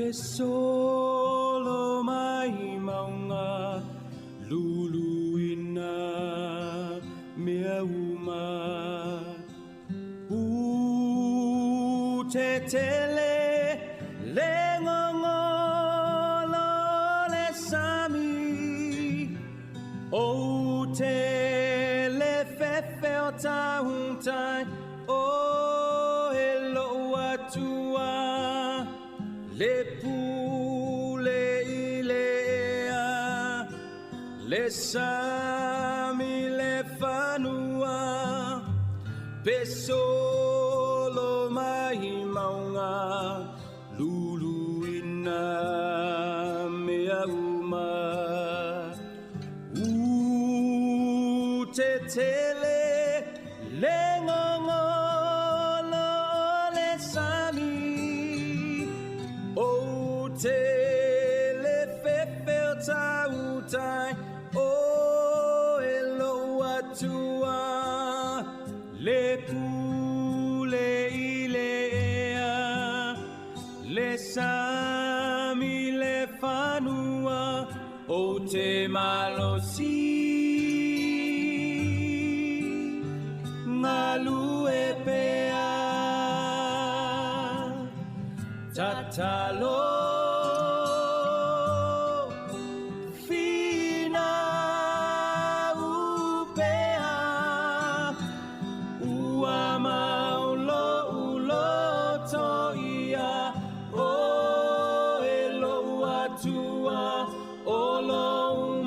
Pesolo mai maunga luluina mea uma U te tele le ngongolo le sami O te le fefe o tauntai o he lo atua le pule i le ea le sami le fanua Pesolo mai maunga luluina mea uma U te tele le ngongolo le sami O te le fefe o tautai o e lo atua le pule i le ea le sami le fanua o te malosi Ngalue pea tatalo Fina upea ua maulo uloto ia o e lo atua o lo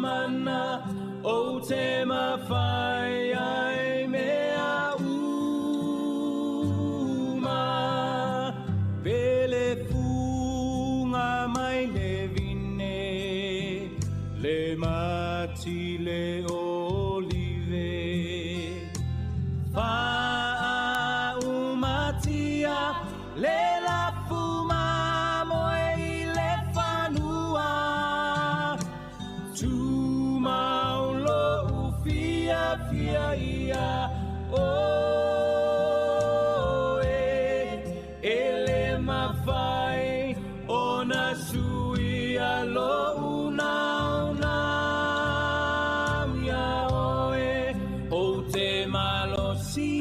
mana o te mawhai ai mea uma Pele funga mai le vine le mati le olive Faaumatia le lafu mamoe i le fanua Tumaulo ufia fia ia o e e le mawhai o na suia lo una ia oe o te malosi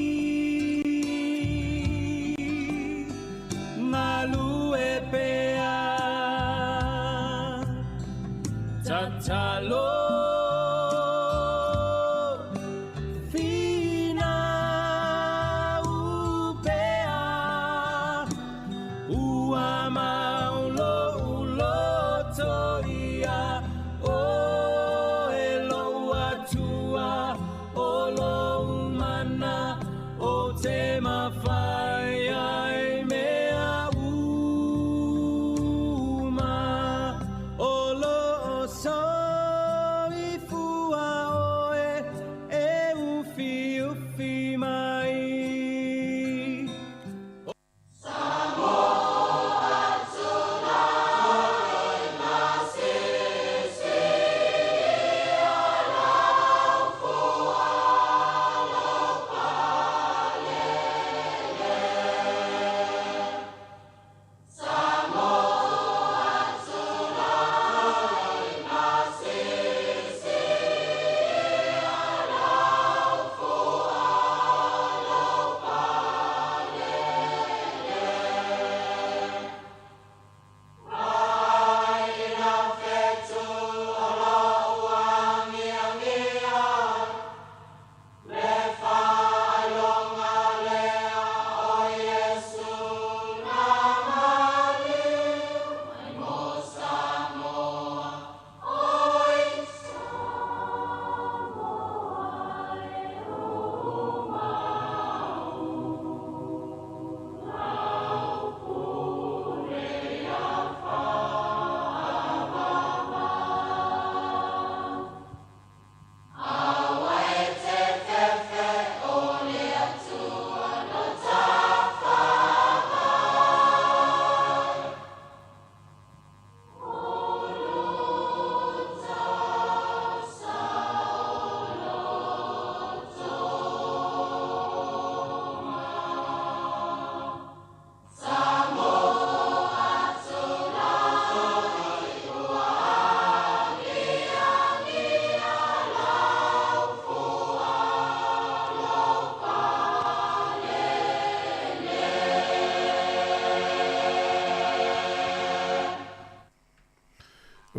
Ngalue pea tatalo Fina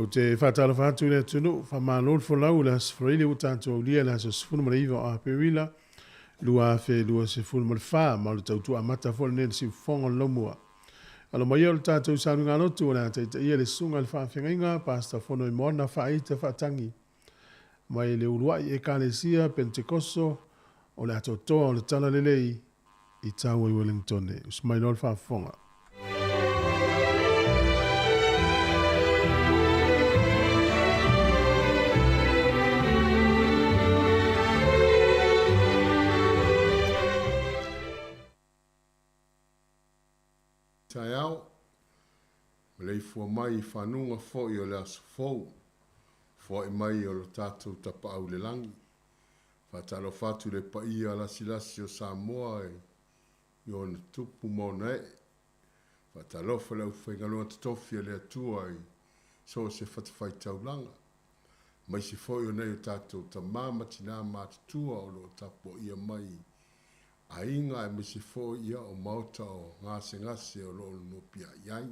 Ou te faatalofa atu i le atunuu, faamalo le folau i le Aso Faraile ua tatou aulia i le aso 19 o Aperila 2024, ma o le tautua amata foi lenei i le siufofoga o le laumua. Alo mai ia o le tatou sauniga lotu o le a taitaia le susuga i le faafeagaiga Pastor Fonoimoana Faaita Faatagi mai le uluai Ekalesia Penetekoso o le atoatoa o le Talalelei i Taua i Wellingtone. Usu mai loa le faafofoga. Taeao, maleifua mai i fanuga fo'i o le aso fou, foa'i mai o lo tatou Tapaau i le lagi. Faatalofa atu i le paia lasilasi o Samoa i ona tupu ma ona ee. Faatalofa i le aufaigaluega totofi a le Atua i so o se fatafaitaulaga, aemaise foi o nai o tatou tama ma tinā matutua o lo o tapuaia mai aiga aemaise foi ia o maota o gasegase o lo o nonopia'i ai.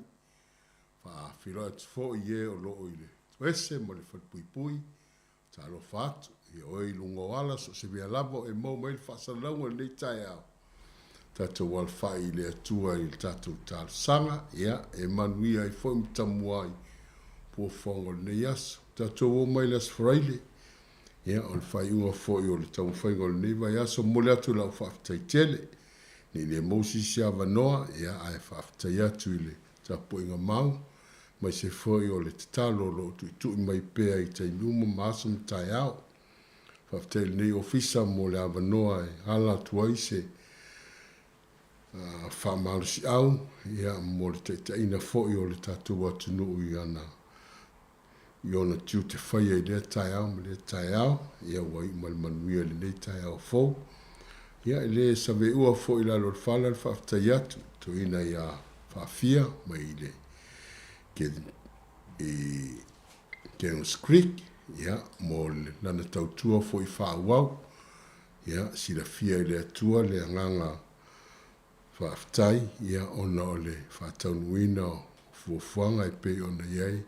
Faafeiloai atu foi i e o lo o i le toese ma le falepuipui, talofa atu ia oe i luga o ala, so o se mea lava o e maua mai ai le faasalalauga i lenei taeao. Tatou alafai i le Atua i le tatou talosaga, ia e manuia ai foi ma tamua ai fuafuaga o lenei aso. Tatou oo mai i le Aso Faraile, ia o le faaiuga foi o le taumafaiga o lenei vaiaso, momoli atu lau faafetai tele. Ne i le maua se isi avanoa, ia ae faafetai atu i le tapuaiga mau, aemaise foi o le tatalo o lo o tuitui mai pea i taimi uma ma aso ma taeao. Faafetai i lenei ofisa mo le avanoa e ala atu ai se faamalosiau ia mo le taitaiina foi o le tatou atunuu i ana i ona tiute faia i lea taeao ma lea taeao, ia ua iu mai le manuia i lenei taeao fou. Ia e le saveua foi i lalo o le fala le faafetai atu toeaina ia Faafia mai i le i Cannons Creek, ia mo lana tautua foi faaauau. Ia silafia i le Atua le agaga faafetai, ia ona o le faataunuuina o fuafuaga e pei ona i ai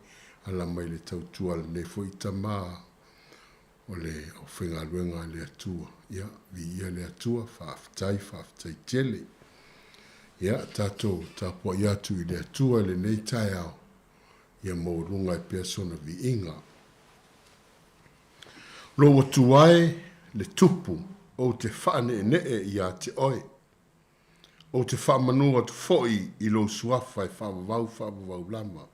ala mai le tautua a lenei foi tama o le aufaigaluega a le Atua. Ia, viia le Atua, faafetai, faafetai tele. Ia, tatou tapuai atu i le Atua i lenei taeao, ia maualuga ai pea sona viiga. Lou Atua e, le Tupu, ou te faaneenee ia te oe. Ou te faamanu atu foi i lou suafa e faavavau faavavau lava.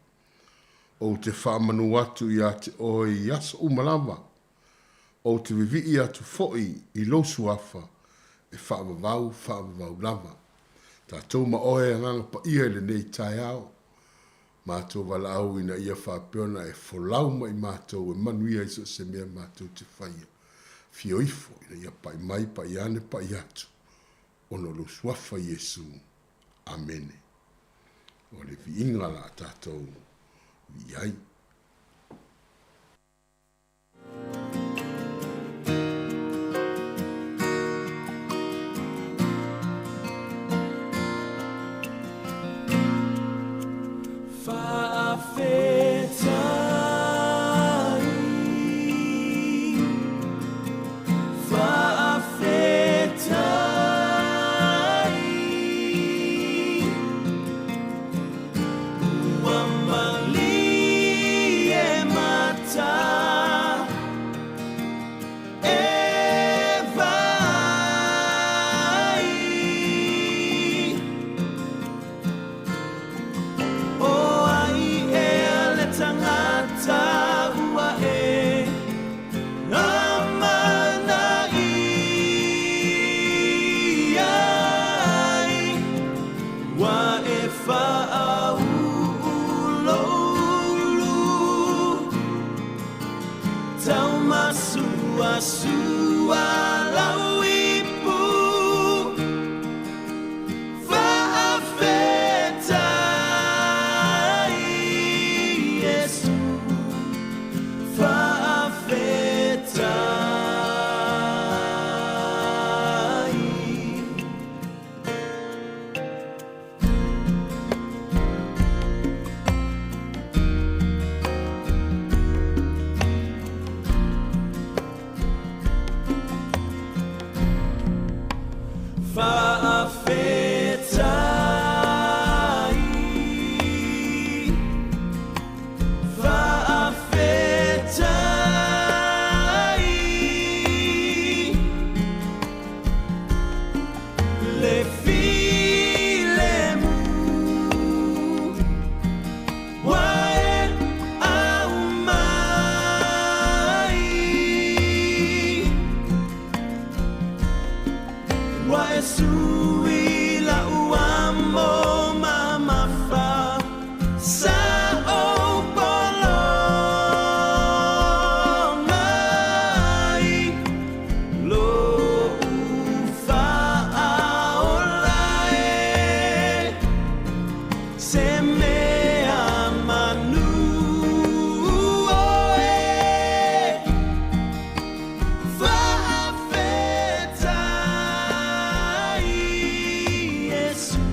Ou te faamanu atu ia te oe i aso uma lava. Ou te vivii atu foi i lou suafa e faavavau faavavau lava. Tatou ma oe Agaga Paia i lenei taeao. Matou valaau ina ia faapea ona e folau mai matou e manuia ai so o se mea matou te faia. Afio ifo ina ia pai mai, pai ane, pai atu, ona o lou suafa Iesu. Amene. O le viiga la a tatou vii ai. Faafetai, faafetai, le filemu ua e aumai. Ua e sui la'u amo mamafa sa ou pologa i lo'u fa'aola e se mea manu oe. Faafetai, Iesu,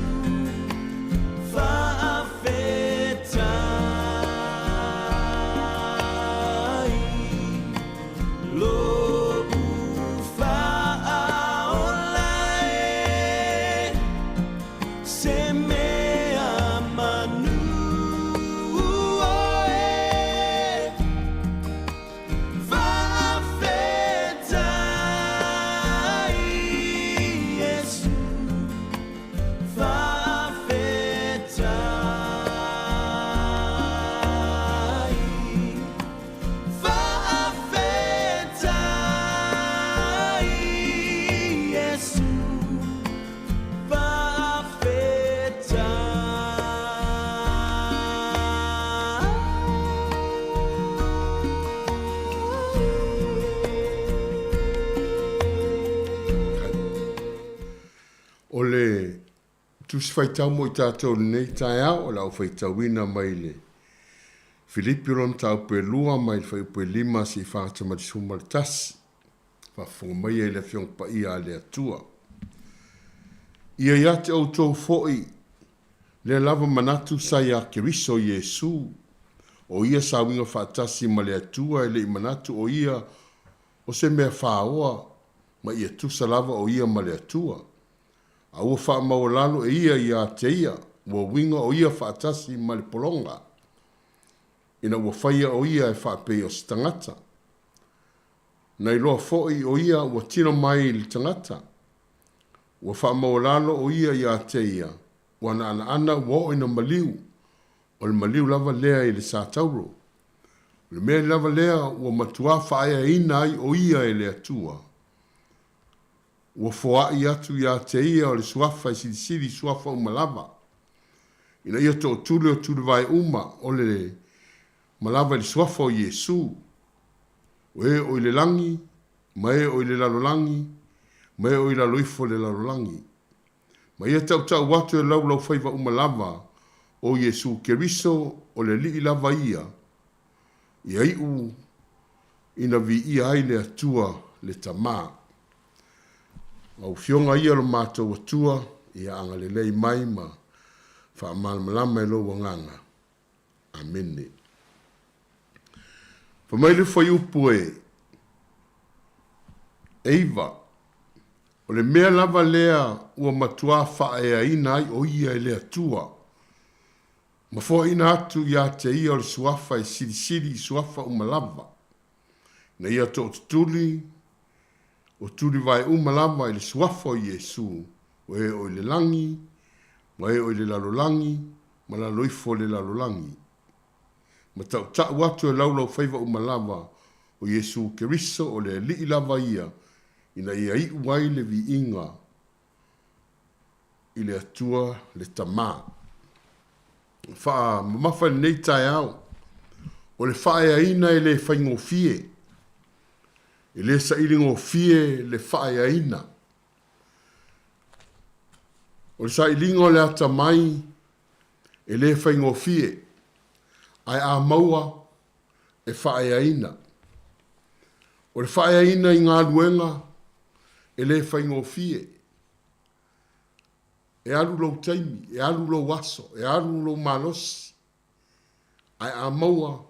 faafetai, lo'u fa'aola e se mea manu oe. Faafetai, Iesu, faafetai, faafetai, Iesu, faafetai. O le Tusi Faitau mo i tatou i lenei taeao, o le a ou faitauina mai le Filipi o lona mataupu e 2 mai le fuaiupu e 5 seia fagata mai le 11. Faafofoga maia i le Afioga Paia a le Atua. Ia ia te outou foi lea lava manatu sa iā Keriso Iesu, o ia sa uiga faatasi ma le Atua e le i manatu o ia o se mea faoa ma ia tusa lava o ia ma le Atua. A ua faamaualalo e ia ia te ia, ua uiga o ia faatasi ma le pologa, ina ua faia o ia e faapei o se tagata. Na iloa foi o ia ua tino mai i le tagata. Ua faamaualalo o ia ia te ia, ua naanaana ua oo ina maliu, o le maliu lava lea i le satauro. O le mea lava lea ua matuā faaeaina ai o ia e le Atua. Ua foai atu ia te ia o le suafa e silisili i suafa uma lava, ina ia tootuli o tulivae uma o le ma lava i le suafa o Iesu, o e o i le lagi, ma e o i le lalolagi, ma e o i lalo ifo o le lalolagi. Ma ia tautau atu e laulaufaiva uma lava o Iesu Keriso o le Alii lava ia, ia iu ina viia ai le Atua le Tamā. Lau Afioga ia lo matou Atua, ia agalelei mai ma faamalamalama e lou Agaga. Amene. Fai mai le fuaiupu e 9, o le mea lava lea ua matuā faaeaina ai o ia e le Atua, ma foaina atu ia te ia o le suafa e silisili i suafa uma lava, ina ia tootutuli o tulivae uma lava i le suafa o Iesu, o e o i le lagi, ma e o i le lalolagi, ma lalo ifo o le lalolagi. Ma tautau atu e laulaufaiva uma lava o Iesu Keriso o le Alii lava ia, ina ia iu ai le viiga i le Atua le Tamā. Faamamafa i lenei taeao, o le faaeaina e le faigofie, e le sailigofie le faaeaina. O le sailiga o le atamai e le faigofie, ae a maua e faaeaina. O le faaeaina i galuega e le faigofie. E alu lou taimi, e alu lou aso, e alu lou malosi, ae a maua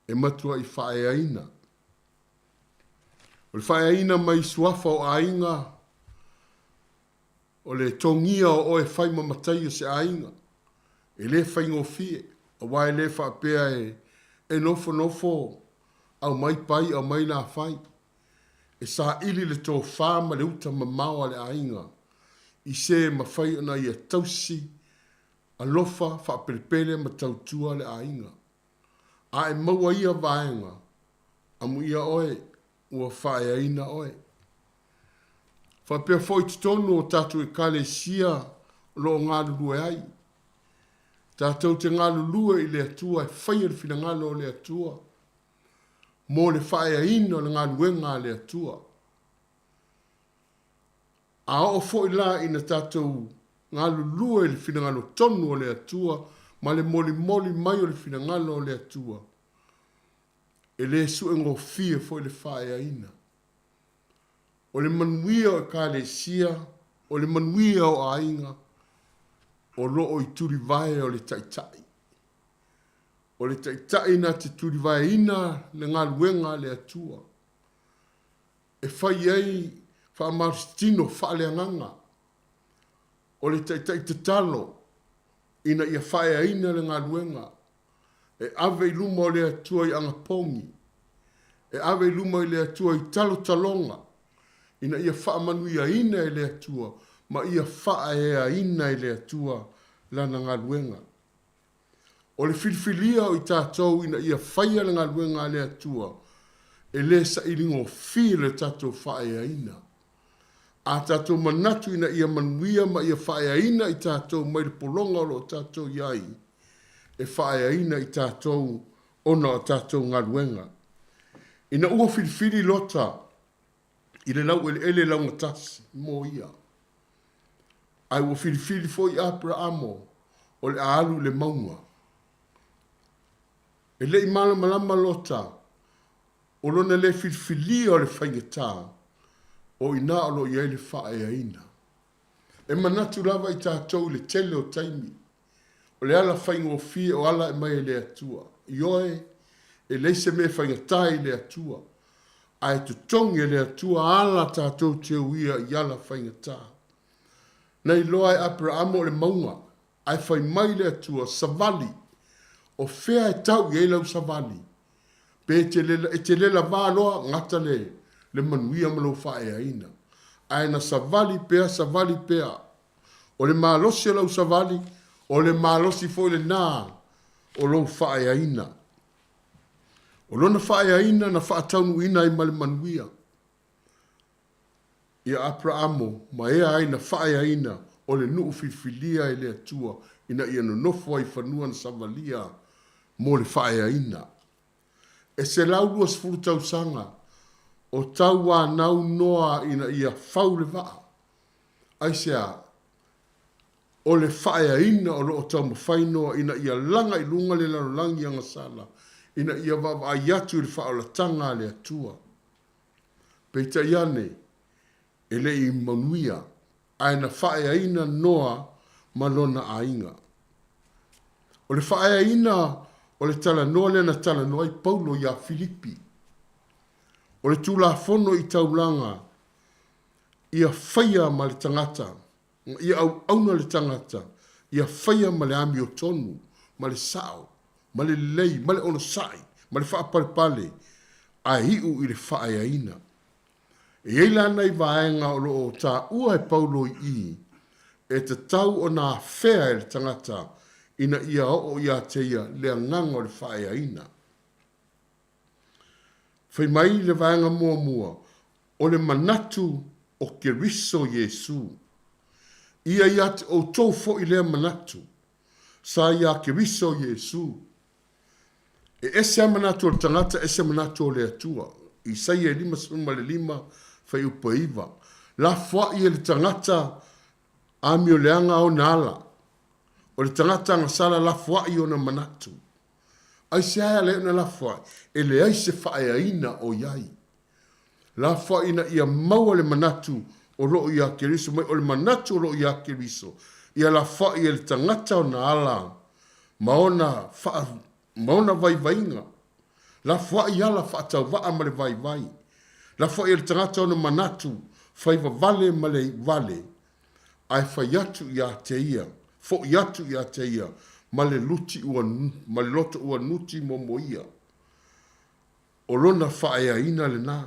e matuai faaeaina. O le faaeaina mai suafa o aiga O le togia o oe e fai ma matai o se aiga, e le faigofie, aua e le faapea e nofonofo aumai pai aumai lafai. E saili le tofa ma le uta mamao a le aiga i se e mafai ona ia tausi, alofa, faapelepele ma tautua le aiga. A e maua ia vaega, amuia oe, ua faaeaina oe. Faapea foi i totonu o tatou Ekalesia o lo o galulue ai. Tatou te galulue i le Atua e faia le finagalo o le Atua mo le faaeaina o le galuega a le Atua. A oo foi la ina tatou galulue i le finagalo tonu o le Atua ma le molimoli mai o le finagalo o le Atua, e le suegofie foi le faaeaina. O le manuia o Ekalesia, o le manuia o aiga, o lo o i tulivae o le Taitai. O le Taitai na te tulivaeina le galuega a le Atua, e fai ai faamalositino faaleagaga. O le Taitai tatalo ina ia faaeaina le galuega, e ave i luma o le Atua i agapogi, e ave i luma i le Atua i talotaloga, ina ia faamanuiaina e le Atua ma ia faaeaina e le Atua lana galuega. O le filifilia o i tatou ina ia faia le galuega a le Atua, e le sailigofie le tatou faaeaina. A tatou manatu ina ia manuia ma ia faaeaina i tatou mai le pologa o lo o tatou i ai, e faaeaina i tatou ona o tatou galuega. Ina ua filifili Lota i le laueleele laugatasi mo ia, ae ua filifili foi Aperaamo o le a alu i le mauga. E le i malamalama Lota o lona le filifilia o le faigata, o i ina o lo o i ai le faaeaina. E manatu lava i tatou i le tele o taimi, o le ala faigofie o ala e mai e le Atua. Ioe, e leai se mea e faigata i le Atua, ae totogi e le Atua ala tatou te uia i ala faigata. Na iloa e Aperaamo o le mauga, ae fai mai le Atua, Savali, o fea e tau i ai lau savali? Pe e te lela, e te lelavā loa, gata le, le manuia ma lou faaeaina. Ae na savali pea, savali pea. O le malosi o lau savali, o le malosi foi lenā o lou faaeaina. O lona faaeaina na faataunuuina ai ma le manuia. Ia Aperaamo ma ea ai na faaeaina o le nuu filifilia e le Atua ina ia nonofo ai i fanua na savalia mo le faaeaina. E 120 tausaga o tauanau Noa ina ia fau le vaa. Aisea? O le faaeaina o lo o taumafai Noa ina ia laga i luga le lalolagi agasala ina ia vaavaai atu i le faaolataga a le Atua. Peitai ane, e le i manuia, ae na faaeaina Noa ma lona aiga. O le faaeaina o le talanoa lea na talanoa ai Paulo iā Filipi. O le Tulafono i taulaga ia faia ma le tagata, ia auauna le tagata, ia faia ma le amiotonu, ma le sao, ma le lelei, ma le onosai, ma le faapalepale, ae iu i le faaeaina. E i ai la nai vaega o lo o taua e Paulo i i, e tatau ona afea e le tagata ina ia oo ia te ia le agaga o le faaeaina. Fai mai le vaega muamua, O le manatu o Keriso Iesu. Ia ia te outou foi lea manatu, sa iā Keriso Iesu. E ese a manatu o le tagata, ese manatu o le Atua. Isaia e 55, fuaiupu e 9. Lafoai e le tagata amioleaga ona ala. O le tagata agasala lafoai ona manatu. Aisea e ala ai ona lafoai? E leai se faaeaina o i ai. Lafoai ina ia maua le manatu o lo o iā Keriso mai, o le manatu o lo o iā Keriso, ia lafoai e le tagata ona ala ma ona faa, ma ona vaivaiga. Lafoai ala faatauvaa ma le vaivai. Lafoai e le tagata ona manatu faivavale ma le iuvale. Ae fai atu iā te ia, foʻi atu iā te ia ma le luti ua, ma le loto ua nuti momo ia. O lona faaeaina lenā.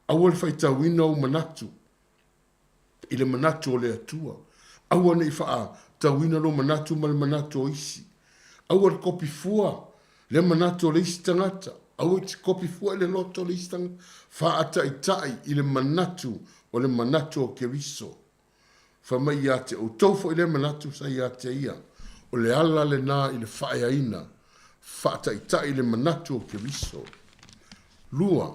Aua le faitauina ou manatu i le manatu o le Atua. Aua ne i faatauina lou manatu ma le manatu o isi. Aua le kopi fua le manatu o le isi tagata. Aua e te kopi fua i le loto o le isi tagata. Faataitai i le manatu o le manatu o Keriso. Fai mai ia te outou foi lea manatu sa ia te ia. O le ala lenā i le faaeaina. Faataitai i le manatu o Keriso. 2.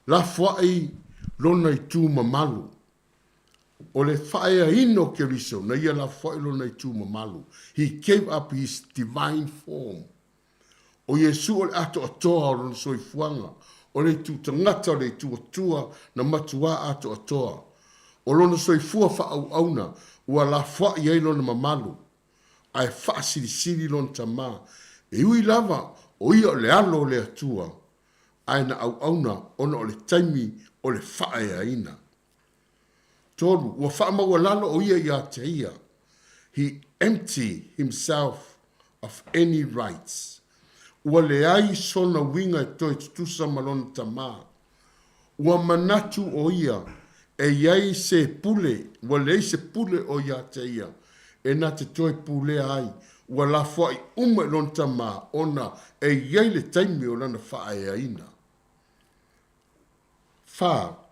Lafoai lona itu mamalu. O le faaeaina o Keriso, na ia lafoai lona itu mamalu. He gave up his divine form. O Iesu o le atoatoa o lona soifuaga, o le itu tagata, o le itu Atua, na matuā atoatoa. O lona soifua faaauauna, ua lafoai ai lona mamalu, ae faasilisili lona Tama. E ui lava o ia o le Alo o le Atua, ae na auauna ona o le taimi o le faaeaina. 3, ua faamaualalo ʻo ia iā te ia, he emptied himself of any rights, ua leai sona uiga e toe tutusa ma lona tamā. Ua manatu ʻo ia e i ai se pule, ua leai se pule o iā te ia e na te toe pulea ai, ua lafoaʻi uma i lona tamā ona e i ai le taimi o lana faaeaina. 4,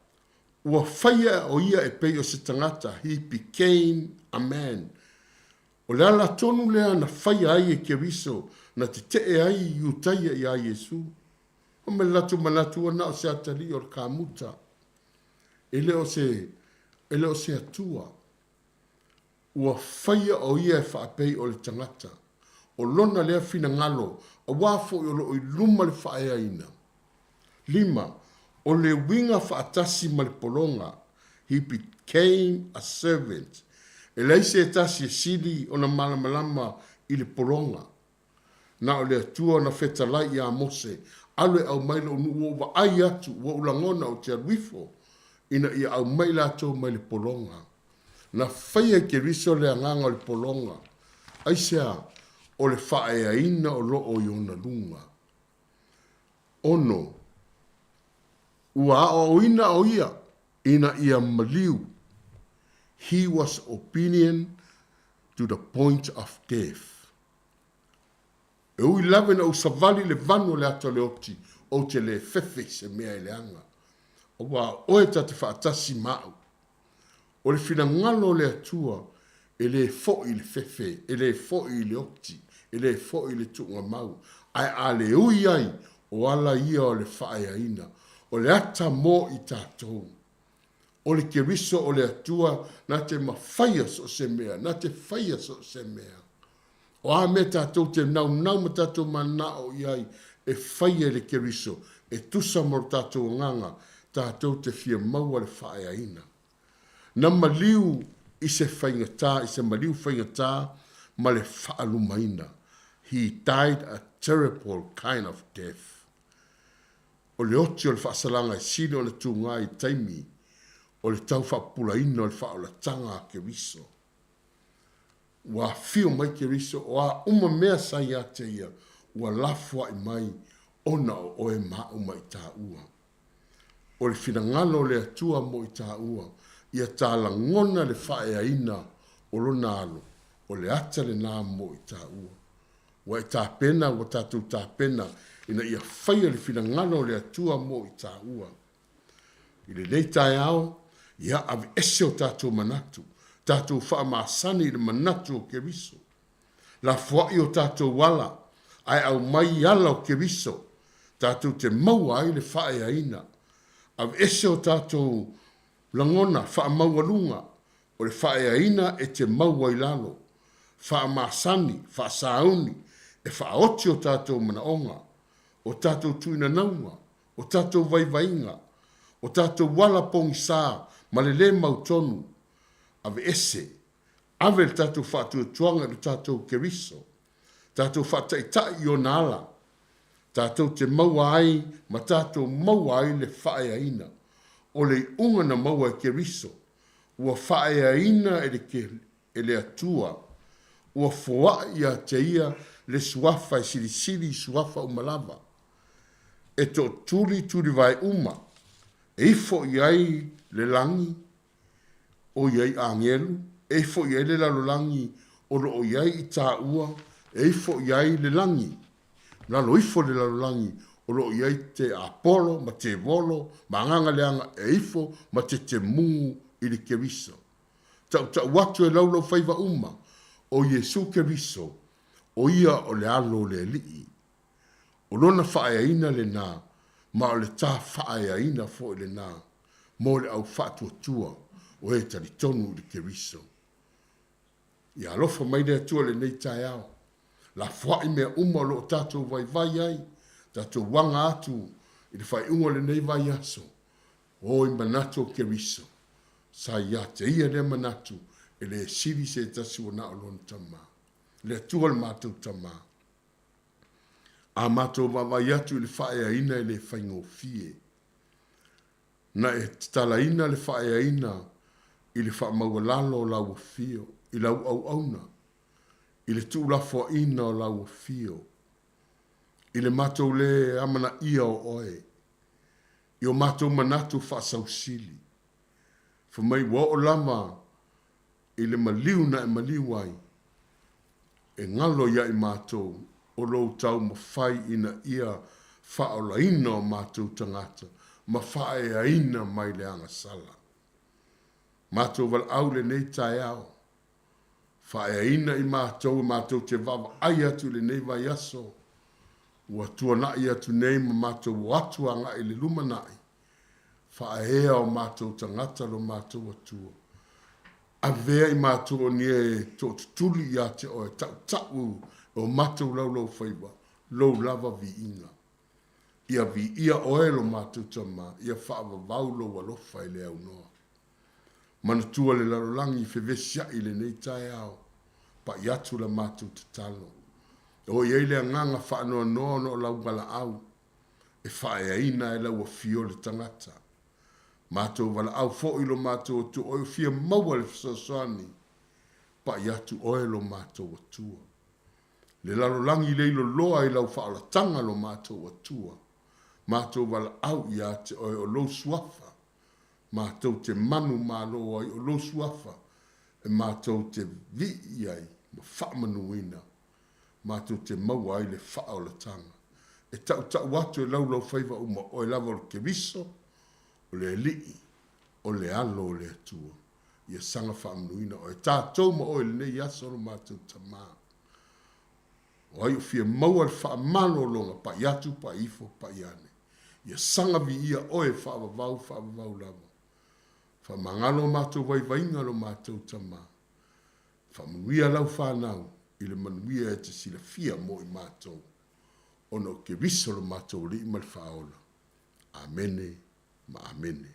Ua faia ʻo ia e pei o se tagata, he became a man. O le ala tonu lea na faia ai e Keriso na teteʻe ai i Iutaia iā Iesū. Fai mai le latou manatu ua na o se atalii o le kamuta, e le o se, e le o se Atua. Ua faia ʻo ia e faapei o le tagata. O lona lea finagalo, auā foi o lo o i luma le faaeaina. 5, O le uiga faatasi ma le pologa, he became a servant. E leai se tasi e sili ona malamalama i le pologa. Na o le Atua na fetalai iā Mose, Alu e aumai lou nuu ua ou vaai atu, ua ou lagona ou te alu ifo, ina ia aumai latou mai le pologa. Na faia e Keriso le agaga o le pologa. Aisea? O le faaeaina o lo o i ona luga. 6, Ua aoaoina ʻo ia ina ia maliu, he was obedient to the point of death. E ui lava ina ou savali i le vanu o le ata o le oti, ou te lē fefe i se mea e leaga, auā o oe ta te faatasi ma au. O le finagalo o le Atua e lē foʻi i le fefe, e lē foʻi i le oti, e lē foʻi i le tuugamau, ae a le ui ai, o ala ia o le faaeaina, o le ata mo i tatou. O le Keriso o le Atua na te mafaia so o se mea, na te faia so o se mea. O a mea tatou te naunau ma tatou mananao i ai e faia e le Keriso, e tusa ma lo tatou agaga, tatou te fia maua le faaeaina. Na maliu i se faigata, i se maliu faigata ma le faalumaina, he died a terrible kind of death. O le oti o le faasalaga e sili ona tūgā i taimi o le tau faapupulaina o le faaolataga a Keriso. Ua afio mai Keriso, o a uma mea sa iā te ia, ua lafoaʻi mai ona o oe ma aʻu ma i tāua. O le finagalo o le Atua mo i tāua, ia tā lagona le faaeaina o lona alo, o le ata lenā mo i tāua. Ua e tapena, ua tātou tapena, ina ia faia le finagalo o le Atua mo i tāua. I lenei taeao, ia aveese o tātou manatu, tātou faamasani i le manatu o Keriso. Lafoaʻi o tātou ala, ae aumai i ala o Keriso, tātou te maua ai le faaeaina. Aveese o tātou lagona faamaualuga, o le faaeaina e te maua i lalo. Faamasani, faasauni, e faaoti o tātou manaoga, o tātou tuinanauga, o tātou vaivaiga, o tātou ala pogisā ma le lē mautonu, aveese, ave le tātou faatuatuaga i lo tātou Keriso, tātou faataʻitaʻi i ona ala, tātou te maua ai ma tātou maua ai le faaeaina o le iʻuga na maua e Keriso. Ua faaeaina e le, e le Atua, ua foaʻi ia te ia le suafa e silisili i suafa uma lava, e toʻatuli tulivae uma, e ifo i ai le lagi o i ai agelu, e ifo i ai le lalolagi o loo i ai i taua, e ifo i ai le lagi, lalo ifo le lalolagi o loo i ai te apolo ma tevolo ma agaga leaga, e ifo ma tetemugu i le Keriso. Taʻutaʻu atu e laulau faiva uma, o Iesu Keriso, o ia o le alo o le Alii. O lona faaeaina lenā, ma o le tā faaeaina foʻi lenā mo le au faatuatua o e talitonu i le Keriso. Ia alofa mai le Atua i lenei taeao. Lafoai mea uma o lo o tatou vaivai ai, tatou aga atu i le faaiuga o lenei vaiaso. O i manatu o Keriso, sa ia te ia lea manatu e le sili se tasi ua na o lona Tamā. Le Atua le matou Tamā. A matou vaavaai atu i le faaeaina e le faigofie. Na e tatalaina le faaeaina i le faamaualalo o lau afio, i lau auauna, i le tuulafoaina o lau afio, i le matou lē amanaia o oe, i o matou manatu faasausili. Fai mai ua oo lava i le maliu na e maliu ai, e galo ia i matou o lou taumafai ina ia faaolaina o matou tagata ma faaeaina mai le agasala. Matou valaau i lenei taeao, faaeaina i matou e matou te vaavaai atu i lenei vaiaso ua tuanai atu nei ma matou o atu agai i le lumanai, faaea o matou tagata lo matou Atua. Avea i matou o ni e tootutuli ia te oe, taʻutaʻu e o matou laulau faiva, lou lava viiga. Ia viia oe lo matou Tamā, ia faavavau lou alofa e le aunoa. Manatua le lalolagi fevesiaʻi i lenei taeao, paʻi atu la matou tatalo. O i ai le agaga faanoanoa ona o lau valaau, e faaeaina ai lau afio le tagata. Matou valaau foʻi lo matou Atua, oe o fia maua le fesoasoani, paʻi atu oe lo matou Atua. Le lalolagi leiloloa i lau faaolataga lo matou Atua, matou valaau ia te oe o lou suafa, matou te manumalo ai o lou suafa, e matou te vii ai ma faamanuina, matou te maua ai le faaolataga. E taʻutaʻu atu e laulau faiva uma, oe lava o le Keriso, o le Alii, o le Alo o le Atua. Ia saga faamanuina oe tatou ma oe i lenei aso lo matou Tamā. O ai o fia maua le faamalologa, paʻi atu, paʻi ifo, paʻi ane. Ia saga viia oe faavavau, faavavau lava. Faamagalo o matou vaivaiga lo matou Tamā. Faamanuia lau fanau i le manuia e te silafia mo i matou, ona o Keriso lo matou Alii ma le Faaola. Amene ma amene.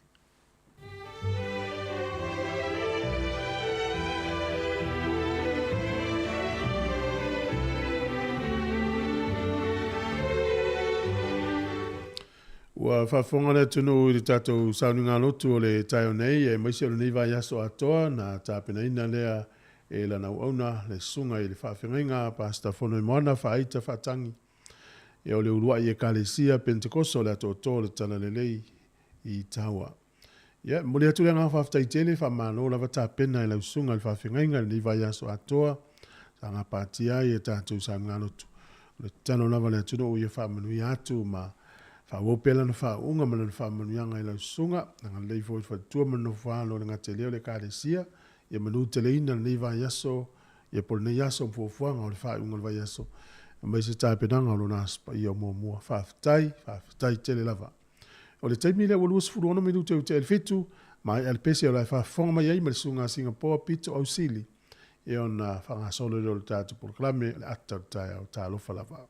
Ua faafofoga le atunuu i le tatou sauniga lotu o le taeao nei, aemaise o lenei vaiaso atoa na tapenaina lea e lana auauna le susuga i le faafeagaiga a Pastor Fonoimoana Faaita Faatagi. Ia o le uluai Ekalesia Pentekoso o le atoatoa o le Talalelei i Taua. Ia, e momoli atu le agaga faafetai tele, faamalo lava tapena e lau susuga i le faafeagaiga i lenei vaiaso atoa sa gapatia ai e tatou saligalotu. O le tatalo lava a le atunuu ia faamanuia atu ma faaauau pea lana faauuga ma lana faamanuiaga i lau susuga. Agalelei foi i le faletua ma le nofo-a-alo o le gatelea o le Ekalesia, ia manuteleina lenei vaiaso, ia po o lenei aso ma fuafuaga o le faaiuga o le vaiaso, aemaise tapenaga o lona Aso Paia o muamua. Faafetai, faafetai tele lava. O le taimi lea ua 26 minute ua tea i le 7, maea le pese o la e faafofoga mai ai ma le susuga a Singapoa pito ausili ia ona faagasolo lea o le tatou polokalame o le ata o le taeao. Talofa lava.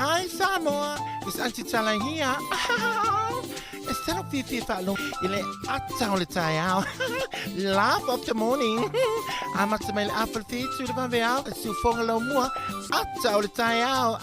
Hi Samoa, it's Aunty Tala here. E salo fiafia faalogo i le ata o le taeao. Laugh of the morning. Amata mai le afa le whitu le vaveao, e siufoga lau mua, ata o le taeao.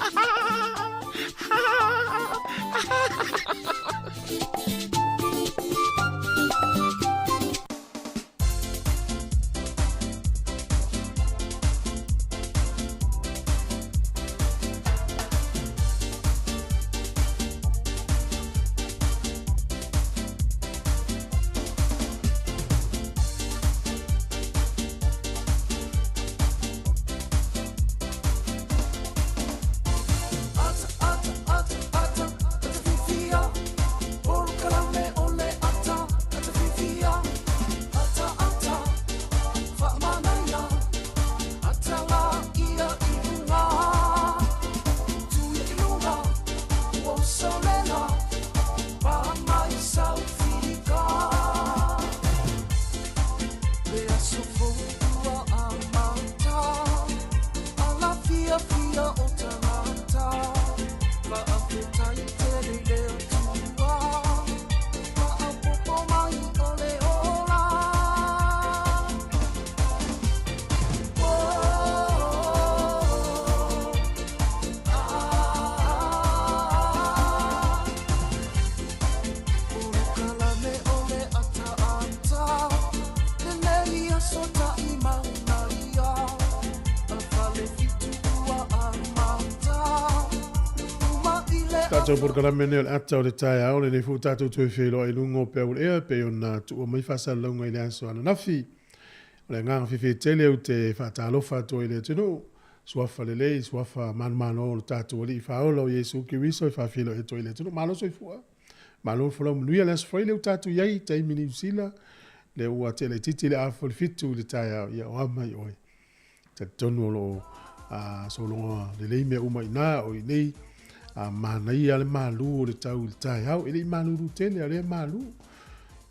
Tātou polokalame nei o le ata o le taeao, lenei foi ua tātou toe feiloai i luga o peau o le ea, pei ona tuua mai faasalalauga i le aso ananafi. O le agaga fiafia tele ou te faatalofa atu ai i le atunuu, suafa lelei, suafa manumalo o lo tātou Alii Faaola o Iesu Keriso e faafeiloai atu ai i le atunuu. Malo soifua, malo le folau manuia le Aso Faraile ua tātou i ai i taimi Niu Sila, lea ua tea laitiiti le afa o le 7 i le taeao, ia o a mai oe. Talitonu o lo o sologa lelei mea uma i ina, o i inei manaia le malu o le tau i le taeao. E le i malulu tele, a o lea e malu.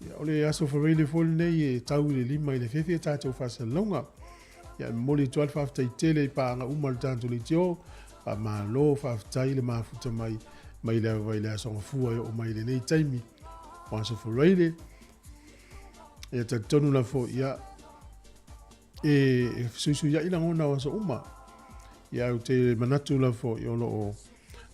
Ia, o le aso Faraile foi lenei e tau i le 5 i le afiafi a tatou faasalalauga. Ia, e momoli atu lava le faafetai tele i paaga uma a le tatou leitio. Faamalo, faafetai le mafuta mai mai le ava i le Aso Gafua e oo mai i lenei taimi o aso Faraile. Ia, talitonu lava foi, ia, e fesuisuiaʻi lagona o aso uma. Ia, ou te manatu lava foi o lo o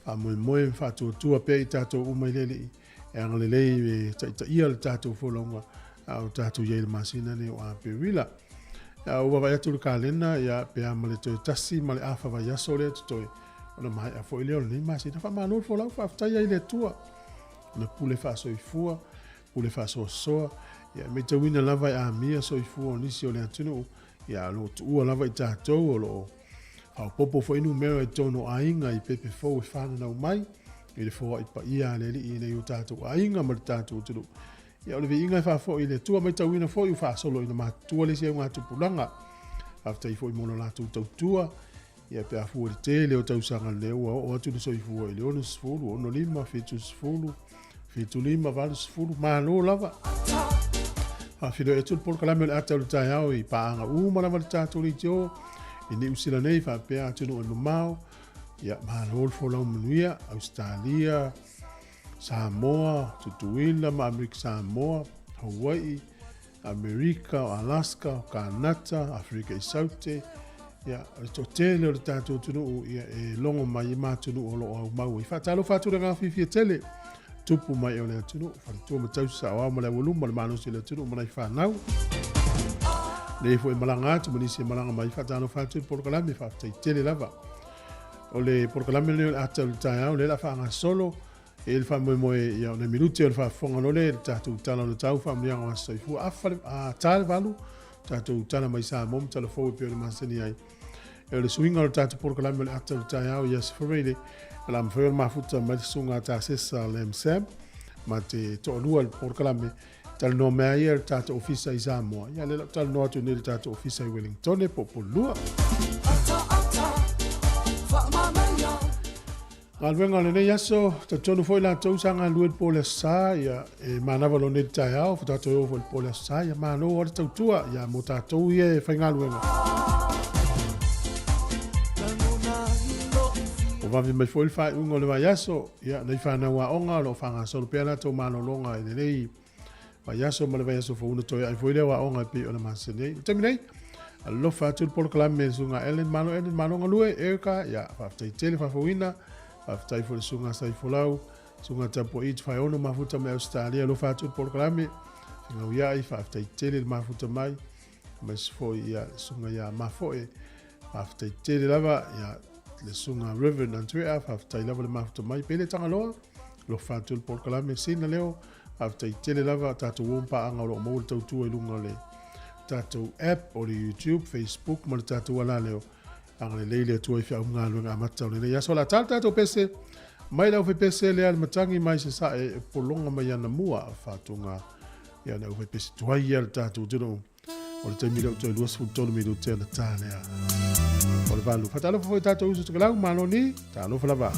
faamoemoe ma faatuatua pea i tatou uma i le Alii e agalelei e taitaia le tatou folauga a o tatou i ai i le masina nei o Aperila. Ia, ua vaavaai atu i le kalena, ia, pe a ma le toe tasi ma le afa vaiaso lea totoe, ona maea foi lea o lenei masina. Faamalo le folau, faafetai ai i le Atua, ona pule faasoifua, pule faasoasoa, ia e maitauina lava e amia soifua o nisi o le atunuu, ia o lo o tuua lava i tatou, o lo o faaopoopo foi numera i totonu o aiga i pepe fou e fananau mai i le foai paia a le Alii i nai o tatou aiga ma le tatou atunuu. Ia o le viiga e faafoi i le Atua, maitauina foi ua faasolo ina matutua le isi augatupulaga. Faafetai foi mo lo latou tautua, ia pe a fua i le tele o tausaga lea ua oo atu le soifua i le 60, 65, 70, 75, 80, malo lava. Faafeiloai atu le polokalame o le ata o le taeao i paaga uma lava le tatou leitio i Niu Sila nei faapea atunuu e mamao. Ia, malo le folau manuia, Ausetalia, Samoa, Tutuila ma Amerika Samoa, Hawaii, Amerika, o Alaska, o Kanata, Aferika i Saute, ia, o le toatele o le tatou atunuu, ia, e logo mai i ma atunuu o lo o aumau ai. Faatalofa atu le agaga fiafia tele, tupu mai o le atunuu, faletua ma tausi saoao ma le aualuma, le malosi o le atunuu ma nai fanau. Nei foi e malaga atu ma nisi e malaga mai, faatalofa atu i le polokalame, faafetai tele lava. O le polokalame lenei o le ata o le taeao, lea o le a faagasolo, E i ai le faamoemoe ia o nai minute o le faafofoga loa lea i le tatou tala o le tau faamanuiaga o aso soifua afa le, a, ta le valu tatou tala mai Samoa ma tala fou e pei ona masani ai. E o le suiga o le tatou polokalame o le ata o le taeao i Aso Faraile, o le a mafai ona mafuta mai le susuga a Tasesa Lam Sam ma te toalua i le polokalame talanoa mai ai le tatou ofisa i Samoa. Ia lea la ou talanoa atu nei i le tatou ofisa i Wellingtone po o Polua. Galuega o lenei aso, talitonu foi latou sa galulue i le po o le Aso Sa, ia, e manava loa nei le taeao, faatoa toe oo foi i le po o le Aso Sa, ia malo lava le tautua, ia mo tatou ia e faigaluega. vave mai foi le faaiuga o le vaiaso, ia, nai fanau aoga o lo o faagasolo pea latou malologa i lenei vaiaso ma le vaiaso fou ona toe ae foi lea o aoga e pei ona masani ai. I le taimi nei, alofa atu le polokalame i le Susuga Ellen Malo, Ellen Malo Galue, Erica, ia, faafetai tele faafouina, faafetai foi i le Susuga Saifolau, Susuga Tapuai Tufaeono mafuta mai Ausetalia, alofa atu le polokalame, Fegauiai, faafetai tele le mafuta mai, aemaise foi ia le Susuga ia Mafoe, faafetai tele lava, ia le Susuga Reverend Andrea, faafetai lava le mafuta mai, Pele Tagaloa, alofa atu le polokalame, Sina Leo, faafetai tele lava, tatou uo ma paaga o lo o maua le tautua i luga o le tatou app o le YouTube, Facebook ma le tatou alaleo. Agalelei le Atua i feau ma galuega amata o lenei aso. O le a ta le tatou pese mai le aufaipese lea le matagi mai Sasae e pologa mai ana mua faatoga ia le aufaipese tuai ia le tatou atunuu. O le taimi lea ua toe 23 minute ona ta lea o le 8. Faatalofa foi tatou uso tokelau, malo ni, talofa lava.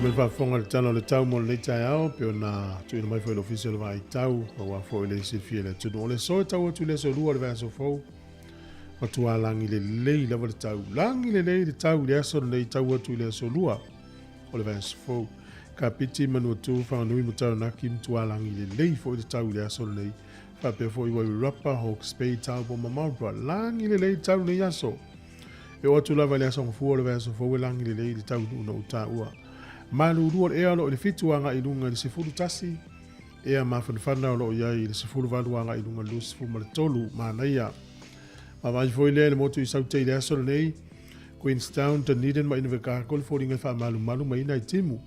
Mai faafofoga i le tala o le tau mo lenei taeao, pei ona tuuina mai foi e le Ofisa o le Vaai Tau, aua foi le silafia e le atunuu. O le aso e tau atu i le aso Lua o le vaiaso fou, matua lagi lelei lava le tau. Lagi lelei le tau i le aso lenei tau atu i le aso Lua o le vaiaso fou. Kapiti, Manuatu, Whanganui ma Taranaki, matua lagi lelei foi le tau i le aso lenei. Faapea foi Wairarapa, Hawke's Bay, Taupo ma Marlborough. Lagi lelei le tau i lenei aso. E oo atu lava i le aso Gafua o le vaiaso fou e lagi lelei le taunuu na ou taua. Malulu o le ea o lo o i le 7 agai i luga i le 11, ea mafanafana o lo o i ai i le 18 agai i luga i le 23. Manaia. Vaavaai foi lea i le motu i Saute i le aso lenei, Queenstown, Dunedin ma Invercargill, foliga e faamalumalu mai ai nai timu.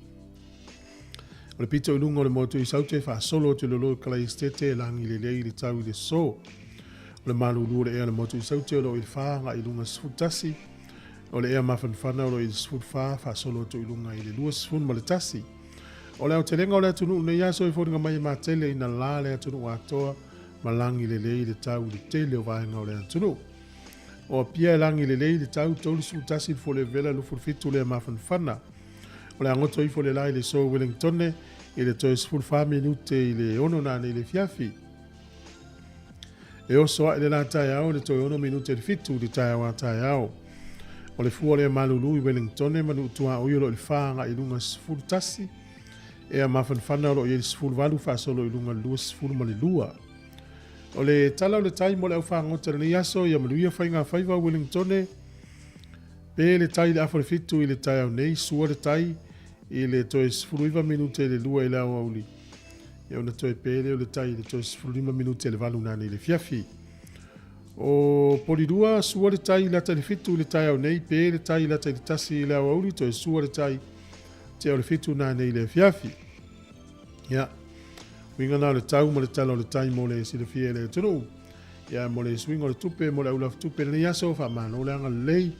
O le pito i luga o le motu i Saute e faasolo atu i le lolo i Kalaesetete e lagi lelei le tau i le so. O le malulu o le ea o le motu i Saute o lo o i le 4 agai i luga 11. O le ea mafanafana o lo o i le 14 faasolo atu i luga i le 21. O le aotelega o le atunuu nei aso e foliga mai e matele ina la le atunuu atoa ma lagi lelei le tau i le tele o vaega o le atunuu. O Apia e lagi lelei le tau 31 le folevela 27 le mafanafana. O le a goto ifo le la i le so Wellingtone i le toe 14 minute i le 6 nanei i le afiafi. E oso aʻe le la taeao i le toe 6 minute i le 7 i le taeao a taeao. O le fua lea malulu i Wellingtone ma Nuu-tuaoi o lo o i le 4 agai i luga 11, ea mafanafana o lo o i ai le 18 faasolo i luga i le 22. O le tala o le tai mo le aufagota i lenei aso, ia manuia faiga faiva Wellingtone. Pe le tai i le afa o le 7 i le taeao nei, sua le tai i le toe 19 minute i le 2 i le aoauli, ia ona toe pe lea o le tai i le toe 15 minute i le 8 nanei i le afiafi. O Polirua, sua le tai i lata i le 7 i le taeao nei, pe le tai i lata i le 1 i le aoauli, toe sua le tai tea o le 7 nanei i le afiafi. Ia, uiga na o le tau ma le tala o le tai mo le silafia e le atunuu. Ia, mo le suiga o le tupe, mo le aulafutupe i lenei aso, faamalo le agalelei.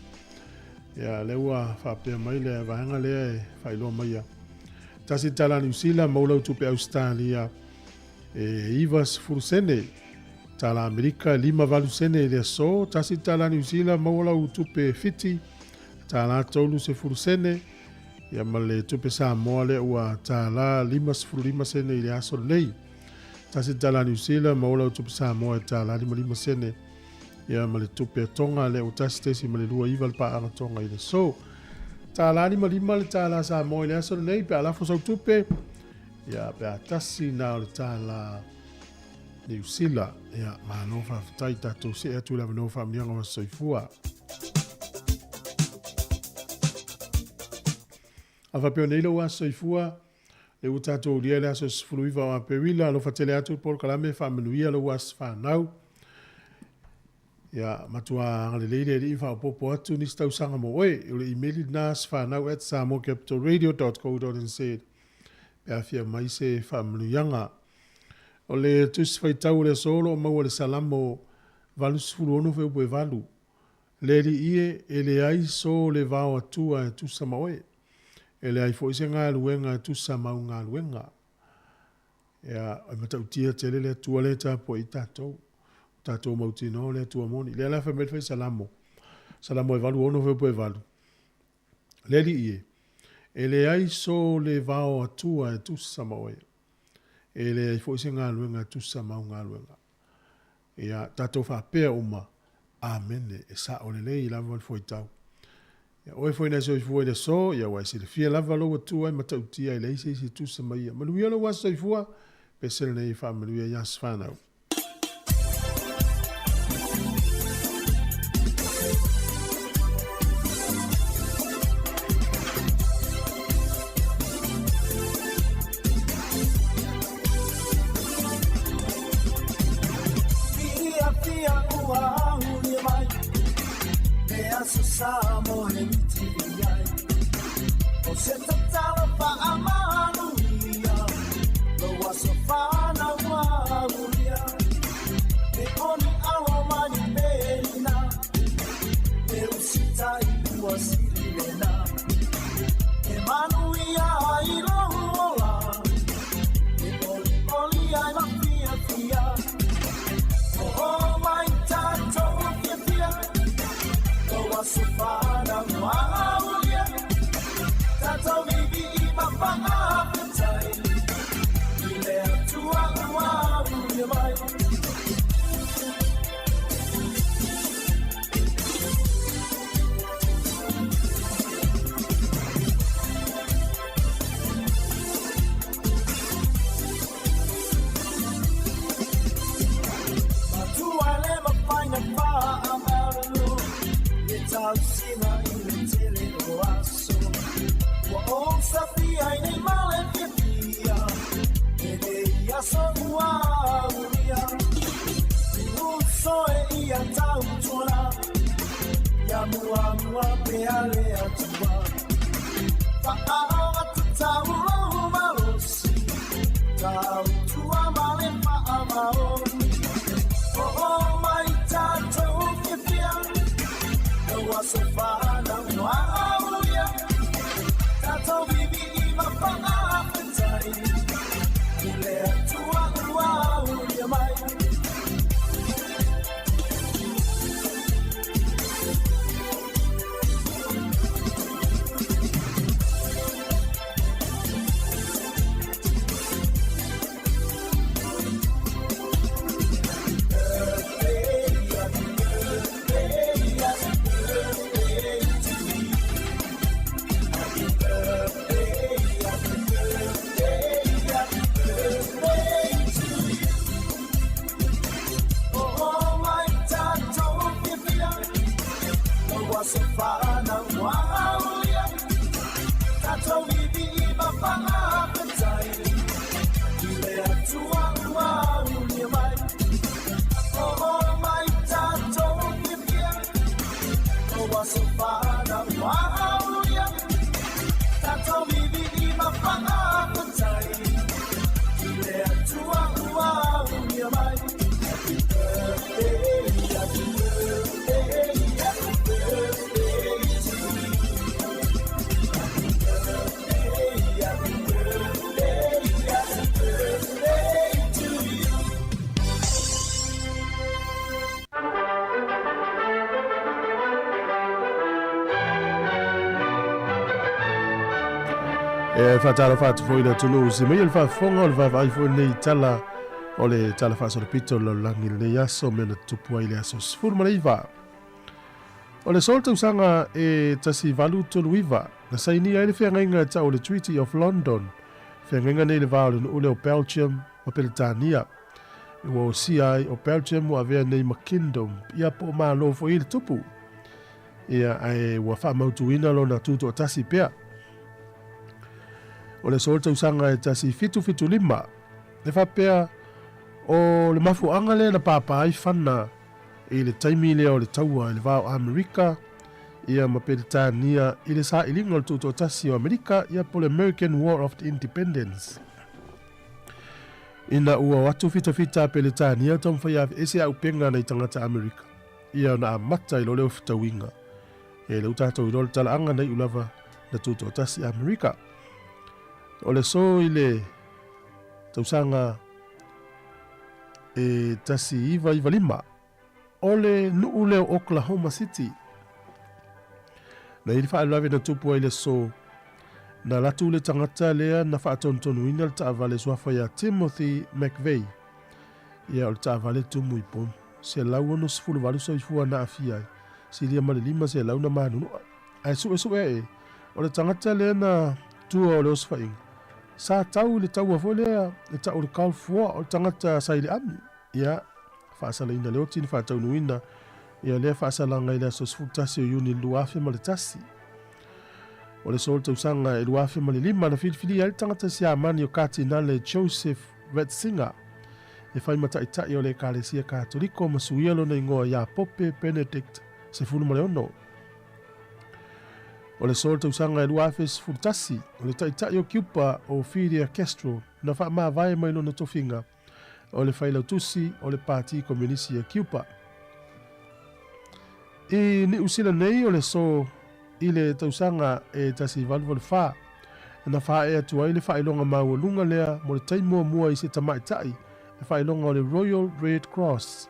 Ia, lea ua faapea mai le vaega lea e faailoa mai ia. Tasi tala Niu Sila, maua lau tupe Ausetalia e 90 sene. Tala Amerika e 58 sene i le aso. Tasi tala Niu Sila, maua lau tupe Fiti, tala 30 sene. Ia ma le tupe Samoa lea ua tala 55 sene i le aso lenei. Tasi tala Niu Sila, maua lau tupe Samoa e tala 55 sene. Ia ma le tupe a Tonga lea ua 1.29 le paaga Tonga i le aso. Tala 55 le tala Samoa i le aso lenei pe a lafo sau tupe. Ia pe a tasi na o le tala Niu Sila. Ia malo faafetai tatou see atu i le avanoa faamanuiaga o aso soifua. A faapea nei lou aso soifua, lea ua tatou aulia i le aso 19 o Aperila, alofa tele atu le polokalame e faamanuia lou aso fanau. Ia, matua agalelei le Alii faaopoopo atu nisi tausaga mo oe. O le imeli lena asofanau@samoacapitalradio.co.nz pe a fia mai se faamanuiaga. O le tusi faitau o le aso o lo o maua i le Salamo 86 fuaiupu e 8. Le Alii e, e leai so le vao atua e tusa ma oe. E leai foi se galuega e tusa ma au galuega. Ia, e matautia tele le Atua lea e tapuai i tatou. O tatou mautinoa o le Atua moni. Lea la fai mai le fai Salamo. Salamo e 86 fuaiupu e 8. Le Alii e, e leai so le vao atua e tusa ma oe. E leai foi se galuega e tusa ma au galuega. Ia, tatou faapea uma, Amene, e sao lelei lava le fuaitau. Ia oe foi na soifua i le aso, ia ua e silafia lava lou Atua e matautia e leai se isi e tusa ma ia. Manuia lou aso soifua, pese lenei e faamanuia i aso fanau. tausiga i le tele o aso. Ua ou safia ai nei ma le fiafia e lenei aso ua aulia. Uso e ia tautuana ia muamua pea le Atua. Faaogatataua lou malosi, tautua ma le faamaoni. Oo mai tatou fiafia, lau aso fanau ua aulia. Tatou viivii ma faafetai i le Atua ua aulia mai. Oo mai tatou fiafia, lau aso fanau ua aulia. Tatou viivii ma faafetai i le Atua ua aulia mai. Oo mai tatou fiafia, lau aso fanau ua aulia. Tatou viivii ma faafetai i le Atua ua aulia mai. Happy birthday, happy birthday, happy birthday to you. Happy birthday, happy birthday, happy birthday to you. E faatalofa atu foi i le atunuu se mai o le faafofoga o le vaavaai foi lenei tala o le Tala Faasolopito o le Lalolagi i lenei aso mea na tutupu ai i le aso 19. O le solo tausaga e 1839 na sainia ai le feagaiga e tau o le Treaty of London, feagaiga nei i le va o le nuu lea o Belgium ma Peretania. Ua osia ai o Belgium ua avea nei ma Kingdom, ia po o Malo foi i le tupu. Ia, ae ua faamautuina lona tutoatasi pea. O le aso o le tausaga e 1775, e faapea o le mafuaaga lea na pāpā ai Fana i le taimi lea o le taua i le va o Amerika ia ma Peretania i le sailiga o le tutoatasi o Amerika ia po o le American War of Independence. Ina ua o atu fitafita a Peretania taumafai e aveese auupega a nai tagata Amerika, ia ona amata i lo lea o fetauiga. E lea ua tatou iloa le talaaga na iu lava na tutoatasi Amerika. O le aso i le tausaga e 1995, o le nuu lea o Oklahoma City. Na i ai le faalavelave na tupu ai le aso na alu atu le tagata lea na faatonutonuina le taavale suafa ia Timothy McVeigh. Ia o le taavale tumu i pomu. 168 soifua na aafia ai, silia ma le 500 na manunua. Ae suesue ae, o le tagata lea na tua o le osofaiga, sa tau i le taua foi lea e tau o le Gulf War, o le tagata sa i le ami. Ia, faasalaina le oti na faataunuuina ia lea faasalaga i le aso 11 o Iuni 2001. O le aso o le tausaga e 2005 na filifilia ai le tagata Siamani o Katinale Joseph Ratzinger e fai ma taitai o le Ekalesia Katoliko ma suia lona igoa ia Pope Benedict XVI. O le aso o le tausaga e 2011, o le taitai o Kiupa o Fidel Castro na faamavae mai lona tofiga o le failautusi o le Pati Komenisi a Kiupa. I Niu Sila nei o le aso i le tausaga e 1884, na faaee atu ai le faailoga maualuga lea mo le taimi muamua i se tamaitai, le faailoga o le Royal Red Cross.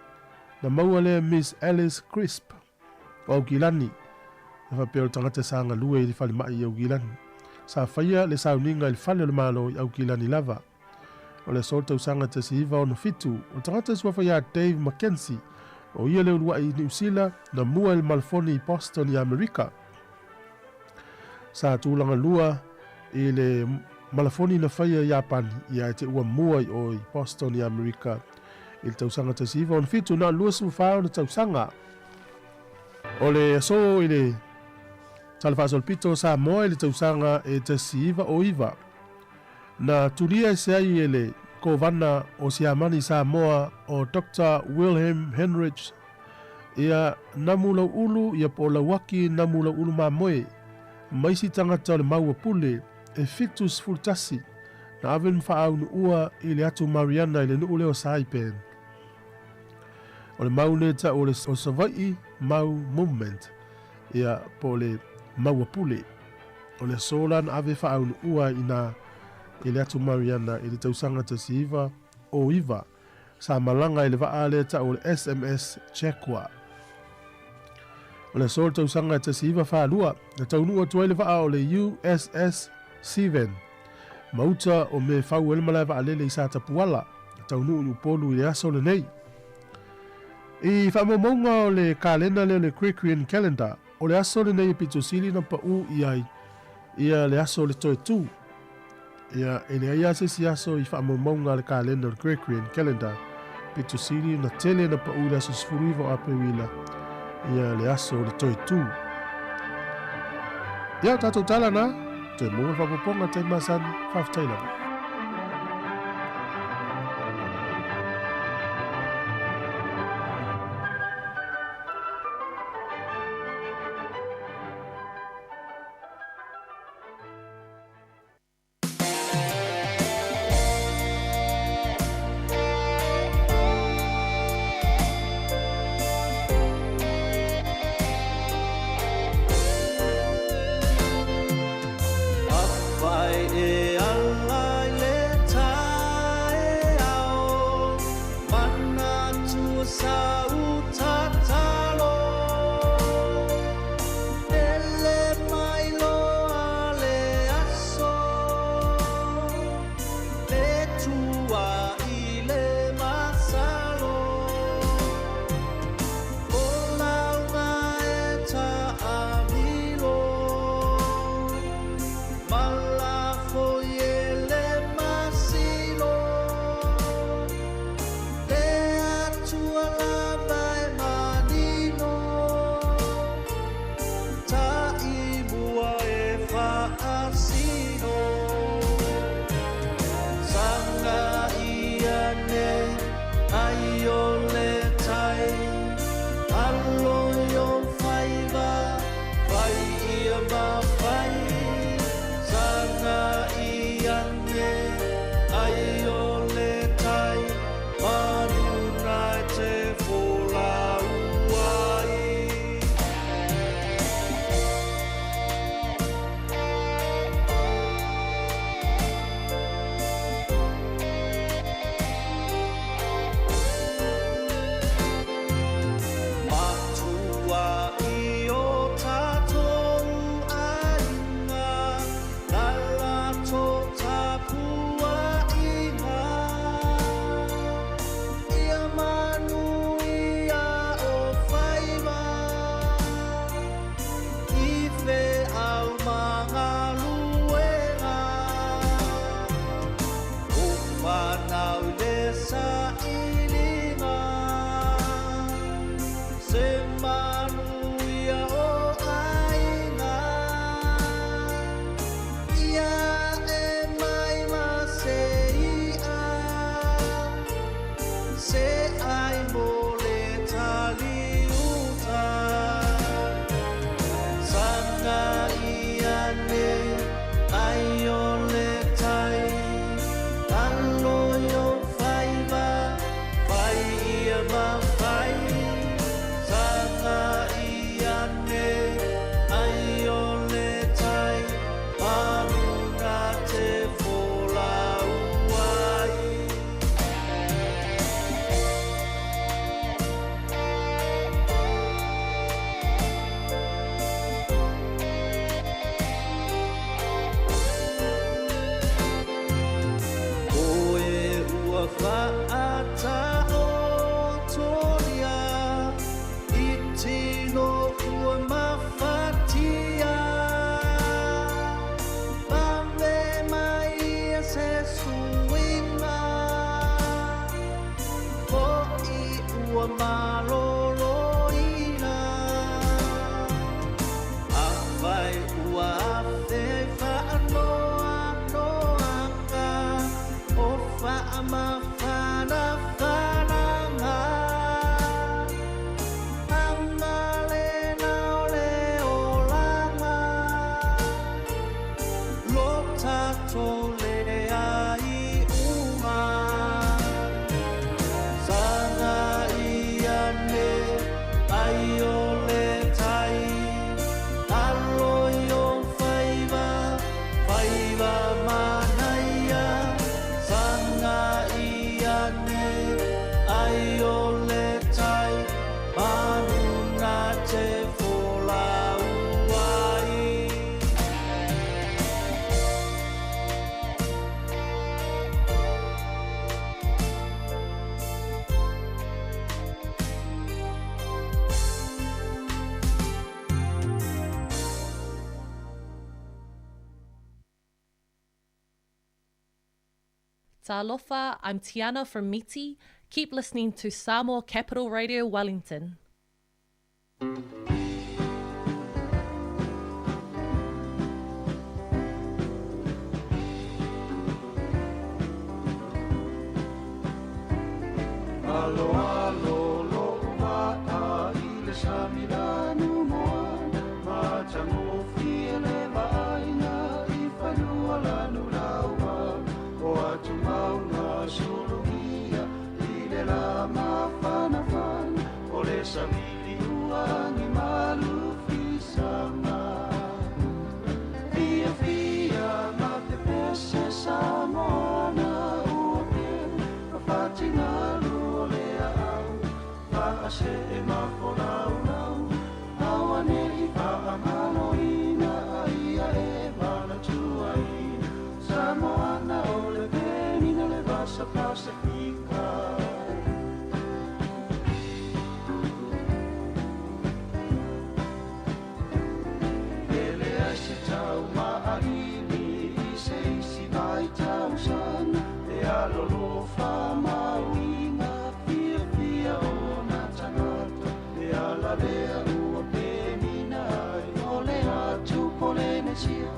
Na maua lea Miss Alice Crisp o Aukilani, e faapea o le tagata sa galue i le falemai i Aukilani. Sa faia le sauniga i le fale o le Malo i Aukilani lava. O le aso o le tausaga 1967, o le tagata suafa ia Dave McKenzie, o ia le uluai i Niu Sila na mua i le malafoni i Boston i Amerika. Sa tulaga lua i le malafoni na faia i Iapani, ia e te ua mua i o i Boston i Amerika i le tausaga 1967, na o le 24 ona tausaga. O le aso i le Tala Faasolopito o Samoa i le tausaga e 1909, na tulia ese ai e le Kovana o Siamani Samoa o Doctor Wilhelm Heinrich ia Namulau'ulu ia po o Lauaki Namulau'ulu Mamoe ma isi tagata o le Maua Pule e 71 na ave ma faaunuua i le atu Mariana i le nuu lea o Saipan. O le mau lea ta'u o le Savai'i Mau Movement, ia, po o le Maua Pule. O le aso la na ave faaunuua ai inā i le atu Mariana i le tausaga 1909, sa malaga i le vaa lea ta'u o le SMS Jaguar. O le aso o le tausaga 1942, na taunuu atu ai le vaa o le USS Seven ma uta o me fau ai le malae vaalele i Satapuala, na taunuu i Upolu i le aso lenei. I faamaumauga o le kalena lea o le Gregorian Calendar, o le aso lenei e pito sili na paʻū i ai ia le aso o le toe tū. Ia, e leai lava se isi aso i faamaumauga a le kalena o le Gregorian Calendar pito sili na tele na paʻū i le aso 19 o Aperila ia le aso o le toe tū. Ia, o tatou tala na, toe maua le faaopoopoga taimi masani, faafetai lava. te folau ai. Talofa, I'm Tiana from Miti. Keep listening to Samoa Capital Radio Wellington. Alo alo lo'u va'a i le sami lanu moana, matagofie le vaaiga i fanua lanu laua, o atumauga sulugia i le la mafanafana, o le savili uagi malufisaga. Fiafia ma pepese Samoana ua peu, fafatingalu o le aau, faasee mafolaulau, auane'i faamaloina aia e vanatuaina, Samoana o le penina le vasa Pasifika. E leai se taumailili i se isi vaitausaga, e alolofa mauiga fiafia ona tagata, e ala lea ua penina ai o le atu Polenesia,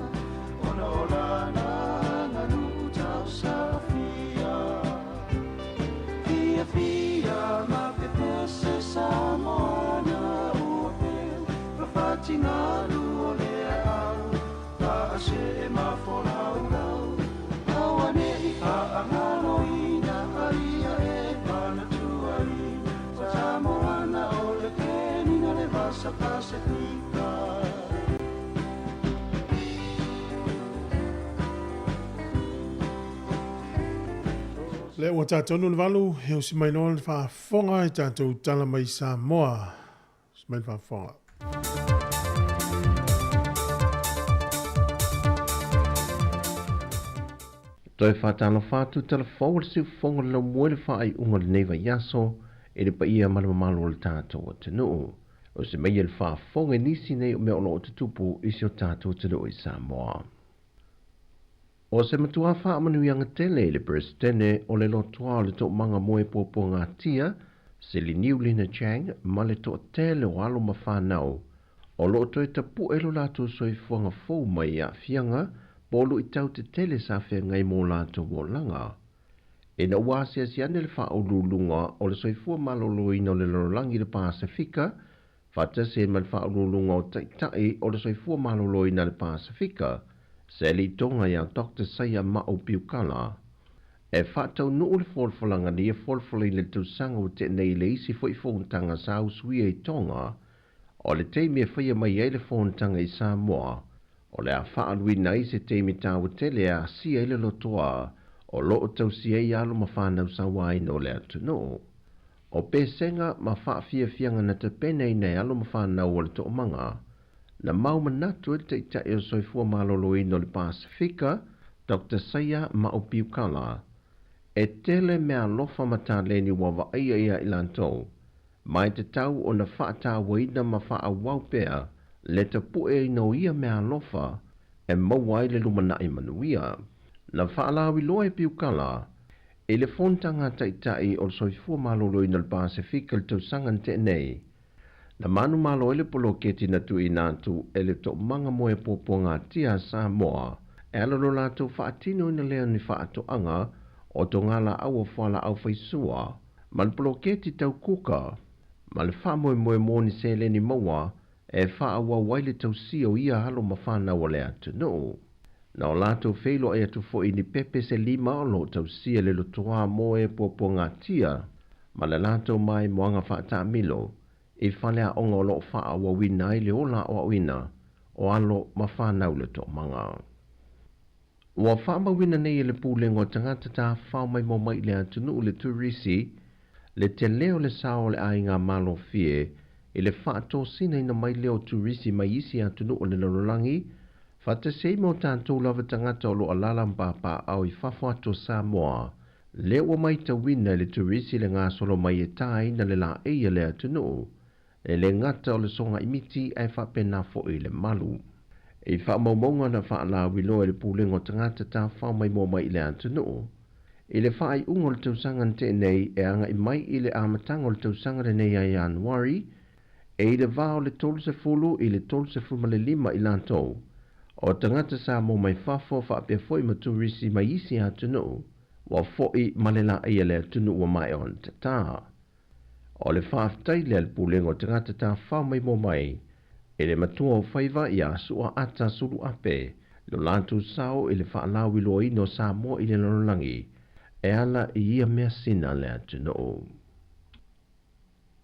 ona o lana aganuu tausafia. Fiafia ma pepese Samoana ua peu, fafatingalu o le aau, faasee mafolaulau, auane'i faagaloina aia e vanatuaina, Samoana o le penina le vasa Pasifika. Lea ua tatou le 8, e usi mai loa le faafofoga i tatou tala mai Samoa. Usi mai le faafofoga. Toe faatalofa atu talafou o le siufofoga o le laumua i le faaiuga o lenei vaiaso i le paia ma le mamalu o le tatou atunuu. O se maia le faafofoga i nisi nei o mea o lo o tutupu i si o tatou atunuu i Samoa. O se matua faamanuiaga tele i le Peresetene o le lotoa o le Toomaga mo e Puapuagatia, Seliniu Lina Chang, ma le toatele o alo ma fanau, o loo toe tapu'e lo latou soifuaga fou mai i aafiaga po o lu'itau tetele sa feagai mo latou olaga. Ina ua asiasi ane le faauluuluga o le Soifua Maloloina o le Lalolagi i le Pasefika, faatasi ai ma le faauluuluga o Taitai o le Soifua Maloloina i le Pasefika, Sally Tonga ia Doctor Saia Ma'u Piukala, e faataunuu le folafolaga nei e folafolaina i le tausaga ua tea nei i le isi foi fonotaga sa usuia i Tonga, o le taimi e faia mai ai le fonotaga i Samoa, o le a faaaluina ai se taimi taua tele e asia ai le lotoa o loo tausia ai alo ma fanau sauaina o le atunuu. O pesega ma faafiafiaga na tapenaina e alo ma fanau o le toomaga, na mau manatu ai le Taitai o le Soifua Maloloina o le Pasefika, Doctor Saia Ma'u Piukala, e tele meaalofa ma taleni ua vaaia ia i latou, ma e tatau ona faatauaina ma faaauau pea le tapu'eina o ia meaalofa e maua ai le lumanai manuia. Na faalauiloa e Piukala i le fonotaga a Taitai o le Soifua Maloloina o le Pasefika i le tausaga na tea nei, na manumalo ai le poloketi na tuuina atu e le Toomaga mo e Puapuagatia a Samoa e ala lo latou faatinoina lea o ni faatoaga o togalaau o fualaau faisua ma le poloketi tau kuka ma le faamoemoe mo ni seleni maua e faaauau ai le tausia o ia alo ma fanau o le atunuu. Na o latou feiloai atu foi i ni pepe se lima o lo o tausia le lotoa mo e puapuagatia ma le latou maimoaga faataamilo i faleaoga o lo o faaauauina ai le ola aoaoina o alo ma fanau le toomaga. Ua faamauina nei e le Pulega o Tagata Tafafao Maimoa Mai i le Atunuu le Turisi le tele o le sao o le aiga malofie i le faatosinaina mai lea o turisi mai isi atunuu o le lalolagi, faatasi ai ma o tatou lava tagata o lo o alaala ma papaaao i fafo atu o Samoa. Lea ua matauina e le turisi le gasolo mai e taina le laei a le atunuu, e le gata o le sogaimiti ae faapena foi le malu. I faamaumauga na faalauiloa e le Pulega o Tagata Tafafao Maimoa Mai i le Atunuu, i le faaiuga o le tausaga na tea nei e agai mai i le amataga o le tausaga lenei ia Ianuari, e i le va o le 30 i le 35 i latou o tagata Samoa mai fafo faapea foi ma turisi mai isi atunuu ua foi ma le laei a le atunuu ua maea ona tatā. O le faafetai lea a le Pulega o Tagata Tafafao Maimoa Mai i le matua o faiva ia Su'a Ata Suluape lo latou sao i le faalauiloaina o Samoa i le lalolagi e ala i ia measina a le atunuu.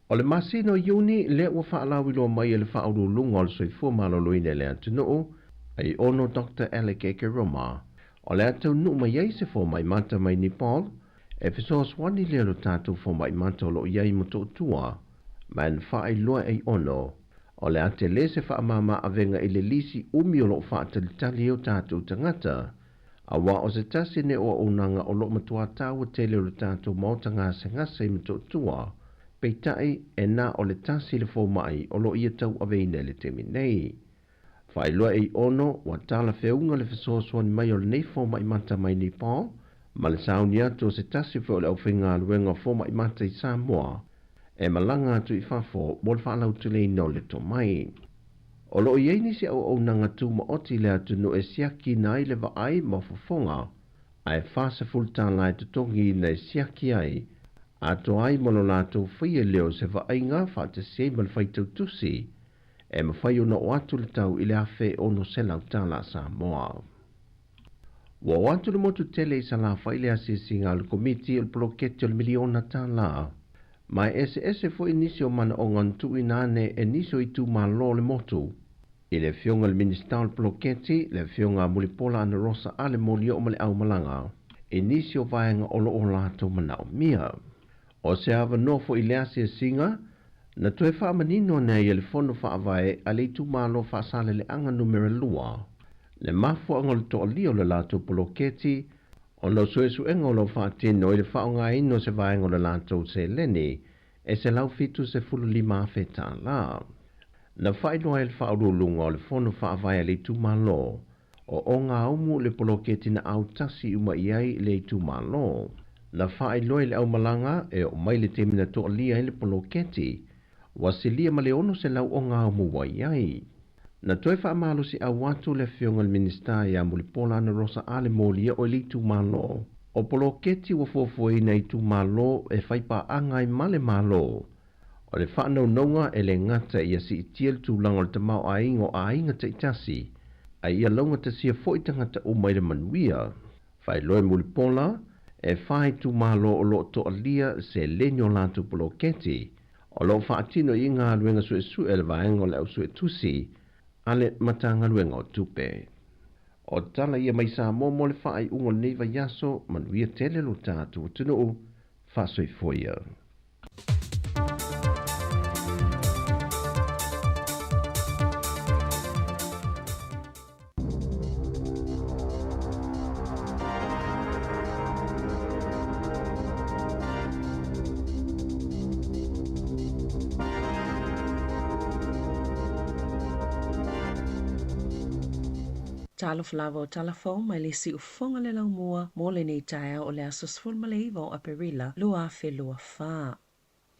O le masina o Iuni lea ua faalauiloa mai e le Faauluuluga o le Soifua Maloloina i le atunuu, Aiono Doctor Alec Ekeroma, o le a taunuu mai ai se fomai mata mai Nepal e fesoasoani lea i lo tatou fomai mata o lo o i ai i Motootua, ma e na faailoa e Aiono, o le a tele se faamama avega i le lisi umi o lo o faatalitali ai o tatou tagata, auā o se tasi nei o auaunaga o lo o matua taua tele o le tatou maota gasegase i Motootua, peitai e na o le tasi le fomai o lo o ia tauaveina i le taimi nei. Faailoa Aiono, ua talafeauga le fesoasoani mai o lenei fomai mata mai Nepal, ma le sauni atu o se tasi foi o le aufaigaluega fomai mata i Samoa e malaga atu i fafo mo le faalauteleina o le tomai. O lo o i ai nisi auaunaga tumaoti i le atunuu e siakiina ai le vaai ma fofoga, ae $40 tala e totogiina e siaki ai, atoa ai ma lo latou faia lea o se vaaiga faatasi ai ma le faitautusi e mafai ona oo atu le tau i le $1,600 tala Samoa. Ua oo atu le motu tele i Salafai le asiasiga a le Komiti o le Poloketi o le Miliona Tala. Ma e eseese foi nisi o manaoga na tuuina ane e nisi o itumalo o le motu. I le Afioga i le Minisita o le Poloketi, le Afioga a Mulipola Anarosa Ale Molioo ma le Aumalaga, i nisi o vaega o lo o latou manaomia. O se avanoa foi i le asiasiga, na toe faamanino ane ai e le Fono Faavae a le Itumalo Faasaleleaga Numera 2 le mafuaaga o le toalia o le latou poloketi ona o suesuega o lo o faatino i le faaaogaina o se vaega o le latou seleni e $175,000. Na faailoa ai e le Faauluuluga o le Fono Faavae a le Itumalo o Ogaumu le poloketi na autasi uma i ai le itumalo. Na faailoa i le aumalaga e oo mai le taimi na toalia ai le poloketi, ua silia ma le 600 Ogaumu ua i ai. Na toe faamalosiau atu le Afioga i le Minisita ia Mulipola Anarosa Ale Molia o i le itumalo, o poloketi ua fuafuaina e itumalo e faipaaga ai ma le Malo. O le faanaunauga e le gata ia siitia le tulaga o le tamaoaiga o aiga taitasi, a ia laugatasia foi tagata uma i le manuia. Faailoa e Mulipola, e fa itumalo o lo o toalia seleni o latou poloketi, o lo o faatino i galuega suesue a le vaega o le ausuetusi a le Matagaluega o Tupe. O tala ia mai Samoa mo le faaiuga o lenei vaiaso, manuia tele lo tatou atunuu, faasoifua ia. Talofa lava o tala fou mai le siufofoga le laumua mo lenei taeao o le aso 19 o Aperila 2024.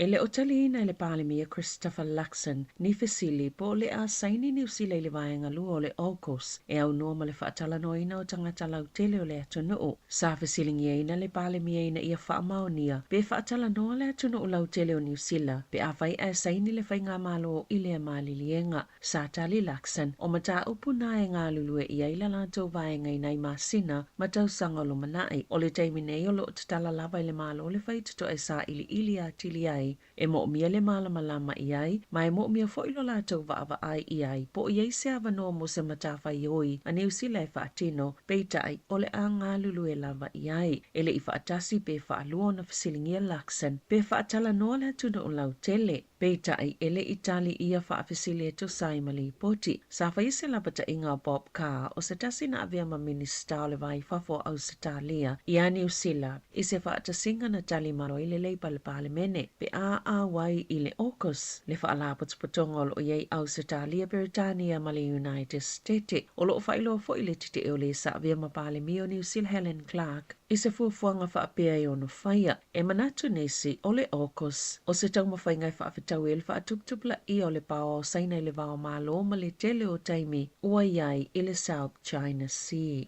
E le o taliina e le Palemia Christopher Luxon ni fesili po o le a saini Niu Sila i le vaega lua o le AUKUS e aunoa ma le faatalanoaina o tagata lautele o le atunuu. Sa fesiligiaina le Palemia ina ia faamaonia pe faatalanoa le atunuu lautele o Niu Sila pe afai ae saini le faigamalo i lea maliliega. Sa tali Luxon, o mataupu na e galulue i ai la latou vaega i nai masina ma tausaga o lumanai. O le taimi nei o lo o tatala lava i le Malo le faitotoa e sailiili atili ai ai, e moʻomia le malamalama i ai, ma e moʻomia foi lo latou vaavaai i ai, po o i ai se avanoa mo se matafaioi a Niu Sila e faatino, peitai, o le a galulue lava i ai. E le i faatasi pe faalua ona fesiligia Luxon pe faatalanoa le atunuu lautele. Peitai, e le i tali ia faafesili e tusa ai ma lipoti. Sa faia se lapataiga a Bob Carr, o se tasi na avea ma Minisita o le Va i Fafo o Ausetalia, iā Niu Sila, i se faatasiga na tali malo ai le Leipa i le Palemene, pe a auai i le AUKUS, le faalapotopotoga o lo o i ai Ausetalia, Peretania ma le United State. O lo o faailoa foi le tetee o le sa avea ma Palemia o Niu Sila Helen Clark, i se fuafuaga faapea e ono faia. E manatu nisi, o le AUKUS, o se taumafaiga e faafetaui ai le faatuputupulaia o le paoa o Saina i le va o Malo ma le tele o taimi ua i ai i le South China Sea.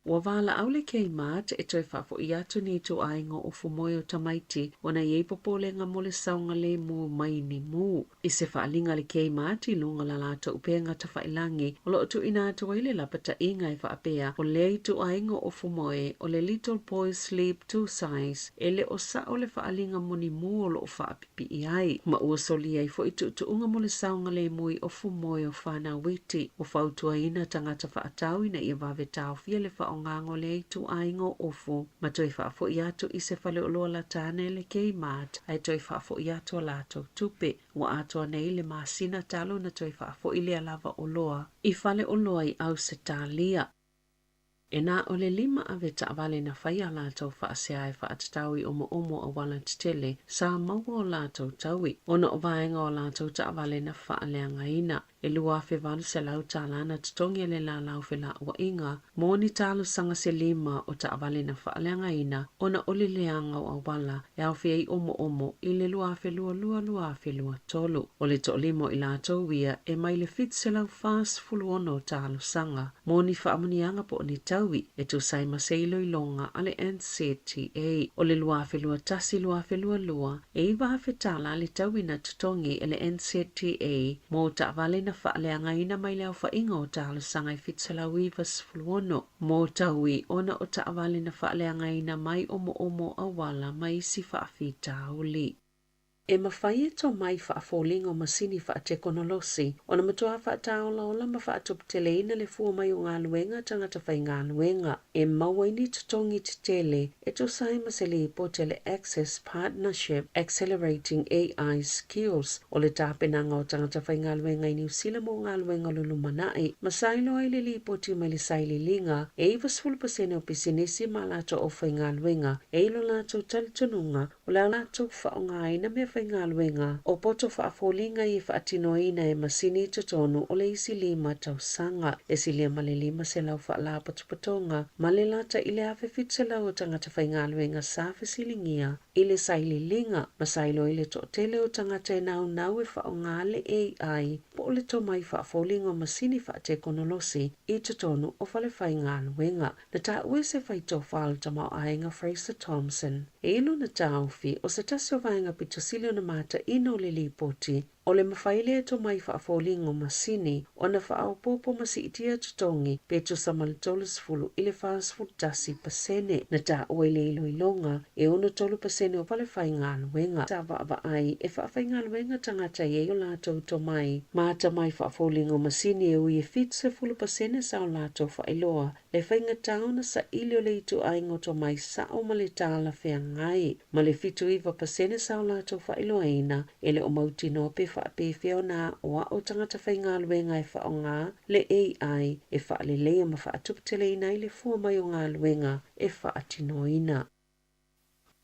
Ua valaau le Kmart e toe faafo'i atu ni ituaiga o ofu moe o tamaiti ona e i ai popolega mo le saogalemu mai ni mū. I se faaaliga a le Kmart i luga o la latou upega tafailagi o lo o tuuina atu ai le lapataiga e faapea, o lea ituaiga o ofu moe o le Little Boy Sleep Two Size e le o sao le faaaliga mo ni mū o lo o faapipii ai, ma ua solia ai foi tuutuuga mo le saogalemu i ofu moe o fanau iti. Ua fautuaina tagata faatau ina ia vave taofia le faaaogaina o lea ituaiga o ofu ma toe faafo'i atu i se faleoloa lata ane le Kmart ae toe faafo'i atu a latou tupe. Ua atoa nei le masina talu ona toe faafo'i lea lava oloa i faleoloa i Ausetalia. E na o le lima ave taavale na faia a latou faasea e faatatau i omoomo auala tetele sa maua o latou taui, ona o vaega o latou taavale na faaleagaina. E $2,800 tala na totogi e le Lālā o Felauaiga mo ni talosaga se lima o taavale na faaleagaina ona o le leaga o auala e aofia ai omoomo i le 2022-2023. O le toalima o i latou ia e mai le 746 o talosaga mo ni faamanuiaga po o ni taui e tusa ai ma se iloiloga a le NCTA. O le 2021-2022, e $9,000 tala le taui na totogi e le NCTA mo taavale na faaleagaina mai le aofaiga o talosaga e 796 mo taui ona o taavale na faaleagaina mai omoomo auala ma isi faafitauli. E mafai e tomai faafoliga o masini faatekonolosi ona matuā faataolaola ma faatuputeleina le fua mai o galuega a tagata faigaluega e maua ai ni totogi tetele e tusa ai ma se lipoti a le Access Partnership Accelerating AI Skills o le tapenaga o tagata faigaluega i Niu Sila mo galuega o le lumanai, ma sa iloa ai le lipoti mai le sailiiliga e 90% o pisinisi ma a latou aufaigaluega e i lo latou talitonuga o le a latou faaaogaina meafaigaluega o poto faafoliga e faatinoina e masini i totonu o le isi lima tausaga. E silia ma le 500 faalapotopotoga ma le lata i le 1,700 o tagata faigaluega sa fesiligia i le sailiiliga ma sa iloa i le toatele o tagata e naunau e faaaoga le AI po o le tomai faafoliga o masini faatekonolosi i totonu o falefaigaluega. Na taua e se faitofa o le tamaoaiga Fraser Thompson e i lona taofi o se tasi o vaega pito sili ona mataina o le lipoti o le mafai lea e tomai faafoliga o masini ona faaopoopo ma siitia totogi pe tusa ma le 30 i le 41%. Na taua i le iloiloga e 63% o falefaigaluega sa vaavaai e faafaigaluega tagata e i ai o latou tomai ma atamai faafoliga o masini e ui e 70% sa o latou faailoa le faigata ona saili o le ituaiga o tomai sao ma le talafeagai, ma le 79% sa o latou faailoaina e le o mautinoa pe faapefea ona aoao tagata faigaluega e faaaoga le AI e faaleleia ma faatuputeleina ai le fua mai o galuega e faatinoina.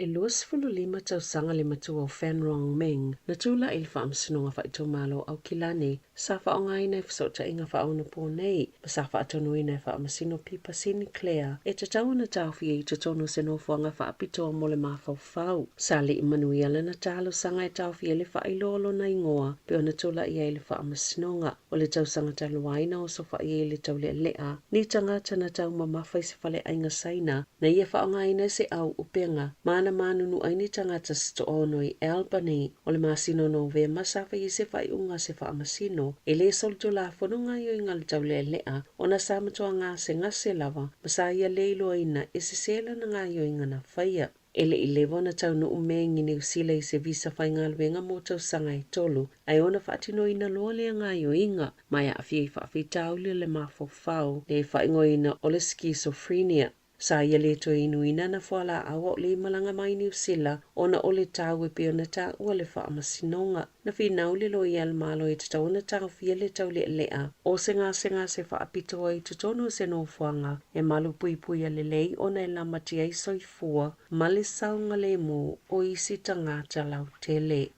E 25 tausaga le matua o Fan Rong Ming na tulai i le Faamasinoga Faaitumalo o Aukilani sa faaaogaina i fesootaiga faaonaponei ma sa faatonuina e Faamasino Pippa Sinclair e tatau ona taofia i totonu o se nofoaga faapitoa mo le mafaufau. Sa lii manuia lana talosaga e taofia ai le faailoa o lona igoa pei ona tulai ai i le Faamasinoga. O le tausaga talu ai na osofa'i ai i le taulealea ni tagata na taumamafa i se faleaiga Saina na ia faaaogaina e se au upega ma na manunu ai ni tagata se toaono i Albany. O le masina o Novema sa fai ai se faaiuga a se faamasino e lē solitulafono gaoioiga a le taulealea ona sa matua gasegase lava ma sa ia le iloaina e sesē lana gaoioiga na faia. E le i leva ona taunuu Meng i Niu Sila i se visa faigaluega mo tausaga e tolu, ae ona faatinoina loa lea gaoioiga, ma e aafia i faafitauli o le mafaufau le faaigoaina o le schizophrenia. Sa ia le toe inuina ana fualaau a o le i malaga mai i Niu Sila ona o le tau e pei ona taua le faamasinoga. Na finau le loia a le Malo e tatau ona taofia le taulealea o se gasegase faapitoa i totonu o se nofoaga e malupuipuia lelei ona e lamatia ai soifua ma le saogalemu o isi tagata lautele.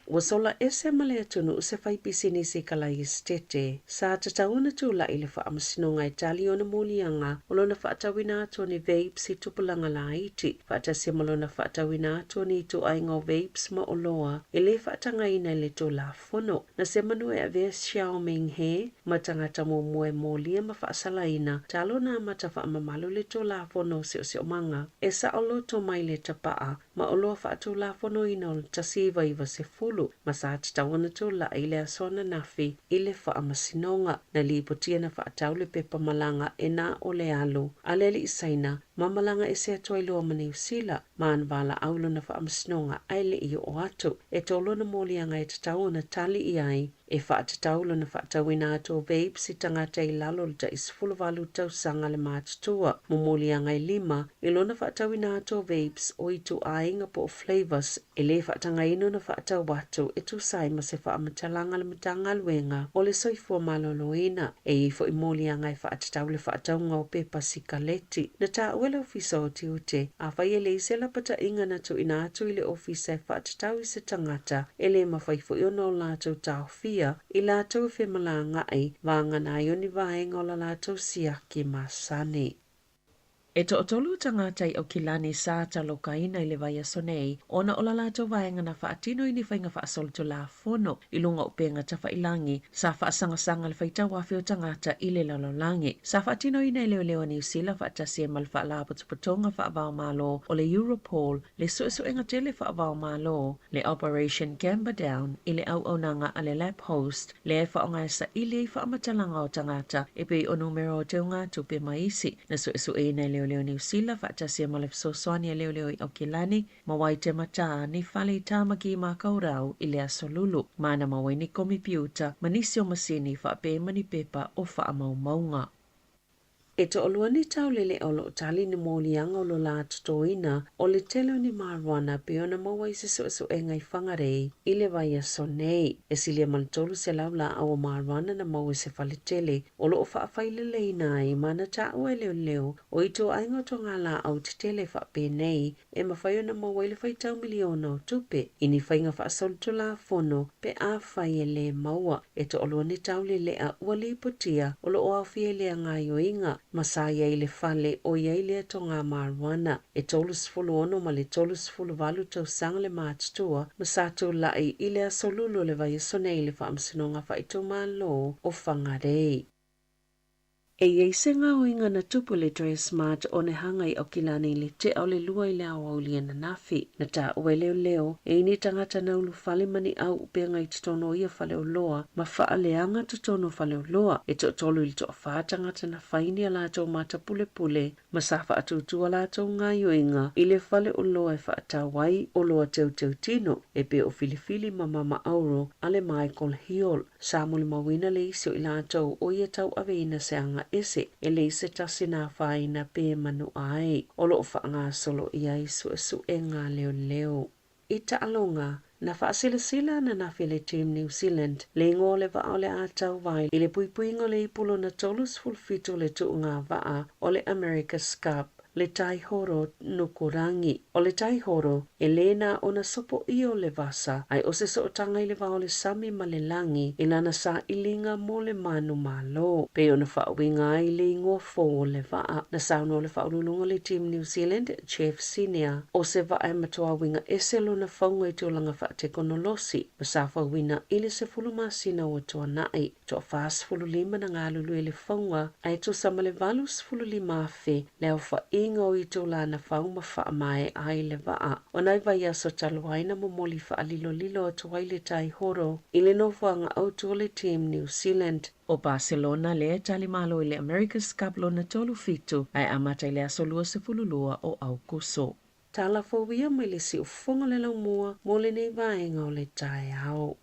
Ua sola ese ma le atunuu se faipisinisi kalai esetete sa tatau ona tulai i le faamasinoga e tali ona moliaga o lona faatauina atu o ni vapes i tupulaga laiti, faatasi ma lona faatauina atu o ni ituaiga o vapes ma oloa e le faatagaina i le Tulafono. Na semanu e avea Xiao Ming He ma tagata muamua e molia ma faasalaina talo na amata faamamalu le Tulafono o Siosiomaga e saoloto mai le tapaa ma oloa faatulafonoina o le 1990 ma sa tatau ona tulai i le aso ananafi i le faamasinoga. Na lipotia na faatau le pepa malaga e na o le alo a le alii Saina ma malaga ese atu ai loa ma Niu Sila ma ana valaau lona faamasinoga ae le i oo atu. E tolu ona moliaga e tatau ona tali i ai e faatatau lona faatauina atu o vapes i tagata i lalo o le tai 18 tausaga le matutua. Momoliaga e lima i lona faatauina atu o vapes o ituaiga po o flavours e le faatagaina ona faatau atu e tusa ai ma se faamatalaga a le Matagaluega o le Soifua Maloloina. E i ai foi moliaga e faatatau le faatauga o pepa sikaleti. Na taua e le Ofisa o Tiute, afai e leai se lapataiga na tuuina atu i le Ofisa e faatatau i se tagata, e le mafai foi ona o latou taofia i latou e femalagaai, vagana ai o ni vaega o la latou siaki masani. E toatolu tagata i Aukilani sa talokaina i le vaiaso nei ona o la latou vaega na faatino i ni faiga faasolitulafono i luga o upega tafailangi sa faasagasaga le faitau afe o tagata i le lalolagi. Sa faatinoina e leoleo a Niu Sila faatasi ai ma le Faalapotopotoga Faava-o-Malo o le Europol le suesuega tele faava-o-Malo, le Operation Camperdown i le auaunaga a le Lap Host, lea e faaaoga e saili ai faamatalaga o tagata e pei o numera o teugatupe ma isi. Na suesueina e Leoleo Niu Sila faatasi ai ma le fesoasoani a Leoleo i Aukilani ma Waitematā ni fale i Tāmaki i Makaurau i le Aso Lulu, ma na maua ai ni komipiuta ma nisi o masini faapea ma ni pepa o faamaumauga. E toalua ni taulele o lo o tali ni moliaga o lo la totoina o le tele o ni marijuana pei ona maua i se suesuega i Whangarei i le vaiaso nei. E silia ma le 300 laau o marijuana na maua i se fale tele o lo o faafaileleina ai ma na taua e leoleo o ituaiga o togalaau tetele faapenei e mafai ona maua ai le faitau miliona o tupe i ni faiga faasolitulafono pe afai e lē maua. E toalua ni taulelea ua lipotia o lo o aofia i lea gaoioiga ma sa i ai i le fale o i ai lea toga marijuana. E 36 ma le 38 tausaga le matutua ma sa tulai i le aso Lulu o le vaiaso nei i le Faamasinoga Faaitumalo o Whangarei. E i ai se gaoiga na tupu i le Dress Smart o ne hanga i Aukilani i le tea o le lua i le aoauli ananafi. Na taua e leoleo e i ni tagata na ulufale ma ni au upega i totonu o ia faleoloa ma faaleaga totonu o faleoloa. E toatolu i le toafa tagata na fai ni a latou matapulepule ma sa faatuatua latou gaoioiga i le faleoloa e faatau ai oloa teuteu tino e pei o filifili ma mama auro a le Michael Hill. Sa molimauina le isi o i latou o ia tauaveina se aga ese, e leai se tasi na afaina pe manua ai. O lo o faagasolo i ai suesuega leoleo. I taaloga, na faasilasila ananafi e le Team New Zealand le igoa o le vaa o le a tauva i le puipuiga o le ipu lona 37 o le tuuga vaa o le America's Cup. Le Taihoro Nukurangi. O le Taihoro, e lē na ona sopoia o le vasa, ae o se sootaga i le va o le sami ma le lagi i lana sailiga mo le manumalo. Pei ona faauiga ai le igoa fou o le vaa. Na saunoa le faauluuluga o le Team New Zealand, Jeff Senior, o se vaa e matua uiga ese lona fauga i tulaga faatekonolosi ma sa fauina i le 10 masina ua tuanai. Toa 45 na galulue i le fauga ae tusa ma le 85,000 le aofaiga o itula na fau ma faamaea ai le vaa. O nai vaiaso talu ai na momoli faalilolilo atu ai le taihoro i le nofoaga autu o le Team New Zealand. O Barcelona lea e talimalo i le America's Cup lona 37 ae amata i le aso 22 o Aokuso. Tala fou ia mai le siufofoga o le laumua mo lenei vaega o le taeao.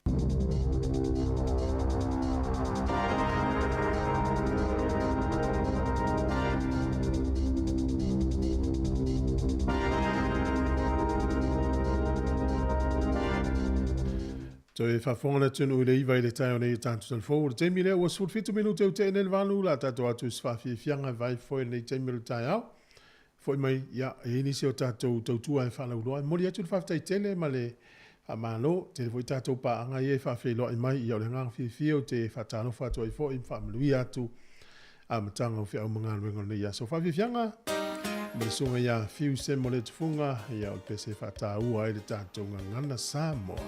Toe faafofoga le atunuu i le 9 i le taeao nei i tatou talafou. O le taimi lea ua 17 minute ua tea nei le 8, o le a tatou atu i se faafiafiaga e vai foi i lenei taimi o le taeao. Foi mai, ia, e i ai nisi o tatou tautua e faalauiloa. E momoli atu le faafetai tele ma le faamalo. Tele foi tatou paaga ia e faafeiloai mai. Ia, o le agaga fiafia ou te faatalofa atu ai foi ma faamanuia atu amataga o feau ma galuega o lenei aso. Faafiafiaga ma le susuga ia Fiu Semo Letufuga, ia, o le pese e faataua ai le tatou gagana Samoa.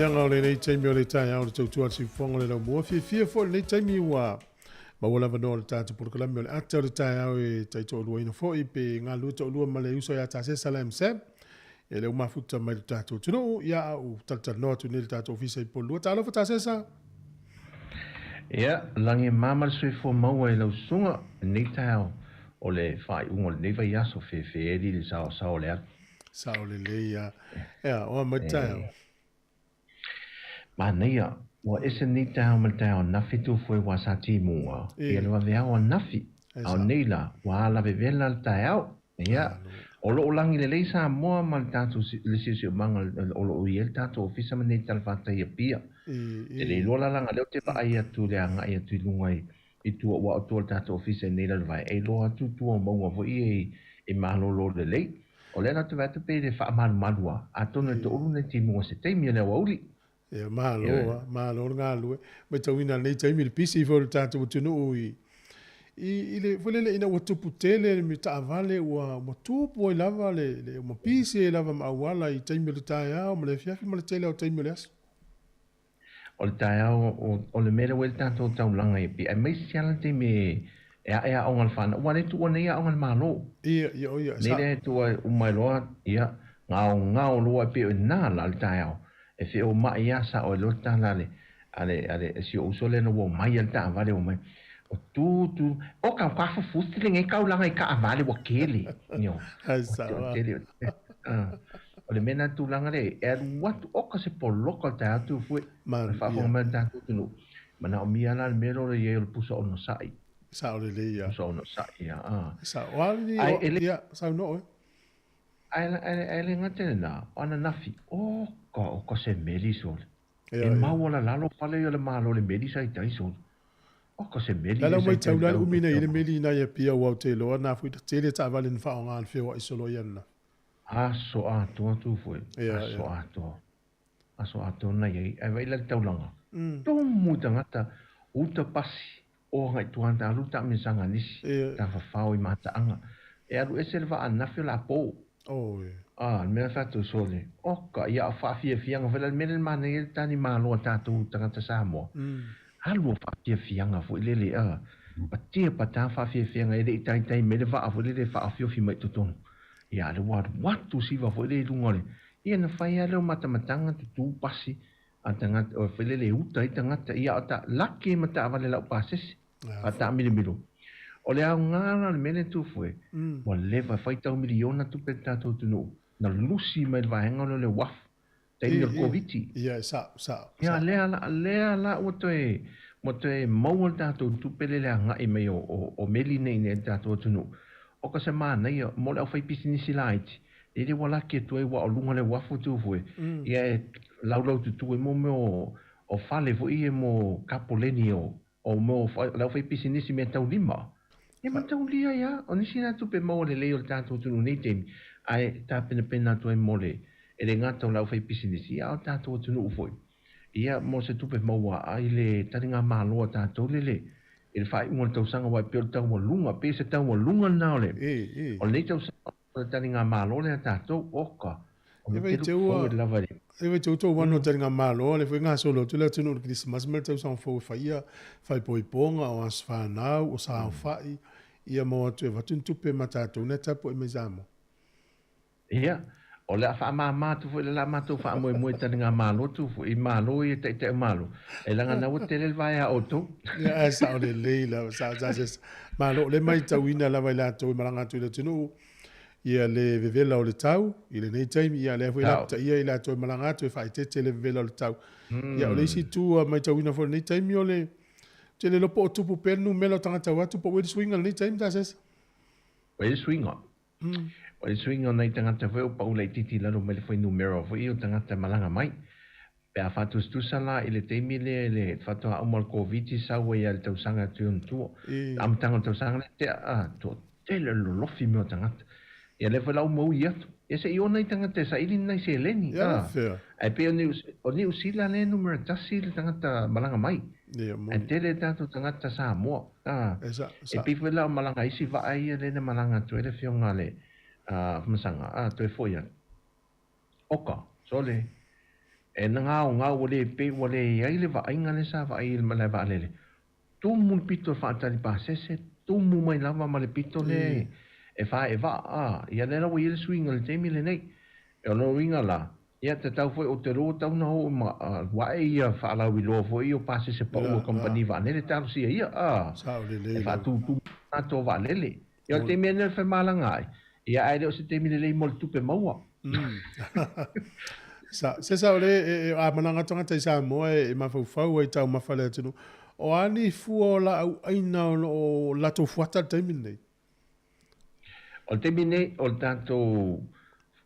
Tauafiaga o lenei taimi o le taeao le tautua le siufofoga o le laumua. Fiafia foi lenei taimi ua maua lava noa le tatou polokalame o le ata o le taeao e taitoaluaina foi pe galulue toalua ma le uso ia Tasesa Lam Sam. E le ua mafuta mai le tatou atunuu, ia a ua talatalanoa atu nei le tatou ofisa i Polua. Talofa Tasesa! Ia, lagi e mama le soifua maua i lau susuga lenei taeao o le faaiuga o lenei vaiaso, feefeeli le saoasao o le alu. Sao lelei a. Ea, oa mai le taeao. Manaia, ua ese lenei taeao ma le taeao ananafi Tufue ua sa timuga, ia le vaveao ananafi, a o nei la, ua alavevela le taeao. Ia, o lo o lagi lelei Samoa ma le tatou, le siosiomaga o lo o i ai le tatou ofisa ma nei talafatai i Apia. E le iloa la leaga lea ou te vaai atu i le agai atu i luga i tua ua o tua le tatou ofisa i nei lalovae, e iloa atu tua o mauga foi ia i malolo lelei. O lea la ou te vaai atu pei e faamalumalu lava, atonu e toulu nai timuga se taimi o le aoauli. Ia, malo a, malo le galulue. Matauina i lenei taimi le pisi foi o le tatou atunuu i, i, i le, foi lele ina ua tupu tele le taavale ua, ua tupu ai lava le, le, ua pisi ai lava ma auala i taimi o le taeao ma le afiafi ma le tele o taimi o le aso. O le taeao, o, o le mea lea ua i ai le tatou taulaga i Apia, aemaise lava le taimi e, e ae aoga le fanau, aua o lea e tuua nei aoga a le Malo. Ia, ia, o ia, Nei lea e tuua uma ai loa, ia, gaogao loa e pei o i ina la le taeao. E feomaʻi a sao ai loa le tala a le, a le, a le, si ou uso lea na ua omai a le taavale ua omai, o tu, tu, o ka ka fufusi lenei taulaga i taavale ua tele, io, Ai sao o tele, o le mea na tulaga lea, e alu atu, oka se poloka o le taeao tu fue, Man, le faafofoga mai le tatou atunuu, manaomia la le mea lea o le i ai o le pusa onosai. Sao lelei ia. Pusa onosai, ia, a. Sao, o a ni, Ai, e le, ia, saunoa oe. Ae le gata i lena, o ananafi, oka, oka se meli sole. Ia, E ia. mau ala lalo fale ia o le Malo le meli sa i tai sole. Oka se meli La le lau sa i tai matau la le tau umi nei i le meli ina ia pia ua ou te iloa na foi tele taavale na faaaoga le feoai solo ia na. Aso atoa tu foi, Ia, aso ia. atoa. Aso atoa na iai, ae vaai la le taulaga. Tumu tagata, uta pasi, o agai tua ta alu taamisaga nisi, Ia. tafafao i mataaga. E alu ese le vaa ananafi o le apo. Oh, ia. A, le mea na fai atu sole, oka, ia o faafiafiaga foi la le mea lea na manaia ai le tani malo a tatou tagata Samoa. Alu o faafiafiaga foi lele, a, patia pata faafiafiaga e le i taitai mai le vaa foi lele e faaofiofi mai i totonu. Ia, a le ua alu atu siva foi lele i luga o le, ia na fai lava lea o matamataga tutu pasi a tagata, o foi lele e uta ai tagata, ia o ta laki ma taavale laupasese, a taamilomilo. O le aoga la o le mea lea e tufu e, ua leva e faitau miliona tupe le tatou atunuu na lusi mai le vaega lea o le uafu, taimi o le Koviti. Ia, e sao, sao, Ia, sao. lea la, lea la ua toe, ua toe maua le tatou tupe lea le agai mai o, o, o meli nei i le tatou atunuu. O ka se manaia mo le aufaipisinisi laiti, lele ua laki atu ai ua o luga le uafu tufu e, ia e laulaututu ai mo mea o, o fale foi ia mo kapoleni o, o mea o le aufaipisinisi meataulima. Ia mataulia ia, o nisi na tupe maua lelei o le tatou atunuu nei taimi, ae tapenapena atu ai mo le, e le gata o le aufaipisinisi, ia a o le tatou atunuu foi. Ia mo se tupe maua ai le taligamalo a tatou lele i le faaiuga o le tausaga aua e pei o le taualuga, pei se taualuga lena o le, o lenei tausaga o le taligamalo lea a tatou, oka, o E le vai telu te ua, forward lava i le. e vai te ua tou ano taligamalo le foi gasolo atu le atunuu i le Kerisimasi ma le tausaga fou e faia faaipoipoga o aso fanau, o saofai, ia maua atu e avatu ni tupe ma tatou na tapuai mai Samoa. Ia, o le a faamama atu foi le la matou faamoemoe i taligamalo atu foi i Malo ia Taitai o Malo, e leaga na ua tele le vaea a outou. Ia, ae sao lelei lava, sao sa se Malo, o lea maitauina lava i latou e malaga atu i le atunuu, ia le vevela o le tau i lenei taimi, ia lea foi Sao. lapataia i latou e malaga atu e faaeteete le vevela o le tau. Ia, o le isi itu a maitauina foi i lenei taimi o le tele iloa po o tupu pea le numera o tagata o atu po o ua i le suiga i lenei taimi, Tasesa. Ua i le suiga. O le suiga o nai tagata foi o pau laitiiti i lalo mai le fuainumera foi o tagata malaga mai. Pe a faatusatusa la i le taimi lea i le faatoa uma o le Koviti sau ai lava i le tausaga atu i ona tua. Le amataga o le tausaga lea tea a toatele o le lolofi mea o tagata. Ia lea foi la ua maui atu. Ia se i o nai tagata e saili ni nai seleni Ia a. fea. Ae pei o Niu o Niu Sila lea e numera tasi le tagata malaga mai. Ia Ae moni. tele tatou tagata Samoa a. E sa, E sa. pei foi la o malaga isi vaa ia lea na malaga atu ai le afioga a le a Masaga a toe foi atu. Oka, sole. E nagaogao ua le pei ua leai le vaaiga lea sa vaai i le malae vaalele. Tumu le pito i le faatali pasese, tumu mai lava ma le pito lea e fae vaa, a, ia lea la ua i ai le suiga i le taimi lenei. O lona uiga la, ia tatau foi ou te iloa ua tatau ona oo ma alu ae ia faalauiloa foi ia o pasese pau a kamupani vaalele talosia ia, a, e faatutu latou vaalele. Ia o le taimi lava lenei o le femalagaai, ia ae le o se taimi lelei mo le tupe maua. Sa, se sa o le e, e, a managa tagata i Samoa e, e mafaufau ai taumafa le atunuu. O a ni fua o laau ʻaina o lo o latou fuata i le taimi lenei? O le taimi nei, o le tatou,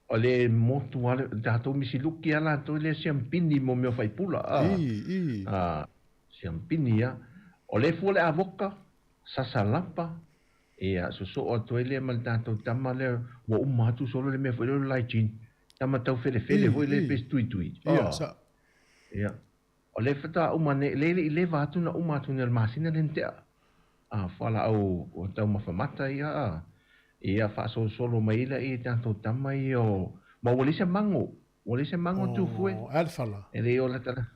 o le motu a le tatou misiluki a latou e le siampini mo mea o faipula, a. I, i. A, siampini ia. O le fua le avoka, sasalapa, Ia, sosoo atu ai lea ma le tatou tama lea, ua uma atu solo le mea foi lea o le laijini. Tama tau felefele foi lea pe se tuitui. Ia, sa. Ia. O lea faatoa uma nei, lea e le i leva atu na uma atu nei o le masina lea na tea. A, fualaau o taumafa mata ia, a. Ia, faasolosolo mai ai laia i tatou tama ia o, ma ua leai se mago. Ua leai se mago tufue. Oh, ae le fala. E le ola tala.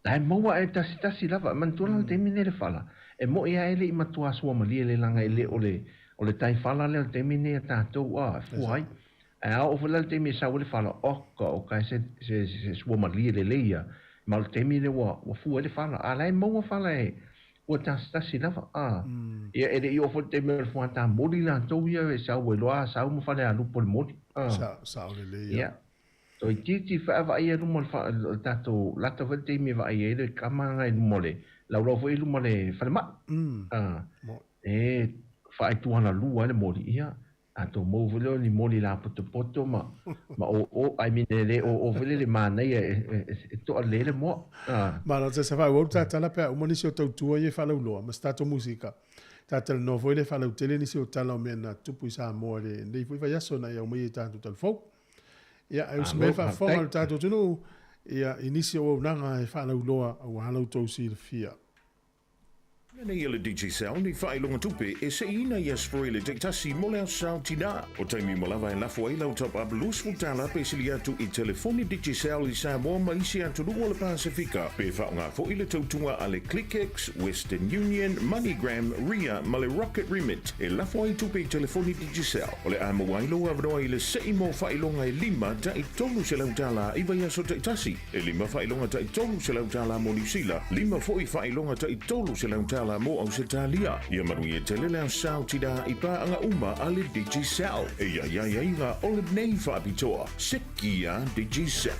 Ae maua ae tasitasi lava. Manatua la le taimi nei le fala. E moi lava e le i matua suamalie le laga e le o le o le tai fala lea o le taimi nei a tatou a e fua ai. Ae a oo foi la le taimi e sau ai le fala, oka oka e se se se suamalie lelei ia. Ma o le taimi lea ua ua fua ai le fala. A la e maua fala e ua tasitasi lava a. Ia e le i oo foi le taimi o le fuata moli latou ia e sau ai loa a sau ma Falealupo i le moli a. Sa sao lelei ia. Ia. Toeitiiti faavaai ai luma o le tatou lata foi le taimi e vaai ai le kama lena i luma o le laulau foi i luma o le falemai. E faaitualalua ai le moli, ia tatou maua foi lea o ni moli lapotopoto ma ma oo, I mean e le oo foi lele manaia e toa lelei ai le moa. Malo, se faaauau le ta tala pe a uma nisi o tautua ia e faalauiloa ma se tatou musika. Ta talanoa foi lea e faalautele nisi o tala o mea na tutupu i Samoa i lenei foi vaiaso ina ia aumaia i tatou talafou. Ia, e usi mai le faafofoga a le tatou atunuu, ia, i nisi o auaunaga e faalauiloa aua la outou silafia. Nei e le Digicel ni faailoga tupe e seiina i Aso Faraile taitasi mo le Aso Sa o Tinā. O taimi uma lava e lafo ai lau top up $20 pe sili atu i telefoni Digicel i Samoa ma isi atunuu o le Pasefika, pe faaaoga foi le tautuga a le ClickX, Western Union, MoneyGram, Ria ma le Rocket Remit e lafo ai tupe i telefoni Digicel. O le a maua ai lou avanoa i le se'i mo faailoga e lima ta'i $300 i vaiaso taitasi, e lima faailoga ta'i $300 mo Niu Sila, lima foi faailoga ta'i $300 mo Ausetalia. Ia manuia tele le aso sao tinā i pāaga uma a le Digicel. E i ai ai ngā o lenei faapitoa, seki a Digicel.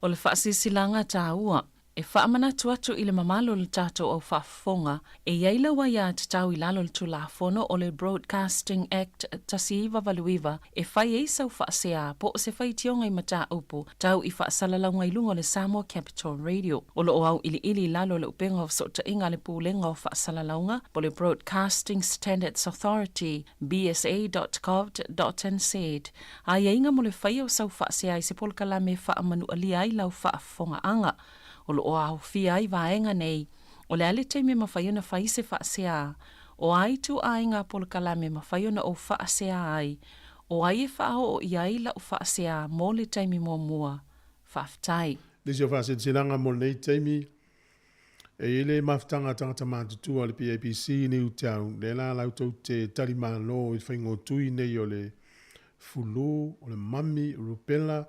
O le faasilasilaga taua E faamanatu atu i le mamalu o le tatou au faafofoga, e i ai lau aiatatau i lalo o le Tulafono o le Broadcasting Act 1989 e fai ai sau faasea po o se faitioga i mataupu tau i faasalalauga i luga o le Samoa Capital Radio. O lo o auiliili i lalo o le upega o fesootaiga a le Pulega o Faasalalauga po o le Broadcasting Standards Authority, bsa.govt.nz, aiaiga mo le faia o sau faasea i se polokalame e faamanualia ai lau faafofogaaga. O lo o aofia ai vaega nei, o le a le taimi e mafai ona fai se faasea, o a ituaiga polokalame e mafai ona ou faasea ai, o ai e faaoo i ai lau faasea mo le taimi muamua. Faafetai. Nisi o faasilasilaga mo lenei taimi, E i ai le mafutaga a tagata matutua a le PAPC i Newtown, lea la latou te tali malo i le faigotui nei o le fulu, o le mami, rupela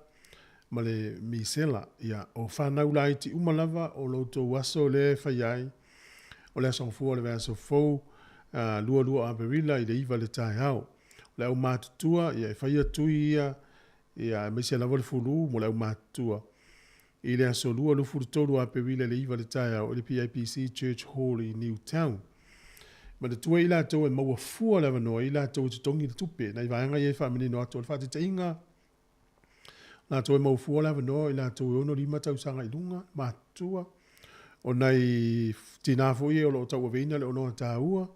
ma le misela. Ia, o fanau laiti uma lava o lo outou aso lea e faia ai, o le Aso Gafua o le vaiaso fou, 22 o Aperila i le 9 i le taeao. O le au matutua, ia e faia tui ia, ia aemaise lava le fulu mo le au matutua. I le aso 23 o Aperila i le 9 i le taeao i le PIPC Church Hall i Newtown. Manatua i latou e maua fua le avanoa i latou e totogi le tupe. Nai vaega ia e faamanino atu o le faataitaiga, latou e maua fua le avanoa i latou e 65 tausaga i luga, matutua, o nai tinā foi ia o lo o tauaveina le onoa taua,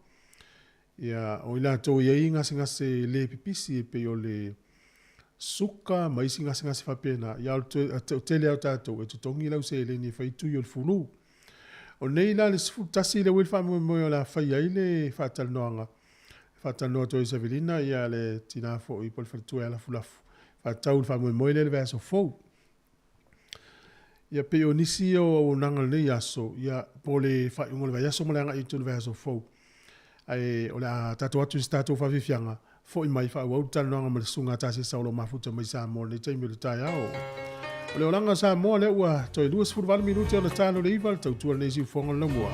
Ia, o i latou e i ai gasegase le pipisi e pei o le suka ma isi gasegase faapena, ia, o le tele lava o tatou e totogi lau seleni e fai tui o le fulu. O nei la le 11 lea ua i ai le faamoemoe o le a fai ai le faatalanoaga, e faatalanoa atu ai e Savelina ia le tina foi po o le faletua ia Lafulafu. faatatau i le faamoemoe lea i le vaiaso fou. Ia pei o nisi ia o auaunaga o lenei aso, ia po o le faaiuga o le vaiaso ma le agai atu i le vaiaso fou. Ae o le a tatou atu i se tatou faafiafiaga, foi mai faaauau le talanoaga ma le Susuga a Tasesa o lo o mafuta mai Samoa i lenei taimi o le taeao. O le olaga o Samoa lea ua toe 28 minute ona ta le 9 le tautua lenei siufofoga o le laumua.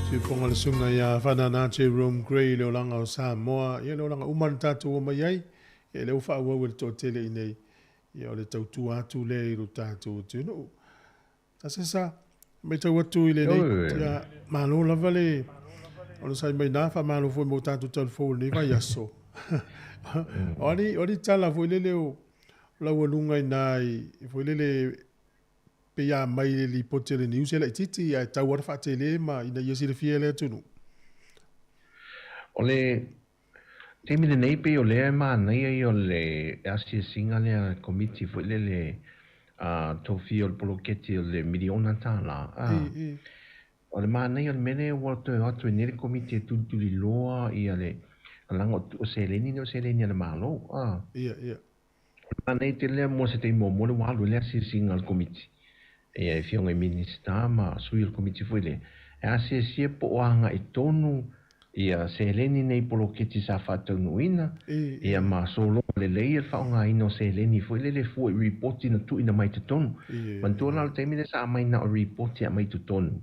Siufofoga le Susuga ia Fanana Jerome Gray i le olaga o Samoa, ia le olaga uma na tatou omai ai, ia lea ua faaauau e le toatele i inei, ia o le tautua atu lea i lo tatou atunuu. Tasesa, matau atu i lenei, ia, malo lava le onosai mai na, faamalo foi mo tatou talafou i lenei vaiaso. O a ni tala foi lele o laualuga i na i foi lele pei a mai le lipoti a le news e laitiiti ae tau lava le faatele ma ina ia silafia e le atunuu. O le taimi lenei pei o lea e manaia ia o le asiasiga lea a le Komiti foi lele a tofia o le poloketi o le miliona tala a. O le manaia o le mea lea ua toe o atu ai nei le Komiti e tulituliloa ia le lalaga o seleni nei o seleni a le Malo a. Ia, ia. O le manaia tele lea mo se taimi muamua lea ua alu ai le asiasiga a le Komiti e afioga i Minisita ma sui o le Komiti foi lea e asiasia po o agai tonu ia seleni nei poloketi sa faataunuuina ia ma sologa lelei le faaaogaina o seleni foi lele e fua i ripoti na tuuina mai totonu. Manatua la o le taimi lea sa aumai na o ripoti e aumai totonu.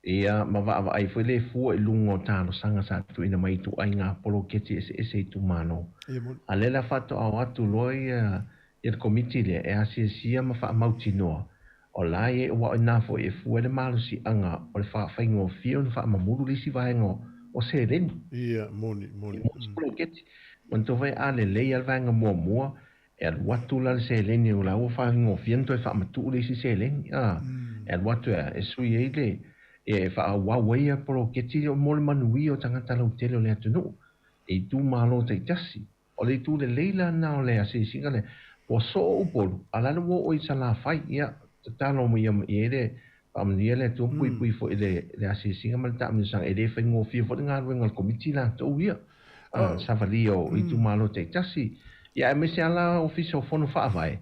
Ia ma vaavaai foi le fua i luga o talosaga sa tuuina mai i ituaiga poloketi eseese i itumalo. Ia moni. A lea la faatoa o atu loa ia ia le Komiti lea e asiasia ma faamautinoa o la e aua o i ina foi e fua ai le malosiaga o le faafaigofie ona faamamulu le isi vaega o seleni. Ia moni, moni. I mo se poloketi. Manatua foi a lelei lava le vaega muamua E alu atu la le seleni o la ua faigofie ona toe faamatuu le isi seleni a. E alu atu e sui ai le, e faaauau ai ia poloketi mo le manuia o tagata lautele o le atunuu i itumalo taitasi. O le itu lelei la lena o le asiasiga lea, ua soo Upolu, a o la le ua oo i Salafai. Ia, tatalo mai i ai le faamanuia le Atua ma puipui foi i le asiasiga ma le taamilosaga. E le faigofie foi le galuega a le Komiti latou ia, savalia o itumalo taitasi, ia aemaise lava la Ofisa o Fono Faavae.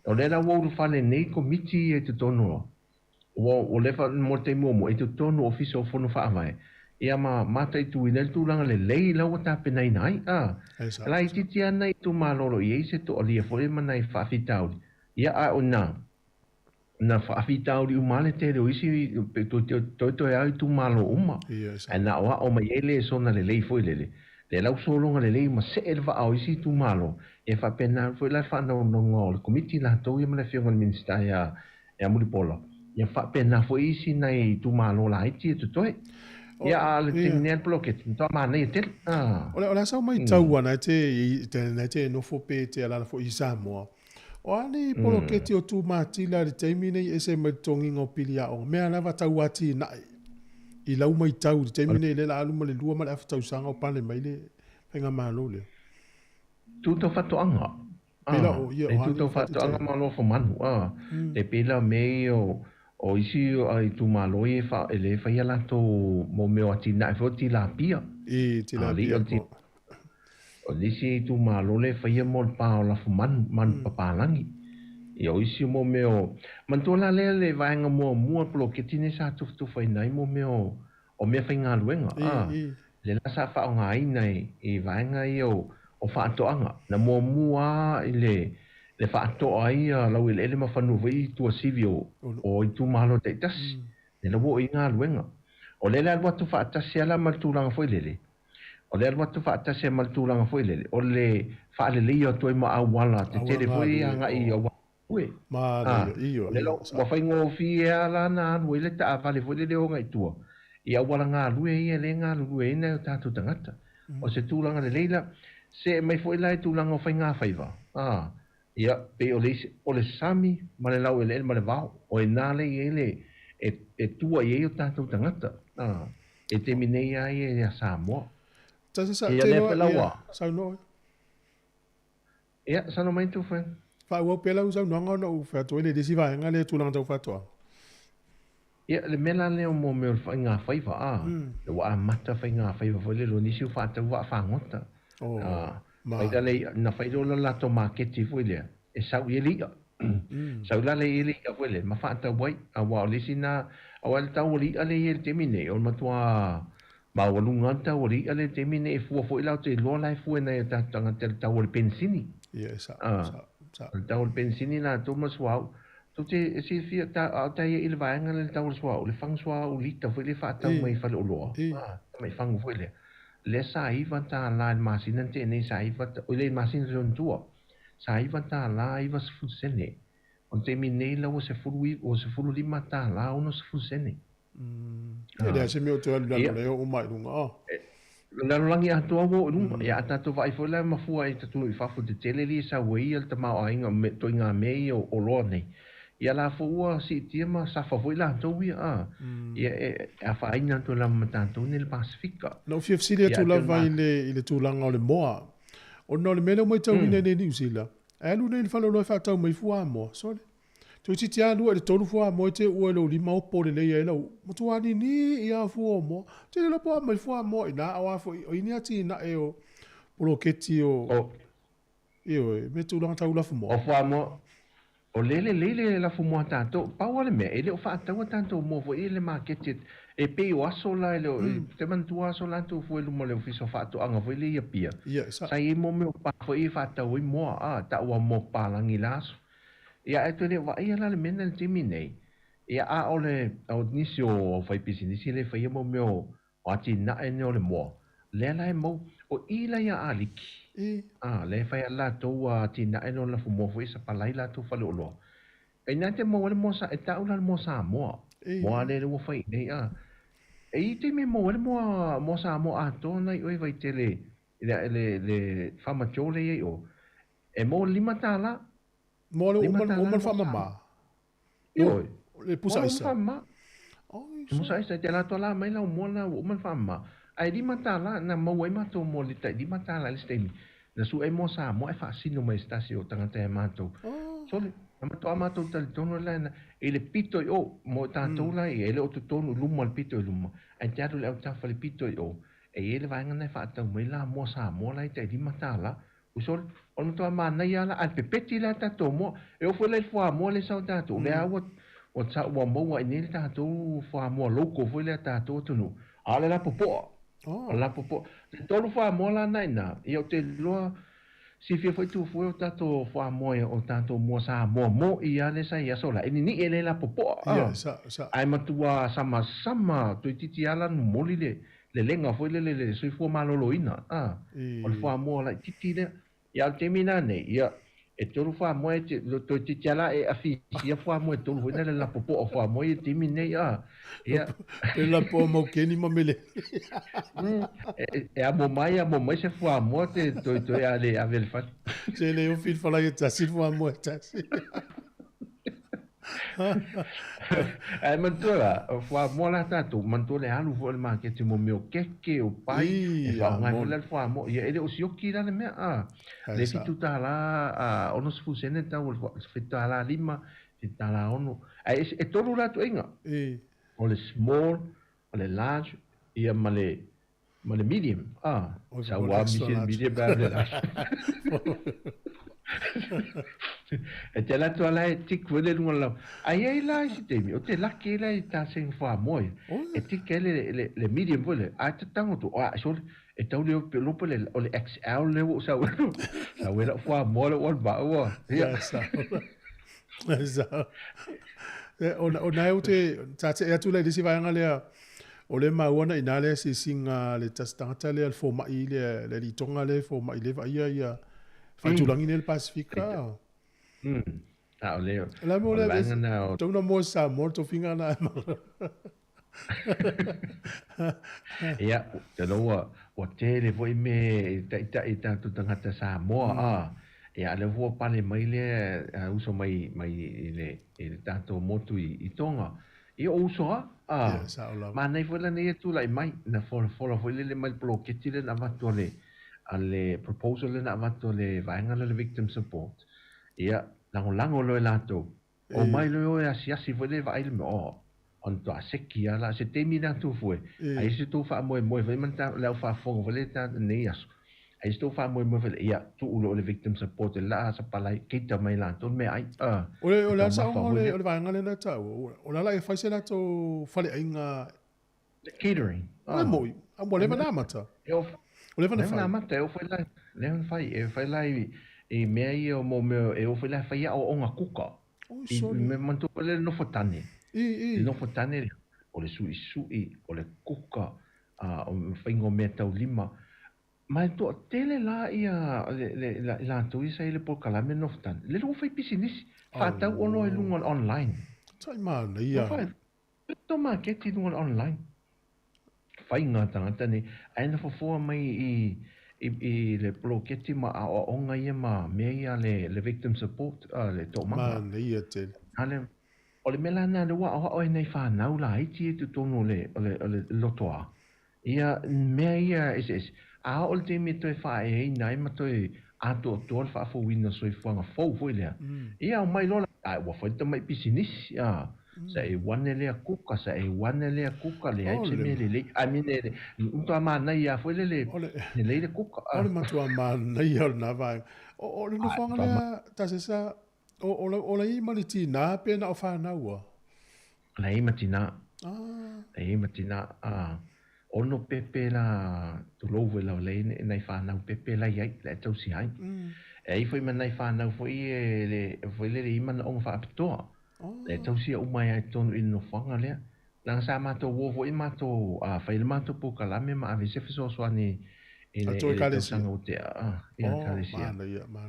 O lea la ua ulufale nei Komiti ia i totonu o, ua leva mo le taimi muamua i totonu o Ofisa o Fono Faavae, ia ma mataituina ai le tulaga lelei la ua tapenaina ai. A laitiiti lava nai itumalo o lo o i ai se toalia foi ma nai faafitauli, ia a o ina, na faafitauli uma lava le tele o isi toetoe lava itumalo uma, ae na aoao mai ai lesona lelei foi lele, le lausologa lelei ma see le vaa o isi itumalo, ia faapena foi la le faanaunaunauga o le Komiti latou ia ma le Afioga i le Minisita ia Mulipola, ia faapena foi isi nai itumalo laiti ia totoe. Ia a o le taimi nei a le poloketi, matua manaia tele. O le a sau maitau a na e te nofo pe te alaala foi i Samoa, O a nei poloketi o Tūmatila i le taimi nei e ese mai le totogiina o pili aoga? Mea lava tau atinae i lau maitau i le taimi nei lea la alu ma le 2 ma le afa tausaga o pale mai le faigamalo lea. Tu tau faatoaga. Pela o ia o a Tu tau faatoaga ma lofo manu. E pela me ia o isi itumalo ia e le faia latou mo mea o atinae foi o tilapia. I tilapia. O le isi itumalo lea e faia mo le pa o lafumanu, manu papalagi. Ia o isi mo mea o... Manatua la lea le vaega muamua o le poloketi lenei sa tufatufaina ai mo mea o o mea faigaluega, a, lea la sa faaaogaina i vaega ia o faatoaga. Na muamua lava i le le faatoa ai ia laueleele ma fanua foi i tuasivi o itumalo taitasi, lea la ua oo i ai galuega. O lea la e alu atu faatasi lava la ma le tulaga foi lele, O le alu atu faatasi ai ma le tulaga foi lele, o le faaleleia atu ai ma auala tetele foi agai i auala galue. A, o lea la ua faigofie lava la ona alu ai le taavale foi lele e o agai i tua i auala galue ia lea e galulue ai nai o tatou tagata. O se tulaga lelei la, see mai foi la i tulaga o faigafaiva, a, ia, pei o le isi, o le sami ma le laueleele ma le vao, o i ina lea e i ai le, e tua i ai o tatou tagata, a. E taimi nei a ia ia Samoa. Sa sa Ia lea pela ua. Saunoa. Ia, saunoa mai tu friend. Faaauau pea lau saunoaga ona ou fai atu ai lea i le isi vaega lea tulaga tau faatoaga. Ia, le mea la lea mo mea o le faigafaiva, a, le ua amata faigafaiva foi lele o nisi o faatau vaafagota. Oh, A, fai la le i'a, na fai loa le latou maketi foi lea, e sau i ai le i'a. Sau la le i ai le i'a foi lea, ma faatau ai. Aua o le isi na, aua le tau o le i'a lea e i ai i le taimi nei, o le matua maualuga lava le tau o le i'a lea i le taimi nei, e fua foi la, ou te iloa la e fua i nai o tatou tagata i le tau o le penisini. Ia, e sa'o, sa'o, sa'o. O le tau o le penisini latou ma le suauu. Tou te silafia, ta, a o ta ia i le vaega lea i le tau o le suauu, le fagu suauu lita foi lea e faatau mai i faleoloa, tamai fagu foi lea, lea sa $9 i le masina na tea nei, sa iva, oi le masina tonu tua, sa $9 90 sene. O le taimi nei la ua 19, ua $15 60 sene. E leai se mea o toe alu i lalo lea e oo mai i luga, oh. Le lalolagi atoa ua oo i luga. Ia a tatou vaai foi la mafua i atunuu i fafo tetele lea e sau ai ia le tamaoaiga o ituaiga mea ia o oloa nei. Ia la foi ua siitia ma safa foi latou ia a. Ia e afaina atu lava ma tatou nei le Pasefika. Na ou fia fesili atu lava i le tulaga o le moa. Ona o le mea lea ua matauina i nei Niu Sila, e alu nei i le faleoloa e faatau mai fuamoa, sole. Toeitiiti lava lua i le tolu fuamoa e te uua i lou lima opo lelei ai lau matua nini ia fua o moa. Tele loa po aumai fuamoa i ina, aua foi o i ni atinae o poloketi o, ioe, mea tulaga tau lafumoa. O fuamoa, o lea lelei le lafumoa a tatou. Pau lava le mea, e le o faataua tatou moa foi i le maketi e pei o aso la e le o, te manatua aso la tou fua i luma o le Ofisa o Faatoaga foi lea i Apia, sa i ai mo mea o pa foi e faatau ai moa, a, taua moa papalagi i la aso. Ia ae toe le o vaaia la le mea lena i le taimi nei. Ia, a o le, o nisi o aufaipisinisi e le faia mau mea o, o atinae nei o le moa, lea la e mau, o i la ia Aliki, a, lea e fai a latou atinae nei o le lafumoa foi e sapalai latou faleoloa. E ina te maua ai le moa sa, e tau la le moa Samoa, moa lea ua fai i inei, a. E i taimi e maua ai le moa, moa Samoa atoa na i oe Vaitele, i le, le, le Farmer Joe lea i ai o, e maua le $5. Moa le uma, uma le faamama. Ioe. Le pusa aisa. Uma faamama. Pusa aisa, te la toa la mai lau moa na ua uma le faamama. Ae $5 na maua ai matou moa le tai $5 i le isi taimi. Na sue ai moa Samoa ae faasino mai e se tasi o tagata ia matou. Sole, na matoa matou talitonu la na i le pito i o, mo tatou la ia, e le o totonu i luma le pito i luma, ae te alu i le autafa i le pito i o, e i ai le vaega na e faatau mai la moa Samoa la i tai $5. Sole, o le matua manaia lava la, a le pepeti la tatou moa, e oo foi la i le fuamoa lea e sau tatou, o lea lava ua ua ua maua ai nei le tatou fuamoa local foi lea a tatou atunuu, a o le lapopoa. O le lapopoa. E tolu fuamoa la na i ina, ia ou te iloa, silafia foi Tufue o tatou fuamoa o tatou moa Samoa mo'i lava lea sa i aso la, e nini'i e le lapopoa. Ae matua samasama toeitiiti lava la momoli le lelega foi lele le soifua maloloina, a, o le fuamoa laitiiti lea. Ia, a o le taimi la nei, ia, e tolu fuamoa e te, toeitiiti lava la e afisia fuamoa e tolu foi na le lapopoa o fuamoa ia i le taimi nei, a, ia. Pe lapoa maukeni ma mele. E amo mai, amo mai se fuamoa te toe toe a le ave i le fale. Se le ofi le falai e tasi le fuamoa e tasi. Ae manatua la, o fuamoa la tatou, manatua le alu foi o le maketi mo mea o keke, o pai, e faaaoga ai foi la le fuamoa. Ia e le o sioki la le mea, a. Le $7 a 60 sene tau o le $7.5, $7.6. Ae e tolu la ituaiga. O le small, o le large, ia ma le ma le medium, a. Sa ua misi le medium pe a le large. E te alu atu lava la e tick foi le luga o le lau. Ae i ai la isi taimi, o te laki ai la i ta sing fuamoa ia. E tick ai le medium foi lea, ae tatago atu, a sole, e tau le lopo le, o le XL lea ua ou sau ai. Sau ai lau fuamoa lea ua alu maua. Ia. Sa. O na e te ta te atu le isi vaega lea o le maua na ina le asiasiga a le tasi tagata lea le fomai le le alii Tonga lea fomai le vaaia ia faatulagi nei le Pasifika. A o le La mo le vaega na o tau na mo Samoa le tofiga na. Ia, te loa ua tele foi mea e taitai i tatou tagata Samoa, a. Ia, a lea foi ua pale mai lea uso mai mai i le i le tatou motu i Tonga. Ia o uso lava, a. Ia, sao lava. Manaia foi lana ia tulai mai, na folafola foi lele mai le poloketi lea na avatu a le a le proposal lea na avatu a le vaega lea o le Victim Support. Ia, lagolago loa e latou. Omai loa e o e asiasi foi lea e vaai le mea, oh, ona toa seki lava la. Se taimi lea Tufue, ai se tou faamoemoe foi ma le au faafofoga foi lea lenei aso, ai se tou faamoemoe foi lea, ia, tuu loa le victim support e laa sapalai, keita mai latou le meaai, O le, o le a le saoga o le, o le vaega lea na taua, o le a la e fai se latou faleaiga? Catering. O le moi, a ua leva na amata. Ua leva na fai. Leva na amata, e oo foi la, leva na fai, e fai la i mea ia o mo mea, e oo foi la e fai aoaoga kuka. Oi, I sole. mea manatua foi lea le nofo tane. I, i. Le nofo tane lea, o le suisui, o le kuka, a, o le faiga o mea taulima. Ma e toatele la ia le, le, le, i latou ia sa i le polokalame le nofo tane. Lele ua fai pisinisi, faatau oloa i luga o le online. Tai manaia. Ua fai, Tō maketi i runga o le online. Whai ngā tangata nei, ae na fofoa mai i, i, i le poloketi ma aoaoga ia ma mea ia le, le victim support, le toomaga. Manaia tele. A le, o le mea la lena lea ua aoao ai nai whanau laiti ia i totonu o le, o le, o le lotoa, ia mea ia eseese. A oo le taimi e toe faaeaina ai ma toe atoatoa le faafouina soifuaga fou foi lea, ia aumai loa la, ae ua fai le tamai pisinisi, a, sa e uane lea kuka, sa e uane lea kuka, leai se mea lelei, I mean, e matua manaia lava foi le lelei le kuka. O le matua manaia o lena vaega. O le nofoaga lea, Tasesa, o la i ai ma le tinā pe na o whanau a? La i ai ma tinā. La i ai ma tinā, a. Ono pepe la, tulou foi lava lea i nai whanau pepe la i ai, la e tausi ai. E ai foi ma nai whanau foi e le, foi lele i manaoga faapitoa. Le tausia uma ai lava i totonu i le nofoaga lea. Leaga sa matou o foi matou fai le matou polokalame ma ave se fesoasoani i le tausaga ua tea i le Ekalesia.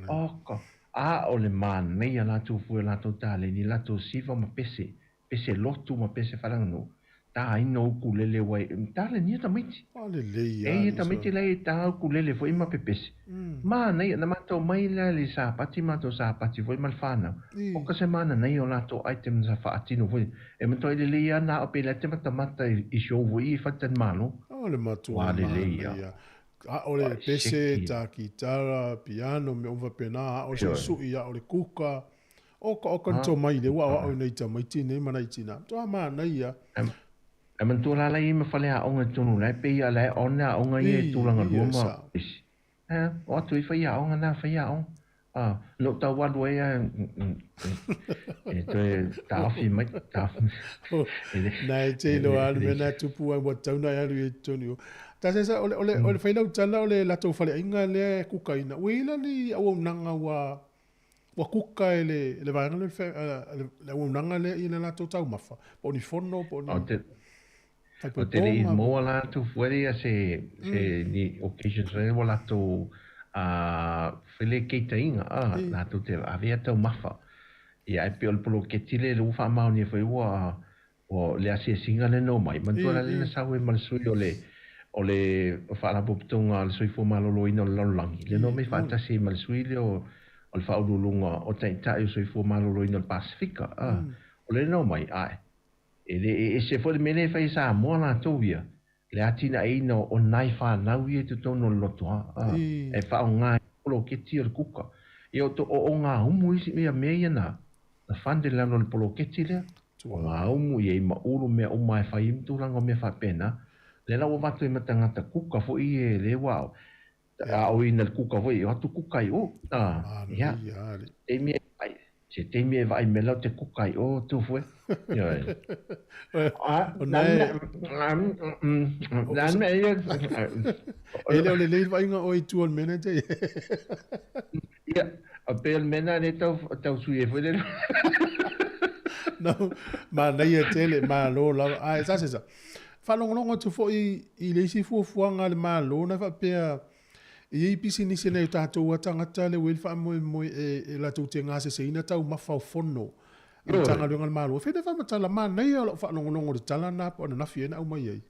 Oka! A o le manaia latou fue o latou taleni, latou siva ma pese, pese lotu ma pese faaleaganuu, tāina ukulele ua e talenia tamaiti. E ia tamaiti la e tā ukulele foi ma pepese. Manaia, na matou mai la i le Sapati, matou Sapati foi ma le whanau. O ka se mananaia o latou items sa faatino foi. E matoai lelei lava na ao pe la te matamata i show foi i faletalimalo. O le matua Ua lelei a. manaia. Aʻole le pese, tā kitara, piano, mea uma faapena, aʻole suʻisuʻi, aʻole kuka. Oka oka ni tomai le ua aoao i nai tamaiti nei ma nai tina. Matua manaia. E manatua la la i ma fale aoga i totonu la e pei a la e on aoga ia i tulaga lua ma isi. Ea, o atu i fai aoga na fai aoga. A, no tau alu ai a e toe taofi mai, taofi mai. Na e te iloa alu mea na tupu ai ua tatau ona e alu i totonu i o. Ta sa o le o le o le fai lau tala o le latou faleaiga lea e kukaina, ua i ai la ni auaunaga ua Ua kuka e le vaega lea le auaunaga lea i le latou taumafa, po o ni fono, po o ni O te le i maua latou fuere ia se ni occasions lea ua latou fai le keitainga a latou te avea taumafa. Ia ae pei o le poloketi lea ua faamaonia foi ua O le asiasiga lea na omai, manatua la lea na sau ai ma le sui o le o le Faalapotopotoga a le Soifua Maloloina o le Lalolagi, lea na omai faatasi ai ma le sui lea o o le Faauluuluga o Taitai o Soifua Maloloina o le Pasefika. A, o lea na omai, ae e le e ese foi le mea lea e fai e Samoa latou ia, le atinaeina o nai fanau ia i totonu o le loto, a, e faaaoga ai le poloketi o le kuka. Ia o to o o gaumu isi ia mea ia na na fund i lalo o le poloketi lea. O gaumu ia i ma ulu mea uma e fai ai ma tulaga o mea faapena. Lea la ua avatu ai ma tagata kuka foi ia lea ua aoina i le kuka foi, o atu kuka i o. A, ia, taimi e vaai, se taimi e vaai mai la o te kuka i o tu foe. Ioe. E le o lelei le vaaiga o oe i tua o le mea lena te. Ia, a pei o le mea lena lea tau, tau sui ai foi le. No, manaia tele, malo lava. Ae sa se sa. Faalogologo atu foi i le isi fuafuaga a le Malo na faapea e i ai pisinisi a nai o tatou a tagata lea ua i ai le faamoemoe e latou te gaseseina taumafa o fono a Matagaluega a le Malo. E fai le faamatala, manaia o lau faalogologo i le tala lena po o ananafi ea na aumai ai.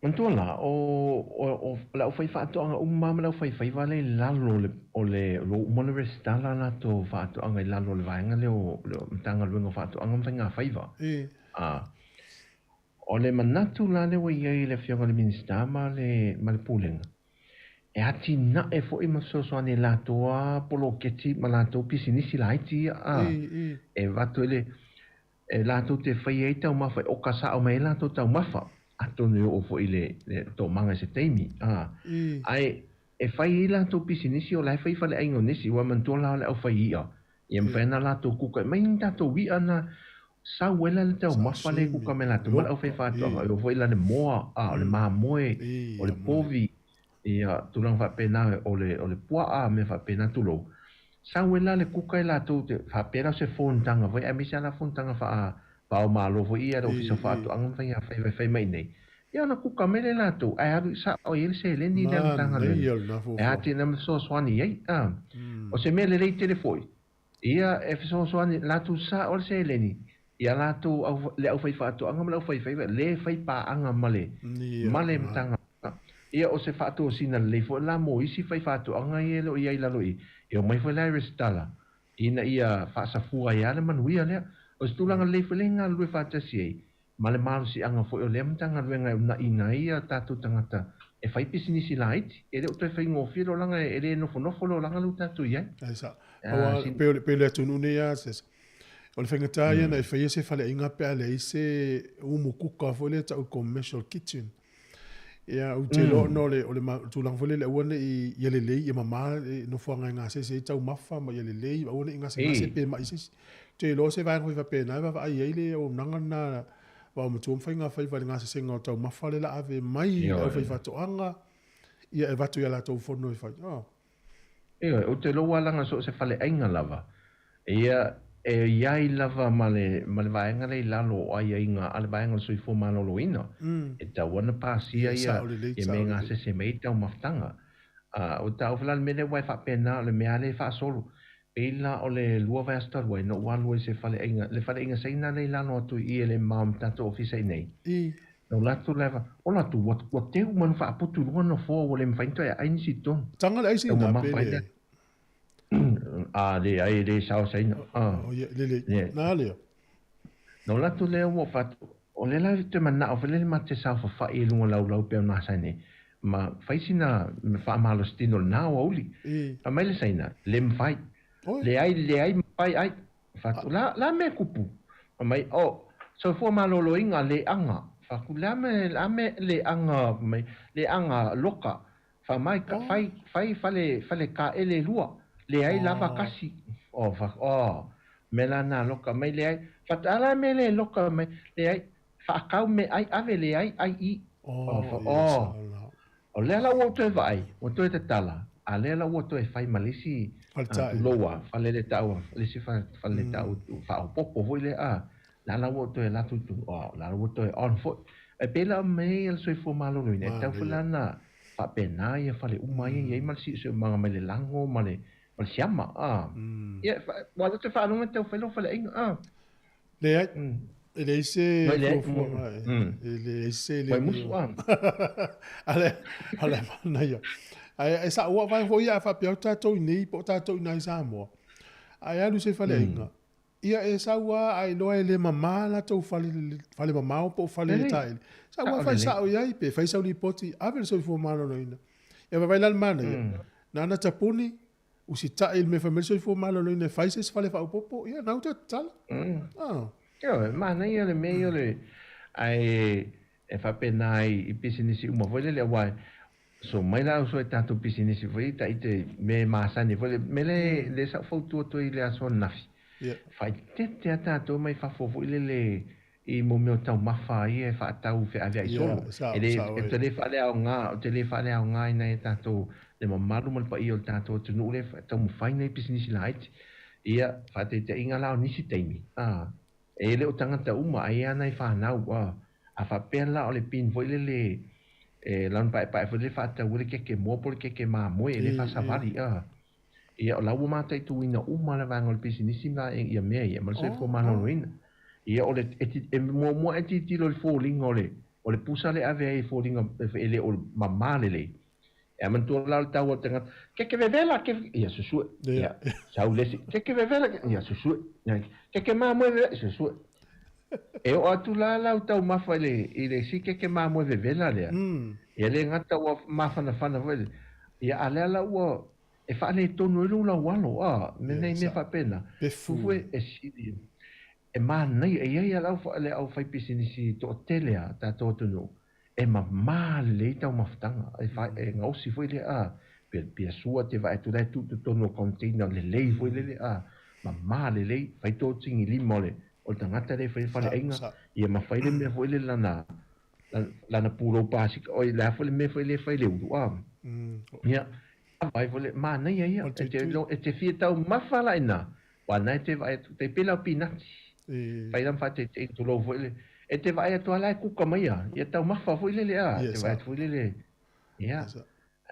Manatua la, o, o, o le aufaifaatoaga uma ma le aufaifaiva lea i lalo o le, o le, o lo o uma ona resitala a latou faatoaga i lalo o le vaega lea o le Matagaluega o Faatoaga ma Faigafaiva. A, o le manatu la lea ua i ai le Afioga i le Minisita ma le, ma le Pulega, e atinae foi ma fesoasoani i latou a poloketi ma latou pisinisi laiti ia, a, e avatu ai le, E latou te faia ai taumafa e oka sao mai ai latou taumafa, atonu e oo foi i le toomaga i se taimi, a. Ae e fai ai latou pisinisi o la e fai i faleaiga o nisi, ua manatua la o le aufai i'a, ia mafai ona latou kuka mai ni tatou i'a na sau ai la le taumafa lea e kuka mai latou ma le aufai faatoaga, e oo foi la le moa, a, o le mamoe, o le povi, Ia, tulaga faapena, o le, o le puaa, mea faapena, tulou. Sau ai la le kuka e latou te, faapea la o se fonotaga foi, aemaise lava la fonotaga faa, faaomalo foi ia a le Ofisa o Faatoaga ma Faiga Faiva e fai mai nei. Ia ona kuka mai lea e latou, ae alu sao i ai le seleni lea a le Matagaluega e atinae ma fesoasoani i ai. A, o se mea lelei tele foi, ia e fesoasoani, latou sao le seleni i a latou au, le aufaifaatoaga ma le aufaifaiva, le fai paaga ma le, ma le Matagaluega. Ia, o se faatosina lelei foi la mo isi faifaatoaga ia e le o i ai i lalo i i, e omai foi la e resitala ina ia faasafua ai lava le manuia lea. O se tulaga lelei foi lea e galulue faatasi ai ma le malosiaga foi o lea Matagaluega e unaina ai a tatou tagata e fai pisinisi laiti. E le o toe faigofie le olaga, e le nofonofo le olaga lea ua tatou i ai. E sao. Aua pei o le atunuu nei lava, o le faigata ia ona e faia se faleaiga pe a leai se umu kuka foi lea e tau commercial kitchen. Ia, ou te iloa ona o le, o le tulaga foi lele aua ne i ia lelei, ia mama le nofoaga e gasese ai taumafa ma ia lelei, aua ne i gasegase pe mai se isi. Ou te iloa o se vaega foi faapena e vaavaai ai le auaunaga lena vaomatua ma faigafaiva i le gasesega o taumafa lea o le a ave mai i le aufaifaatoaga, ia e avatu i a latou fono e fai. Oh. Ioe, ou te iloa ua alaga so o se faleaiga lava. Ia, E i ai lava ma le, ma le vaega lea i lalo o aiaiga a le Vaega o le Soifua Maloloina, e tatau ona pasia ia, ia mea e gasese mai ai taumafataga. A, ua taua foi la le mea lea aua e faapena, o le mea lava lea e faasolo. Pei la o le lua vaiaso talu ai na ou alu ai i se faleaiga, le faleaiga Saina lea i lalo atu i i e le mamao ma tatou ofisa i nei. Na ou alu atu la, ola atu, ua, ua teu manu faaputu i luga nofoa ua le mafai ona toe aai nisi i totonu. Taga le aisi i ina pe le. A, leai, e le sao Saina. Oh, ia, lelei. Na lea. Na ou alu atu lea ua fatu, o lea la ou te manao foi lele ma te saofafai i luga o laulau pei ona masani ai, ma fai sina faamalositino i lena aoauli. Fai mai le Saina, le mafai. Leai, leai mafai ai. Fatu, la, la mea kupu. Fai mai, oh, soifua maloloina, leaga. Fatu, le a mea, le a mea leaga, fai mai, leaga loka. Fai mai, fai, fai fale, fale kaele e lua. Leai lava kasi. Oh, fatu, oh, mea la na loka mai, leai. Fatu, a la mea le loka mai, leai. Faakau meaai ave leai ai i. Oh, oh, O lea la ua ou toe vaai, ua toe tatala, a lea la ua toe fai ma le isi tulou a, fale le taua, le isi fale le tau faaopoopo foi lea, a, la la ua ou toe alu atu i totonu, oh, la la ua toe on foi. E pei la o mea ia o le soifua maloloina, e tatau foi la ona faapena ia fale uma ia e i ai ma le siosiomaga mai le lago ma le siama, a. Ia, ua alu atu e faalogo e tau fai lou faleaiga, a. Leai, e leai se fuafuaga, e leai se seleni. A le manaia. Ae sa'o ua vae foi a faapea o tatou i nei po o tatou i ina i Samoa, a e alu i se faleaiga, ia e sau lava a iloa e le mama latou fale, fale mamao po o fale taele, sau lava fai sao i ai, pe fai sau lipoti, ave le soifua maloloina. Ia vaavaai la le manaia, na ona tapuni, usitai i le mea fai mai le soifua maloloina e fai se isi fale faaopoopo, ia na uta tatala. Ah. Ioe, manaia le mea ia o le, ae e faapena ai i pisinisi uma foi lele, aua so mai la uso e tatou pisinisi foi ta ite me masani foi le me le le sa fautua atu ai i le aso ananafi. Faaeteete a tatou mai fafo foi lele i mo mea o taumafa ia e faatau feaveai solo. E le, ou te le faaleaoga, ou te le faaleaoga i nai a tatou, le mamalu ma le paia o le tatou atunuu lea e taumafai nai pisinisi laiti. Ia, faataitaiga la o nisi taimi, a, e le o tagata uma, ai lava nai fanau, a, a faapea la o le pin foi lele, e lana paepae foi lele faatau ai le keke moa po o le keke mamoe, e le faasavali, a. Ia, o la ua mataituina uma le vaega o le pisinisi ma ia mea ia, ma le soifua maloloina. Ia, o le, e, e muamua e tilotilo i le foliga o le, o le pusa le ave ai e foliga e le o mama lelei. E manatua la o le tau o le tagata, keke vevela, ke, ia susue, ia, sau le isi, keke vevela, ia susue, keke mamoe vevela, susue. E oo atu la lau taumafa i le, i le isi keke mamoe vevela lea, ia le gata ua mafanafana foi le, ia a lea la ua, e faaletonu ai lou laualo, a, me nei mea faapena, fufu e sili, e manaia, e i ai a lau, le aufaipisinisi toatele a tatou atunuu, e mamā lelei taumafataga, e, fa, e gaosi foi lea, a, pia, pia sua te vaai atu la e tuu totonu o container lelei foi lele, a, mamā lelei, fai tō tigi lima o le, o le tagata lea e fai le faleaiga, ia ma fai le mea foi lele lana, lana pulou pasika, oi, le a foi le mea foi lea e fai le ulu, a. Ia, vai foi le, manaia ia, e te, e te fia taumafa la ina, aua na e te vaai atu, tai pei la o pinati, fai la ma faataitaiga tulou foi le, e te vaai atu lava la e kuka mai ia, ia taumafa foi lele, a, e te vaai atu foi lele, ia,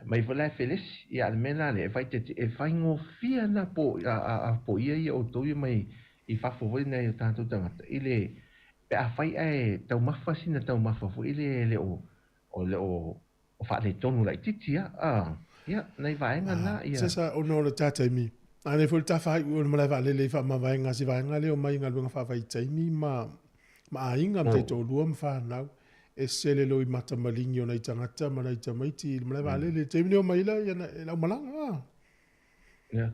mai foi la e felesi, ia a le mea la lea, e fai te, e faigofie ana po, a, a, a poia ia outou ia mai i fafo foi nai o tatou tagata, i le, pe afai ae taumafa sina taumafa foi lea e le o, o le o, o faaletonu laitiiti a, a, ia, nai vaega na, ia. Sesa ona o le ta taimi, a nei foi le ta whai o le malae vaalele i whaamavaenga si vaenga lea o mai galuega faavaitaimi ma ma aiga ma taitoalua ma whanau e sele loi mata malingi o nai tagata ma nai tamaiti i le malae vaalele. Taimi nei o mai la ia e lau malaga. A. Ia,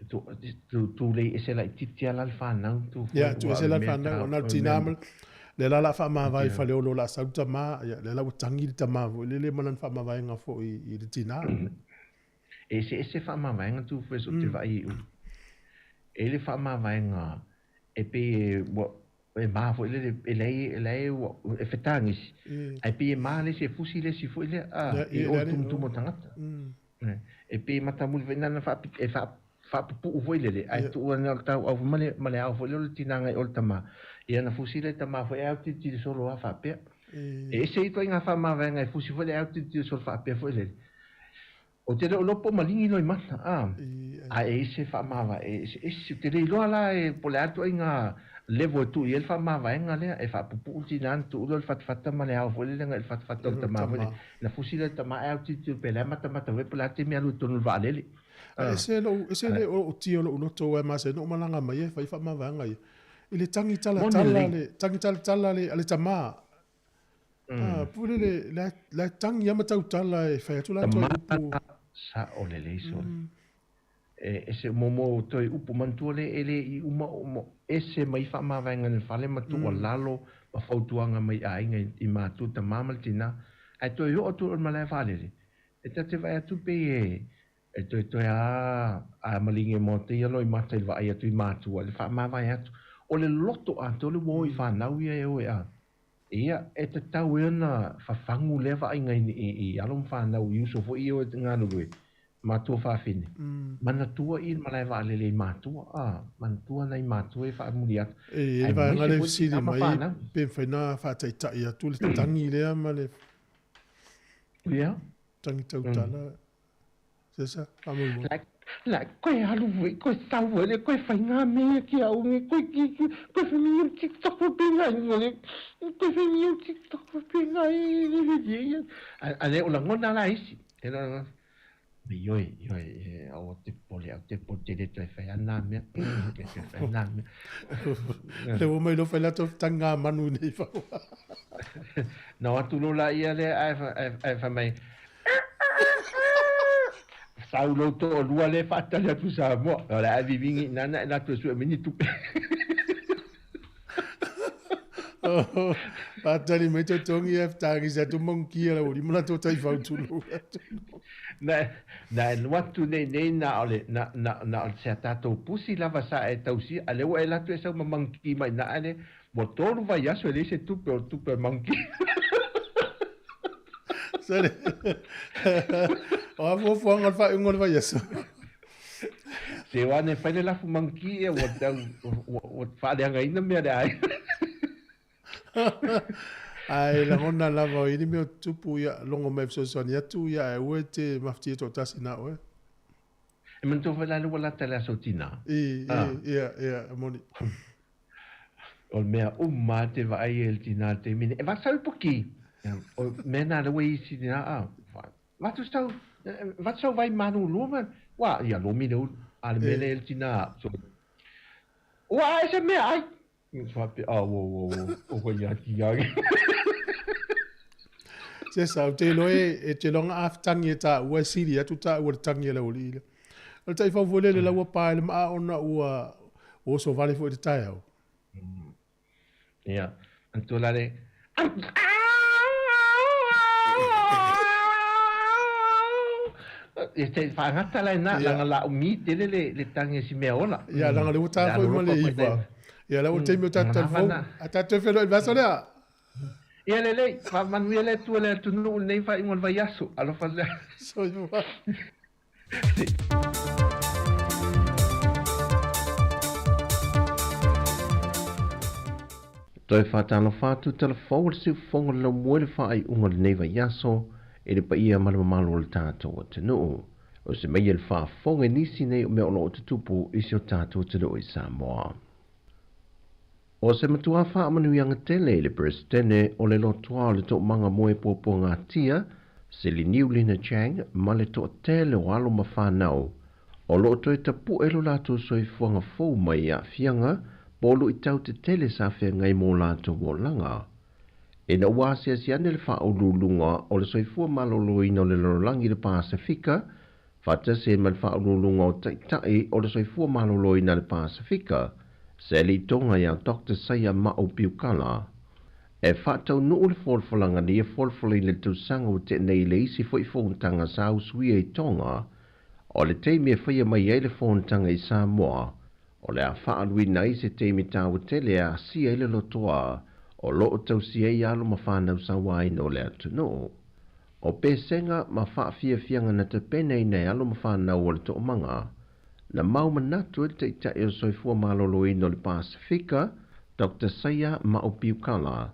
tu, tu, tu lei ese laitiiti a la le whanau tu foi. Ia, tu ese la le whanau, ona le tina ma le la la whaamavae i Faleolo la sau tama, ia, le la ua tangi le tama foi lele ma lana whaamavaenga foi i le tina. E ese ese whaamavaenga tu foi so te vaai i ulu. E le whaamavaenga e pei e ua e mā foi lele e leai e leai ua e fetagisi ae pei e mā le isi e fusi le isi foi lea a i o le tumutumu o tagata. E pei e matamuli foi nana e Faapupu'u foi lele, ae tuu ana o le tauau foi ma le ao foi lea o le tina agai o le tama, ia na fusi le tama foi ae autilotilo solo lava faapea. E ese ituaiga faamavaega e fusi foi le autilotilo solo faapea foi lele. Ou te le o iloa po o maligi loimata, a, ae e i ai se faamavae eseese. Ou te le iloa la e po o le a le ituaiga level e tuu i ai le faamavaega lea, e faapupuu le tina ona tuu lea o le fatafata ma le ao foi lele agai i le fatafata o le tama foi lele. Na fusi lea o le tama ae autilotilo pea, la e matamata foi po o le a le taimi e alu ai i totonu o le vaalele. Ae ese lou, ese le o tia o lou loto aua e masani ona ou malaga mai ai e fai faamavaega ia. I le tagi talatala le, tagi talatala le, a le tama. Ah, pule le, la, la tagi lava ma tautala e fai atu latou Tama upu. sao lelei sole. E ese mo toe upu manatua le e le i uma o ese mai faamavaega i le fale ma tuualalo ma fautuaga mai aiga i matua tama ma le tina. Ae toe oo atu i le malae vaalele, e ta te vaai atu pei e E toetoe a a maligi e moata ia loimata i le vaai atu i matua i le faamavae atu. O le loto atoa le uo i fanau ia e oe a. Ia, e tatau ai ona fafagu lea vaaiga i i alo ma fanau i uso foi ia oe galulue, matua faafine. Manatua i le malae vaalele i matua, a, manatua nai matua e faamuli atu. E i ai le vaega lea e fesili mai pe mafai ona faataitai atu le tagi lea ma le Ia. Tagi tautala. Sesa, faamoemoe. La, la, koe alu foi, koe sau foi le, koe fai ngā mea ki au nge, koe ki, ki, koe whai mi TikTok fo pe ngai ngore, koe whai mi TikTok fo pe ngai, a, a le o langona la isi, e la, me ioi, ioi, e, au te pole, au te pole te le toe whai ana mea, te toe whai ana mea. Le ua mai lo whai latou tangi ngā manu nei whaua. Na atu lo la ia le, ae, ae, ae whai mai, Sau lou toalua lea e faatali atu i Samoa, o le a viviga i nana e latou e sue mai ni tupe. Faatali mai totogi e ftagisa atu magukia lau lima latou taifau tulou atu. Na, na e alu atu nei nei na o le, na, na, na o se a tatou pusi lava sa e tausia, a lea ua e alu atu e sau ma maguki mai na ale, ua tolu vaiaso e leai se tupe o le tupe o le maguki. Sele. O a fuafuaga o le faaiuga o le vaiaso. Se o ane fai le lafu maguki ia ua tau, ua, ua faaleagaina mea le aiga. Ae lagona lava o i ni mea o tutupu ia logo mai fesoasoani atu ia ae aua e te mafatia toatasi na oe. E manatua foi la le ua lata le aso tina. I, i, ia, ia, e moni. O le mea uma lava te vaai e le tina i le taimi nei. E vasau i poki. O mea na le ua isi tina a. Vatu sau, vatu sau vai malulu ma, wa, ia lomi le ulu. A le mea lea e le tina, so, ua ae se mea ai. Faapea, a, ua, ua, ua, o koe ia ki ai. Se sa, ou te iloa e te iloa a fetangi e taua e sili atu taua i le tangi a le aualii lea. O le taifau foi lea i le lau ua pa i le maa ona ua oso vale foi i le taeao. Ia, manatua la le, Ia te whaangata lai nā, langa la umi tele le, le tangi si mea ola. Ia, langa le ua tā foi ma le iwa. Ia, la ua taimi o tātou talifou. A tātou whenua i vaso lea. Ia lelei, faamanuia le Atua le atunuu i lenei faaiuga o le vaiaso. Alofa lea. Soifua. Toe faatalofa atu Talafou o le siufofoga o le laumua i le faaiuga o lenei vaiaso i le paia ma le mamalu o le tatou atunuu. O se maia le faafofoga i nisi nei o mea o lo o tutupu i si o tatou atunuu i Samoa. O se matua faamanuiaga tele i le Peresetene o le lotoa o le Toomaga Moe Puapuagatia, Sili Niulina Chang ma le toatele o alo ma fanau o lo o toe tapu'e lo latou soifuaga fou mai i aafiaga po o luitau tetele sa feagai mo latou olaga. Ina ua asiasi ane le Faauluuluga o le Soifua Maloloina o le Lalolagi i le Pasefika, faatasi ai ma le Faauluuluga o Taitai o le Soifua Maloloina i le Pasefika, Sally Tonga ia Doctor Saia Ma'u Piukala. E faataunuu le folafolaga nei e folafolaina i le tausaga ua tea nei i le isi foi fonotaga sa usuia i Tonga. O le taimi e faia mai ai le fonotaga i Samoa, o le a faaaluina ai se taimi taua tele e asia ai le lotoa o lo o tausia ai alo ma fanau sauaina o le atunuu. O pesega ma faafiafiaga na tapenaina e alo ma fanau o le toomaga, Na mau manatu ai le Taitai o le Soifua Maloloina o le Pasefika, Doctor Saia Ma'u Piukala,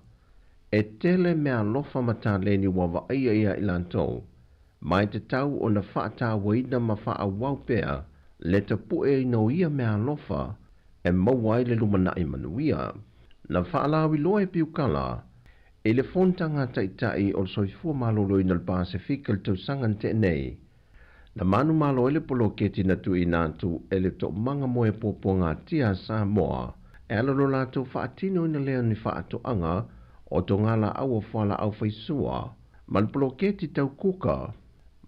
e tele meaalofa ma taleni ua vaaia ia i latou, ma e tatau ona faatauaina ma faaauau pea le tapueina o ia meaalofa e maua ai le lumanai manuia. Na faalauiloa e Piukala i le Fonotaga a Taitai o le Soifua Maloloina o le Pasefika i le tausaga na tea nei, Na manumalo ai le poloketi na tuuina atu e le Toomaga Moe Puapuagatia a Samoa e ala lo latou faatinoina lea o ni faatoaga o togalaau o fualaau faisua ma le poloketi tau kuka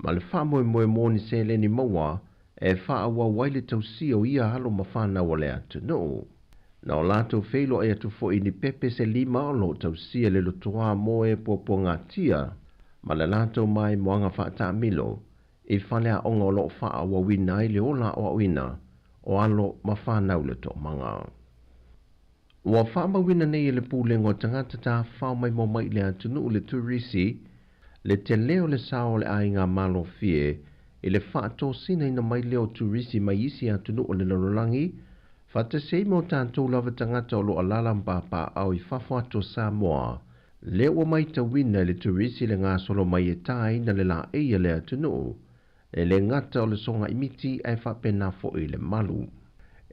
ma le faamoemoe mo ni seleni maua e faaauau ai le tausia o ia alo ma fanau a le atunuu. Na o latou feiloai atu foi i ni pepe se lima o lo o tausia le lotoā moe puapuagatia ma le latou maimoaga faataamilo i faleaoga o lo o faaauauina ai le ola aoaoina o alo ma fanau le toomaga. Ua faamauina nei e le Pulega o Tagata Tafafao Maimoa Mai i le Atunuu le Turisi le tele o le sao o le aiga malofie i le faatosinaina mai lea o turisi mai isi atunuu o le lalolagi, faatasi ai ma o tatou lava tagata o lo o alaala ma papaaao i fafo atu o Samoa. Lea ua maitauina e le turisi le gasolo mai e tāina le laei a le atunuu, e le gata o le sogaimiti ae faapena foi le malu.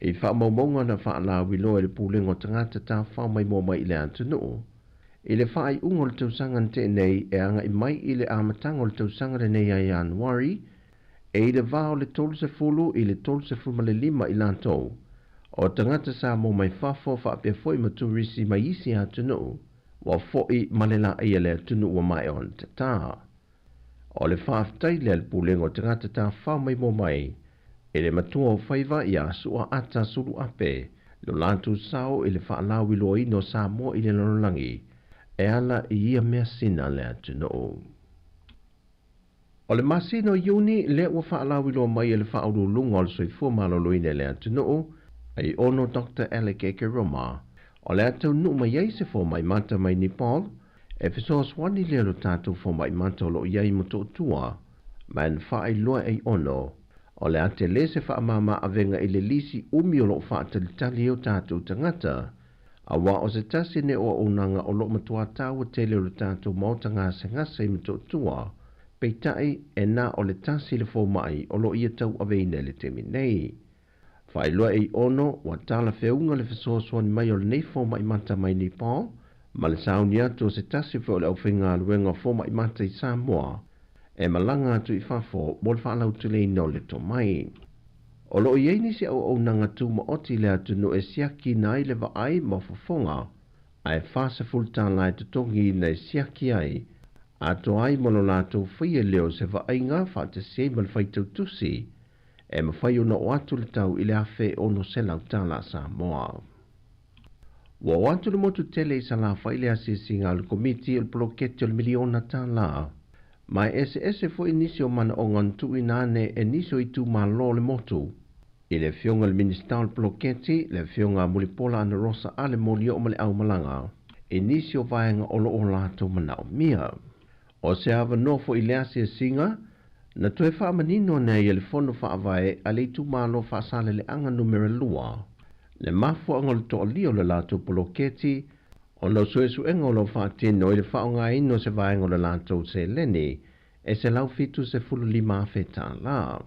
I faamaumauga na faalauiloa e le Pulega o Tagata Tafafao Maimoa Mai i le Atunuu, i le faaiuga o le tausaga na tea nei e agai mai i le amataga o le tausaga lenei ia Ianuari, e i le va o le 30 i le 35 i latou o tagata Samoa mai fafo faapea foi ma turisi mai isi atunuu ua foi ma le laei a le atunuu ua maea ona tatā. O le faafetai lea a le Pulega o Tagata Tafafao Maimoa Mai i le matua o faiva ia Su'a Ata Suluape lo latou sao i le faalauiloaina o Samoa i le lalolagi e ala i ia measina a le atunuu. O le masina o Iuni lea ua faalauiloa mai e le Faauluuluga o le Soifua Maloloina i le atunuu, Aiono Doctor Alec Ekeroma, o le a taunuu mai ai se fomai mata mai Nepal e fesoasoani lea lo tatou fomai mata o lo o i ai i Motootua, ma e na faailoa e Aiono, o le a tele se faamama avega i le lisi umi o lo o faatalitali ai o tatou tagata, Auā o se tasi nei o auaunaga o lo o matua taua tele o le tatou maota gasegase i Motootua, peitai e na o le tasi le fomai o lo o ia tauaveina i le taimi nei. Faailoa e Iono, ua talafeauga le fesoasoani mai o lenei fomai mata mai Nepal ma le sauni atu o se tasi foi o le aufaigaluega fomai mata i Samoa e malaga atu i fafo mo le faalauteleina o le tomai. O lo o i ai nisi auaunaga tumaoti i le atunuu e siakiina ai le vaai ma fofoga, ae $40 tala e totogiina e siaki ai, atoa ai ma lo latou faia lea o se vaaiga faatasi ai ma le faitautusi e mafai ona oo atu le tau i le $1,600 tala Samoa. Ua oo atu le motu tele i Salafai le asiasiga a le Komiti o le Poloketi o le Miliona Tala. Ma e eseese foi nisi o manaoga na tuuina ane e nisi o itumalo o le motu. I le Afioga i le Minisita o le Poloketi, le Afioga a Mulipola Anarosa Ale Molioo ma le Aumalaga, i nisi o vaega o lo o latou manaomia. O se avanoa foi i le asiasiga, na toe faamanino ane ai e le Fono Faavae a le Itumalo Faasaleleaga Numera 2 le mafuaaga o le toalia o le latou poloketi ona o suesuega o lo o faatino i le faaaogaina o se vaega o le latou seleni e $175,000.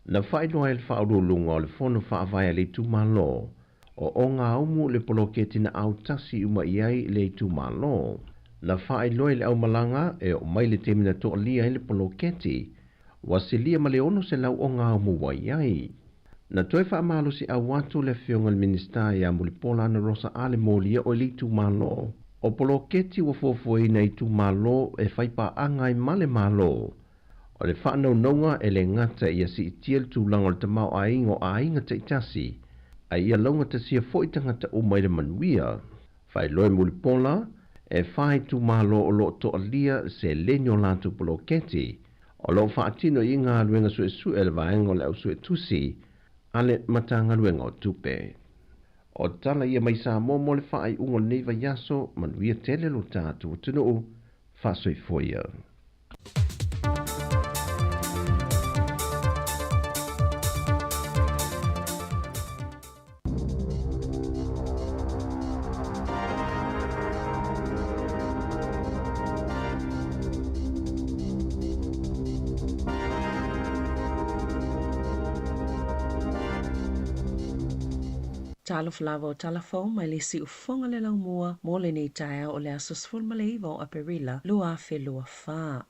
Na faailoa ai e le Faauluuluga o le Fono Faavae a le Itumalo o Ogaumu le poloketi na autasi uma i ai le itumalo. Na faailoa i le aumalaga e oo mai le taimi na toalia ai le poloketi, ua silia ma le 600 Ogaumu ua i ai. Na toe faamalosiau atu le Afioga i le Minisita ia Mulipola Anarosa Ale Molia o i le itumalo, o poloketi ua fuafuaina e itumalo e faipaaga ai ma le Malo. O le faanaunauga e le gata ia siitia le tulaga o le tamaoaiga o aiga taitasi, a ia laugatasia foi tagata uma i le manuia. Faailoa e Mulipola, e fa itumalo o lo o toalia seleni o latou poloketi, o lo o faatino i galuega suesue a le vaega o le Ausuetusi a le Matagaluega o Tupe. O tala ia mai Samoa mo le faaiuga o lenei vaiaso, manuia tele lo tatou atunuu, faasoifua ia. Talofa lava o tala fou mai le siufofoga o le Laumua mo lenei taeao o le aso 19 o Aperila 2024.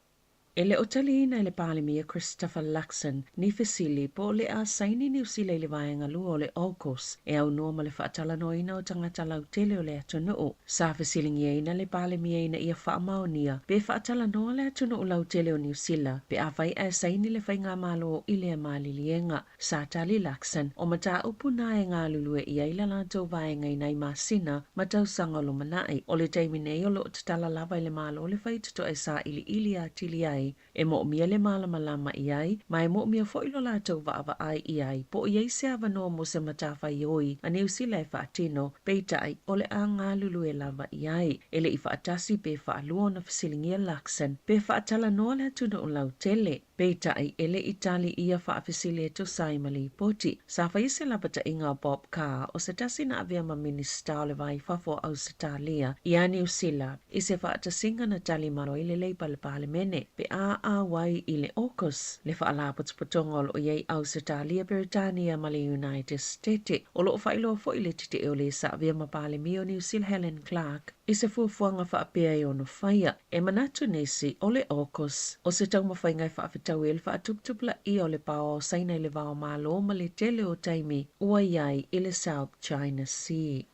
E le o taliina e le Palemia Christopher Luxon ni fesili po o le a saini Niu Sila i le vaega lua o le AUKUS e aunoa ma le faatalanoaina o tagata lautele o le atunuu. Sa fesiligiaina le Palemia ina ia faamaonia pe faatalanoa le atunuu lautele o Niu Sila pe afai ae saini le faigamalo i lea maliliega. Sa tali Luxon, o mataupu na e galulue i ai la latou vaega i nai masina ma tausaga o lumanai. O le taimi nei o lo o tatala lava i le Malo le faitotoa e sailiili atili ai, e moomia le malamalama i ai, ma e moomia foi lo latou vaavaai i ai, po o i ai se avanoa mo se matafaioi a Niu Sila e faatino, peitai, o le a galulue lava i ai. E le i faatasi pe faalua ona fesiligia Luxon pe faatalanoa le atunuu lautele. Peitai, e le i tali ia faafesili e tusa ai ma lipoti. Sa faia se lapataiga a Bob Carr, o se tasi na avea ma Minisita o le Va i Fafo o Ausetalia, iā Niu Sila, i se faatasiga na tali malo ai le Leipa i le Palemene, pe a auai i le AUKUS, le faalapotopotoga o lo o i ai Ausetalia, Peretania ma le United State. O lo o faailoa foi le tetee o le sa avea ma Palemia o Niu Sila Helen Clark, i se fuafuaga faapea e ono faia. E manatu nisi, o le AUKUS, o se taumafaiga e faafetaui ai le faatuputupulaia o le paoa o Saina i le va o Malo ma le tele o taimi ua i ai i le South China Sea.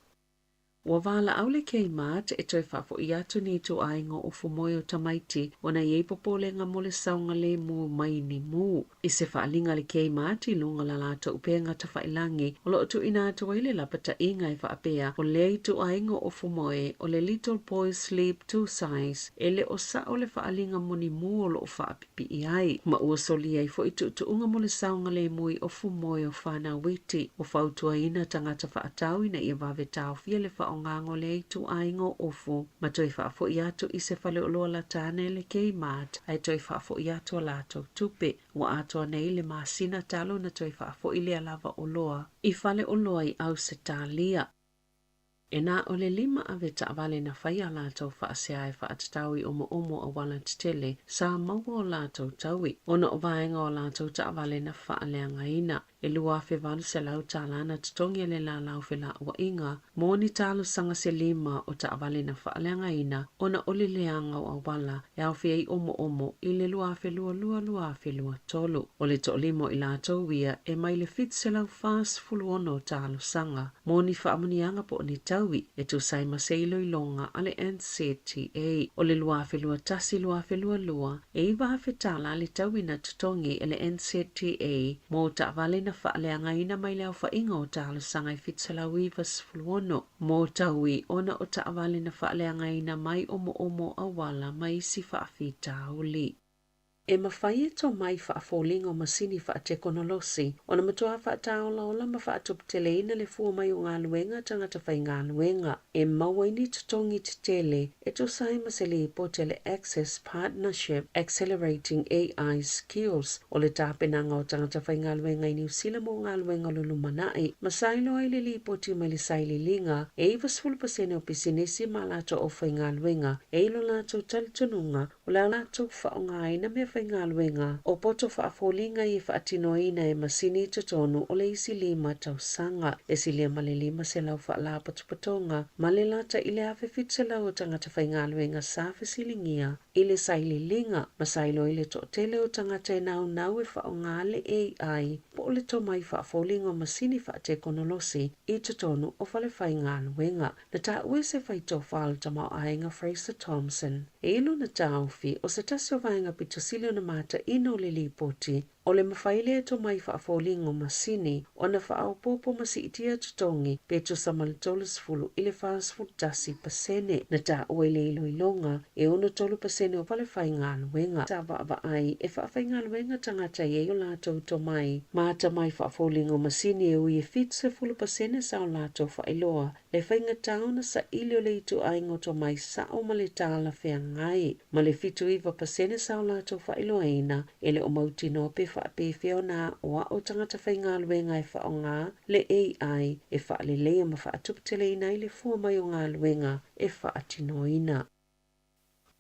Ua valaau le Kmart e toe faafo'i atu ni ituaiga o ofu moe o tamaiti ona e i ai popolega mo le saogalemu mai ni mū. I se faaaliga a le Kmart i luga o la latou upega tafailagi o lo o tuuina atu ai le lapataiga e faapea o lea ituaiga o ofu moe o le Little Boy Sleep 2 Size e le o sa'o le faaaliga mo ni mū o lo o faapipii ai, ma ua solia ai foi tuutuuga mo le saogalemu i ofu moe o fanau iti. Ua fautuaina tagata faatau ina ia vave taofia le faaaogaina o lea ituaiga o ofu ma toe faafo'i atu i se faleoloa lata ane le Kmart ae toe faafo'i atu a latou tupe. Ua atoa nei le masina talu ona toe faafo'i lea lava oloa i faleoloa i Ausetalia. E na o le lima ave taavale na faia a latou faasea e faatatau i omoomo auala tetele sa maua o latou taui, ona o vaega o latou taavale na faaleagaina. E $2,800 tālā na totogi e le Lālā o Felauaiga mo ni talosaga se lima o taavale na faaleagaina ona o le leaga o auala e aofia ai omoomo i le 2022 2023. O le toalima o i latou ia e mai le 746 talosaga mo ni faamanuiaga po o ni taui e tusa ai ma se iloiloga a le NCTA. O le 2021 2022, e $9,000 tālā le taui na totogi e le NCTA mo taavale na faaleagaina mai le aofaiga o talosaga e 796 mo taui ona o taavale na faaleagaina mai omoomo auala ma isi faafitauli. E mafai e tomai faafoliga o masini faatekonolosi ona matuā faataolaola ma faatuputeleina le fua mai o galuega a tagata faigaluega e maua ai ni totogi tetele e tusa ai ma se lipoti a le Access Partnership Accelerating AI Skills o le tapenaga o tagata faigaluega i Niu Sila mo galuega o le lumanai ma sa iloa ai le lipoti mai le sailiiliga e 90% o pisinisi ma latou aufaigaluega e i lo latou talitonuga o le a latou faaaogaina meafaigaluega o poto faafoliga e faatinoina e masini i totonu o le isi lima tausaga. E silia ma le 500 faalapotopotoga ma le lata i le 1,700 o tagata faigaluega sa fesiligia i le sailiiliga ma sa iloa i le toatele o tagata e naunau e faaaoga le AI po o le tomai faafoliga o masini faatekonolosi i totonu o falefaigaluega. Na taua e se faitofa o le tamaoaiga Fraser Thompson e i lona taofi o se tasi o vaega pito sili ona mataina o le lipoti o le mafai lea e tomai faafoliga o masini ona faaopoopo ma siitia totogi pe tusa ma le 30 i le 41%. Na taua i le iloiloga e 63% o falefaigaluega sa vaavaai e faafaigaluega tagata e i ai o latou tomai ma atamai faafoliga o masini e ui e 70% sa o latou faailoa le faigata ona saili o le ituaiga o tomai sa'o ma le talafeagai ma le 79% sa o latou faailoaina e le o mautinoa pe faapefea ona aoao tagata faigaluega e faaaoga le AI e faaleleia ma faatuputeleina ai le fua mai o galuega e faatinoina.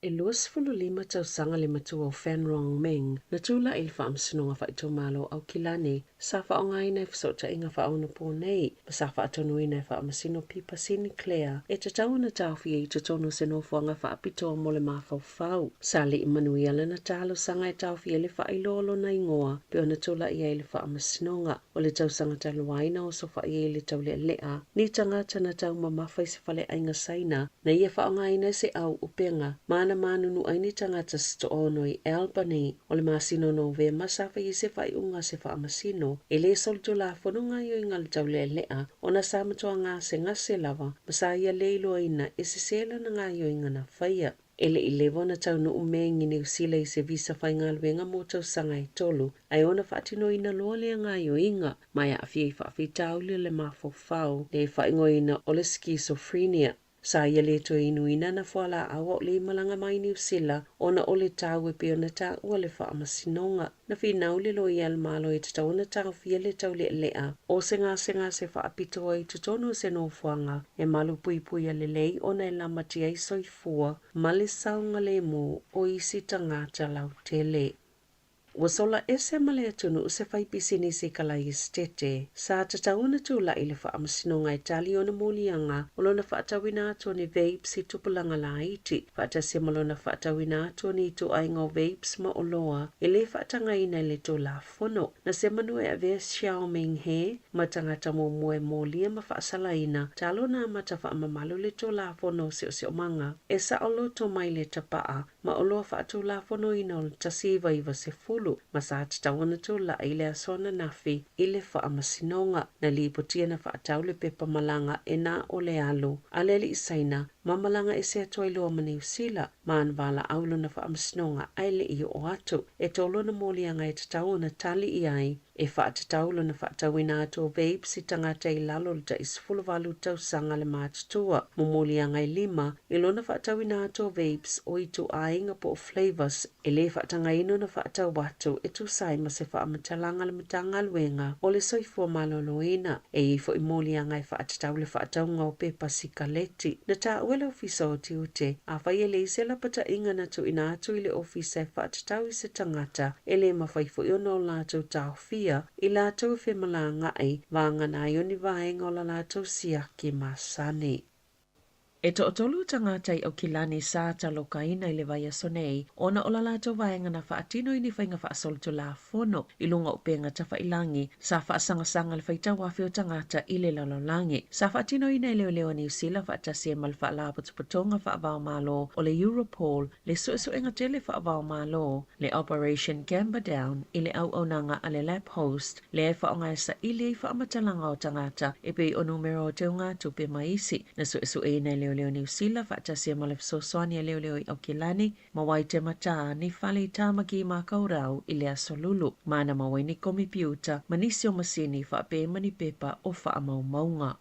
E 25 tausaga le matua o Fan Rong Ming na tulai i le Faamasinoga Faaitumalo o Aukilani sa faaaogaina i fesootaiga faaonaponei ma sa faatonuina e Faamasino Pippa Sinclair e tatau ona taofia i totonu o se nofoaga faapitoa mo le mafaufau. Sa le i manuia lana talosaga e taofia le faailoa o lona igoa pe ona tulai ai i le Faamasinoga. O le tausaga talu ai na osofai ai i le taulealea ni tagata na taumamafa i se faleaiga Saina na ia faaaogaina se au upega ma na manunu ai ni tagata se toaono i Albany. O le masina o Novema sa fai ai se faaiuga a se faamasino e le solitulafono gaoioiga a le taulealea ona sa matua gasegase lava ma sa ia le iloaina e sesē lana gaoioiga na faia. E le i leva ona taunuu Meng i Niu Sila i se visa faigaluega mo tausaga e tolu, ae ona faatinoina loa lea gaoioiga ma e aafia i faafitauli o le mafaufau le faaigoaina o le schizophrenia. Sa ia le toe inuina ana fualaau a o le malaga mai Niu Sila ona o le tau e pei ona taua le faamasinoga. Na finau le loia a le Malo e tatau ona taofia le taulealea o se gasegase faapitoa i totonu o se nofoaga e malupuipuia lelei ona e lamatia ai soifua ma le saogalemu o isi tagata lautele. Ua sola ese ma le atunuu se faipisinisi kalaiestete sa tatau ona tulai i le faamasinoga e tali ona moliaga o lona faatauina atu o ni vapes i tupulaga laiti, faatasi ma lona faatauina atu o ni ituaiga o vapes ma oloa e le faatagaina i le Tulafono. Na semanu e avea Xiao Ming He ma tagata muamua e molia ma faasalaina talo na amata faamamalu le Tulafono o Siosiomaga e saoloto mai le tapaa ma oloa faatulafonoina o le 1990 ma sa tatau ona tulai i le aso ananafi i le faamasinoga. Na lipotia na faatau le pepa malaga e na o le alo a le alii Saina ma malaga ese atu ai loa ma Niu Sila ma ana valaau lona faamasinoga ae le i oo atu. E tolu ona moliaga e tatau ona tali i ai e faatatau lona faatauina atu o vapes i tagata i lalo o le tai 18 tausaga le matutua. Momoliaga e lima i lona faatauina atu o vapes o ituaiga po o flavours e le faatagaina ona faatau atu e tusa ai ma se faamatalaga a le Matagaluega o le Soifua Maloloina. E i ai foi moliaga e faatatau le faatauga o pepa sikaleti. Na taua e le Ofisa o Tiute, afai e leai se lapataiga na tuuina atu i le Ofisa e faatatau i se tagata, e le mafai foi ona o latou taofia i latou e femalagaai, vagana ai o ni vaega o la latou siaki masani. E toatolu tagata i Aukilani sa talokaina i le vaiaso nei ona o la latou vaega na faatino i ni faiga faasolitulafono i luga o upega tafailangi sa faasagasaga le faitau afe o tagata i le lalolagi. Sa faatinoina e leoleo a Niu Sila faatasi ai ma le Faalapotopotoga Faava-o-Malo o le Europol le suesuega tele faava-o-Malo, le Operation Camperdown i le auaunaga a le Lap Host, lea e faaaoga e saili ai faamatalaga o tagata e pei o numera o teugatupe ma isi. Na suesueina e leoleo Niu Sila faatasi ai ma le fesoasoani a leoleo i Aukilani ma Waitematā ni fale i Tāmaki Makaurau i le Aso Lulu, ma na maua ai ni komipiuta ma nisi o masini faapea ma ni pepa o faamaumauga.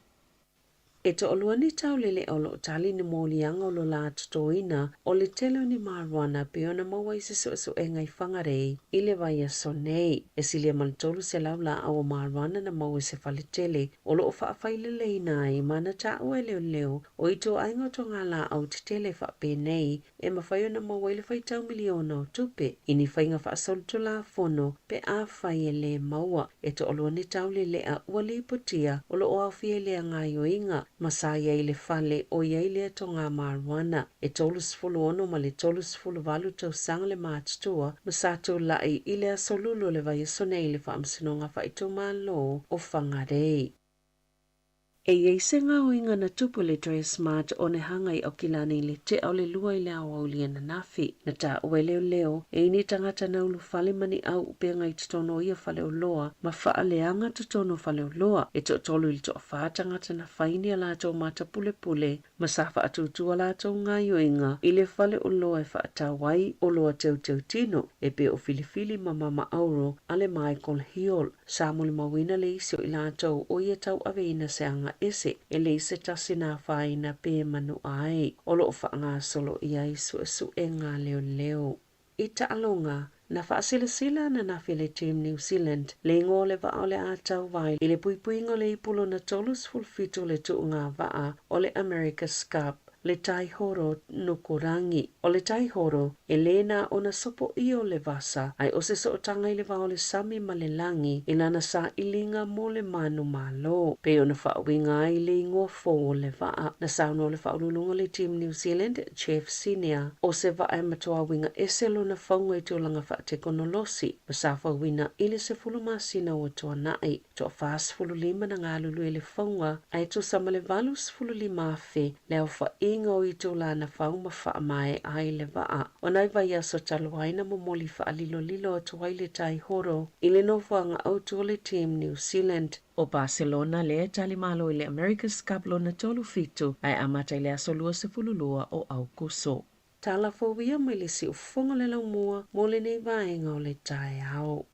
E toalua ni taulele o lo o tali ni moliaga o lo la totoina o le tele o ni marijuana pei ona maua i se suesuega i Whangarei i le vaiaso nei. E silia ma le 300 laau o marijuana na maua i se fale tele o lo o faafaileleina ai ma na taua e leoleo o ituaiga o togalaau tetele faapenei e mafai ona maua ai le faitau miliona o tupe i ni faiga faasolitulafono pe afai e lē maua. E toalua ni taulelea ua lipotia o lo o aofia i lea gaoioiga ma sa i ai le fale o i ai lea togā marijuana. E 36 ma le 38 tausaga le matutua ma sa tulai i le aso Lulu o le vaiaso nei i le Faamasinoga Faaitumalo o Whangarei. E i ai se gaoiga na tupu i le Dressmart o Nehanga i Aukilani i le tea o le lua i le aoauli ananafi. Na taua e leoleo e i ni tagata na ulufale ma ni au upega i totonu o ia faleoloa ma faaleaga totonu o faleoloa. E toatolu i le toafa tagata na fai ni a latou matapulepule ma sa faatuatua latou gaoioiga i le faleoloa e faatau ai oloa teuteutino e pei o filifili ma mama auro a le Michael Hill. Sa molimauina le isi o i latou o ia tauaveina se aga ese e leai se tasi na afaina pe manua ai o lo o faagasolo i ai suesuega leoleo. I taaloga, na faasilasila ananafi e le Team New Zealand le igoa o le vaa o le a tauva i le puipuiga o le ipu lona 37 o le tuuga vaa o le America's Cup. le Taihoro Nukurangi. O le Taihoro, e lē na ona sopoia o le vasa, ae o se sootaga i le va o le sami ma le lagi i lana sailiga mo le manumalo, pei ona faauiga ai le igoa fou o le vaa. Na saunoa le faauluuluga o le Team New Zealand, Jeff Senior, o se vaa e matuā uiga ese lona fauga i tulaga faatekonolosi ma sa fauina i le 10 masina ua tuanai. Toa-45 na galulue i le fauga, ae tusa ma le 85,000 le aofaiga o itulā na fau ma faamaea ai le vaa. O nai vaiaso talu ai na momoli faalilolilo atu ai le Taihoro i le nofoaga autu o le Team New Zealand. O Barcelona lea e talimalo i le America's Cup lona 37 ae amata i le aso 22 o Aokuso. Tala fou ia mai le siufofoga o le laumua mo lenei vaega o le taeao.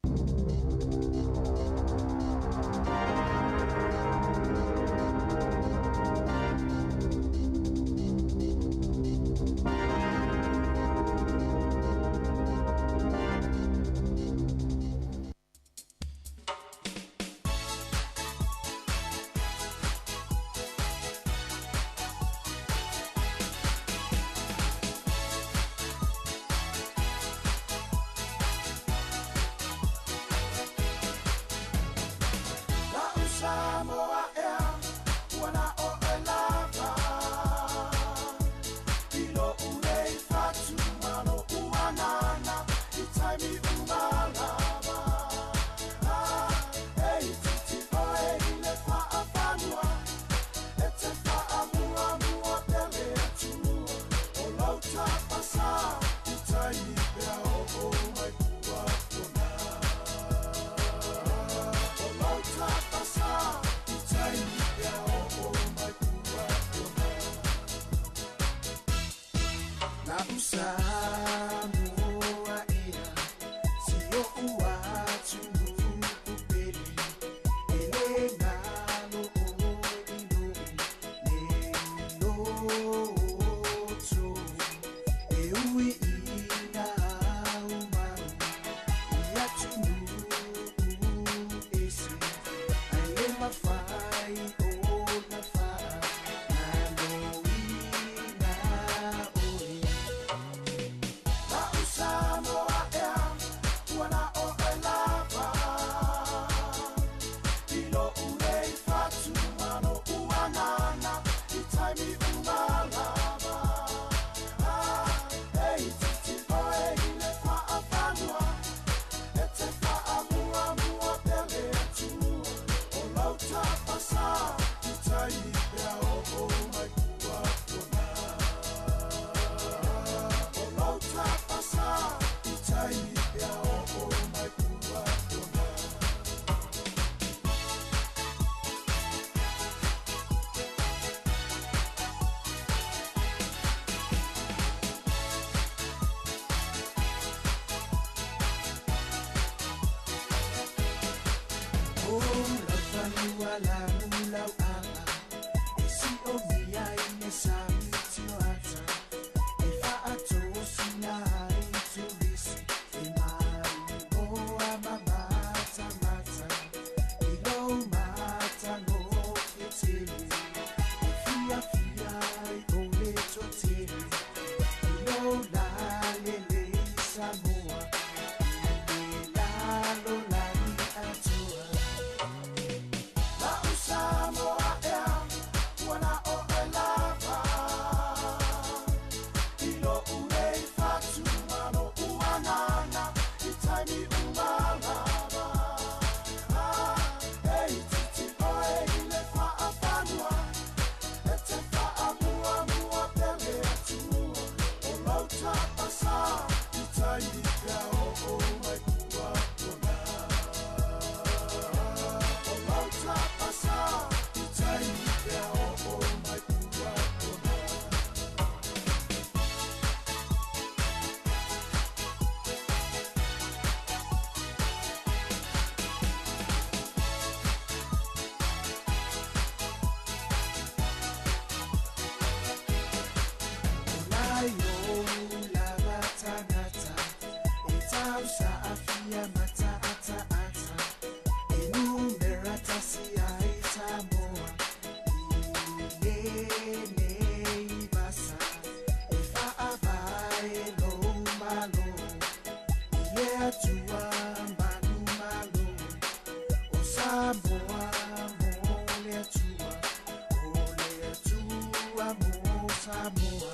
Samoa.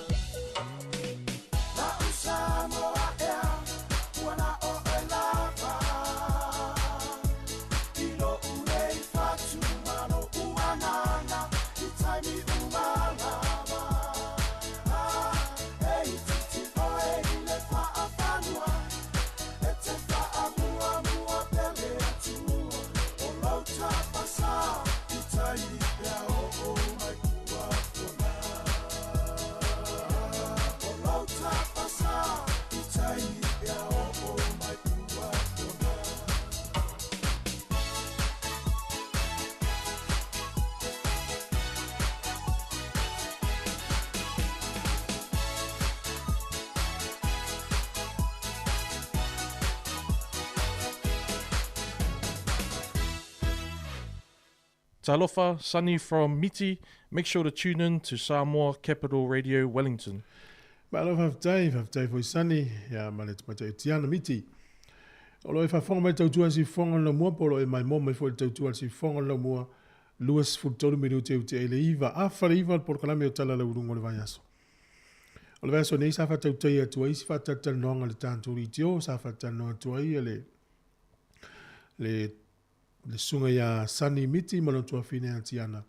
La'u Samoa ea, ua na oe lava. I lo'u nei fatu ma lo'u agaga, i taimi uma lava. E itiiti oe i le faafanua, e te faamuamua pea le Atua. O lou tapasā i taimi pe a oo mai puapuaga. O lou tapasā i taimi pe a oo mai puapuaga. Talofa, Sunny from Miti. Make sure to tune in to Samoa Capital Radio Wellington. Malo faafetai, faafetai foi Sunny, ia ma le tamaitai Tiana Miti. O lo o e faafofoga mai le tautua a Siufofoga o le Laumua po o lo o e maimoa mai foi le tautua a le Siufofoga o le Laumua 23 minute e utiai le 9 afa le 9 le polokalame o Tala Lauuluga o le Vaiaso. O le vaiaso nei sa faatautaia atu ai isi faatalatalanoaga a le tatou leitio, sa faatalatalanoa atu ai le le le susuga ia Sonny Miti ma lona tuafine ia Tiana.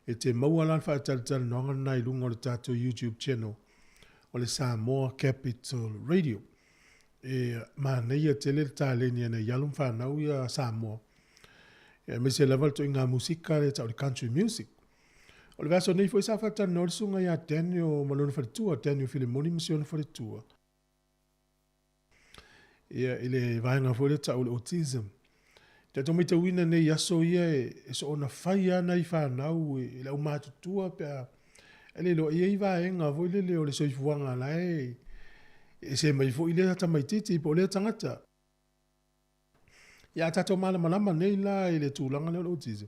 E te maua la le faatalatalanoaga lena i luga o le tatou YouTube channel o le Samoa Capital Radio. E manaia tele le taleni a nai alo ma fanau ia Samoa. Aemaise lava le toaiga musika lea tau le country music. O le vaiaso nei foi sa faatalanoa le susuga ia Daniel ma lona faletua, Daniel Filemoni ma si ona faletua. Ia, i le vaega foi lea tau o le autism. Tatou matauina nei i aso ia e soona fai lava nai fanau e le aumatutua pe a e le iloa i ai vaega foi lele o le soifuaga la e ese mai foi lea tamaitiiti po o lea tagata. Ia a tatou malamalama nei la i le tulaga lea o le autism,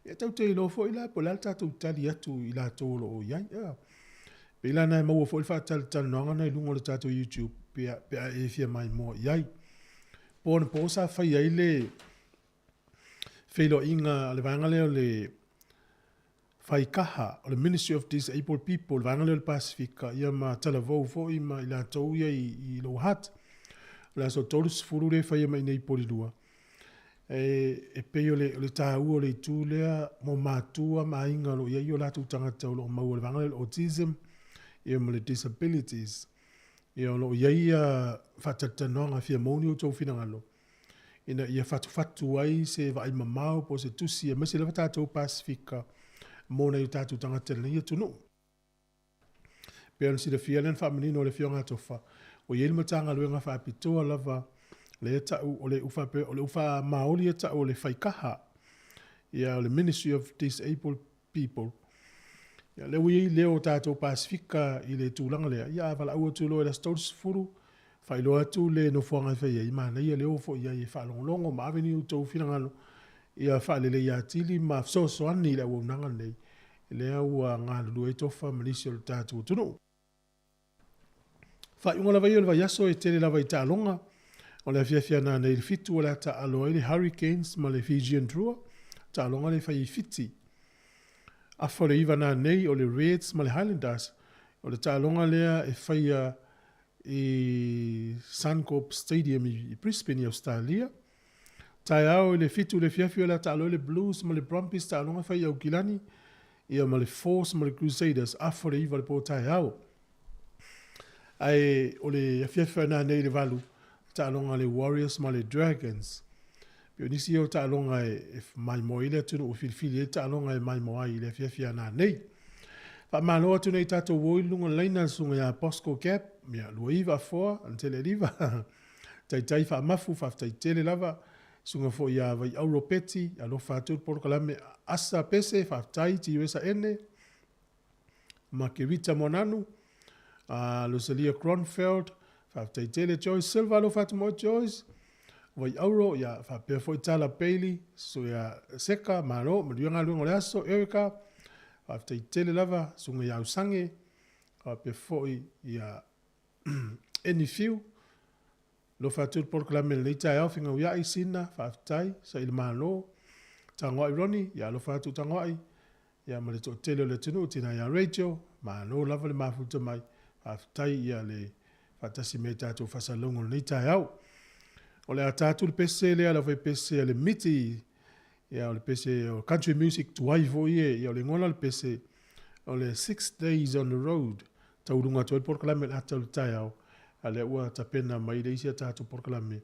ia tatou te iloa foi la po o le a le tatou tali atu i latou o lo o i ai. Ia. Pei la na e maua foi le faatalatalanoaga na i luga o le tatou YouTube pe a, pe a e fia maimoa i ai. Po anapo sa fai ai le feiloaiga a le vaega lea o le Faikaha, o le Ministry of Disabled People, le vaega lea o le Pasifika, ia ma talavou foi ma i latou ia i, i Lower Hutt. O le aso 30 lea e faia mai nei i Porirua. E, e pei o le, o le tāua o le itu lea mo matua ma aiga o lo o i ai o latou tagata o lo o maua i le vaega lea o le autism ia ma le disabilities. Ia o lo o i ai ia faatalatalanoaga fia maua ni outou finagalo ina ia fatufatu ai se vaai mamao po o se tusi aemaise lava tatou Pasifika mō nai o tātou tagata i lenei atunuu. Pei ona silafia lea na faamanino e le Afioga a Tofa, ua i ai le Matagaluega faapitoa lava lea ta'u o le ufa o le ufa maoli e ta'u o le faikaha, ia o le Ministry of Disabled People. Ia, lea ua i ai leo o tatou Pasifika i le tulaga lea, ia a valaau atu loa i le aso 30, faailoa atu le nofoaga e fai ai, manaia le o foi i ai e faalogologo ma ave ni outou finagalo ia faaleleia atili ma fesoasoani i le auaunaga lenei lea ua galulue ai Tofa ma nisi o le tatou atunuu. Faaiuga lava ia o le vaiaso e tele lava i taaloga. O le afiafi ana nei i le 7 o le a taaalo ai le Hurricanes ma le Fijian Drua, taaloga lea e fai i Fiti. Afa o le 9 nanei o le Reds ma le Highlanders, o le taaloga lea e faia i Suncorp Stadium i Brisbane i Ausetalia. Taeao i le 7 i le afiafi o le a taalo ai le Blues ma le Brumbies taaloga e fai i Aukilani, ia ma le Force ma le Crusaders afa o le 9 i le po taeao. Ae o le afiafi faana nei i le 8, taaloga a le Warriors ma le Dragons. Pei o nisi ia o taaloga e maimoa ai le atunuu e filifili ai taaloga e maimoa ai i le afiafi ana nei. Faamalo atu nei tatou o i luga o le laina le susuga ia Bosco Gap, ia 29 Afoa, Antele Aliva, Taitai Faamafu, faafetai tele lava, susuga foi ia Vaiau Ropeti, alofa atu le polokalame Asa Pese, faafetai TUSA Ene, Makerita Moananu, Lucelia Kronfeld, faafetai tele Joyce Silva, alofa atu mo Joyce, Vaiauro, ia faapea foi Tala Bailey, Susuga ia Seka, malo, manuia galuega o le aso, Erica, faafetai tele lava, Susuga ia Ausange, faapea foi ia Annie Fiu, alofa atu le polokalame i lenei taeao, Fegauiai, Sina, faafetai, Saili Malo, Tagoai Ronnie, ia alofa atu Tagoai, ia ma le toatele o le atunuu, tina ia Rachel, Malo lava le mafuta mai, faafetai ia le faatasi mai tatou faasalalauga o lenei taeao. O le a ta atu le pese lea le aufaipese a le Miti, ia o le pese o country music tuai foi e, ia o le igoa la o le pese o le Six Days on the Road. Tauluga atu ai le polokalame o le ata o le taeao, a lea ua tapena mai le isi a tatou polokalame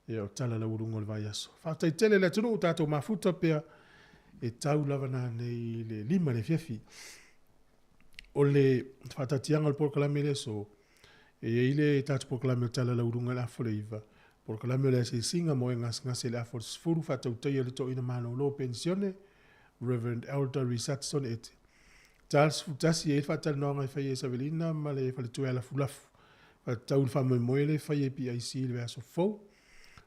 ia o tala laualuga o le vaiaso. Faafetai tele le atunuu, tatou mafuta pea e tau lava nanei i le 5 le afiafi. O le faataatiaga o le polokalame le aso, e i ai le tatou polokalame o tala laualuga i le afa o le 9, polokalame o le asiasiga mo e gasegase i le afa o le 10, faatautaia le toeaina malolo penisione, Reverend Elder Richardson Ete. Ta le 11 e i ai le faatalanoaga e fai e Savelina ma le faletua ia Lafulafu, faatatau i le faamoemoe lea e fai e PIC i le vaiaso fou.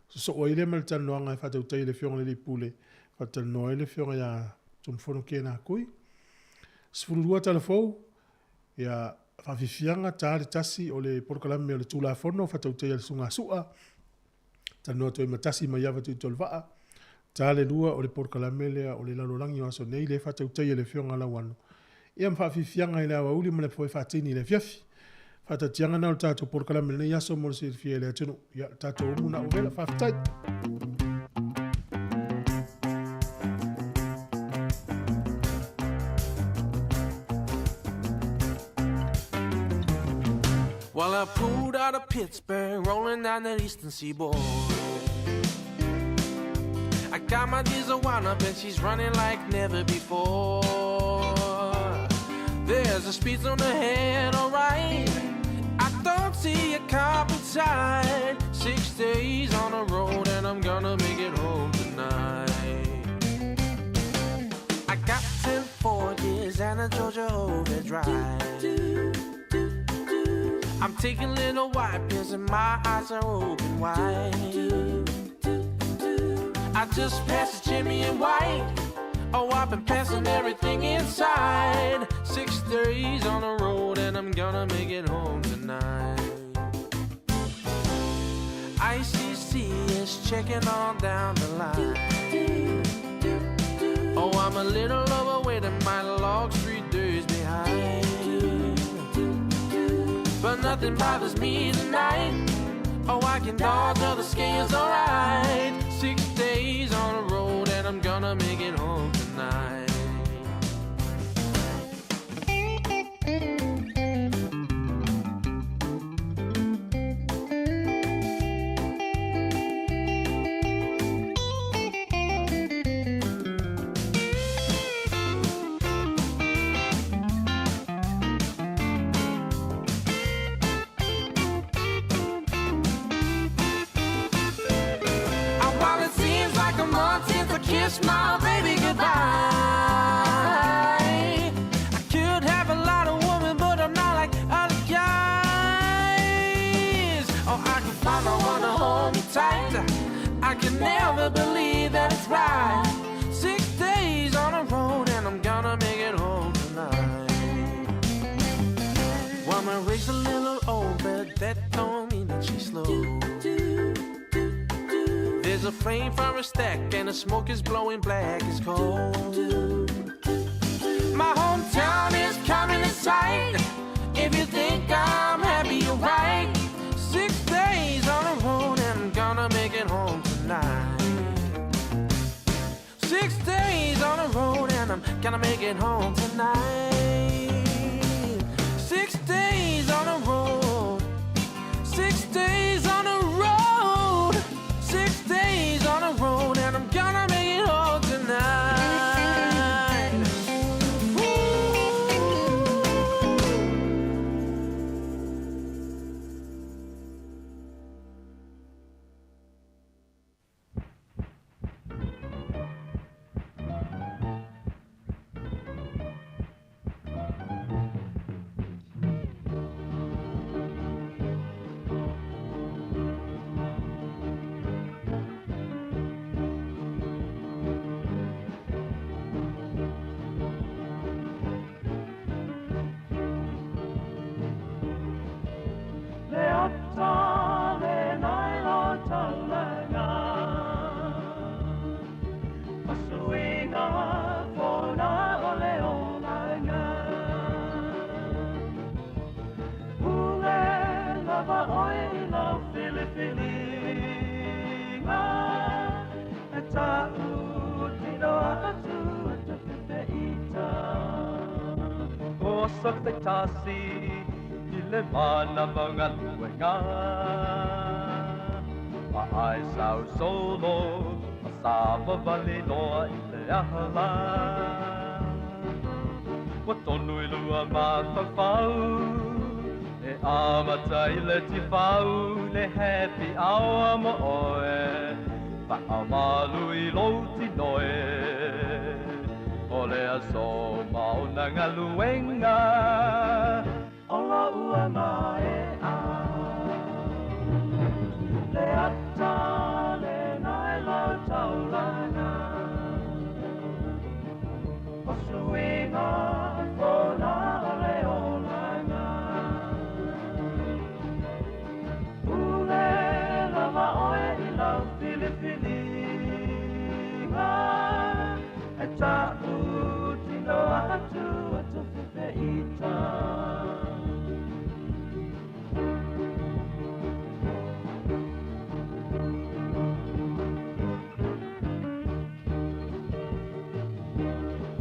Sosoo ai lea ma le talanoaga e faatautai e le Afioga i le Alii Pule, faatalanoa ai le Afioga ia Tumafono Kena Kui. 12 tala fou, ia faafiafiaga ta le tasi o le polokalame o le Tulafono faatautai a le Susuga Su'a, talanoa atu ai ma Tasi Maiava Tuitolevaa. Ta le lua o le polokalame lea o le lalolagi o aso nei lea e faatautai e le Afioga Lauano. Ia ma faafiafiaga i le aoauli ma le foe faatini i le afiafi. Faatatiaga na o le tatou polokalame lenei aso mo le silafia e le atunuu. Ia, le tatou umu na uvela. Faafetai. Well, I pulled out of Pittsburgh, rolling down that eastern seaboard. I got my diesel wound up and she's running like never before. There's a speed zone ahead, alright. I don't see a cop inside. 6 days on the road and I'm gonna make it home tonight. I got 10 4 years and a Georgia overdrive. I'm taking little white pills and my eyes are open wide. I just passed Jimmy and White. Oh, I've been passing everything inside. 6 days on the road and I'm gonna make it home tonight. ICC is checking on down the line. Oh, I'm a little overweight and my log's 3 days behind. But nothing bothers me tonight. Oh, I can dodge all the scales, all right. 6 days on the road and I'm gonna make it home tonight. While it seems like a month since I kissed my baby goodbye, I could have a lot of women, but I'm not like other guys. Oh, I can find no one to hold me tight. I can never believe that it's right. 6 days on the road and I'm gonna make it home tonight. Well, my rig's a little old, but that don't mean that she's slow. There's a flame from a stack and the smoke is blowing black as coal. My hometown is coming in sight. If you think I'm happy, you're right. 6 days on the road and I'm gonna make it home tonight. 6 days on the road and I'm gonna make it home tonight. 6 days on the road. 6 days on the road. 6 days on the road and I'm gonna make it home tonight. lava oe i lau filifiliga E ta'utino atu e tafefeʻita O aso taitasi i le manava galuega Va'ai sau solo ma savavali loa i le ahalā Ua tonu i lua mafaufau E amata i le tifau le happy hour mo oe Fa'amalu i lou tino e O le aso ma ona galuega O lo'u e mae'a Le ata lena e lau taulaga O suiga fona o le olaga Pule lava oe i lau filifiliga E ta'utino atu e tafefeʻita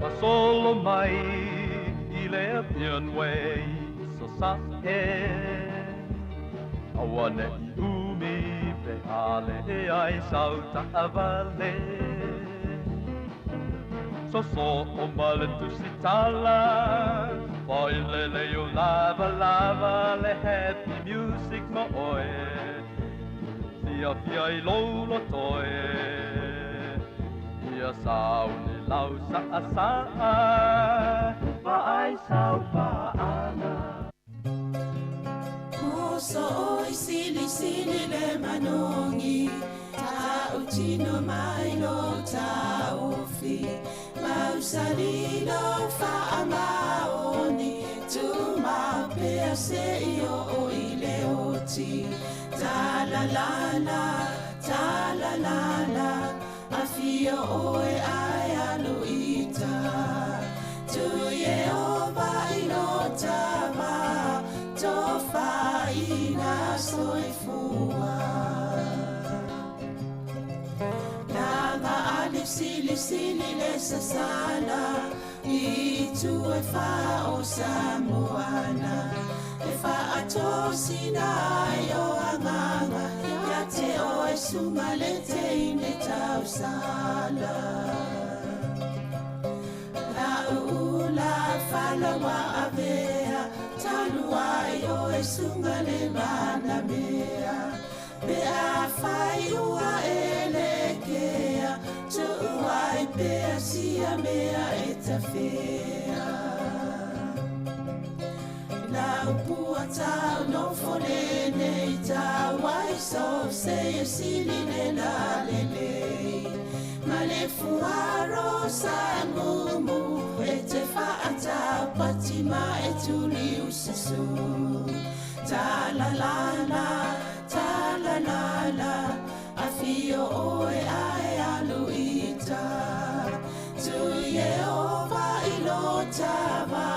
Fasolo mai i le Appian Way i Sasa'e Aua ne'i umi pe a leai sau ta'avale Soso'o ma le tusitala Fa'ailele o lavalava le happy music mo oe Fiafia i lou loto e Ia sauni lau sa'asa'a Va'ai sau pa'aga Moso oi sili sili le manogi Ta'utino mai lo ta'ofi Mausali lo fa'amaoni Tumau pea se'i o'o i le oti Talalala, talalala Afio oe ae alu ita Tu Ieova i lo tava Tofaina soifua Laga ali sili sili le sasala I tu e fa o Samoana E fa'atosina ai o agaga Ia te oe suga le teine tausala La'u ula fala ua avea Talu ai oe suga le manamea Pe afai ua e lekea Tu'u ai pea sia mea e tafea Lau pua tau nofo lenei tau ai so se e sili le lalelei Ma le fuaro sa mumu e te fa'atapati ma e tuli usasu Ta la la la, ta la la la Afio oe ae alu ita Tu Ieova i lo tava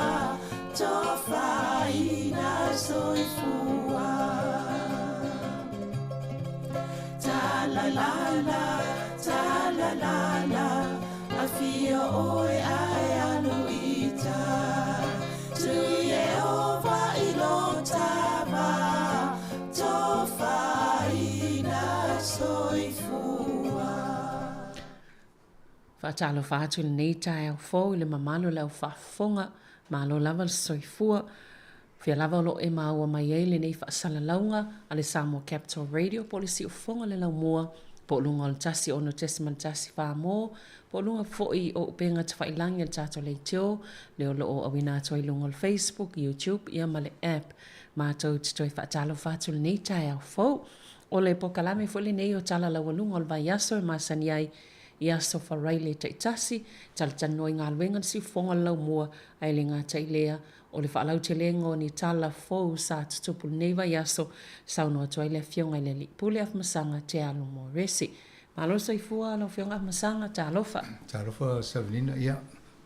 Tofaina soifua Ta la la la, ta la la la Afio oe ae alu ita Tu Ieova i lo tava Tofaina soifua. Faatalofa atu i lenei taeao fou i le mamalu o le au faafofoga, malo lava le soifua. Fia lava o lo o e maua mai ai lenei faasalalauga a le Samoa Capital Radio po o le siufofoga le laumua po o luga o le 106.1 mo, po o luga foi o upega tafailagi a le tatou leitio lea o lo o auina atu ai luga o le Facebook, YouTube ia ma le app. Matou te toe faatalofa atu i lenei taeao fou. O le pokalame foi lenei o Tala Laualuga o le Vaiaso e masani ai i aso Faraile taitasi, talatalanoa i galuega le siufofoga o le laumua, ae le gata i lea, o le faalautelega o ni tala fou sa tutupu lenei vaiaso, saunoa atu ai le Afioga i le Alii Pule Afamasaga Tealo Moresi. Malo le soifua lau Afioga Afamasaga, talofa. Talofa Savelina, ia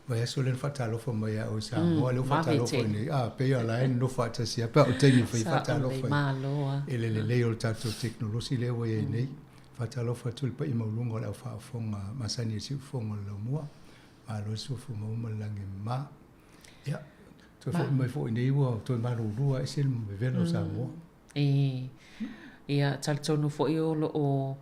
Vaiaso lea na faatalofa mai ia oe Samoa, lea ua faatalofa nei, a, pei o la e nonofo faatasi lava pe a o le taimi e fai faatalofa ai i le lelei o le tatou tekonolosi lea ua i ai nei. Faatalofa atu i le paia maualuga o le au faafofoga masani a le Siufofoga o le Laumua. Malo le soifua maua ma le lagi e mama. Ia, toe foi mai foi nei ua toe malulu lava ese le vevela o Samoa. E, ia, talitonu foi o lo o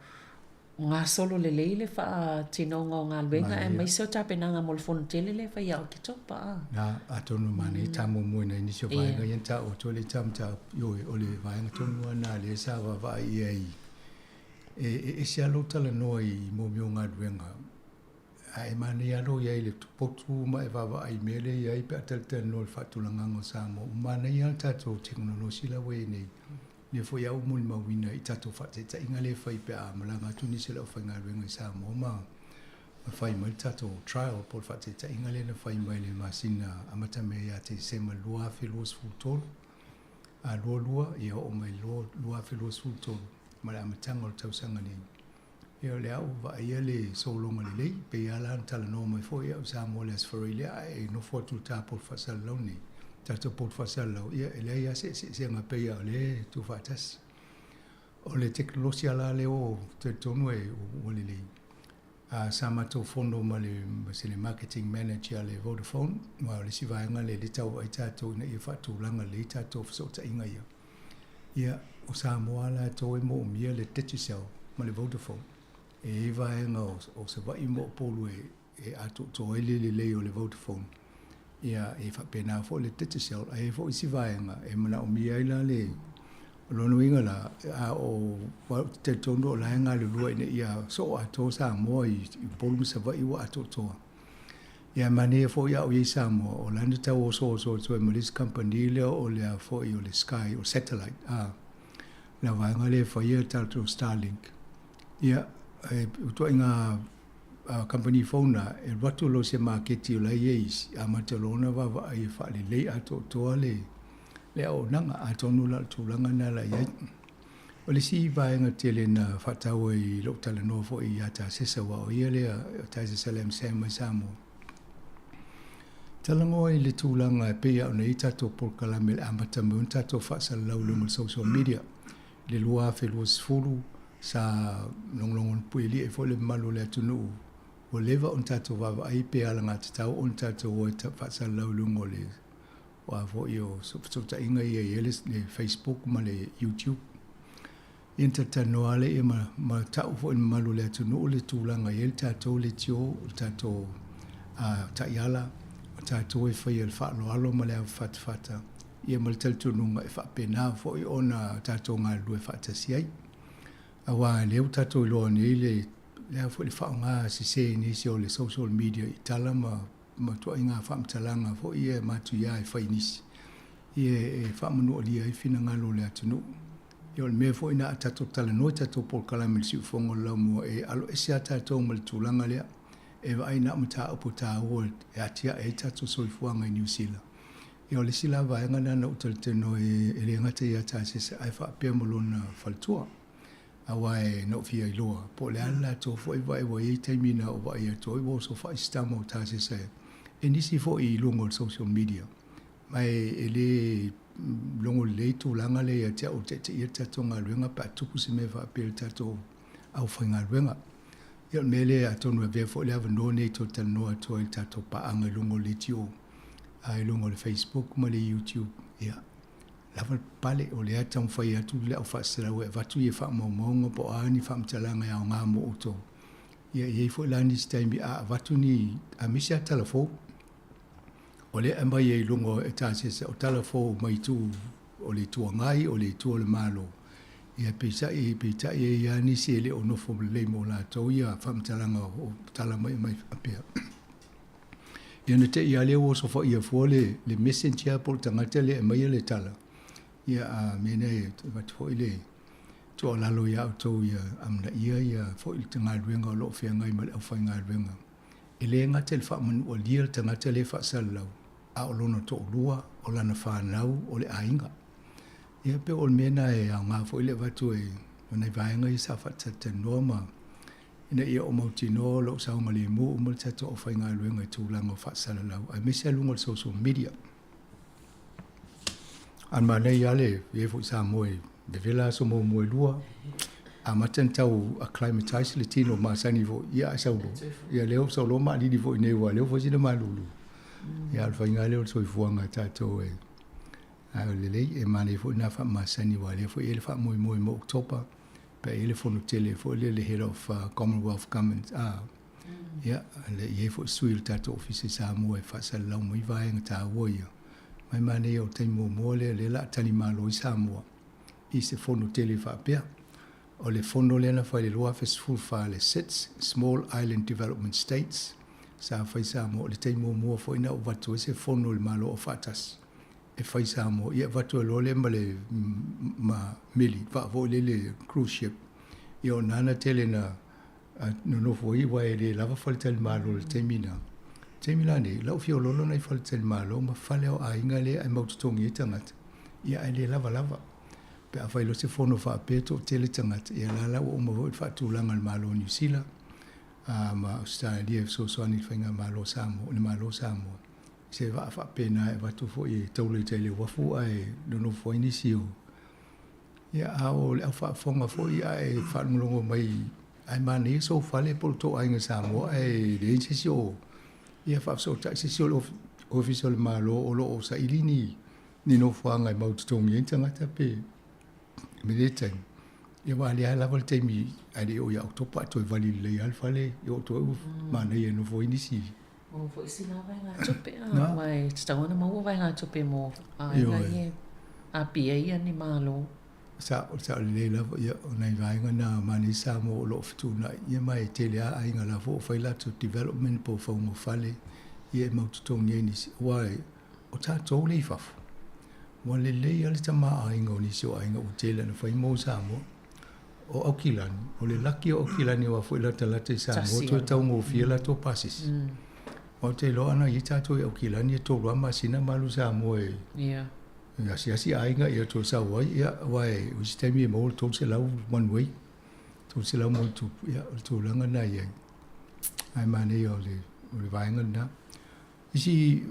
gasolo lelei le faatinoga o galuega aemaise o tapenaga mo le fono tele lea e fai ia Oketopa. A. Na, atonu manaia ta muamua i nai nisi o vaega ia na taua atu ai le ita mataupu. Ioe, o le vaega tonu lava lena lea sa vaavaai i ai, e ese lava lou talanoa i mea o galuega, Ae manaia lava lou i ai i le potu ma e vaavaai i mea lea e i ai pe a talatalanoa i le faatulagaga o Samoa. Ua manaia lava le tatou tekonolosi la ua i ai nei, lea foi lava ua molimauina i tatou faataitaiga lea e fai pe a malaga atu nisi o le aufaigaluega i Samoa ma fai mai le tatou trial po o le faataitaiga lea na fai mai i le masina amatamea ia Tesema 2023, a 22 ia oo mai i le 2023 ma le amataga o le tausaga nei. Ia o lea ua vaaia le sologa lelei, pei lava la ona talanoa mai foi au Samoa i le Aso Faraile ae e nofo atu i le ta poto faasalalau nei, tatou poto faasalalau, ia e leai lava se eseesega pei lava o lea e tuufaatasi. O le tekonolosi lava la lea ua talitonu e ua lelei. A sa matou fono ma le ma se le marketing manager a le Vodafone, aua o le isi vaega lea lea e tau vaai tatou ina ia faatulaga lelei tatou fesootaiga ia. Ia, o Samoa latou e moomia le Digicel ma le Vodafone. E i ai vaega o, o Savaii ma Upolu e, e atoatoa ai le lelei o le Vodafone. Ia, e faapena foi le Digicel, ae i ai foi isi vaega e manaomia ai la le, o lona uiga la, a o, ou te talitonu o la e galulue ina ia soo atoa Samoa i Upolu ma Savaii ua atoatoa. Ia manaia foi a o i ai Samoa, o la na tau osooso atu ai ma le isi kamupani lea o le a foi o le Sky, o Satellite, a, la vaega lea e faia le tatou Starlink. Ia, e ituaiga kamupani fou na, e alu atu loa i se maketi o la e i ai isi, amata loa ona vaavaai e faalelei atoatoa le, le auaunaga, atonu la o le tulaga lena la i ai. O le isi vaega tele na faataua i lou talanoa foi ia Tasesa aua o ia lea o Tasesa Lam Sam mai Samoa. Talanoa i le tulaga e pei ona i ai tatou polokalame i le amata mai ona tatou faasalalau i luga o le social media. I le 2020 sa logologo puialii ai foi le mamalu o le atunuu ua leva ona tatou vaavaai pe alagatatau ona tatou o e faasalalau i luga o le aua foi o fesootaiga ia e i ai le Facebook ma le YouTube. Ia na talatalanoa lava lea ma, ma tau foi i le mamalu o le atunuu le tulaga e i ai le tatou leitio, o le tatou taiala, o tatou e faia le faaaloalo ma le avafatafata, ia ma le talitonuga e faapena foi ona tatou galulue faatasi ai. Aua o lea ua tatou iloa nei le, le a foi le faaaoga sese e nisi o le social media i tala ma ma ituaiga faamatalaga foi ia e matuia e fai e nisi, ia e faamanualia ai finagalo o le atunuu. Ia o le mea foi na a tatou talanoa i tatou polokalame i le siufofoga o le laumua, e aloese lava tatou ma le tulaga lea, e vaai na o mataupu taua e atiae ai tatou soifuaga i Niu Sila. Ia o le isi la vaega lena na ou talitono e le gata ia Tasese ae faapea ma lona faletua. Aua e na ou fia iloa po o le a le latou foi vaai ua i ai taimi na ou vaai atu ai ua oso faaisitama o Tasese e nisi foi i luga o le social media. Ma e le logo lelei tulaga lea ia te au o taitaia le tatou galuega pe a tupu se mea faapea i le tatou aufaigaluega. Ia o le mea lea atonu e avea foi le avanoa nei toe talanoa atu ai i le tatou paaga i luga o le leitio, i luga o le Facebook ma le YouTube. Ia, lava le pale, o lea e taumafai atu le au faaselau e avatu ia faamaumauga po o a ni faamatalaga e aoga mo outou. Ia, e i ai foi la nisi taimi a avatu ni, aemaise lava tala fou, o lea e aumai ai i luga o Etasese, o tala fou mai itu o le Itu Agai, o le itu o le Malo, ia peitai, peitai e i ai lava nisi e le o nofo lelei mo latou ia faamatalaga o tala mai aumai faapea. Ia na te i lava lea ua osofaia fua le, le messenger po o le tagata lea e aumaia le tala, ia a mea nei e avatu foi le tuualalo ia outou ia amanaia ia foi le galuega o lo o feagai ma le aufaigaluega. E le gata i le faamanualia le tagata lea e faasalalau, a o lona toalua, o lana fanau, o le aiga. Ia pei o le mea lena e aoga foi le avatu e o nai vaega ia sa faatalatalanoa ma. Ina ia ou mautinoa o lo o saogalemu uma le tatou aufaigaluega i tulaga o faasalalau aemaise lava luga o le social media. A manaia lava le i ai foi Samoa i vevela aso muamua e lua, amata ona tau acclimatize le tino masani foi, ia ae sau loa, ia lea ua sau loa maalili foi i inei aua o lea ua fai sina malulu. Ia a o le faiga lava lea o le soifuaga a tatou e ae o le lelei, e manaia foi lena faamasani aua o lea foi e i ai le faamoemoe mo October pe a i ai le fono tele foi lea le Head of Commonwealth Government a ia le i ai foi sui o le tatou Ofisa i Samoa e faasalalau mai vaega taua ia. Mai manaia o le taimi muamua lea lea la a tali malo ai Samoa i se fono tele faapea. O le fono lea na fai i le 2014 le SIDS, Small Island Development States, sa fai Samoa o le taimi muamua foi na avatu ai se fono i le Malo Aufaatasi e fai Samoa, ia avatu ai loa lea ma le ma meli vaa foi lele cruise ship. Ia o na na tele na nonofo ai aua e le lava faletalimalo i le taimi na. Taimi la nei, lau fiololo nai faletalimalo ma fale o aiga lea e mau totogi ai tagata, ia ae le lava lava. Pe a fai loa se fono faapea toatele tagata, ia la la ua uma foi le faatulaga a le Malo o Niu Sila ma Ausetalia e fesoasoani i le faigamalo a Samoa, le Malo o Samoa. Se vaa faapena e avatu foi e taula i tai i le uafu ae nonofo ai nisi o ia a o le au faafofoga foi ae faalogologo mai ae manaia sou fale po o le tou aiga Samoa ae leai se isi o ia faafesootai se isi o le Ofisa o le Malo o lo o saili ni ni nofoaga e mau totogi ai tagata pe me lea taimi ia aua lea lava le taimi ae le i oo ia Oketopa ae toe vali lelei lava le fale ia oo atu ai ua manaia e nofo ai nisi. Maua foi sina vaegatupe aua e tatau ona maua vaegatupe mo aiga ia e apia ai ni malo. Sao, sao lelei lava, ia o nai vaega na manaia Samoa o lo o fetuunai, ia ma e tele lava aiga la foi o fai latou development po o fauga o fale, ia e mau totogi ai nisi, aua o tatou lea i fafo, ua lelei lava le tamaoaiga o nisi o aiga ua tele ina fai mo Samoa. O Aukilani, o le laki o Aukilani aua foi e latalata i Samoa toe taugofie latou pasese. Aua ou te iloa ana i ai tatou i Aukilani e tolu lava masina ma alu i Samoa e asiasi aiga ia toe sau ai, ia aua o isi taimi e maua le 300 one way, 300 ma ona tupu, ia o le tulaga lena e i ai. Ae manaia o le vaega lena. Isi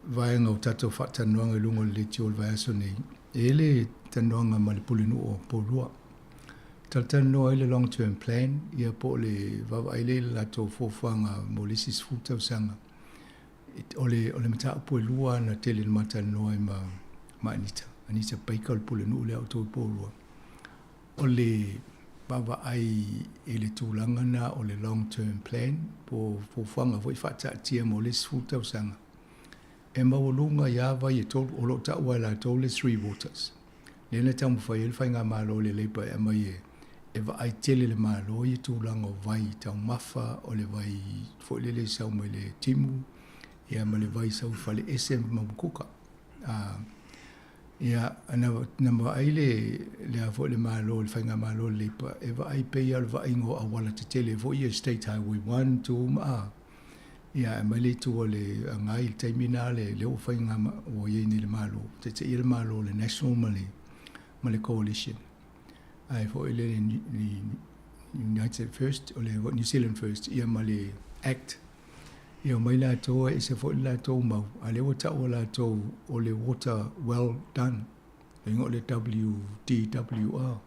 vaega o tatou faatalanoaga i luga o le leitio o le vaiaso nei, e i ai le talanoaga ma le Pulenuu o Poulua. Talatalanoa ai le long term plan, ia po o le vaavaai lea i le latou fuafuaga mo le isi 10 tausaga. O le, o le mataupu e lua na tele na ma talanoa ai ma, ma Anita, Anita Baker o le Pulenuu lea a outou i Poulua. O le vaavaai i le tulaga lena o le long term plan po o fuafuaga foi faataatia mo le isi 10 tausaga, e maualuga ai lava vai e tolu, o lo o taua e latou le three waters. Lea na taumafai ai le faigamalo a le Labour e aumai e e vaai tele le Malo ia tulaga o vai taumafa, o le vai foi lele e sau mai le timu, ia ma le vai sau i faleese ma Mukuka. Ia, na, na vaai le, le a foi le Malo, le Faigamalo a le Labour, e vaai pei lava o le vaaiga o auala tetele foi ia, State Highway 1, 2 ma a. Ia, ae aumai le itu a le agai i le taimi lena le, lea ua faiga, ua i ai nei le Malo, taitaia le Malo, le National ma le, ma le Coalition. Ae foi le, le United First, o le New Zealand First, ia ma le Act Ia omai latou ae ese foi le latou mau, a lea ua taua latou o le water well done, le igoa o le WDWR,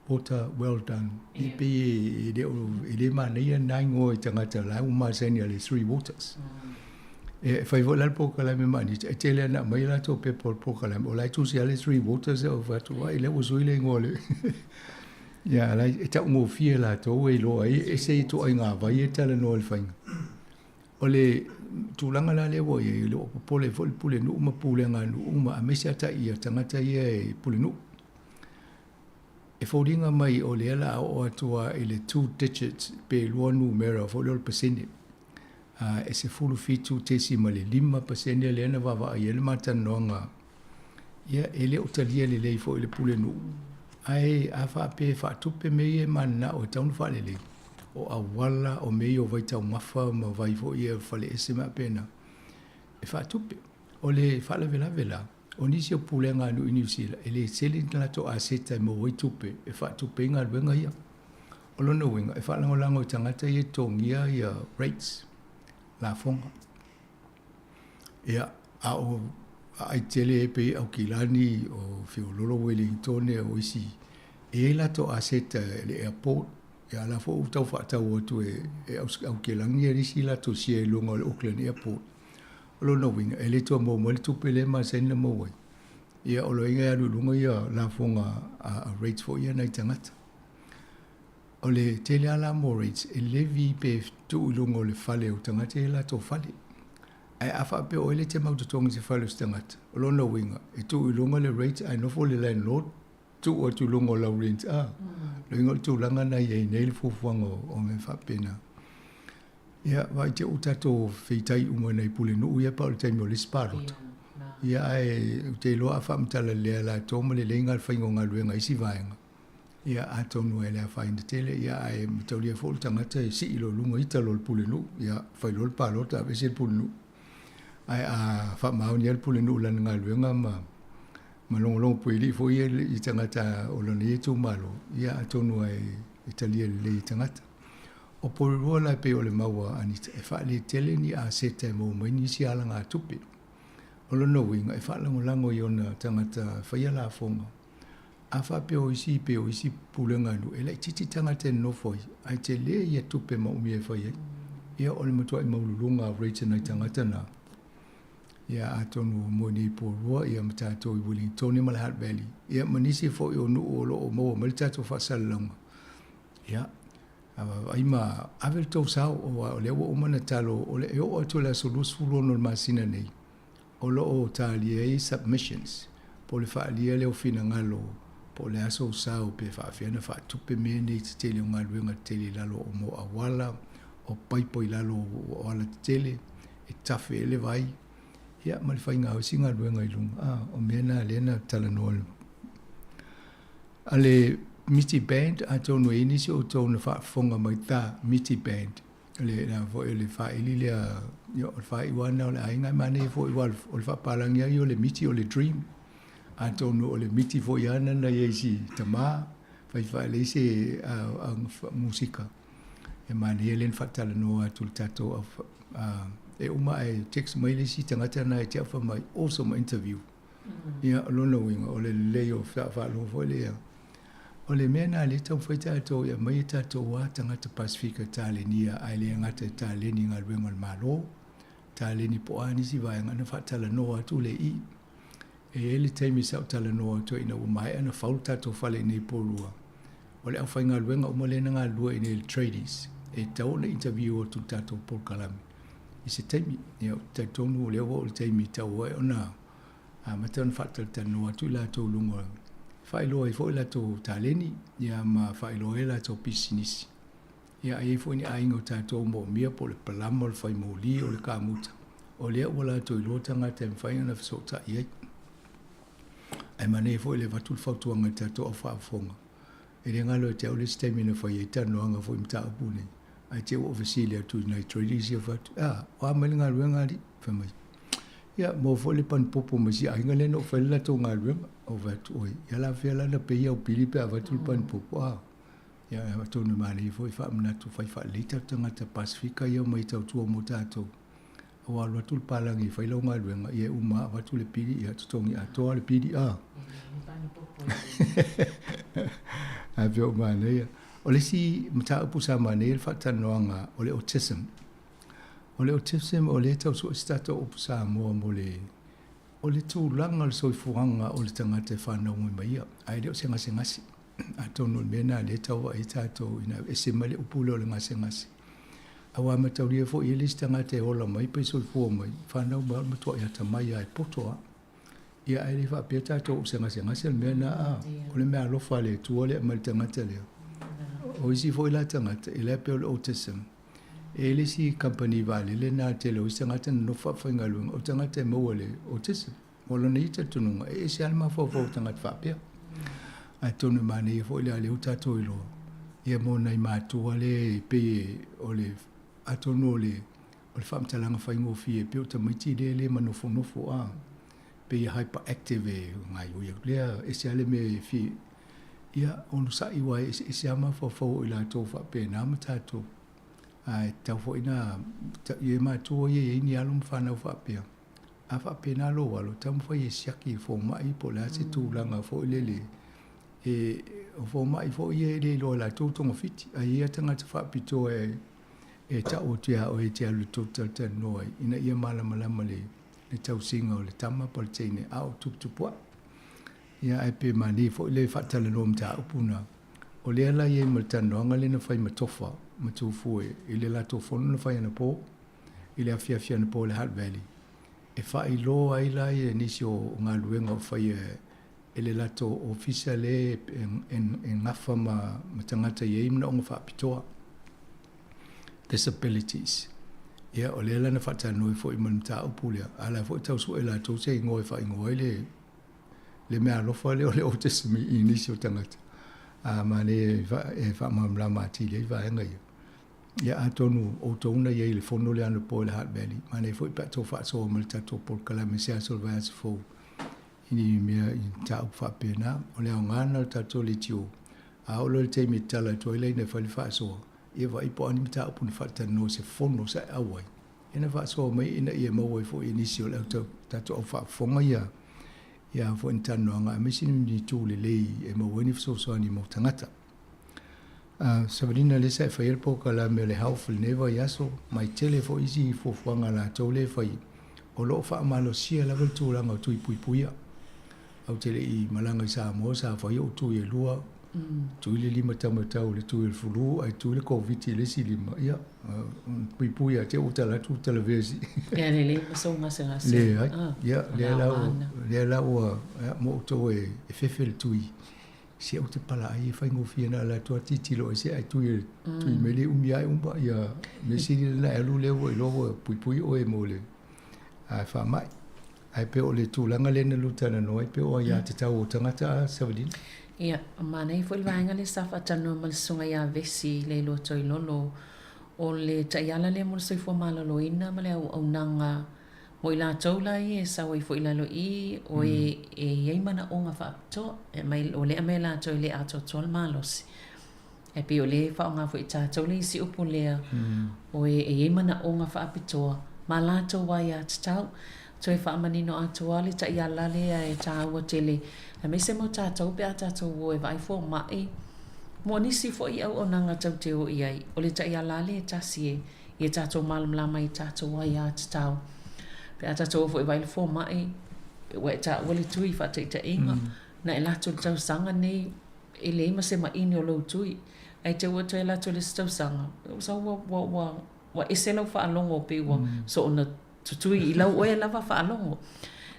water well done. E pei e le o, e le manaia lena igoa i tagata la ua masani a le three waters. E fai foi la le polokalame ma Anita, e tele ana aumai latou pepa o le polokalame, o la e tusi lava le three waters, e fai atu, ai lea ua sui le igoa o le Ia, la e taugofie latou e iloa ai, e ese ituaiga vai e talanoa i le faiga. O le tulaga la lea ua i ai, o le ua popole foi le pulenuu ma pulega a nuu ma aemaise lava tai tagata ia e pulenuu. E foliga mai o lea o le a oo atu lava i le two digits pe lua numera foi lea o le pasene. E 17.5% lea na vaavaai ai le ma talanoaga. Ia, e le o talia lelei foi e le pulenuu, ae a faapea e faatupe mea ia e mananao e tatau ona faalelei, o auala, o mea ia o vaitaumafa ma vai foi ia faleese ma faapena, e faatupe. O le faalavelave la, o nisi o pulega a nuu i Niu Sila, e le tele ni latou aseta e maua ai tupe e faatupe ai galuega ia. O lona uiga, e faalagolago i tagata ia e totogia ia rates, lafoga. Ia, a o aai tele e pei Aukilani, o Feololo Welingitone, o isi, e i ai latou aseta i le airport, ia la foi ua tau faatau atu e, e Aukilani ia isi latou share i luga o le Auckland Airport. O lona uiga, e le toe maua mai le tupe lea e masani ona maua ai. Ia o loiga e alu i luga ia lafoga a, a rates foi ia nai tagata. O le tele lava la mo rates e levy pe tuu i luga o le fale o tagata ia latou fale. Ae a faapea o oe le te mau totogi i se fale o se tagata, o lona uiga, e tuu i luga le rate ae nofo le landlord tuu atu i luga o lau rent a. Loiga o le tulaga na i ai nei le fuafuaga o mea faapena. Ia, vaai te u tatou feitai uma i nai pulenuu ia pa o le taimi o le isi palota. Ia, ae ou te iloa a faamatala lelei e latou ma lelei le faiga o galuega i isi vaega. Ia, atonu e le afaina tele, ia, ae mataulia foi le tagata e sii loa i luga ita loa le pulenuu, ia, fai loa le palota aveese le pulenuu. Ae a faamaoni lava le pulenuu i lana galuega ma ma logologo puelii foi ia i tagata o lona ia itumalo, ia atonu e talia lelei e tagata. O Porirua la e pei o le mau a Anita, e faaletele ni aseta e maua mai nisi alagatupe. O lona uiga, e faalagolago i ona tagata e faia lafoga. A faapea o isi pei o isi pulega a nuu, e laitiiti tagata e nonofo ai, ae tele ia tupe maomia e fai ai. Ia o le matuai maualuluga o rates a nai tagata na. Ia atonu mo nei Porirua ia ma tatou i Wellingtone ma le Hutt Valley, ia ma nisi foi o nuu o lo o maua mai le tatou faasalalauga. Ia, a vaavaai ma ave le tou sao, aua o lea ua uma ona talo, o le e oo atu i le aso 26 o le masina nei, o lo o talia ai submissions, po o le faaalia lea o finagalo, po o le a sou sao pe faapefea ona faatupe mea nei tetele o galuega tetele i lalo o mo auala, o paipa i lalo o auala tetele, e tafe ai le vai, ia ma le faiga o isi galuega i luga. A, o mea na lea na talanoa a le Miti Band, atonu e i ai nisi o outou na faafofoga mai ta Miti Band, le la foi o le faaili lea, ia, o le faaiu lava lena o le aiga, e manaia foi aua o le faapalagi lava ia o le miti o le dream. Atonu o le miti foi lava lena na i ai i si tamā, fai faalelei se musika. E manaia lea na faatalanoa atu i le tatou au, e uma ae text mai le isi tagata lena ia te au fai mai, awesome interview. Ia, o lona uiga, o le lelei o faalogo foi lea. O le mea lena lea e taumafai tatou e aumai e tatou a tagata Pasefika e talenia, ae le gata e taleni i galuega a le Malo, taleni po o a nisi vaega, ona faatalanoa atu lea i i. E i ai le taimi sa ou talanoa atu ai ina ua maea ona fau le tatou fale i inei i Porirua, o le aufaigaluega uma lea na galulue i inei le tradies, e tatau ona interview atu i le tatou polokalame i se taimi. Ia, ou te talitonu o lea ua oo i le taimi e tatau ai ona amata ona faatalatalanoa atu i latou i luga, e faailoa ai foi latou taleni, ia ma faailoa ai latou pisinisi. Ia, a i ai foi ni aiga o tatou o moomia po o le palama, o le fai moli, o le kamuta, o lea ua latou iloa tagata e mafai ona fesootai ai. Ae manaia foi le avatu le fautuaga i le tatou au faafofoga. E le galo ia te au le isi taimi na fai ai talanoaga foi i mataupu nei, ae te i ua ou fesili atu i nai traders ia fai atu, a, o a mai le galuega alii? Fai mai, ia, maua foi le panupopo ma si aiga lea na ou fai le latou galuega. Ou fai atu, oi, ia la fea la na pei au pili pe a avatu le panupopo, a. Ia, atonu e manaia foi faamanatu fai faalelei tatou tagata Pasefika ia omai e tautua mo tatou. Ua alu atu le palagi e fai lau galuega, ia e uma lava avatu le pili, ia totogi atoa le pili, a. Ae pei o manaia. O le isi mataupu sa manaia le faatalanoaga o le autism. O le autism o lea e tau sue se tatou upu Samoa mo le o le tulaga o le soifuaga o le tagata e fanau mai ma ia, ae le o se gasegase. Atonu o le mea lena o lea e tau vaai ai tatou ina ese mai le upu lea o le gasegase. Aua e mataulia foi e i ai le isi tagata e ola mai pe soifua mai, fanau mai o le matuai atamai lava e poto lava. Ia ae le faapea tatou o se gasegase le mea lena, a, o le meaalofa a le Atua lea e aumai i le tagata lea. O isi foi la tagata, e le pei o le autism, e i ai le isi kamupani vaalele lena a le tele o isi tagata na nofo faafaigaluega, o tagata e maua i le autism. O lona ia talitonuga, e ese lava le mafaufau o tagata faapea. Atonu e manaia foi le a lea ua tatou iloa, ia mo nai matua lea e pei o le, atonu o le, o le faamatalaga faigofie e pei o tamaiti lea e le manofonofo a, pei e hyperactive e gaoioi atu lea, ese lava le mea e fia, Ia, onosaʻi aua e eseese lava mafaufau o i latou faapena ma tatou. Ae tatau foi ona e matua ia e i ai ni alo ma fanau faapea, a faapena lou alo, taumafai e siaki i le fomai po o le a se tulaga foi lele. E, o fomai foi ia e le iloa e latou togafiti, ae i ai lava tagata faapitoa e e tau atu ia oe e te alu i le tou talatalanoa ai, ina ia malamalama le le tausiga o le tama po o le teine a o tuputupuaʻe. Ia ae pe manaia foi le faatalanoa mataupu na. O lea la e i ai ma le talanoaga lea na fai ma Tofa ma Tufue i le latou fono na fai anapo i le afiafi anapo i le Hutt Valley e faailoa ai la ia nisi o galuega o faia e le latou ofisa lea e gafa ma tagata e i ai manaoga faapitoa, disabilities. Ia o lea la na faatalanoa ai foi ma le mataupu lea, a o la e foi e tau sue e latou se igoa e faaigoa ai le le meaalofa lea o le autism i nisi o tagata, a manaia e faamalamalama atili ai vaega ia. Ia atonu o outou na i ai i le fono lea anapo i le Hutt Valley, manaia foi pe a outou faasoa ma le tatou polokalame i se aso o le vaiaso fou i ni mea i mataupu faapena. O le aoga lena o le tatou leitio, a oo loa i le taimi e tatala atu ai laina e fai le faasoa, ia vaai po o a ni mataupu na faatalanoa i se fono sa e auai, Ia na faasoa mai ina ia maua ai foi e nisi o le au tatou au faafofoga ia ia foi ni talanoaga aemaise ni itu lelei e maua ai ni fesoasoani mo tagata. Savalina lea sa e faia le polokalame o le health i lenei vaiaso, mai tele foi isi fuafuaga a latou lea e fai, o lo o faamalosia lava le tulaga o tui puipuia. Ou te le i malaga i Samoa sa fai ou tui e lua, tui le lima taumatau i le tui o le flu ae tui le Koviti i le isi lima, ia puipui ia te ua tala atu ua talavesi. Ia lelei ma sou gasegase. Leai, ia lea la ua, lea la ua, mo outou e fefe le tui, se ou te palaai e faigofie na ala atu lava tilotilo ese ae tui tui mai le umi lava e uma, ia mea sili lena e alu lea ua iloa ua puipui oe mo le faamai. Ae pei o le tulaga lea na lua talanoa ai, pei o aiatatau o tagata a Savalina? Ia, manaia foi le vaega lea sa faatalanoa ma le Susuga ia Vesi Leiloa Toilolo, o le taiala lea mo le soifua maloloina ma le auaunaga mo i latou la ia e sau ai foi i lalo i i, o e e i ai manaoga faapitoa, e aumai, o lea e aumai e latou e le atoatoa le malosi. Ae pei o lea e faaaoga foi e tatou le isi upu lea, o e e i ai manaoga faapitoa ma latou aiatatau. Toe faamanino atoa le taiala lea e taua tele, aemaise mo tatou pe a tatou o e vaai fomai, mo nisi foi auaunaga tou te o i ai. O le taiala lea e tasi e ia tatou malamalama i tatou aiatatau. Pe a tatou o foi e vaai le fomai, ua e taua le tui faataitaiga, na e alu atu i le tausaga nei, e leai ma se maini o lou tui, ae te ua toe alu atu i le isi tausaga, ua sau ua, ua, ua, ua ese lau faalogo pei ua soona tutui i lau oe lava faalogo.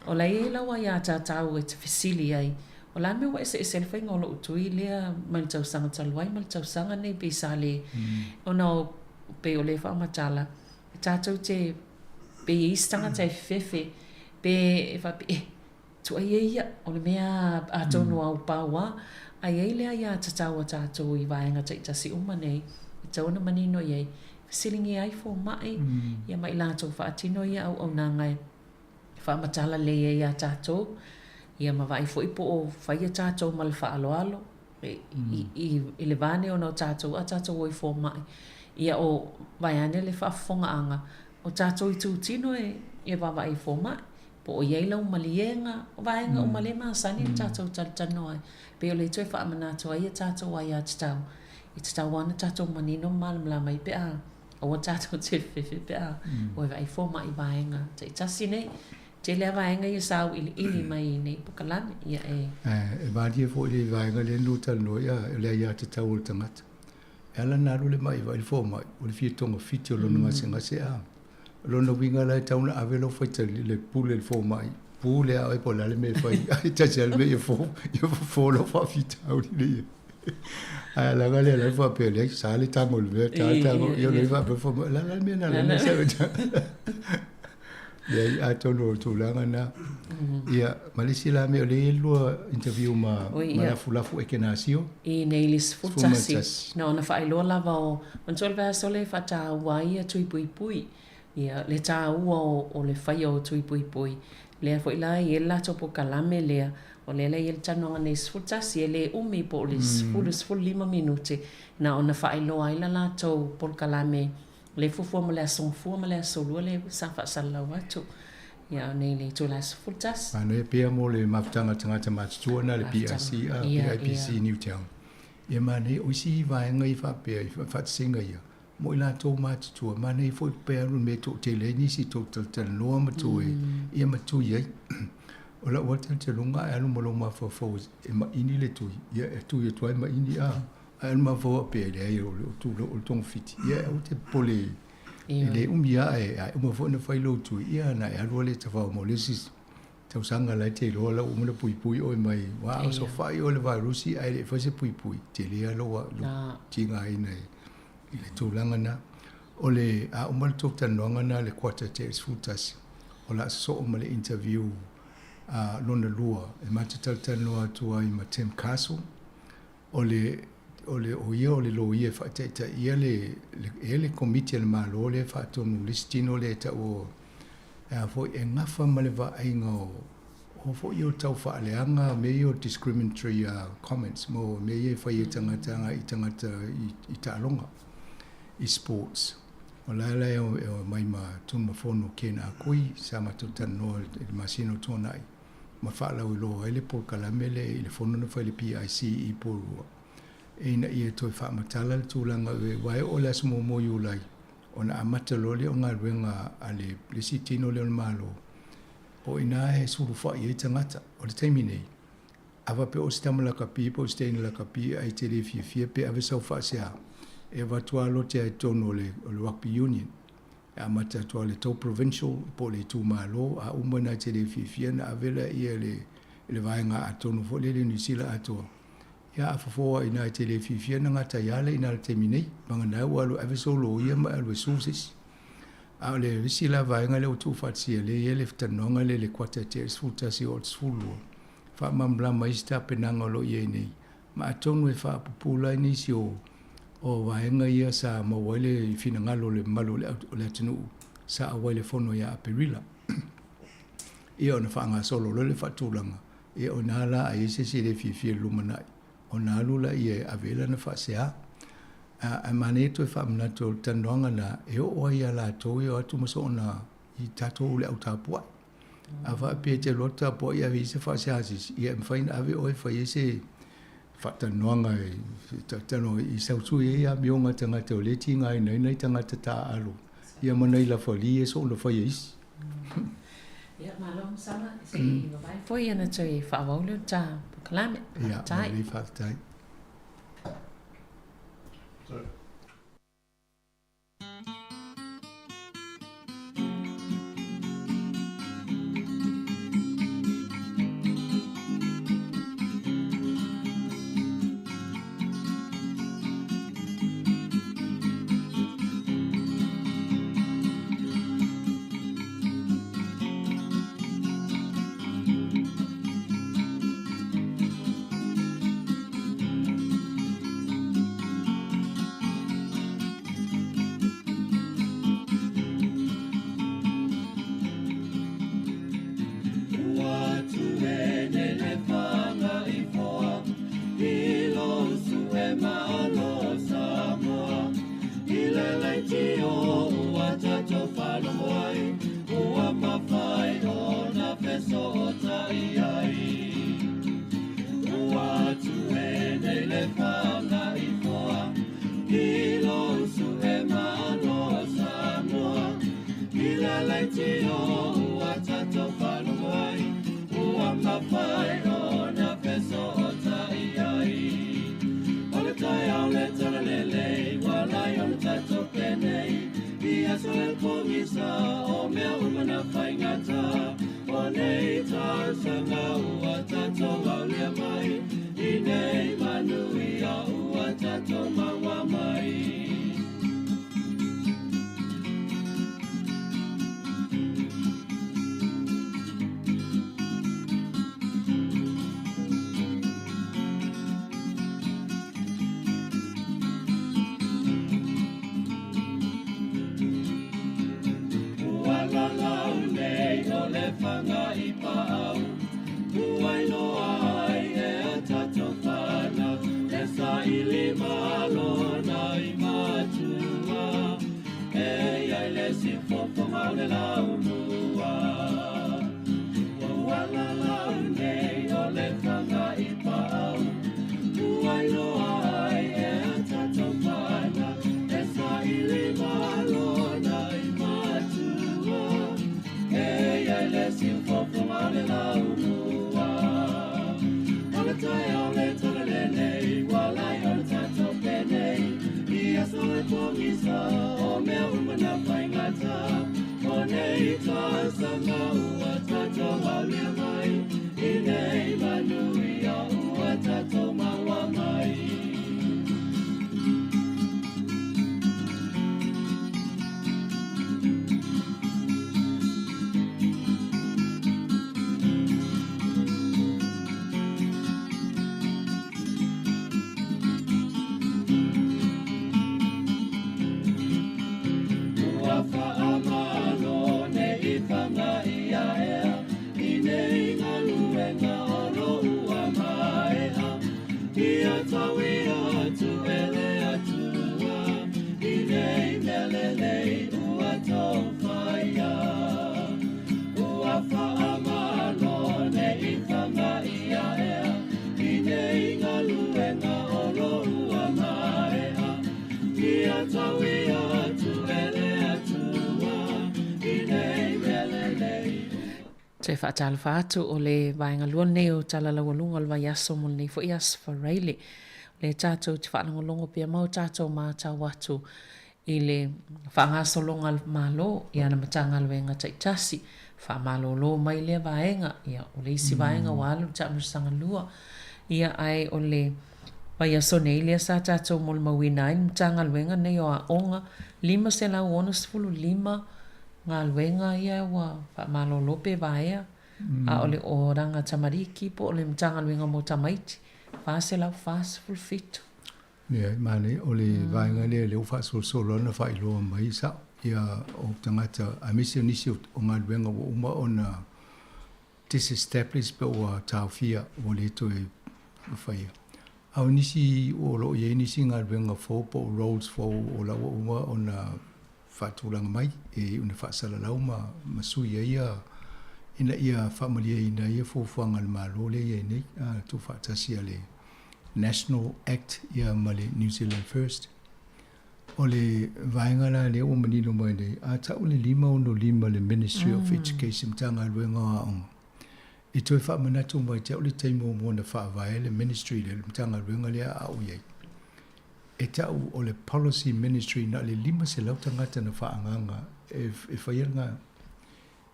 O la e i ai lau aiatatau e te fesili ai, o le a le mea ua eseese ai le faiga o lou tui lea mai le tausaga talu ai ma le tausaga nei pei sa le, ona o, pei o lea e faamatala, e tatou te, pei e i ai isi tagata e fefefe, pe e faapea, eh, Tuai ai ia, o le mea atonu a pau a, a i ai le aiatatau a tatou i vaega taitasi uma nei, e tatau ona manino i ai, fesiligia ai fomai, ia ma i latou faatino ia auaunaga e faamatala lelei ai ia tatou, ia ma vaai foi po o fai a tatou ma le faaaloalo i le va nei ona o tatou a tatou o i fomai, ia o vaeane le faafofogaaga, o tatou itutino e vaavaai i fomai. Po o i ai lau maliega, o vaega uma lea e masani ona tatou talatalanoa ai. Pei o lea e toe faamanatu ai a tatou aiatatau, e tatau lava ona tatou manino ma malamalama ai pe a aua tatou te fefe pe a o e vaai fomai i vaega taitasi nei. Tele lava vaega ia sa auiliili mai i nei polokalame. Ia e. E malie foi le vaega lea na lua talanoa ai, o le aiatatau o le tagata. E ala ona alu le mai e vaai le fomai, o le fia togafiti o lona gasegase a. O lona uiga la e tatau ona ave lou faitalia, le pule i le fomai, pule lava oe po o le a le mea e fai, ae tasi lava le mea ia fofo lou faafitauli lea. Ae leaga lea la e faapea, leai, sa le tago i le mea, ta le tago, ia lea faapea fomai, o le a la le mea na ala ai ona sau e Leai, atonu o le tulaga lena. Ia, ma le isi la mea, o lea e i ai le lua interview ma Lafulafu Ekenasio. I nei le 11, na ona faailoa lava o, manatua le vaiaso lea e faataua ai ia tui puipui. Ia, le taua o le faia o tui puipui. Lea foi la e i ai le latou polokalame lea. O lea la e i ai le talanoaga nei 11, e le umi po o le 10 15 minute na ona faailoa ai la latou polokalame le fuafua mo le Aso Gafua ma le Aso Lua lea sa faasalalau atu. Ia a o nei le itula 11. Manaia pea mo le mafutaga a tagata matutua na le PIC, a PIPC Newtown. Ia manaia o isi vaega ia faapea i faatasinga ia mo i latou matutua, manaia foi pe alu i le mea e toatele ai nisi e tou talatalanoa ma toe ia ma tui ai. O lau lava talitaluga a e alu ma lou mafaufau e maini le tui, ia e tui atu ai maini a. A e alu mafaufau faapea, e leai o le togafiti, ia aua te popole e le umi lava ae uma foi ona fai lou tui, ia ona e alu lava lea e tafao mo le isi tausaga la e te iloa la ua uma ona puipui oe mai, aua a osofai oe i le vairusi ae le i fai se puipui, tele lava lou tigaina i le tulaga lena. O le a uma le tou talanoaga lena i le kuata tea i le 11, o le a sosoo ma le interview a lona lua e matou talatalanoa atu ai ma Tim Castle. O le o le o ia o le loia e faaitaitaia le le le Komiti a le Malo lea e faatonu i le isi tino lea e tau o e a foi e gafa ma le vaaiga o o foi ia o tau faaleaga mea ia o discriminatory comments mo mea ia e fai e tagata agai i tagata i taaloga i sports. O la la e omai ma Tunumafono Ken Ah Kui sa matou talanoa i le masina o Tuanai ma faalauiloa ai le polokalame lea i le fono na fai i le PIC i Porirua ina ia toe faamatala le tulaga aua e oo i le aso muamua o Iulai ona amata loa lea o galuega a le isi tino lea o le Malo o i ina e sulufai ai tagata. O le taimi nei, a faapea o se tama lakapi po o se teine lakapi ae te le fiafia pe ave sau faasea, e avatu lava lote ai i totonu o le Rugby Union. E amata atu lava i le tou provincial po o le itumalo, a uma ina e te le fiafia ona ave lea i le vaega atonu foi lele i Niu Sila atoa. Ia a fofo lava i ina e te le fiafia ona gata ai lava lea i ina i le taimi nei. Vagana ua alu e ave sou loia ma e alu e sue se isi. A o le isi la vaega lea ua tuufaatasia lea e i ai le talanoaga lea i le kuata tea i le 11 oo i le 12, faamalamalama ai se tapenaga o lo o i ai nei, ma atonu e faapupula ai nisi o o vaega ia sa maua ai le finagalo o le mamalu o le atunuu sa auai i le fono ia Aperila. Ia ona faagasolo loa le faatulaga, ia o ina la a i ai se isi e le fiafia i le lumanai, ona alu laia e ave ai lana faasea. Ae manaia toe faamanatu o le talanoaga lena e oo ai ia latou e o atu ma soona i tatou le au tapuai. A faapea e te alu atu tapuai ave i se faasea a se isi, ia e mafai ona ave oe e fai ai se faatalanoaga i sausui ai amioga a tagata o lea e tigaina ai nai tagata taaalo ia ma nai lafali e soona fai e isi. Ia, malo Masala, se i vavae foi ana toe faaauau lea o le ta polokalame. Faafetai. Ia, malii faafetai. Ofisa o mea uma na faigata o nei tausaga ua tatou aulia mai i nei manuia ua tatou maua mai. Ua faamalo nei faga ia ea i nei galuega o lo ua maea. Ia tauia atu e le Atua i nei mea lelei ua tou faia. Ua faamalo nei faga ia ea i nei galuega o lo ua maea. Ia tauia atu e le Atua i nei mea lelei. Toe faatalofa atu o le vaega lua lenei o Tala Laualuga o le Vaiaso mo lenei foi Aso Faraile. O lea tatou te faalogologo pea ma o tatou matau atu i le faagasologa a le Malo i ana Matagaluega taitasi, faamalolo mai lea vaega, ia o le isi vaega ua alu i le taamilosaga lua. Ia ae o le vaiaso nei lea sa tatou molimauina ai le Matagaluega nei o Aoga, 565 galuega ia ua faamalolo pe vaea, a o le Olaga Tamariki po o le Matagaluega mo Tamaiti, 447. Leai, manaia, o le vaega lea lea ua faasolosolo ana faailoa mai sao ia o tagata aemaise o nisi o galuega ua uma ona disestablish pe ua taofia ua le toe faia. A o nisi o lo o i ai nisi galuega fou po o roles fou o la ua uma ona faatulaga mai e iu ina faasalalau ma ma sui ai ia ina ia faamalieina ai ia fuafuaga a le Malo lea e i ai nei, tuufaatasi a le National Act ia ma le New Zealand First. O le vaega la lea ua manino mai nei, a tau le 565 le Ministry of Education, Matagaluega o Aoga, e toe faamanatu mai te au le taimi muamua na faavae le Ministry lea, le Matagaluega lea a o i ai. E tau o le Policy Ministry na o le 500 tagata na faaagaga e, e faia le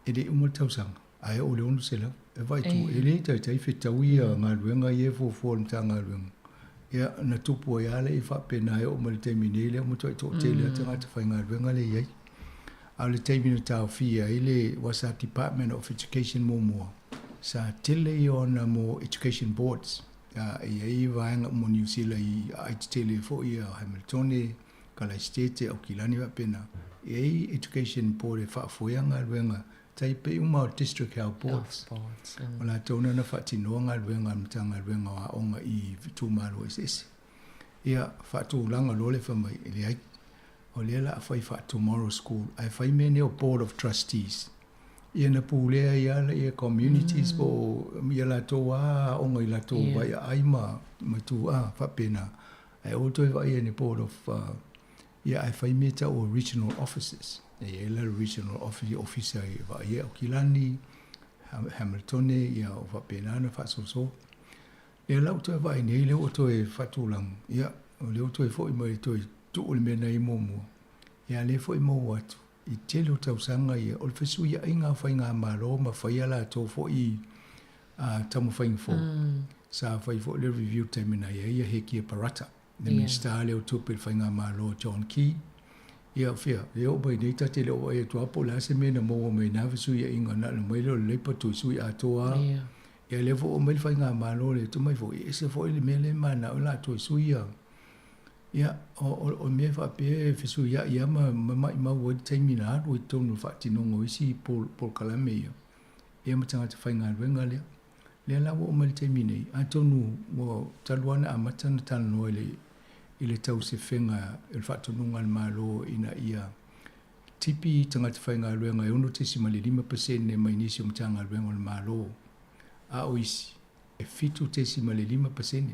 e le i uma le tausaga, ae oo i le 600. E vaai atu, e le taitai fetau ia galuega ia e fuafua e le Matagaluega. Ia, na tupu ai lava le faapena e oo mai i le taimi nei lea ua matuai toatele lava tagata faigaluega lea e i ai. A o le taimi na taofia ai le aua sa Department of Education muamua, sa tele ia ona mo Education Boards. E i ai vaega uma o Niu Sila i aai tetele ai foi ia Hamiltone, Kalaisitete, Aukilani faapena. E i ai Education Board e faafoea galuega tai pei uma o District Health Boards. O latou na na faatinoa galuega a le Matagaluega o Aoga i itumalo eseese. Ia, faatulaga loa le fai mai, e leai, o lea la a fai faa-Tomorrow School, ae fai mea nei o Board of Trustees. Ia na pulea ai lava ia communities po o ia latou lava aoga i latou vaiaai ma itu faapena. Ae aua toe vaaia i ni Board of Ia ae fai mea tau o Regional Offices. E i ai la le Regional Office, Ofisa e vaaia i Aukilani, Hamiltone, ia o faapena ona faasoasoa. Lea la ua toe vaai nei, lea ua toe faatulaga, ia, o lea ua toe foi mai toe tuu le mea na i ai muamua. Ia a lea foi maua atu, i tele o tausaga ia, o le fesuiaiga o faigamalo ma fai a latou foi taumafaiga fou. Sa fai foi le review i le taimi na i ai ia Hekia Parata. le Minisita lea o Tupe i le Faigamalo a John Key. Ia, fia, e oo mai nei ta te le o vaai atu lava po o le a se mea na maua mai i na fesuiaiga na ala mai lea o le Labour toe sui atoa lava. Ia, lea foi ua omai le Faigamalo lea, tuu mai foi, e ese foi le mea lea e mananao ai o le a toe sui ia. Ia, o le mea faapea e fesuiai lava ma ma maimau ai le taimi na alu ai i totonu o le faatinoga o isi polokalame ia, ia ma tagata faigaluega lea. Lea la ua oo mai i le taimi nei, atonu ua talu lava ona amata ona talanoa i le, i le tausefega o le faatonuga a le Malo ina ia tipi tagata faigaluega e 6.5% mai nisi o Matagaluega o le Malo, a o isi e 7.5%.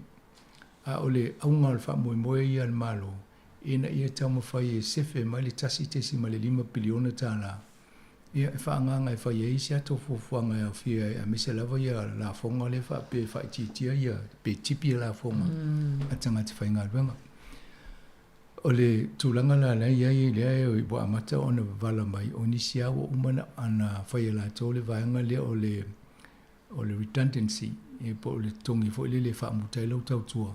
A o le auga o le faamoemoe ia a le Malo, ina ia taumafai e sefe mai le $1.5 piliona tala Ia, e faaagaaga e fai ai se ata o fuafuaga e aofia ai, aemaise lava ia lafoga lea faapea e faaitiitia ia, pe tipi ia lafoga a tagata faigaluega. O le tulaga la la e i ai lea e ua amata ona wavala mai, o nisi lava ua uma ona fai e latou le vaega lea o le o le redundancy, ia po o le totogi foi lele e faamuta ai lau tautua.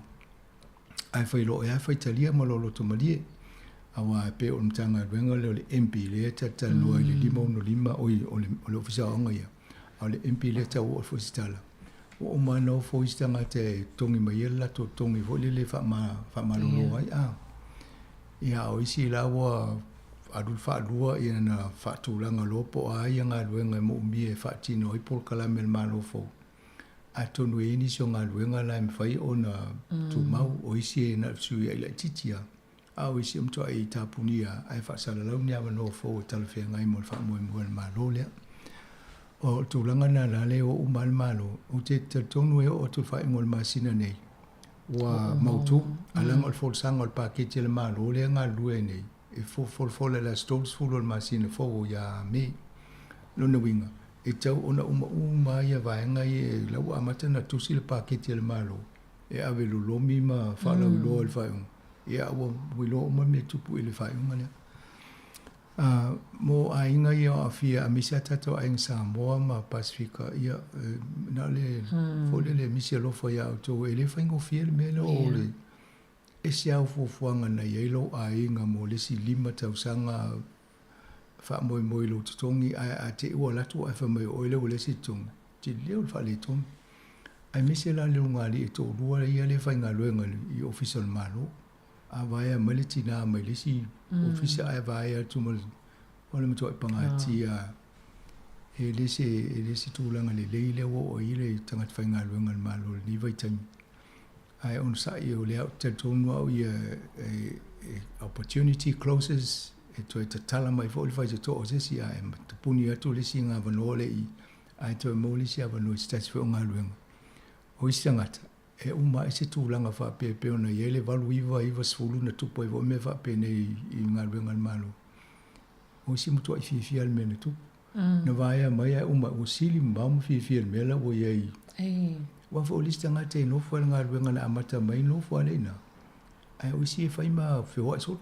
Ae fai loa ea faitalia ma lou loto malie. Aua e pei o le Matagaluega lea o le MB lea e talatalanoa i le 565, oi, o le, o le Ofisa o Aoga ia, a o le MB lea e tau oo foi se tala. Ua uma ona ofo isi tagata e totogi mai ai le latou totogi foi lele e faamalolo ai. A. Ia, a o isi la ua alu le faalua ia na faatulaga loa po o a ia galuega e moomia e faatino ai polokalame a le Malo fou. Atonu e i ai nisi o galuega la e mafai ona tumau, o isi e na o le fesuiai laitiiti lava, a o isi e matuai tapunia lava ae faasalalau ni avanoa fou e talafeagai mo le faamoemoe o le Malo lea. O le tulaga lena la lea e o uma lava le Malo. Ou te talitonu e oo atu i le faaiuga o le masina nei, ua mautu, ae leaga o le folasaga o le paketi a le Malo lea e galulue ai nei, e folafola i le aso 30 o le masina fou ia Me. Lona uiga, e tatau ona uma uma lava vaega ia, la ua amata ona tusi le paketi a le Malo e ave lolomi ma faalauiloa i le faaiuga, ia ua iloa uma le mea e tupu i le faaiuga lea. Mo aiga ia o aafia aemaise a tatou aiga Samoa ma Pasefika, ia na o le foi lele misi alofa ia outou, e le faigofie le mea lea o le ese au fuafuaga na i ai lou aiga mo le isi 5 tausaga faamoemoe i lou totogi, ae a te i ua alu atu ae fai mai o oe lea ua leai se totogi, tele o le faaletonu. Aemaise la le ulugalii e toalua ia lea e faigaluega i Ofisa o le Malo. A vaea mai le tina mai le isi ofisa ae vaea atu ma le, o le matuai pagatia. E le se, e le se tulaga lelei lea ua oo i ai le tagata faigaluega a le Malo i lenei vaitaimi. Ae onosai o lea ou te talitonu au ia e, e opportunity closes, e toe tatala mai foi le faitotoa o se isi ae tapuni atu le isi avanoa lea i, ae toe maua le isi avanoa i se tasi foi o galuega. O isi tagata, e uma ai se tulaga faapea e pei ona i ai le 89, 90 na tupu ai foi mea faapenei i galuega a le Malo. O isi matuai fiafia i le mea na tupu. Na vaea mai ae uma ua sili mamao ma fiafia i le mea la ua i ai. Aua foi o le isi tagata e nofo i le galuega na amata mai nofo lava lea i ina. Ae o isi e fai ma feoai solo.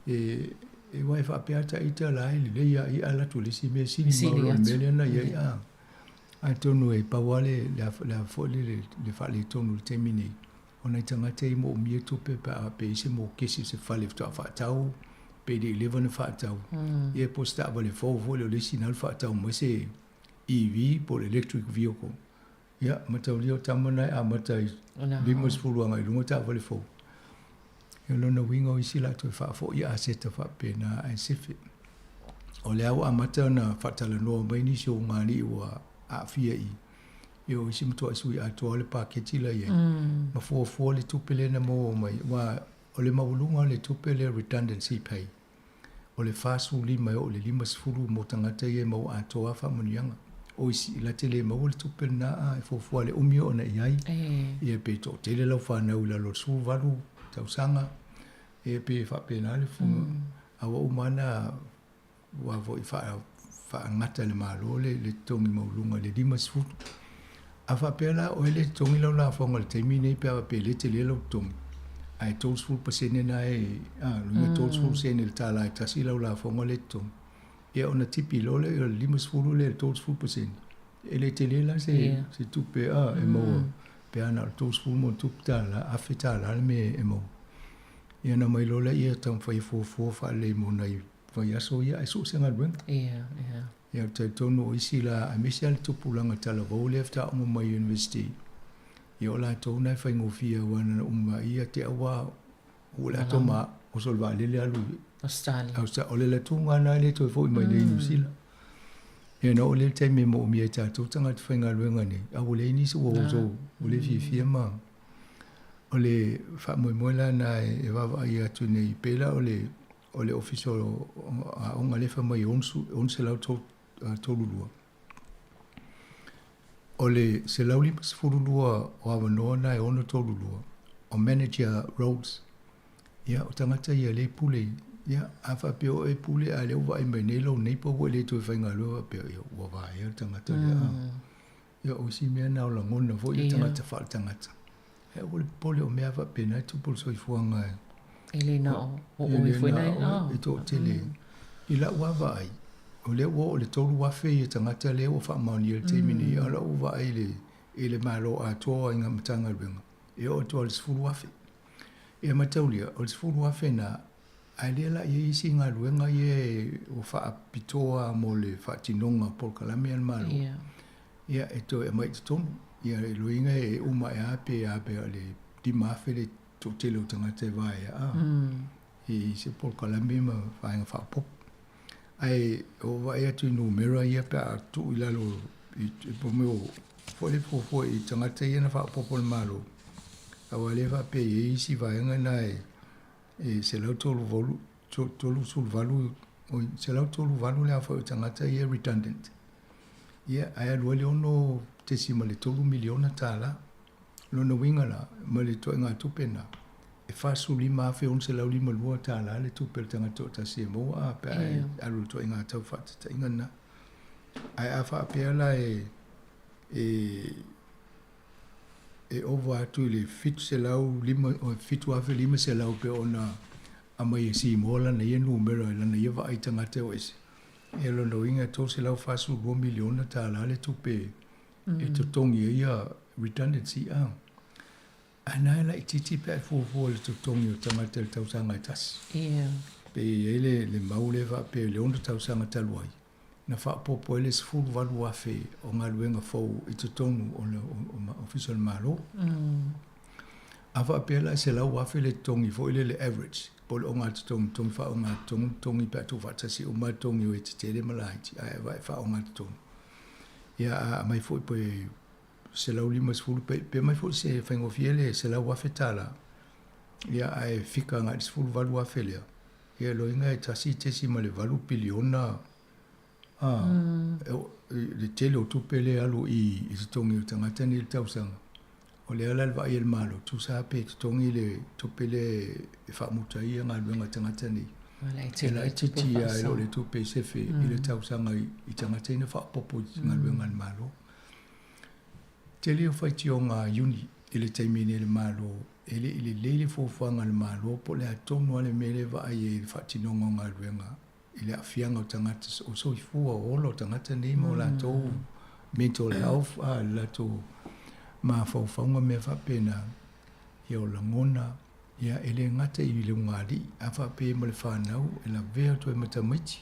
E aua e faapea lava ita la e lelei lava ia ae alu atu i le isi mea sili mamao i lo le mea lea na i ai. Atonu e pau lava le le foi le le faaletonu i le taimi nei, o nai tagata ia e moomia tupe pe a pe i ai se mokesi o se fale faatoa faatau, pe le i leva ona faatau, ia po o se taavale fou foi lea o le isi na alu faatau mai se EV po o le electric vehicle. Ia, mataulia o tama na e amata i 50 agai i luga taavale fou. Ia o lona uiga o isi latou e faafoi aseta faapena ae sefe. O lea ua amata ona faatalanoa mai nisi o ulugalii ua aafia i i, o isi matuai sui atoa le paketi la i ai, ma fuafua le tupe lea na maua mai, aua o le maualuga o le tupe lea redundancy pay, o le 45 e oo i le 50 mo tagata ia e maua atoa lava faamanuiaga. O isi, la te le maua le tupe lena a e fuafua le umi o ona i ai, ia pe toatele lau fanau i lalo o le 18 tausaga, ia pe faapena le fuga. A ua uma ona ua foi faagata e le Malo le totogi maualuga i le 50. A faapea la oe le totogi lau lafoga i le taimi nei pe a faapea e le tele lau totogi, ae 30% na e, a, lona 30 sene i le $1 e tasi lau lafoga le totogi, ia ona tipi loa lea o le 50 lea i le 30%, e le tele la se, se tupe a, e maua, pe a na o le 30 ma ona tupu tala, afe tala le mea e maua. Ia ona aumai loa lea e taumafai e fuafua faalelei mo nai vaiaso ia ae sue se galuega. Ia, ia. Ia, ou te talitonu o isi la, aemaise lava le tupulaga talavou lea faatoa uma mai university, ia o latou na e faigofie aua na ona uma ia te au lava ua le ato ma oso i le vaalele alu i Australia. Australia. O le alu atu lena e le toe foi mai nei i Niu Sila. Ia na oo lea i le taimi e moomia ai tatou tagata faigaluega nei, a ua leai nisi ua oso ua le fiafia ma o le faamoemoe la lena e vaavaai atu nei, pei la o le o le Ofisa o Aoga lea e fai mai e 632. O le 152 o avanoa na e 632 o manager roles. Ia, o tagata ia lea e pule. Ia, a faapea o oe e pule a o lea ua vaai mai nei lou neighbour ua e le toe faigaluega faapea, ia, ua vaea le tagata lea. Ia, o isi mea na o lagona foi o tagata faaletagata. Ae aua le popole o mea faapena e tupu i le soifuaga. E le na o o oe foi nei. E toatele. I lau lava vaai, o lea ua oo i le 3,000 ia tagata lea ua faamaonia i le taimi nei, a o lau vaai i le, i le Malo atoa i ngā Matagaluega, e oo atu lava i le 10,000. Ia mataulia, o le 10,000 na, ae lea la i ai isi galuega ia ua faapitoa mo le faatinoga o polokalame a le Malo, ia e toe aumai i totonu. Ia e loiga e uma ae lava pe a pe a o le 5,000 le toatele o tagata e vaea a i se polokalame ma vaega faaopoopo. Ae ua vaai atu i numera ia pe a tuu i lalo i mea o foi le fuafua i tagata ia na faaopoopo e le Malo, aua lea e faapea e i ai isi vaega na e 138, 38, 138 le aofai o tagata ia redundant. Ia, ae alu ai le $6.3 miliona. Lona uiga la, ma le ituaiga tupe lena, e $45,652 le tupe a le tagata toatasi e maua a pe a e alu i le ituaiga tau faataitaiga lena. Ae a faapea la e e ova atu i le 7,500 pei ona aumai e Seymour lana ia numera i lana ia vaai tagata e o ese, ia lona uiga e $342 miliona le tupe e totogi ai ia redundancy a. Ae na e laitiiti pe a e fuafua i le totogi o tagata i le tausaga e tasi. Pe i ai le, le mau lea faapea i le 6 tausaga talu ai, na faaopoopo ai le 18,000 o galuega fou i totonu o le Ofisa o le Malo. A faapea la e 100,000 le totogi foi lele average, po o le ogatotonu, totogi faaogatotonu, totogi pe a tuufaatasi uma totogi o e tetele ma laiti, ae e faaogatotonu. Ia a aumai foi pe 150 pe, pe aumai foi se faigofie le $100,000, ia ae fika agai i le 18,000 lea, ia loiga e 1.8 piliona a, le tele o tupe lea e alu i i totogi o tagata nei i le tausaga. O le ala le vaai a le Malo, tusa pe totogi le tupe lea e faamuta ai galuega a tagata nei. E laitiiti lava i lo le tupe e sefe i le tausaga i tagata ia na faaopoopo i galuega a le Malo. Tele o faitioga a Iuni i le taimi nei i le Malo, e le i lelei le fuafuaga a le Malo po o le a tonu lava le mea lea e vaai ai i le faatinoga o galuega i le aafiaga o tagata, o soifua o ola o tagata nei ma o latou mental health, a le latou mafaufauga mea faapena, ia o lagona, ia e le gata i le ugāliʻi, a faapea ma le fanau e lavea atu ai ma tamaiti,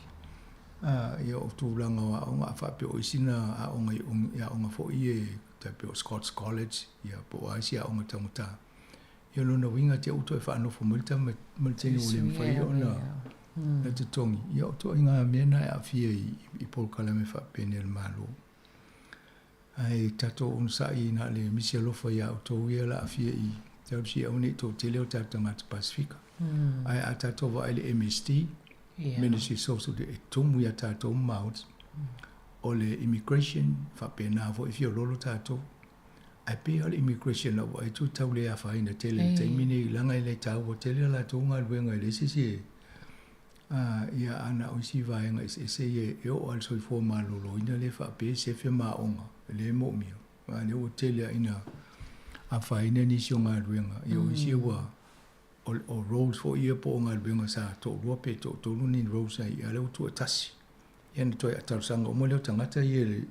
a ia o tulaga o aoga, a faapea o isi na aoga i aoga foi ia e pei o Scots College, ia po o a isi aoga taugata. Ia lona uiga te i ua toe faanofo mai le tama ma le teine ua le mafai ona na totogi. Ia o ituaiga mea na e aafia i, i polokalame faapenei a le Malo. Ae tatou onosai na o le misi alofa iā outou ia la aafia i tausi aua ne i toatele o tatou tagata Pasifika. Ae a tatou vaai i le MSD, Ministry of Social e tumu iā tatou ma Maori. O le immigration faapena foi e fiololo tatou. Ae pei o le immigration lau vaai atu e tau le afaina tele i le taimi nei leaga e le taua tele a latou galuega e leai se isi e a ia a na o isi vaega eseese ia e oo lava i le soifua maloloina lea e faapea e sefe ma aoga lea e moomia a lea ua tele lava ina afaina nisi o galuega ia o isi ua o roles foi ia po o galuega sa toalua pe toatolu ni roles sa i ai a lea ua tuuatasi. Ia na toe talosaga uma lea o tagata ia i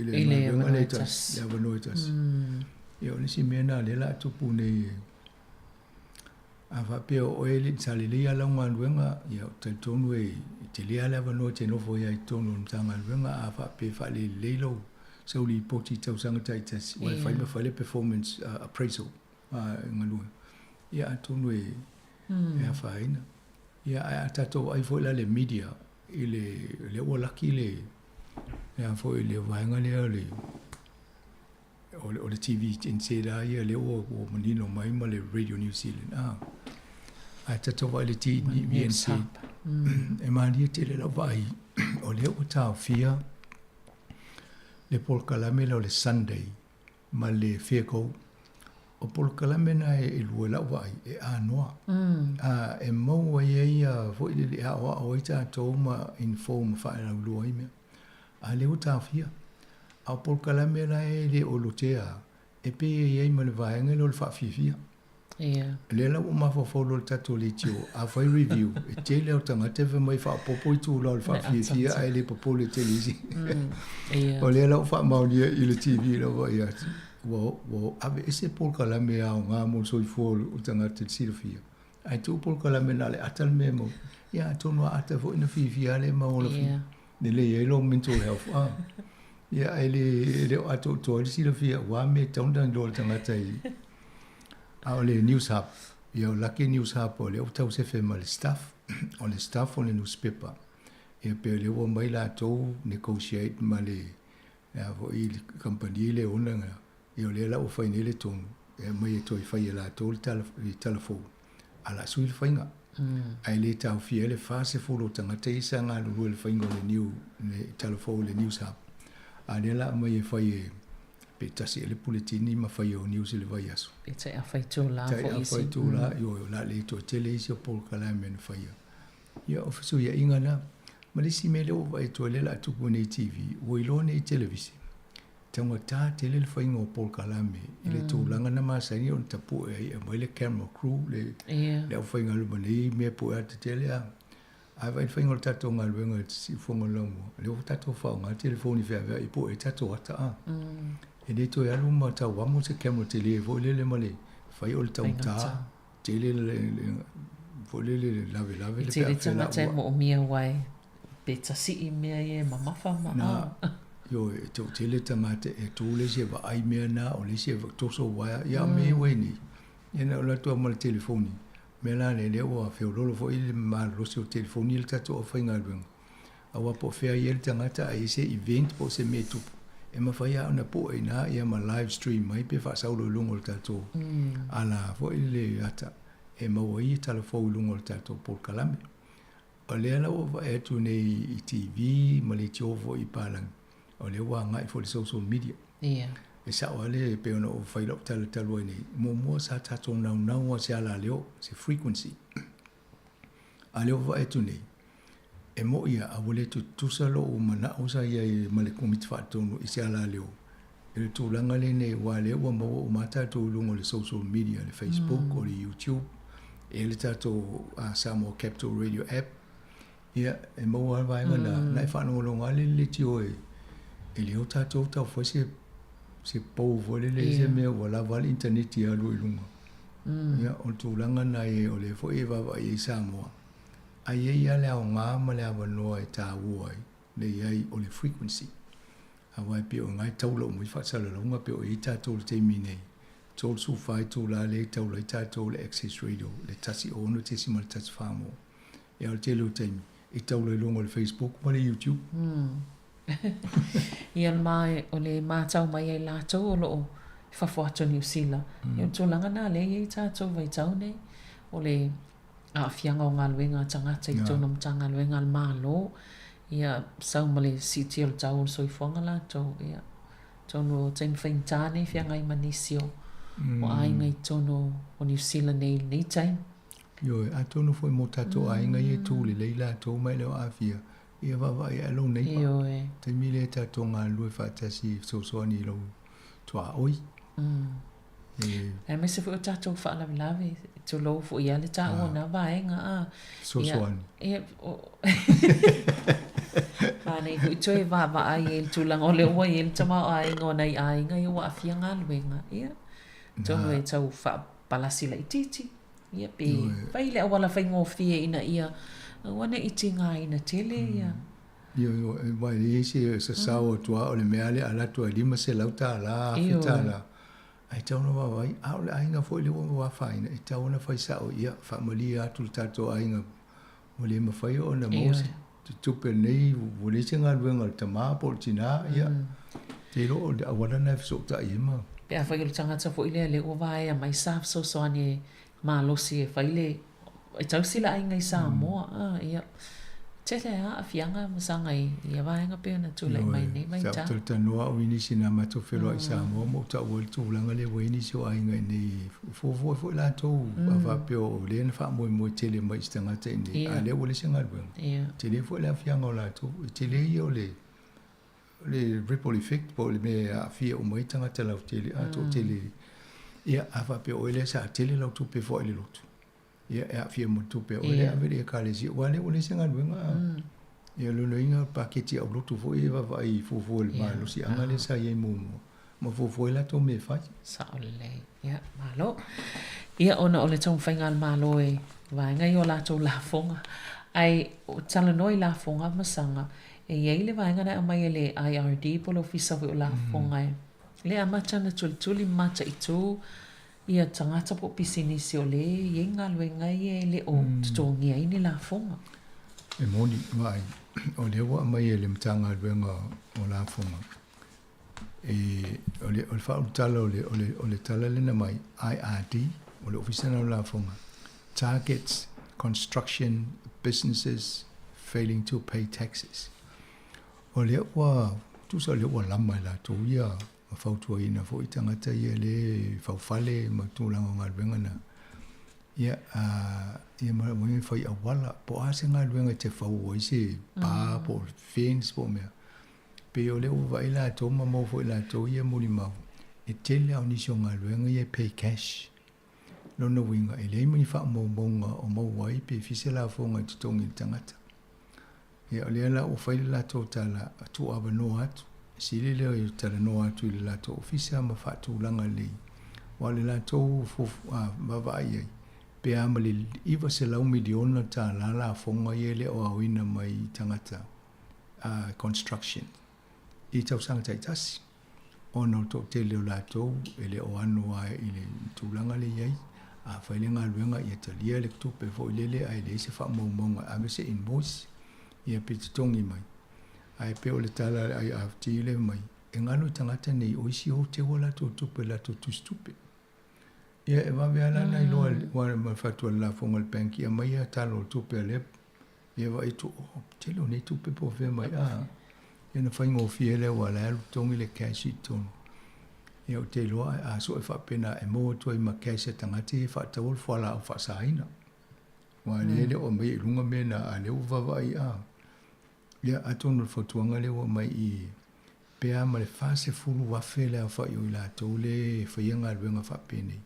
le galuega lea e tasi, le avanoa e tasi. Ia o le isi mea lena o lea o le a tupu nei, a faapea o oe e le i sa lelei lava lau galuega, ia ou te talitonu e tele lava le avanoa e te nofo ai i totonu o le Matagaluega. A faapea e faalelelei lau sau lipoti i tausaga taitasi, aua e fai ma fai le performance appraisal a galuega, ia atonu e afaina. Ia ae a tatou vaai foi la i le media, i le lea ua laki le le a foi le vaega lea o le o le TV NZ lava ia lea ua manino mai ma le Radio New Zealand a ae tatou vaai i le TVNZ e malie tele lau vaai o lea ua taofia le polokalame lea o le Sunday ma le Fair Go. O polokalame na e lua i lau vaai, e anoa. A e maua ai ia foi lele e aoao ai tatou ma inform ma faalaulua ai mea. A lea ua taofia. A o polokalame la e le o lotea, e pei e i ai ma le vaega lea o le faafiafia. Ia. Lea la ua ou mafaufau loa i le tatou leitio, a fai review, e tele lava o tagata e fai mai e faaopoopo itula o le faafiafia ae le popole tele isi. O lea la ua faamaonia i le TV lau vaai atu, ua, ua aveese polokalame aoga mo le soifua o le tagata i le silafia, ae tuu polokalame na o le ata le mea e maua. Ia atonu a ata foi ona fiafia lava lea ma ola lelei ai lou mental health. Ah. Ia ae le, e le o atoatoa ai le silafia aua mea e tatau ona iloa e le tagata i A o le News Hub, ia o laki News Hub o lea ua tau sefe ma le staff, o le staff o le nusipepa. Ia pei o lea ua omai latou negotiate ma le a foi le kamupani lea e ona ia o lea la ua fai nei le tonu e aumai e toe fai e latou le tala le tala fou, a o le a sui le faiga. Ae le taofia ai le 40 o tagata ia sa galulue i le faiga o le new le tala fou o le News Hub. A o lea la aumai e fai e pe tasi ea le puletini ma fai o news i le vaiaso. Pe tai afa itula foi isi. Tai afa itula, ioe, o le a le toe tele isi o polokalame na faia. Ia, o fesuiaiga na. Ma le isi mea lea ua vaai atu ai lea o le a tupu nei i TV, ua iloa nei i televise, taugata tele le faiga o polokalame i le tulaga na masani ona tapue ai e aumai le camera crew, le, le aufaigaluega nei mea pue ata tele a. Ae vaai i le faiga o le tatou galuega i le siufofoga o le laumua, o lea ua tatou faaaoga le telefoni feaveai e pue ai tatou ata a. E le toe alu ma tau amo se camera tele foi lele ma le fai o le taugata tele le foi lele le lavelave le pe a felaua. E tele tagata e moomia aua pe tasii mea ia e mamafa ma a. Ioe, e toatele tagata e tu le isi e vaai mea na, o le isi e toso uaea, ia a o mea ia ua i ai nei, ia na o alu atu lava ma le telefoni. Mea la lea, lea ua feoloolo foi le malolosi o telefoni i le tatou aufaigaluega, aua po o fea e i ai le tagata a i ai se event po o se mea e tupu, e mafai lava ona pue i ina ia ma live stream mai pe faasaulo i luga o le tatou ala foi le ata e maua ai tala fou i luga o le tatou polokalame. O lea la ua vaai atu nei i TV ma leitio foi i palagi, o lea ua agai foi i le social media. Ia. E sao lava le, pei ona ou fai lau tala talu ai nei, muamua sa tatou naunau lava i se alaleo, se frequency. A o lea ua vaai atu nei, e moni lava, a ua le tutusa lou manao sa i ai ma le Komiti Faatonu i se alaleo i le tulaga lenei, aua o lea ua maua uma lava tatou i luga o le social media, le Facebook, o le YouTube, e i ai le tatou Samoa Capital Radio App, Ia, e maua lava le vaega lena, na e faalogologo lava le leitio e, e le o tatou tau fai se, se pou foi lele, se mea ua lava le initaneti e alu ai i luga. Ia, o le tulaga lena e, o lea foi e vaavaai ai Samoa, ae i ai lava le aoga ma le avanoa e taua ai le i ai o le frequency. Aua e pei o i ina e taula uma ai faasalalauga pei o i ai tatou i le taimi nei, 34 itula lea e taula ai tatou i le Access Radio, le 106.14 mo. Ia o le tele o taimi, e taula i luga o le Facebook ma le YouTube. Ia ma o le matau mai ai latou o lo o i fafo atu o Niu Sila. Ia o le tulaga na lea e i ai tatou vaitau nei, o le aafiaga o galuega a tagata i totonu o Matagaluega a le Malo, ia sau ma le siitia o le tau o le soifuaga latou, ia atonu o taimi faigata nei feagai ma nisi o aiga i totonu o Niu Sila nei i lenei taimi. Ioe, atonu foi mo tatou aiga ia e tu lelei latou ma e le o aafia, ia vaavaai ae lou neighbour. Ioe. Taimi lea tatou galulue faatasi e fesoasoani i lou tuaoi. E. Aemaise foi o tatou faalavelave, tulou foi ia le taua o na vaega a. Fesoasoani. Ia, manaia foi toe vaavaai i le tulaga o lea ua i ai le tamaoaiga o nai aiga ia ua aafia galuega. Ia, atonu e tau faapalasi laitiiti. Ia pe fai le auala faigofie ina ia aua ne i tigaina tele ia. Ioe, aua e leai se sasao atu lava o le mea lea a alu atu ai $500, $1000. Ae tatau ona vaavaai, a o le aiga foi lea ua afaina, e tatau ona fai sao, ia faamalie atu le tatou aiga ua le mafai ona maua se tupe lenei, ua leai se galuega a le tama po o le tina, ia, ou te iloa o le auala lena e fesootai ai ma. Pe afai o le tagata foi lea lea ua vaea mai sa fesoasoani e malosi e fai le, e tausi le aiga i Samoa, a, ia, tele lava aafiaga ma saga i ia vaega pei ona tulai mai nei vaitau. Sa ou talatalanoa au i nisi na matou feiloai i Samoa ma ou taua ai le tulaga lea ua i ai nisi o aiga i inei e fuafua ai foi latou a faapea o lea na faamoemoe tele mai i se tagata i inei, a o lea ua leai se galuega. Tele foi le aafiaga o latou. E tele ia o le le ripple effect po o le mea e aafia uma ai tagata lautele, a toatele. Ia, a faapea o oe lea sa tele lau tupe e foai i le lotu, ia, e aafia ma le tupe a oe lea e ave i le Ekalesia, aua o lea ua leai se galuega. Ia, o lona uiga o le paketi aulotu foi e vaavaai i fuafua i le malosiaga lea sa i ai muamua, ma fuafua ai latou mea e fai. Sao lelei. Ia, malo. Ia, ona o le taumafaiga a le Malo e vaega i o latou lafoga, ae talanoa i lafoga ma saga, e i ai le vaega na e aumai e le IRD po o le Ofisa foi o Lafoga e le amata ona tulituli ma mataitu ia tagata po o pisinisi o lea e i ai galuega ia e le o totogia ai ni lafoga. E moni, vaai, o lea ua aumai e le Matagaluega o Lafoga, e, o le, o le faaulutala o le, o le, o le tala lea na aumai, IRD, o le Ofisa lena o Lafoga, targets construction businesses failing to pay taxes. O lea ua, tusa o lea ua lama e latou ia ma fautuaina foi tagata ia lea e faufale ma tulaga o galuega na. Ia, a, ia ma ua fai auala, po o a se galuega e te fau ai se pa po o fence po o mea. Pei o lea ua vaai latou ma maua foi e latou ia molimau, e tele lava o nisi o galuega ia e pay cash. Lona uiga, e leai ma ni faamaumauga o maua ai pe fia se lafoga e totogi i le tagata. Ia, o lea la ua fai le latou tala, tuuavanoa atu, sili lea o talanoa atu i le latou ofisa ma faatulaga lelei, aua o le latou vaavaai i ai, pe a ma le $900 miliona lafoga ia e le o aoina mai i tagata construction i tausaga taitasi, ona o le toatele o latou e le o ano lava i le tulaga lea e i ai. A fai le galuega, ia talia le tupe foi lele ae leai se faamaumauga e ave se invoice, ia pe totogi mai. Ae pei o le tala a le IRD lea mai, e galo i tagata nei o isi o teu a latou tupe i latou tusitupe. Ia e vave lava la ona iloa aua ma le fatu a le lafoga a le bank, ia aumai lava tala o le tupe a lea Ia vaai atu, oh, tele o nei tupe po o fea mai, a. Ia ona faigofie lea aua o la e alu totogi le cash i totonu. Ia ou te iloa a sue faapena e maua atu ai ma cash a tagata ia e faataua le fualaau faasaina. Aua o lea e le o aumaia i luga mea na, a o lea ua vaavaai, a. Ia atonu o le fautuaga lea ua aumai i pe a ma le $40,000 le aofai o i latou lea e faia galuega faapenei,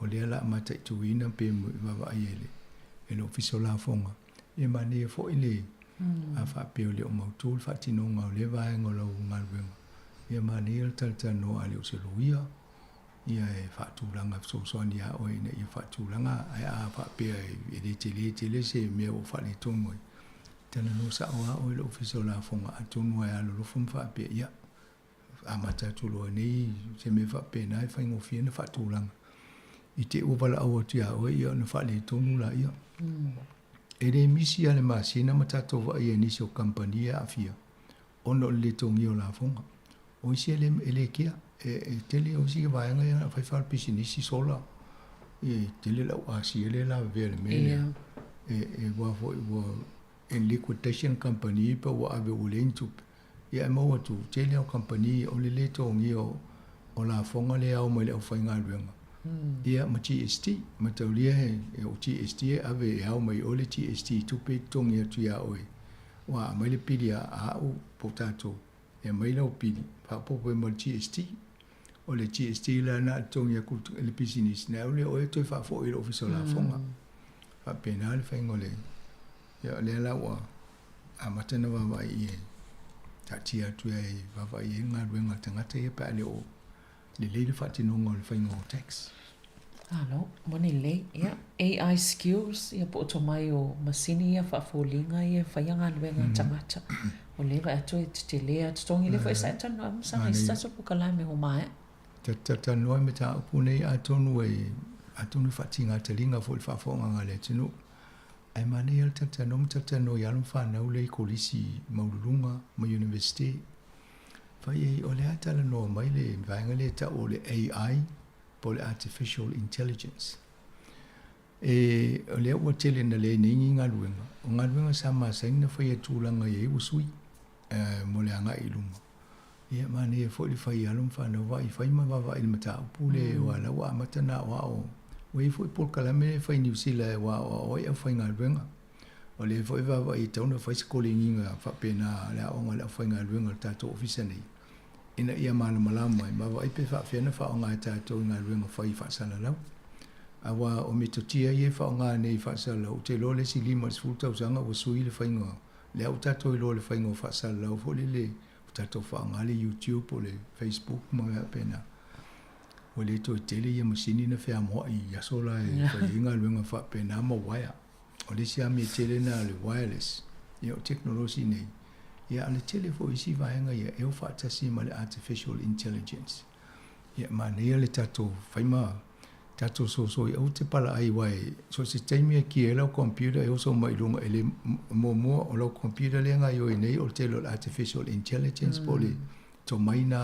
o lea o le a mataituina pe vaavaai e le e le Ofisa o Lafoga. Ia manaia foi le a faapea e le o mautu le faatinoga o lea vaega o lau galuega, ia manaia le talatalanoa a le o se loia, ia e faatulaga fesoasoani ia oe ina ia faatulaga, ae a faapea e le tele tele se mea ua faaletonu ai, Talanoa sao lava oe i le Ofisa o Lafoga atonu e alolofa ma faapea, ia, amata atu loa nei se mea faapena e faigofie ona faatulaga. I te i ua valaau atu ia oe, ia ona faaletonu laia. E le misi lava le masina ma tatou vaaia i nisi o kamupani e aafia ona o le le togia o lafoga. O isi e le, e le kea, e, e tele o isi vaega ia na fai faalepisinisi sola, e tele lau asia lea e lavevea i le mea lea. E, e ua foi ua in liquidation company pe ua ave ua leai ni tupe. Ia e maua atu, tele o kamupani o le le togia o, o lafoga lea e ao mai i le aufaigaluega. Ia ma GST, mataulia he, e o GST e ave e ao mai i o le GST i tupe i totogi atu ia oe. Ua aumai le pili a au po o tatou. E aumai lau pili, faaopoopo ai ma le GST. O le GST la na totogi atu i le pisinisi, na au lea o oe e toe faafoi i le Ofisa o Lafoga. Faapena le faiga o le... Ia o lea la ua amata ona vaavaai i e taatia atu e vaavaai i ai le galuega a le tagata ia pe a le o lelei le faatinoga o le faiga o tax. Malo, moni lelei. Ia, AI skills, ia po o tomai o masini ia faafoliga ia e faia galuega a tagata. O lea e vaai atu e tetele lava totogi lea foi sa e talanoa ai ma saga i se tasi o polokalame ua maea. Talanoa i mataupu nei atonu e atonu e faatiga taliga foi i le faafofogaaga a le atunuu. Ae manaia le talatalanoa ma talatalanoa i alo ma fanau lea i kolisi maualuluga ma Universite. Fai ai, o le a talanoa mai le vaega lea e tau o le AI po o le Artificial Intelligence. E, o lea ua tele ina leai nei ni galuega. O galuega sa masani ona faia i tulaga i ai ua sui mo le agai i luma. Ia, manaia foi le fai i alo ma fanau vaai, fai ma vaavaai i le mataupu lea aua o la ua amata ona aoao. Ua i ai foi polokalame lea e fai i Niu Sila e aoao ai aufaigaluega. O lea foi e vaavaai e tatau ona fai se koleniga faapena a le aoga a le aufaigaluega a le tatou ofisa nei. ina ia malamalama ai ma vaai pe faapefea ona faaaoga e tatou i galuega fai faasalalau. Aua o metotia ia e faaaoga nei faasalalau, ou te iloa le isi 50 tausaga ua sui le faiga, lea ua tatou iloa i le faiga o faasalalau foi lele ua tatou faaaoga le YouTube po o le Facebook ma mea faapena. Ua le toe tele ia masini na feamoai i aso la e fai ai galuega faapena ma uaea. O le isi lava mea tele lena o le wireless, ia o tekonolosi nei, ia a o le tele foi o isi vaega ia e o faatasi ma le artificial intelligence. Ia e manaia le tatou fai ma tatou soso i aua te palaai aua e so o se taimi e ki ai lau computer e oso mai i luga e le muamua o lau computer lea e gaoioi nei o le tele o le artificial intelligence po o le tomai na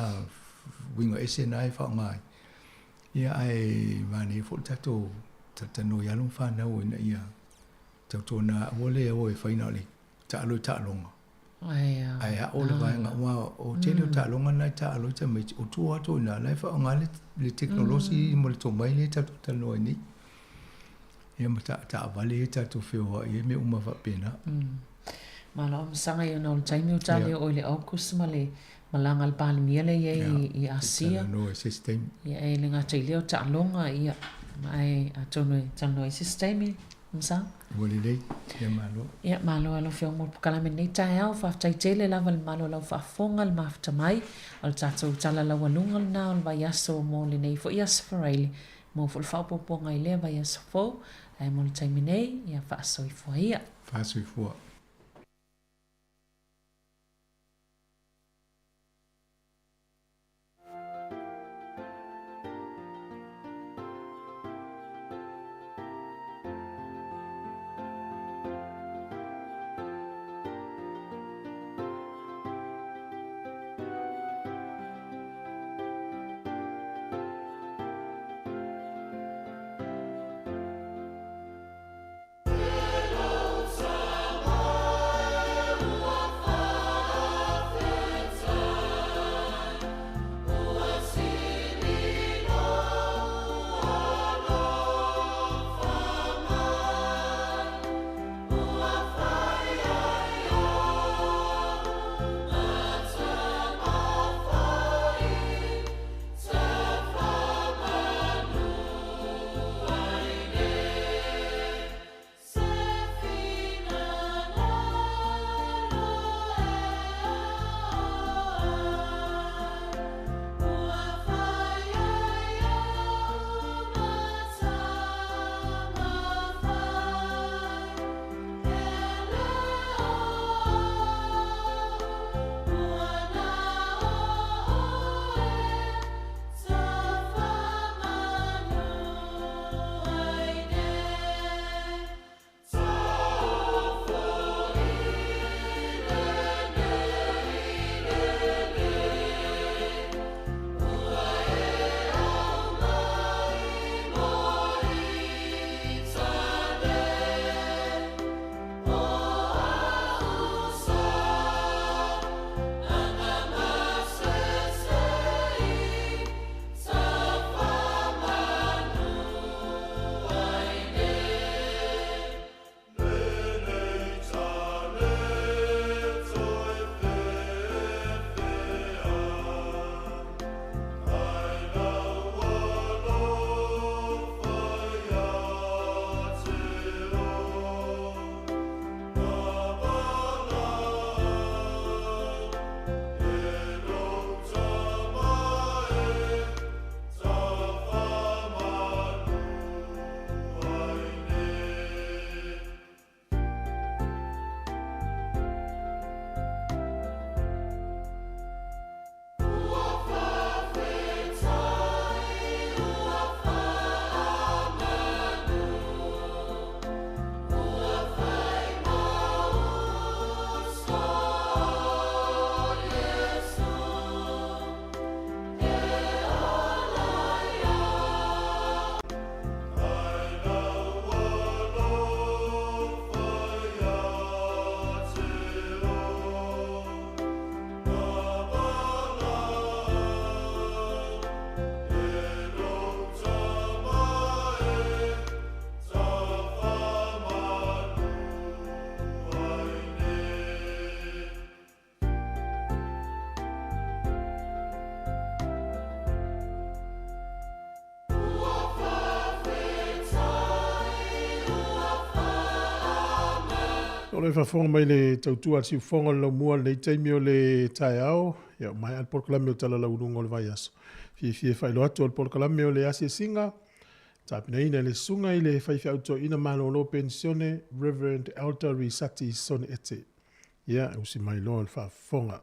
uiga ese na e faaaoga ai. Ia ae manaia foi le tatou talatalanoa i alo ma fanau ina ia tautuana aua le o e fai na o le taalo i taaloga. Ae ao le vaega aua o tele o taaloga na e taalo ai tamaiti, o tua atu i ina la e faaaoga le tekonolosi ma le tomai lea tatou te talanoa ai nei. Ia ma taavale ia tatou feoai ai mea uma faapena. Malo masaga i ona o le taimi o tali o i le August ma le malaga a le Palemia lea i ai i Asia. Talanoa i se isi taimi. Ia e le gata i lea o taaloga ia ae atonu e talanoa i se isi taimi Masaga. Ua lelei. Ia malo. Ia malo lau Afioga mo le polokalame lenei taeao. Faafetai tele lava i le malo o lau faafofoga le mafuta mai. O le tatou tala laualuga lena o le vaiaso mo lenei foi Aso Faraile. Maua foi le faaopoopoga i lea vaiaso fou. Ae mo le taimi nei, ia faasoifua ia. Faasoifua. O le faafofoga mai le tautua a le siufofoga o le laumua i lenei taimi o le taeao, ia ua maea le polokalame o Tala Lauuluga o le Vaiaso. Fiafia e faailoa atu o le polokalame o le asiasiga, tapenaina e le Susuga i le Faifeau Toeaina Malolo Penisione, Rev. Elder Risati Sone Ete. Ia, e usi mai loa le faafofoga.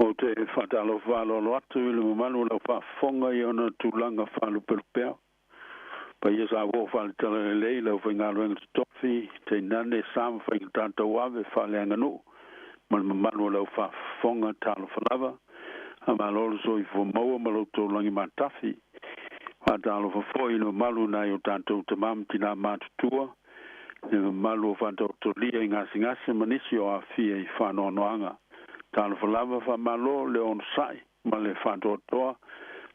Ou te faatalofa aloalo atu i le mamalu o lau faafofoga i ona tulaga faalupelupea. Paia sa uo faale-talalelei le aufaigaluega totofi, tainane sa ma faigata tauave faaleaganuu ma le mamalu o le aufaafofoga talofa lava. Faamalo le soifua maua ma lo outou lagi matafi. Faatalofa foi i le mamalu o nai o tatou tama ma tina matutua, le mamalu o faataotolia i gasegase ma nisi o aafia i faanoanoaga. Talofa lava, faamalo le onosai ma le faatoatoa,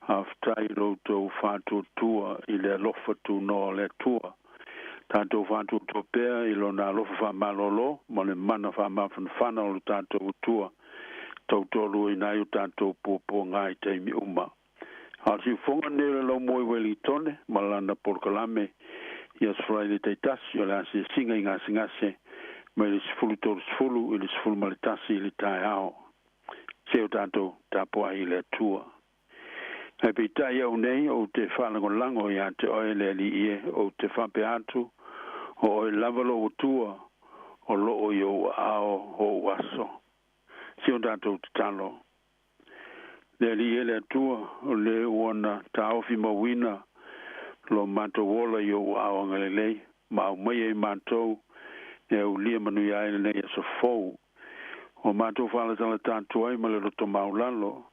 faafetai i lo outou faatuatua i le alofa tunoa o le Atua. Tatou faatuatua pea i Lona alofa faamalolo ma le mana faamafanafana o lo tatou Atua, tautoaluaina ai o tatou puapuaga i taimi uma. A o le siufofoga lenei o le laumua i Uelintone ma lana polokalame i Aso Faraile taitasi o le asiasiga i gasegase mai le 10:30 i le 11 i le taeao. Se o tatou tapuai i le Atua. Ae peitai au nei ou te faalagolago ia te oe le Alii e, ou te faapea atu, o oe lava lou Atua, o loo i ou aao ou aso. Se o tatou tatalo. Le Alii e le Atua, o le ua na taofi mauina lo matou ola i ou aao agalelei, ma aumaia i matou e aulia manuia ai lenei aso fou. Ua matou faalatalata atu ai ma le loto maualalo,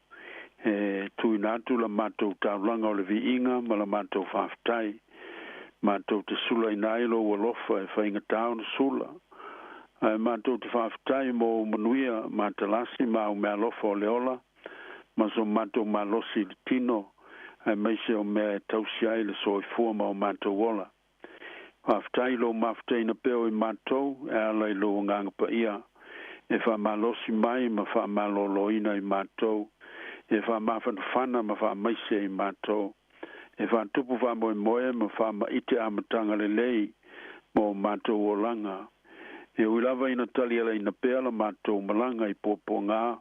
e tuuina atu la matou taulaga o le viiga ma la matou faafetai. Matou te sulaina ai lou alofa e faigata ona sula. Ae matou te faafetai mo ou manuia matalasi ma au meaalofa o le ola, ma so matou malosi i le tino, aemaise o mea e tausi ai le soifua ma o matou ola. Faafetai i lou mafutaina pea o i matou e ala i lou Agaga Paia, e faamalosi mai ma faamaloloina i matou, e faamafanafana ma faamaise i matou, e faatupu faamoemoe ma faamaite amataga lelei mo o matou olaga. E ui lava ina talialaina pea la matou malaga i puapuaga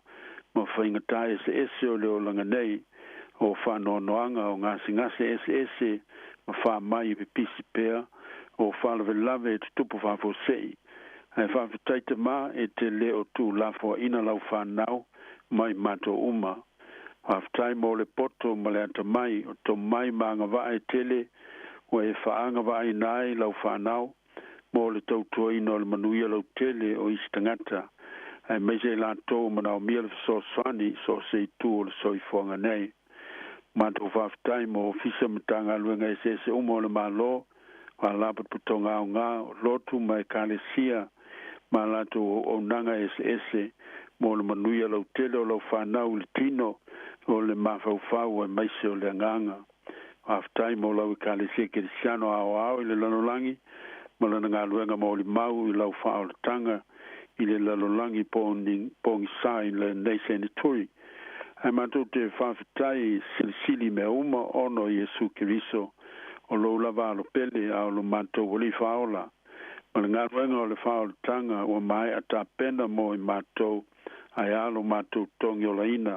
ma faigata eseese o le olaga nei, o faanoanoaga, o gasegase eseese ma faamai e pipisi pea, o faalavelave e tutupu faafuasei. Ae faafetai Tama e te le o tuulafoaina lau fanau mai matou uma. Faafetai mo le poto ma le atamai o tomai ma agavaa e tele ua e faaagavaaina ai lau fanau mo le tautuaina o le manuia lautele o isi tagata, aemaise i latou o manaomia le fesoasoani i so o se itu o le soifuaga nei. Matou faafetai mo Ofisa ma Matagaluega eseese uma o le Malo, Faalapotopotoga aoga, o lotu ma Ekalesia ma a latou auaunaga eseese mo le manuia lautele o lau fanau i le tino, o le mafaufau aemaise o le agaga. Faafetai mo lau Ekalesia Kerisiano aoao i le lalolagi ma lana galuega molimau i lau faaolataga i le lalolagi pogisa i lenei seneturi. Ae matou te faafetai silisili mea uma ona o Iesu Keriso O lou lava alo pele a o lo matou Alii Faaola ma le galuega o le faaolataga ua mae'a tapena mo i matou ae a lo matou togiolaina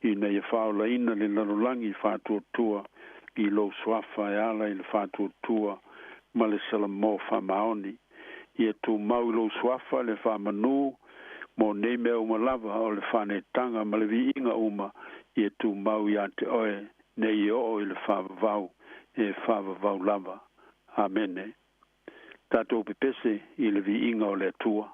ina ia faaolaina le lalolagi faatuatua i lou suafa e ala i le faatuatua ma le salamo faamaoni. Ia tumau i lou suafa le faamanū mo nei mea uma lava o le faanetaga ma le viiga uma ia tumau iā te oe nei e oo i le faavavau e faavavau lava. Amene. Tatou pepese i le viiga o le Atua.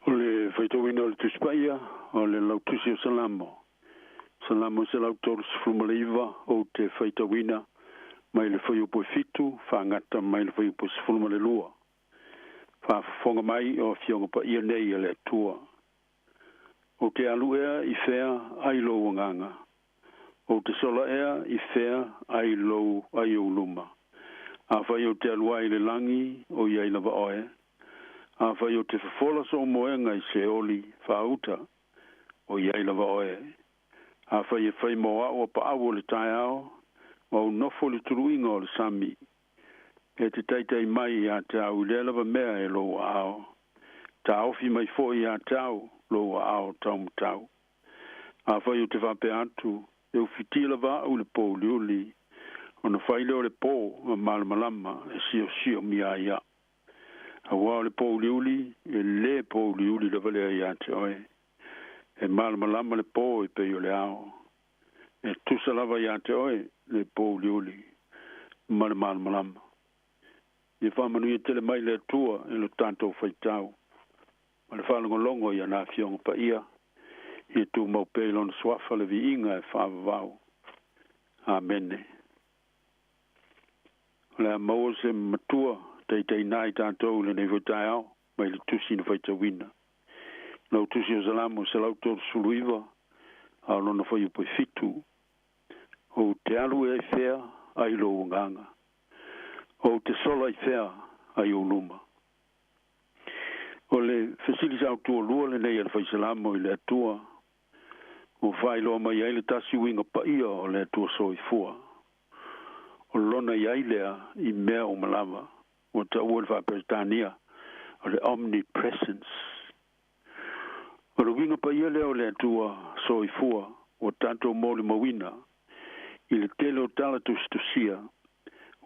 O le faitauina o le Tusi Paia o le Lautusi o Salamo. Salamo 139 ou te faitauina mai le fuaiupu e 7 faagata mai le fuaiupu 12. Faafofoga mai o Afioga Paia nei a le Atua. Ou te alu ea i fea ai lou agaga. Ou te sola ea i fea ai lou ai ou luma. Afai ou te alu ai i le lagi, o i ai lava oe. Afai ou te fofola sou moega i Seoli, faauta, o i ai lava oe. Afai e fai mo a'u a paau o le taeao, ma ou nofo i le tuluiga o le sami, e te taitai mai iā te au i lea lava mea e lou aao. Taofi mai foi iā te au lou aao taumatau. Afai ou te faapea atu, e ufitia lava a'u i le pouliuli, Ona fai lea o le pō ma malamalama e siosiomia ai a'u. Auā o le pōuliuli, e lē pōuliuli lava lea iā te oe. E malamalama le pō e pei o le ao. E tusa lava iā te oe le pōuliuli ma le malamalama. Ia faamanuia tele mai le Atua i lo tatou faitau ma le faalogologo i ana Afioga Paia, ia tumau pea i Lona Suafa le viiga e faavavau. Amene. O le a maua se matua taitaiina i tatou i lenei foi taeao mai le Tusi na faitauina. Lau Tusi o Salamo 139, a o lona fuaiupu e fitu. Ou te alu ea i fea ai lou agaga? Ou te sola i fea ai ou luma? O le fesili sautualua lenei a le Faisalamo i le Atua, ua faailoa mai ai le tasi uiga paia o le Atua Soifua. O lona i ai lea i mea uma lava, ua taua i le Faa-Peretania o le omnipresence. O le uiga paia lea o le Atua Soifua ua tatou molimauina i le tele o tala tusitusia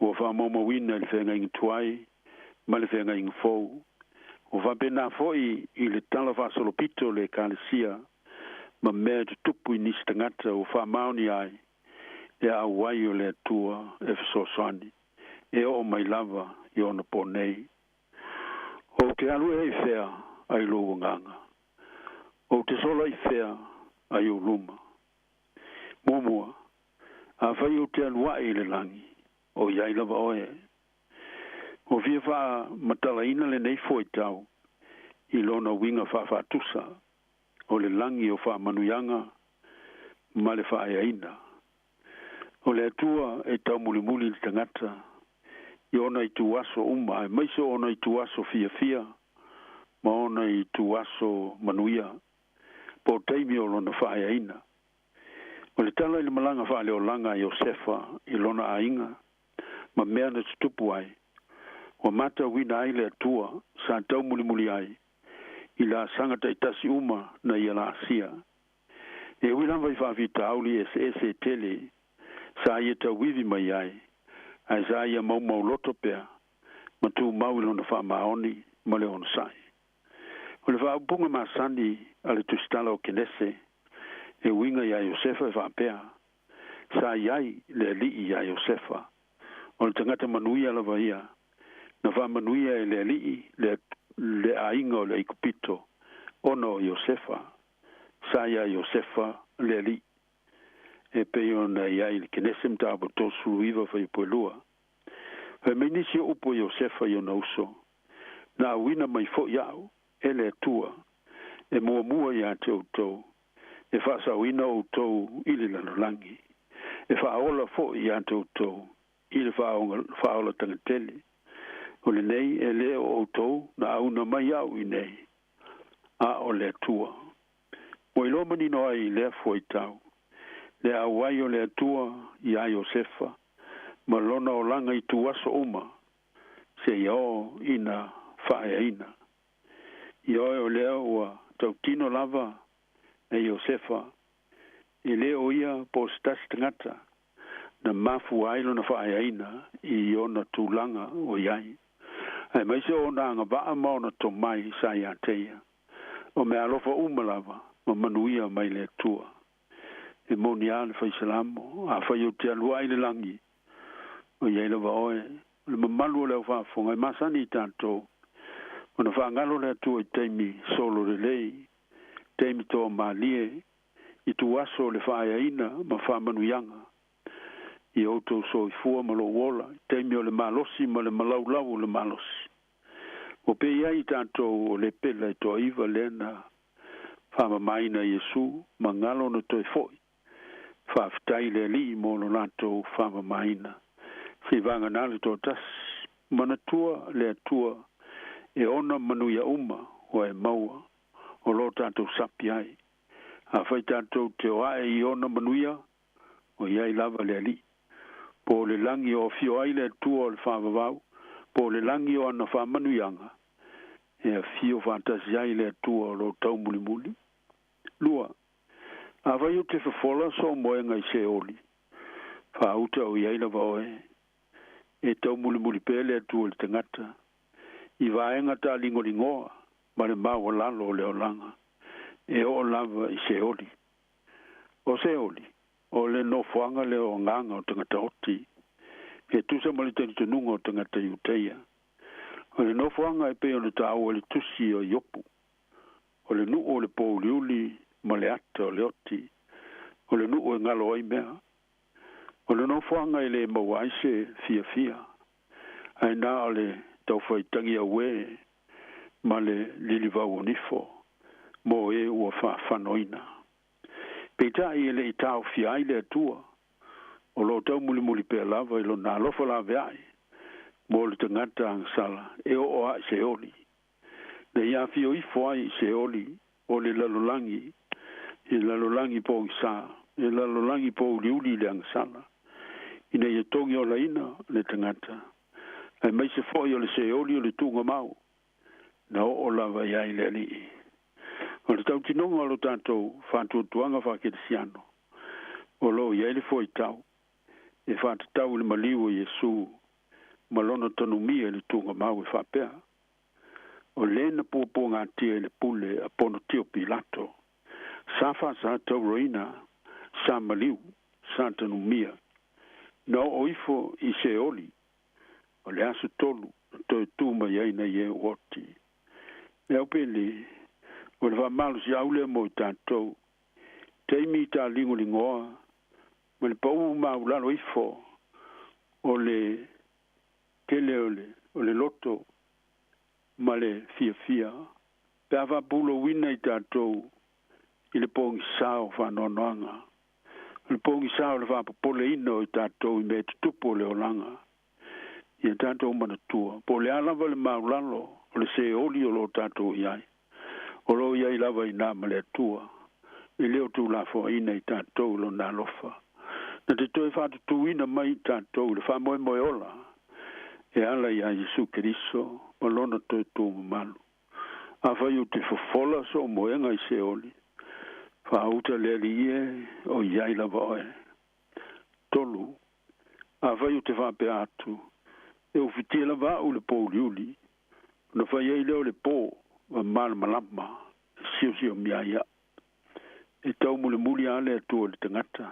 ua faamaumauina i le feagaiga tuai ma le feagaiga fou. Ua faapena foi i le tala faasolopito o le Ekalesia ma mea e tutupu i nisi tagata ua faamaonia ai le auai o le Atua e fesoasoani e oo mai lava i ona po nei. Ou te alu ea i fea ai lou agaga? Ou te sola i fea ai ou luma? Muamua, afai ou te alu ae i le lagi, o i ai lava oe. Ua fia faamatalaina lenei fuaitau i lona uiga faafaatusa o le lagi o faamanuiaga ma le faaeaina. O le Atua e taumulimuli i le tagata i ona ituaso uma, aemaise o ona ituaso fiafia ma ona ituaso manuia, po o taimi o lona faaeaina. O le tala i le malaga faaleolaga a Iosefa i lona aiga ma mea na tutupu ai, ua matauina ai le Atua sa taumulimuli ai i laasaga taitasi uma na ia laasia. E ui lava i faafitauli eseese e tele sa ia tauivi mai ai, ae sa ia maumauloto pea ma tumau i lona faamaoni ma le onosai. O le faaupuga masani a le tusitala o Kenese e uiga iā Iosefa e faapea, Sa i ai le Alii iā Iosefa, o le tagata manuia lava ia, na faamanuia e le Alii le, le aiga o le Aikupito, ona o Iosefa. Sa iā Iosefa le Alii. E pei ona i ai i le Kenese mataupu 39 fuaiupu e lua. Fai mai nisi o upu a Iosefa i ona uso, Na auina mai foi au e le Atua e muamua iā te outou, e faasaoina outou i le lalolagi, e faaola foi iā te outou i le faaolataga tele. O lenei e lē o outou na auna mai au i nei, a o le Atua. Ua iloa manino ai i lea fuaitau le auai o le Atua iā Iosefa ma lona olaga i tuaso uma seia oo ina faaeaina. Ioe o lea ua tautino lava e Iosefa, e lē o ia po o se tasi tagata na mafua ai lona faaeaina i ona tulaga o i ai, aemaise o ona agavaa ma ona tomai sa iā te ia. O meaalofa uma lava ma manuia mai le Atua. E moni a le Faisalamo, afai ou te alu ae i le lagi, o i ai lava oe, o le mamalu o le au faafofoga e masani i tatou, ona faagalo le Atua i taimi solo lelei, taimi toamalie, i tuaso o le faaeaina ma faamanuiaga i outou soifua ma lou ola, i taimi o le malosi ma le malaulau o le malosi. Ua pei ai i tatou o le pela e toaiva lea na faamamaina e Iesu ma galo ona toe foi. Faafetai i le Alii mo lo latou faamamaina. Seivagana le toatasi. Manatua le Atua e ona manuia uma ua e maua, o lo tatou sapi ai. Afai tatou te o ae i ona manuia, o i ai lava le Alii. Po o le lagi o afio ai le Atua o le faavavau, po o le lagi o ana faamanuiaga, e afio faatasi ai le Atua o lo taumulimuli. Lua, afai ou te fofola sou moega i Seoli, Faauta o i ai lava oe. E taumulimuli pea le Atua i le tagata i vaega taaligoligoa ma le maualalo o le olaga e oo lava i Seoli. O Seoli, o le nofoaga lea o agaga o tagata oti, e tusa ma le talitonuga o tagata Iuteia. O le nofoaga e pei ona taua i le tusi o Iopu, o le nuu o le pouliuli ma le ata o le oti, o le nuu e galo ai mea. O le nofoaga e le maua ai se fiafia, ae na o le taufaitagi auē ma le lilivau o nifo mo e ua faafanoina. Peitai e le i taofia ai le Atua, o lo o taumulimuli pea lava i lona alofa laveai mo le tagata agasala e oo lava i Seoli. Na ia afio ifo ai i Seoli o le lalolagi, i le lalolagi pogisa, i le lalolagi pouliuli i le agasala, ina ia togiolaina le tagata, aemaise foi o le Seoli o le tuugamau, na oo lava i ai le Alii. O le tautinoga o lo tatou faatuatuaga faakerisiano, o lo o i ai le fuaitau e faatatau i le maliu o Iesu ma lona tanumia i le tuugamau e faapea, O le na puapuagatia i le pule a Ponotio Pilato, sa faasatauroina, sa maliu, sa tanumia, na oo ifo i Seoli, o le aso tolu na toe tu mai ai nai e ua oti. Le aupele, o le faamalosiau lea mo i tatou, taimi taaligoligoa ma le pau maulalo ifo o le tele o le, o le loto ma le fiafia, pe a faapulouina i tatou i le pogisa o faanoanoaga, o le pogisa o le faapopoleina o i tatou i mea e tutupu o le olaga. Ia tatou manatua, po o le a lava le maulalo o le seoli o lo o tatou i ai, o lo o i ai lava i ina ma le Atua, e le o tuulafoaiina i tatou i Lona alofa. Na te toe faatutuina mai i tatou i le faamoemoe ola e ala iā Iesu Keriso ma Lona toe tu mamalu. Afai ou te fofola sou moega i Seoli, faauta le Alii e, o i ai lava oe. Tolu, afai ou te faapea atu, e ufitia lava au i le pouliuli, ona fai ai lea o le po ma malamalama e siosiomia ai au. E taumulimuli lava le Atua i le tagata,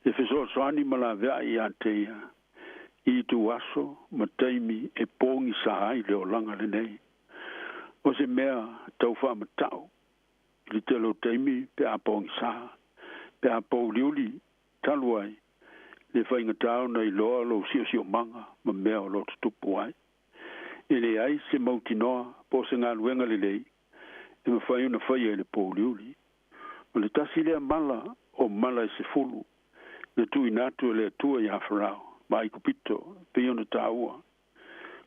e fesoasoani ma laveai ia te ia i ituaso ma taimi e pogisa ai le olaga lenei. O se mea tau faamatau i le tele o taimi pe a pogisa, pe a pouliuli, talu ai le faigata ona iloa lou siosiomaga ma mea o lo o tutupu ai. E leai se mautinoa po o se galuega lelei e mafai ona faia i le pouliuli. O le tasi lea mala o mala e sefulu na tuuina atu e le Atua iā Farao ma Aikupito e pei ona taua.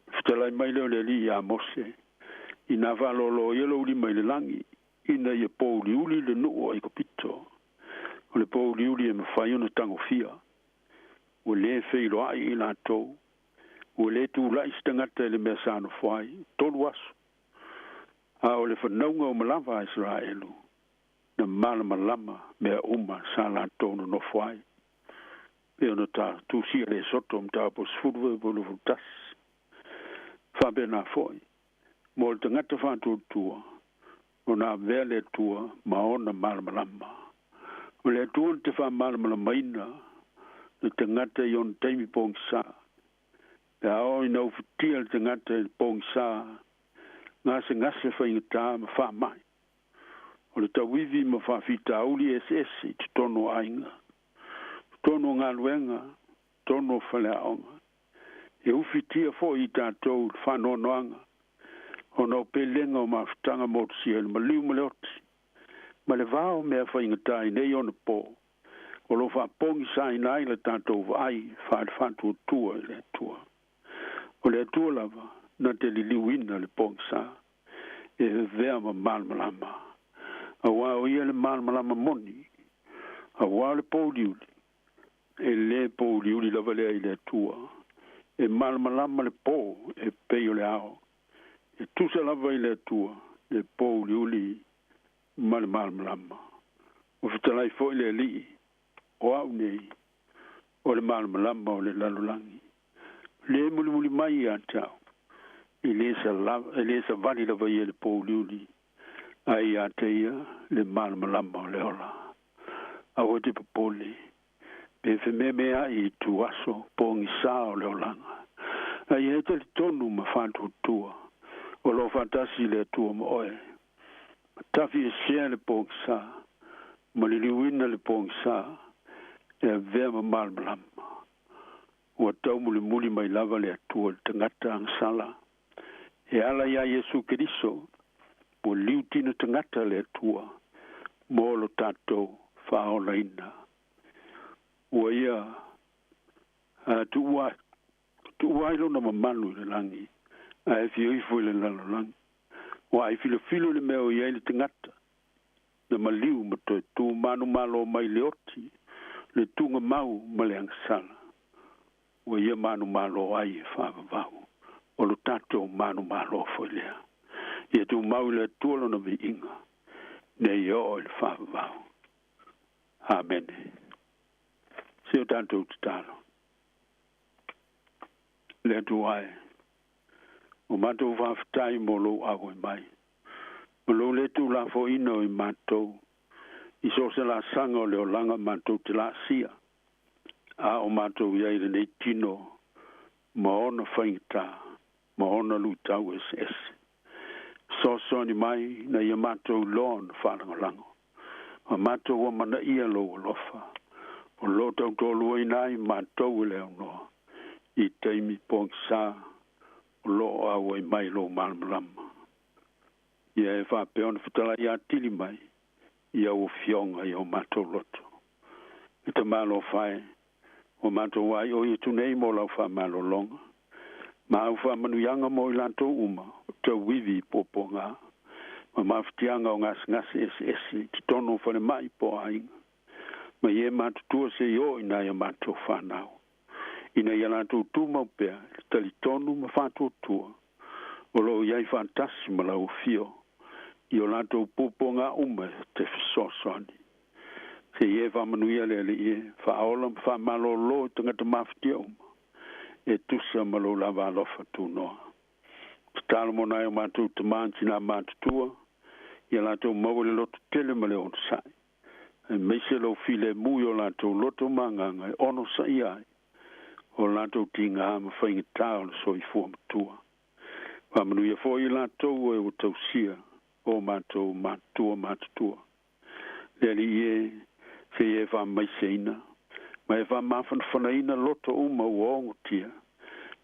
Na fetalai mai lea o le Alii iā Mose, Inā faalōlō ia lou lima i le lagi, ina ia pouliuli le nuu o Aikupito. O le pouliuli e mafai ona tagofia. Ua lē feiloai i latou. Ua lē tula'i se tagata i le mea sa nofo ai, tolu aso. A o le fanauga uma lava a Isaraelu, na malamalama mea uma sa latou nonofo ai. Pei ona ta tusia le Esoto mataupu 18, 21. Faapena foi, mo le tagata faatuatua, ona avea le Atua ma ona malamalama. O le Atua na te faamalamalamaina le tagata i ona taimi pogisa. Pe a oo ina ufitia le tagata i le pogisa, gasegase faigata ma faamai. O le tauivi ma faafitauli eseese i totonu o aiga, totonu o galuega, totonu o faleaoga. E ufitia foi i tatou i le faanoanoaga ona o pelega o mafutaga motusia i le maliu ma le oti, ma le va o mea faigata i nei ona po, o lo o faapogisaina ai le tatou vaai faale-faatuatua i le Atua. O le Atua lava na te liliuina le pogisa e vevea ma malamalama, auā o ia le malamalama moni, auā o le pouliuli, e lē pouliuli lava lea i le Atua. E malamalama le po e pei o le ao, e tusa lava i le Atua le pouliuli ma le malamalama. Ua fetalai foi le Alii, o au nei, o le le malamalama o le lalolagi. Le mulimuli mai ia te au, e lē e lē savali lava ia le pouliuli, ae ia te ia le malamalama o le ola. Aua te popole, pe fememeaʻi i tuaso pogisā o le olaga. Ae ia e talitonu ma faatuatua, o loo faatasi le Atua ma oe. Tafi e sea le pogisā, ma liliuina le pogisā, e avea ma malamalama. Ua taumulimuli mai lava le Atua i le tagata agasala. E ala iā Iesu Keriso, ua liutino tagata le Atua, mo lo tatou faaolaina. Ua ia tuua tuua ai lona mamalu i le lagi, ae afio ifo i le lalolagi. Ua ai filofilo le mea o i ai le tagata, na maliu ma toe tu manumalo mai le oti, le tugamau ma le agasala. Ua ia manumalo ai e faavavau, o lo tatou manumalo foi lea. Ia tumau i le Atua lona viiga, nei oo i le faavavau. Amene. Se o tatou tatalo. Le Atua e, o matou faafetai mo lou auai mai, ma lou le tuulafoaina o i matou, i so o se laasaga o le olaga matou te laasia, a o matou i ai i lenei tino ma ona faigata ma ona luitau eseese. Fesoasoani mai ina ia matou iloa ona faalagolago, ma matou amanaia lou alofa, o loo tautoaluaina ai matou e le aunoa, i taimi pogisā o loo auai mai lou malamalama. Ia e faapea ona fetalai atili mai i au afioga i o matou loto. E Tama alofa e, ua matou aioi atu nei mo lau faamalologa, ma au faamanuiaga mo i latou uma o tauivi i puapuaga, ma mafatiaga o gasegase eseese i totonu o falemai po o aiga, ma i e matutua se i oo i nai a matou fanau, ina ia latou tumau pea i le talitonu ma faatuatua o loo i ai faatasi ma lau afio i o latou puapuaga uma e te fesoasoani. Se i e faamanuia le Alii e, faaola ma faamalōlō i tagata mafatia uma, e tusa ma lou lava alofa tunoa. Tatalo mo nai o matou tamā ma tinā matutua, ia latou maua le loto tele ma le onosai, aemaise lou filemu i o latou loto ma agaga e onosaia ai o latou tigā ma faigata o le soifua matua. Faamanuia foi i latou e ua tausia o matou matua matutua. Le Alii e, se i e faamaiseina, ma e faamafanafanaina loto uma ua ogotia,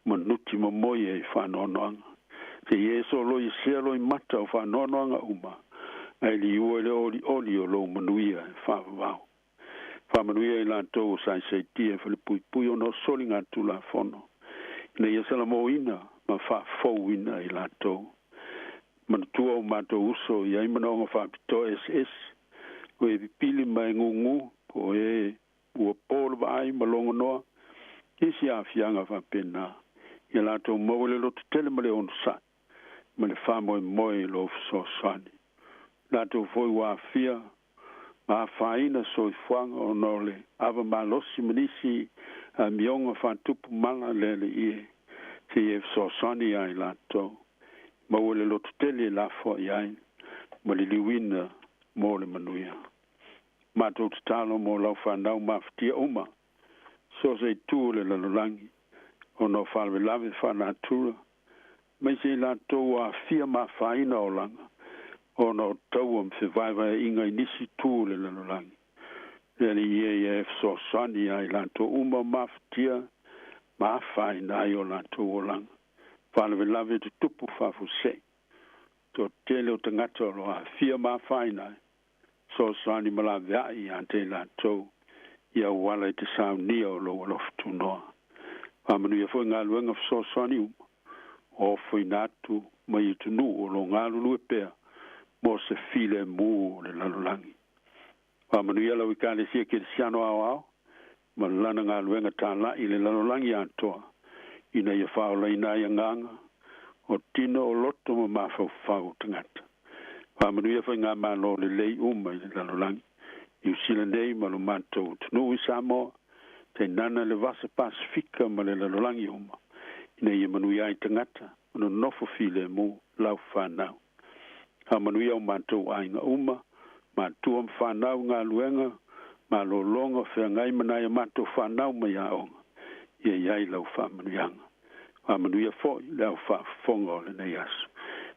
ma nuti momoe i faanoanoaga. Se i e soloiesea loimata o faanoanoaga uma, ae liua i le olioli o lou manuia e faavavau. Faamanuia i latou o saisaitia i falepuipui ona o soligatulafono, ina ia salamoina ma faafouina i latou. Manatua o matou uso i ai manaoga faapitoa eseese, o e pipili ma e gugū, po o e ua po le vaai ma logonoa, isi aafiaga faapena, ia latou maua le lototele ma le onosai, ma le faamoemoe i lou fesoasoani. Latou foi ua aafia ma afaina soifuaga ona o le ava malosi ma nisi amioga faatupu mala le Alii e, se i e fesoasoani iā i latou, maua le lototele e lafoai ai ma liliuina mo le manuia. Matou tatalo mo lau fanau mafatia uma, so o se itu o le lalolagi, ona o faalavelave faalenatura, aemaise i latou ua aafia ma afaina olaga, ona o taua ma fevaevaeaiga i nisi itu o le lalolagi. Le Alii e ia e fesoasoani iā i latou uma o mafatia ma afaina ai o latou olaga. Faalavelave tutupu faafuasei, toatele o tagata o loo aafia ma afaina ai, fesoasoani ma laveai ia te i latou i auala i te saunia o lou alofa tunoa. Faamanuia foi galuega fesoasoani uma o ofoina atu mai atunuu o loo galulue pea mo se filemu o le lalolagi. Faamanuia lau Ekalesia Kerisiano aoao ma lana galuega talai i le lalolagi atoa, ina ia faaolaina ai agaga o tino o loto ma mafaufau o tagata. Faamanuia faigamalo lelei uma i le lalolagi, Niu Sila nei ma lo matou atunuu i Samoa, Tainana le vasa Pasifika ma le lalolagi uma, ina ia manuia ai tagata ma nonofo filemu lau fanau. Faamanuia o matou aiga uma, matua ma fanau i galuega, malologa o feagai ma nai a matou fanau mai aoga, ia i ai lau faamanuiaga. Faamanuia foi le au faafofoga o lenei aso.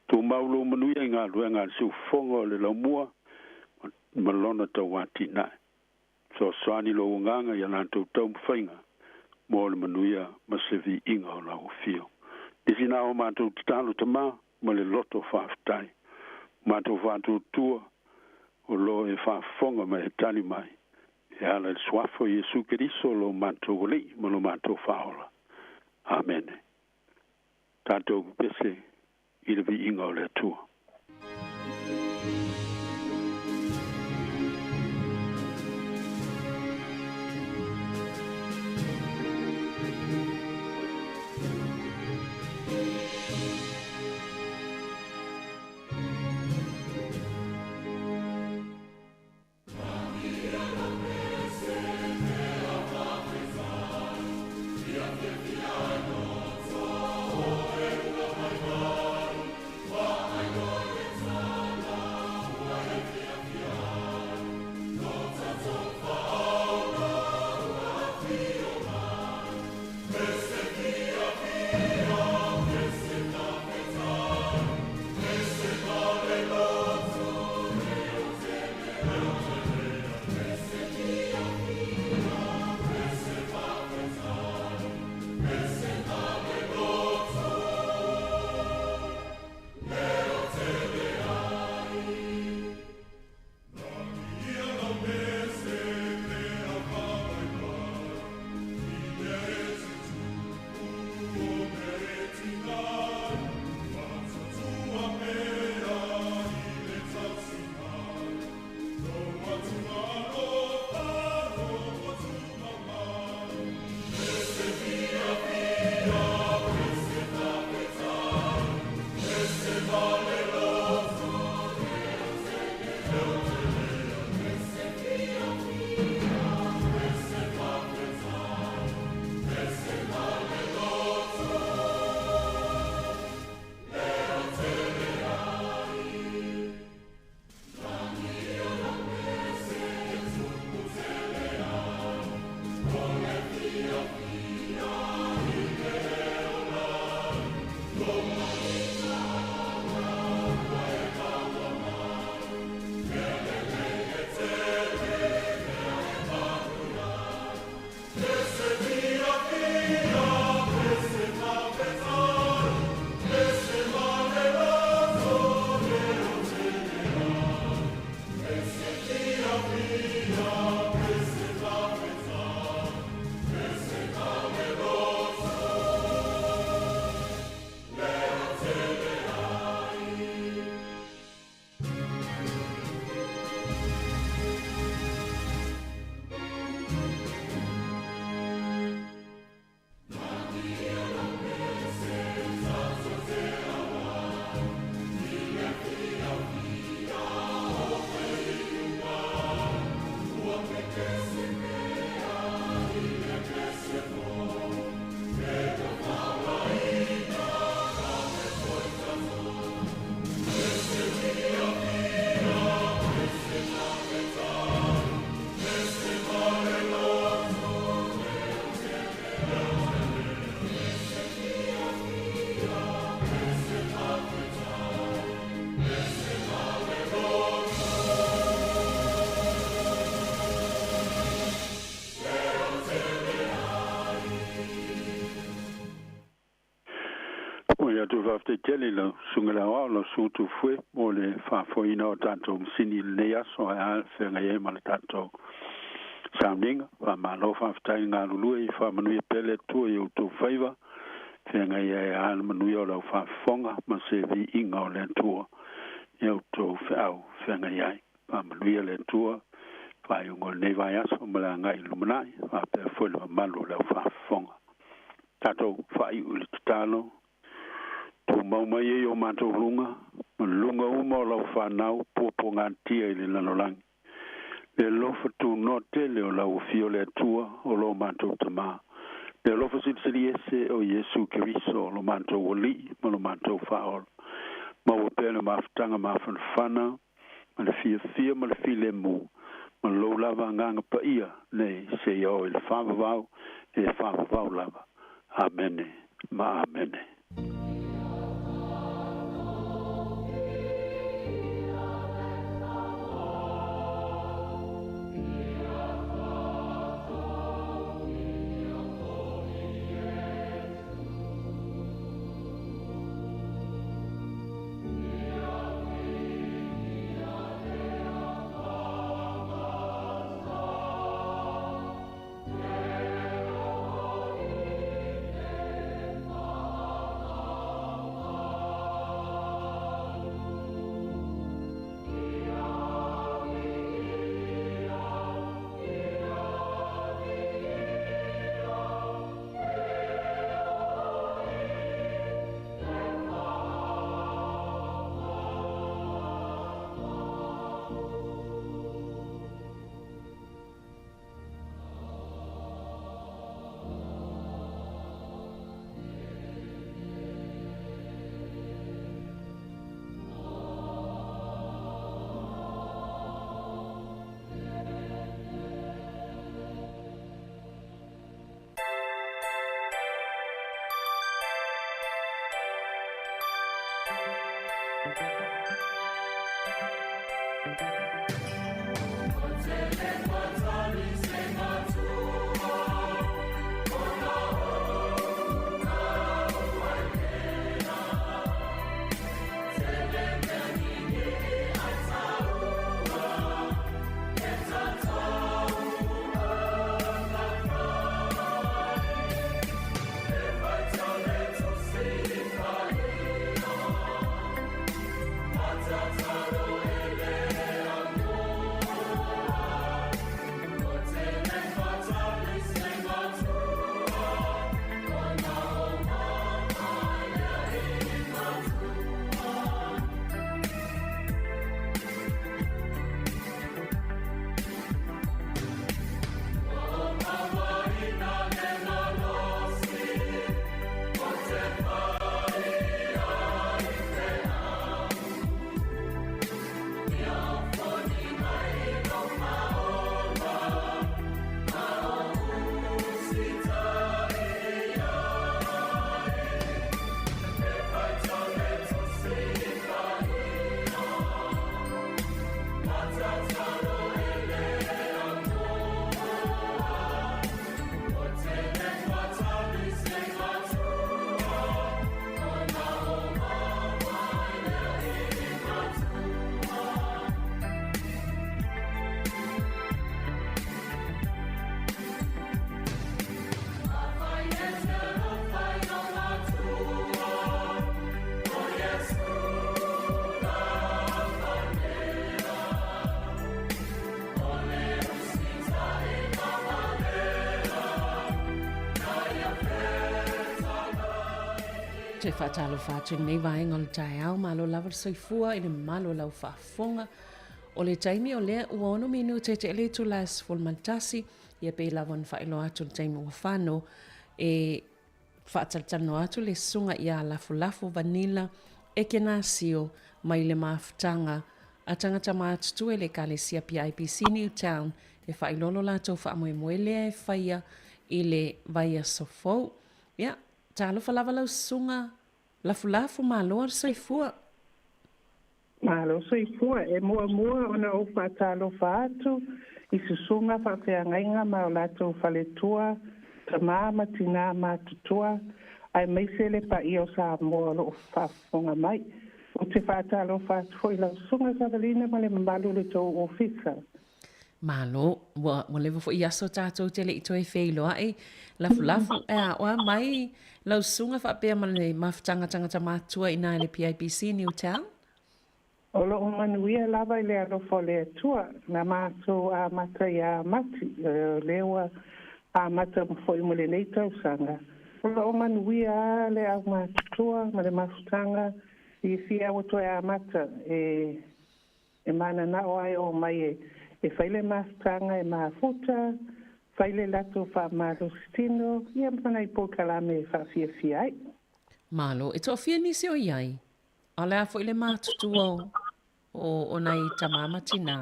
Tumau lou manuia i galuega a le siufofoga o le laumua ma lona tauatinae. Fesoasoani lou agaga i a latou taumafaiga mo le manuia ma se viiga o lau afio. Nisi na o matou tatalo Tamā ma le loto faafetai. Matou faatuatua o lo e faafofoga ma e tali mai e ala i le suafa o Iesu Keriso lo matou Alii ma lo matou Faaola. Amene. Tatou pepese i le viiga o le Atua. Momoli atu le faafetai tele i lau Susuga i le Aoao lau Susuga Tufue mo le faafoeina o tatou masini i lenei aso ae a le feagai ai ma le tatou sauniga. Faamalo faafetai le galulue, ia faamanuia pea le Atua i outou faiva, feagai ai a le manuia o lau faafofoga ma se viiga o le Atua i outou feau feagai ai. Faamanuia le Atua i faaiuga o lenei vaiaso ma le agai i le lumanai, faapea foi le mamalu o lau faafofoga. Tatou faaiu i le tatalo, tumau mai ai o matou luga, ma luga uma o lau fanau puapuagatia i le lalolagi. Le alofa tunoa tele o lau afio le Atua o lo matou Tamā. Le alofa silisili ese o Iesu Keriso lo matou Alii ma lo matou Faaola. Maua pea le mafutaga mafanafana ma le fiafia ma le filemu ma lou lava agaga paia nei seia oo i le faavavau e faavavau lava. Amene ma Amene. Toe faatalofa atu i lenei vaega o le taeao, malo lava le soifua i le mamalu o lau faafofoga. O le taimi o lea ua ono minute te le itula e 11, ia pei lava ona faailoa atu le taimi ua fano e faatalatalanoa atu le susuga ia Lafulafu Vanilla Ekenasio mai le mafutaga a tagata matutua i le Ekalesia PIPC Newtown e faailoa lo latou faamoemoe lea e faia i le vaiaso fou. Ia, talofa lava lau susuga Lafulafu, malo le soifua. Malo soifua. E muamua ona ou faatalofa atu i susuga faafeagaiga ma o latou faletua, tamā ma tinā matutua, aemaise le paia o Samoa o lo o faafofoga mai. Ou te faatalofa atu foi i lau Susuga Savalina ma le mamalu o le tou Ofisa. Malo, ua, ua leva foi aso tatou te le i toe feiloai. Lafulafu, e a oa mai lau susuga faapea ma le mafutaga tagata matutua i ina i le PIPC Newtown? O lo o manuia lava i le alofa o le Atua, na matou amata ia Mati, o lea ua amata foi mo lenei tausaga. O lo o manuia lava le aumatutua ma le mafutaga i fia ua toe amata e E mananao ai o mai E fai le mafutaga e mafuta, fai le latou faamalositino, ia ma nai polokalame e faafiafia ai. Malo, e toafia nisi o i ai? A o le a foi le matutua o, o nai tamā ma tinā?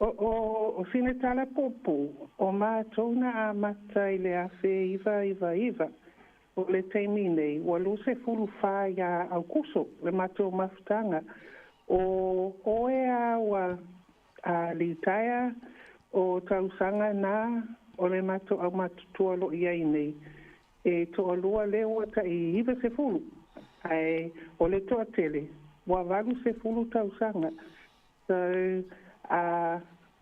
O, o, o sina tala puupuu, o matou na amata i le 1999, o le taimi nei, ua 24 ia Aukuso le matou mafutaga. O oe a ua a litaea o tausaga na o le matou aumatutua o lo o i ai nei, e toalua lea ua tai 90, ae o le toatele ua 80 tausaga. So, a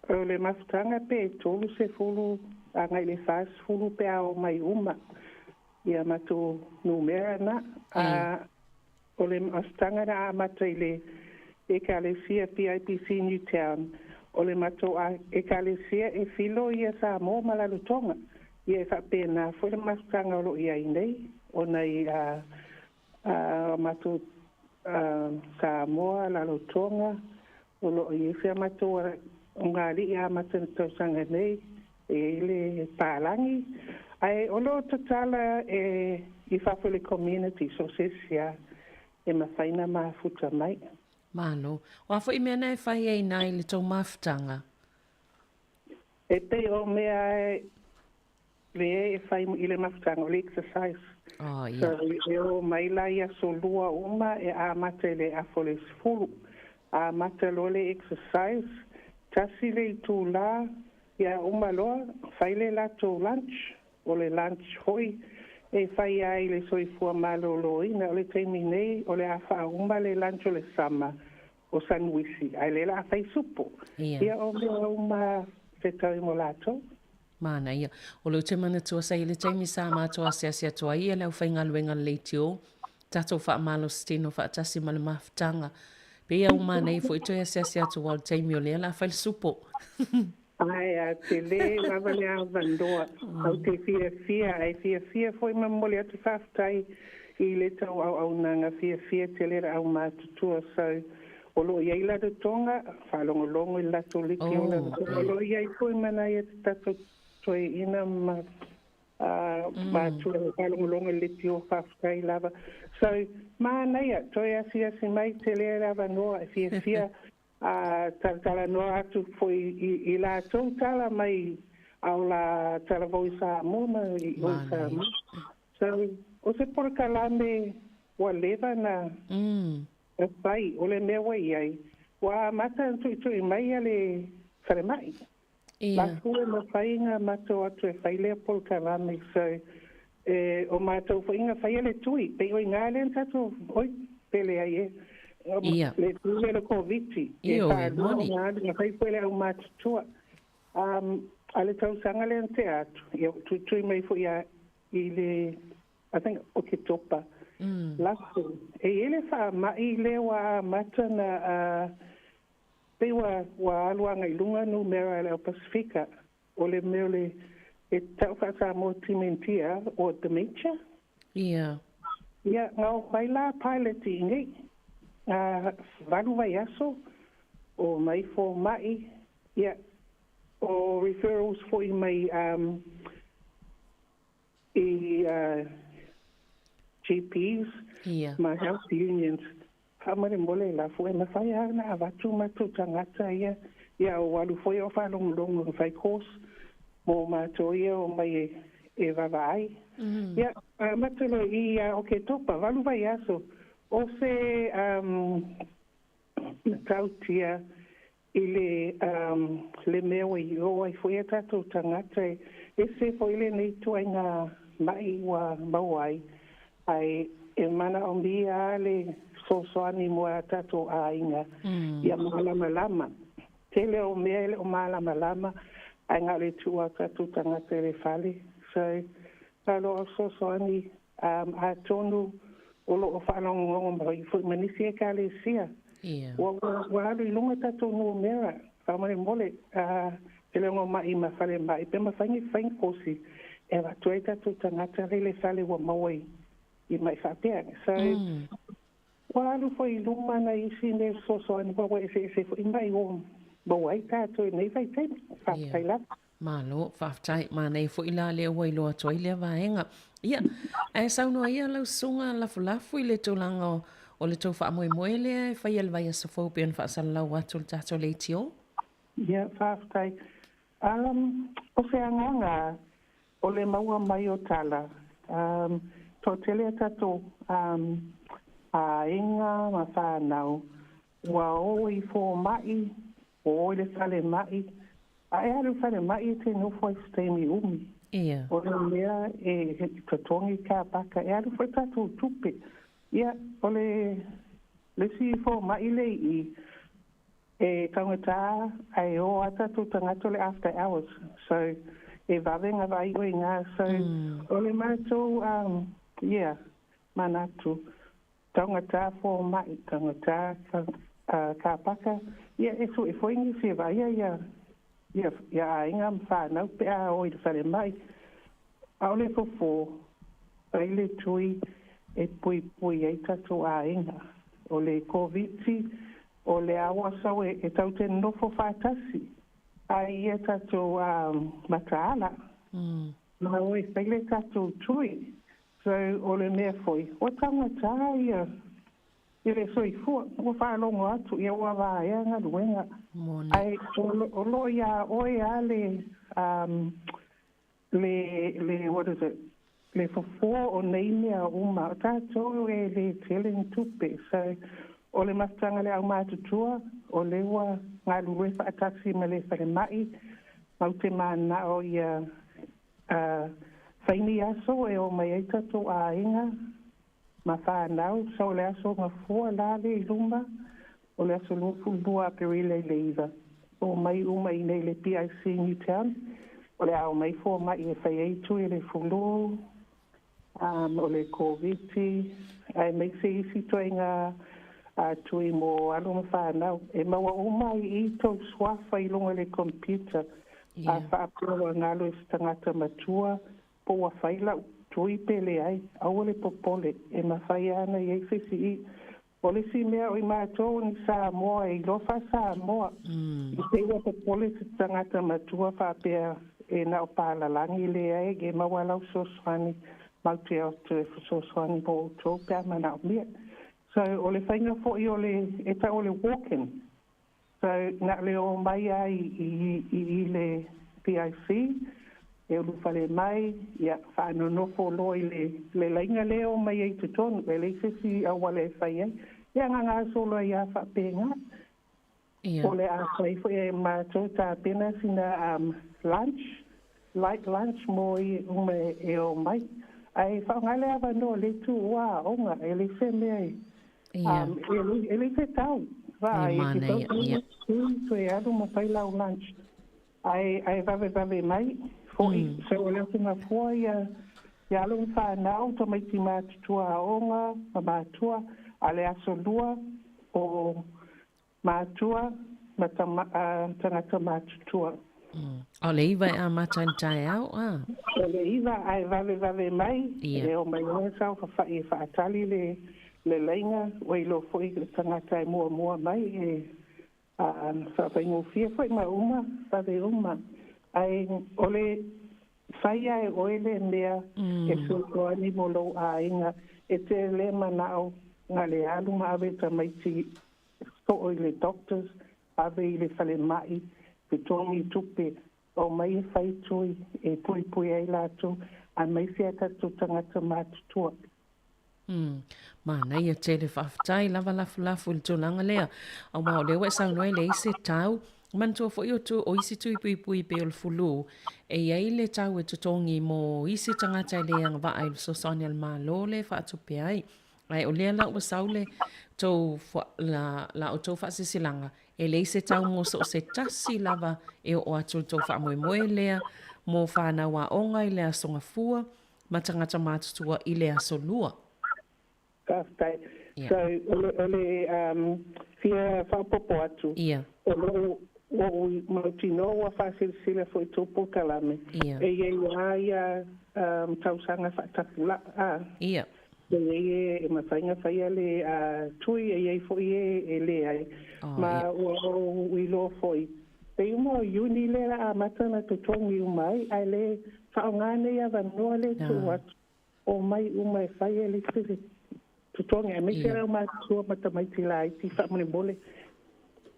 o le mafutaga pe 30 agai i le 40 pe a omai uma ia matou numera na. A o le mafutaga na amata i le Ekalesia PIPC Newtown, o le matou Ekalesia e filo ia Samoa ma Rarotonga. Ia e faapena foi le mafutaga o lo o i ai nei, ona i a matou Samoa, Rarotonga, o lo o i ai foi a matou ulugalii amata i le tausaga nei, e i ai le palagi, ae o lo o tatala e i fafo i le community, so o se isi lava e mafai ona mafuta mai. Malo. O a foi mea na e fai ai na i le tou mafutaga? E pei o mea e lea e fai i le mafutaga o le exercise. Oh, ia. So, e o mai la i aso lua uma e amata i le afa o le 10. Amata loa le exercise, tasi le itulā, ia uma loa, fai le latou lunch, o le lunch foi e fai ai le soifua maloloina. O le taimi nei, o le a faauma le lunch o le sama o sanuisi, ae lea o le a fai supo. Ia o mea uma fetau mo latou. Manaia. O lea ou te manatua sa i ai le taimi sa matou asiasi atu ai ia le aufaigaluega a le leitio, tatou faamalositino faatasi ma le mafutaga. Pei a ua manaia foi toe asiasi atu aua o le taimi o lea o le a fai le supo. Ae a tele lava le avanoa, ou te fiafia, ae fiafia foi ma momoli atu faafetai i le tou auaunaga fiafia tele le aumatutua. So, o lo o i ai Rarotonga, faalogologo i le latou liki o Rarotonga, o lo o i ai foi ma nai a tatou toeaiina ma matua e faalogologo i le leitio, faafetai lava. So, manaia, toe asiasi mai tele le avanoa e fiafia A talatalanoa atu foi i latou tala mai a o la talavou i Samoa ma i o i Samoa. So, o se polokalame ua leva na fai, o le mea ua i ai, ua amata ona tuitui mai a le falemai. Lafua e mafai na matou atu e fai lea polokalame. So, e, o matou foi na faia le tui, pei o iina lea na tatou, oi, pele ai e. Le tui lea le Koviti. E faalua ona alu, na fai foi le aumatutua. A le tausaga lea na tea atu, ia ua tuitui mai foi a, i le, I think, Oketopa. Lafo, e i ai le faamai lea ua amata na, Pei ua ua alu agai i luga numera a le au Pasifika, o le mea o le e tau faa-Samoa timentia or dementia. Ia. Ia, na omai la pilot i inei, nga 8 vaiaso, omai fomai, ia, o referrals foi mai um, i GPs ma health unions. Faamolemole la foe mafai a ona avatu matou tagata ia ia o alu foi o faalogologo na fai course mo matou ia omai e vavaai. Ia amata loa i ia Oketopa 8 vaiaso o se matautia i le le mea ua i oo ai foi a tatou tagata e ese foi lenei ituaiga ma'i ua maua ai, ae e manaomia lava le fesoasoani mo a tatou aiga ia malamalama. Tele o mea e le o malamalama ae na o le tuu a tatou tagata i le fale. So, malo o fesoasoani atonu o lo o faalogologo mai foi ma nisi ekalesia. Ua, ua alu i luga tatou numera, faamolemole, e le ogoma'i ma falemai, pe mafai ni fai ni kosi e avatu ai tatou tagata lea i le fale ua maua i ma'i faapea. So, ua alu foi i luma nai isi mea fesoasoani, ua eseese foi ma'i ua maua ai tatou i lenei vaitaimi. Faafetai lava. Malo, faafetai. Manaia foi la lea ua iloa atu ai lea vaega. Ia, ae saunoa ia lau susuga Lafulafu i le tulaga o le tou faamoemoe lea e faia i le vaiaso fou pei ona faasalalau atu i le tatou leitio. Ia, faafetai. Um, o se agaga o le maua mai o tala, um, toatele a tatou um, aiga ma whānau, ua o i fōma'i, ua o i le falemai, a e alu i falemai e te nofo ai se taimi umi. Ia. O le mea e totogi ka paka, e alu foi tatou tupe. Ia, o le le isi fōma'i le i i, e taugata ae o a tatou tagata o le after hours. So, e vave na vaai oe i ina. So, o le matou, um, yeah, manatu. Taugata fōma'i, taugata kāpaka, ia e sue foi nisi e vaaia ia ia ia aiga ma whānau pe a o i le falemai. ʻAʻole fofo, fai le tui e puipui ai tatou aiga. O le Koviti, o le a ua sau e tatou te nofo faatasi ai ia tatou mataala. Ma o e fai le tatou tui. So, o le mea foi, ua taugata ia i le soifua, ua faalogo atu, ia ua vaea galuega. Ae o lo o iā oe lava le, um, le, le, what is it, le fofo o nei mea uma. O tatou e le tele ni tupe. So, o le mafutaga a le aumatutua, o lea ua galulue faatasi ma le falemai, mau te mananao ia fai ni aso e o mai ai tatou aiga ma whānau. So o le aso gafua la le i luma, o le aso 22 Aperila i le 9. O mai uma i nei le PIC Newtown, o le a o mai fōma'i e fai ai tui le fulu, um, o le Koviti, aemaise isi ituaiga tui mo alo ma whānau. E maua uma ai i tou suafa i luga i le computer. A faapea ua galo i se tagata matua, po ua fai lau tui pe leai, aua le popole, e mafai lava ona i ai se isi i. O le isi mea o i matou ni Samoa e iloa faa-Samoa, i te i ua popole se tagata matua faapea e na o palalagi, leai, e maua lau fesoasoani, matou te o atu e fesoasoani mo outou pe a manaomia. So, o le faiga foi o le, e tau o le walk-in. So, na o le o mai lava i, i, i, i le PIC, e ulufale mai, ia, faanonofo loa i le, le laina lea e o mai ai i totonu, e leai se isi auala e fai ai. Ia, na gasolo ai lava faapena. Ia. O le a fai foi e matou tapena sina um, lunch, light lunch mo i uma e o mai. Ae faaaoga le avanoa le tuua aoga, e leai se mea e, Ia. um, e leai se tau. E Vaai, e te manaia, tau ia. toe alu ma fai lau lunch. Ae, ae vavevave mai, fo'i, so o le aso gafua ia, ia alo ma whānau, tamaiti matutua aoga, ma matua, a le aso lua o matua ma tama, tagata matutua. O le 9 e amata i le taeao, a? O le 9 ae vavevave mai, Ia. e omai loa saofafai e faatali le, le laina, ua iloa foi le tagata e muamua mai e faafaigofie foi ma uma, vave uma. Ae o le fai lava e oe le mea e fesoasoani mo lou aiga, e te le manao na le alu ma ave tamaiti soo i le doctors, ave i le falemai, totogi tupe, omai e fai tui e puipui ai latou, aemaise a tatou tagata matutua. Umm. Manaia tele faafetai lava lafulafu i le tulaga lea. Aua o lea ua e saunoa e leai se tau. Manatua foi o tu, o isi tui puipui pei o le fulu, e i ai le tau e totogi mo isi tagata e le agavaa i le fesoasoani a le Malo lea e faatupe ai. Ae o lea la ua sau le tou, la, la outou faasilasilaga, e leai se tau mo so o se tasi lava e oo atu i le tou faamoemoe lea mo fanau aoga i le Aso Gafua ma tagata matutua i le Aso Lua. Faafetai. Ia. So, o le, o le um, fia faaopoopo atu, Ia. o lou, ua ou mautinoa ua faasilasila foi i tou polokalame, Ia. e i ai lava ia um, tausaga faatapulaa, a. Ia. E i ai e, e mafai ona faia le tui, e i ai foi e e leai. Ma ua ou iloa foi, le iuga o Iuni lea o le a amata ona totogi uma ai, ae le faaaoga nei avanoa lea e tuu atu, omai uma e fai e le isi totogi, aemaise le aumatutua ma tamaiti laiti faamolemole.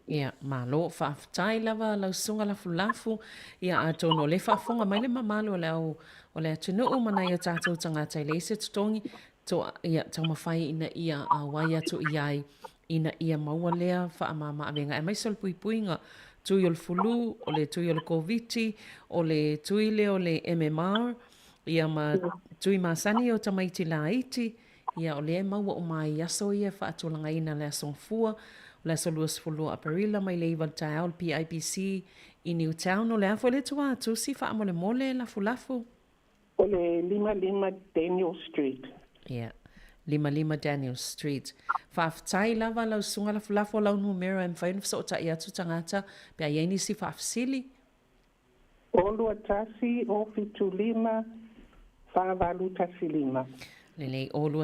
Ia, malo, faafetai lava lau Susuga Lafulafu. Ia, atonu o lea e faafofoga mai le mamalu o le au o le atunuu ma nai o tatou tagata e leai se totogi, toa, ia, taumafai ina ia auai atu i ai ina ia maua lea faamama-avega aemaise o le puipuiga, tui o le fulu, o le tui o le Koviti, o le tui lea o le MMR, ia ma tui masani o tamaiti laiti, Ia, o lea e maua uma ai i aso ia e faatulagaina le Aso Gafua, o le aso 22 Aperila mai le 9 i le taeao le PIBC i Newtown. O le a foi le tuatusi faamolemole Lafulafu? O le 55 Daniel Street. Ia, 55 Daniel Street. Faafetai lava lau Susuga Lafulafu o lau numera e mafai ona fesootai atu tagata pe a i ai nisi faafesili. O 21 o 75 4815. Lelei, o 21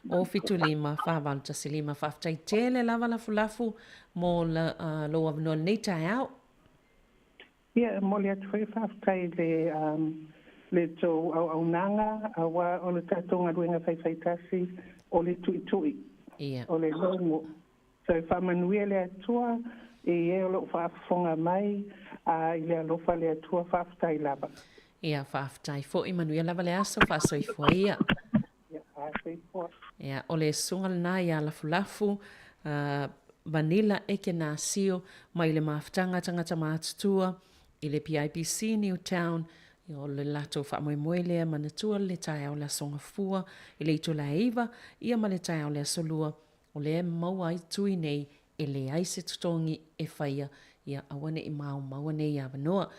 o 75 4815. Faafetai tele lava Lafulafu mo lou avanoa i lenei taeao. Ia, e momoli atu foi le faafetai i le le tou auaunaga, aua o le tatou galuega faifaitasi o le tuitui, o le logo. So e faamanuia le Atua i e o lo o faafofoga mai i le alofa o le Atua. Faafetai lava. Ia, faafetai foi, manuia lava le aso, faasoifua ia. Ia, faasoifua. Ia, o le susuga lena ia Lafulafu, Vanilla Ekenasio, mai le mafutaga tagata matutua i le PIBC Newtown, ia, o le latou faamoemoe lea manatua le taeao o le Aso Gafua i le itula e 9, ia ma le taeao o le Aso Lua O lea e maua ai tui nei e leai se totogi e faia, ia aua ne i maumau nei avanoa.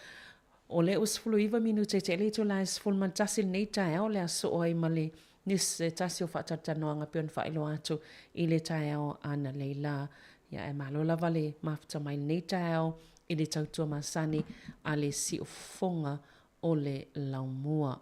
O lea ua 19 minute te le itula e 11 lenei taeao, o le a soo ai ma le nisi se tasi o faatalatalanoaga pei ona faailoa atu i le taeao analeila. Ia ae malo lava le mafuta mai lenei taeao i le tautua masani a le siufofoga o le laumua.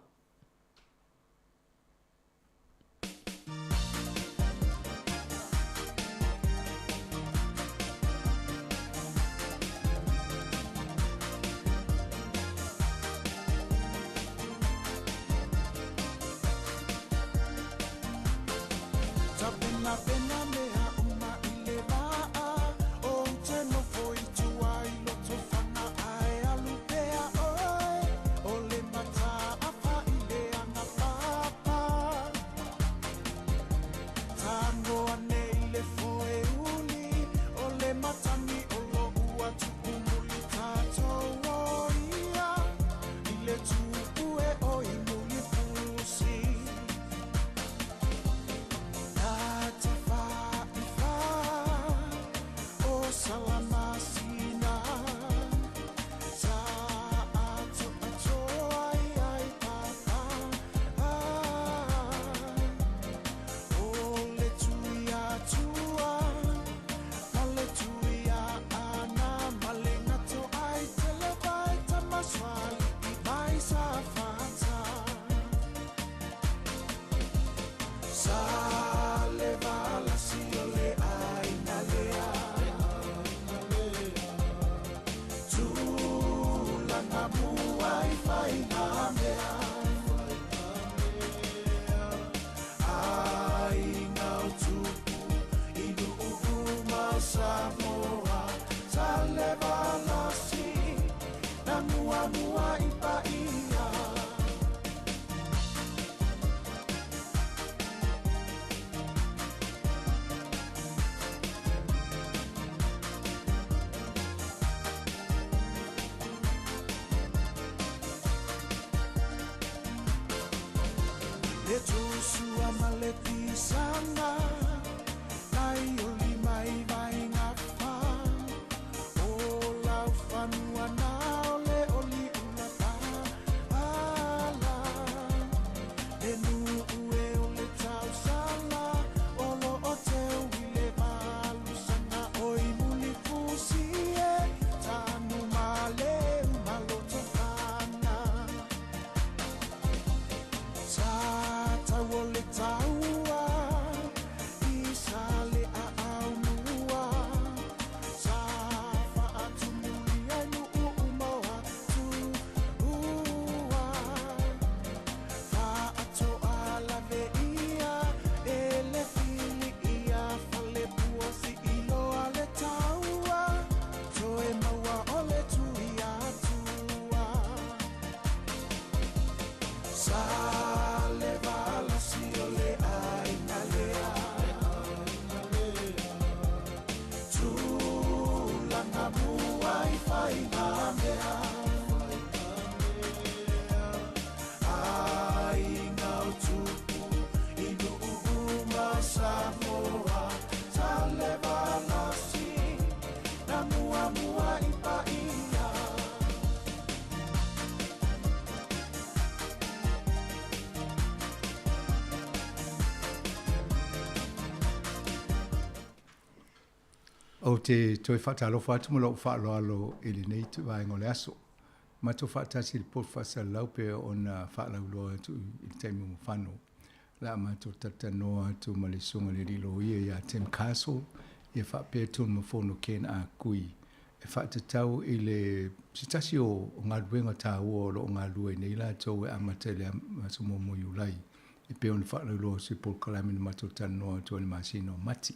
Ou te toe faatalofa atu ma lou faaaloalo i lenei vaega o le aso. Matou faatasi i le poto faasalalau pei ona faalauiloa atu i le taimi ua mafano. O le a matou talatalanoa atu ma le Susuga i le Alii Loia ia Tim Castle ia faapea Tunumafono Ken Ah Kui e faatatau i le se tasi o galuega taua o lo o galulue ai nei latou e amata i le aso 1 o Iulai e pei ona faalauiloa atu i polokalame na matou talanoa atu ai i le masina o Mati.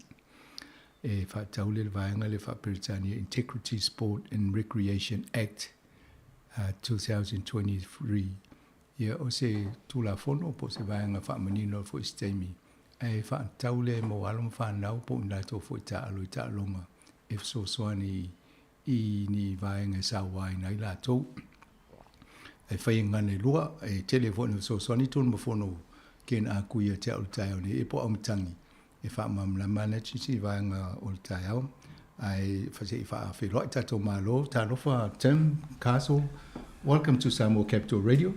E faatatau lea i le vaega lea faa-Peretania Integrity Sport and Recreation Act 2023. Ia, o se Tulafono po o se vaega faamanino foi i se taimi, ae faatatau lea mo alo ma fanau po o ni latou foi taaalo i taaloga e fesoasoani i ni vaega e sauaina ai latou. E fai e gagana e lua, e tele foi ina fesoasoani Tunumafono Ken Ah Kui ia te au i le taeao nei, e po o Aumatangi e faamalamalama ana atu i vaega o le taeao ae se i faafeiloai tatou Malo. Talofa Tim Castle, welcome to Samoa Capital Radio.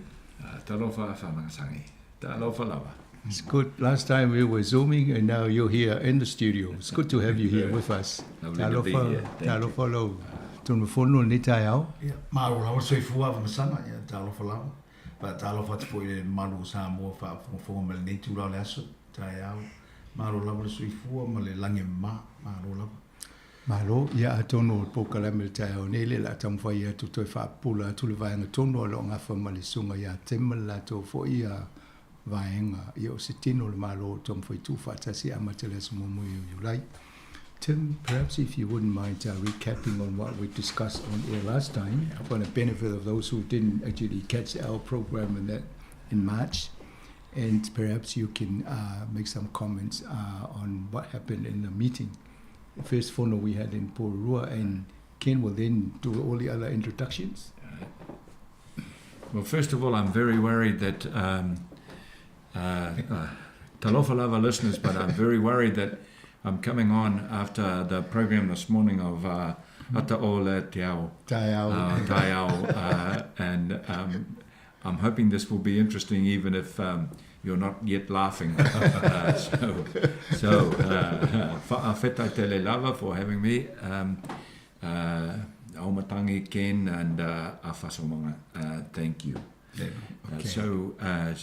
Talofa Whamangasangi. Talofa lava. It's good. Last time we were Zooming and now you're here in the studio. It's good to have you here with us. Lovely to be here. Thank Talofa lau Tunumafono i lenei taeao. Ia, malo lava le soifua Afamasaga, ia talofa lava. Faatalofa atu foi i le mamalu o Samoa faafogafoga mai lenei itula o le aso, taeao. Malo lava le soifua ma le lagi e mama. Malo lava. Malo, ia atonu o le polokalame i le taeao nei lea o le a taumafai atu toe faapupula atu le vaega tonu o lo o gafa ma le susuga ia Tim ma le latou foi vaega, ia o se tino o le Malo o taumafai tuufaatasi e amata i le aso muamua o Iulai. Tim, perhaps if you wouldn't mind recapping on what we discussed on air last time, for the benefit of those who didn't actually catch our program in that in March, and perhaps you can make some comments on what happened in the meeting. The first fono we had in Porirua, and Ken will then do all the other introductions. Well, first of all, I'm very worried that talofa lava listeners, but I'm very worried that I'm coming on after the program this morning of Ata'o Le Te Ao. Taeao. Taeao. And I'm hoping this will be interesting even if you're not yet laughing. So fa'afetai tele lava for having me. Aumatangi, Ken, and Afasomanga. Thank you. Okay. So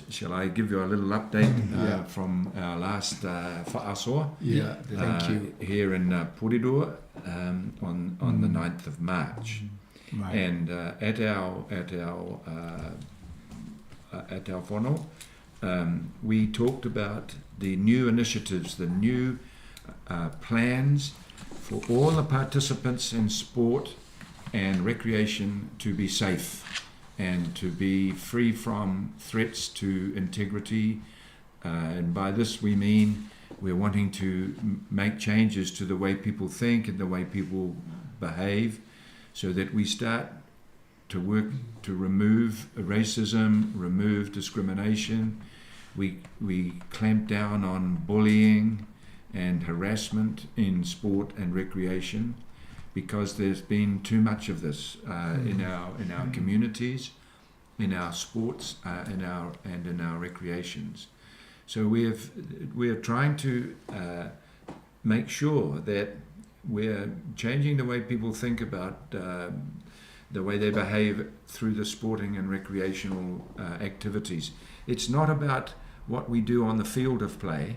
shall I give you a little update from our last fa'asoa? Yeah, thank you. Here in Porirua on the 9th of March. And at our fono, we talked about the new initiatives, the new plans for all the participants in sport and recreation to be safe and to be free from threats to integrity. And by this we mean we're wanting to make changes to the way people think and the way people behave, so that we start to work to remove racism, remove discrimination. We clamp down on bullying and harassment in sport and recreation, because there's been too much of this in our communities, in our sports, and in our recreations. So we are trying to make sure that we're changing the way people think about the way they behave through the sporting and recreational activities. It's not about what we do on the field of play,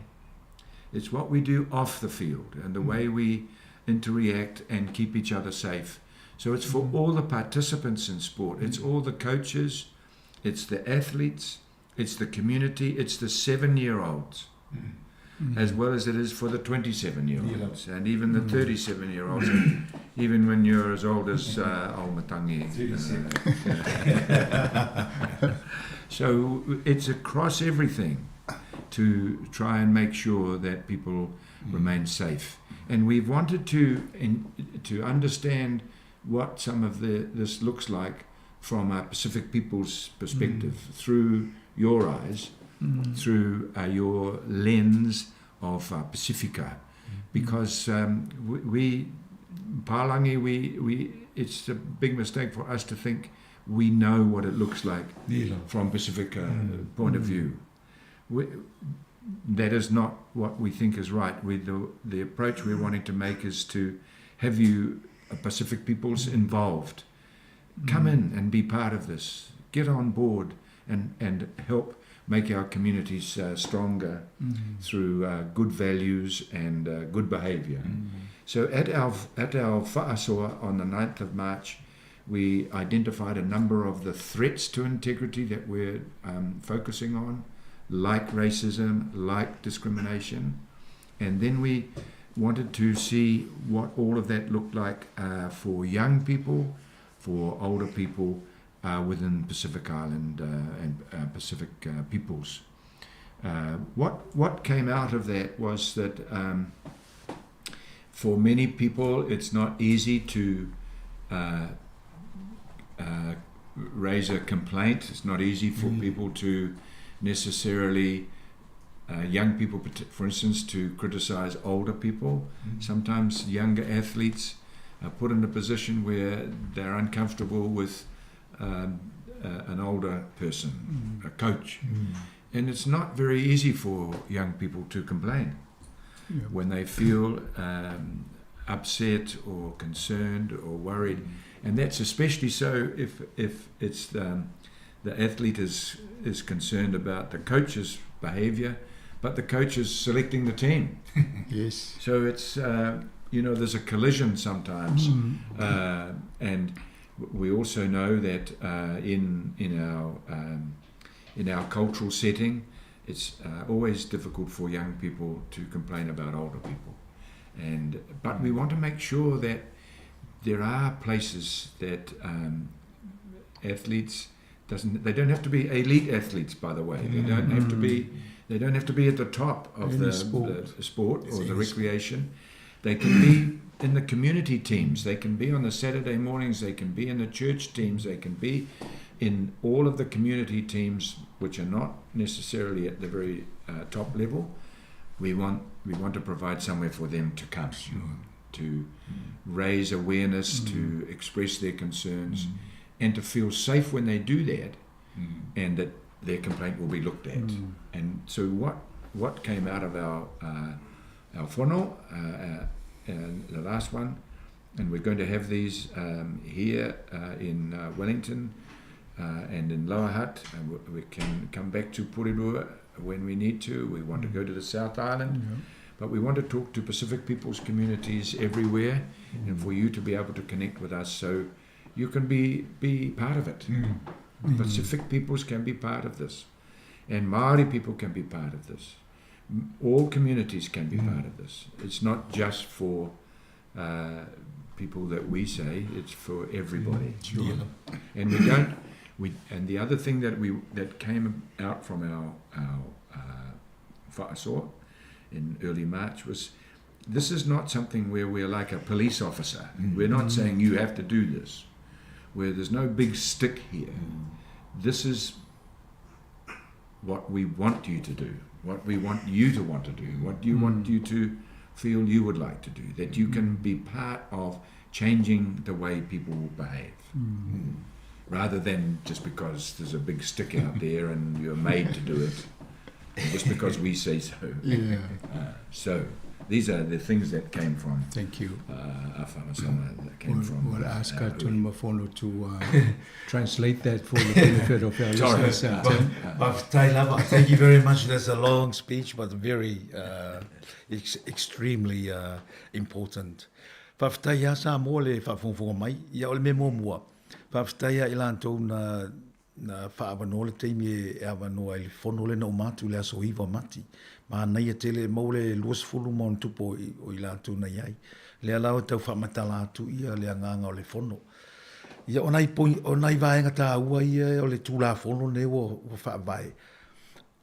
it's what we do off the field and the way we interact and keep each other safe. So it's for all the participants in sport. It's all the coaches, it's the athletes, it's the community, it's the 7-year-olds, as well as it is for the 27-year-olds and even the 37-year-olds, and even when you're as old as Aumatangi. So it's across everything to try and make sure that people remain safe. And we've wanted to understand what some of this looks like from a Pacific people's perspective, through your eyes, through your lens of Pacifica, because we Palangi, it's a big mistake for us to think we know what it looks like from Pacifica point of view. That is not what we think is right. The approach we're wanting to make is to have you Pacific peoples involved. Come in and be part of this. Get on board and, and help make our communities stronger through good values and good behavior. So at our, at our Fa'asoa on the 9th of March, we identified a number of the threats to integrity that we're focusing on, like racism, like discrimination. And then we wanted to see what all of that looked like for young people, for older people within Pacific Island and Pacific peoples. What, what came out of that was that for many people it's not easy to raise a complaint. It's not easy for people to necessarily, young people, for instance, to criticize older people. Sometimes younger athletes are put in a position where they're uncomfortable with an older person, a coach. And it's not very easy for young people to complain when they feel upset or concerned or worried. And that's especially so if, if it's the, the athlete is, is concerned about the coach's behavior, but the coach is selecting the team. Yes. So it's, you know, there's a collision sometimes. And we also know that in, in, our, in our cultural setting, it's always difficult for young people to complain about older people. And, but we want to make sure that there are places that athletes doesn't they don't have to be elite athletes by the way they don't have to be they don't have to be at the top of the sport, the sport or the recreation they can be in the community teams they can be on the Saturday mornings they can be in the church teams they can be in all of the community teams which are not necessarily at the very top level we want we want to provide somewhere for them to come sure. to raise awareness to express their concerns and to feel safe when they do that and that their complaint will be looked at. And so what, what came out of our, our fono, and the last one, and we're going to have these here in Wellington and in Lower Hutt, and we can come back to Porirua when we need to. We want to go to the South Island. Yeah. But we want to talk to Pacific peoples communities everywhere and for you to be able to connect with us so you can be, be part of it. Pacific peoples can be part of this, and Maori people can be part of this. All communities can be part of this. It's not just for people that we say; it's for everybody. Sure. Yeah. And we don't. We and the other thing that we that came out from our our wha'asoa in early March was this is not something where we're like a police officer. We're not saying you have to do this where there's no big stick here. This is what we want you to do, what we want you to want to do, what you want you to feel you would like to do, that you can be part of changing the way people behave. Rather than just because there's a big stick out there and you're made to do it, just because we say so. Yeah. So these are the things that came from. Thank you. Afama that came we'll, from. We'll ask Tun Mafono to translate that for the benefit of our Sorry. listeners. Tim. Thank you very much. That's a long speech, but very ex extremely important. Whawhitai a sa mō le whaafongafonga mai, ia o le me mua. Whawhitai a i lantou na na whaawanoa le teimi e awanoa i le fono le na o matu le aso iwa mati. Ma nei e tele mau le 20 ma ona tupu o i latou nei ai. Lea la o tau faamatala atu ia le agaga o le fono. Ia o nai poi, o nai vaega tāua ia o le Tulafono nei ua, ua faavae.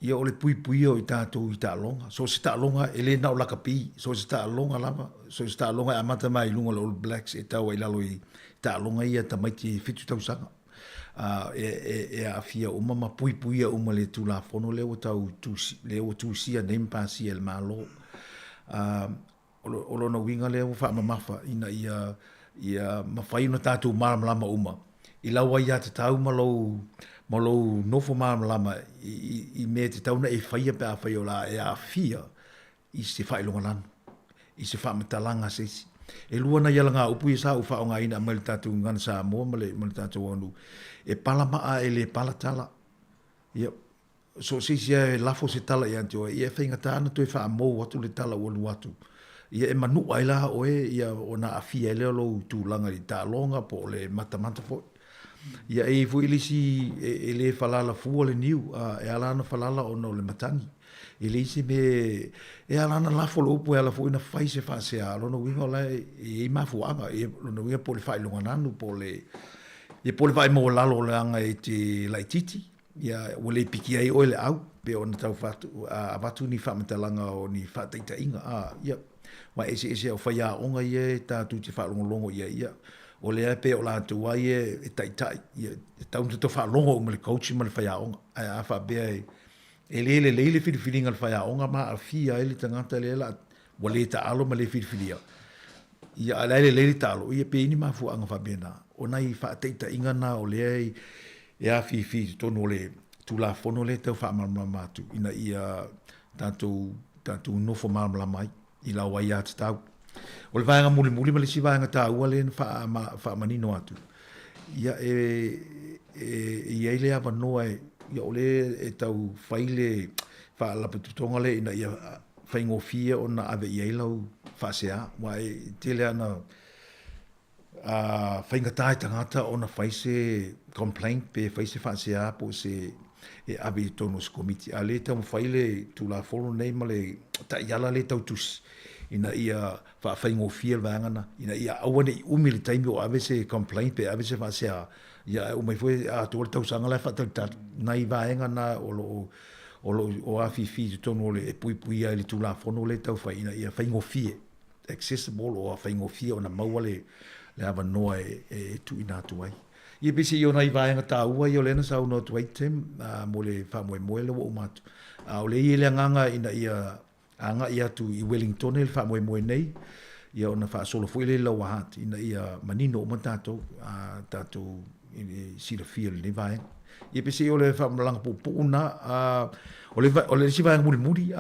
Ia o le puipuia o i tātou i taaloga. So se taaloga e le na o lakapi, so se taaloga lava, so se taaloga e amata mai i luga o le All Blacks e tau ai i lalo i taaloga ia tamaiti 7 tausaga. E, e, e aafia uma ma puipuia uma le Tulafono lea ua tau tusi, lea ua tusia nei ma pasia e le Malo. O lona uiga lea ua faamamafa ina ia ia mafai ona tatou malamalama uma i lau aiatatau ma lou ma lou nofo malamalama i, i, i mea e tatau ona e faia pe afai o le a e aafia i se faailogalanu, i se faamatalaga a se isi. E lua nai alagaupu ia sa ou faaaogaina aumai le tatou gagana Samoa ma le ma le tatou aganuu, e pala maa e le pala tala. Ia, so o se isi lava e lafo se tala ia te oe, ia e faigata ona toe faamou atu le tala ua alu atu. Ia e manua ai la oe, ia ona aafia ai lea o lou tulaga i le taaloga po o le matamata foi. Ia e i ai foi le isi e le falala fua le niu, a e ala ona falala ona o le matagi. E leai se mea e ala ona lafo le upu e ala foi ona fai se faasea, o lona uiga o la e i ai mafuaaga, ia lona uiga po o le faailoga nanu po o le ia po o le vaai maualalo leaga e te laitiiti, ia ua le piki ai oe le au, pei ona tau avatu ni faamatalaga o ni faataitaiga, a ia aua e eseese au faiaoga ia e tatou te faalogologo i ai, ia o lea e pei o latou lava ia e taitai, ia e tatau ona tatou faalogo uma i le coach ma le faiaoga. Ae a faapea e e le lelei le filifiliga a le faiaoga ma aafia ai le tagata lea la ua le taalo ma le filifilia, ia a o la e lelei le taalo, ia pe i ai ni mafuaaga faapena. O nai faataitaiga na o lea e afifi i totonu o le Tulafono lea e tau faamalamalama atu ina ia tatou tatou nofo malamalama ai i lau aiatatau. O le vaega mulimuli ma le isi vaega taua lea na faamanino atu, ia e e i ai le avanoa e, ia o lea e tau fai le faalapotopotoga lea ina ia faigofie ona ave i ai lau faasea, aua e tele lava ina faigata i tagata ona fai se complaint pe fai se faasea po o se e ave i totonu o se komiti. A o lea e taumafai le Tulafono lenei ma le taiala lea e tau tusi ina ia faafaigofie le vaega lena, ina ia aua ne i umi le taimi o ave se complaint pe ave se faasea, ia ae uma ifo e atoa le tausaga la e faatalitali. Nai vaega na o lo o o lo o afifi i totonu o le e puipuia ai le Tulafono lea e tau fai ina ia faigofie, accessible or faigofie ona maua le le avanoa e e tuuina atu ai. Ia peiseai o nai vaega taua ia o lea na saunoa atu ai Tim mo le faamoemoe lea ua uma atu. A o lea e i ai le agaga ina ia agai atu i Wellingtone le faamoemoe nei, ia ona faasolo foi lea i Lower Hutt ina ia manino uma tatou, a tatou i le silafia i lenei vaega. Ia peiseai o le faamatalaga puupuu lena. O le o le isi vaega mulimuli,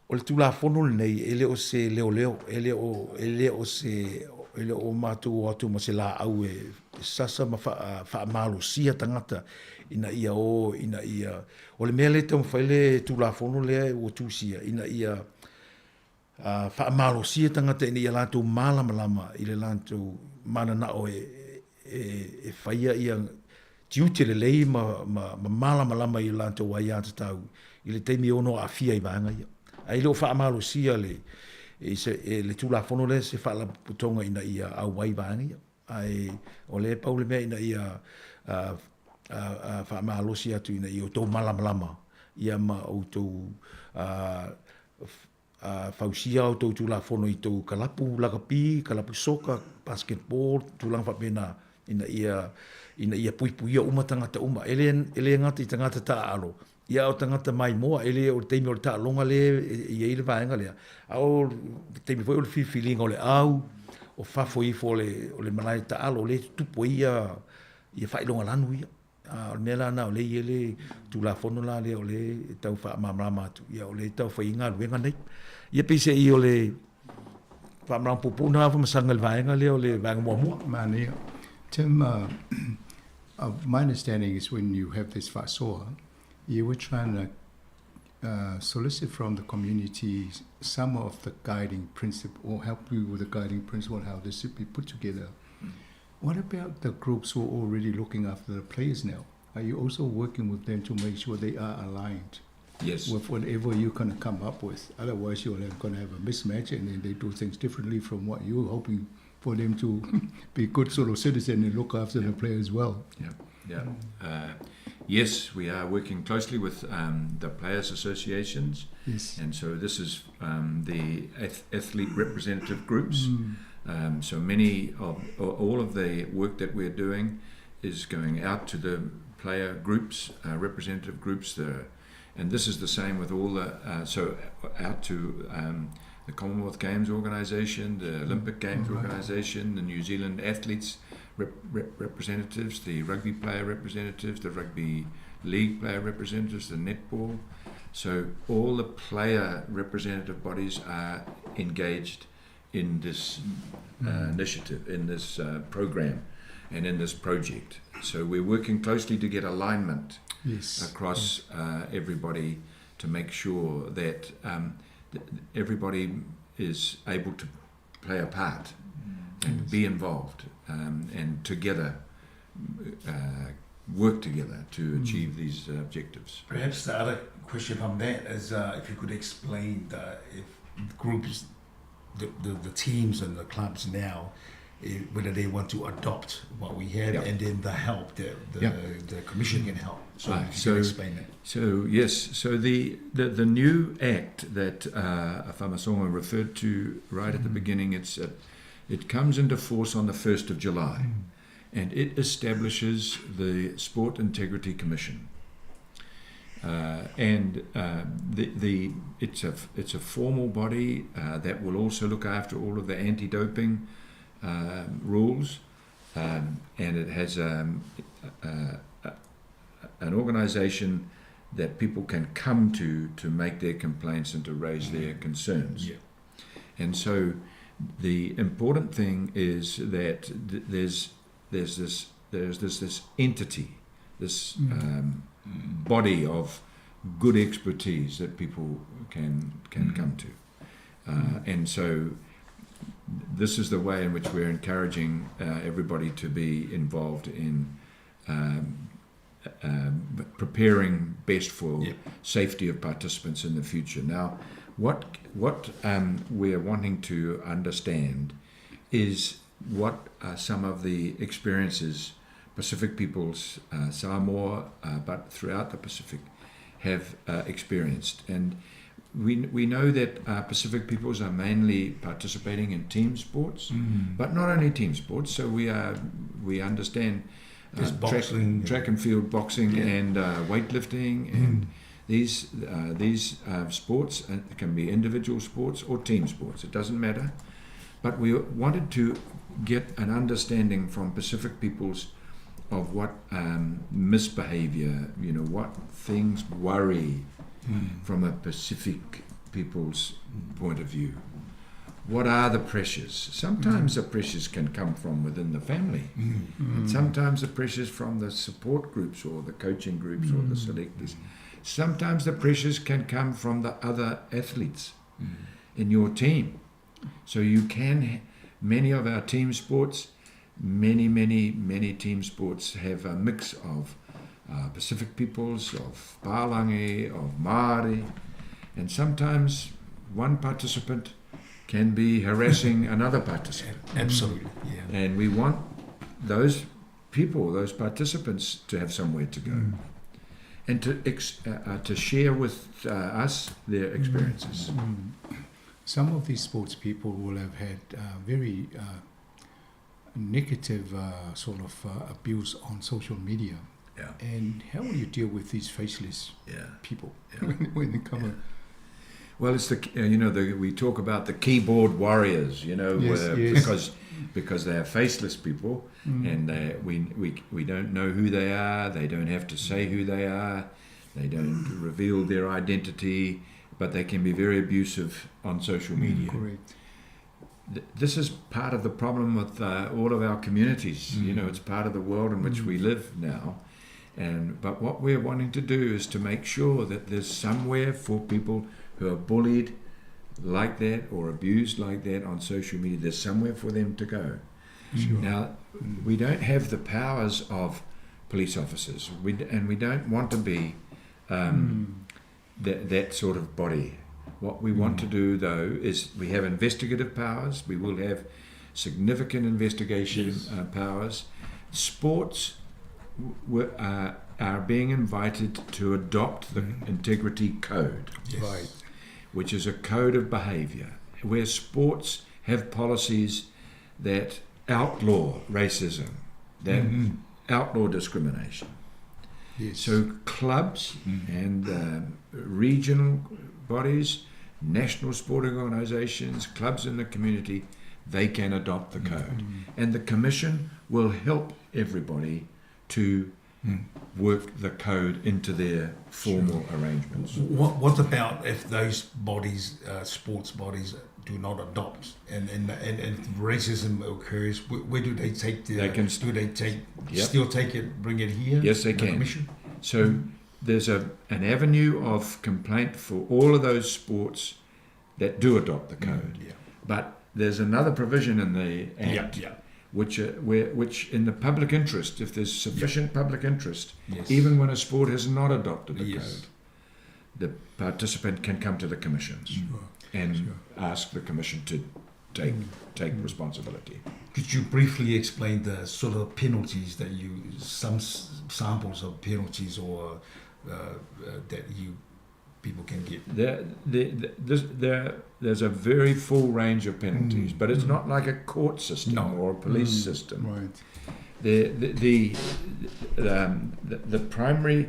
o le Tulafono lenei e le o se leoleo, e le o e le o se e le o matou o atu ma se laau e sasa ma faamalosia tagata ina ia o ina ia O le mea lea e taumafai le Tulafono lea ua tusia ina ia faamalosia tagata ina ia latou malamalama i le latou mananao e faia ia tiute lelei ma malamalama i latou aiatatau i le taimi e ono aafia ai vaega ia. Ae le o faamalosia le Tulafono lea se faalapotopotoga ina ia auai vaega ia. Ae o lea e pau le mea ina ia faamalosi atu ina ia outou malamalama ia ma outou fausia a outou Tulafono i tou kalapu lakapi, kalapu soka, basketball, tulaga faapena ina ia ina ia puipuia uma tagata uma. E le e le gata i tagata taaalo, ia a o tagata maimoa, e le o le taimi o le taaloga lea e i ai le vaega lea, a o le taimi foi o le filifiliga o le au, o fafo ifo o le o le malae taalo lea e tutupu ai ia ia faailoga lanu ia. A o le mea la lena o lea e i ai le Tulafono la lea o lea e tau faamalamalama atu, ia o lea e tau fai ai galuega nei. Ia peiseai o le faamalamalama puupuu lena Afamasaga i le vaega lea o le vaega muamua. Manaia. Tim, my understanding is when you have this faasoa, you were trying to solicit from the community some of the guiding principle or help you with the guiding principle on how this should be put together. What about the groups who are already looking after the players now? Are you also working with them to make sure they are aligned? Yes. With whatever you're going to come up with. Otherwise, you're going to have a mismatch and then they do things differently from what you're hoping for them to be good sort of citizen and look after the players well. Yeah, yeah. Yes, we are working closely with the players' associations. Yes. And so this is the athlete representative groups. So many of all of the work that we're doing is going out to the player groups, representative groups, the and this is the same with all the so out to the Commonwealth Games Organisation, the Olympic Games Organisation, the New Zealand athletes representatives, the rugby player representatives, the rugby league player representatives, the netball. So all the player representative bodies are engaged in this initiative, in this program, and in this project. So we're working closely to get alignment across everybody to make sure that everybody is able to play a part and be involved and together work together to achieve these objectives. Perhaps the other question from that is if you could explain the, if groups, the teams and the clubs now, whether they want to adopt what we have and then the help that the commission can help. So if you can explain that. So yes, so the new act that Afamasaga referred to right at the beginning, it comes into force on the 1st of July, and it establishes the Sport Integrity Commission. And it's a formal body that will also look after all of the anti-doping rules, and it has an organisation that people can come to make their complaints and to raise their concerns. Yeah. And so the important thing is that there's this entity, this body of good expertise that people can come to. And so this is the way in which we're encouraging everybody to be involved in preparing best for safety of participants in the future. Now, what we're wanting to understand is what are some of the experiences Pacific peoples, Samoa, but throughout the Pacific, have experienced. And we know that Pacific peoples are mainly participating in team sports, but not only team sports. So we understand there's boxing, track and field, boxing, and weightlifting, and these sports can be individual sports or team sports. It doesn't matter. But we wanted to get an understanding from Pacific peoples of what misbehavior, what things worry from a Pacific people's point of view. What are the pressures? Sometimes the pressures can come from within the family. And sometimes the pressures from the support groups or the coaching groups or the selectors. Sometimes the pressures can come from the other athletes in your team. So you can, many of our team sports, many, many, many team sports have a mix of Pacific peoples, of Palangi, of Māori, and sometimes one participant can be harassing another participant. Absolutely, yeah. And we want those people, those participants, to have somewhere to go and to share with us their experiences. Some of these sports people will have had very negative sort of abuse on social media. Yeah. And how will you deal with these faceless people when they come in? Well, it's the we talk about the keyboard warriors, because they are faceless people, and we don't know who they are. They don't have to say who they are. They don't reveal their identity, but they can be very abusive on social media. Correct. This is part of the problem with all of our communities. It's part of the world in which we live now. But what we're wanting to do is to make sure that there's somewhere for people who are bullied like that or abused like that on social media, there's somewhere for them to go. Sure. Now, we don't have the powers of police officers, and we don't want to be that sort of body. What we want to do, though, is we have investigative powers. We will have significant investigation powers. Sports are being invited to adopt the Integrity Code, Yes. Right. which is a code of behaviour, where sports have policies that outlaw racism, that outlaw discrimination. Yes. So clubs and regional bodies, national sporting organisations, clubs in the community, they can adopt the code. And the commission will help everybody to work the code into their formal arrangements. What about if those bodies, sports bodies, do not adopt and if racism occurs, where do they take the... They can do they take Yep. still take it, bring it here? Yes, they the can. Commission? So there's an avenue of complaint for all of those sports that do adopt the code. But there's another provision in the Act, which in the public interest, if there's sufficient public interest, even when a sport has not adopted the code, the participant can come to the commissions and ask the commission to take responsibility. Could you briefly explain the sort of penalties that you, some samples of penalties or that you people can get? There's a very full range of penalties, but it's not like a court system No. or a police system. Right. The primary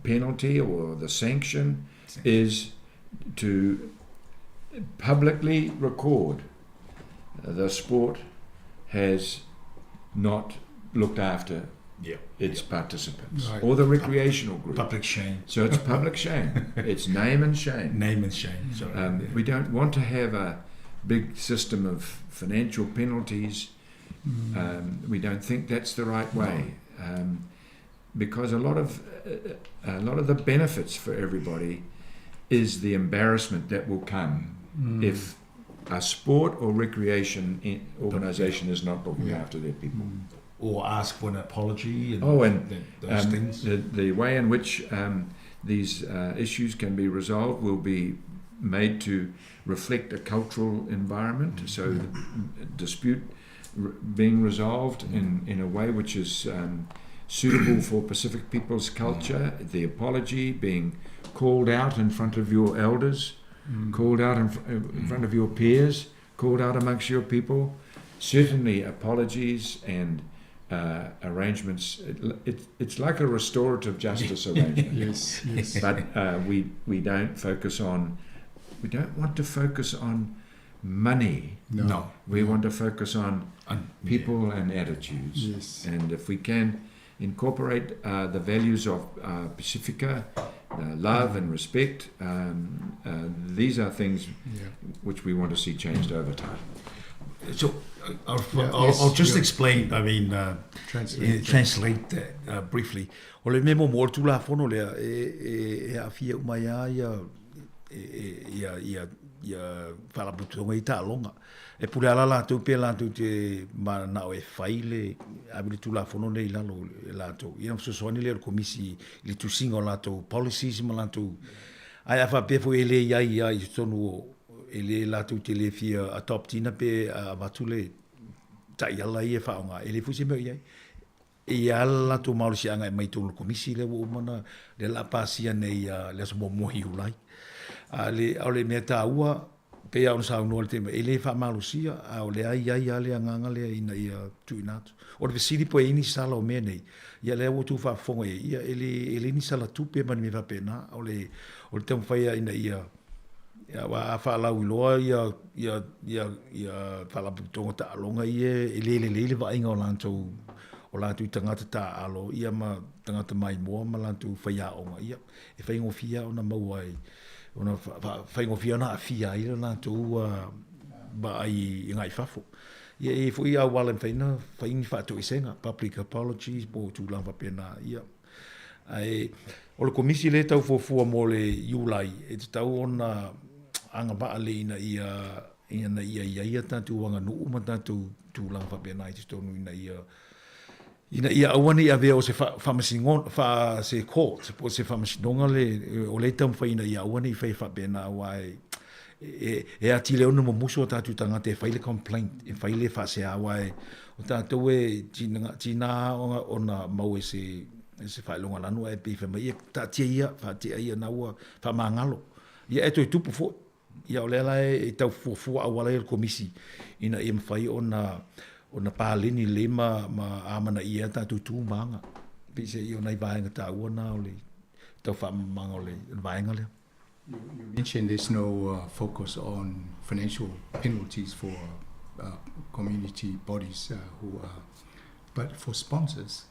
penalty or the sanction is to publicly record the sport has not looked after its participants or the recreational group. Public shame. So it's public shame. It's name and shame. Name and shame. Sorry. We don't want to have a big system of financial penalties. We don't think that's the right way, because a lot of the benefits for everybody is the embarrassment that will come if a sport or recreation organisation is not looking after their people. Or ask for an apology. And Oh, and those things. The way in which these issues can be resolved will be made to reflect a cultural environment. So the dispute being resolved in a way which is suitable for Pacific people's culture, the apology being called out in front of your elders, called out in front of your peers, called out amongst your people. Certainly apologies and arrangements. It's like a restorative justice arrangement. Yes, yes. But we don't focus on, we don't want to focus on money. No. No. We want to focus on people and attitudes. Yes. And if we can incorporate the values of Pacifica, love and respect, these are things which we want to see changed over time. So Yes, I'll just yeah. explain, I mean, Translate. translate that briefly. O le memo mo tula fono lea e afia umai a ia ia ia ia whalaputonga i tālonga. E pule ala lātou pe lātou te manao e whai le awi le tula fono nei lalo e lātou. Ia msosoani le komisi i le tusinga o lātou policies ma lātou. Ai a whapefo e le iai ia i tonu o e le lātou te le fia adoptina pe a vatu le taiala i e whaonga. E le fusi meo iai. E ia ala lātou maori si anga e mai tonu komisi le wo umana le la pasia nei le aso mo mohi hulai. A le, au le mea tāua, pe au sa unoa le tema, e le whaamalusia, a o le ai ai a le anganga lea ina ia tuina atu. O le vesili po e ini sala o mea nei, ia lea ua tū whaafonga e, ia e le ni sala tupe ma ni me whapena, o le tau whaia ina ia, ia wa a whaalau iloa ia, ia, ia, ia whaalaputonga ta'alonga ia, e le le le le vainga o lātou tangata ta'alo, ia ma tangata maimoa ma lātou whaiaonga, ia, e whaingofia ona maua ai, ona whaingofia ona awhia ai le lātou ba ai i ngai fafo. Ia e fo ia wale whaina, whaini whaatu isenga, public apologies, po tūlang whapena, ia. Ai, o le komisi le tau fuafua mo le Iulai, e te tau ona anga vaale ina ia, ina ia ia ia tātou anga nuu ma tātou tūlang whapena i te tonu ina ia, ina ia auani a vea o se whamasingon, wha se court, po se whamasinonga le, o le tau whaina ia auani i whai whapena wai, e ati le ono mo muso o tātou tangata e whai le complaint, e whai le whasea wai, o tātou e tina ona mau e se whailonga lanu e pe whamai, ia tātia ia, whatia ia na ua whamangalo. Ia e toi tupu fo, ia o lea e tau fuafua awala i le komisi, ina ia mwhai ona pāleni le ma amana ia tātou tūmanga. Pise i o nei vaenga tāua nā o le tau whamanga o le vaenga lea. You mentioned there's no focus on financial penalties for community bodies who are, but for sponsors,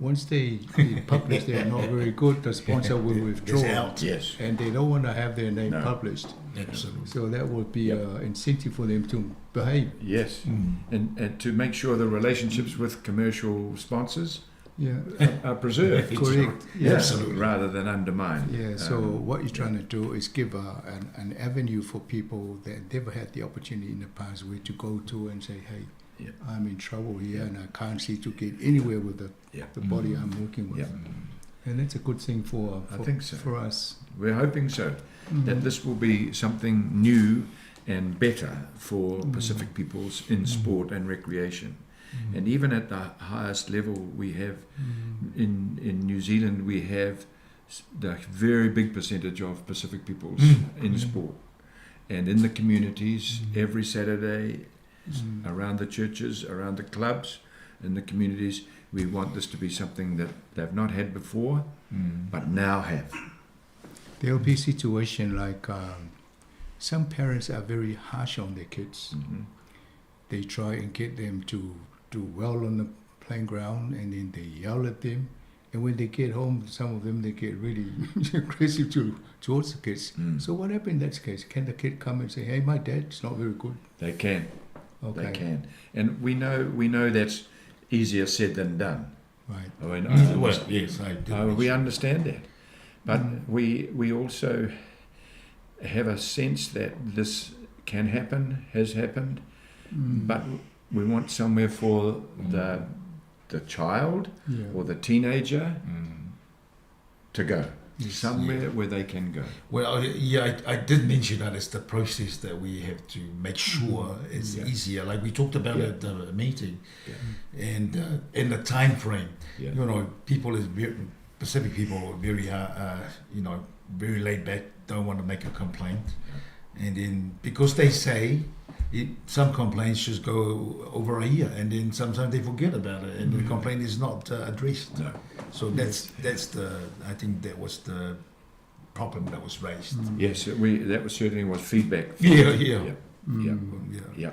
Once they publish they're not very good, the sponsor will withdraw. out. Yes. And they don't want to have their name No. published. Absolutely. So that would be an incentive for them to behave. Yes, and to make sure the relationships with commercial sponsors Yeah. are preserved. Correct. Yeah. Absolutely. Rather than undermined. Yeah, so what you're trying to do is give an avenue for people that never had the opportunity in the past where to go to and say, hey, Yeah. I'm in trouble here and I can't see to get anywhere with the, Yeah. the body I'm working with. Yeah. And that's a good thing I think so. for us. We're hoping so, that this will be something new and better for Pacific peoples in sport and recreation. And even at the highest level we have in New Zealand, we have the very big percentage of Pacific peoples in sport. And in the communities, every Saturday, around the churches, around the clubs, in the communities, we want this to be something that they've not had before, but now have. There'll be situation like some parents are very harsh on their kids. Mm-hmm. They try and get them to do well on the playing ground, and then they yell at them. And when they get home, some of them, they get really aggressive towards the kids. So what happened in that case? Can the kid come and say, hey, my dad's not very good? They can. Okay. They can. And we know that's easier said than done. Right. I mean, Well, yes, I did we mention. understand that. But we also have a sense that this can happen, has happened, but we want somewhere for the child or the teenager to go. Somewhere where they can go. Well, yeah, I did mention that it's the process that we have to make sure it's easier. Like we talked about at the meeting, and the time frame. Yeah. You know, people is very, Pacific people are very, very laid back. Don't want to make a complaint, and then because they say. Some complaints just go over a year, and then sometimes they forget about it, and the complaint is not addressed. No. So that's the, I think that was the problem that was raised. Yes, that was certainly was feedback. Yeah, yeah. Yeah. Yeah. Yeah.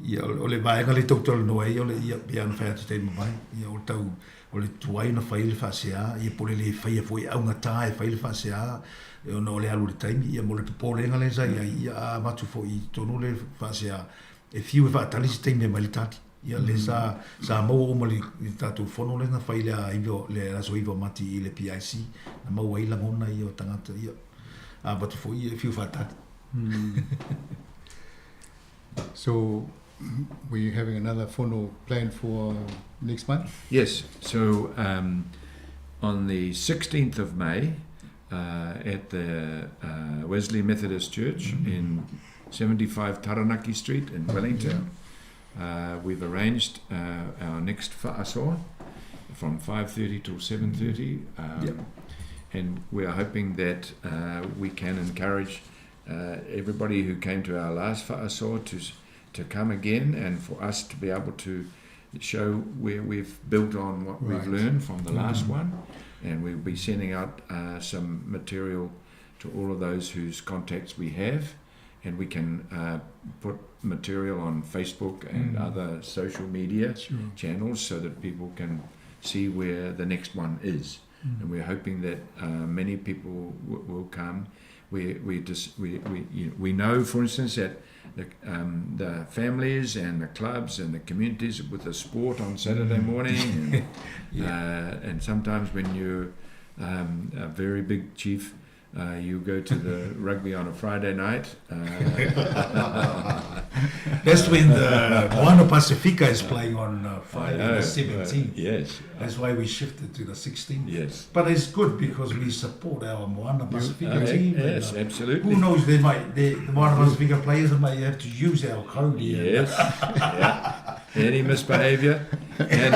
Ia, o le vaega le tautola noa ai, o le ia, ia na whai atu te mawai. Ia, o tau, o le tuai na whai le whaasea, ia pole le whaia fo i aunga tā e whai le whaasea, e ona o le alu le taimi, ia mo le popolenga le sa, ia, ia a matu fo i tonu le whaasea, e fiu e whaatali si taimi e mai le tati. Ia le sa maua o ma le tātou fono le na whai le a iwa, le raso iwa mati i le PIC, na maua i langona ia o tangata, ia, a matu fo i e fiu whaatali. So, we're having another fono planned for next month? Yes. So on the 16th of May at the Wesley Methodist Church in 75 Taranaki Street in Wellington, we've arranged our next fa'asoa from 5:30 till 7:30. And we are hoping that we can encourage everybody who came to our last fa'asoa to come again, and for us to be able to show where we've built on what we've learned from the last one. And we'll be sending out some material to all of those whose contacts we have, and we can put material on Facebook and other social media channels so that people can see where the next one is. And we're hoping that many people will come. We know, for instance, that the families and the clubs and the communities with the sport on Saturday morning, and, and sometimes when you're a very big chief, you go to the rugby on a Friday night. That's when the Moana Pasifika is playing on Friday the 17th. Yes. That's why we shifted to the 16th. Yes. But it's good because we support our Moana Pasifika team. Yes, and, absolutely. Who knows, they might, the Moana Pasifika players might have to use our code here. Yes. Yeah. Any misbehaviour. And,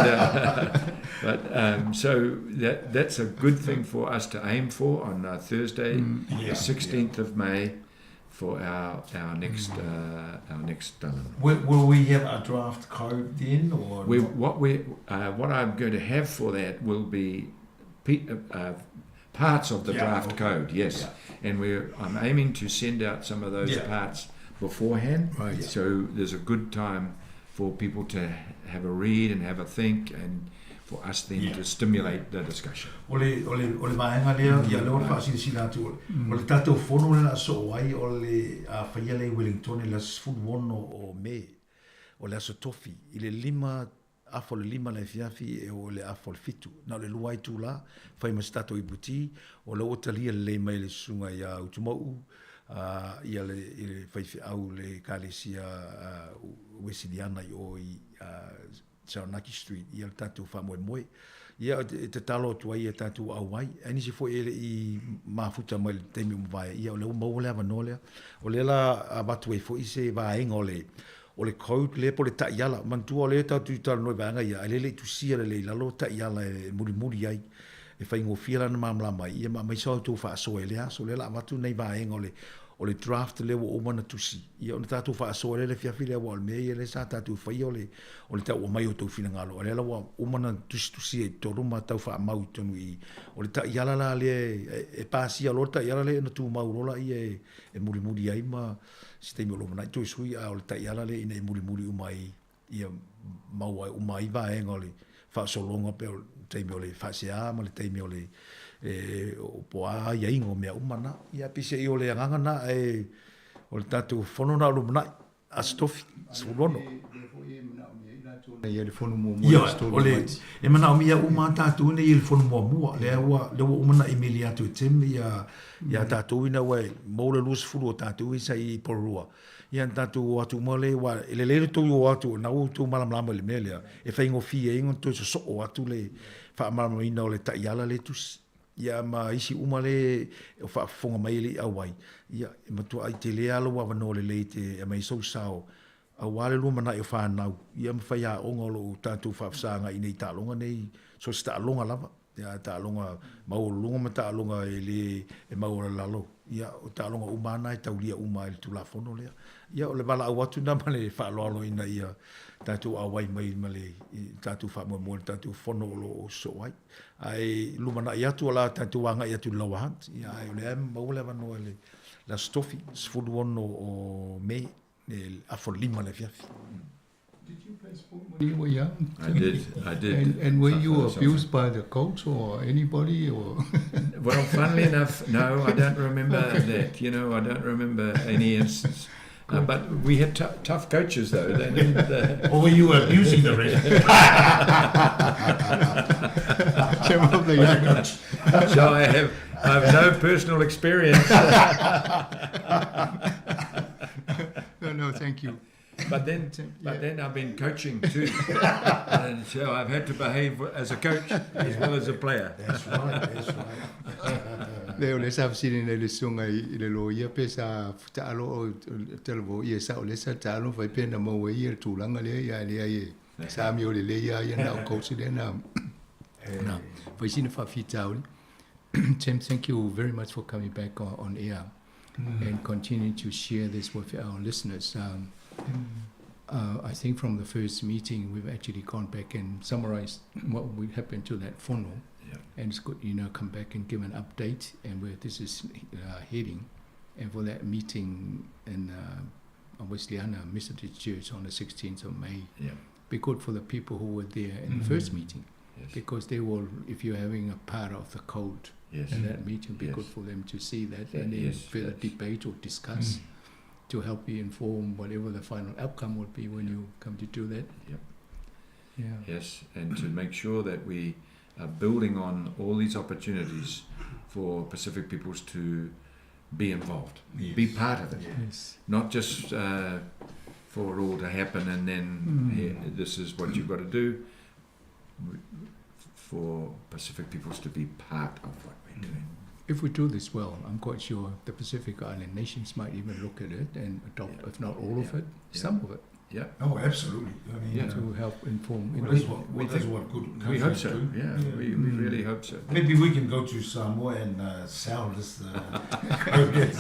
but so that's a good thing for us to aim for on Thursday, the 16th of May, for our next our next. Will we have a draft code then, or what I'm going to have for that will be parts of the draft code. Yes, and I'm aiming to send out some of those parts beforehand. Right. So there's a good time for people to have a read and have a think, and for us then to stimulate the discussion. O le, o le, o le vaega lea, ia lea ua faasilasila atu, o le tatou fono lea o le a soo ai, o le a faia lea i Wellington i le aso 16 o Me, o le aso Tofi, i le 5 afa o le 5 i le afiafi e oo i le afa o le 7. Na o le 2 itulā, fai ma se tatou iputi, o lea ua talia lelei mai e le susuga ia Utumauu, ia le, i le faifeau i le Ekalesia Uesiliana i o i Taranaki Street, ia le tatou faamoemoe. Ia, e tatalo atu ai ia tatou auai. Ai nisi foi e le i mafuta mai le taimi ua mavae, ia o lea ua maua le avanoa lea. O lea la avatu ai foi se vaega o le o le code lea po o le taiala. Manatua o lea tatou te talanoa i vaega ia, ae lea e le i tusia lelei i lalo taiala e mulimuli ai, e faigofie la ona malamalama ai, ia ma aumai sa outou faasoa i lea aso. O lea la avatu nai vaega o le o le draft lea ua uma ona tusi, ia ona tatou faasoa lea i le afiafi lea, aua o le mea ia lea sa tatou faia o le, o le tau aumai o outou finagalo, a o lea la ua uma ona tusitusia i totonu ma tau faamau i totonu i i. O le taiala la lea e pasia loa le taiala lea ona tumau loa lea e mulimuli ai ma se taimi o lumanai toe sui, a o le taiala lea ina ia mulimuli uma ai ia maua uma ai vaega o le faasologa pe o le taimi o le faasea ma le taimi o le e, po a aiaiga o mea uma na. Ia peiseai o le agaga na ae o le tatou fono na o lumanai, Aso Tofi, 16. Ia le fono muamua i aso 3 o Mati. E manaomia uma lava tatou ina ia le fono muamua. Lea ua lea ua uma ona imeli atu e Tim ia ia tatou ina ua maua le 20 o tatou ia sa i Porirua. Ia na tatou o atu uma lea aua e lelei le tou o atu o lena ua outou malamalama i le mea lea e faigofie ai ona toe sosoo atu le faamalamalamaina o le taiala lea e tusi. Ia ma isi uma lea o faafofoga mai e le i auai, ia e matuai tele lava lou avanoa lelei e te aumai ai sou sao aua le lumanai o fanau, ia ma faiaoga o lo o tatou faafesagai nei i taaloga nei, so o se taaloga lava. Ia, taaloga maualuluga ma taaloga e le e maualalalo. Ia, o taaloga uma lava na e taulia uma e le Tulafono lea. Ia, o le valaau atu lena ma le faaaloalo ina ia tatou auai mai ma le tatou faamoemoe i le tatou fono o lo o sosoo ai. Ae lumanai atu o le a tatou agai atu i le Lower Hutt, ia, ae o lea e maua le avanoa i le Aso Tofi, 16 o Me, le afa o le 5 i le afiafi. Did you play sport when you were young? I did, I did. And were you abused by the coach or anybody? Or well, funnily enough, no, I don't remember okay. that. You know, I don't remember any instance. But we had tough coaches, though. They didn't, or were you abusing the ref? So I have no personal experience. No, no, thank you. But then, but then I've been coaching too, and so I've had to behave as a coach as well as a player. That's right, that's right. Le o le sa fesili nei le susuga i le loia pe sa taalo o talavo ia sao le sa taalo fai pe na maua ia le tulaga lea ia e leai e sa amio lelei lava ia na o coach lea na na fai sina faafitauli. Tim, thank you very much for coming back on air and continue to share this with our listeners. I think from the first meeting, we've actually gone back and summarized what would happen to that fono. And it's good, you know, come back and give an update and where this is heading. And for that meeting in Wesleyana Methodist Church on the 16th of May, be good for the people who were there in the first meeting. Because they will, if you're having a part of the code in that meeting, be good for them to see that and then further debate or discuss to help you inform whatever the final outcome will be when you come to do that. Yes, and to make sure that we are building on all these opportunities for Pacific peoples to be involved, be part of it. Not just for it all to happen and then here, this is what you've got to do. For Pacific peoples to be part of what we're doing. If we do this well, I'm quite sure the Pacific Island nations might even look at it and adopt, if not all of it, some of it. Oh, absolutely. I mean, To help inform. You Well, know, that's what good We hope countries so. do. Yeah, we really hope so. Maybe we can go to Samoa and sell this. Code.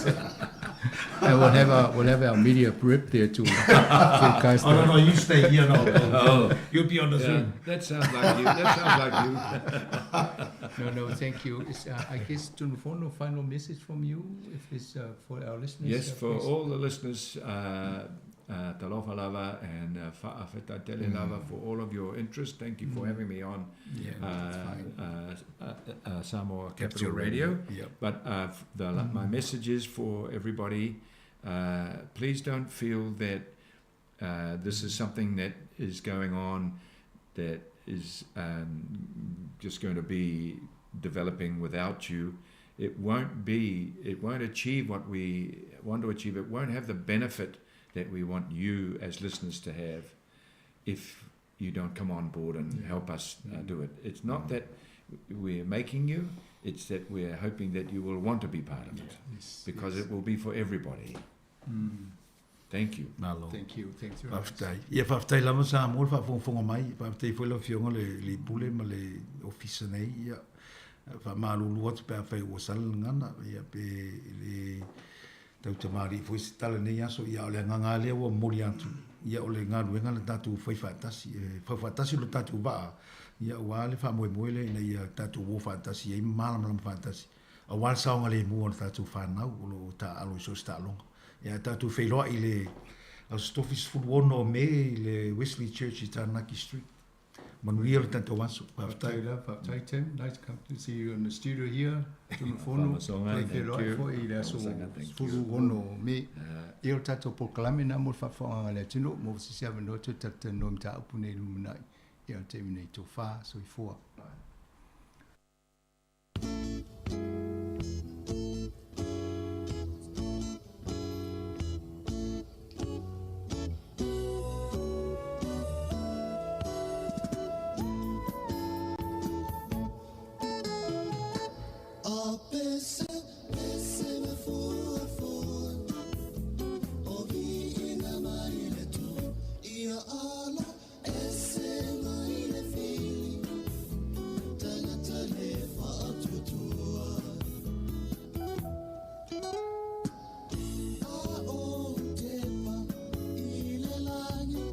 And we'll have our media rep there to broadcast. Oh, no, no, you stay here. No, no, Oh. you'll be on the Yeah, Zoom. That sounds like you. That sounds like you. No, no, thank you. It's, I guess, Tunufono, final message from you, if it's for our listeners. Yes, for please. all the listeners, Talofa lava and fa'afetai tele lava for all of your interest. Thank you for having me on Yeah, that's fine. Samoa Capital Capital Radio. Radio, yep. But my message is for everybody, please don't feel that this is something that is going on that is just going to be developing without you. It won't be, it won't achieve what we want to achieve. It won't have the benefit that we want you as listeners to have if you don't come on board and help us do it. It's not that we're making you, it's that we're hoping that you will want to be part of it. Yes, because yes. it will be for everybody. Thank you. Malo. Thank you. Thanks very much. Faafetai. Ia faafetai lava sa mo le faafogafoga mai, faafetai foi lau Afioga le Pule ma le ofisa nei, ia faamalulu atu pe afai ua sala le gagana, ia pe le tautamāli'i foi se tala nei aso, ia o le agaga lea ua momoli atu, ia o le galuega le tatou fai faatasi, e faufaatasi lo tatou vaa, ia auā le faamoemoe lea ina ia tatou o faatasi ai ma malamalama faatasi, auā le saogalēmū o le tatou fanau o loo taaalo i so o se taaloga. Ia tatou feiloai i le Aso Tofi 16 o Me i le Wesley Church i Taranaki Street. Manuia le tatou aso. Faafetai. Faafetai lava, faafetai Tim. Nice to come to see you in the studio here. Tulafono, Faamasonga, toe thank feiloai you. foi i le aso Faamasonga, thank you. 16 o Me. Ia o tatou polokalame na mo le faafofoga a le atunuu mo se isi avanoa toe talatalanoa i mataupu nei lumanai. Ia o le taimi nei tofa, soifua. A pese, pese me fua fua, o vi ina mai le tu, ia alo, ese mai le fili, tangata le faatuatua. A o tepa i le lagi,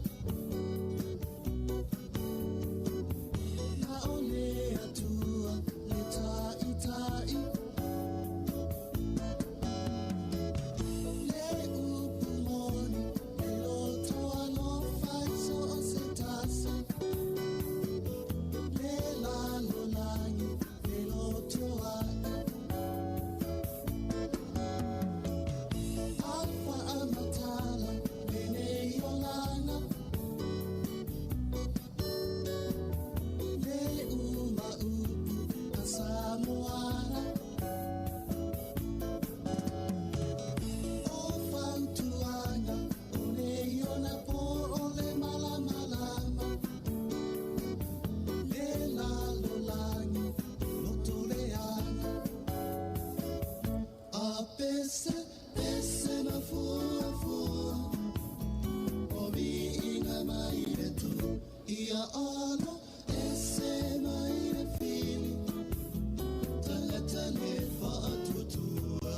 na o le atua le taʻitaʻi. Le upu moni, le loto alofa i so o se tasi. Le lalolagi, le loto aʻe. Alfa amatala, lenei olaga. Le uma upu a Samoana. O fautuaga, o nei ona po o le malamalama. Le lalolagi, loto leaga. A pese, pese mafuafua, o viiga mai le tu, ia alo, ese mai le fili, tagata le faatuatua.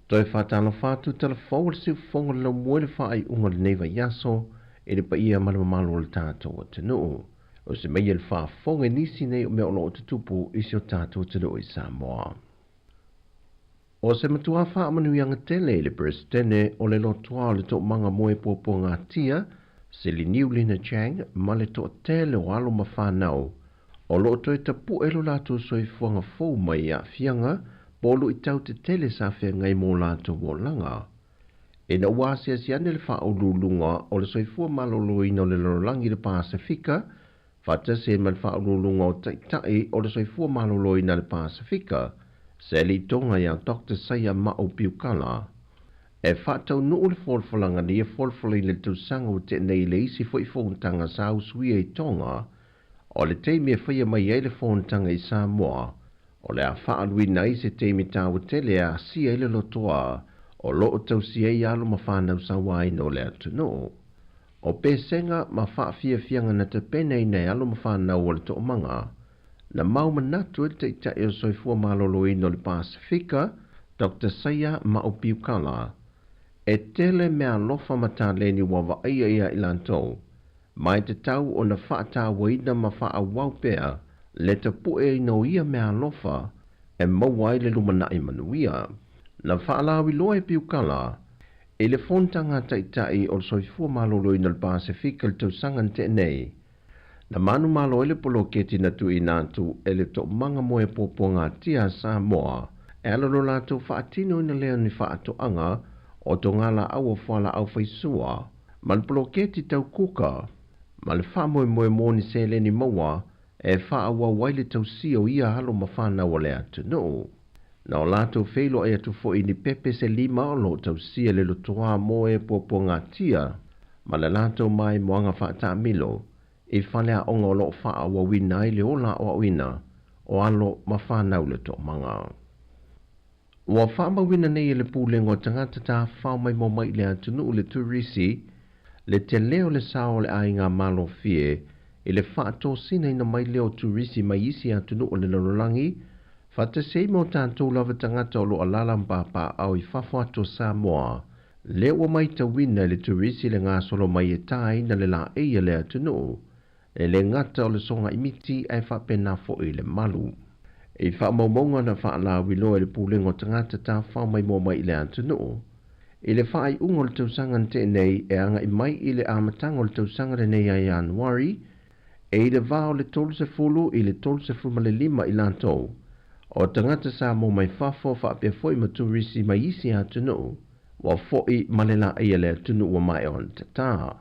Toe whātalo whātu tala fō le siufongo le laumua le whaaiunga le nei vaiaso e le paia ma le mamalu o le tātou atunuu. O se mea le faafofoga i nisi nei o mea o loo tutupu i si o tātou atunuu i Samoa. O se matua faamanuiaga tele i le Presidente o le lotoa o le toʻamaga mo e puapuagatia, Seliniu Lina Chang, ma le toʻatele o alo ma whanau. O loo toe tapuʻe lo latou soifuaga fou mai i aafiaga po o luʻitau tetele sa feagai mo latou olaga. Ina ua asiasi ane le faauluuluga o le soifua malōlōina o le lalolagi le Pasifika, faatasi ai ma le faauluuluga o taʻitaʻi o le soifua malōlōina le Pasifika, se alitoga iā Dr. Saia Ma'o Piukala. E faataunuu le folafolaga nei e folafolaina le tausaga ua teʻa nei i le isi foʻi fonotaga sa usuia i Toga, o le taimi e faia mai ai le fonotaga i Samoa, o le a faaluina ai se taimi tāua tele e asia i le lotoa, o loo tausia ai alo ma whanau sauaina o le atunuu. O pesega ma faafiafiaga na tapena ina e alo ma whanau o le toʻamaga. Na mau manatu e le taʻitaʻi o soifua malōlōina o le Pasifika, Dr. Saia Ma'o Piukala. E tele mea alofa ma taleni ua vaaia ia i latou. Ma e tatau ona faatauaina ma faaauau pea le tapueina o ia meaalofa e maua ai le lumanai manuia. Na faalauiloa e Piukala i le Fonotaga a Taitai o le Soifua Maloloina o le Pasefika i le tausaga na tea nei, na manumalo ai le poloketi na tuuina atu e le Toomaga Moe Puapuagatia a Samoa e ala lo latou faatinoina lea o ni faatoaga o togalaau o fualaau faisua ma le poloketi tau kuka ma le faamoemoe mo ni seleni maua e faaauau ai le tausia o ia alo ma fanau a le atunuu. Na o latou feiloai atu foi i ni pepe se lima o lo o tausia le lotoā mo e puapuagatia ma le latou maimoaga faataamilo i faleaoga o lo o faaauauina ai le ola aoaoina o alo ma fanau le toomaga. Ua faamauina nei e le Pulega o Tagata Tafafao Maimoa Mai i le Atunuu le Turisi le tele o le sao o le aiga malofie i le faatosinaina mai lea o turisi mai isi atunuu o le lalolagi, faatasi ai ma o tatou lava tagata o lo o alaala ma papaaao i fafo atu o Samoa. Lea ua maitauina e le turisi le gasolo mai e taina le laei a le atunuu, e le gata o le sogaimiti ae faapena foi le malu. I faamaumauga na faalauiloa e le Pulega o Tagata Tafafao Maimoa Mai i le Atunuu, i le faaiuga o le tausaga na tea nei e agai mai i le amataga o le tausaga lenei ia Ianuari, e i le va o le 30 i le 35 i latou o tagata Samoa mai fafo faapea foi ma turisi mai isi atunuu ua foi ma le laei a le atunuu ua maea ona tatā.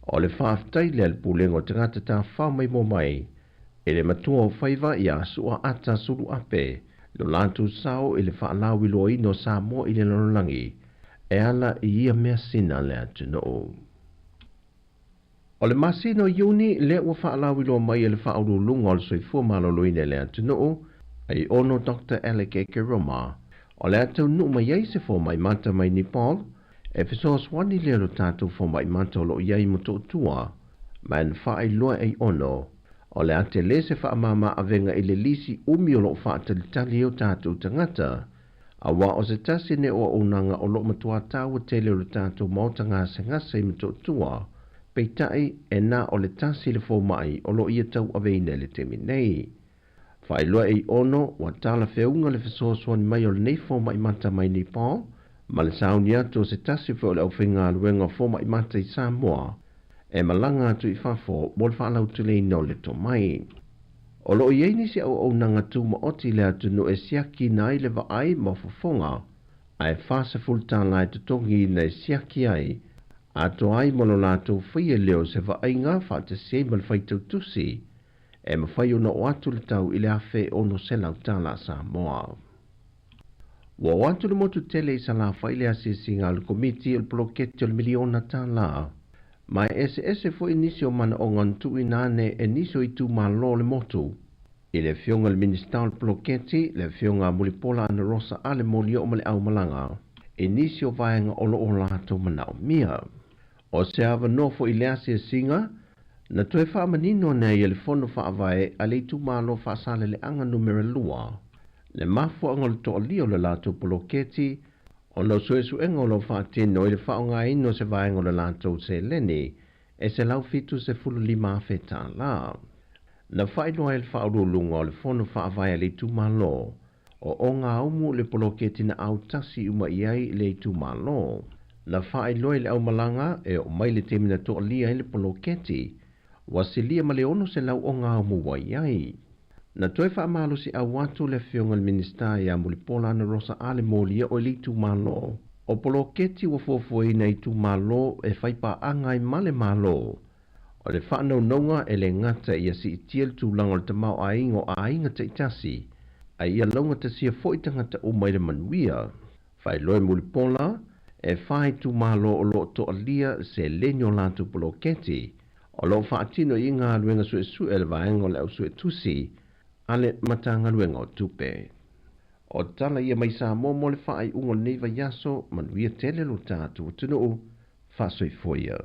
O le faafetai lea a le Pulega o Tagata Tafafao Maimoa Mai i le matua o faiva ia Su'a Ata Suluape lo latou sao i le faalauiloaina o Samoa i le lalolagi e ala i ia measina a le atunuu. O le masina o Iuni lea ua faalauiloa mai e le Faauluuluga o le Soifua Maloloina i le atunuu, Aiono Doctor Alec Ekeroma, o le a taunuu mai ai se fomai mata mai Nepal e fesoasoani lea lo tatou fomai mata o lo o i ai i Motootua, ma na faailoa e Aiono, o le a tele se faamama avega i le lisi umi o lo o faatalitali ai o tatou tagata, auā o se tasi nei o auaunaga o lo o matua taua tele o le tatou maota gasegase i Motootua, peitai e na o le tasi le fomai o lo o ia tauaveina i le taimi nei. Faailoa Aiono, ua talafeauga le fesoasoani mai o lenei fomai mata mai Nepal, ma le sauni atu o se tasi foi o le aufaigaluega fomai mata i Samoa e malaga atu i fafo mo le faalauteleina o le tomai. O lo o i ai nisi auaunaga tumaoti i le atunuu e siakiina ai le vaai ma fofoga, ae $40 tala e totogiina e siaki ai, atoa ai ma lo latou faia lea o se vaaiga faatasi ai ma le faitautusi e mafai ona oo atu le tau i le $1,600 tala Samoa. Ua oo atu le motu tele i Salafai le asiasiga a le Komiti o le Poloketi o le Miliona Tala. Ma e eseese foi nisi o manaoga na tuuina ane e nisi o itumalo o le motu. I le Afioga i le Minisita o le Poloketi, le Afioga a Mulipola Anarosa Ale Molioo ma le Aumalaga, i nisi o vaega o lo o latou manaomia. O se avanoa foi i le asiasiga, na toe faamanino ane ai e le Fono Faavae a le Itumalo Faasaleleaga Numera 2 le mafuaaga o le toalia o le latou poloketi ona o suesuega o lo o faatino i le faaaogaina o se vaega o le latou seleni e $175,000. Na faailoa ai e le Faauluuluga o le Fono Faavae a le Itumalo o Ogaumu le poloketi na autasi uma i ai le itumalo. Na faailoa i le aumalaga e oo mai le taimi na toalia ai le poloketi, ua silia ma le 600 Ogaumu ua i ai. Na toe faamalosiau atu le Afioga i le Minisita ia Mulipola Anarosa Ale Molia o i le itumalo, o poloketi ua fuafuaina e itumalo e faipaaga ai ma le Malo. O le faanaunauga e le gata ia siitia le tulaga o le tamaoaiga o aiga taitasi, a ia laugatasia foi tagata uma i le manuia. Faailoa e Mulipola, e fa itumalo o lo o toalia seleni o latou poloketi, o lo o faatino i galuega suesue a le vaega o le Ausuetusi a le Matagaluega o Tupe. O tala ia mai Samoa mo le faaiuga o lenei vaiaso, manuia tele lo tatou atunuu, faasoifua ia.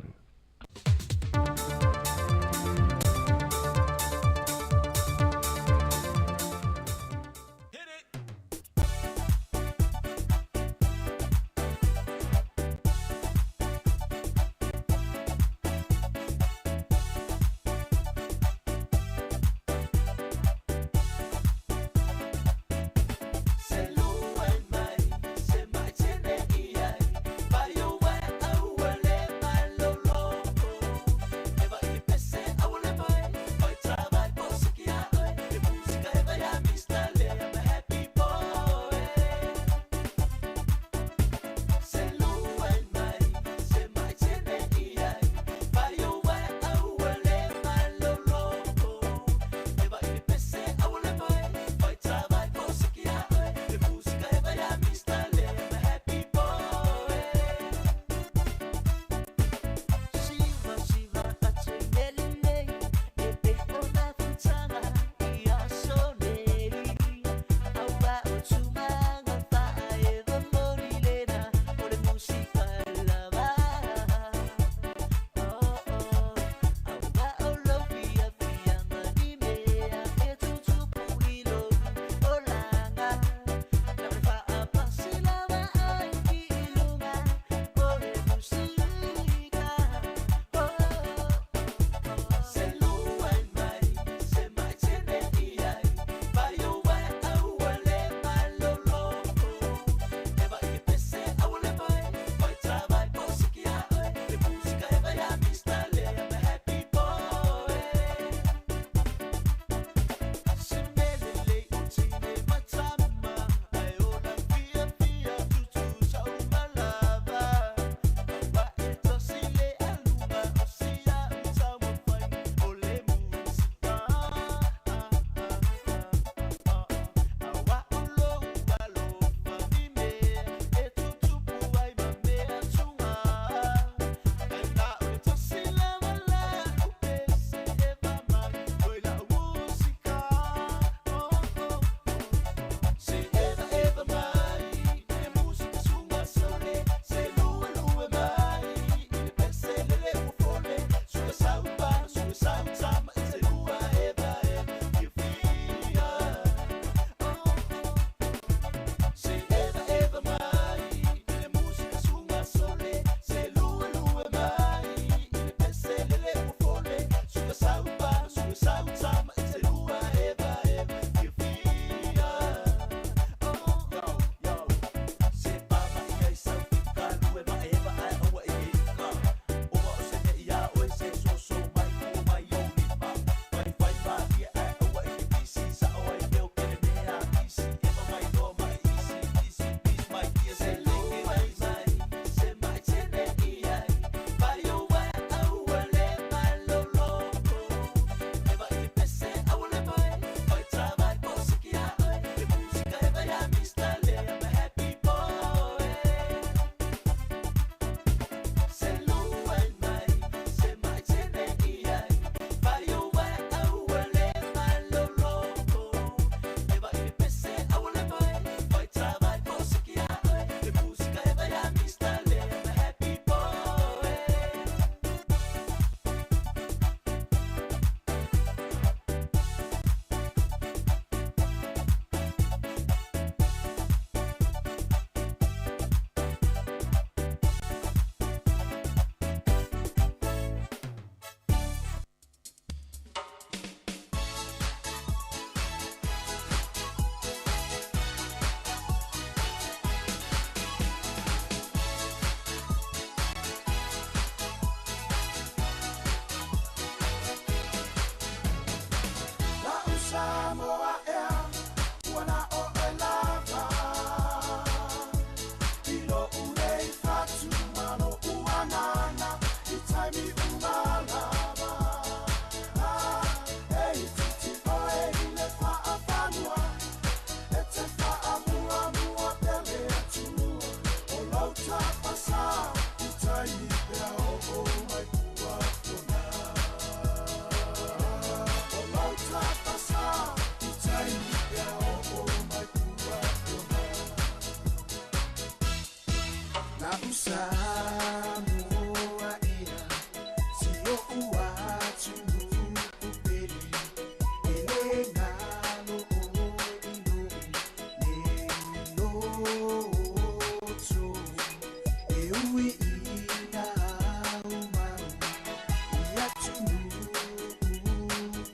atunuu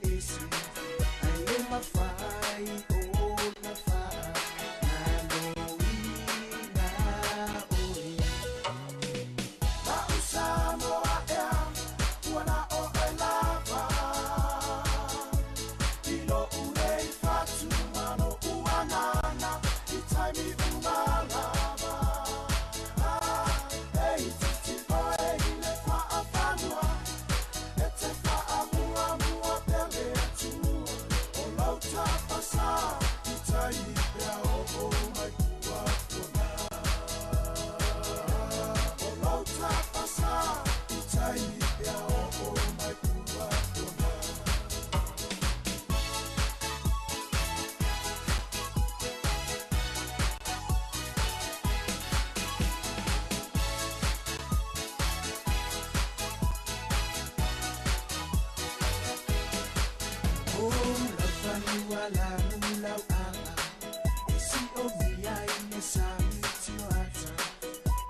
ese, ae le mafai ona faagaloina oe. Lau Samoa ea, ua na oe lava. I lou nei fatumano ua agaga i taimi uma lava. E itiiti oe i le faafanua, e te faamuamua pea le Atua. O lau tapasā i tai pea oo mai puapuaga. O lau tapasā i tai pea oo mai puapuaga. O lau fanua lanu lau aga, e siomia i le sami tioata,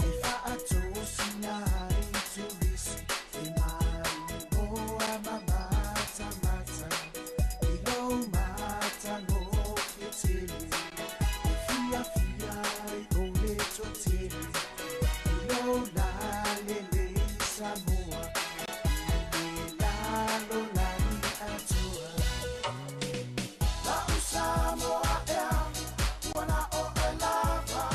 e faatosina ai turisi, e maimoa ma matamata, i lou matagofie tele, e fiafia ai o le toatele, i lou lalelei Samoa, i le lalolagi atoa. Lau Samoa ea, ua na oe lava.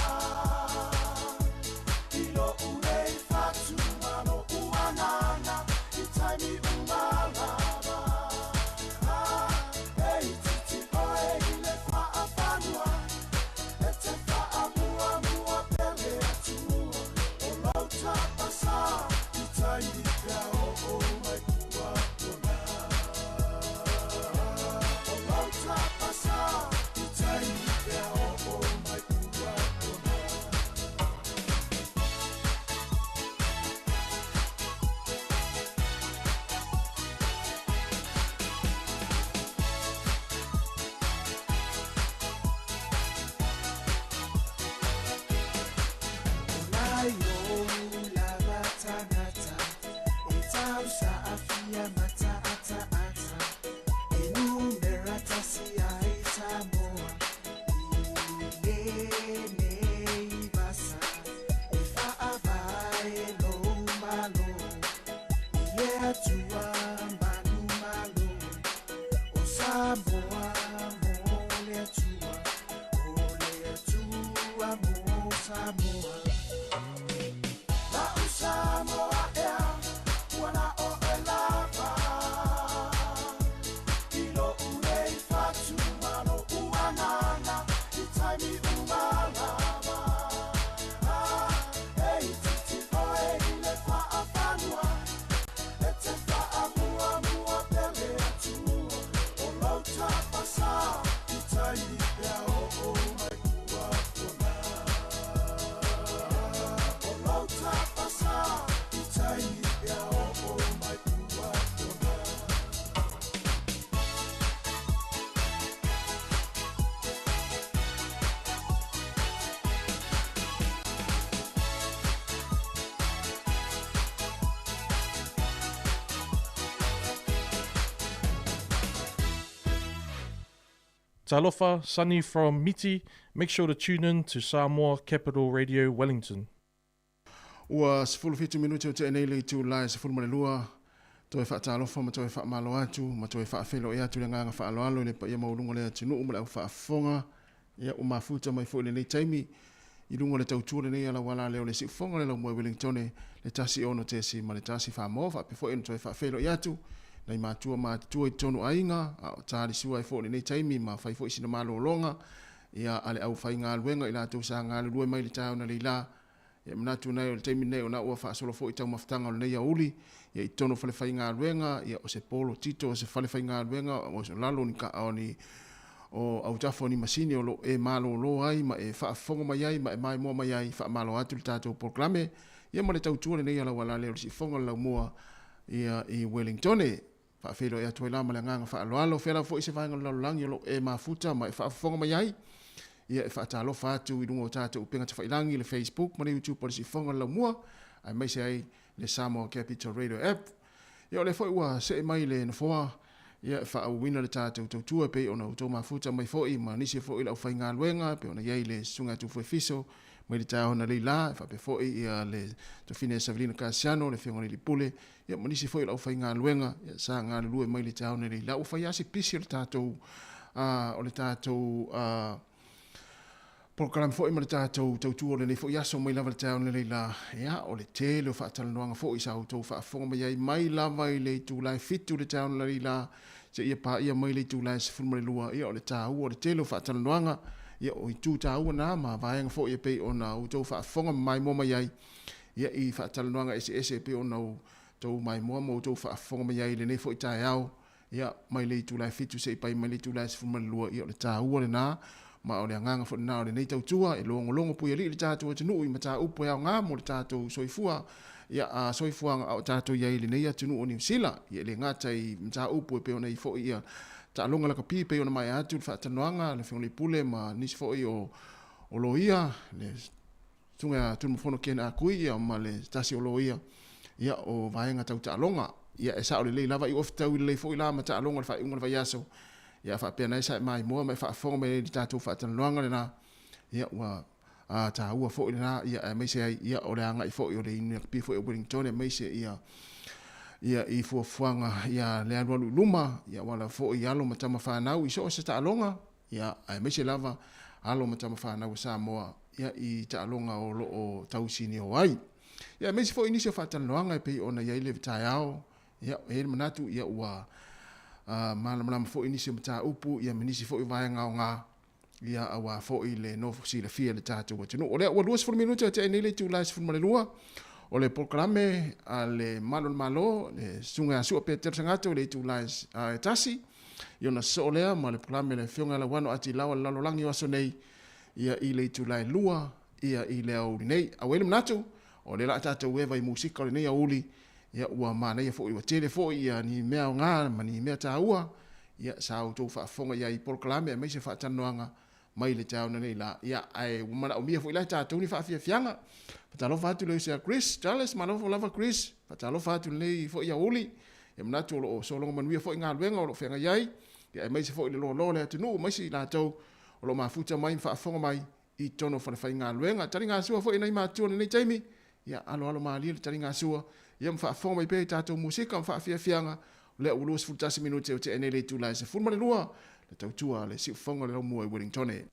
I lou nei fatumano ua agaga i taimi uma lava. E itiiti oe i le faafanua, e te faamuamua pea le Atua. O lau tapasā i tai pea oo mai puapuaga. O lau tapasā i tai pea oo mai puapuaga. O lai ou lava tagata, e tausaafia mataataata, e numera tasi ai Samoa, i lenei vasa, e faavae lou malo, i le Atua manumalo. O Samoa mo le Atua, o le Atua mo Samoa. Lau Samoa ea, ua na oe lava. I lou nei fatumano ua agaga i taimi uma lava. E itiiti oe i le faafanua, e te faamuamua pea le Atua. O lau tapasā i tai pea oo mai puapuaga. O lau tapasā i tai pea oo mai puapuaga. Talofa, Sunny from Miti. Make sure to tune in to Samoa Capital Radio Wellington. Ua 17 minute o tea nei le itula e 12, toe faatalofa ma toe faamalo atu ma toe faafeiloai atu i le agaga faaaloalo i le paia maualuga o le atunuu ma le aufaafofoga, ia ua mafuta mai foi i lenei taimi i luga o le tautua lenei alauala lea o le siufofoga o le laumua i Wellingtone le 1 6 ma le 1 Famoa faapea foi ona toe faafeiloai atu nai matua matutua i totonu o aiga a o talisua ai foi i lenei taimi ma fai foi sina malologa ia a le aufaigaluega i latou sa galulue mai le taeao analeila. Ia manatu nei o le taimi lenei ona ua faasolo foi taumafataga o lenei aoauli ia i totonu o falefaigaluega, ia o se polo tito o se falefaigaluega o lalo o ni ka o ni o autafa o ni masini o lo o e malolo ai ma e faafofoga mai ai ma e maimoa mai ai faamalo atu le tatou polokalame ia ma le tautua lenei alauala lea o le siufofoga o le laumua ia i Wellingtone. Faafeiloai atu ai la ma le agaga faaaloalo. Fea lava foi se vaega o le lalolagi o lo o e mafuta ma e faafofoga mai ai, ia e faatalofa atu i luga o tatou upega tafailagi, le Facebook ma le YouTube o le Siufofoga o le Laumua, aemaise ai le Samoa Capital Radio App. Ia o lea foi ua see mai le nofoa ia e faaauauina le tatou tautua e pei ona outou mafuta mai foi ma nisi foi o le aufaigaluega e pei ona i ai le Susuga ia Tufuefiso mai le taeao analeila, e faapea foi ia le Tofine ia Savelina Kasiano, le Afioga i le Alii Pule, ia ma nisi foi o le aufaigaluega ia sa galulue mai le taeao analeila. Ua fai lava si pisi o le tatou o le tatou polokalame foi ma le tatou tautua o lenei foi aso mai lava i le taeao analeila. Ia, o le tele o faatalanoaga foi sa outou faafofoga mai ai mai lava i le itula e 7 i le taeao analeila seia paia mai le itula e 12. Ia, o le taua o le tele o faatalanoaga, ia, o itu taua na ma vaega foi e pei ona outou faafofoga ma maimoa mai ai, ia, i faatalanoaga eseese e pei ona outou maimoa ma outou faafofoga mai ai i lenei foi taeao. Ia, mai le itula e 7 seia pai mai le itula e 12, ia o le taua lena, ma o le agaga foi lena o lenei tautua, e logologo puialii le tatou atunuu i mataupu e aoga mo le tatou soifua, ia, a soifuaga a o tatou i ai i lenei atunuu o Niu Sila. Ia, e le gata i mataupu e pei ona i ai foi ia taaloga lakapi e pei ona maea atu le faatalanoaga a le Afioga i le Pule ma nisi foi o loia, le Susuga ia Tunumafono Ken Akui ia ma le tasi o loia ia o vaega tau taaloga. Ia e sao lelei lava i ua fetaui lelei foi la ma taaloga i le faaiuga o le vaiaso. Ia faapea na sa e maimoa ma e faafofoga mai ai i le tatou faatalanoaga lena. Ia ua a taua foi lena ia aemaise ai ia o le agai foi o le inu rugby foi o Wellington aemaise ia ia i fuafuaga ia le alualu i luma ia aua foi alo ma tama fanau i so o se taaloga ia aemaise lava alo ma tama fanau a Samoa ia i taaloga o lo o tausinio ai. Ia aemaise foi nisi o faatalanoaga e pei ona i ai le taeao, ia e i ai le manatu ia ua malamalama foi nisi o mataupu ia ma nisi foi o vaega aoga ia aua foi le nofo silafia i le tatou atunuu. O lea ua 20 minute o tea nei le itula e 12 o le polokalame a le Malu o le Malo, le Susuga ia Sua Petero Sagato i le itula e 1. Ia ona sosoo lea ma le polokalame a le Afioga ia Lauano Atilawa le lalolagi o aso nei ia i le itula e 2 ia i le aoauli nei. A ua i ai le manatu, o lea o le a tatou eva i musika o lenei aoauli, ia ua manaia foi, ua tele foi ia ni mea aoga ma ni mea taua, ia sa outou faafofoga i ai i polokalame aemaise faatalanoaga mai le taeao nei la. Ia, ae ua manaomia foi la e tatou ni faafiafiaga. Faatalofa atu i le uso ia Chris Charles, malo lava Chris. Faatalofa atu i lenei foi aoauli. Ia manatu o lo o sologa manuia foi galuega o lo o feagai ai, ia aemaise foi le loaloa o le atunuu, aemaise i latou o lo o mafuta mai ma faafofoga mai i totonu o falefaigaluega. Taligasua foi e nai matua i lenei taimi, ia aloalo malie le taligasua, ia ma faafofoga mai pea i tatou musika ma faafiafiaga, o lea ua 21 minute o tea nei le itula e 12, le tautua a le siufofoga o le laumua i Wellingtone.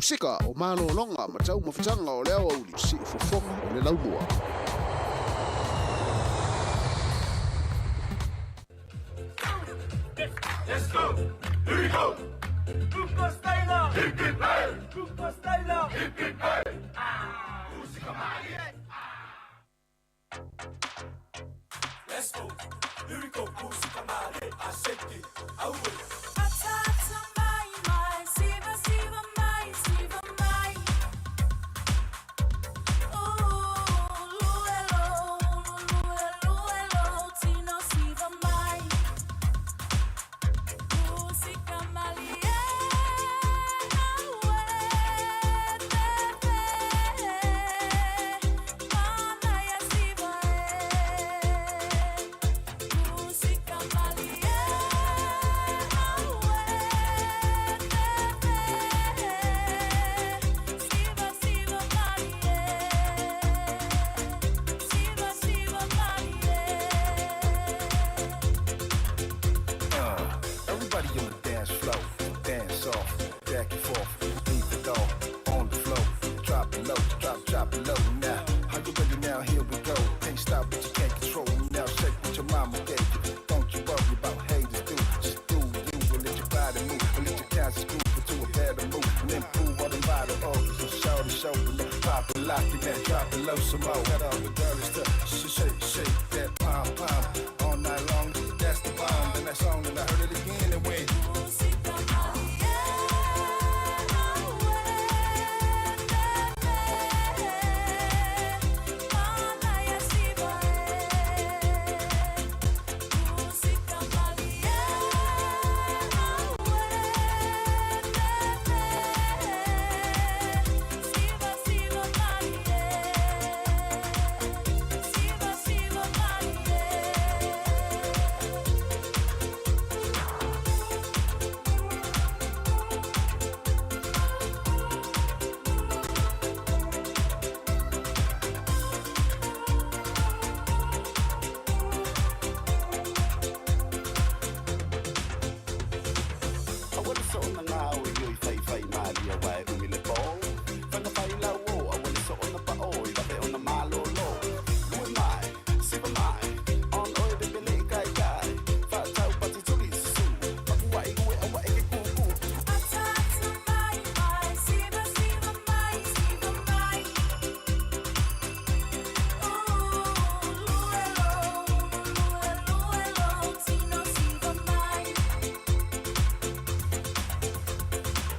Musika o malologa ma taumafataga o le aoauli siufofoga o le laumua. Let's go! Here we go! Kupa Styler! Hip hip hey! Kupa Styler! Hip hip hey! Ah! Musika malie! Let's go! Here we go! Musika malie! I shake it! Away! Atata mai mai, siva siva mai, siva mai. Ooh, luelo, luelo, tino siva mai. Musika malie, mana ya siva e. Musika malie, siva siva malie, siva siva malie. Everybody on the dance floor, dance off, back and forth, leave it all on the floor. Drop it low, drop, drop it low now. How you ready now? Here we go. Can't stop what you can't control. Now shake what your mama gave you. Don't you worry about haters, do just do you and let your body move and let your conscience groove into a better mood and improve all them bottle organs and show the show and then pop it, lock it, man, drop it low some more. Got all the girls to shake, shake that pom pom all night long. That's the bomb, and that's on, and I heard it again and went. Musika malie, mana ya siva e. Musika malie, siva siva malie, siva siva malie. Awali so na ngā o i oi whai whai mālia wae umi le pō. Whanga whai lau o, awali so ona pa o, i wawe ona mālolo. Lue mai, siva mai, on oe bebele i kai kai. Whātau pati tuli su, pakuai ue awa e ke kuku. Atata mai mai, siva siva mai, siva mai. Ooh, luelo, luelo, tino siva mai.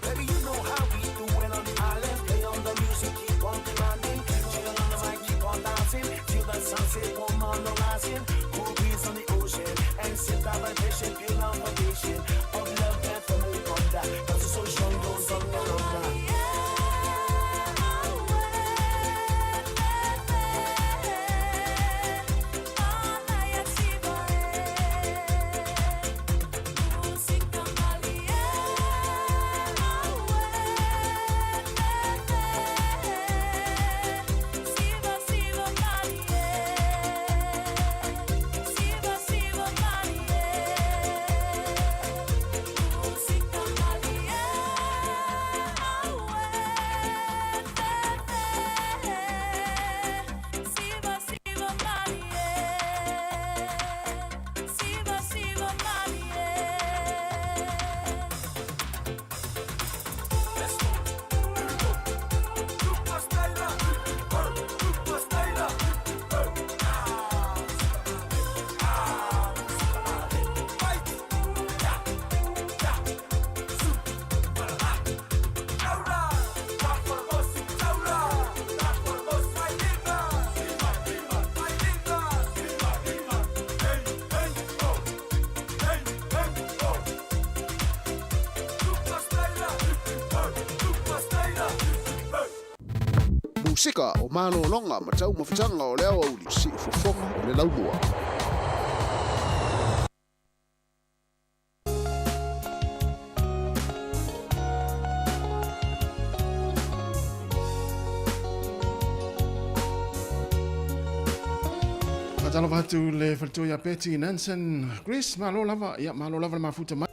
Baby, you know how we do it on the island. Play on the music, keep on demanding. Chillin' on the mic, keep on dancing. Till the sunset, warm on the rising. Cool breeze on the ocean. And sit that vibration, feel our foundation of love and family bond. Cause the ocean goes on and on. Mana ya siva e. Musika malie, siva siva malie, siva siva malie. Musika malie, siva siva malie, siva siva malie. Let's go! Here we go! Kupa Styler! Kupa Styler! Fight! Ya! Ya! Su! Palama! Taura! Taformosi! Taura! Taformosi! Mailiva! Lima! Lima! Mailiva! Lima! Lima! Hey! Hey! Oh! Hey! Hey! Oh! Kupa Styler! Kupa Styler! Musika o malologa ma taumafataga o le aoauli siufofoga o le laumua. Faatalofa atu le faletua ia Betty Nansen. Grace, malo lava, ia malo lava le mafuta mai.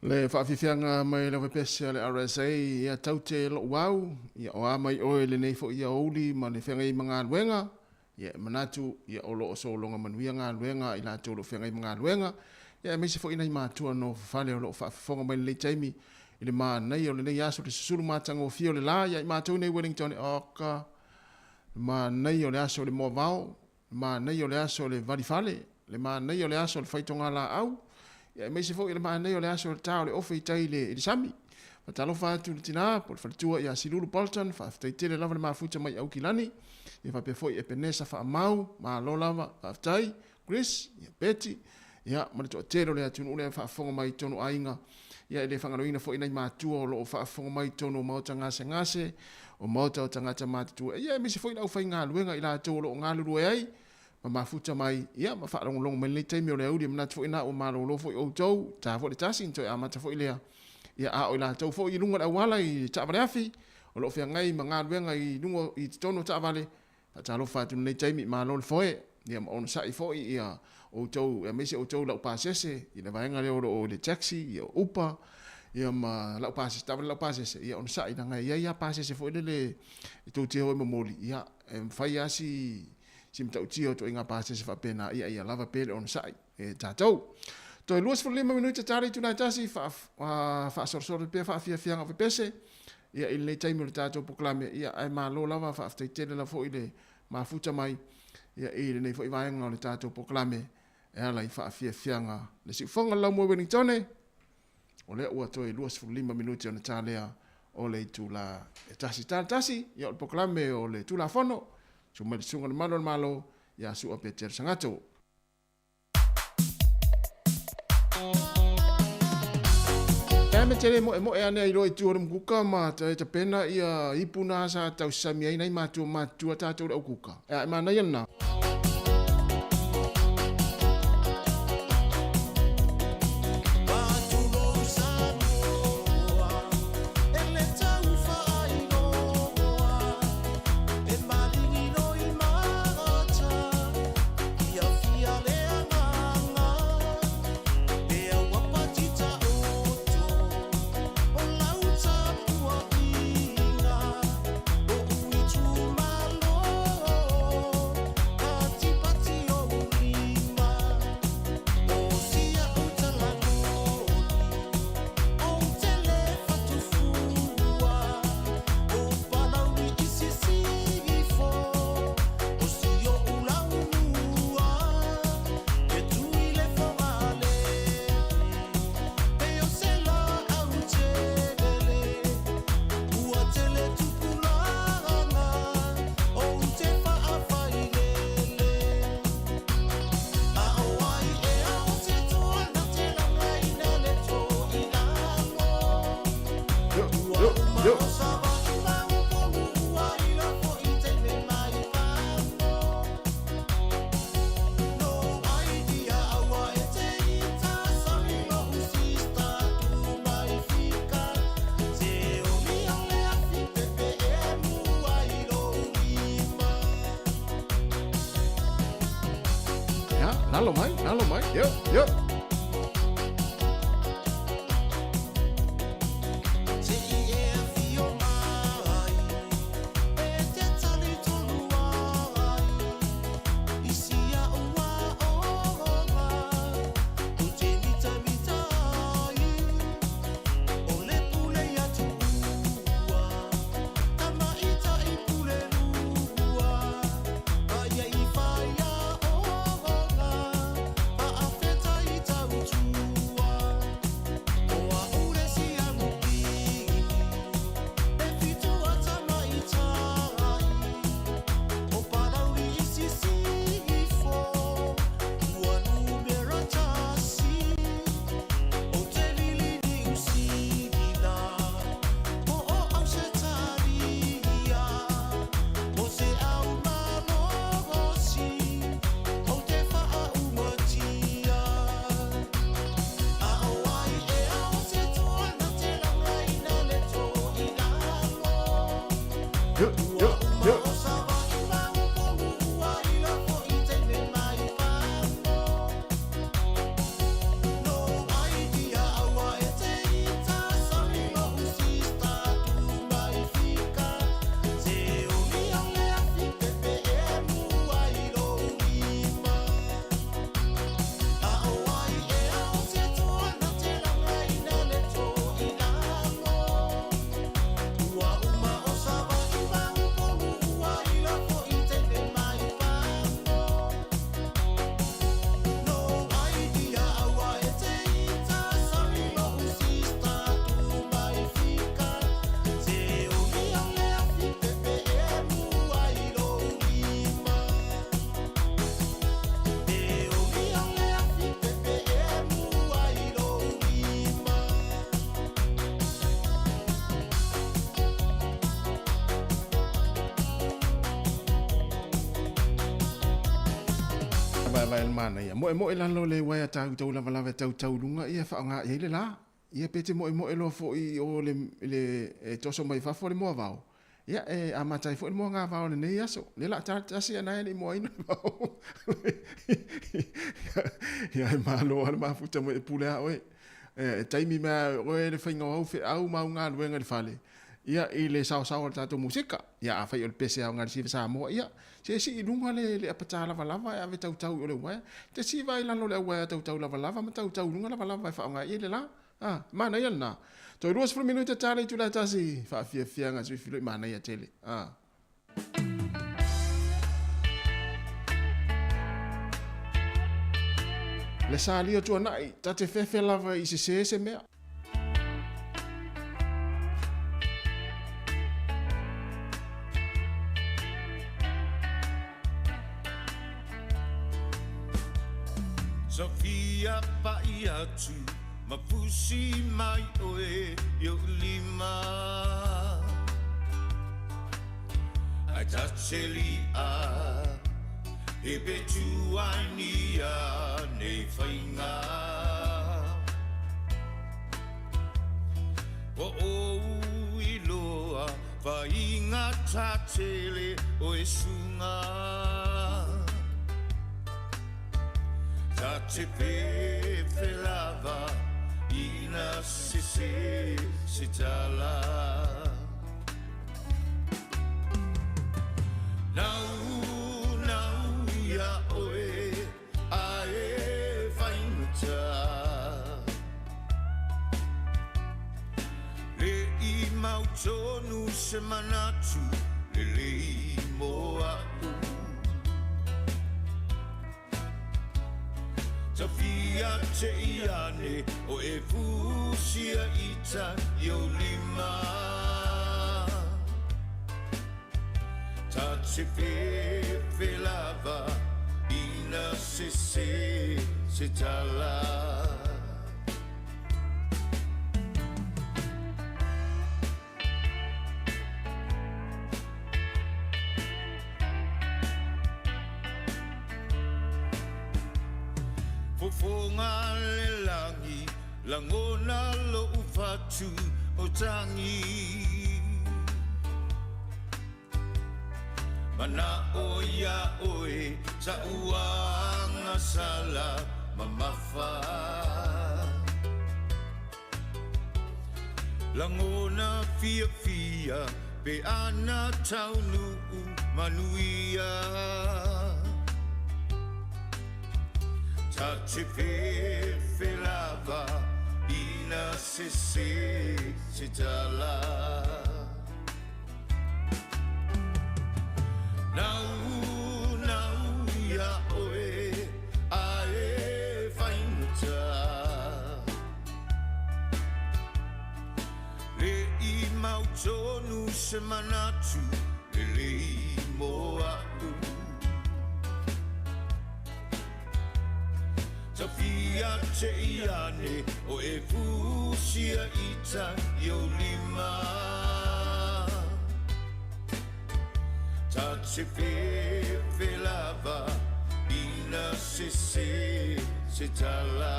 Le faafiafiaga mai le aufaipiasi a le RSA, ia taute lo'u au, ia o a mai oe i lenei fo'i aoauli ma le feagai ma galuega, ia e manatu, ia o lo o sologa manuia galuega a i latou o lo o feagai ma galuega, ia aemaise foi nai matua nofofale o lo o faafofoga mai i lenei taimi i le manaia o lenei aso le susulu matagofie o le la ia i matou nei Wellington, oka, le manaia o le aso o le moavao, le manaia o le aso o le valifale, le manaia o le aso o le faitogalaau, ia aemaise foi o le manaia o le aso o le ta o le ofe i tai i le, i le sami. Faatalofa atu i le tinā po o le faletua ia Silulu Bolton, faafetai tele lava le mafuta mai Aukilani, ia faapea foi Epenesa Faamau, malo lava, faafetai, Chris, ia Betty, ia ma le toatele o le atunuu lea e faafofoga mai i totonu o aiga, ia e le faagaloina foi nai matua o lo o faafofoga mai i totonu o maota gasegase, o maota o tagata matutua, ia aemaise foi le aufaigaluega i latou o lo o galulue ai ma mafuta mai, ia ma faalogologo mai i lenei taimi o le aoauli. E manatu foi na ua malolo foi outou, ta foi le tasi ona toe amata foi lea. Ia a o i latou foi i luga o le auala i taavale afi, o lo o feagai ma galuega i luga i totonu o taavale, faatalofa atu i lenei taimi, malo le foe, ia ma onosai foi ia outou, aemaise outou laupasese i le vaega lea o lo o i le taxi, ia o Uber, ia ma laupasese, taavale laupasese, ia onosai, leaga e i ai lava pasese foi lele e tou te o e momoli, ia e mafai lava si si matautia o ituaiga pasese faapena, ia ia lava pea le onosai e tatou. Toe 25 minute tala itula e tasi, faasolosolo pea faafiafiaga o pepese, ia i lenei taimi o le tatou polokalame, ia ae malo lava, faafetai tele lava foi le mafuta mai, ia i lenei foi vaega o le tatou polokalame e ala i faafiafiaga le siufofoga o le Laumua Wellingtone, o lea ua toe 25 minute ona ta lea o le itula e tasi. Tala tasi, ia o le polokalame o le Tulafono, susu mai le Susuga i le Malu o le Malo ia Su'a Petero Sagato. Ea me tele moemoe ane ai loa i tua o le mukuka ma e tapena ia ipu na sa tausami ai nai matua matutua tatou le aukuka. Ea e manaia lena. Yo, yo, yo. Ia, lalo mai, lalo mai, yo, yo. Yo, yo, yo. vaevae le manaia. Moemoe lalo le uaea tautau lavalava e tautau i luga ia e faaaoga i ai le lā. Ia pe te moemoe loa foi i o le, le e toso mai fafo le moavao, ia e amata ai foi le moagavao i lenei aso. Lea o le a ta tasi ana e le i moaina le vao. Ia e malo lava le mafuta mai e pule a oe. E taimi mai lava oe le faiga o au feau ma au galuega i le fale, ia i le saosao o le tatou musika. Ia afai o le pese aoga i le Siva Samoa, ia se sii i luga le le apatā lavalava e ave tautau i o le uaea. Te siva ai lalo o le auaea tautau lavalava ma tautau i luga lavalava e faaaoga ai le la. A, manaia lena. Toe 20 minute ta le itula e tasi, faafiafiaga sui filoi manaia tele. A. Le salia tuanai, ta te fefe lava i sesē se mea. Sofia pa'i atu ma fusi mai oe i o'u lima Ai ta te li'a he pe tuainia nei faiga Ua ou iloa faigata tele oe suga Ta te fefe lava ina sese se tala Nau, nau ia oe a e faigata Le i mautonu se manatu lelei mo a'u Tafia te i ane o e fusia ita i o lima Ta te fefe lava ina sese se tala. Fofoga le lagi, lagona lo'u fatu o tagi. Mana'o iā oe sa'u agasala mamafa. Lagona fiafia pe ana taunuu manuia. Ta te fefe lava ina sese se tala. Nau, nau ia oe a e faigata. Le i mautonu se manatu lelei mo a'u. Tafia te i ane o e fusia ita i o lima. Ta te fefe lava ina sese se tala.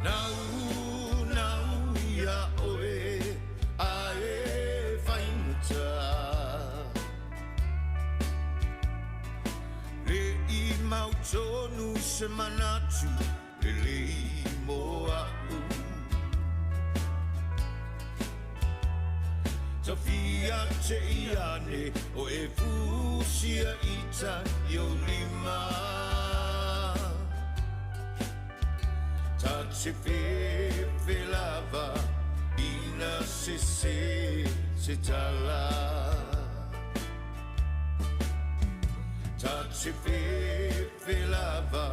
Nau, nau ia oe a e faigata. Le i mautonu se manatu lelei mo a'u. te iane o e fusia ita i o lima. Ta te fefe lava ina se se se tala. Ta te fefe lava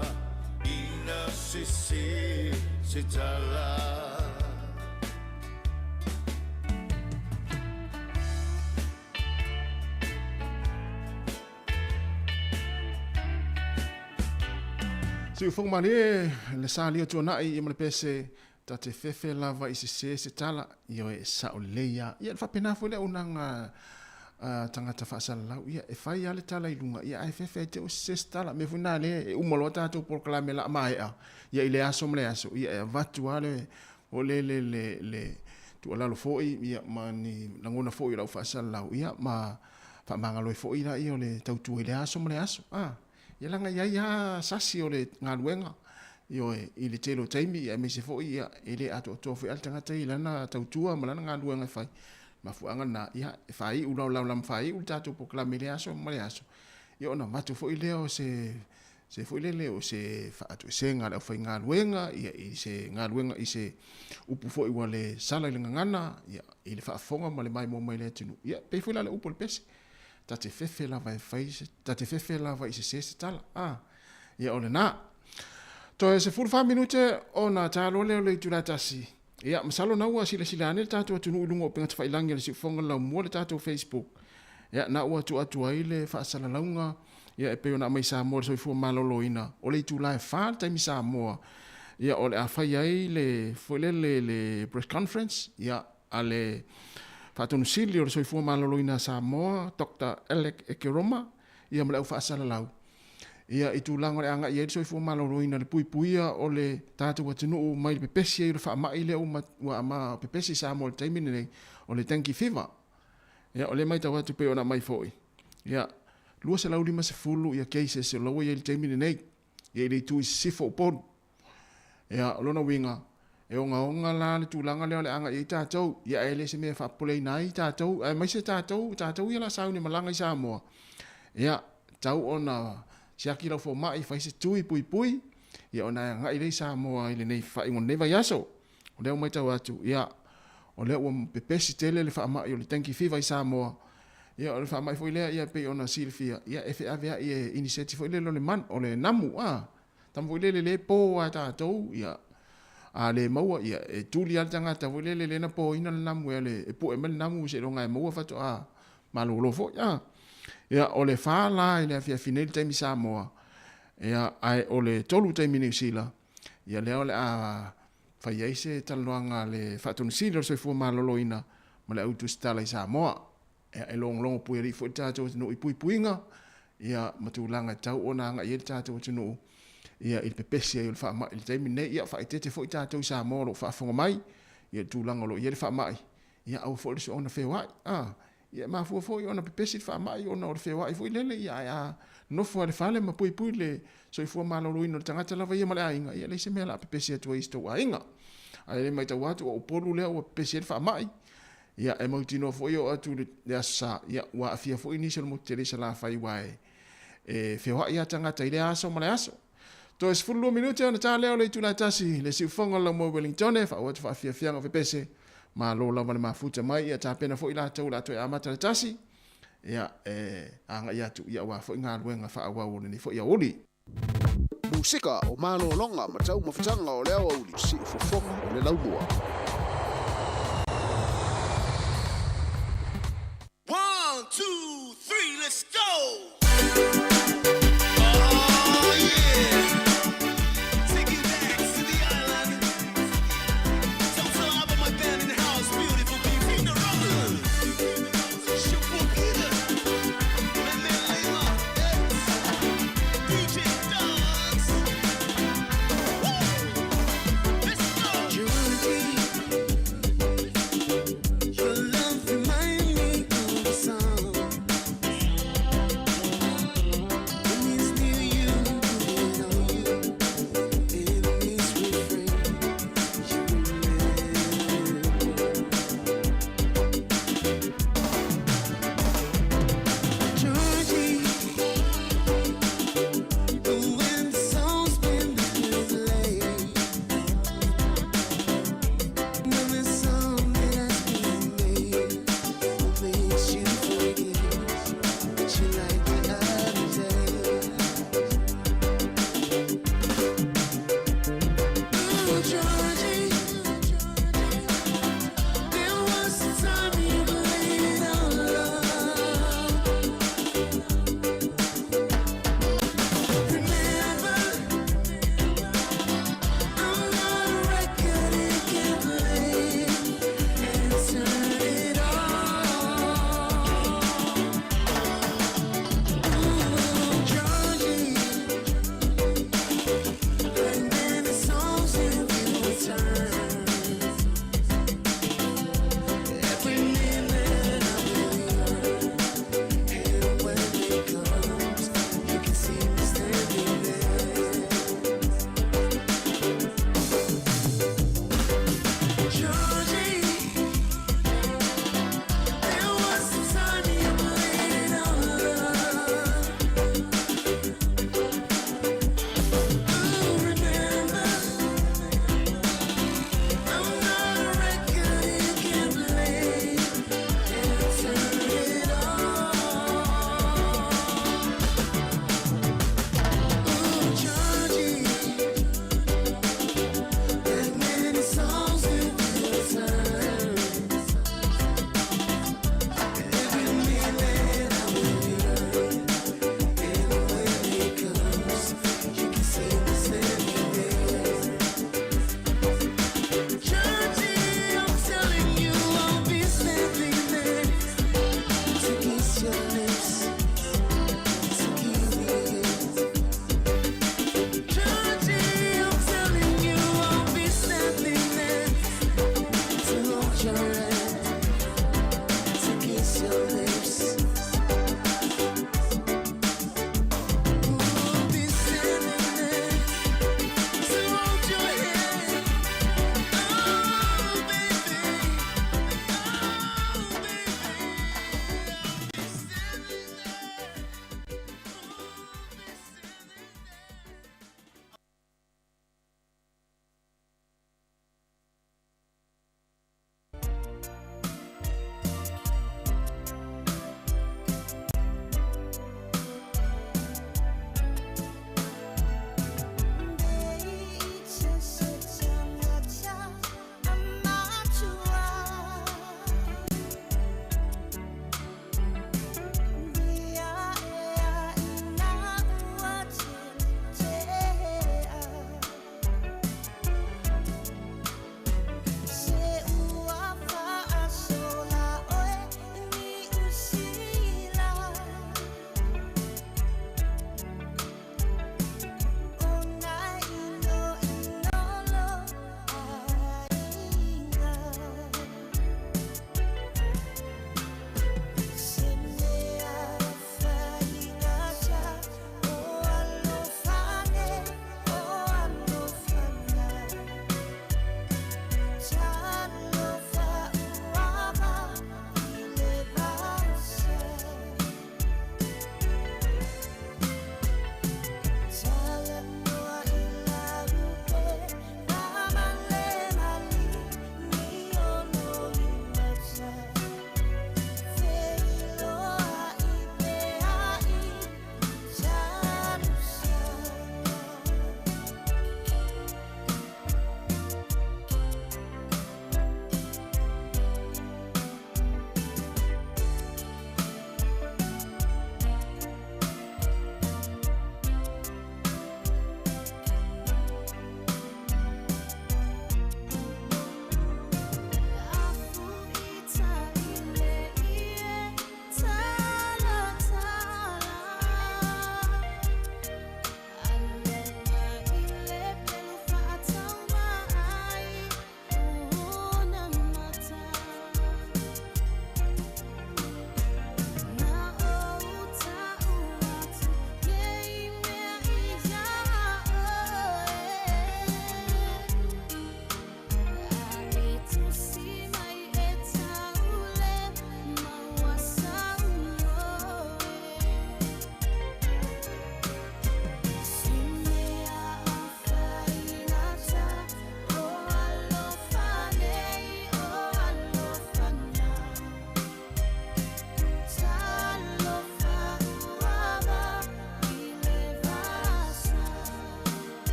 ina se se se tala. Siufoga malie le salia tuana'i ia ma le pese ta te fefe lava i sesē se tala ioe e sa'o lelei a. Ia le faapena foi le auaunaga a tagata faasalalau ia e fai a le tala i luga ia ae fefe ai te o sesē se tala. Mea foi na lea e uma loa tatou polokalame la mae'a ia i le aso ma le aso ia e avatu a le o le le le le tuualalo foi ia ma ni lagona foi o lau faasalalau ia ma faamagalo ai foi laia o le tautua i le aso ma le aso a. Ia leaga e i ai lava sasi o le galuega, ioe, i le tele o taimi, aemaise foi ia, e le atoatoa foi lava le tagata ia i lana tautua ma lana galuega e fai. Mafuaaga lena, ia, e faaiu laolao ma faaiu le tatou polokalame i lea aso ma lea aso, ia ona avatu foi lea o se, se foi lele o se faatoesega a le aufaigaluega, ia, i se galuega, i se upu foi ua le sala i le gagana, ia, i le faafofoga ma le maimoa mai a le atunuu. Ia, pei foi la le upu o le pese, Ta te fefe lava e fai se, ta te fefe lava i sesē se tala. A, ia o lena. Toe 14 minute ona ta loa lea o le itula e tasi. Ia, masalo na ua silasila ane le tatou atunuu i luga o upega tafailangi a le Siufofoga le Laumua le tatou Facebook. Ia, na ua tuu atu ai le faasalalauga, ia e pei ona aumai Samoa i le soifua maloloina, o le itula e 4 le taimi Samoa, ia o le a fai ai le, foi lele, le press conference, ia, a le Faatonu Sili o le Soifua Maloloina a Samoa, Doctor Alec Ekeroma, ia ma le au faasalalau ia i tulaga o le agai ai le soifua maloloina i le puipuia o le tatou atunuu mai le pepesi ai o le faamai lea ua ua pepesi i Samoa i le taimi lenei, o le dengue fever. Ia, o lea e matau atu pei ona aumai foi, ia, 250 ia cases o la ua i ai i le taimi lenei, ia i le itu i sisifo o Upolu. Ia, o lona uiga, e ogaoga la le tulaga lea o le a agai ai tatou, ia ae le se mea e faapopoleina ai tatou, aemaise tatou, tatou ia la sauni malaga i Samoa, ia, tau ona siaki lau fomai, fai se tui puipui, ia ona e agai lea i Samoa i lenei faaiuga o lenei vaiaso. O lea ua matau atu, ia, o lea ua pepesi tele le faamai o le dengue fever i Samoa, ia o le faamai foi lea, ia pei ona silafia, ia e feaveai e iniseti foi lele o le man, o le namu, a. Tama foi lele le po a tatou, ia, a le maua, ia, e tuli lava le tagata foi lele lea na poina le namu e le, e pue mai le namu seiloga e maua faatoa malolo foi, a. Ia, o le fa la i le afiafi nei le taimi Samoa, ia, ae o le tolu taimi Niu Sila, ia lea o le a fai ai se talanoaga a le Faatonusili o le Soifua Maloloina ma le Au Tusitala i Samoa. Ia, e logologo puialii foi le tatou atunuu i puipuiga, ia, ma tulaga e tatau ona agai i ai le tatou atunuu, ia, i le pepesi ai o le faamai i le taimi lenei. Ia, faaeteete foi tatou i Samoa o lo o faafofoga mai, ia, i le tulaga o lo o i ai le faamai, ia, aua foi le soona feoai. A, ia, e mafua foi ona pepesi le faamai ona o le feoai foi lele, ia, ae a nofo lava i le fale ma puipui le soifua maloloina o le tagata lava ia ma le aiga, ia, e leai se mea o le a pepesi atu ai i si tou aiga. Ae le matau atu o Upolu lea ua pepesi ai le faamai, Ia, e mautinoa foi e oo atu i le Aso Sa, ia, ua aafia foi nisi o le motu tele i Salafai aua e, e feoai lava tagata i lea aso ma le aso. Toe 12 minute ona ta lea o le itula e tasi, le siufofoga o le Laumua Wellingtone, faaauau atu faafiafiaga o fepese, malo lava le mafuta mai, ia tapena foi latou o le a toe amata le tasi, ia, e agai atu, ia aua foi galuega faaauau o lenei foi aoauli. Musika o malologa ma taumafataga o le aoauli, siufofoga o le laumua. One, two, three, let's go! Oh yeah! Take it back to the island. Toto Abba, my band in the house, beautiful people. Tina Robin, Shakur Peter, Meme Lima, DJ Dogs. Woo! Let's go!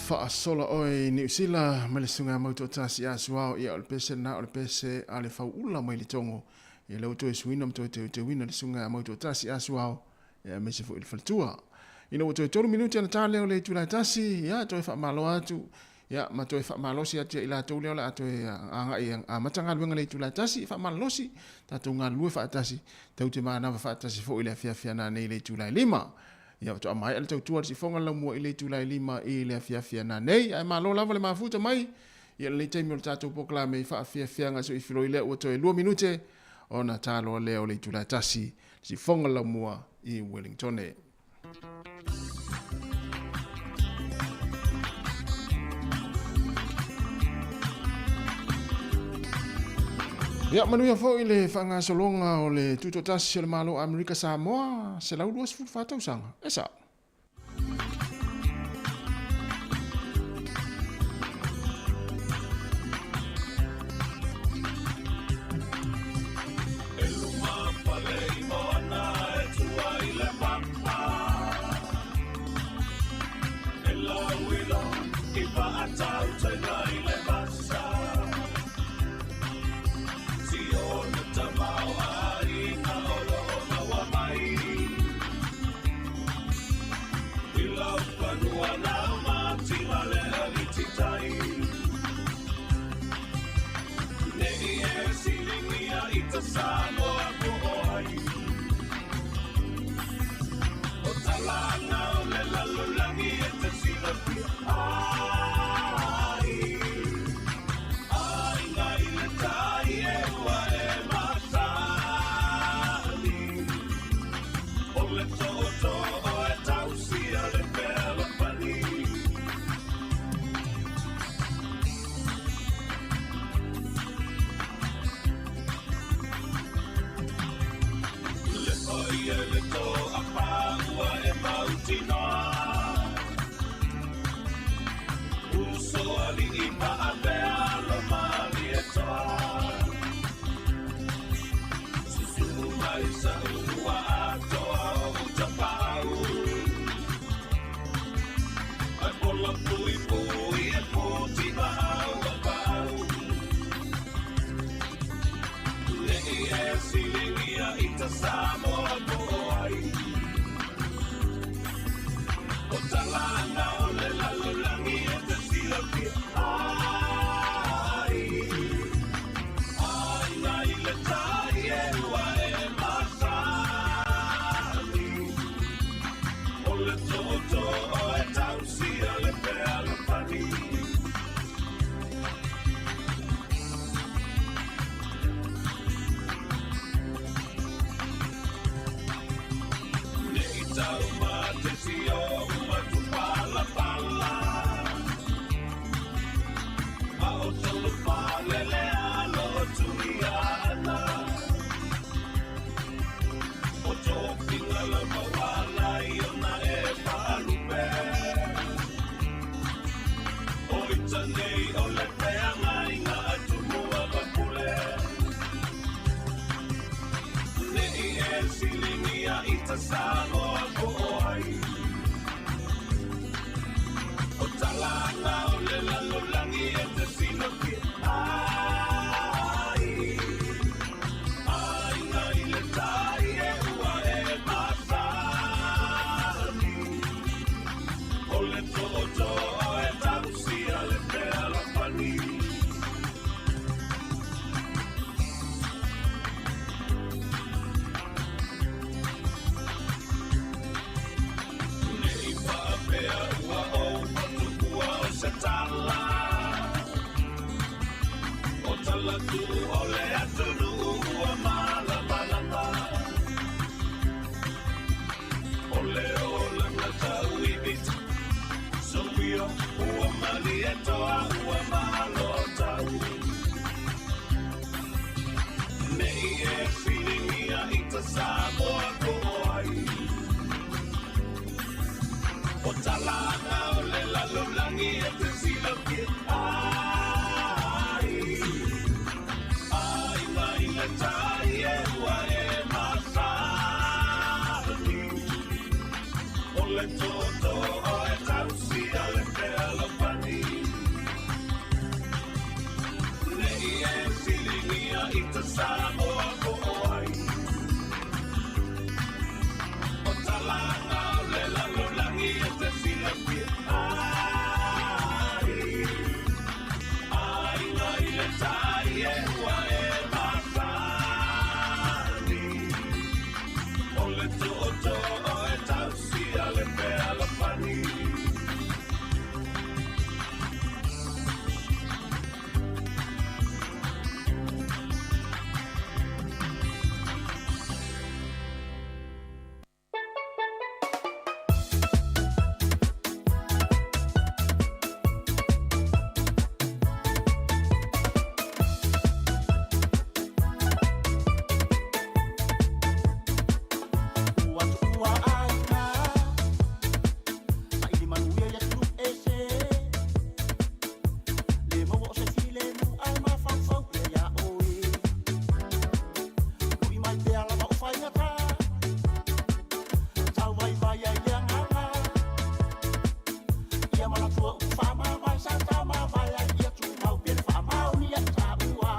Faasola oe i Niu Sila ma le susuga Mautoatasi Asuao. Ia, o le pese lena o le pese a le Fauula mai Letogo. Ia, lea ua toe suina ma toe teuteuina le susuga Mautoatasi Asuao, ia, aemaise foi le faletua. Ina ua toe 3 minute ona ta lea o le itula e tasi, ia, toe faamalo atu, ia, ma toe faamalosi atu ia i latou lea o le a toe agai e amata galuega i le itula e tasi, faamalolosi, tatou galulue faatasi, tau te manava faatasi foi i le afiafi a nanei i le itula e 5. Ia, faatoa maea le tautua a le sifoga laumua i le itula e 5 i le afiafi a nanei. Ae malo lava le mafuta mai ia lenei taimi o le tatou polokalame i faafiafiaga soifiloi lea ua toe 2 minute ona ta loa lea o le itula e tasi le sifoga laumua i Wellingtone. Ia, manuia foi le faagasologa o le Tutoatasi o le Malo o Amerika Samoa, 124 tausaga. E sao. Samoa po o ai. O talanga o le lalolagi e te silafia ai. Aiga i le tai e ua e masani. O le tootoo e tausia le fealofani. Ua tuua aiga, saili manuia i atunuu ese. Le maua o se filemu ae mafaufau pea iā oe. Lui mai pea lava o faigata, tauvaivai ai le agaga. Ia manatua upu faamavae sa tamavae ai ia tumau pea le faamaoni ia i taua.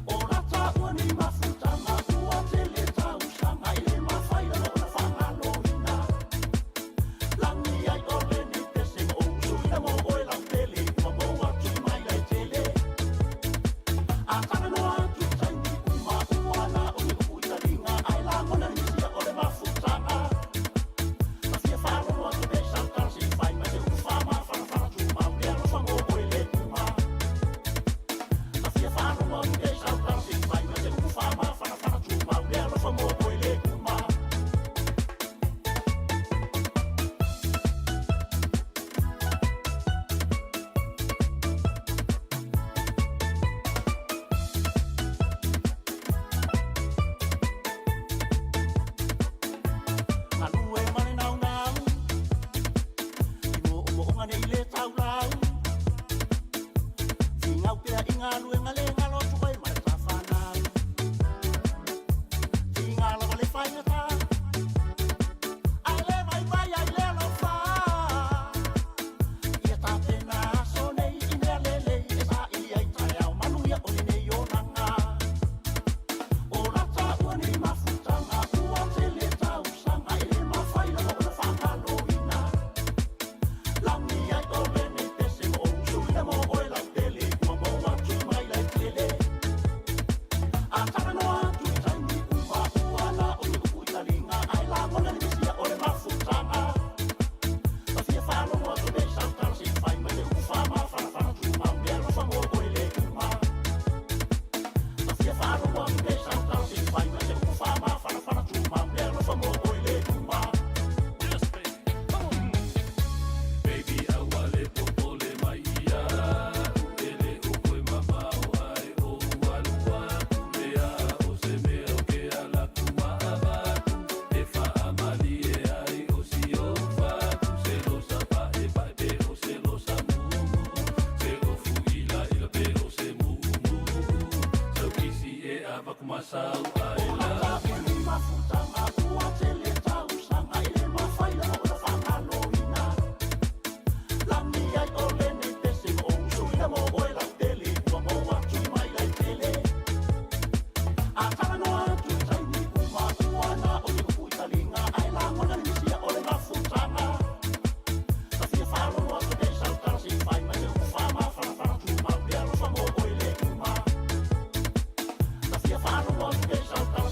O la taua nei mafutaga ua tele tausaga e le mafai lava ona faagaloina. Lagi ai o lenei pese ma ou usuina mo oe lautele ua mou atu i mai laetele. A talanoa atu i taimi uma ua na o ni upu i taliga ae lagona le misia o le mafutaga. Ta fia faalogo atu pea i sau tala se i fai mai se upu faamafanafana tumau le alofa mo oe le uma. Ta fia faalogo atu pea i sau tala se i fai mai se upu faamafanafana tumau le alofa mo oe le uma. Galue ma le naunau i moomooga nei le taulau. Figau pea i galuega le galo atu oe ma le tafanau. Figa lava le faigata ae le vaivai ai le alofa. Ia tapena aso nei i mea lelei e saili ai taeao manuia o lenei olaga. O la taua nei mafutaga ua tele tausaga e le mafai lava ona faagaloina. Lagi ai o lenei pese ma ou usuina mo oe lautele ua mou atu i mai laetele. A talanoa atu i taimi uma ua na o ni upu i taliga ae lagona le misia o le mafutaga. Ta fia faalogo atu pea i sau tala se i fai mai se upu faamafanafana tumau le alofa mo oe le uma. Ta fia faalogo atu pea i sau tala se i fai mai se upu faamafanafana tumau le alofa mo oe le uma. Baby, aua le popole mai ia u e le o koe mamao ai o alu atu lea o se mea o ke ala ku ma avatu e faamalie ai o si o fatu se losa pae pae pe o se losa mumu se o fuila ila pe o se mumu sau kisi e avaku masau I love you. Mafutaga ua tele tausaga e le mafai lava ona faagaloina. Lagi ai o lenei pese ma ou usuina mo oe lautele ua mou atu i mai laetele. A talanoa atu i taimi uma ua na o ni upu i taliga ae lagona le misia o le mafutaga. Ta fia faalogo atu pea i sau tala se i fai mai se upu faamafanafana tumau le alofa mo oe le uma. Ta fia faalogo atu pea i sau tala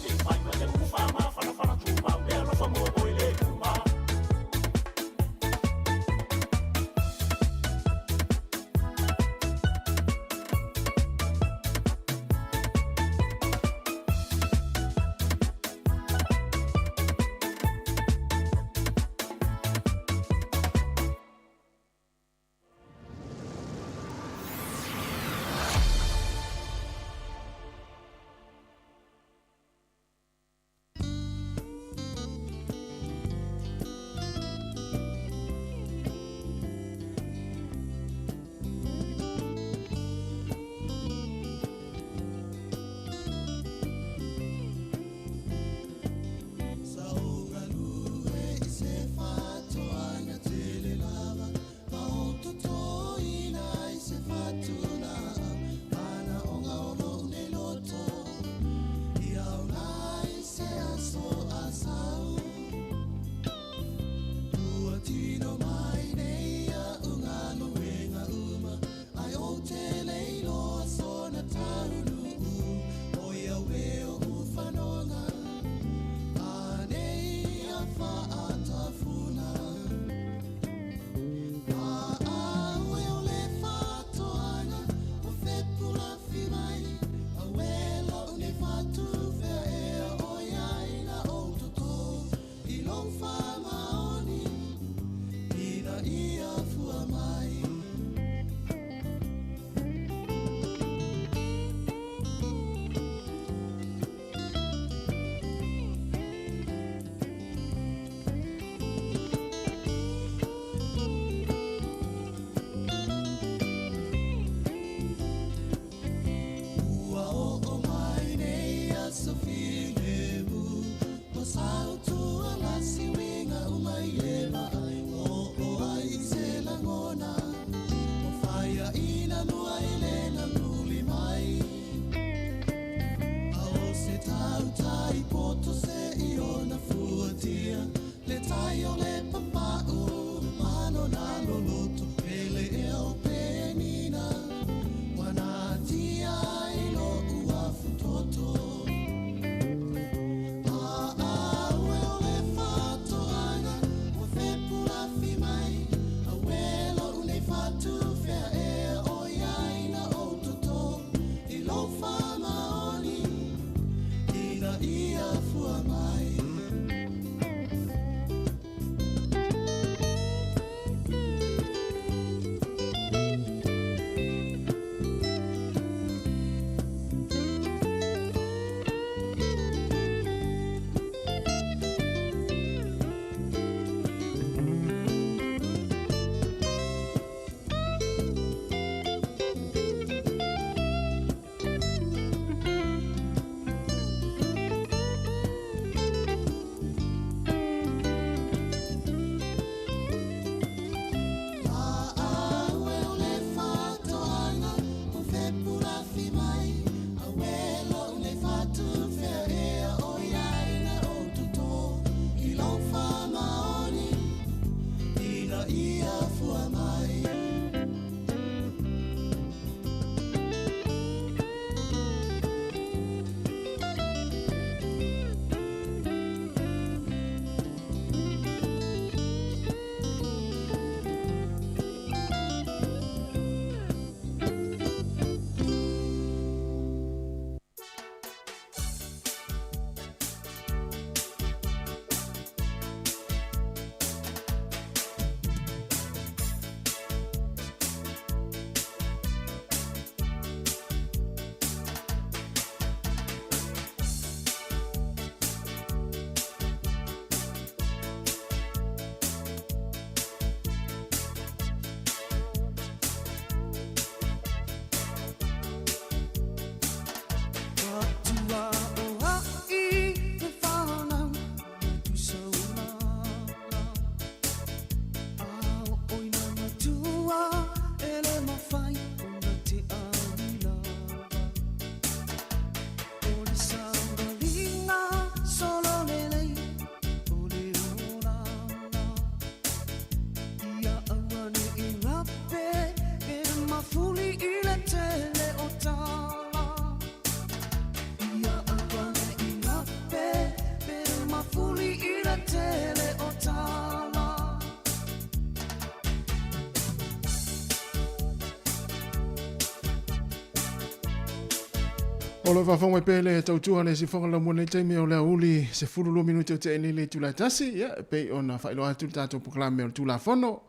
O lo faafofoga mai pea le tautua le siufofoga laumua nei taimi o le aoauli 12 minute o tea nei le itula e tasi, ia, e pei ona faailoa atu le tatou polokalame o le Tulafono,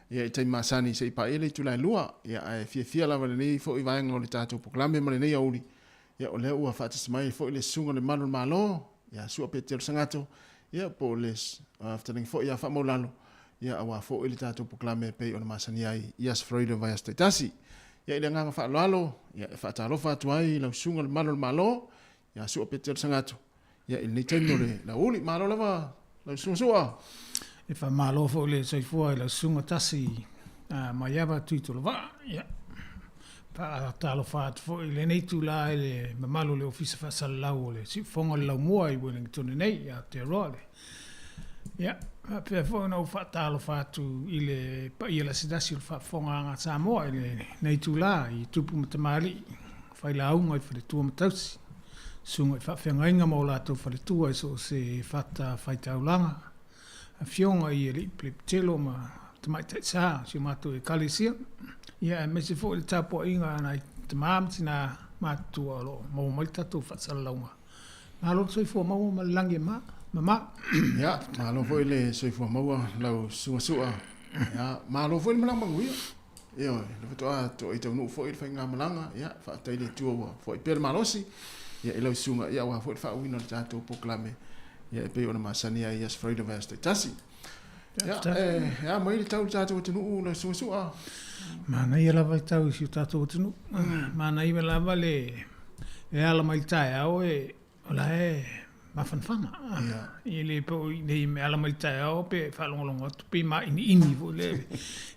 ia, i taimi masani se i paia le itula e lua, ia, ae fiafia lava lenei foi vaega o le tatou polokalame ma lenei aoauli, ia, o lea ua faatasi mai foi le Susuga i le Malu o le Malo, ia Sua Petelo Sagato, ia, po o le fetalaiga foi ia Faamaulalo, ia, aua foi le tatou polokalame e pei ona masani ai i Aso Faraile o vaiaso taitasi. Ia i le agaga faaaloalo, ia e faatalofa atu ai i lau susuga i le Malu o le Malo, ia Sua Petelo Sagato, ia i lenei taimi o le aoauli. Malo lava lau susuga Sua. E faamalo foi le soifua i lau susuga Tasi Maiava Tuitolovaa. Ia, faatalofa atu foi i lenei itula i le mamalu o le Ofisa Faasalalau o le Siufofoga o le Laumua i Wellington nei i Aotearoa. Le Ia, faapea foi ona ou faatalofa atu i le paia lasilasi o le faafofogaaga a Samoa i lenei itula i tupu ma tamalii, failauga i faletua ma tausi, susuga i faafeagaiga ma o latou faletua i so o se fatafaitaulaga, afioga i alii pelepitelo ma tamaitai sa o si o matou Ekalesia, ia aemaise foi le tapuaiga a nai tama ma tina matutua o lo o maua mai le tatou faasalalauga. Malo le soifua maua ma le lagi e mama. Ia, malo foi le soifua maua lau susuga Sua. Ia, malo foi le malaga manuia. Ioe, le faatoa toai taunuu foi le faigamalaga. Ia, faafetai i le Atua ua foi pea le malosi. Ia, i lau susuga, ia, aua foi le faaauauina o le tatou polokalame, ia, e pei ona masani ai i Aso Faraile o vaiaso taitasi. Ia, e a mai le tau i le tatou atunuu lau susuga Sua? Manaia lava le tau i si o tatou atunuu. Manaia lava le e ala mai le taeao e o la e mafanafana. E le po i nei me ala mai le taeao pe faalogologo atu pe mainiini foi le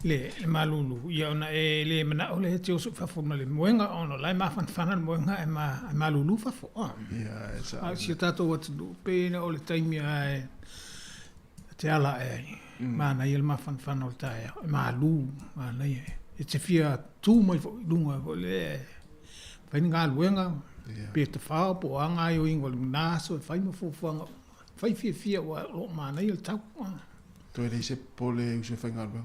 le le malulu. Ia ona e le manao lea e te oso i fafo ma le moega ona o la e mafanafana le moega ae ma ae malulu fafo. A o si o tatou atunuu pei ona o le taimi lava e te ala ae ai, manaia le mafanafana o le taeao, e malu, manaia. E te fia tu mai foi i luga foi lea e fai ni galuega, pe tafao po o a gaoioiga o lena aso e fai ma fuafuaga uma. Fai fiafia aua o lo o manaia le tau. Toe leai se popole e uso e faigaluega.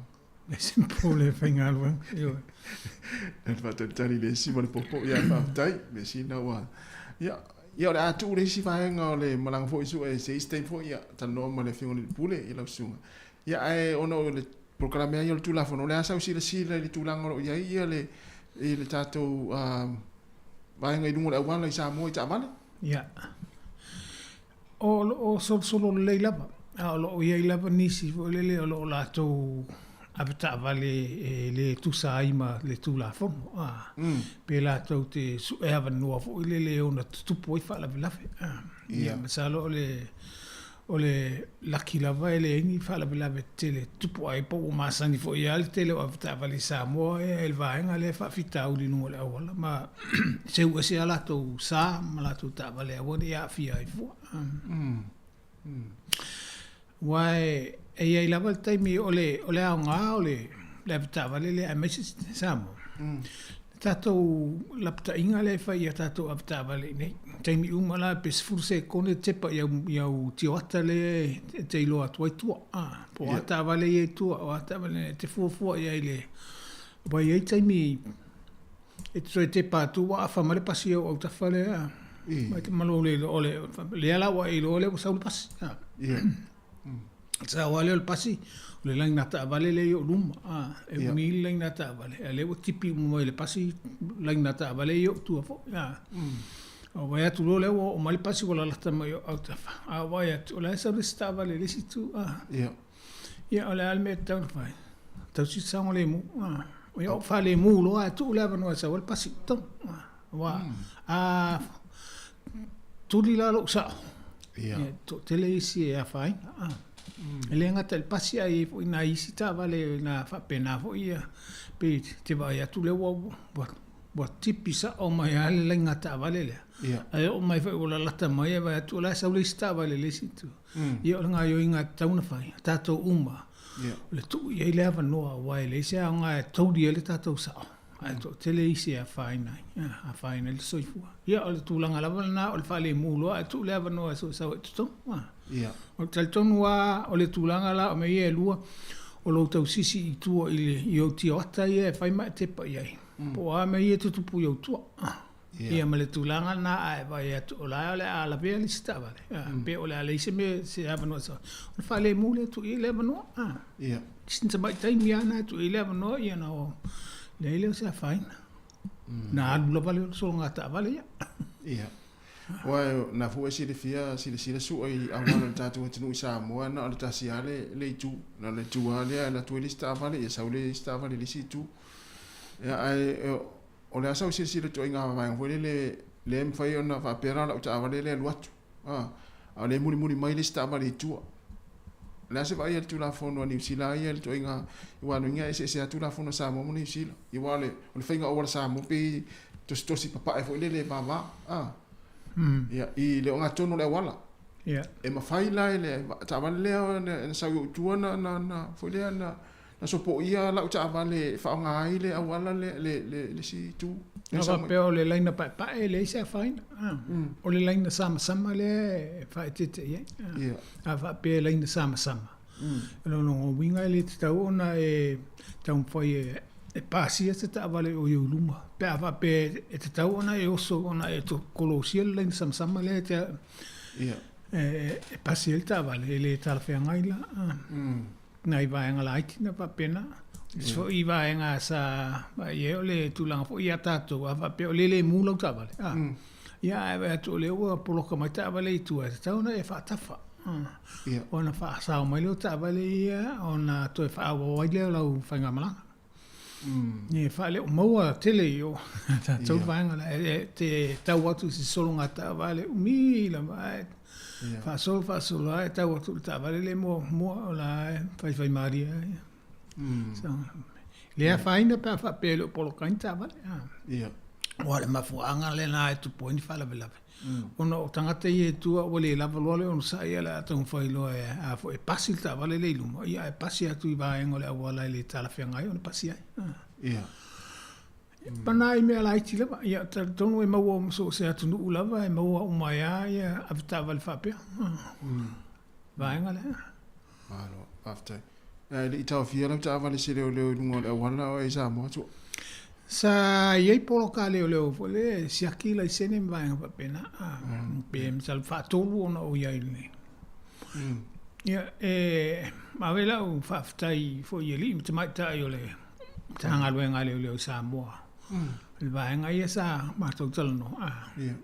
Leai se popole e faigaluega, ioe. Le faatalitali i le isi ma le popo, ia faafetai, mea sili lena ua... Ia, ia o le a tuu le isi vaega o le malaga foi sue se isi taimi foi, ia, talanoa ma le Afioga i le Pule, ia lau susuga. Ia, ae ona o le polokalame lava ia o le Tulafono, o le a sau silasila i le tulaga o lo o i ai ia le, i le tatou vaega i luga o le auala i Samoa i taavale? Ia. O lo o solosolo lelei lava, a o lo o i ai lava nisi foi lele o lo o latou avetaavale e le tusa ai ma le Tulafono, a, pe latou te sue avanoa foi lele e ono tutupu ai faalavelave. Ia, masalo o le o le laki lava e leai ni faalavelave tetele e tutupu ai, po ua masani foi lava le tele o avetaavale i Samoa i le vaega lea e faafitauli i luga o le auala ma seu ese a latou sa ma latou taavale aua ne i aafia ai fua. Aua e i ai lava le taimi o le o le aoga o le le avetaavale lea aemaise Samoa, le tatou lapataiga lea e fai i a tatou avetaavale i inei. Taimi uma la pe 10 sekone tepa i au i au tioata lea e te iloa atu ai tua, po o a taavale ia i tua, o a taavale, e te fuafua i ai i le, aua e i ai taimi E te toe tepa atu ua afa mai le pasi i ou autafa lea. Ma te malo le o le lea la ua e iloa lea ua sau le pasi. Sau lava lea o le pasi, o le laina taavale lea i ou luma. E umi le laina taavale, a o lea ua tipi uma mai e le pasi laina taavale ia i ou tua foi. Ou vaai atu loa lea ua oo mai le pasi ua lalata mai i ou autafa, a ou vaai atu o la e sau le isi taavale i le isi itu. Ia, o le a le mea e tatau ona fai? Tausi le saogalemu. Ia, ou faalemu loa ae tuu le avanoa e sau ai le pasi i totonu. Aua a tuli la lou sao, ia, e toatele isi e afaina. E le gata i le pasi ae i ai foi nai isi taavale na faapena foi ia, pei te vaai atu lea ua ua tipi sao mai lava le laina taavale lea. Ae oo mai foi ua lalata mai ae vaai atu o la e sau le isi taavale i le isi itu. Ia o le gaoioiga e tatau ona fai, o tatou uma, o le tuu i ai le avanoa aua e leai se aoga e tauli ai le tatou sao, ae toatele isi e afaina ai, afaina ai le soifua. Ia o le tulaga lava lena o le faalemu loa ae tuu le avanoa e sau ai i totonu. Ou te talitonu lava o le tulaga la o mea ia e lua, o lou tausisi i tua i le, i ou tioata ia e fai ma e tepa i ai, po o a mea ia e tutupu i ou tua. Ia ma le tulaga lena a e vaai atu o la o le a lavea le isi taavale, pe o le a leai se mea se avanoa e sau ai, ona faalemu lea e tuu i ai le avanoa. Sina tamai taimi lava lena e tuu i ai le avanoa ia ona leai lea o se afaina. Na alu lava lea o le sologa taavale ia. Ia. Aua na foi e silafia silasila sua i auala o le tatou atunuu i Samoa na o le tasi lava le, le itu. Na o le itu lava lea e alu atu ai le isi taavale, ia sau le isi taavale i le isi itu. Ia ae o le a sau silasila ituaiga vaega foi lele lea e mafai ona faapea la o lau taavale lea e alu atu. A, a o lea e mulimuli mai le isi taavale i tua. O le a se vaai a le Tulafono a Niu Sila ia i le ituaiga, aua lona uiga e eseese lava Tulafono a Samoa ma Niu Sila. Aua o le, o le faiga o auala Samoa pei tositosi papae foi lele e vava, a. Ia, i le ogatotonu o le auala. E mafai la e le taavale lea ona sau i ou tua na, na, na, foi lea na, na sopoia lau taavale e faaaoga ai le auala lea, le, le, le isi itu. Na faapea o le laina paepae e leai se afaina. O le laina samasama lea e faaeteete i ai. A faapea e laina samasama, o lona uiga e le tatau ona e taumafai e pasia se taavale o i ou luma. Pe a faapea e tatau ona e oso ona e kolosia le laina samasama lea e te e pasi ai le taavale, e le talafeagai la. Nai vaega laiti na faapena. Isi foi vaega sa vaai i ai o le tulaga foi ia tatou, a faapea o lea e le mu lau taavale, a, ia ae vaai atu o lea ua poloka mai taavale i tua, e tatau ona e faatafa, ona faasao mai lea o taavale ia ona toe faaauau ai lea o lau faigamalaga. E faaleomaua tele i o tatou vaega la e te tau atu i se sologa taavale umi lava ae faasolo faasolo ae tau atu i le taavale le muamua o la e faifaimalie lava ia. So, le afaina pe a faapea e le o poloka ai ni taavale. Aua o le mafuaaga lena e tupu ai ni faalavelave. Ona o tagata ia e tua ua le lava loa le onosai ia o le a taumafai loa e a foi e pasi le taavale lea i luma, ia ae pasi atu i vaega o le auala e le talafeagai ona pasi ai. Pa nai mea laiti lava, ia talitonu e maua uma so o se atunuu lava e maua uma ai lava ia avetaavale faapea. Vaega lea. Malo, faafetai. Ae le i taofia lau taavale i se leoleo i luga o le auala o e i Samoa tua? Sa i ai poloka a leoleo foi lea e siaki laisene ma vaega faapena. Pe masalo faatolu ona ou i ai i le. Ia, e ave lau faafetai foi i alii ma tamaitai o le Matagaluega a Leoleo i Samoa. Le vaega ia sa matou talanoa,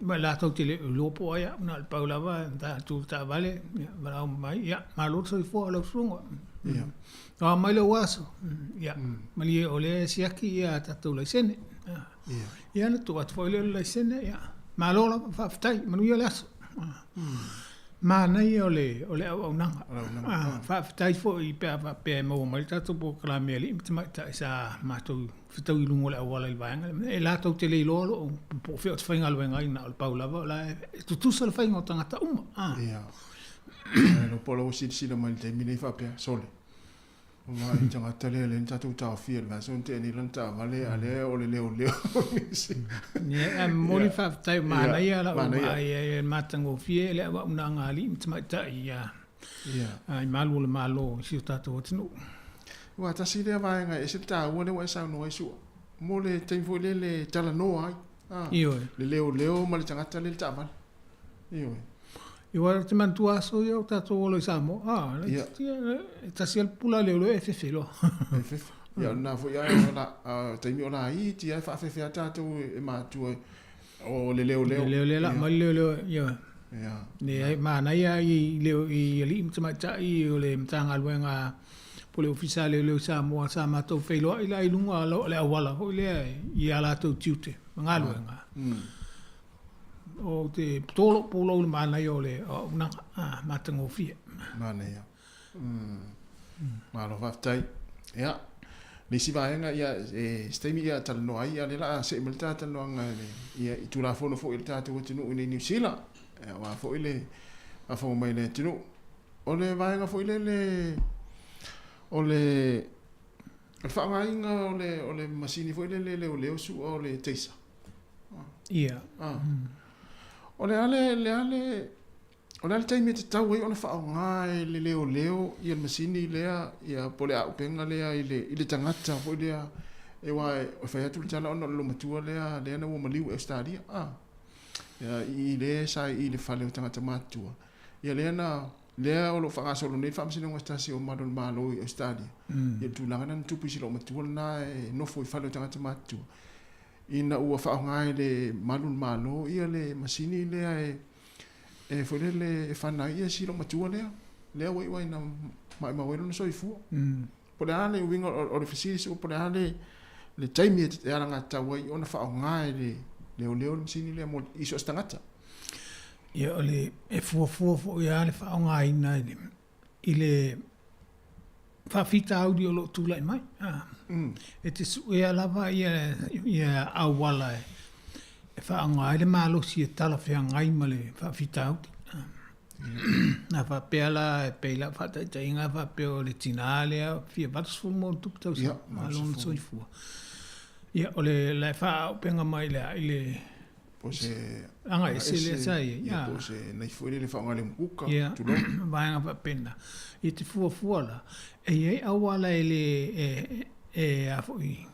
ma latou te le o iloa po o ai au, na o le pau lava na tu i le taavale, ia, valaau mai, ia, malo le soifua o lau susuga. O a mai lou aso, ia, malie o lea e siaki ia tatou laisene. Ia, ona tuu atu foi lea o le laisene, ia, malo lava, faafetai, manuia le aso. Manaia o le o le auaunaga. Faafetai foi pe a faapea e maua mai le tatou polokalame alii ma tamaitai sa matou fetau i luga o le auala i le vaega lea. E latou te le iloa lou po o fea ou te faigaluega ai na o le pau lava o la e tutusa le faiga o tagata uma. Ia. Ae iloa po o la ua silasila mai i le taimi nei faapea, sole. Aua i tagata lea lea na tatou taofia i le vaiaso na tea nei lana taavale a lea o le leoleo nisi. Ia, ae momoli le faafetai ua manaia lau vaai i ai e matagofie le auaunaga a alii ma tamaitai i malu o le Malo i si o tatou atunuu. Aua tasi lea vaega e ese le taua lea ua e saunoa ai Su'a, mo le taimi foi lele e talanoa ai, Ioe. le leoleo ma le tagata lea i le taavale. Ioe. Aua ou te manatua aso ia o tatou ola i Samoa, a, e tasi lava le pupula a leoleo e fefe loa. E fefe. Ia o lena foi ae o la, taimi o laiti ae faafefe lava tatou e matua o le leoleo. Le leoleo la aumai le leoleo, ioe. Ia. Leai, manaia i leo i alii ma tamaitai o le Matagaluega po o le Ofisa a Leoleo i Samoa sa matou feiloai la i luga o le auala foi lea i a latou tiute ma galuega. Ou te to lou pulou i le manaia o le auaunaga matagofie. Manaia. Malo faafetai. Ia, le isi vaega, ia, e, se taimi ia talanoa ai, ia, lea o le a see mai le ta talanoaga i le, ia, i Tulafono foi a le tatou atunuu i inei i Niu Sila, ia, aua foi le faafofoga mai a le atunuu. O le vaega foi lele, o le, o le faaaogaina o le, o le masini foi lele leoleo sua o le taser. Ia. O le a le, le a le, o le a le taimi e tatau ai ona faaaoga e le leoleo ia le masini lea, ia po o le auupega lea i le, i le tagata foi lea E uā e fai atu le tala ona o le loomatua lea lea na ua maliu i Ausetalia a. Ia i i lea sa i i le fale o tagata matutua. Ia lea na lea o lo o faagasolo nei le faamasinoga se tasi o malu o le Malo i Ausetalia. Ia le tulaga lena na tupu i si loomatua lena e nofo i fale o tagata matutua. Ina ua faaaoga e le malu o le Malo ia le masini lea e e foi lele e fana ai ia si loomatua lea. Lea ua iu ai ina maumau ai lona soifua. Po o le a le uiga o le fesili soo po o le a le le taimi e alagatatau ai ona faaaoga e le leoleo le masini lea mo i so o se tagata. Ia o le e fuafua foi lava le faaaogaina i le i le faafitauli o lo o tulai mai. E te suea lava ia ia auala e faaaoga ai le malosi e talafeagai ma le faafitauli. A faapea la e pei lau faataitaiga a faapea o le tinā lea fia 80 ma ona tupu tausaga ma lona soifua. Ia o le la e faaauupega mai i le a i le Po o se agaese lea sa i ai. Ia po o se nai foi lele faaaoga i le umukuka, tulou. Vaega faapena. Ia te fuafua la, e i ai auala e le e a foi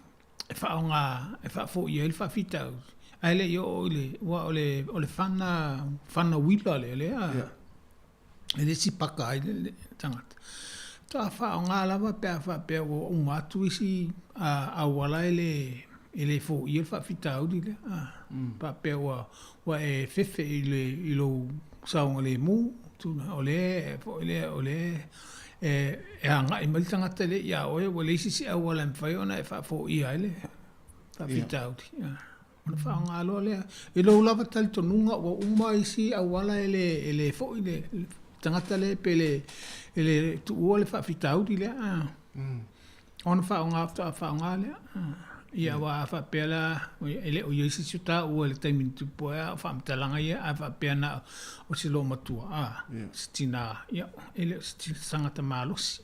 e faaaoga e faafoia ai le faafitauli, ae le i oo i le, aua o le, o le fana, fana uila lea, lea e le sipaka ai le, le tagata. Faatoa faaaoga lava pe a faapea ua uma atu isi auala e le, e le foia le faafitauli lea. Faapea ua, ua e fefe i le, i lou saogalemu, o lea foi lea, o lea e agai mai le tagata lea ia oe, ua leai se isi auala e mafai ona e faafoia ai le faafitauli. Ona faaaoga loa lea. I lou lava talitonuga ua uma isi auala e le, e le foi le tagata lea pe le, e le tuua le faafitauli lea. Ona faaaoga faatoa faaaoga lea. Ia aua a faapea la, e le o i ai se isi o taua i le taimi na tupu ai, a o faamatalaga ia, a faapea na o se loomatua, a, se tinā, ia, e le o se tagata malosi.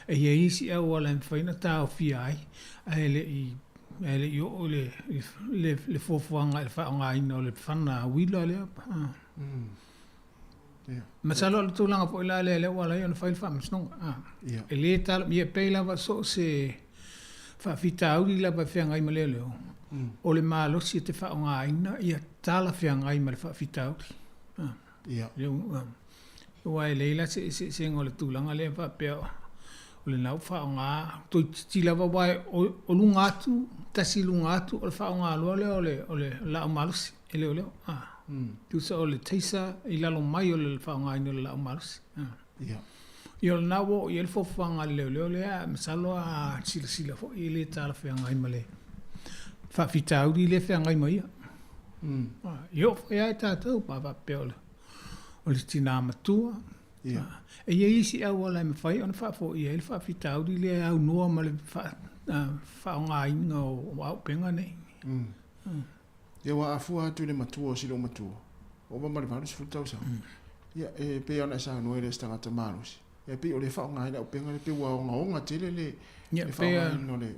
E i ai isi auala e mafai ona taofia ai, ae le i, ae le i oo i le, le fuafuaga i le faaaogaina o le fana uila lea. Masalo o le tulaga foi la lea lea ua ala ai ona fai le faamasinoga. E le tala, ia pei lava so o se faafitauli lava e feagai ma leoleo, o le malosi e te faaaogaina ia talafeagai ma le faafitauli. Aua e leai la se eseesega o le tulaga lea faapea o lena ua faaaoga, toeitiiti lava aua o luga atu, tasi i luga atu o le faaaoga loa lea o le laau malosi e leoleo. Tusa o le taser i lalo mai o le faaaogaina o le laau malosi. Ia o lena ua oo i ai le fuafuaga a le leoleo lea, masalo a silasila foi e le talafeagai ma le faafitauli lea e feagai ma ia. E oo foi lava i tatou pe a faapea o le tina matua. E i ai isi auala e mafai ona faafoia ai le faafitauli lea e aunoa ma le faaaogaina o auupega nei. Ia ua afua atu i le matua o si loomatua, ova ma le 80 tausaga. Ia, e pei lava ona e saunoa e le o se tagata malosi. Ia, e pei o lea e faaaoga ai le auupega lea, pei ua ogaoga tele le faaaogaina o le...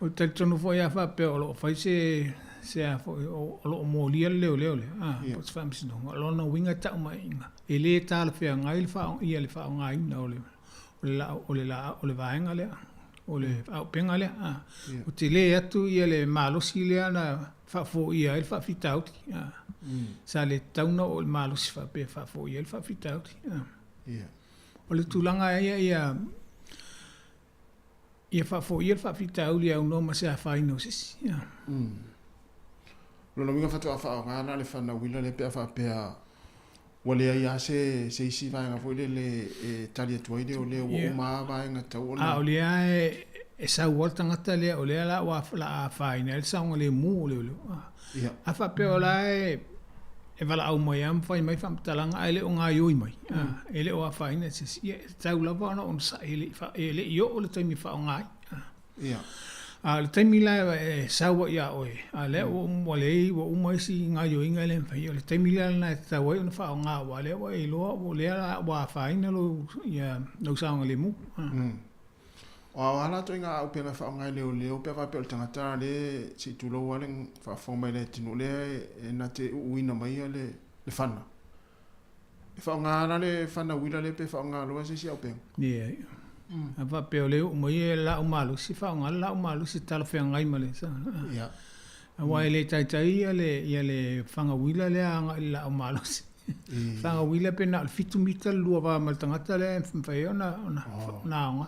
O le talitonu foi a faapea o lo o fai se, se a foi, o lo o molia le leoleo lea, a, po o se faamasinoga, o lona uiga e tau mai i ina, e le talafeagai le ia le faaaogaina o le, o le laau, o le laau, o le vaega lea, o le auupega lea, a. Ua tele atu ia le malosi lea na faafoia ai le faafitauli, a. Sa le tatau ona oo i le malosi faapea e faafoia ai le faafitauli, a. O le tulaga ia ia, ia faafoia le faafitauli e aunoa ma se afaina o se isi. O lona uiga faatoa faaaoga la le fanauina lea pe a faapea ua leai lava se se isi vaega foi lele e tali atu ai leoleo ua uma lava vaega tatau ona. A o lea e sau lava le tagata lea o lea la ua la afaina ai le saogalemu o leoleo. A faapea o la e e valaau mai lava ma fai mai faamatalaga ae le o gaoioi mai, e le o afaina i se isi, ia e tatau lava ona onosai e le i, e le i oo le taimi e faaaoga ai. A o le taimi la e sau ai ia oe, a o lea ua leai, ua uma isi gaoioiga e le mafai, o le taimi la lena e tatau ai ona faaaoga aua o lea ua e iloa o lea la ua afaina lou, ia, lou saogalemu. O a la ituaiga auupega e faaaoga e leoleo pe a faapea o le tagata lea se i tulou lava le faafofoga mai le atunuu lea e na te uuina mai le le fana. E faaaoga la le fana uila lea pe faaaoga loa se isi auupega? Leai. A faapea o lea e oo mai e laau malosi, faaaoga le laau malosi e talafeagai ma le Ia. Aua e le taitai ia le, ia le faga uila lea agai i le laau malosi. Faga uila pe na o le fitu mita le lua va ma le tagata lea e mafai ai ona, ona, ona aoga.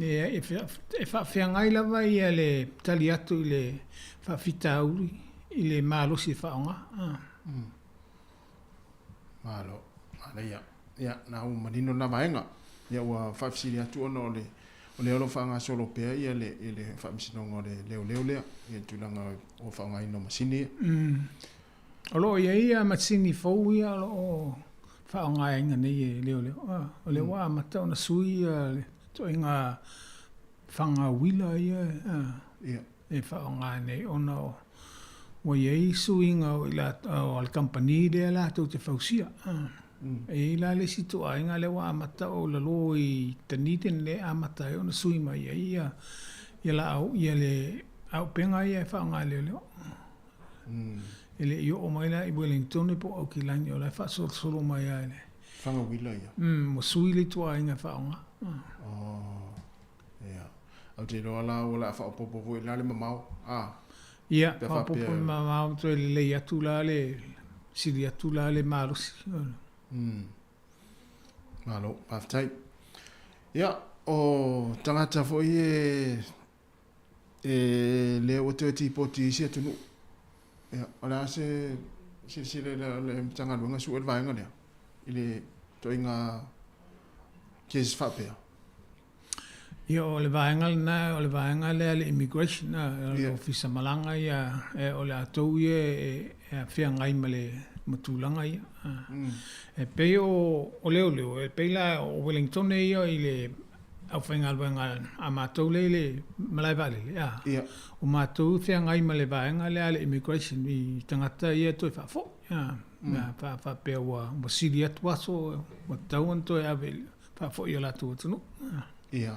E, e faafeagai lava ia le tali atu i le faafitauli i le malosi e faaaoga. Malo, manaia. Ia, na ua manino lena vaega. Ia ua faafesili atu ona o le o lea o lo o faagasolo pea ia le i le Faamasinoga o le Leoleo lea i le tulaga o le faaaogaina o masini ia. O lo o i ai ia masini fou ia o lo o faaaogaina nei e leoleo. O lea ua amata ona sui ia le ituaiga faga uila ia e faaaoga nei ona o ua i ai suiga o i latou a le kamupani lea latou te fausia. E i ai la le isi ituaiga lea ua amata o lalo i Dunedin lea e amata ai ona sui mai ai ia ia laau ia le auupega ia e faaaoga e leoleo. E le i oo mai la i Wellington po o Aukilani o la e faasolosolo mai lava i le Faga uila ia. Ua sui le ituaiga e faaaoga. Oh. Ia. Ou te iloa la ua le a faaopoopo foi la le mamao, a? Ia, faaopoopo le mamao toe lelei atu la le sili atu la le malosi. Malo, faafetai. Ia, o tagata foi e e lea ua toe tipoti i isi atunuu. Ia, o le a se silasila i le Matagaluega sue le vaega lea i le ituaiga cases faapea? Ia, o le vaega lena, o le vaega lea a le Immigration, o le Ofisa Malaga ia, o le atou ia e feagai ma le ma tulaga ia. E pei o leoleo, e pei la o Wellingtone ia i le aufaigaluega a matou lea i le malae vaalele, a, Ia. o matou e feagai ma le vaega lea a le Immigration i tagata ia e toe faafoi, a, a faapea ua sili atu aso ua tatau ona toe ave faafoi i o latou atunuu. Ia.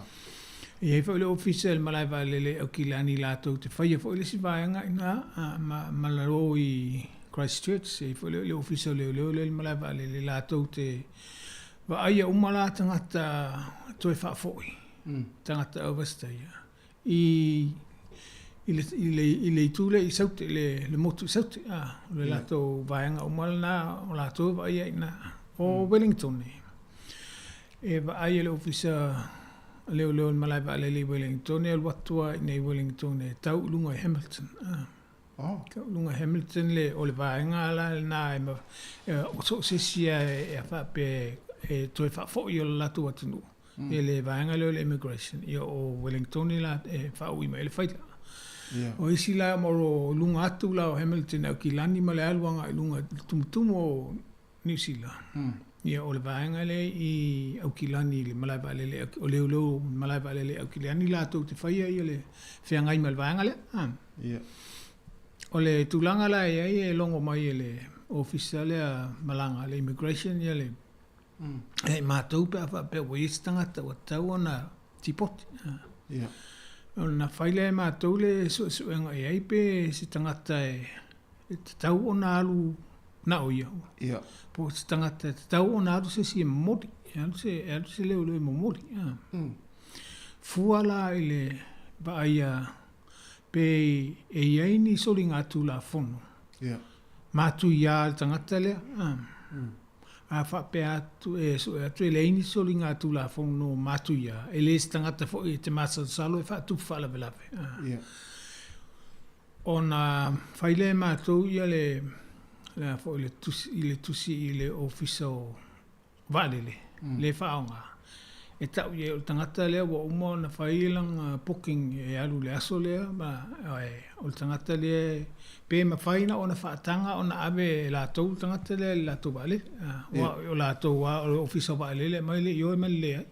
E i ai foi le ofisa i le malae vaalele i Aukilani latou te faia foi le isi vaega i ina ma, ma lalo i Christchurch. E i ai foi le, le ofisa o leoleo lea i le malae vaalele latou te vaaia uma la tagata toe faafoi, tagata overstayer i i le, i le, i le itu lea i Saute, le, le motu i Saute, a, o le latou vaega uma lena o latou e vaaia i ina. O Wellington, e vaai e le ofisa leoleo i le malae vaalele i Wellington, e alu atu lava i inei i Wellington e tau i luga i Hamilton. A. Oh. Tau i luga i Hamilton le, o le vaega la lena e, e, o so o se isi lava e, e faapea e toe faafoi o le latou atunuu. E le vaega lea o le immigration, ia o Wellington la e faaui mai ai le faila. Ia. O isi la ma o lo o luga atu la o Hamilton i Aukilani ma le alu agai i luga i le tumutumu o Niu Sila. Ia o le vaega lea i Aukilani i le malae vaalele o leoleo i le malae vaalele i Aukilani latou te faia ia le feagai ma le vaega lea. Ia. O le tulaga la e i ai e logo mai e le ofisa lea malaga le immigration ia le ia i matou pe a faapea ua i ai se tagata ua tatau ona tipoti. Ia. Ona fai lea e matou le suesuega i ai pe se tagata e tatau ona alu na o ia. Ia. Po o se tagata e tatau ona alu se isi e momoli, e alu se, e alu se leoleo e momoli. Fua la i le vaaia pe e i ai ni soligatulafono. Ia. Matuia le tagata lea. A faapea atu e sue atu e leai ni soligatulafono matuia, e le se tagata foi e te masalosalo e faatupu faalavelave. Ia. Ona fai lea e matou ia le, le a foi le tusi, i le tusi i le Ofisa o Vaalele, le faaaoga, e tau i ai o le tagata lea ua uma ona fai lana booking e alu i le aso lea, ma, o le tagata lea pe mafai na ona faataga ona ave e latou le tagata lea i le latou vaalele. Aua o latou lava, o le Ofisa o Vaalele e aumai le ioe ma le leai.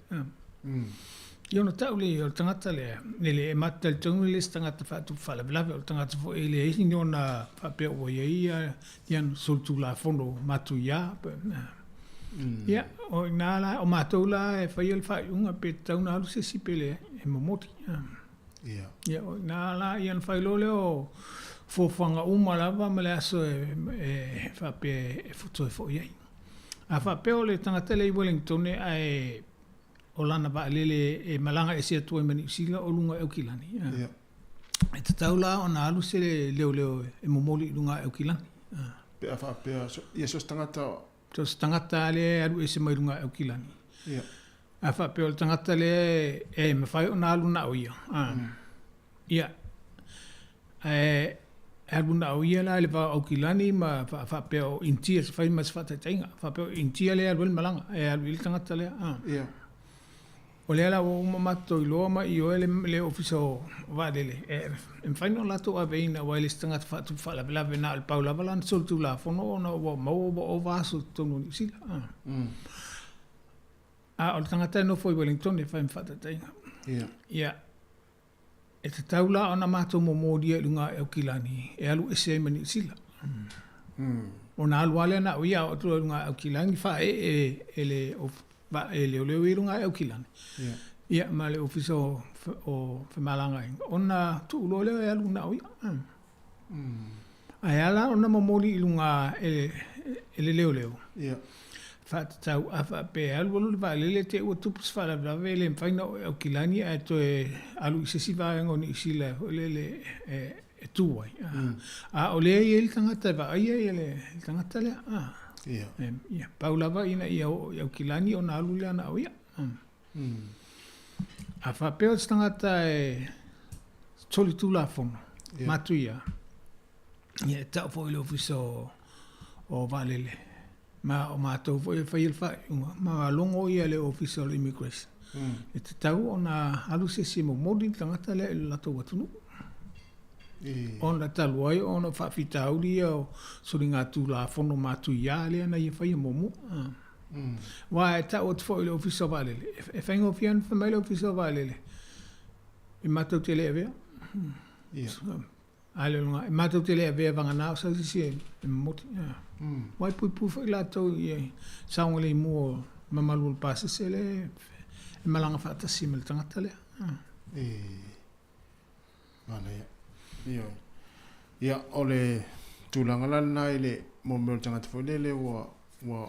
Ia ona tau lea o le tagata lea, e le, e matou te talitonu e le se tagata faatupu faalavelave, o le tagata foi e leai ni ona faapea ua i ai ia ni solitulafono matuia. Ia, o i ina la, o matou la e faia le faaiuga pe tatau ona alu se isi pe leai, e momoli. Ia. Ia, o i ina la, ia ona fai loa lea o fuafuaga uma lava ma le aso e faapea e toe foi ai. A faapea o le tagata lea i Wellington ae. o lana vaalele e malaga ese atu ai ma Niu Sila o luga o Aukilani. Ia. E tatau la ona alu se leoleo e momoli i luga o Aukilani. Pe a faapea, ia so o se tagata. So o se tagata lava lea e alu ese mai luga o Aukilani. Ia. A faapea o le tagata lea e mafai ona alu na o ia. Ia. Ae alu na o ia la i le va o Aukilani ma faapea o Initia, se fai ma se faataitaiga. Faapea o Initia lea e alu ai le malaga, e alu i ai le tagata lea. Ia. O lea la ua uma matou iloa ma ioe le Ofisa o Vaalele, e mafai ona latou aveina aua e le o se tagata faatupu faalavelave, na o le pau lava lana solitulafono ona ua maua ua ova aso i totonu o Niu Sila. A o le tagata e nofo i Wellington e fai ma faataitaiga. Ia. E tatau la ona matou momolia i luga o Aukilani e alu ese ai ma Niu Sila. Ona alu lava lea na o ia oo atu loa i luga o Aukilani faaee e le e leoleo i luga o Aukilani. Ia ma le Ofisa o Femalagaaiga ona tuu loa lea e alu na o ia. Ae a la ona momoli i luga e le leoleo, faatatau a faapea e alu alu le vaalele te i ua tupu se faalavelave e le mafai ona oo i Aukilani ae toe alu i se isi vaega o Niu Sila foi lele e tu ai. A o lea e i ai le tagata e vaaia le tagata lea. Ia, pau lava ina ia oo i Aukilani ona alu lea na o ia. A faapea o se tagata e solitulafono, matuia, ia e tau foi i le Ofisa o Vaalele, ma o matou foi e faia le faaiuga, ma logo ia le Ofisa o le Immigration, e tatau ona alu se isi e momoli le tagata lea i le latou atunuu. Ona talu ai ona o faafitauli ia o soligatulafono matuia lea na ia faia muamua. Aua e tau atu foi i le Ofisa o Vaalele, e faigofie ona fai mai le Ofisa o Vaalele, e matou te le avea. A le o luga, e matou te le avea vagana o sau se isi e momoli. Aua e puipui foi latou i le saogalemu o le mamalu o le pasese lea e malaga faatasi ma le tagata lea. Manaia. Ioe. Ia, o le tulaga la lena i le mo mea o le tagata foi lele ua, ua,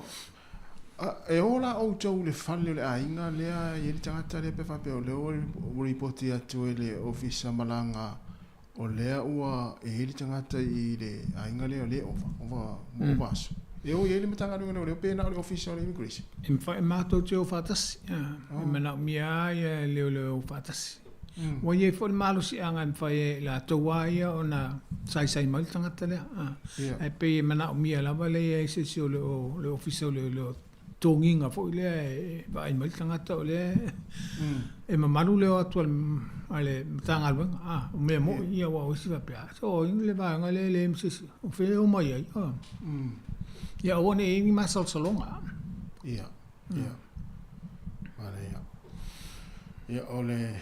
a, e o la outou i le fale o le aiga lea e i ai le tagata lea pe faapea o lea ua, ua lipoti atu e le ofisa malaga o lea ua e i ai le tagata i le aiga lea o lea e ova, ova, ua ova aso. E o i ai le Matagaluega o Leoleo pe na o le Ofisa o le Immigration? E mafai, matou te o faatasi. E manaomia lava ia leoleo o faatasi. Ua i ai foi le malosiaga e mafai ai e i latou lava ia ona saisai mai le tagata lea. Ae pei e manaomia lava le i ai se isi o le Ofisa o Leoleo togiga foi lea e vaai mai le tagata o lea e mamalu le o atu a le Matagaluega. O mea moni ia aua o isi faapea, so o ai le vaega lea e leai ma se isi, o fea e omai ai. Ia aua ne i i ai ni masalosaloga. Ia, ia. Manaia. Ia, o le,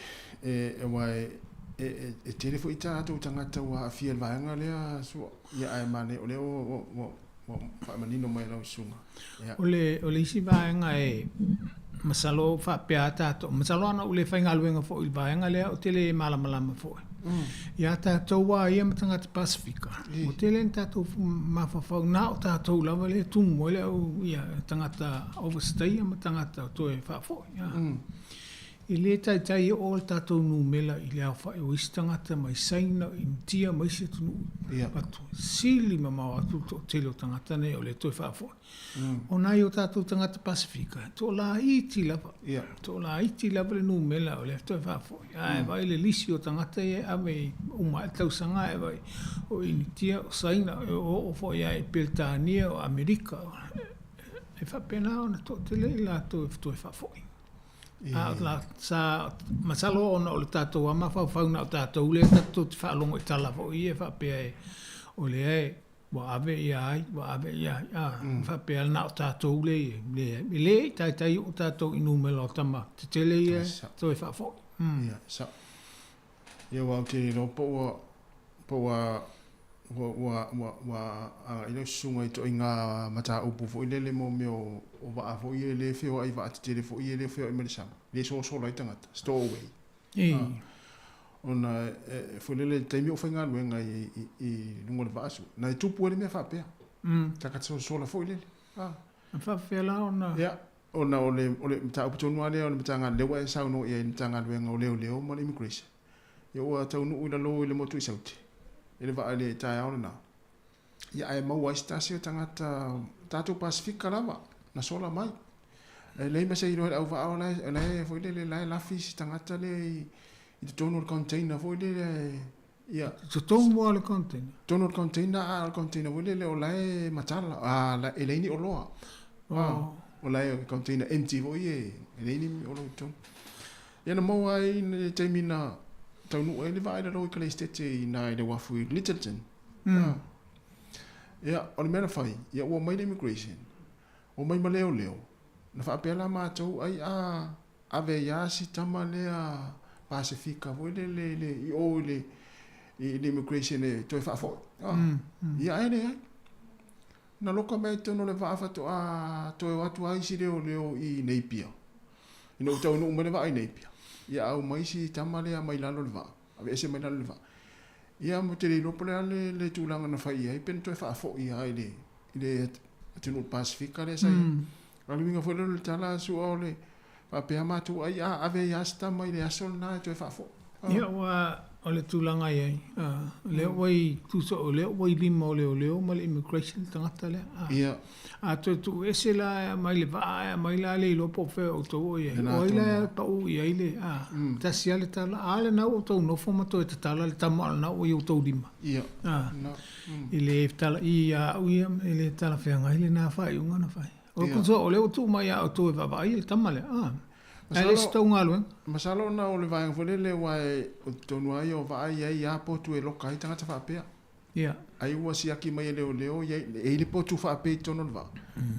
e, aua e, e, e, e tele foi tatou tagata ua aafia i le vaega lea, Su'a. Ia, ae manaia, o lea ua, ua, ua, ua faamanino mai e lau susuga. Ia. O le, o le isi vaega e, masalo faapea a tatou, masalo ana ou le faigaluega foi i le vaega lea ou te le malamalama foi. Ia tatou lava ia ma tagata Pasefika, ua tele ni tatou mafaufau, na o tatou lava lea e tumu ai le au ia tagata overstayer ma tagata toe faafoi. E le taitai e oo le tatou numera i le aofai o isi tagata mai Saina, o Initia ma isi atunuu atu. Sili mamao atu le toatele o tagata nei o lea e toe faafoi. O nai o tatou tagata Pasefika, e toalaiti lava. Toalaiti lava le numera o lea e toe faafoi. Ae vaai le lisi o tagata ia e ave i uma ae le tausaga ae vaai o Initia, o Saina, e oo foi lava i Peretania, o Amerika. E faapena ona toatele i latou e toe faafoi. A o la, sa, masalo ona o le tatou lava mafaufau na o tatou lea tatou te faalogo i tala foi ia faapea e, o lea e, ua ave ia ai, ua ave ia ai, a, faapea na o tatou lea e, leai, e le i taitai oo tatou i numera o tama tetele ia e toe faafoi. Ia, sao. Ia, aua ou te le iloa po ua, po ua, ua, ua, ua, ua agai lau susuga i ituaiga mataupu foi lele mo mea o, o vaa foi ia e le feoai, vaa tetele foi ia e le feoai mai le sama, le sosola ai tagata, stowaway. Ona e, foi lele i le taimi o faigaluega i, i, i luga o le vaa su, na e tupu ai le mea faapea. Tagata sosola foi lele. E faapefea la ona Ia. Ona o le o le mataupu tonu lava lea o le Matagaluega lea ua e saunoa i ai i le Matagaluega o Leoleo ma le Immigration. Ia ua taunuu i lalo i le motu i Saute i le vaa i le taeao lena. Ia ae maua ai se tasi o tagata tatou Pasefika lava na sola mai. E leai ma se iloa i le auvaa o la e, la e foi lele la e lafi si tagata lea i, i totonu o le container foi lele ia. Totonu lava o le container. Totonu o le container a o le container foi lele o la e matala, a la, e leai ni oloa. Oh. O la e container empty foi e, e leai ni oloa i totonu. Ia na maua ai i le taimi na taunuu ai le vaa i lalo i Kaleistete i ina i le uafu i Lyttelton. Ia, o le mea na fai, ia ua omai le immigration, omai ma leoleo, na faapea la matou, ai a ave ai lava si tama lea Pasefika foi lele i le, i o i le, i le immigration e toe faafoi. Ia ae leai. Na loka mai i totonu o le vaa faatoa toe o atu lava isi leoleo i Napier. Ina ua taunuu mai le vaa i Napier, ia aumai si tama lea mai lalo o le vaa, aveese mai lalo o le vaa. Ia mo te le iloa po o le a le, le tulaga na fai i ai pe na toe faafoi lava i le, i le atunuu o le Pasefika lea sa i ai. A o le uiga foi lea o le tala sua o le faapea matou ai a ave ai lava se tama i le aso lena e toe faafoi. Ia ua o le tulaga e i ai, o lea ua i tusa o lea ua i lima o leoleo ma le immigration le tagata lea. Ia. A toe tuu ese la e aumai le vaa ae aumai la le iloa po o fea o outou o i ai. O ai la e pau i ai le, tasi lava le tala, a lena ua outou nofo ma toe tatala le tama o lena ua i outou lima. Ia. E le tala i ia au ia, e le talafeagai lena faaiuga na fai. O le tusa o lea ua tuu mai ia outou e vaavaai le tama lea. Ae le o se tou galuega. Masalo ona o le vaega foi lele aua o totonu lava ia o vaa e i ai lava potu e loka ai tagata faapea. Ia. Ai ua siaki mai e leoleo e i ai le potu faapea i totonu o le vaa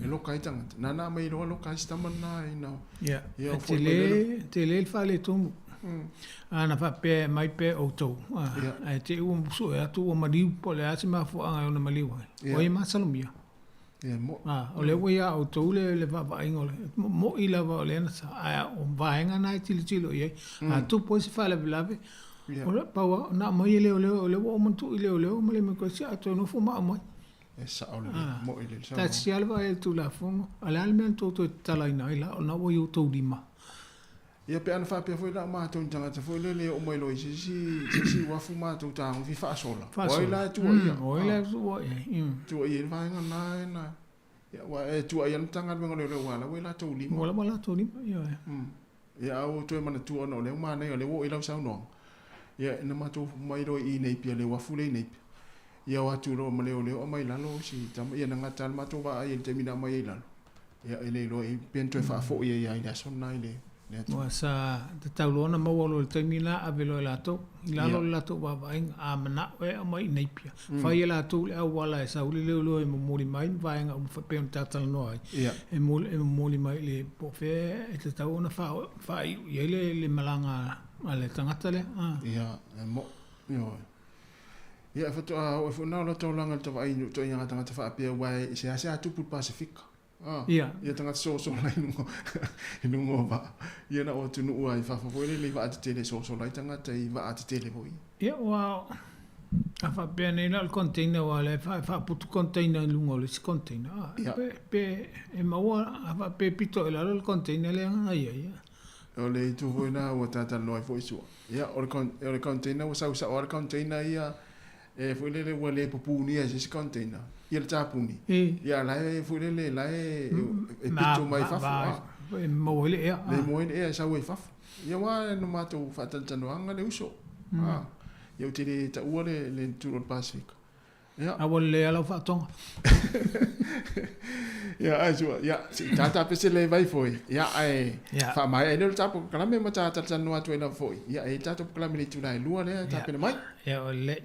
e loka ai tagata. Nana aumai loa loka ai si tama lena ina Ia. E tele, tele le faaletonu. A na faapea e aumai pea e outou, ae te i ua sue atu ua maliu po o le a se mafuaaga e ono maliu ai. O ai e masalomia? Ia, e mo'i. O lea ua ia outou le, le vaavaaiga o le, mo'i lava o lea na sa, ae o vaega na e tilotilo i ai. A tupu ai se faalavelave, o le pau lava, na aumai e leoleo, o lea ua uma ona tuu i leoleo ma le immigration, ae toe nofo ma aumai. E sao lelei, mo'i lelei saunoaga. Tasi lava le vaai a le Tulafono, a o le a le mea na tou toe tatalaina ai la, o lena ua i outou lima. Ia pe ana faapea foi la o matou ni tagata foi lele e oo mai loa i se isi se isi uafu matou tagofi faasola. O ai la e tuuaia? O ai la e tuuaia ai? Tuuaia ai le vaega lena e na ia aua e tuuaia le Matagaluega o Leoleo aua o la ua i latou lima. Ua lava latou lima, ioe. Ia a ua toe manatua ona o lea ua manaia o lea ua oo i lau saunoaga. Ia ina matou mai loa i Napier le uafu lea i Napier. Ia o atu loa ma leoleo aumai i lalo si tama ia na gata lava le matou vaai i le taimi na aumai ai i lalo. Ia e le iloa i pe na toe faafoi ai lava i le aso lena i le le atu. Ua sa tatau loa ona maua loa i le taimi lena ave loa e latou i lalo o le latou vaavaaiga. A manao e aumai i Napier, fai e latou le auala e sau le leoleo e momoli mai ma vaega uma faapea ona ta talanoa ai, e momoli mai i le po o fea e tatau ona faaiu i ai le malaga a le tagata lea. Ia, e mo'i, ioe. Ia, e faatoa oo ai foi lena o lau taulaga i le tavaai i ituaiga tagata faapea aua e seasea tupu i le Pasefika. Ia. Ia tagata sosola i luga i luga o vaa. Ia na o atunuu lava i fafo foi lele i vaa tetele e sosola ai tagata i vaa tetele foi. Ia ua a faapea nei la o le container aua o la e faaputu container i luga o le isi container. Pe pe e maua a faapea e pito i lalo le container lea na i ai. O le itu foi lena ua talatalanoa ai foi sua. Ia o le container ua sau sao lava le container ia e foi lele ua le pupunia e se isi container ia le tapuni. Ia la e foi lele la e e pito mai fafo. E maua ai le ea. Le maua ai le ea e sau ai fafo. Ia aua na matou faatalatalanoaga le uso. Ia ou te le taua le tulu o le Pasefika. Ia. A ua lelei lava lau faatoga. Ia ae sua, ia se i tata pese le vai foi. Ia ae faamaea ai lea o le tatou polokalame ma ta talatalanoa atu ai lava foi. Ia e i ai le tatou polokalame i le itula e 2 lea e tapena mai. Ia ua lelei.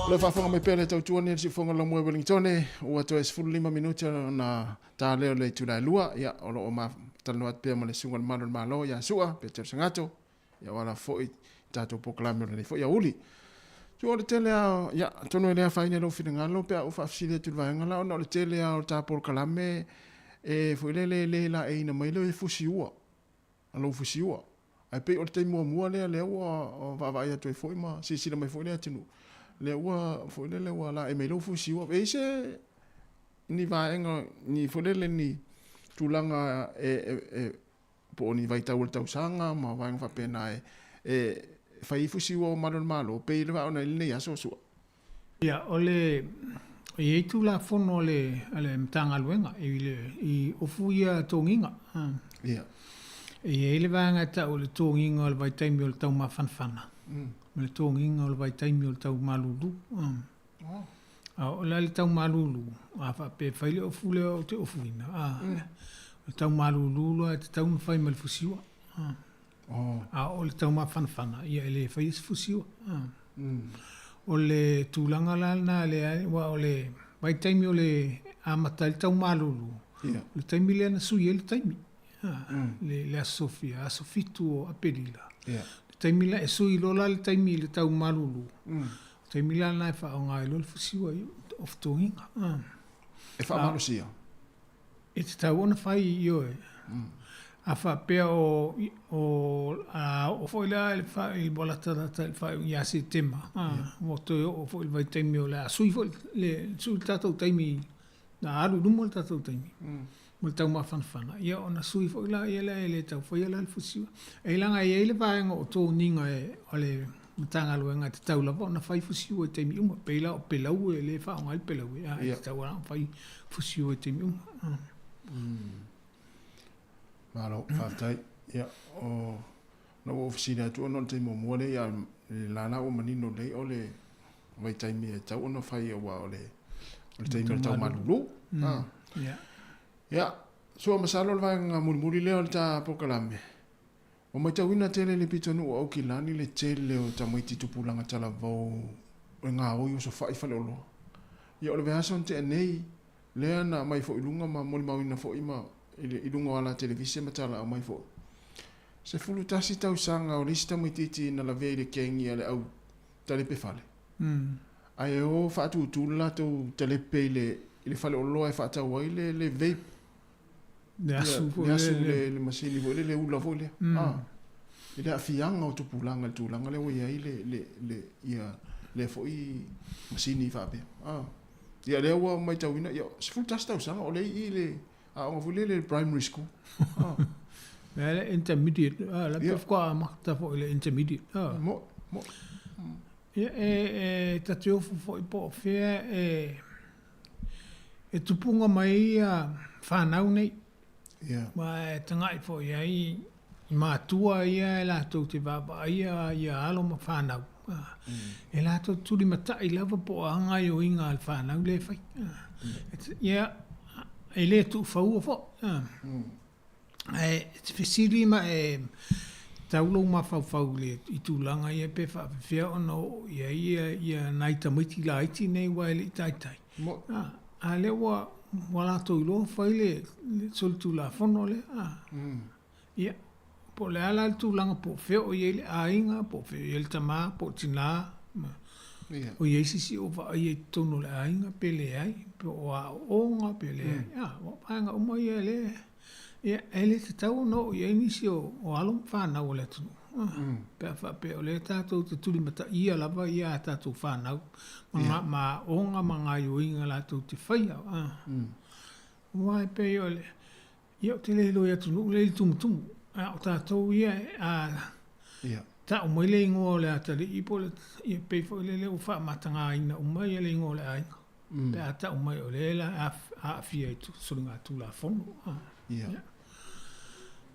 Le faafofoga mai pea le tautua nei le siufofoga o le laumua i Wellingtone, ua toe 15 minute ona ta lea o le itula e lua, ia, o lo o talanoa atu pea ma le susuga i le Malu o le Malo ia Su'a Petero Sagato, ia o ala foi i tatou polokalame o lenei foi aoauli. Tu o le tele lava, ia, atonu e le afaina i lou finagalo pe a ou faafesili atu i le vaega la, ona o le tele lava o ta polokalame e foi lele e le laeiina mai le fusiua, lou fusiua. Ae pei o le taimi muamua lea lea ua vaavaai atu ai foi ma silasila mai foi le atunuu, lea ua foi lele ua laei mai lou fusiua. E i ai se ni vaega, ni foi lele ni tulaga e, e, e po o ni vaitau o le tausaga ma vaega faapena e, e fai ai fusiua o malu o le Malo, pei le vaa ona i lenei aso sua. Ia, o le, e i ai Tulafono a le, a le Matagaluega i le, i ofu ia togiga. Ia. E i ai le vaega e tau o le togiga o le vaitaimi o le taumafanafana, ma le togiga o le vaitaimi o le taumalulu. A oo la i le taumalulu, a faapea e fai le ofu lea ou te ofuina, a, o le taumalulu loa e tatau ona fai ma le fusiua. A oo i le taumafanafana, ia e le faia se fusiua. O le tulaga la lena lea, aua o le vaitaimi o le amata ai le taumalulu, o le taimi lea na sui ai le taimi, le aso fia, aso 7 o Aperila. Le taimi la e sui loa la le taimi i le taumalulu, o le taimi la lena e faaaoga ai loa le fusiua i o fetogiga. E faamalosia? E tatau ona fai, ioe. A faapea o, o, a oo foi la i le i ua latalata i le faaiuga ia Setema, a, ua toe oo foi i le vaitaimi o le a sui foi le, sui le tatou taimi, na alu i luma le tatou taimi mo le taumafanafana, ia ona sui foi laia lea e le tau faia la le fusiua. Ai leaga e i ai le vaega o toniga e, o le Matagaluega e tatau lava ona fai fusiua i taimi uma, pei la o Pelaue lea e faaaoga ai le Pelaue, a e tatau lava ona fai fusiua i taimi uma. Malo, faafetai. Ia, o na ua ou fesili atu ona o le taimi muamua lea, ia, le lala ua manino lelei o le vaitaimi e tatau ona fai aua o le o le taimi o le tau malulu. Ah. Ia, so masalo o le vaega mulimuli lea o le ta polokalame, ua matauina tele le pitonuu o Aukilani le tele o tamaiti tupulaga talavou o le gaoi osofai faleoloa. Ia o le vaiaso na tea nei, lea na aumai foi i luga ma molimauina foi ma i luga o ala televise ma tala aumai foi. 11 tausaga o le isi tamaitiiti na lavea i le kengi a le au talepe fale. Ae o faatutu le latou talepe i le i le faleoloa e faatau ai le le vape. Le asu foi le asu le le masini foi lele ula foi lea. I le aafiaga o tupulaga i le tulaga lea ua i ai le le le ia lea foi masini faapea. Ia lea ua matauina ia 11 tausaga o lea i i le aoga foi lele primary school. Mea le intermediate, la pe faatoa amata foi i le intermediate. Mo, mo. Ia e e ta te ofo foi po o fea e e tupuga mai ai ia whanau nei. Aua e taga'i foi i ai i matua ia e latou te vaavaaia ia alo ma fanau. E latou te tulimata'i lava po o a gaoioiga a le fanau lea e fai. Ia, e le tuufaua foi. Ae e te fesili ma e tau lou mafaufau i le i tulaga ia pe faapefea ona oo i ai ia ia nai tamaiti laiti nei aua e le i taitai. A lea ua ua latou iloa fai le le solitulafono lea. Ia, po o le a la le tulaga po o fea o i ai le aiga, po o fea o i ai le tama, po o tinā, ma o i ai se isi o vaaia i totonu o le aiga pe leai, po o aoaoga pe leai. Ua o vaega uma ia lea, ia, e le tatau ona oo i ai nisi o, o alo ma fanau a le atunuu. Pe a faapea o lea tatou te tulimataia lava ia a tatou fanau ma, ma aoga ma gaoioiga latou te faia. Aua e pei o le, Ia ou te le iloa i atunuu lea i le tumutumu, a o tatou ia a ta'u mai le igoa o le atalii po o le, ia pei foi lele ua faamatagaina uma ia le igoa o le aiga pe a ta'u mai o lea la aafia i soligatulafono. Ia.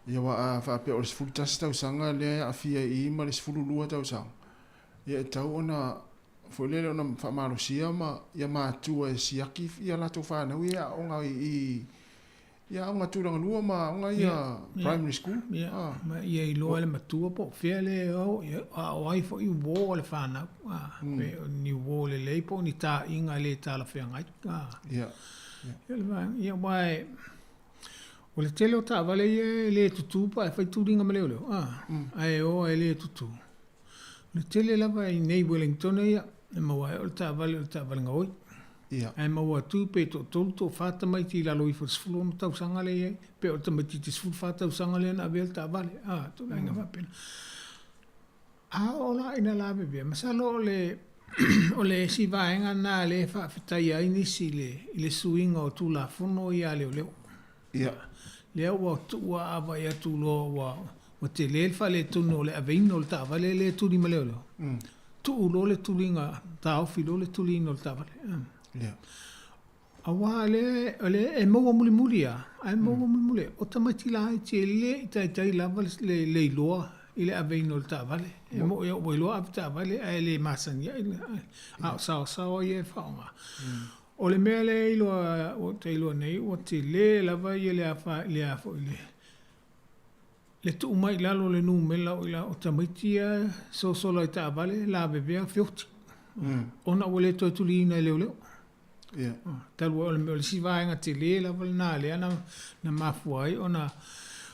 Ia aua a faapea o le 11 tausaga lea e aafia i i ma le 12 tausaga, ia e tatau ona foi lele ona faamalosia ma ia matua e siaki ia latou fanau ia e aoga i Ia aoga tulaga lua ma aoga ia primary school. Ia, ma ia iloa e le matua po o fea le o, a o ai foi uo a le fanau, pe o ni uo lelei po o ni taaiga e le talafeagai. Ia. Ia le vaega, ia aua e, o le tele o taavale ia e le tutū pe a e fai tuliga ma leoleo, ae o lava e le tutū. O le tele lava i nei Wellington ia, e maua ai o le taavale o le taavale gaoi. Ia. Ae maua atu pe toatolu toafa tamaiti i lalo ifo i le 16 tausaga lea e i ai, pe o le tamaitiiti 14 tausaga lea na avea le taavale, a, tulaga faapena. A oo la ina lavevea, masalo o le o le isi vaega lena lea e faafetaia ai nisi i le i le suiga o Tulafono ia a leoleo. Ia. Lea ua tuu aavaai atu loa ua ua tele le faaletonu o le aveina o le taavale lea e tuli ma leoleo. Tuu loa le tuliga, taofi loa le tuliina o le taavale. Ia. Aua o lea, o lea e maua mulimuli lava, ae maua mulimuli, o tamaiti laiti e le i taitai lava le, le iloa i le aveina o le taavale. E moni ua iloa ave taavale ae le masani ai, a o saosaoa ia e faaaoga. O le mea lea e iloa, ou te iloa nei, ua tele lava ia le afa, le a foi le, le tuu mai i lalo o le numera o ila o tamaiti ia e sosola i taavale lavevea feoti. Ona ua le toe tuliina e leoleo. Ia. Talu ai o le mea o le isi vaega tele lava lena lea na, na mafua ai ona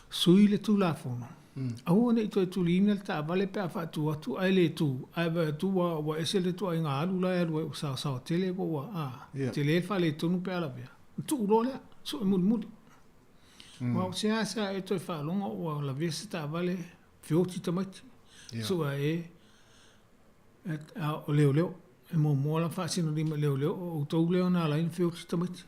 sui le Tulafono. Aua ne i toe tuliina le taavale pe a faatu atu ae le tu, ae vaai atu ua, ua ese le ituaiga alu la e alu ai ua saosaoa tele po ua, a, tele le faaletonu pe a lavea. Ona tuu loa lea, sue mulimuli. Aua o seasea e toe faalogo ua lavea se taavale feoti tamaiti, sue e, a o leoleo. E muamua la faasinolima i leoleo, o outou lea na ala ai ona feoti tamaiti.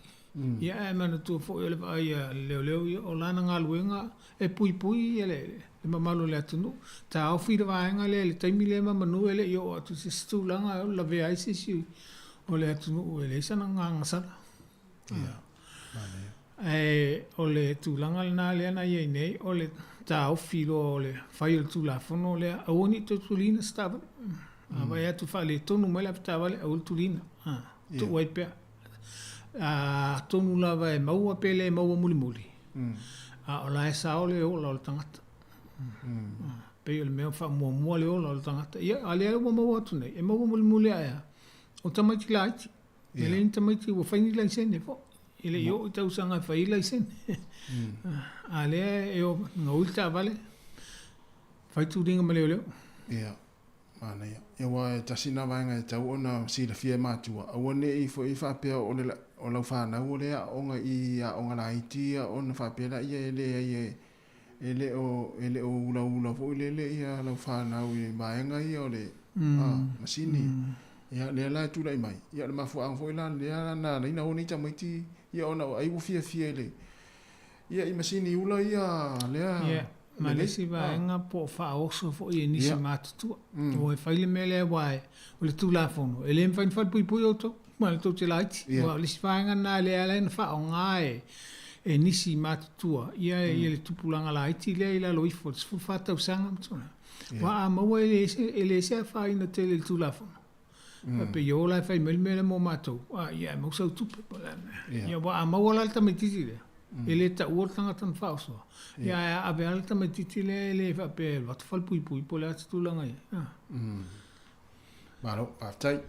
Ia ae manatua foi o le vaai a leoleo ia, o lana galuega e puipui ia le mamalu o le atunuu. Taofi le vaega lea i le taimi lea ma manu e le i oo atu i se isi tulaga e lavea ai se isi o le atunuu e leai sana gagasala. Ia, manaia. Ae o le tulaga lena lea na i ai nei, o le taofi loa o le fai o le Tulafono lea, aua ne i toe tuliina se taavale. A vaai atu faaletonu mai le avetaavale, aua le tuliina, tuu ai pea. Atonu lava e maua pe le maua mulimuli, a o la e sao le ola o le tagata. Pei o le mea faamuamua le ola o le tagata. Ia, a lea ua maua atu nei, e maua mulimuli ae a? O tamaiti laiti. E leai ni tamaiti ua fai ni laisene foi. E le i oo i tausaga e fai ai laisene. A lea e gaoi le taavale, fai tuliga ma leoleo. Ia, manaia. Ia, aua e tasi lena vaega e tatau ona silafia e matua, aua ne i foi faapea o le o lau fanau o lea e aooga i aoga laiti ia ona faapea laia e leai e le o e le o ulaula foi lele ia lau fanau i vaega ia o le masini. Ia lea la e tulai mai, ia o le mafuaaga foi la lea na ala ai ona o nei tamaiti ia ona ai ua fiafia i le ia i masini ula ia lea. Ia, ma le isi vaega po o faaoso foi e nisi matutua. O e fai le mea lea aua o le Tulafono, e le mafai ona falepuipui outou ma le tou te laiti. Aua o le isi vaega lena lea e ala ai ona faaaoga e nisi matutua ia le tupulaga laiti lea i lalo ifo o le 14 tausaga ma tulaga. Aua a maua e le ese afaina tele i le Tulafono. Faapea ia o la e fai mai le mea lea mo matou, a ia e maua sau tupe po o le a le mea. Ia aua a maua la le tamaitiiti lea, e le taua le tagata na faaosoa, ia ae a ave lava le tamaitiiti lea e le faapea e alu atu falepuipui po o le a se tulaga i ai. Malo, faafetai.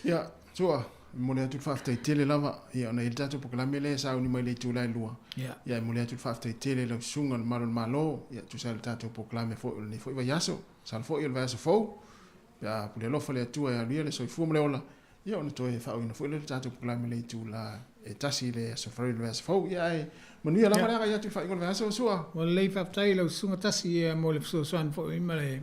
Ia, Sua, e momoli atu le faafetai tele lava, ia ona e i ai le tatou polokalame lea e sauni mai i le itula e 2. Ia, e momoli atu le faafetai tele i lau susuga i le Malu o le Malo, ia, e tusa ai o le tatou polokalame foi o lenei foi vaiaso. Masalo foi o le vaiaso fou, pe a pule alofa le Atua e alu ia le soifua ma le ola, ia ona toe faaauina foi lea o le tatou polokalame i le itula e 1 i le aso Faraile o le vaiaso fou. Ia ae manuia lava le agai atu i le faaiuga o le vaiaso, Sua. Ua lelei, faafetai i lau susuga Tasi ia mo le fesoasoani foi ma le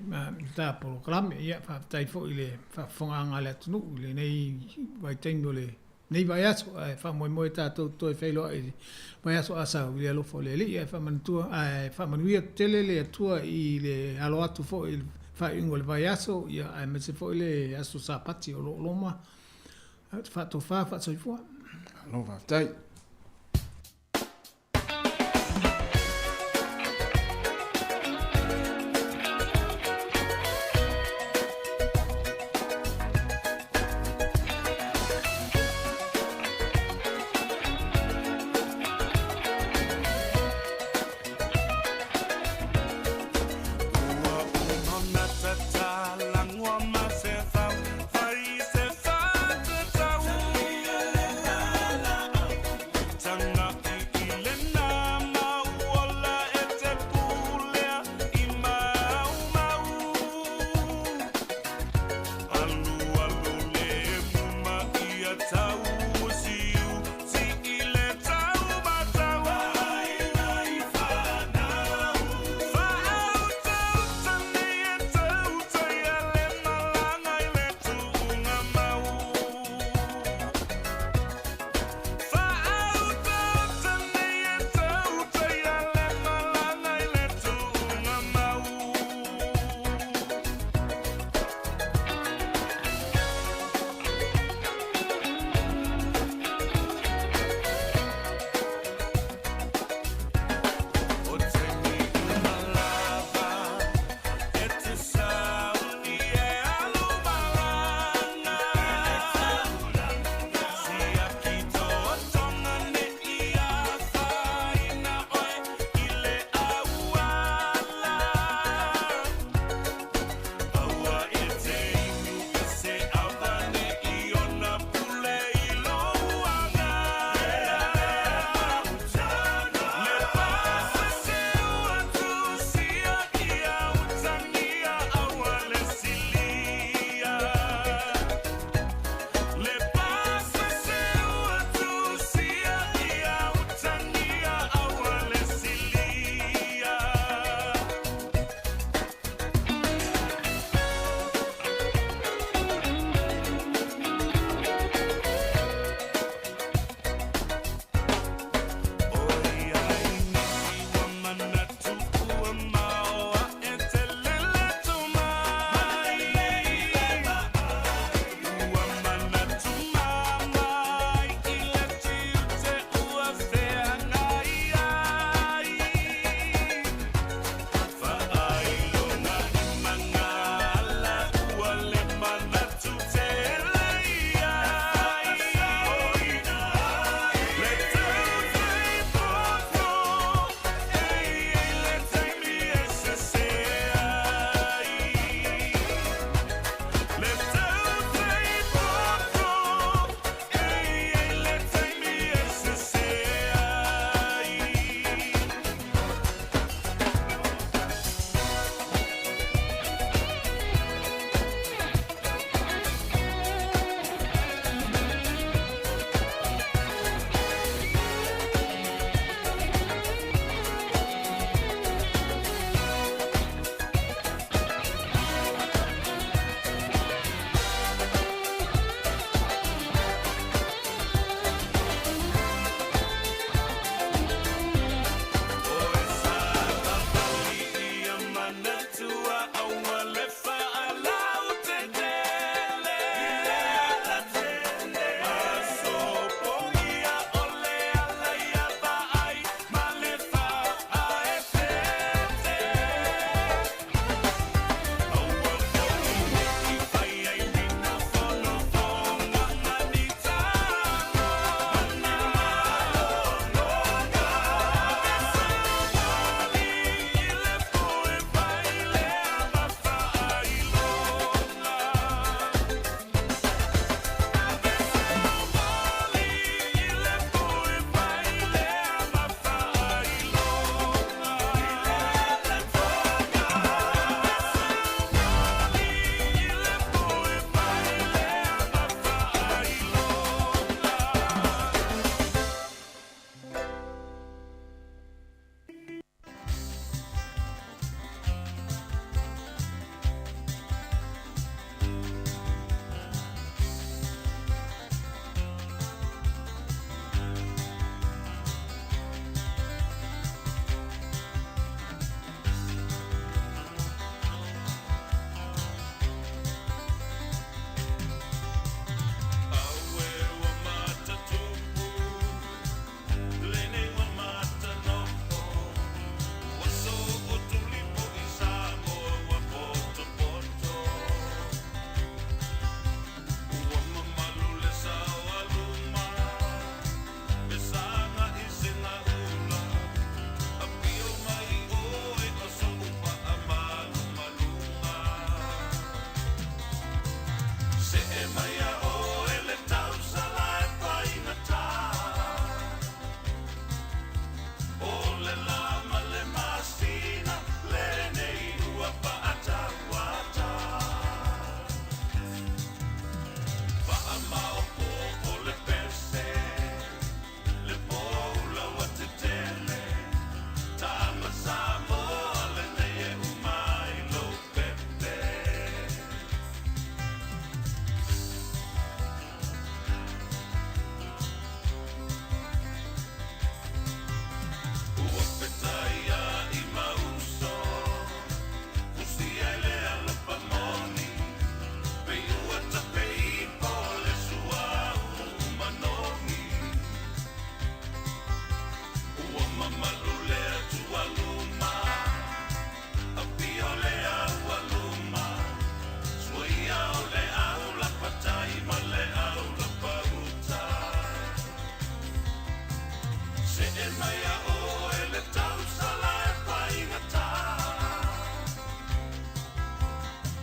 ta polokalame. Ia faafetai foi i le faafofogaaga a le atunuu i lenei vaitaimi o lenei vaiaso. Ae faamoemoe tatou te toe feiloai i le vaiaso a sau i le alofa o le Alii. Ae faamanatua, ae faamanuia tele le Atua i le alo atu foi i le faaiuga o le vaiaso, ia aemaise foi le aso Sapati o lo o loma. Faatofa, faasoifua. Malo faafetai. See mai a oe le tausala e faigata.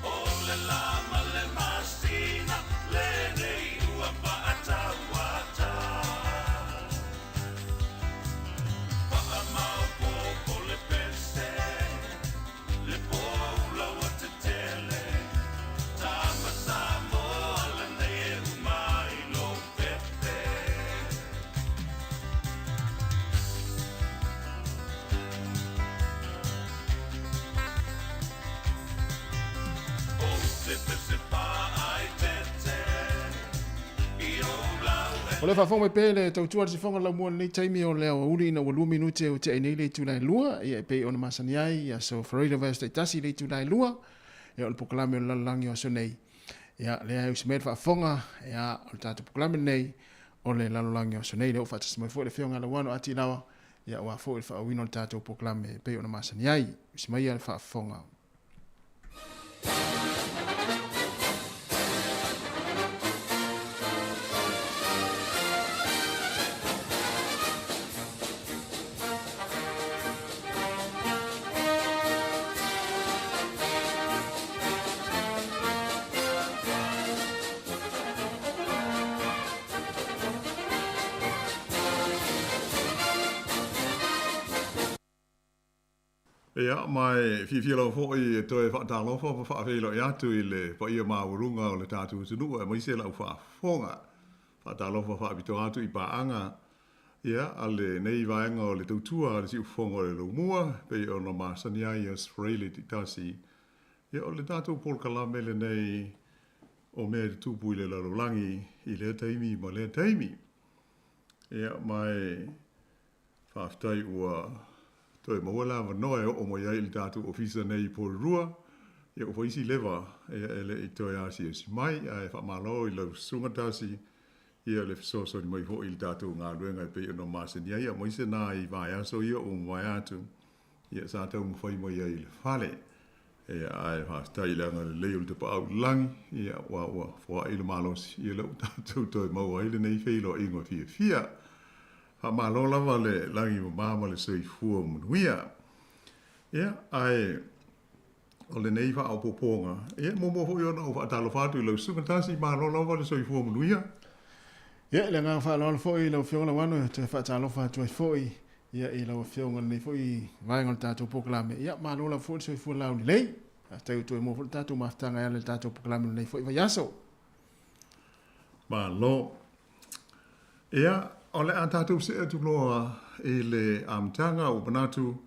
O le la ma le masina lenei ua faatauata. Faamaopopo le pese, le poula ua tetele. Tama Samoa lenei e uma i lou pepe. Ou te pese faaeteete i ou lau O le faafofoga mai pea le tautua a le sifoga laumua i lenei taimi o le aoauli ina ua 2 minute ua tea ai nei le itula e 2, ia e pei ona masani ai i aso Faraida vaiaso taitasi i le itula e 2, ia o le polokalame o le lalolagi o aso nei. Ia lea e usi mai le faafofoga, ia o le tatou polokalame lenei o le lalolagi o aso nei, lea ua faatasi mai foi le Afioga ia Lauano Ati Laoa, ia aua foi le faaauauina o le tatou polokalame e pei ona masani ai. Usi mai ia le faafofoga. Ia, ma e fiafia lava foi e toe faatalofa ma faafeiloai atu i le paia maualuga o le tatou atunuu aemaise lau faafofoga. Faatalofa faapitoa atu i paaga ia, a lenei vaega o le tautua a le siufofoga o le Laumua, e pei ona masani ai ia Sfreile Titasi. Ia, o le tatou polokalame lenei o mea e tutupu i le lalolagi i lea taimi ma lea taimi. Ia, ma e Faafetai ua toe maua le avanoa e oo mai ai i le tatou ofisa nei i Porirua. Ia ua fai si leva ia e le i toe asiasi mai, ae faamalo i lau susuga Tasi ia le fesoasoani mai foi i le tatou galuega e pei ona masani ai, aemaise na i vaiaso ia ua mavae atu ia sa taumafai mai ai i le fale. Ia ae faafetai i le agalelei o le Tapaau i le Lagi, ia ua ua foai le malosi ia lea ua tatou toe maua ai lenei feiloaiga fiafia. Faamalo lava le lagi mama ma le soifua manuia. Ia, ae o lenei faaopoopoga, ia, muamua foi ona ou faatalofa atu i lau susuga Tasi, malo lava le soifua manuia. Ia, i le agaga faaaloalo foi i lau Afioga Lauano, e toe faatalofa atu ai foi ia i lau Afioga i lenei foi vaega o le tatou polokalame. Ia, malo lava foi le soifua laulelei. Faafetai ua toe maua foi le tatou mafutaga e ala i le tatou polokalame i lenei foi vaiaso. Malo. Ia, o le a tatou see atu loa i le amataga, ua manatu,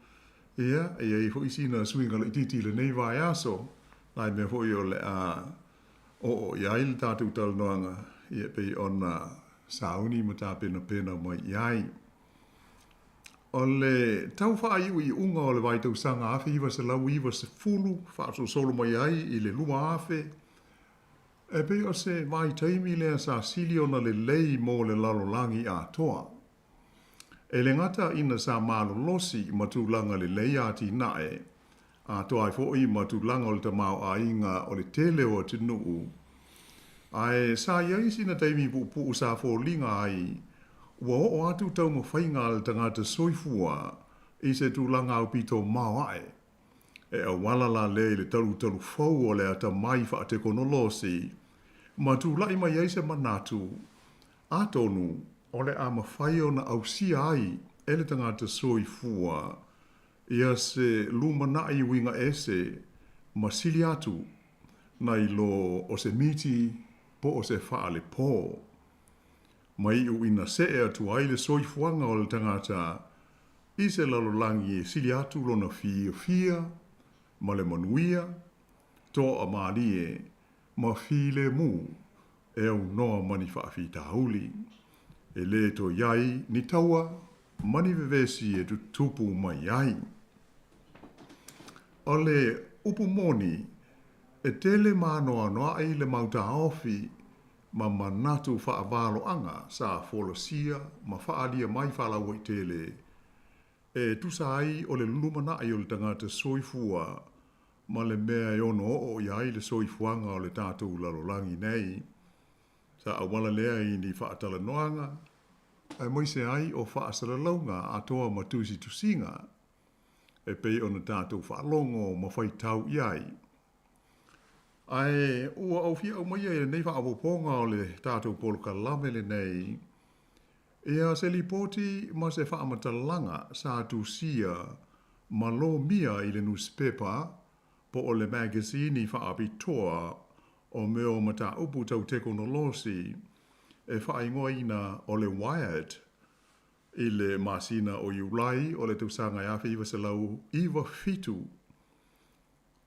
ia, e i ai foi sina suiga laitiiti i lenei vaiaso, nai mea foi o le a oo i ai le tatou talanoaga, ia, e pei ona sauni ma tapenapena mai i ai. O le tau faaiuiuga o le vaitausaga 1990 faasolosolo mai ai i le 2000, E pei o se vaitaimi lea sa sili ona lelei mo le lalolagi atoa. E le gata ina sa malolosi ma tulaga lelei atinae, atoa ai foi ma tulaga o le tamaoaiga o le tele o atunuu, ae sa i ai sina taimi puupuu sa foliga ai ua oo atu taumafaiga a le tagata soifua i se tulaga aupito maoae. E auala la lea i le talutalu fou o le atamai faatekonolosi ma tulai mai ai se manatu, atonu o le a mafai ona ausia ai e le tagata soifua ia se lumanai uiga ese ma sili atu nai lo o se miti po o se faalepō. Ma iu ina see atu ai le soifuaga o le tagata I se lalolagi e sili atu lona fiafia ma le manuia, toamalie ma filemu e aunoa ma ni faafitauli. E lē toe i ai ni taua ma ni vevesi e tutupu mai ai. O le upu moni, e tele maanoanoaʻi le mau taofi ma manatu faavaloaga sa folasia ma faaalia mai faalauaitele e tusa ai o le lumanai o le tagata soifua ma le mea e ono oo i ai le soifuaga o le tatou lalolagi nei. Sa auala lea i ni faatalanoaga, aemaise ai o faasalalauga atoa ma tusitusiga e pei ona tatou faalogo ma faitau i ai. Ae ua ou fia aumaia i lenei faaopoopoga o le tatou polokalame lenei ia se lipoti ma se faamatalaga sa tusia ma lomia i le nusipepa po o le makasini faapitoa o mea o mataupu tau tekonolosi e faaigoaina o le Wired i le masina o Iulai o le tausaga e 1997.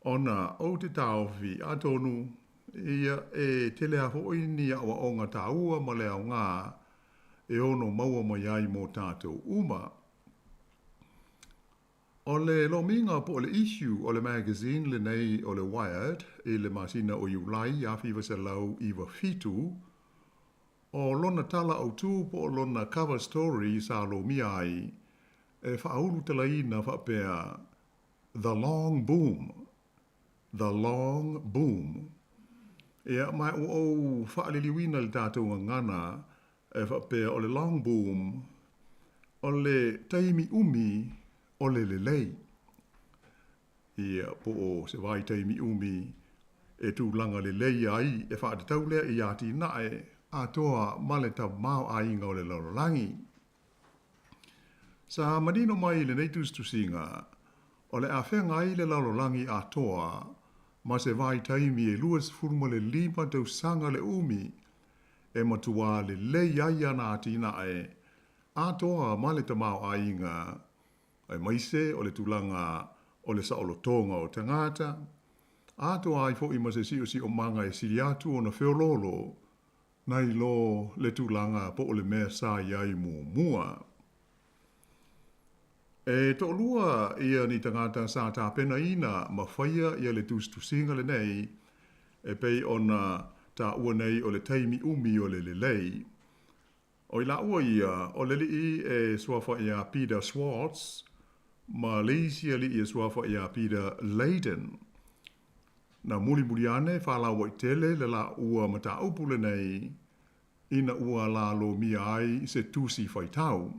Ona ou te taofi atonu ia e tele lava foi ni aoaoga taua ma le aoga e ono maua mai ai mo tatou uma. O le lomiga po o le issue o le magazine lenei o le Wired i le masina o Iulai 1997, o lona tala autu po o lona cover story sa lomia ai e faaulutalaina faapea, The Long Boom, The Long Boom. Ia, ma ua ou faaliliuina i le tatou gagana e faapea o le long boom, o le taimi umi o le lelei. Ia, po o se vaitaimi umi e tulaga lelei ai e faatatau lea i atinae atoa ma le tamaoaiga o le lalolagi. Sa manino mai i lenei tusitusiga, o le a feagai le lalolagi atoa ma se vaitaimi e 25 tausaga le umi e matuā lelei ai ana atinae atoa ma le tamaoaiga, aemaise o le tulaga o le saolotoga o tagata, atoa ai foi ma se siosiomaga e sili atu ona feoloolo nai lo le tulaga po o le mea sa i ai muamua. E toalua ia ni tagata sa tapenaina ma faia ia le tusitusiga lenei e pei ona taua nei o le taimi umi o le lelei. O i laua ia, o le alii e suafa ia Peter Schwartz ma le isi alii e suafa ia Peter Layden. Na mulimuli ane faalauaitele le laua mataupu lenei ina ua lalomia ai se tusi faitau.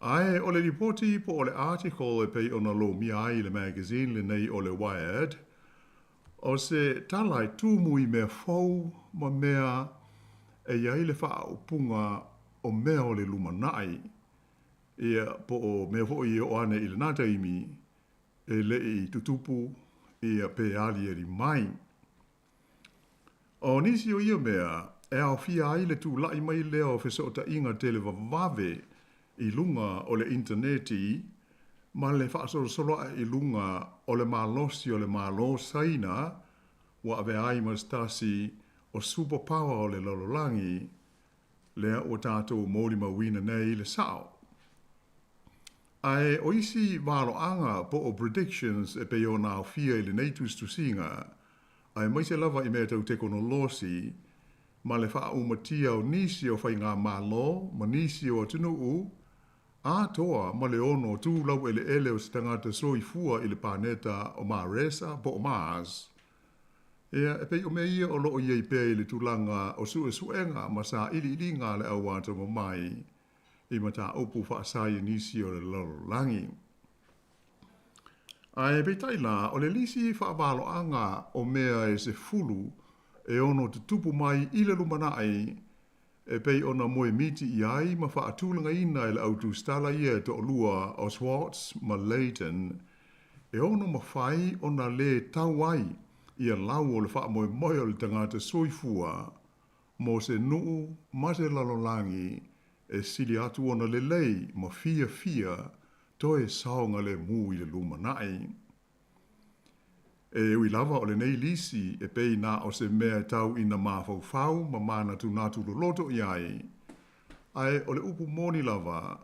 Ae o le lipoti po o le article e pei ona lomia ai i le magazine lenei o le Wired, o se tala e tumu i mea fou ma mea e i ai le faaupuga o mea o le lumanai, ia, po o mea foi e oo ane i lena taimi e le i tutupu ia pe aliali mai. O nisi o ia mea e aofia ai le tulai mai lea o fesootaiga televavave i luga o le initaneti ma le faasolosolo ae i luga o le malosi o le Malo o Saina ua avea ai ma se tasi o super power o le lalolagi, lea ua tatou molimauina nei le sao. Ae o isi valoaga po o predictions e pei ona aofia i lenei tusitusiga, aemaise lava i mea tau tekonolosi, ma le faaaumatia o nisi o faigamalo ma nisi o atunuu, atoa ma le ono tu laueleele o se tagata soifua i le paneta o Maresa po o Mars. Ia, e pei o mea ia o lo o i ai pea i le tulaga o suesuega ma sailiiliga a le au atamamai i mataupu faasaienisi o le lalolagi. Ae peitai la, o le lisi faavaloaga o mea e 10 e ono tutupu mai i le lumanai e pei ona moemiti i ai ma faatulagaina e le au tusitala ia e toalua o Schwartz ma Layton, e ono mafai ona lē tau ai ia lau o le faamoemoe o le tagata soifua mo se nuu ma se lalolagi e sili atu ona lelei ma fiafia toe saogalemu i le lumanai. E ui lava o lenei lisi e pei na o se mea e tau ina mafaufau ma manatunatu loloto i ai, ae o le upu moni lava,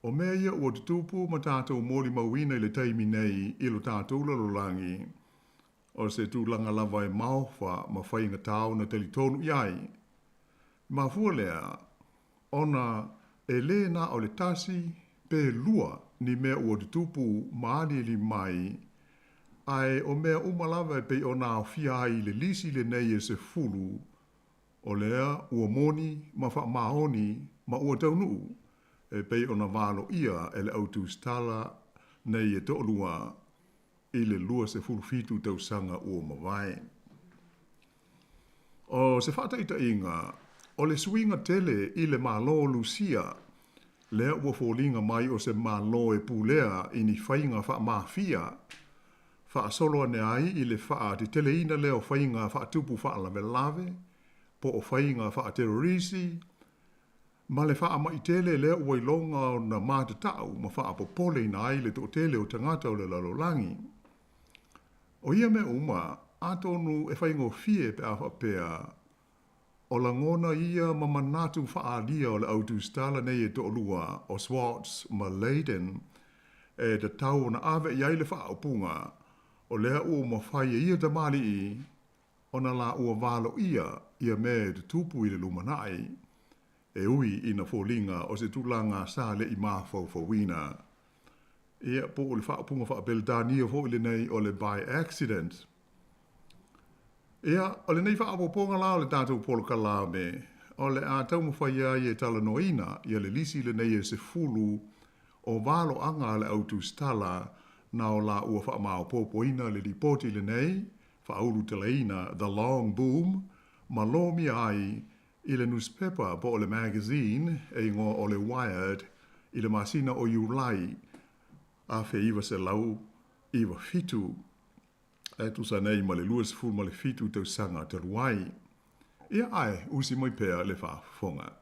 o mea ia ua tutupu ma tatou molimauina i le taimi nei i lo tatou lalolagi, o se tulaga lava e maofa ma faigata ona talitonu i ai. Mafua lea, ona e lē na o le tasi pe lua ni mea ua tutupu ma aliali mai, ae o mea uma lava e pei ona aofia ai i le lisi lenei e 10, o lea ua moni ma faamaoni. ma ua taunuu e pei ona valoia e le au tusitala nei e toalua i le 27 tausaga ua mavae. O se faataitaiga, o le suiga tele i le Malo o Lusia, lea ua foliga mai o se Malo e pulea i ni faiga faamafia, faasolo ane ai i le faateteleina lea o faiga faatupu faalavelave po o faiga faaterorisi, ma le faamai tele lea ua iloga ona matatau ma faapopoleina ai le toatele o tagata o le lalolagi. O ia mea uma, atonu e faigofie pe a faapea o lagona ia ma manatu faaalia o le au tusitala nei e toalua o Swartz ma Leyden e tatau ona ave i ai le faaupuga o lea ua mafai e ia tamalii ona la ua valoia ia mea e tutupu i le lumanai e ui ina foliga o se tulaga sa le i mafaufauina. Ia, po o le faaupuga faa-Peretania foi lenei o le by accident. Ia, o lenei faaopoopoga la o le tatou polokalame, o le a taumafai ai e talanoaina ia le lisi lenei e 10 o valoaga a le au tusitala na o la ua faamaopoopoina le lipoti lenei faaulutalaina The Long Boom ma lomia ai i le nusipepa po o le magazine e igoa o le Wired i le masina o Iulai 1997, e tusa nei ma le 27 tausaga talu ai. Ia ae usi mai pea le faafofoga.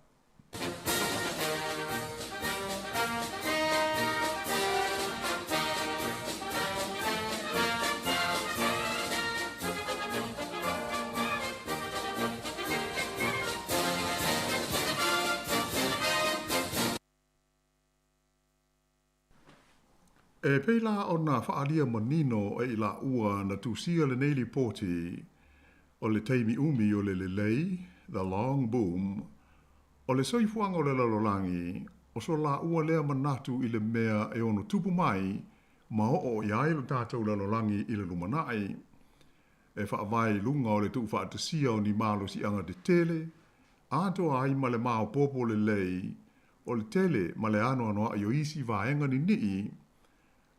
E pei la ona faaalia manino e i laua na tusia lenei lipoti o le taimi umi o le lelei, The Long Boom, o le soifuaga o le lalolagi, o so laua lea manatu i le mea e ono tupu mai ma oo i ai lo tatou lalolagi i le lumanai, e faavae i luga o le tuufaatasia o ni malosiaga tetele, atoa ai ma le maopoopo lelei o le tele ma le anoanoai o isi vaega ninii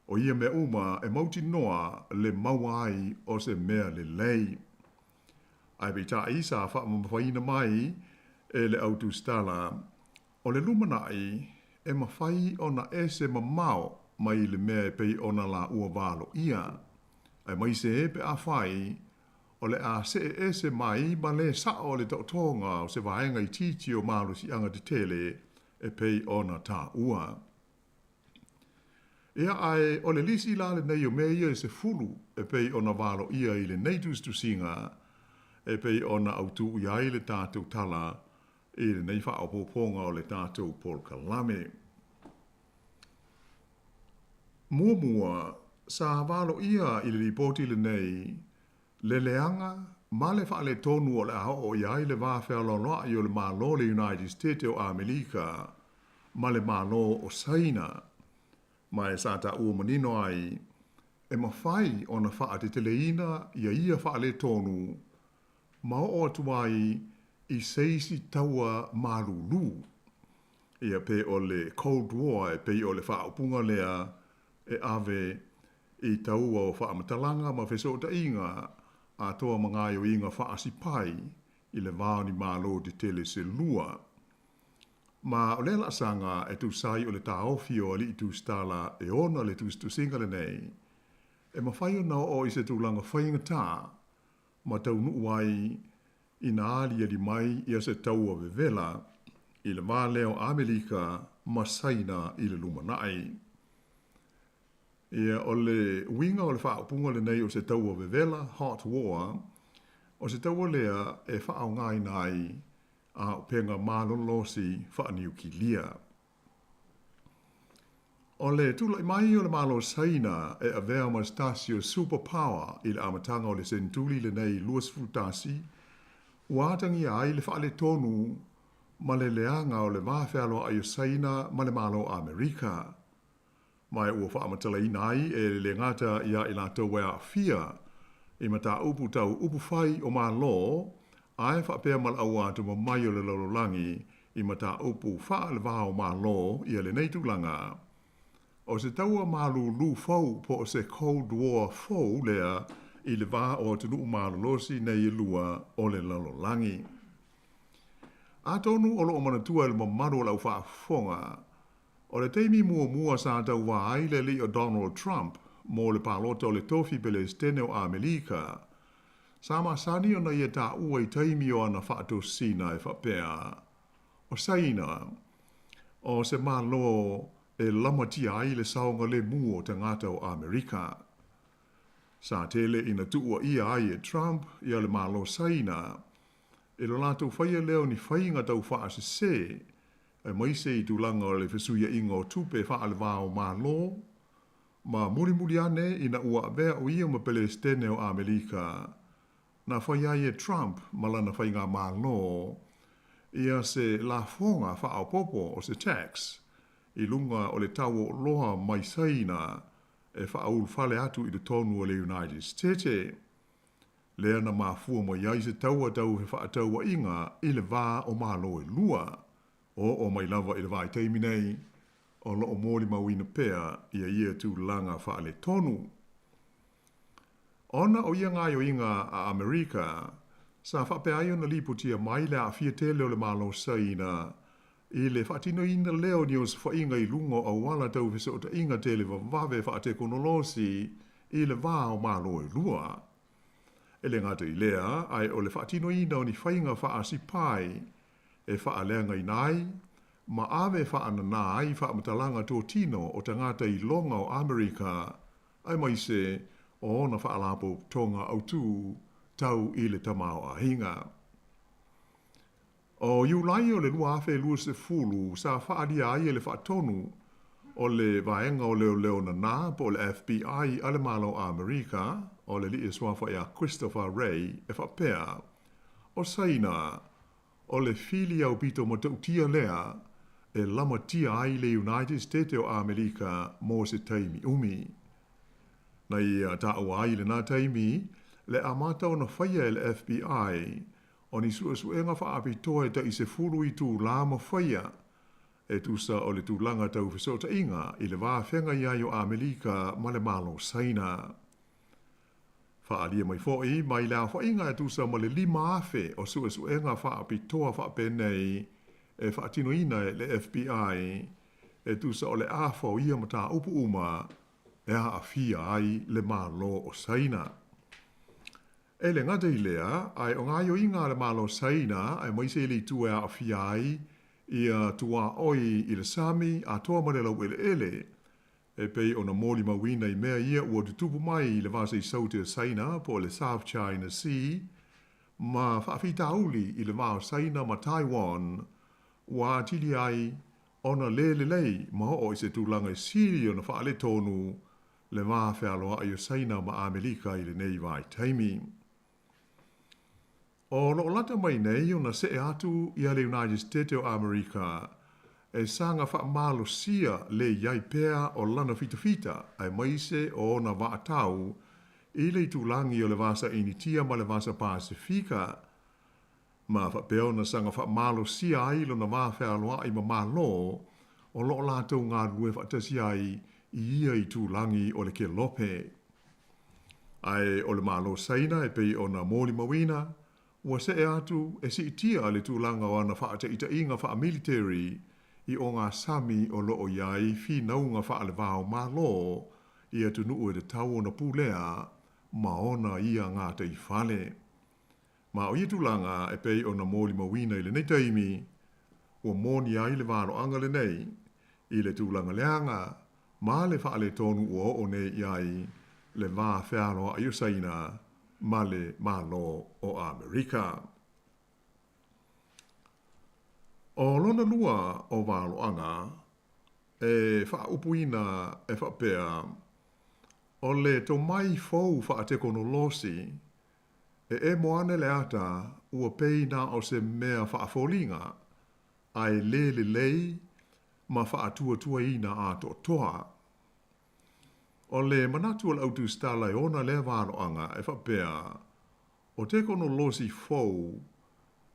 o ia mea uma e mautinoa le maua ai o se mea lelei. Ae peitai sa faamamafaina mai e le au tusitala, o le lumanai e mafai ona ese mamao mai le mea e pei ona laua valoia, aemaise pe afai o le a see ese mai ma le sao o le taotoga o se vaega itiiti o malosiaga tetele e pei ona taua. Ia ae o le lisi la lenei o mea ia e 10 e pei ona valoia i lenei tusitusiga e pei ona autū i ai le tatou tala i lenei faaopoopoga o le tatou polokalame. Muamua, sa valoia i le lipoti lenei le leaga ma le faaletonu o le a oo i ai le va fealoaloai o le Malo o le United States o Amerika ma le Malo o Saina, ma e sa taua manino ai e mafai ona faateteleina ia ia faaletonu ma oo atu ai i se isi taua malulu. Ia pe o le Cold War e pei o le faaupuga lea e ave i taua o faamatalaga ma fesootaiga atoa ma gaoioiga faasipai i le va o ni malo tetele se lua. Ma o lea laasaga e tusa ai o le taofi o alii tusitala e ona le tusitusiga lenei, e mafai ona oo i se tulaga faigata ma taunuu ai ina aliali mai ia se taua vevela i le va lea o Amerika ma Saina i le lumanai. Ia, o le uiga o le faaupuga lenei o se taua vevela, hot war, o se taua lea e faaaogaina ai auupega malolosi faaniukilia. O le tulai mai o le Malo o Saina e avea ma se tasi o super power i le amataga o le senetuli lenei 21, ua atagia ai le faaletonu ma le leaga o le va fealoai o Saina ma le Malo o Amerika. Ma ua faamatalaina ai e le gata ia i latou e aafia i mataupu tau upufai o Malo, ae faapea ma le au atamamai o le lalolagi i mataupu faale-va-o-Malo ia lenei tulaga. O se taua malūlū fou po o se Cold War fou lea i le va o atunuu malolosi nei e lua o le lalolagi. Atonu o lo o manatua e le mamalu o le au faafofoga, o le taimi muamua sa tauvā ai le alii o Donald Trump mo le palota o le tofi Pelesitene o Amelika, sa masani ona ia taua i taimi o ana faatosina e faapea, O Saina, o se Malo e lamatia ai le saogalemu o tagata o Amerika. Sa tele ina tuuaia ai e Trump ia le Malo Saina i lo latou faia lea o ni faiga tau faasese, aemaise i tulaga o le fesuiaiga o tupe faale-va-o-Malo, ma mulimuli ane ina ua avea o ia ma Pelesitene o Amelika, na fai ai e Trump ma lana faigamalo ia se lafoga faaopoopo o se tax i luga o le tau o oloa mai Saina e faaulufale atu i totonu o le United Stete. Lea na mafua mai ai se taua tau fefaatauaiga i le va o Malo e lua. Oo mai lava i le vaitaimi nei, o lo o molimauina pea ia ia tulaga faaletonu. Ona o ia gaoioiga a Amerika, sa faapea ai ona lipotia mai le aafia tele o le Malo Saina i le faatinoina lea o ni osofaiga i luga o auala tau fesootaiga televavave faatekonolosi i le va o Malo e lua. E le gata i lea, ae o le faatinoina o ni faiga faasipai e faaleagaina ai ma ave faananā ai faamatalaga totino o tagata iloga o Amerika aemaise o ona faalapotopotoga autū tau i le tamaoaiga. O Iulai o le 2020 sa faaalia ai e le Faatonu o le Vaega o Leoleo Nanā po o le FBI a le Malo o Amerika, o le alii e suafa ia Christopher Wray e faapea, O Saina, o le fili aupito matautia lea e lamatia ai le United State o Amerika mo se taimi umi. Na ia taua ai i lena taimi le amata ona faia e le FBI o ni suesuega faapitoa e tai 10 itulā ma faia e tusa o le tulaga tau fesootaiga i le va feagai ai o Amerika ma le Malo Saina. Faaalia mai foi mai le aofaiga e tusa ma le 5,000 o suesuega faapitoa faapenei e faatinoina e le FBI e tusa o le afa o ia mataupu uma e aafia ai le Malo o Saina. E le gata i lea, ae o gaoioiga a le Malo Saina aemaise i le itu e aafia ai ia tuaoi i le sami atoa ma le laueleele, e pei ona molimauina i mea ia ua tutupu mai i le vasa i Saute o Saina po o le South China Sea ma faafitauli i le va o Saina ma Taiwan ua atili ai ona le lelei ma oo i se tulaga e sili ona faaletonu le va fealoai o Saina ma Amelika i lenei vaitaimi. O lo o lata mai nei ona see atu ia le United State o Amerika e saga faamalosia le i ai pea o lana fitafita aemaise o ona vaatau i le itulagi o le Vasa Initia ma le Vasa Pasefika ma faapea ona saga faamalosia ai lona va fealoai ma Malo o lo o latou galulue faatasi ai i ia itulagi o le Kelope. Ae o le Malo Saina e pei ona molimauina, ua see atu e siitia le tulaga o ana faataitaiga faamiliteri i ogasami o lo o i ai finauga faale-va-o-Malo i atunuu e tatau ona pulea ma ona ia gataifale. Ma o ia tulaga e pei ona molimauina i lenei taimi, ua moni ai le valoaga lenei i le tulaga leaga ma le faaletonu ua oo nei i ai le va fealoai o Saina ma le Malo o Amerika. O lona lua o valoaga e faaupuina e faapea, o le tomai fou faatekonolosi E emo ane le ata ua pei na o se mea faafoliga, ae le lelei ma faatuatuaina atoatoa. O le manatu o le autusitala e ona lea valoaga e faapea, o tekonolosi fou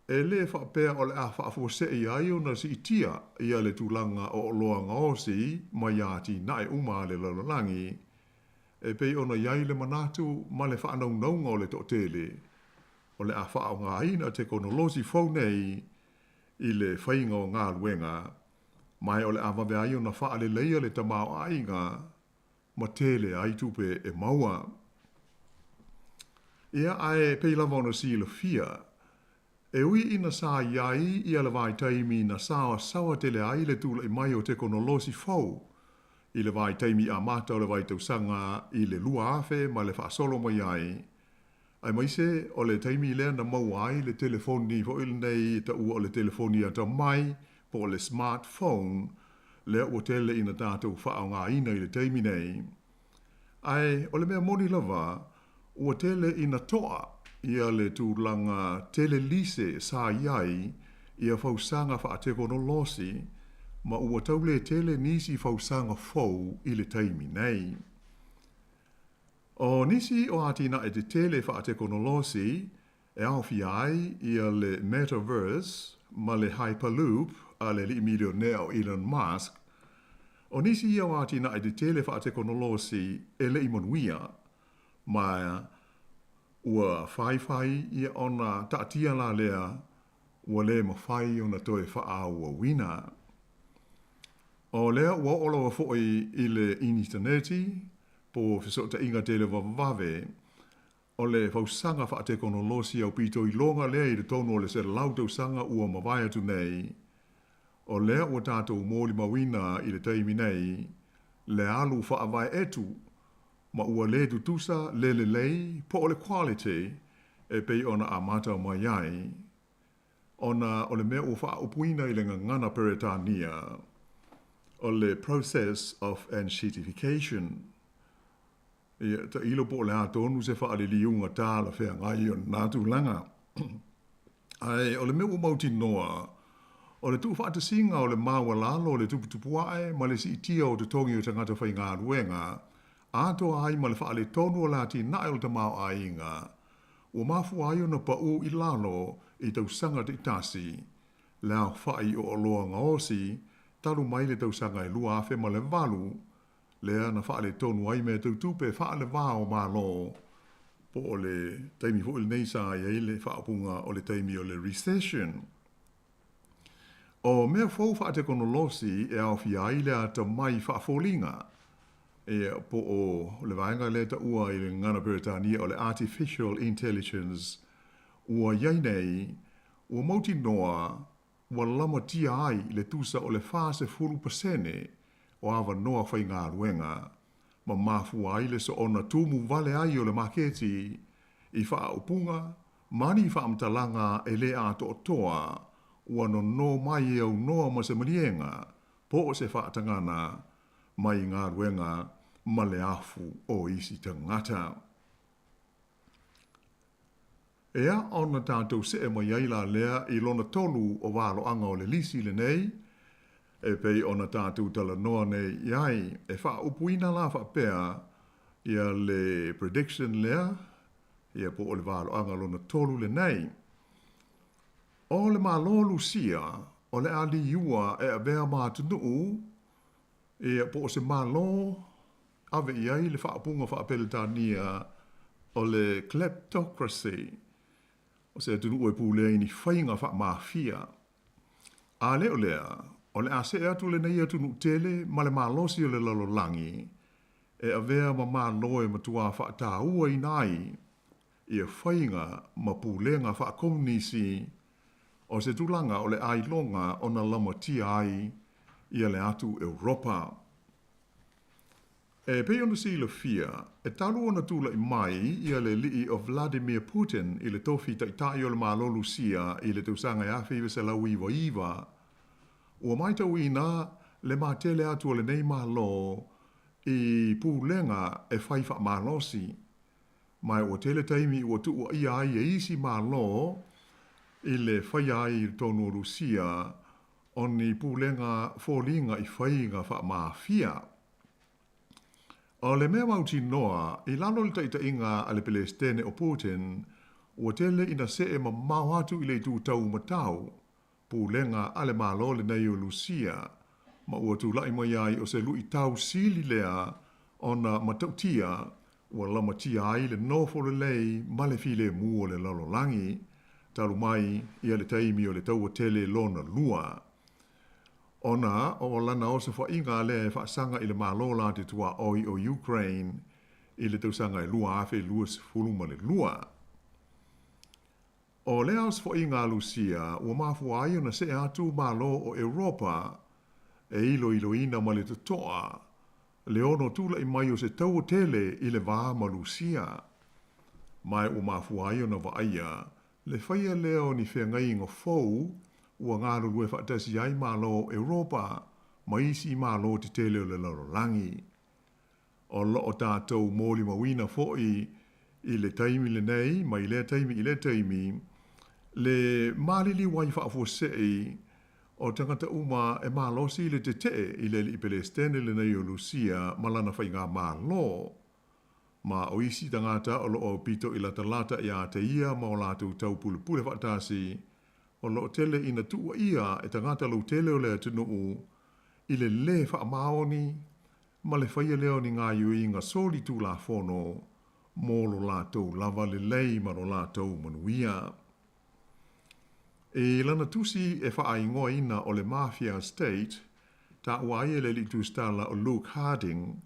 e lē faapea o le a faafuasei ai ona siitia ia le tulaga o oloa gaosi mai atinae uma a le lalolagi, e pei ona i ai le manatu ma le faanaunauga o le toatele o le a faaaogaina tekonolosi fou nei i le faiga o galuega, ma o le a vave ai ona faaleleia le tamaoaiga ma tele ai tupe e maua. Ia, ae pei lava ona silafia, e ui ina sa i ai ia le vaitaimi na saoasaoa tele ai le tula'i mai o tekonolosi fou i le vaitaimi amata o le vaitausaga i le 2000 ma le faasolo mai ai, aemaise o le taimi lea na maua ai le telefoni foi lenei e taua o le telefoni atamai po o le smart phone lea ua tele ina tatou faaaogaina i le taimi nei. Ae o le mea moni lava, ua tele ina to'a ia le tulaga tele lise sa i ai ia fausaga faatekonolosi ma ua tau lē tele nisi fausaga fou i le taimi nei. O nisi o atinae tetele faatekonolosi e aofia ai ia le metaverse ma le hyperloop a le ali'i milionea o Elon Musk, o nisi ia o atinae tetele faatekonolosi e le i manuia, ma ua faifai ia ona taatia la lea ua lē mafai ona toe faaauauina. O lea ua oo lava foʻi i le initaneti po o fesootaiga televavave, o le fausaga faatekonolosi aupito iloga lea i totonu o le 100 tausaga ua mavae atu nei, o lea ua tatou molimauina i le taimi nei le alu faavaeetu ma ua lē tutusa le lelei po o le quality e pei ona amata mai ai, ona o le mea ua faaupuina i le gagana Peretania o le process of enshittification. Ia, tailo po o le a tonu se faaliliuga talafeagai o lena tulaga. Ae o le mea ua mautinoa, o le tuufaatasiga o le maualalo o le tuputupu ae ma le siitia o totogi o tagata faigaluega, atoa ai ma le faaletonu o le atinae o le tamaoaiga, ua mafua ai ona paū i lalo i tausaga taitasi le aofa'i o oloa gaosi talu mai le tausaga e 2008, lea na faaletonu ai mea tau tupe faale-va o Malo, po o le taimi foi lenei sa i ai le faaupuga o le taimi o le recession. O mea fou faatekonolosi e aofia ai le atamai faafoliga, ia, po o le vaega lea e taua i le gagana Peretania o le artificial intelligence, ua i ai nei, ua mautinoa ua lamatia ai le tusa o le 40% o avanoa faigaluega ma mafua ai le soona tumu vale ai o le maketi i faaupuga ma ni faamatalaga e lē atoatoa ua nonō mai e aunoa ma se maliega po o se faatagana mai galuega ma le afu o isi tagata. Ea ona tatou see mai ai la lea i lona tolu o valoaga o le lisi lenei, e pei ona tatou talanoa nei i ai, e faaupuina la faapea ia le prediction lea, ia po o le valoaga lona tolu lenei. O le Malo o Lusia, o le a liua e avea ma atunuu, ia po o se Malo ave i ai le faaupuga faa-Peretania o le kleptocracy, o se atunuu e pulea i ni faiga faamafia. A le o lea, o le a see atu lenei atunuu tele ma le malosi o le lalolagi e avea ma Malo e matuā faatauaina ai ia faiga ma pulega faakomunisi, o se tulaga o le a iloga ona lamatia ai ia le atu Europa. E pei ona silafia, e talu ona tula'i mai ia le alii o Vladimir Putin i le tofi Taitai o le Malo Lusia i le tausaga e 1999, ua matauina le matele atu o lenei Malo i pulega e fai faamalosi, ma ua tele taimi ua tuuaia ai e isi Malo i le faia ai i totonu o Lusia o ni pulega foliga i faiga faamafia. O le mea mautinoa, i lalo o le taitaiga a le Pelesitene o Putin, Ua tele ina see mamao atu i le itu taumatau pulega a le Malo lenei o Lusia, ma ua tulai mai ai o se luitau sili lea ona matautia ua lamatia ai le nofo lelei ma le filemu o le lalolagi talu mai ia le taimi o le Taua Tele Lona Lua. Ona o lana osofaiga lea e faasaga i le Malo la te tuaoi o Ukraine i le tausaga e 2022. O lea osofaiga a Lusia ua mafua ai ona see atu Malo o Europa e iloiloina ma le totoa le ono tulai mai o se taua tele i le va ma Lusia. Ma ua mafua ai ona vaaia le faia lea o ni feagaiga fou ua galulue faatasi ai Malo o Europa ma isi Malo tetele o le lalolagi. O loo tatou molimauina foi i le taimi lenei mai lea taimi i lea taimi le maliliu ai faafuasei o tagata uma e malosi le tetee i le alii Pelestene lenei o Lusia ma lana faigamalo. Ma o isi tagata o loo aupito i latalata ia te ia ma o latou taupulepule faatasi, o loo tele ina tuuaia e tagata lautele o le atunuu i le lē faamaoni ma le faia lea o ni gaoioiga soli tulafono mo lo latou lava lelei ma lo latou manuia. I lana tusi e faaigoaina o le Mafia State, taua ai e le alii tusitala o Luke Harding,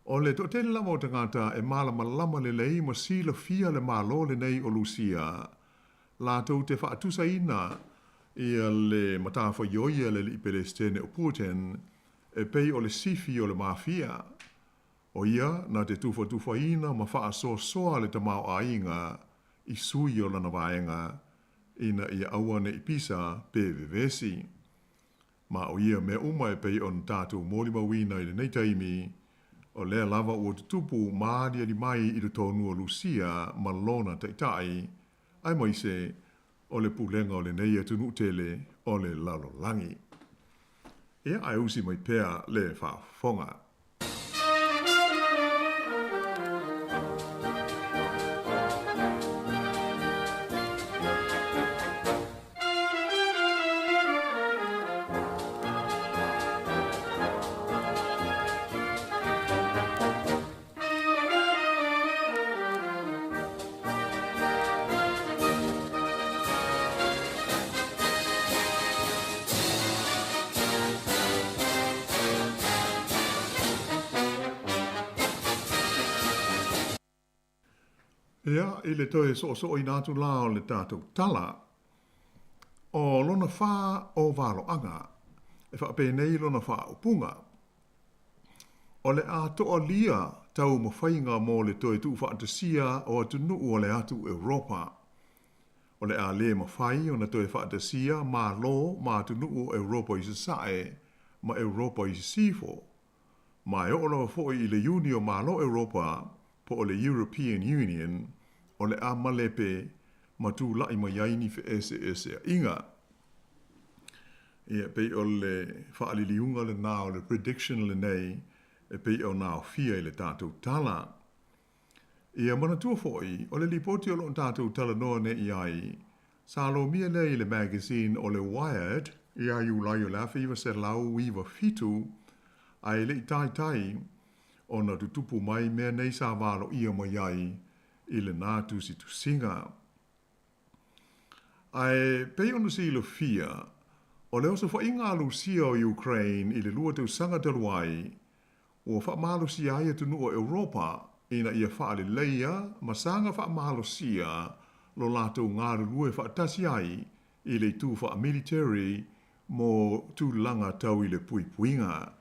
o le toatele lava o tagata e malamalama lelei ma silafia le Malo lenei o Lusia, latou te faatusaina ia le matafaioi a le alii Pelestene o Putin e pei o le sifi o le mafia, o ia na te tufatufaina ma faasoasoa le tamaoaiga i sui o lana vaega ina ia aua ne i pisa pe vevesi. Ma o ia mea uma e pei ona tatou molimauina i lenei taimi, o lea lava ua tutupu ma aliali mai i totonu o Lusia ma lona taitai, aemaise o le pulega o lenei atunuu tele o le lalolagi. Ia, ae usi mai pea le faafofoga. Ia, i le toe soosooina atu la o le tatou tala, o lona fa o valoaga, e faapenei lona faaupuga, O le a toalia taumafaiga mo le toe tuufaatasia o atunuu o le atu Europa. O le a lē mafai ona toe faatasia Malo ma atunuu o Europa i Sasae ma Europa i Sisifo. Ma e oo lava foi i le Iuni o Malo Europa po o le European Union, o le a malepe ma tulai mai ai ni feeseeseaiga. Ia, pei o le faaliliuga lenā o le prediction lenei e pei ona aofia i le tatou tala. Ia manatua foi, o le lipoti o lo o tatou talanoa nei i ai, sa lomia lea i le magazine o le Wired ia Iulai o le 1997, ae le i taitai ona tutupu mai mea nei sa valoia mai ai i lenā tusitusiga. Ae pei ona silafia, o le osofaiga a Lusia o Ukraine i le lua tausaga talu ai, ua faamalosia ai atunuu o Europa ina ia faaleleia ma saga faamalosia lo latou galulue faatasi ai i le itu faamiliteri mo tulaga tau i le puipuiga.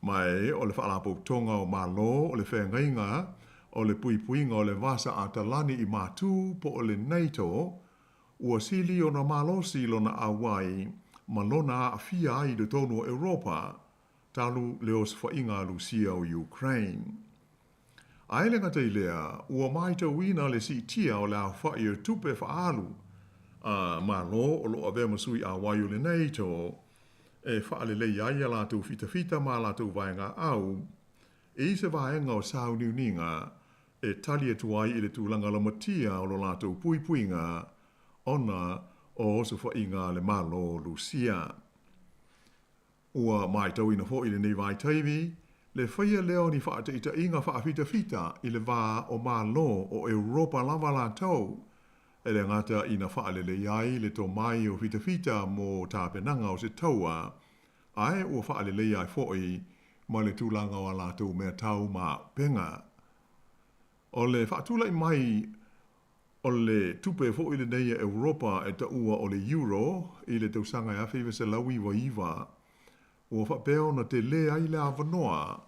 Ma e o le Faalapotopotoga o Malo o le Feagaiga o le Puipuiga o le Vasa Atalani i Matu po o le NATO, ua sili ona malosi lona auai ma lona aafia ai i totonu o Europa talu le osofaiga a Lusia o Ukraine. Ae le gata i lea, ua maitauina le siitia o le aofai o tupe faaalu a Malo o lo o avea ma sui auai o le NATO e faalelei ai a latou fitafita ma a latou vaegaau i se vaega o sauniuniga e tali atu ai i le tulaga lamatia o lo latou puipuiga ona o osofaiga a le Malo o Lusia. Ua matauina foi i lenei vaitaimi le faia lea o ni faataitaiga faafitafita i le va o Malo o Europa lava latou, e le gata ina faalelei ai le tomai o fitafita mo tapenaga o se taua, ae ua faaleleia ai foi ma le tulaga o a latou mea tau ma auupega. O le faatulai mai o le tupe foi lenei a Europa e taua o le euro i le tausaga e 1999, ua faapea ona telē ai le avanoa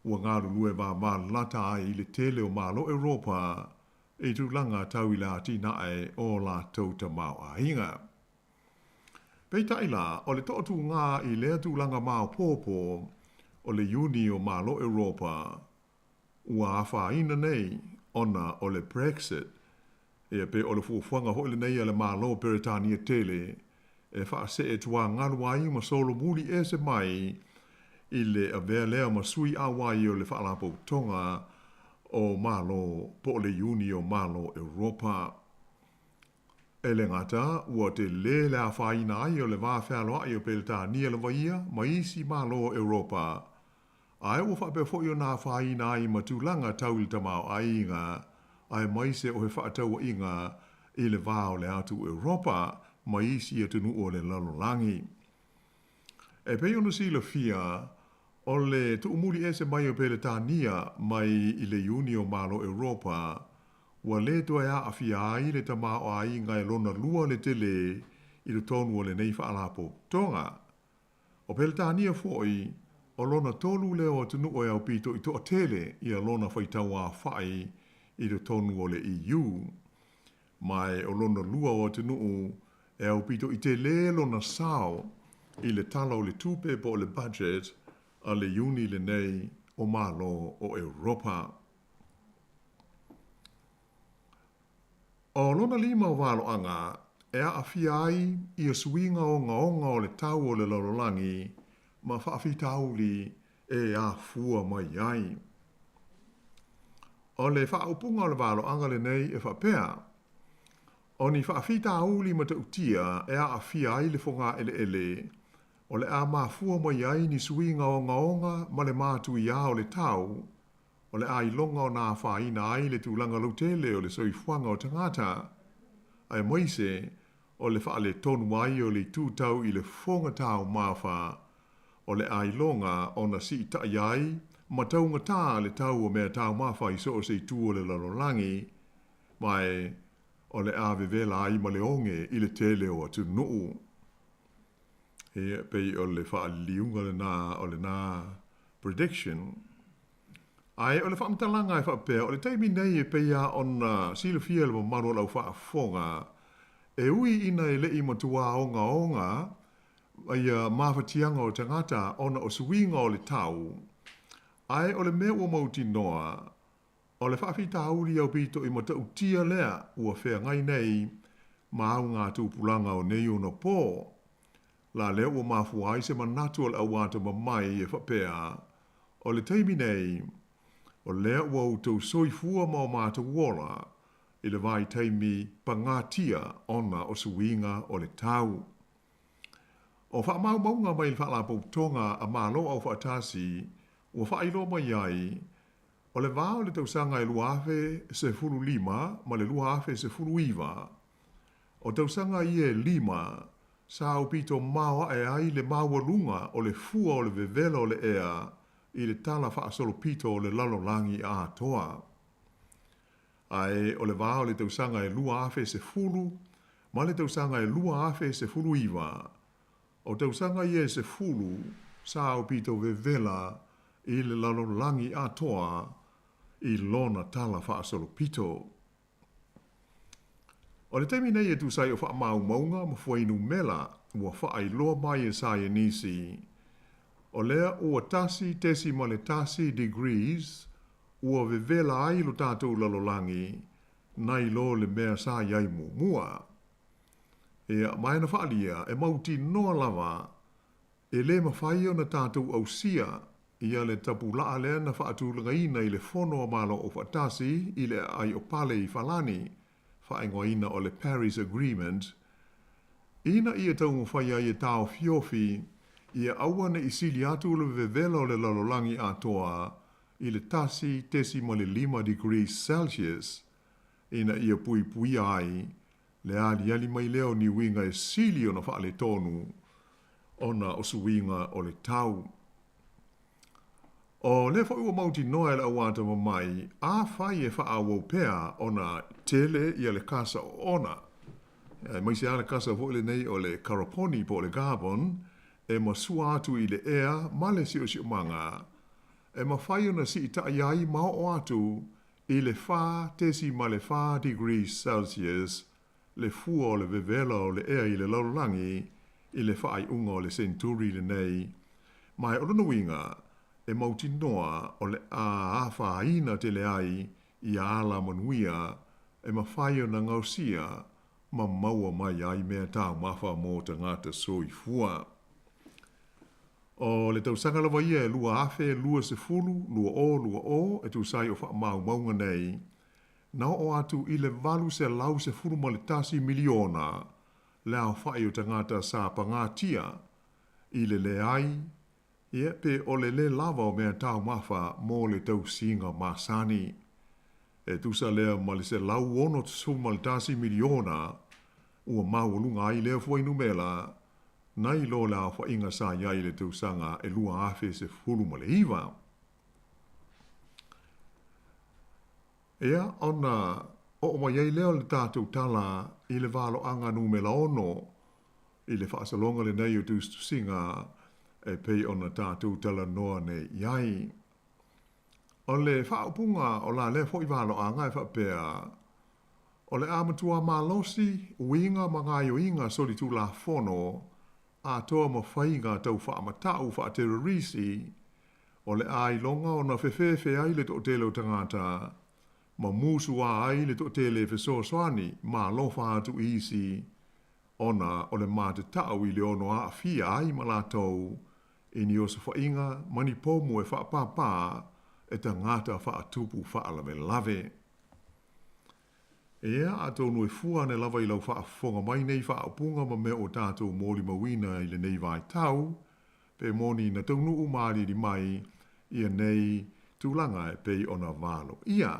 ua galulue vavalata ai le tele o Malo Europa i tulaga tau i le atinae o latou tamaoaiga. Peitai la, o le toatūgā i lea tulaga maopoopo o le Iuni o Malo Europa, ua afaina nei ona o le Brexit, ia pe o le fuafuaga foi lenei a le Malo o Peretania tele e faasee tuagalu ai ma solomuli ese mai i le avea lea ma sui auai o le Faalapotopotoga o Malo po o le Iuni o Malo Europa. E le gata ua telē le afaina ai o le va fealoai o Peretania lava ia ma isi Malo o Europa, Ae ua faapea foi ona afaina ai ma tulaga tau i le tamaoaiga, aemaise o he faatauaiga i le va o le atu Europa ma isi atunuu o le lalolagi. E pei ona silafia, o le tuumuli ese mai o Peretania mai i le Iuni o Malo Europa, ua le toe aafia ai le tamaoaiga e lona lua le telē i totonu o lenei faalapotopotoga. O Peretania foi, o lona tolu lea o atunuu e aupito i toatele ia lona faitauaofai i totonu o le EU. Ma o lona lua o atunuu e aupito i telē lona sao i le Tala o le Tupe po o le Budget a le Iuni lenei o Malo o Europa. O lona lima o valoaga e aafia ai ia suiga ogaoga o le tau o le lalolagi ma faafitauli e afua mai ai. O le faaupuga o le valoaga lenei e faapea, O ni faafitauli matautia e aafia ai le fogaeleele, o le a mafua mai ai ni suiga ogaoga ma le matuiā o le tau, o le a iloga ona afaina ai le tulaga lautele o le soifuaga o tagata, aemaise o le faaletonu ai o le itu tau i le fofoga taumafa, o le a iloga ona siitai ai ma taugatā le tau o mea taumafa i so o se itu o le lalolagi, ma o le a vevela ai ma le oge i le tele o atunuu. Ia, pei o le faaliliuga lenā o lenā prediction. Ae o le faamatalaga e faapea, o le taimi nei e pei lava ona silafia e le mamalu o lau faafofoga, e ui ina e le i matuā ogaoga ia mafatiaga o tagata ona o suiga o le tau, ae o le mea ua mautinoa, o le faafitauli aupito i matautia lea ua feagai nei ma augatupulaga o nei ona pō. La lea ua mafua ai se manatu o le auatamamai e faapea, O le taimi nei, o lea ua outou soifua ma o matou ola i le vaitaimi pagatia ona o suiga o le tau. O faamaumauga mai le Faalapotopotoga a Malo Aufaatasi ua faailoa mai ai, o le va o le tausaga e 2015 ma le 2019, o tausaga ia e lima, sa aupito maoae ai le maualuga o le fua o le vevela o le ea i le tala faasolopito o le lalolagi atoa. Ae o le va o le tausaga e 2010 ma le tausaga e 2019, o tausaga ia e 10 sa aupito vevela i le lalolagi atoa i lona tala faasolopito. O le taimi nei e tusa ai o faamaumauga ma fuainumera ua faailoa mai e saienisi, o lea ua 1.1 degrees ua vevela ai lo tatou lalolagi nai lo le mea sa i ai muamua. Ia, ma e na faaalia e mautinoa lava e le mafai ona tatou ausia ia le tapulaa lea na faatulagaina i le Fono a Malo Aufaatasi i le aai o Pale i Falani, faaigoaina o le Paris Agreement, ina ia taumafai ai e taofiofi ia aua ne i sili atu le vevela o le lalolagi atoa i le 1.5 degrees Celsius ina ia puipuia ai le aliali mai lea o ni uiga e sili ona faaletonu ona o suiga o le tau. O lea foi ua mautinoa e le au atamamai, afai e faaauau pea ona tele ia le kasa oona, aemaise lava le kasa foi lenei o le karaponi po o le carbon e masua atu i le ea ma le siosiomaga, e mafai ona siitai ai ma oo atu i le 4.4 degrees Celsius le fua o le vevela o le ea i le lalolagi i le faaiuga o le senturi lenei, ma o lona uiga e mautinoa o le a afaina tele ai ia alamanuia e mafai ona gaosia ma maua mai ai mea taumafa mo tagata soifua. O le tausaga lava ia e 2020, 2020 e tusa ai o faamaumauga nei, na oo atu i le 811 miliona le aofai o tagata sa pagatia i le leai, ia, pe o le lē lava o mea taumafa mo le tausiga masani. E tusa lea ma le 161 miliona ua maualuga ai lea fuainumera nai lo le aofaiga sa i ai i le tausaga e 2019. Ia, ona oo mai ai lea o le tatou tala i le valoaga numera 6 i le faasologa lenei o tusitusiga e pei ona tatou talanoa nei i ai. O le faaupuga o la lea foi valoaga e faapea, O le a matua malosi uiga ma gaoioiga solitulafono atoa ma faiga tau faamatau faaterorisi, o le a iloga ona fefefe ai le toatele o tagata, ma musuā ai le toatele e fesoasoani ma alofa atu i isi, ona o le matatau i le ono aafia ai ma latou i ni osofaiga ma ni pomu e faapāpā e tagata faatupu faalavelave. Ea, atonu e fua ane lava i lau faafofoga mai nei faaupuga ma mea ua tatou molimauina i lenei vaitau, pe moni na taunuu ma aliali mai ia nei tulaga e pei ona valoia.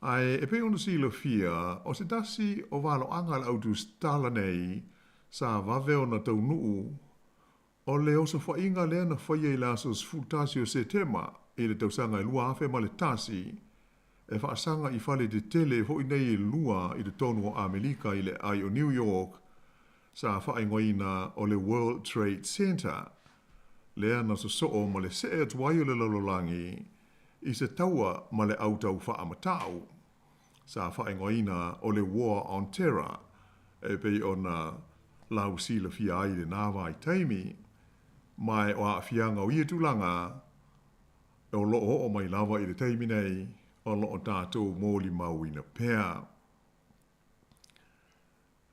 Ae e pei ona silafia, o se tasi o valoaga a le au tusitala nei sa vave ona taunuu, o le osofaiga lea na faia i le aso 11 o Setema i le tausaga e 2001, e faasaga i fale tetele foi nei e lua i totonu o Amerika i le aai o New York, sa faaigoaina o le World Trade Center, lea na sosoo ma le see atu ai o le lalolagi i se taua ma le au tau faamatau, sa faaigoaina o le War on Terror, e pei ona lausilafia ai i lena vaitaimi. Ma o aafiaga o ia tulaga, o lo o oo mai lava i le taimi nei, o lo o tatou molimauina pea.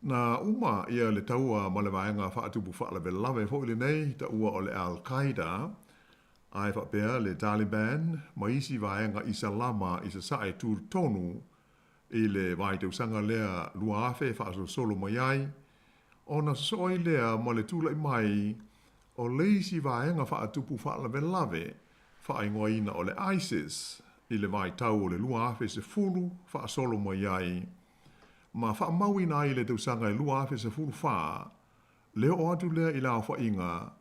Na uma ia le taua ma le vaega faatupu faalavelave foi lenei taua o le Al-Qaeda, ae faapea le Taliban ma isi vaega Isalama i sasae tutotonu i le vaitausaga lea 2000 faasolosolo mai ai, ona sosoo ai lea ma le tulai mai o le isi vaega faatupu faalavelave faaigoaina o le ISIS i le vaitau o le 2010 faasolo mai ai ma faamauina ai i le tausaga e 2014 le oo atu lea i le aofaiga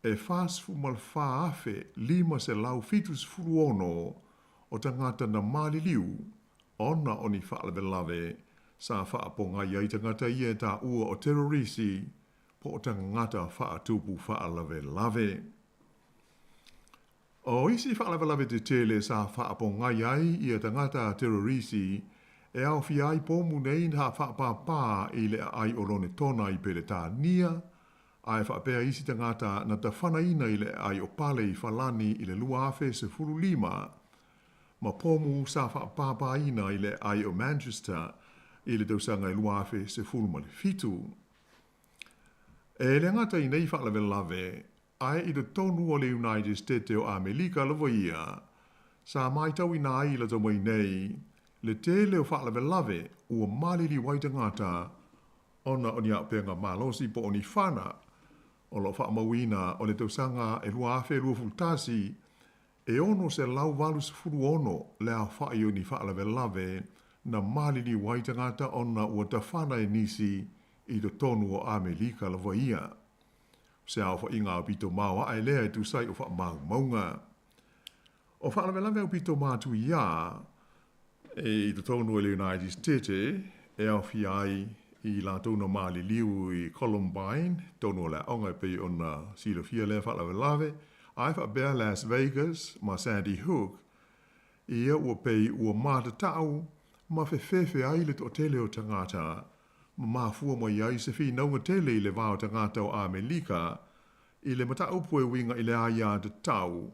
e 44,576 o tagata na maliliu ona o ni faalavelave sa faapogai ai tagata ia e taua o terorisi po o tagata faatupu faalavelave. O isi faalavelave tetele sa faapogai ai ia tagata terorisi e aofia ai pomu nei na faapāpā i le aai o Lonetona i Peretania, ae faapea isi tagata na tafanaina i le aai o Pale i Falani i le 2015, ma pomu sa faapāpāina i le aai o Manchester i le tausaga e 2017. E le gata i nei faalavelave, Ae i totonu o le United Stete o Amelika lava ia, sa matauina ai i lata mai nei le tele o faalavelave ua maliliu ai tagata ona o ni auupega malosi po o ni fana. O lo o faamauina o le tausaga e 2021, e 686 le aofai o ni faalavelave na maliliu ai tagata ona ua tafana e nisi i totonu o Amelika lava ia. O se aofaiga aupito maoae lea e tusa ai o faamaumauga. O faalavelave aupito matuia i totonu o le United Stete e aofia ai i latou na maliliu i Columbine, totonu o le aoga e pei ona silafia lea faalavelave, ae faapea Las Vegas ma Sandy Hook, ia ua pei ua matatau ma fefefe ai le toatele o tagata, ma mafua mai ai se finauga tele i le va o tagata o Amelika i le mataupu e uiga i le aiatatau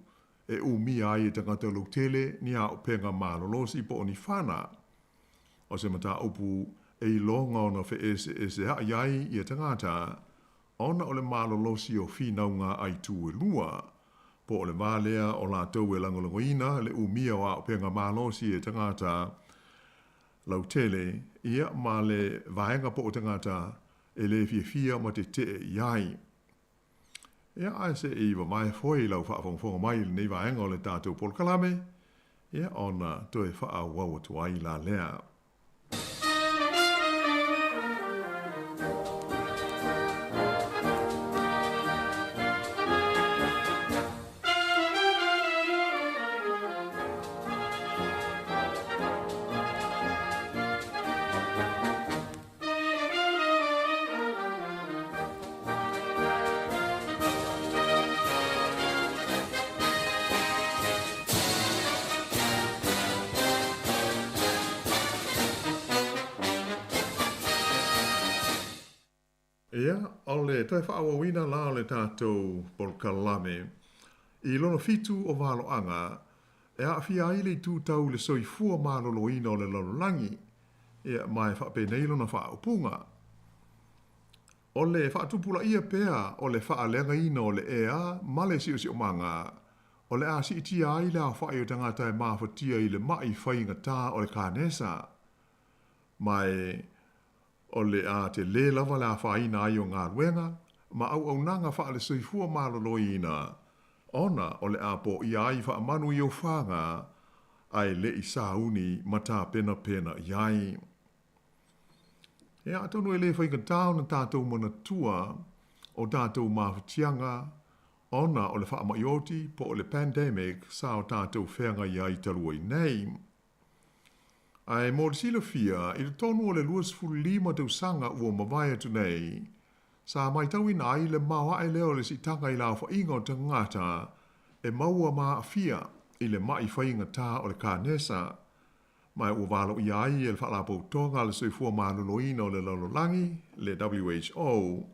e umia ai e tagata lautele ni auupega malolosi po o ni fana. O se mataupu e iloga ona feeseesea'i ai ia tagata ona o le malolosi o finauga a itu e lua, po o le va lea o latou e lagolagoina le umia o auupega malosi e tagata lautele, ia ma le vaega po o tagata e le fiafia ma tetee i ai. Ia, ae se i vavae foi lau faafogafoga mai i lenei vaega o le tatou polokalame, ia, ona toe faaauau atu ai la lea. Ia, o le toe faaauauina la o le tatou polokalame i lona fitu o valoaga e aafia ai le itu tau i le soifua maloloina o le lalolagi, ia, ma e faapenei lona faaupuga. O le faatupulaia pea o le faaleagaina o le ea ma le siosiomaga, o le a siitia ai le aofai o tagata e mafatia i le maʻi faigata o le kanesa. Ma e o le a telē lava le afaina ai o galuega ma auaunaga faale-soifua maloloina, ona o le a poia ai faamanu i ofaga ae le i sauni ma tapenapena i ai. Ia, atonu e le faigata ona tatou manatua o tatou mafatiaga ona o le faamai oti po o le pandemic sa o tatou feagai ai talu ai nei. Ae mo le silafia, i totonu o le 25 tausaga ua mavae atu nei, sa matauina ai le maoae lea o le siitaga i le aofaiga o tagata e maua ma aafia i le maʻi faigata o le kanesa, ma ua valoia ai e le Faalapotopotoga a le Soifua Maloloina o le Lalolagi, le WHO,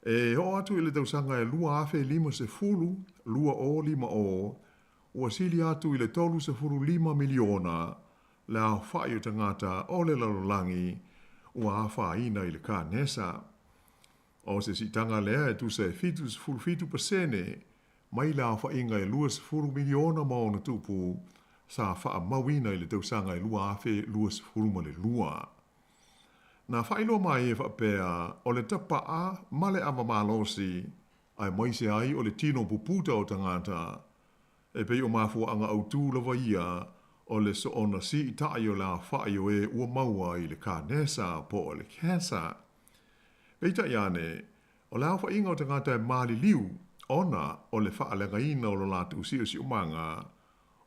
e oo atu i le tausaga e 2050, 2050, ua sili atu i le 35 miliona le aofai o tagata o le lalolagi ua afaina i le kanesa. O se siitaga lea e tusa e 77% mai le aofaiga e 20 miliona ma ona tupu sa faamauina i le tausaga e 2022. Na faailoa mai e faapea o le tapaa ma le ava malosi aemaise ai o le tino puputa o tagata E pei o mafuaaga autū lava ia o le soona siitai o le aofai o e ua maua i le kanesa po o le cancer. Peitai ane, o le aofaiga o tagata e maliliu ona o le faaleagaina o lo latou siosiomaga,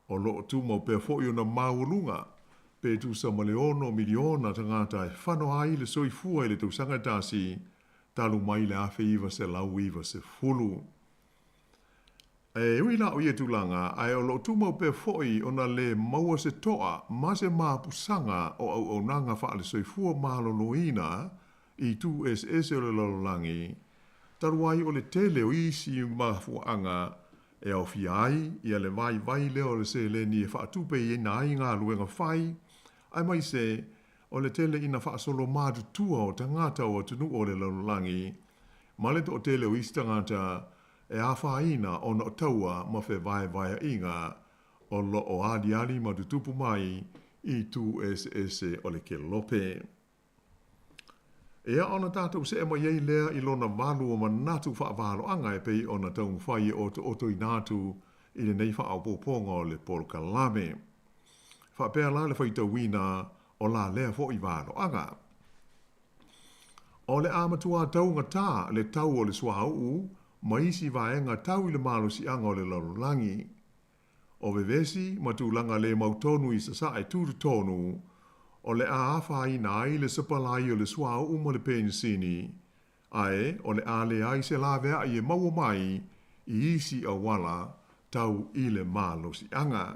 o lo o tumau pea foi ona maualuga pe tusa ma le ono miliona tagata e fano ai le soifua i le tausaga e tasi talu mai le 1990. E ui la o ia tulaga, ae o lo o tumau pea foi ona lē maua se toa ma se mapusaga o auaunaga faale-soifua maloloina i itu eseese o le lalolagi, talu ai o le tele o isi mafuaaga e aofia ai ia le vaivai lea o le seleni e faatupeina ai galuega fai, aemaise o le tele ina faasolo matutua o tagata o atunuu o le lalolagi ma le toatele o isi tagata e afaina ona o taua ma fevaevaeaʻiga o lo o aliali ma tutupu mai i itu eseese o le kelope. Ia ona tatou seʻe mai ai lea i lona valu o manatu faavaloaga e pei ona taumafai e otootoina atu i lenei faaopoopoga o le polokalame. Faapea la le faitauina o la lea foʻi valoaga. O le a matua taugatā le tau o le suauu ma isi vaega tau i le malosiaga o le lalolagi. O vevesi ma tulaga le mautonu i sasae tutotonu, o le a afaina ai le sapalai o le suauu ma le penisini, ae o le a leai se laveai e maua mai i isi auala tau i le malosiaga.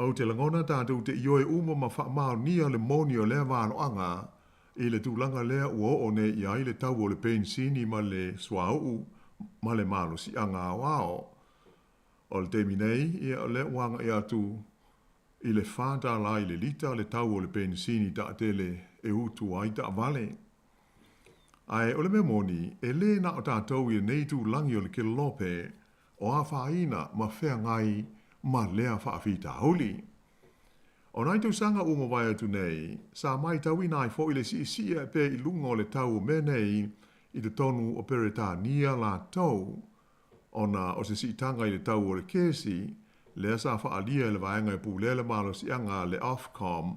Ou te lagona tatou te ioe uma ma faamaonia le moni o lea valoaga i le tulaga lea ua oo nei i ai le tau o le penisini ma le suauu ma le malosiaga aoao. O le taimi nei, ia o lea ua agai atu i le $4 i le lita le tau o le penisini taatele e utu ai taavale. Ae o le mea moni, e lē na o tatou i lenei itulagi o le kelope o afaina ma feagai ma lea faafitauli. O nai tausaga ua mavae atu nei, sa matauina ai foi le siisii ae pea i luga o le tau o mea nei i totonu o Peretania latou, ona o se siitaga i le tau o le kesi, lea sa faaalia e le vaega e pulea le malosiaga a le Ofcom,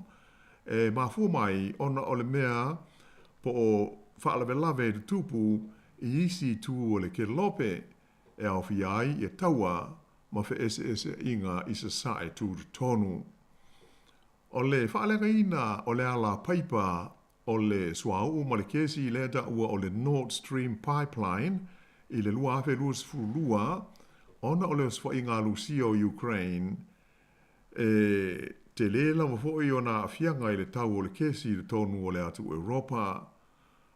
e mafua mai ona o le mea po o faalavelave e tutupu i isi itu o le kelope e aofia ai ia taua ma feeseeseaiga i sasae tutotonu. O le faaleagaina o le ala paipa o le suauu ma le kesi lea taua o le Nord Stream Pipeline i le 2022 ona o le osofaiga a Lusia o Ukraine, e tele lava foi ona aafiaga i le tau o le kesi i totonu o le atu Europa.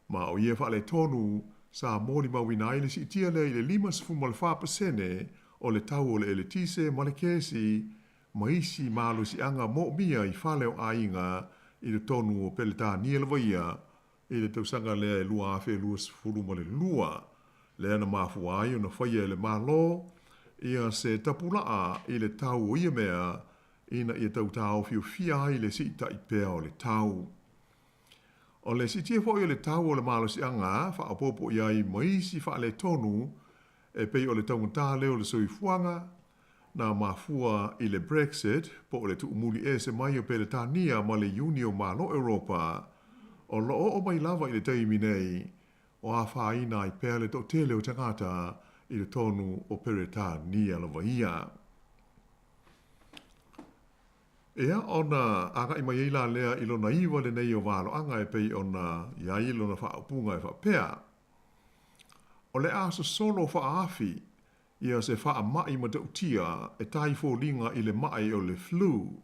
Ma o ia faaletonu sa molimauina ai le siitia lea i le 54% o le tau o le eletise ma le kesi ma isi malosiaga moomia i fale o aiga i totonu o Peretania lava ia i le tausaga lea e 2022, lea na mafua ai ona faia e le Malo ia se tapulaa i le tau o ia mea ina ia tau taofiofia ai le siitai pea o le tau. O le siitia foi o le tau o le malosiaga faaopoopo i ai ma isi faaletonu e pei o le taugata lea o le soifuaga, na mafua i le Brexit po o le tuumuli ese mai o Peretania ma le Iuni o Malo Europa, o lo o oo mai lava i le taimi nei o afaina ai pea le toatele o tagata i totonu o Peretania lava ia. Ia, ona agai mai ai la lea i lona iva lenei o valoaga e pei ona i ai lona faaupuga e faapea, O le a sosolo faaafi ia se faamai matautia e tai foliga i le maʻi o le flu,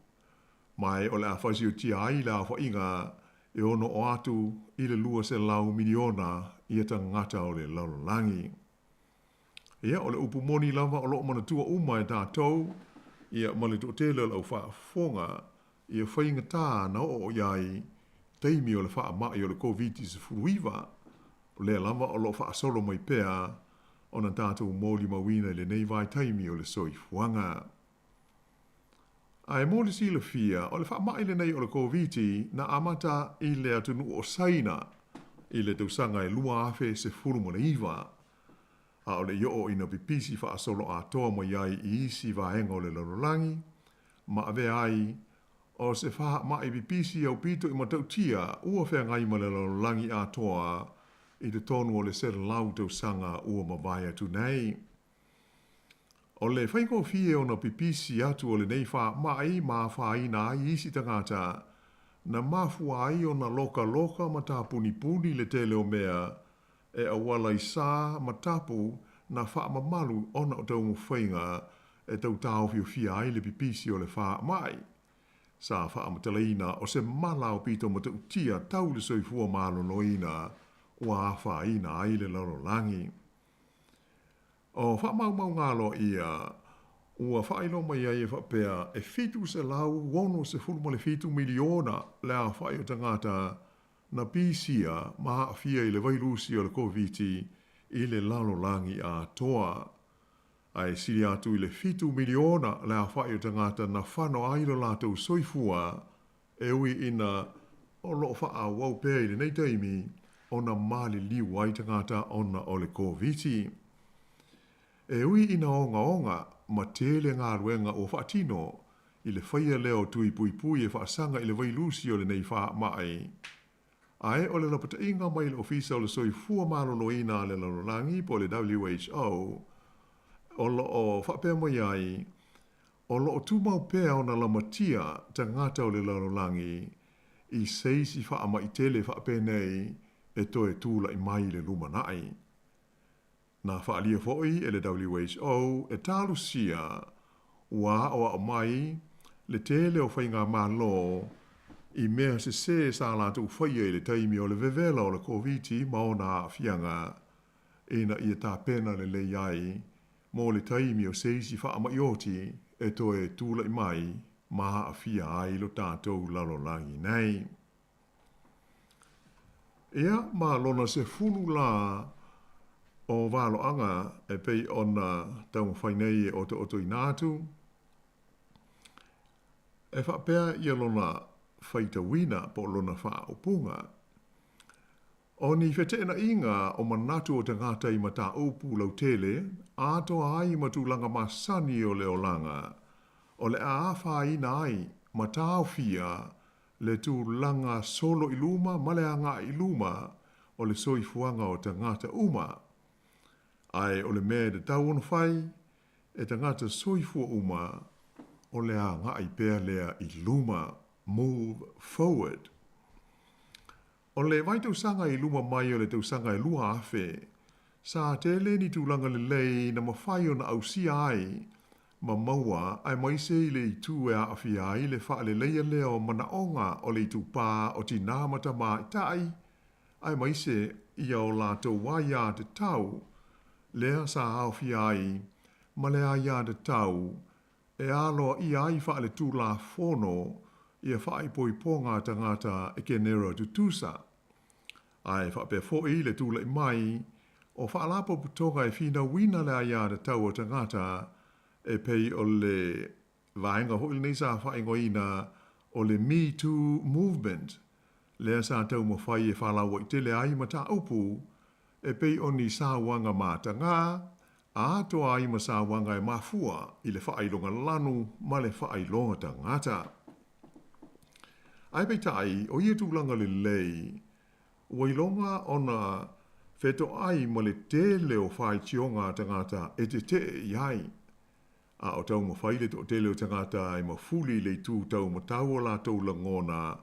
ma e o le a fasiotia ai le aofaiga e ono oo atu i le 200 miliona ia tagata o le lalolagi. Ia, o le upu moni lava o lo o manatua uma e tatou, ia, ma le toatele o le au faafofoga, ia faigata na oo i ai taimi o le faamai o le Koviti-19, o lea lava o lo o faasolo mai pea ona tatou molimauina i lenei vaitaimi o le soifuaga. Ae mo le silafia, o le faamai lenei o le Koviti na amata i le atunuu o Saina i le tausaga e 2019, a o le i oo ina pipisi faasoloatoa mai ai i isi vaega o le lalolagi, ma avea ai o se faamai pipisi aupito i matautia ua feagai ma le lalolagi atoa i totonu o le 100 tausaga ua mavae atu nei. O le faigofie ona pipisi atu o lenei faamai ma afaina ai isi tagata, na mafua ai ona lokaloka ma tapunipuni le tele o mea e auala i sa ma tapu na faamamalu ona o taumafaiga e tau taofiofia ai le pipisi o le faamai. Sa faamatalaina o se mala aupito matautia tau le soifua maloloina ua afaina ai le lalolagi. O faamaumauga aloaia ua faailoa mai ai e faapea e 767 miliona le aofai o tagata na pisia ma aafia i le vailusi o le Koviti i le lalolagi atoa. Ae sili atu i le 7 miliona le aofa'i o tagata na fano ai lo latou soifua, e ui ina o lo o faaauau pea i lenei taimi ona maliliu ai tagata ona o le Koviti. E ui ina ogaoga ma tele galuega ua faatino i le faia lea o tui puipui e faasaga i le vailusi o lenei faamai, ae o le lapataiga mai le Ofisa o le Soifua Maloloina a le Lalolagi po o le WHO, o lo o faapea mai ai, o lo o tumau pea ona lamatia tagata o le lalolagi i se isi faamai tele faapenei e toe tula'i mai i le lumanai. Na faaalia foi e le WHO e talosia ua aoao mai le tele o faigamalo i mea sesē sa latou faia i le taimi o le vevela o le Koviti ma ona aafiaga ina ia tapena lelei ai mo le taimi o se isi faamai oti e toe tula'i mai ma aafia ai lo tatou lalolagi nei. Ia, ma lona 10 lā o valoaga e pei ona taumafai nei e otootoina atu, e faapea ia lona faitauina po o lona faaupuga. O ni feteenaiga o manatu o tagata i mataupu lautele, atoa ai ma tulaga masani o le olaga, o le a afaina ai ma taofia le tulaga solo i luma ma le agai i luma o le soifuaga o tagata uma. Ae o le mea e tatau ona fai e tagata soifua uma, o le agai pea lea i luma, move forward. O le vaitausaga i luma mai o le tausaga e 2000, sa tele ni tulaga lelei na mafai ona ausia ai ma maua aemaise i le itu e aafia ai le faaleleia lea o manaoga o le itupā o tinā ma tamaitai, aemaise ia o latou aiatatau, lea sa aofia ai ma le aiatatau e aloaia ai faaletulafono ia faaipoipoga a tagata e kenera tutusa. Ae faapea foi le tula'i mai o faalapotopotoga e finauina le aiatatau a tagata e pei o le vaega foi lenei sa faaigoaina o le Me Too Movement, lea sa taumafai e faalauaitele ai mataupu e pei o ni sauaga matagā, atoa ai ma sauaga e mafua i le faailoga lanu ma le faailoga tagata. Ae peitai, o ia tulaga lelei, ua iloga ona fetoai ma le tele o faitioga a tagata e tetee i ai. A o taumafai le toatele o tagata e mafuli i le itu taumatau o latou lagona,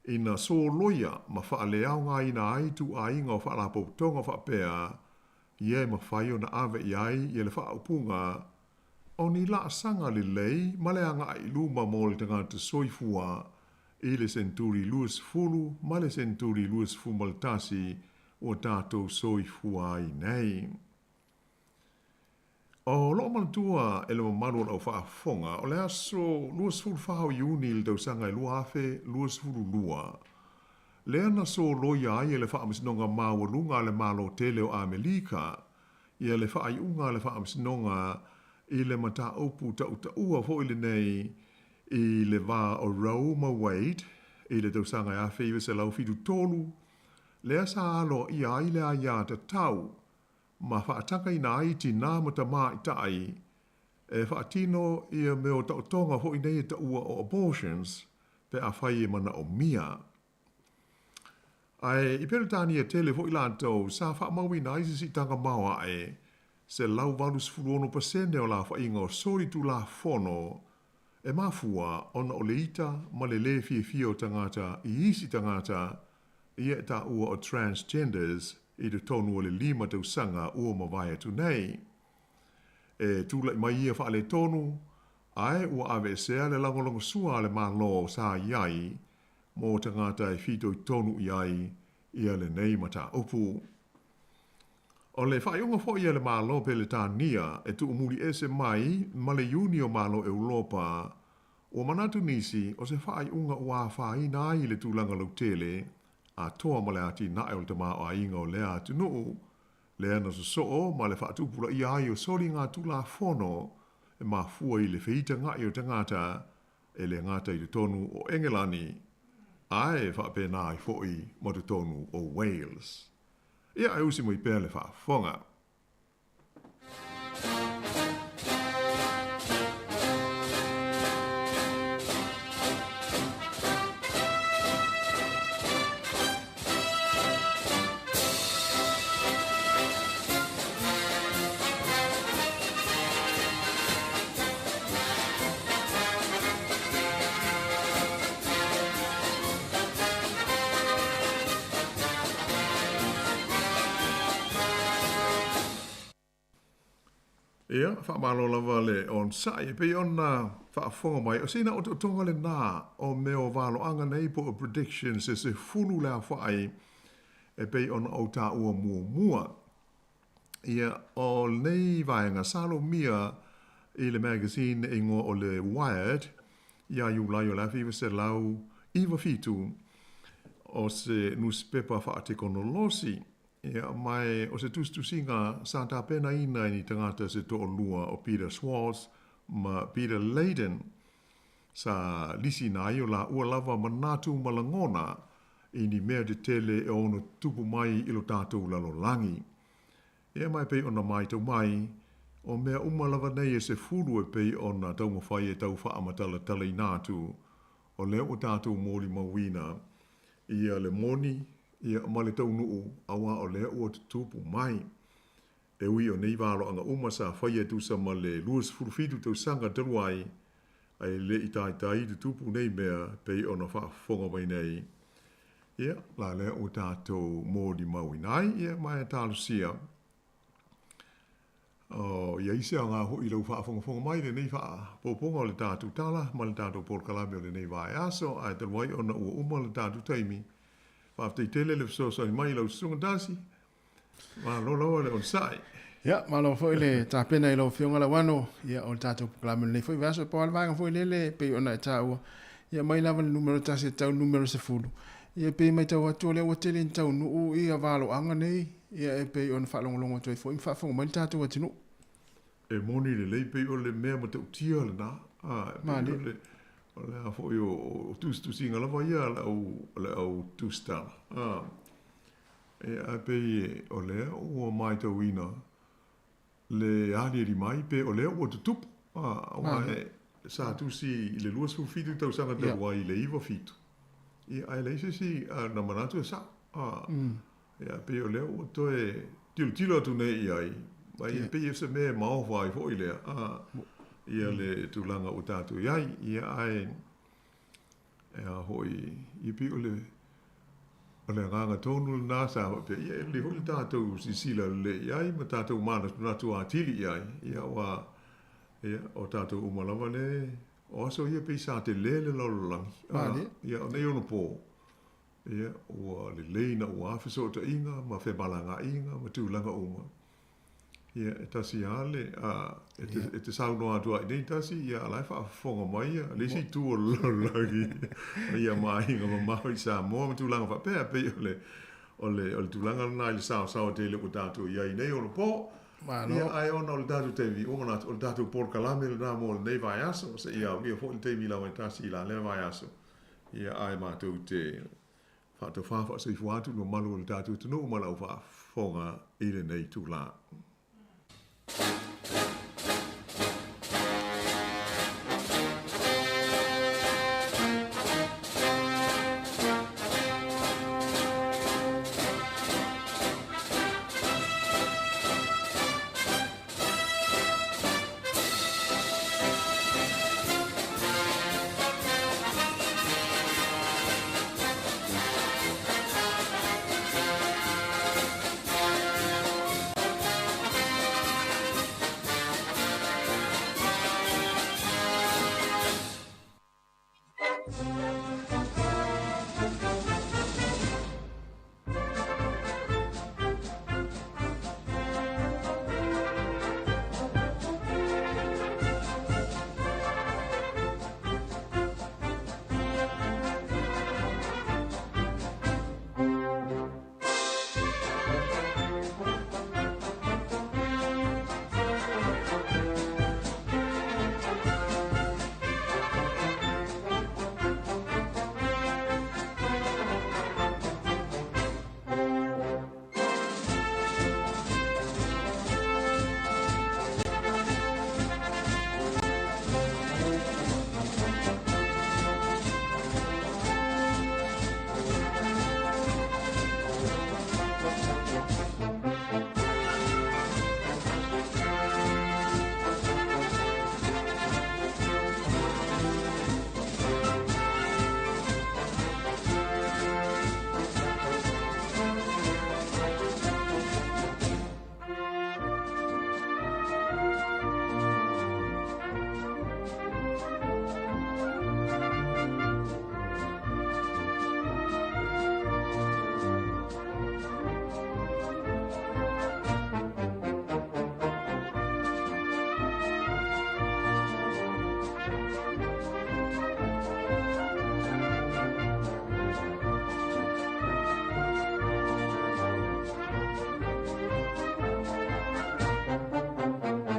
ina soloia ma faaleaogaina ai ituaiga o faalapotopotoga faapea, ia e mafai ona ave i ai ia le faaupuga, o ni laasaga lelei ma le agai i luma mo le tagata soifua i le senturi 20 ma le senturi 21 ua tatou soifua ai nei. O lo o manatua e le mamalu o le au faafofoga, o le aso 24 o Iuni i le tausaga e 2022, lea na soloia ai e le Faamasinoga Maualuga a le Malo Tele o Amelika ia le faaiuga a le Faamasinoga i le mataupu tautaua foi lenei i le va o Roe ma Wade i le tausaga e 1973, lea sa aloaia ai le aiatatau ma faatagaina ai tinā ma tamaitai e faatino ia mea o taotoga foi nei e taua o abortions pe afai e manaomia. Ae i Peretania tele foi latou sa faamauina ai se siitaga maoae 186% o le aofaiga o solitulafono e mafua ona o le ita ma le lē fiafia o tagata i isi tagata ia e taua o transgenders i totonu o le 5 tausaga ua mavae atu nei. E tula'i mai ia faaletonu, ae ua aveesea le lagolagosua a le Malo sa i ai mo tagata e fitoitonu i ai ia lenei mataupu. O le faaiuga foi a le Malo Peretania e tuumuli ese mai ma le Iuni o Malo Europa, ua manatu nisi o se faaiuga ua afaina ai le tulaga lautele atoa ma le atinae o le tamaoaiga o lea atunuu, lea na sosoo ma le faatupulaia ai o soligatulafono e mafua i le feitagaʻi o tagata e lē gata i totonu o Engelani ae faapena ai foʻi ma totonu o Wales. Ia e usi mai pea le faafofoga. Ia, faamalo lava le onosai. E pei ona faafofoga mai, o sina otootoga lenā o mea o valoaga nei po o predictions e sefulu le aofaʻi e pei ona ou taua muamua. Ia, o lenei vaega sa lomia i le magazine e igoa o le Wired iā Iulai o le 1997, o se nusipepa faatekonolosi. Ia, ma o se tusitusiga sa tapenaina e ni tagata se toalua o Peter Schwartz ma Peter Leyden, sa lisiina ai o laua lava manatu ma lagona i ni mea tetele e ono tutupu mai i lo tatou lalolagi. Ia, ma e pei ona matau mai, o mea uma lava nei e sefulu e pei ona taumafai e tau faamatalatalaina atu, o lea ua tatou molimauina ia le moni ia ma le taunuu, auā o lea ua tutupu mai. E ui o nei valoaga uma sa faia e tusa ma le 27 tausaga talu ai, ae le i taitai tutupu nei mea pei ona faafofoga mai nei. Ia, la lea ua tatou molimauina ai, ia ma e talosia. O ia i se aoga hoʻi i lou faafogafoga mai i lenei faaopoopoga o le tatou tala ma le tatou polokalame o lenei vaiaso, ae talu ai ona ua uma le tatou taimi, faafetai tele le fesoasoani mai i lau susuga Darcy. Malo lava le onosai. Ia, malo foi le tapena i lau Afioga Lauano, ia, o le tatou polokalame o lenei foi vaiaso, e pau lava le vaega foi lele e pei ona e taua, ia mai lava le numera 1 e tau i le numera 10, ia e pei e matau atu o lea ua tele ina taunuu ia valoaga nei, Ia e pei ona faalogologo atu ai foi ma faafofoga mai le tatou atunuu. E moni lelei pei o le mea matautia lena, a, e pei o le, o le a foi o tusitusiga lava ia a le au, a le au tusitala, a. E, ae pei o lea ua matauina le aliali mai pe o lea ua tutupu, a, aua e, sa tusi i le 27 tausaga talu ai i le 97, ia, ae leai se isi na manatu e sao, a. Ia, pei o lea ua toe tilotilo atu nei i ai, ma ia pei o se mea e maofa ai foi lea, a, ia le tulaga ua tatou i ai, ia, ae, e a foi, ia pei o le, o le agaga tonu lenā sa faapea, ia, e lelei foi le tatou silasila lelei i ai ma tatou manatunatu atili i ai, ia, aua, ia, o tatou uma lava le, o aso ia pei sa tele le lalolagi, a, ia, o nei ono pō, Ia, ua lelei ina ua fesootaiga ma femalagaaiga ma tulaga uma. Ia, e tasi lava le, a, e te, e te saunoa atu lava i nei tasi, ia, a la e faafofoga mai ia, le isi itu o le lalolagi, ia ma aiga mamao i Samoa ma tulaga faapea, e pei o le, o le, o le tulaga lena i le saosaoa tele ua tatou i ai nei ono pō. Malo. Ia, ae ona o le tatou taimi, ua manatu, o le tatou polokalame lena mo lenei vaiaso, seia aulia foi le taimi lava e tasi i la lea vaiaso. Ia, ae matou te faatofā faasoifua atu i le mamalu o le tatou atunuu ma lau faafofoga i lenei itulā.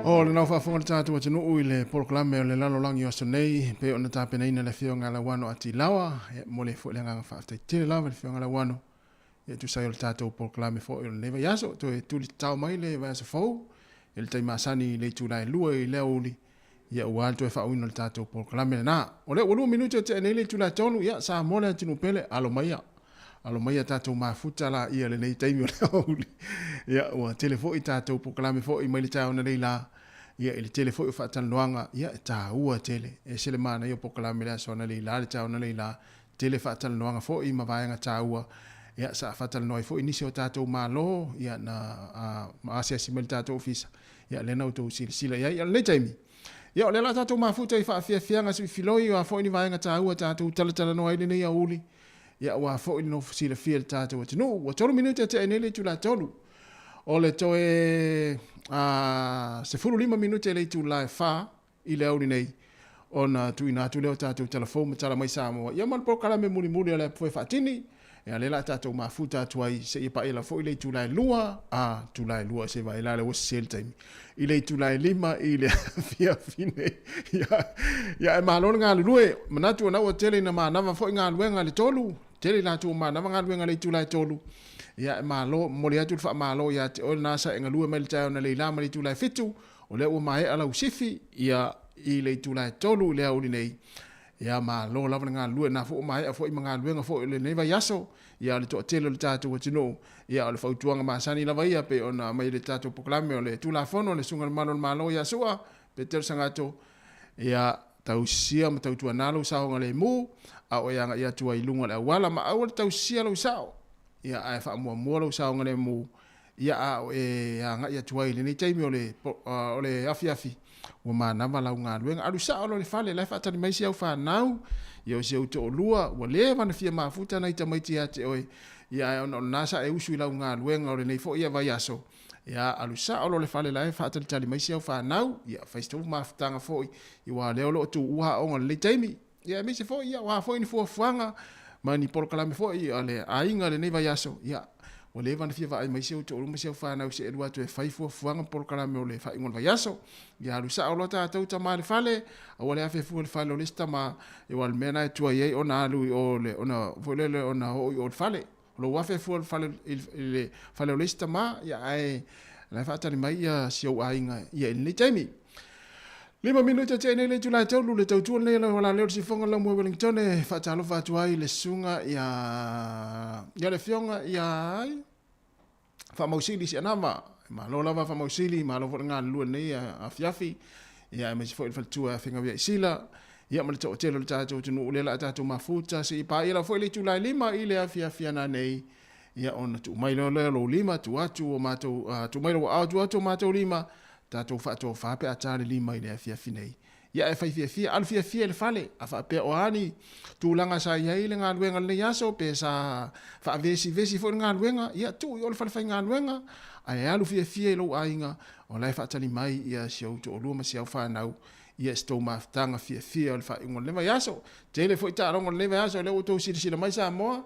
O le nau faafofoga le tatou atunuu i le polokalame o le lalolagi o aso nei, e pei ona tapenaina le afioga ia Lauano Atilawa, e momoli ai foi le agaga faafetai tele lava i le afioga Lauano, e tusa ai o le tatou polokalame foi o lenei vaiaso. Toe tuli tatao mai le vaiaso fou i le taimi masani i le itula e 2 i le aoauli, ia aua le toe faaauina o le tatou polokalame lena. O lea ua 2 minute o tea nei le itula e 3, ia Samoa le atunuu pele, alo maia. Alo maia tatou mafuta la ia lenei taimi o le aoauli. Ia ua tele foi tatou polokalame foi mai le taeao nei la. Ia i le tele foi o faatalanoaga, ia e taua tele. E ese le manaia o polokalame le aso analeila le taeao analeila. Tele faatalanoaga foi ma vaega taua. Ia sa faatalanoa ai foi nisi o tatou Malo, ia na ma asiasi mai le tatou ofisa. Ia lea na outou silasila i ai. Ia lenei taimi, ia o lea la tatou mafuta i faafiafiaga siifiloi o a foi ni vaega taua tatou talatalanoa ai lenei aoauli. Ia aua foi le nofo silafia i le tatou atunuu. Ua 3 minute tea nei le itula 3. O le toe 15 minute le itula e 4 i le aoauli nei ona tuuina atu lea o tatou tala fou ma tala mai Samoa. Ia ma le polokalame mulimuli o le Foe Faatini. Ia lea la tatou mafuta atu ai seia paia lava foi le itula e 2, a itula e 2 se vaai la lea ua sese le taimi. I le itula e 5 i le afiafi nei. Ia, ia e malo le galulue. Manatu ona ua tele ina manava foi galuega i le 3, tele i latou ua manava galuega i le itula e 3. Ia e malo, momoli atu le faamalo ia te oe lena sa e galue mai le taeao analeila ma le itula e 7, o lea ua maea lau sifi, ia i le itula e 3 i le aoauli nei. Ia malo lava le galulue, na foi ua maea foi ma galuega foi o lenei vaiaso, ia o le toatele o le tatou atunuu, ia o le fautuaga masani lava ia pei ona aumai i le tatou polokalame o le Tulafono le Susuga i le Malu o le Malo ia Su'a Petero Sagato, ia tausisia ma tautuana lou saogalemu, a o e agai atu ai i luga o le auala ma aua le tausisia lou sao, ia ae faamuamua lou saogalemu, ia a o e agai atu ai i lenei taimi o le, o le afiafi, ua manava lau galuega. Alu sao loa i le fale, la e faatali mai si au fanau, ia o si ou toalua, ua leva ona fia mafuta nai tamaiti ia te oe, ia ae ona o lena sa e usu i lau galuega o lenei foi vaiaso, ia alu sao loa i le fale la e faatalitali mai si au fanau, ia fai si tou mafutaga foi, aua o lea o lo o tuua aoga i lenei taimi. Ia aemaise foi, ia o a foi ni fuafuaga ma ni polokalame foi a le aiga i lenei vaiaso, ia ua leva ona fia vaai mai si ou toalua ma si au fanau se alu atu e fai fuafuaga ma polokalame o le faaiuga o le vaiaso. Ia alu sao loa tatou tama i le fale, aua le afe fua i le fale o le isi tama, aua o le mea lena e tuai ai ona alu i o le, ona foi lele ona oo i o i le fale. O lou afe fua i le fale, i le fale o le isi tama, ia ae la e faatali mai ia si ou aiga ia i lenei taimi. 5 minute tea nei le itula e 3, le tautua lenei o la leo le sifoga lau moe Wellington e faatalofa atu ai le susuga ia ia le afioga ia ai Faamausili Sianava. Malo lava Faamausili, malo foi le galulue lenei afiafi. Ia aemaise foi le faletua e Afegawia i Sila. Ia ma le toatele o le tatou atunuu lea la tatou mafuta se i paia lava foi le itula e 5 i le afiafi ana nei. Ia ona tuu mai loa lea lou lima tuu atu o matou tuu mai lou aao tuu atu o matou lima tatou faatofa pe a ta le 5 i le afiafi nei. Ia e fai fiafia, alu fiafia i le fale, a faapea o a ni tulaga sa i ai le galuega i lenei aso, pe sa faavesivesi foi le galuega, ia tuu i o le fale faigaluega, ae alu fiafia i lou aiga, o la e faatali mai ia si ou toalua ma si au fanau, ia si tou mafutaga fiafia o le faaiuga o lenei vaiaso. Tele foi taaloga o lenei vaiaso, o lea ua outou silasila mai Samoa,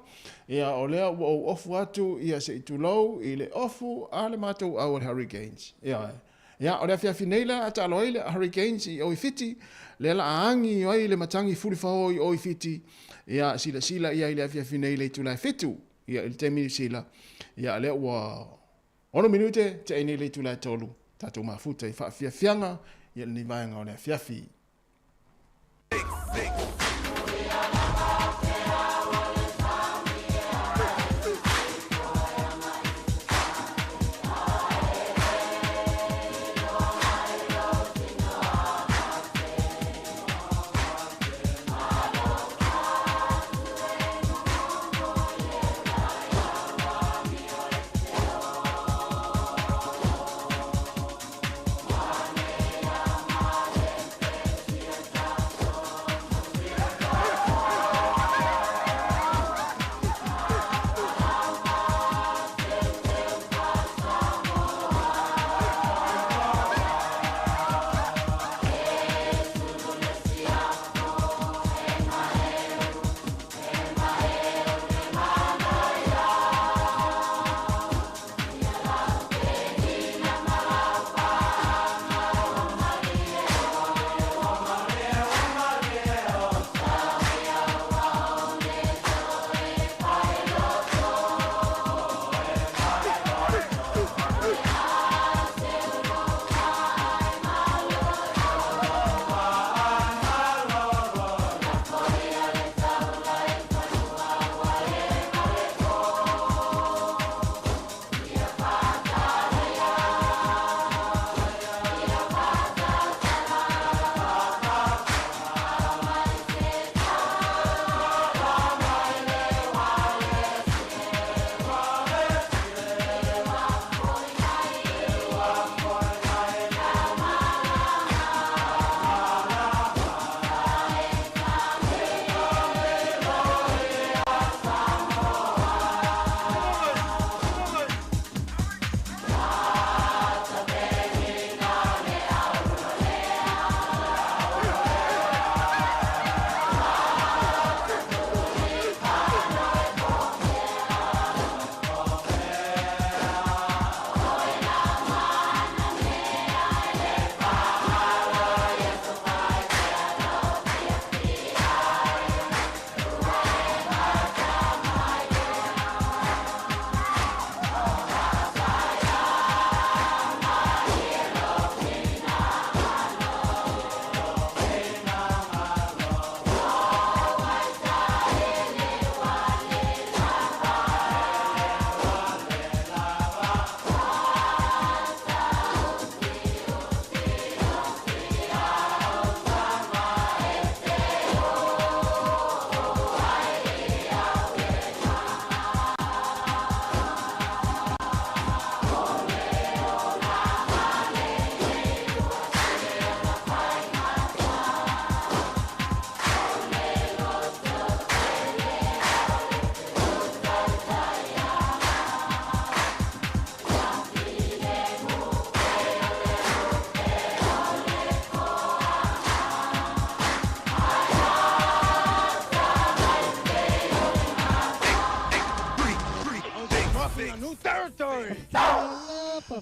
ia o lea ua ou ofu atu ia se i tulou i le ofu a le matou au o le Hurricanes. Ioe. Ia, o le afiafi nei la a taalo ai le Hurricanes i o i Fiti, lea la a agi ai le matagi fulifao i o i Fiti, ia silasila ia i le afiafi nei i le itula e 7, ia i le taimi Niu Sila, ia lea ua 6 minute tea nei le itula e 3, tatou mafuta i faafiafiaga ia lenei vaega o le afiafi.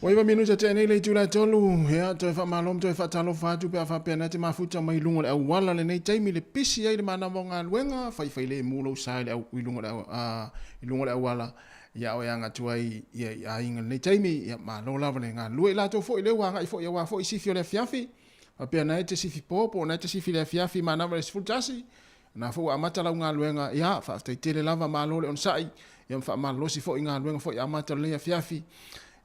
Ua 9 minute tea nei le itula e 3, ia, toe faamalo ma toe faatalofa atu pe a faapea na te mafuta mai luga o le auala lenei taimi le pisi ai le manava o galuega, faifai lemu lou sa i le au, i luga o le, a, i luga o le auala, ia o e aga atu ai ia i aiga lenei taimi, ia malo lava le galulue i latou foi lea ua agai foi aua foi sifi o le afiafi, faapea na e te sifi po, po o na e te sifi i le afiafi manava i le 11, na foi ua amata lau galuega, ia faafetai tele lava, malo le onosai, ia ma faamalolosi foi i galuega foi amata o lenei afiafi,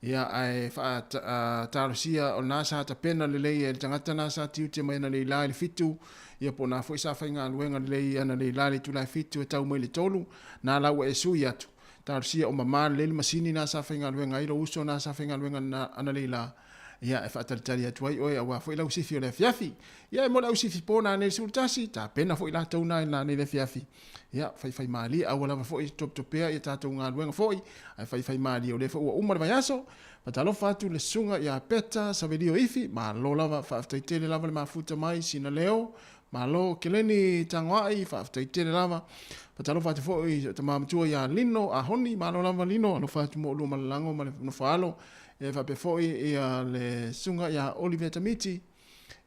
ia ae faatalosia o lena sa tapena lelei e le tagata na sa tiute mai ana leila i le 7, ia po o na foi sa faigaluega lelei ana leila i le itula e 7 e tau mai le 3, na la ua e sui atu, talosia o mamā lelei le masini na sa faigaluega ai lou uso na sa faigaluega ana leila, ia e faatalitali atu ai oe aua foi lau sifi o le afiafi. Ia e mo le au sifi po na nei le 11, tapena foi latou na i na nei le afiafi. Ia faifai malie, aua lava foi topetopea ia tatou galuega foi, ae faifai malie o lea foi ua uma le vaiaso. Faatalofa atu le susuga ia Peta Savelio Ifi, malo lava, faafetai tele lava le mafuta mai sina leo, malo Keleni Tagoai, faafetai tele lava. Faatalofa atu foi i tama matua ia Lino Ahoni, malo lava Lino, alofa atu mo oulua malalago ma le nofoalo. Ia faapea foi ia le susuga ia Oliver Tamiti,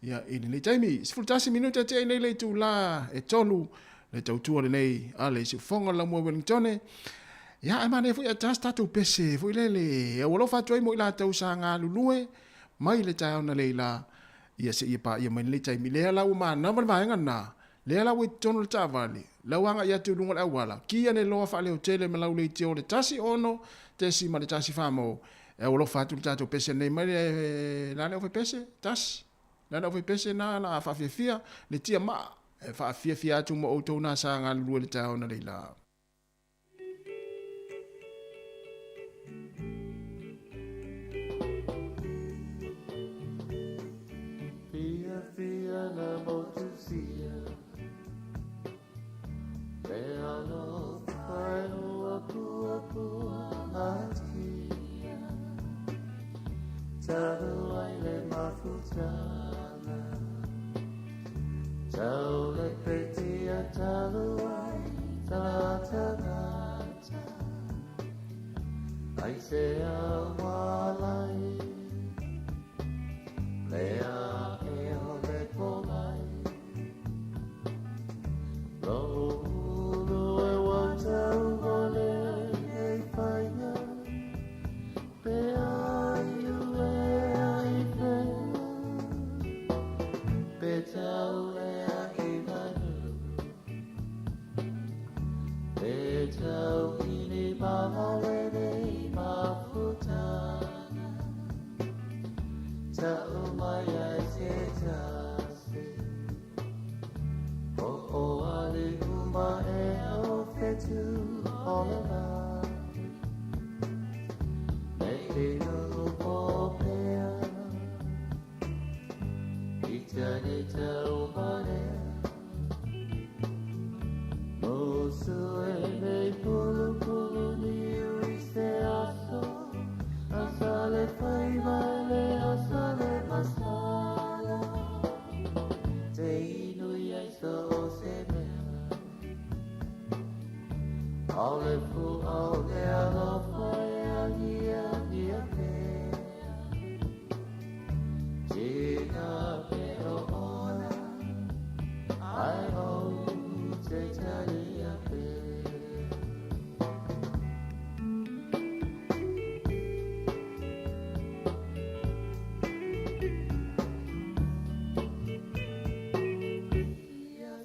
ia i lenei taimi. 11 minute tea i nei le itula e 3 le tautua lenei a le siufofoga o le Laumua Wellingtone. Ia, ae manaia foi ae ta se tatou pese foi lele e aualofa atu ai mo i latou sa galulue mai le taeao na leila ia seia paia mai lenei taimi. Lea la ua manava le vaega lena, lea la ua i totonu o le taavale, lau agai atu i luga o le auala, ki ane loa faaleotele ma lau leitio le 16 ma le 14 mo e aualofa atu le tatou pese nei mai le la le aufaipese, tasi, la le aufaipese na la faafiafia le tia maa e faafiafia atu mo outou na sa galulue le taeao na leila. Fia fia na motusia Le alofa e ua pua pua atia Talu ai le mafutanga Tau le petia talu ai ta tagata Ai se awalai Le a e o le polai Lo ulu e watau wale e whainga Pe ai ue ai whea Pe tau e a i manu Pe tau ini mahalene mafutanga Tau mai ai se tasi O o ale uma e au whetu o le la Me te nuu o pea I tane tau marea Musu e nei pulu pulu niu i se aso Asale whaiva le asale masala Te inui ai so o se mea Aole fu au le alofa e agia ia pea Tina pero ona Ai o te taria pea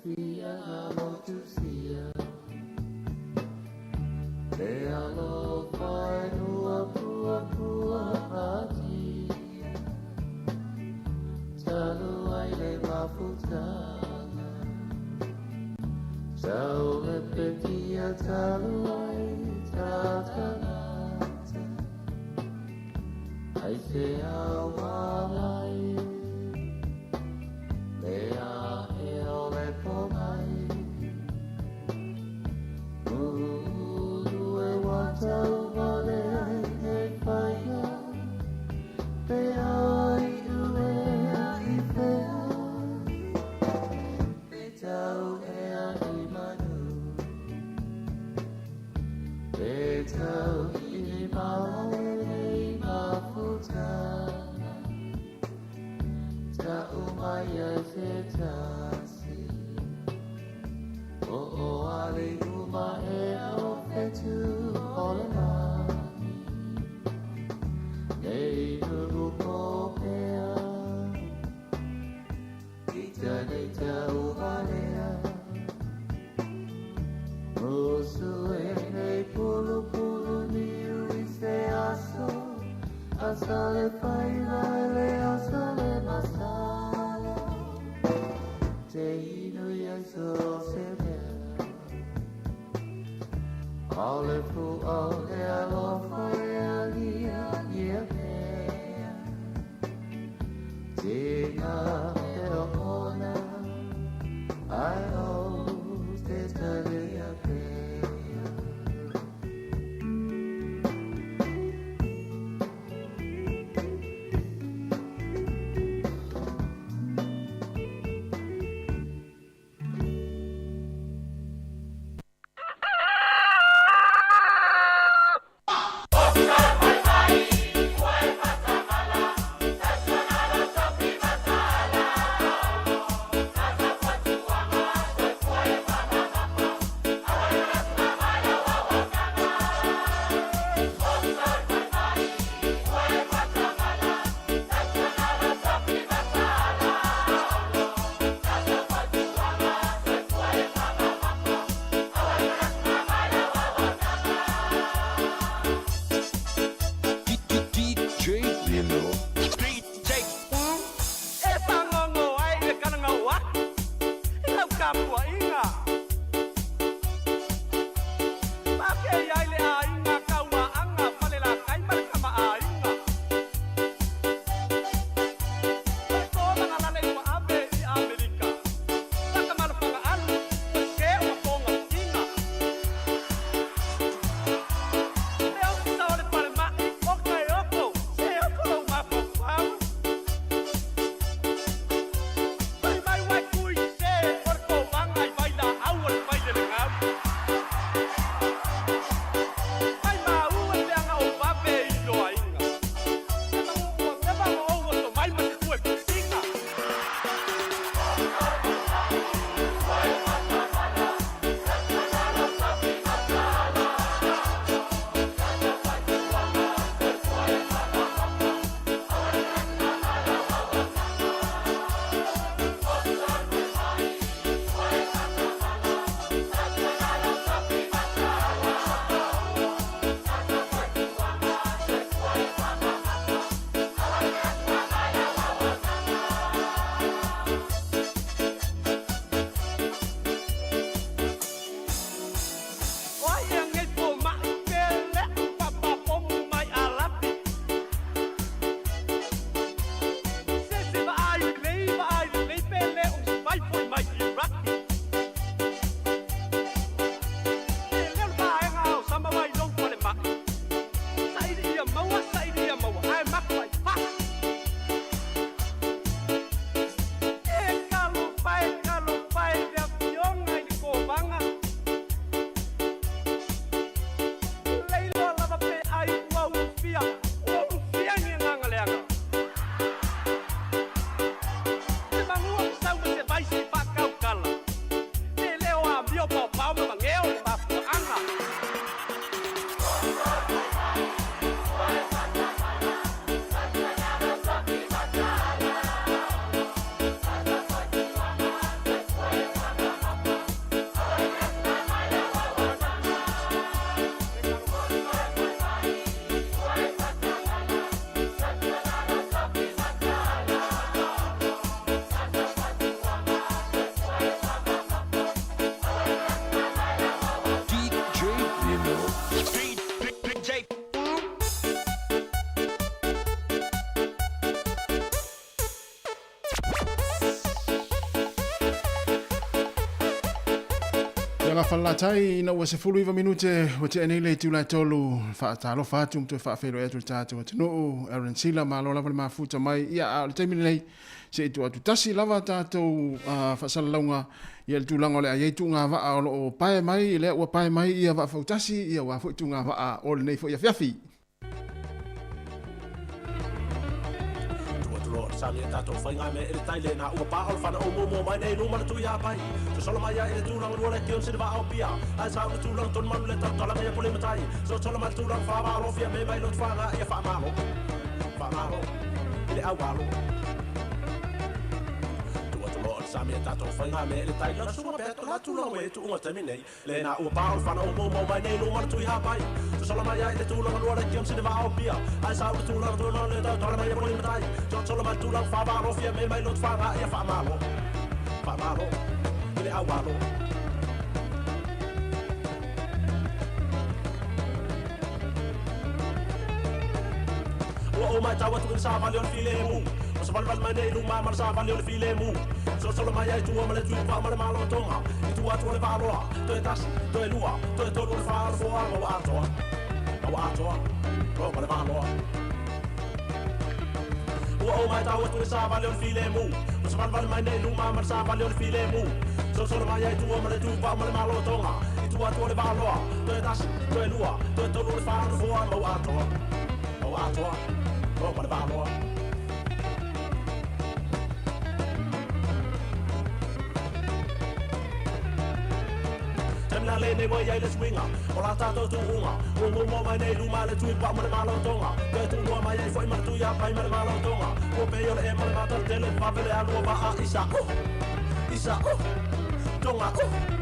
Fia na motusia Le alofa e ua pua pua atia Talu ai le mafutanga Tau le petia talu ai ta tagata Ai se awalai Le a e o le pomai Ulu e watau wale ai e whaia Pe ai ue a i whea Pe tau e a i manu Pe tau i maole Tau mai ai se tasi O o ali uma e o fetu o le lani Nei nuru ko pea Ita nei tau valea Musu e nei pulu pulu niu i se aso Asale faiva le asale masala Te inu ia so se mea Ale fu au le alofa e alia ia mea Te ngā e o ona Ai o te talia pea. DJ Lilo. DJ E pangongo ai le kananga o aku I lau kapua inga Ma ke ai le ainga kauma anga Fale la kai ma le kama ainga Fale ko manga lale ua ave i Amerika Taka malufanga alu O ke o maponga inga Le o sa o le pale mai o kai oko Se oko lau mafau Mai mai wai kui se o le kovanga i vai la au o le vai le ngau. Mai ma ua te anga o vave i loa inga. Se mangu ua te vanga o ua to mai ma te kue pusinga. Oi ang po mai pele papa pomu mai alapi. Se se va ai lei va ai lei pele o vai foi mai Iraki. Le le va ai ngao sama vai long pale mai. Sai ia maua sai ia maua ai maku ai pa. E kalu pai kalu pai le fionga i ko banga. Leilo lava pe ai ua ufia, ua ufia ni nganga leanga. Te mangua sau ma se vai se pa kau kala. Te leo a mio pau pau ma mangeo le mafuanga. DJ Lilo. DJ Ia falatai ina ua 19 minute ua tea nei le itula e tolu faatalofa atu ma toe faafeiloai atu le tatou atunuu Aaron Sila malo lava le mafuta mai ia a o le taimi lenei se i tuu atu tasi lava tatou faasalalauga ia le tulaga o le a iai tuuga vaa o loo pae mai lea ua pae mai ia vaa fautasi ia ua foi tuuga vaa o lenei foi afiafi. Atu loa Ua sami e tātou whainga me e le tai le nā ua pā o le whana o mōmō mai nei luma le tui a pai. So solo mai ai i le tūranga rua le kion sine vaa o pia. Ai sa o le tūranga tonu manu le tau tala mea pule matai. So solo mai le tūranga whāwā alofia me mai lotu whanga ia whaamalo. Whaamalo. I le aualo. Tua tu loa le sami e tātou whainga me le tai la sua pea to la tūranga me tu unga taimi nei. Le nā ua pā o le whana o mōmō mai nei luma le tui hāpai. So solo mai ai i le tūranga rua le kion sine vaa o pia. Ai sa o le tūranga tonu manu le tau tala mea pule matai. So solo mai le tūranga whāwā alofia me mai lotu whanga ia whaamalo. Whaamalo. I le aualo. Ua o mai tau atu i le savali o le filemu. O sa valevale mai nei luma ma le savali o le filemu. Solosolo mai ai tua ma le tui pa ma le malo tonga. I tua atu o le vaaloa. Toe tasi, toe lua, toe tolu le wha le foa ma ua atoa. Ma ua atoa, o ma le vaaloa. Ua o mai tau atu i le savali o le filemu. O sa valevale mai nei luma ma le savali o le filemu. Solosolo mai ai tua ma le tui pa ma le malo tonga. I tua atu o le vaaloa. Toe tasi, toe lua, toe tolu le wha le foa ma ua atoa. Ma ua atoa, o ma le vaaloa. Taimi la le nei ua iai le suiga o la tatou tuuga ua muamua mai nei luma le tui paʻu ma le malotoga toe tuulua mai ai foʻi ma le tui apai ma le malotoga ua pei o le e ma le mataletele vave le alua vaa isa isa toga. E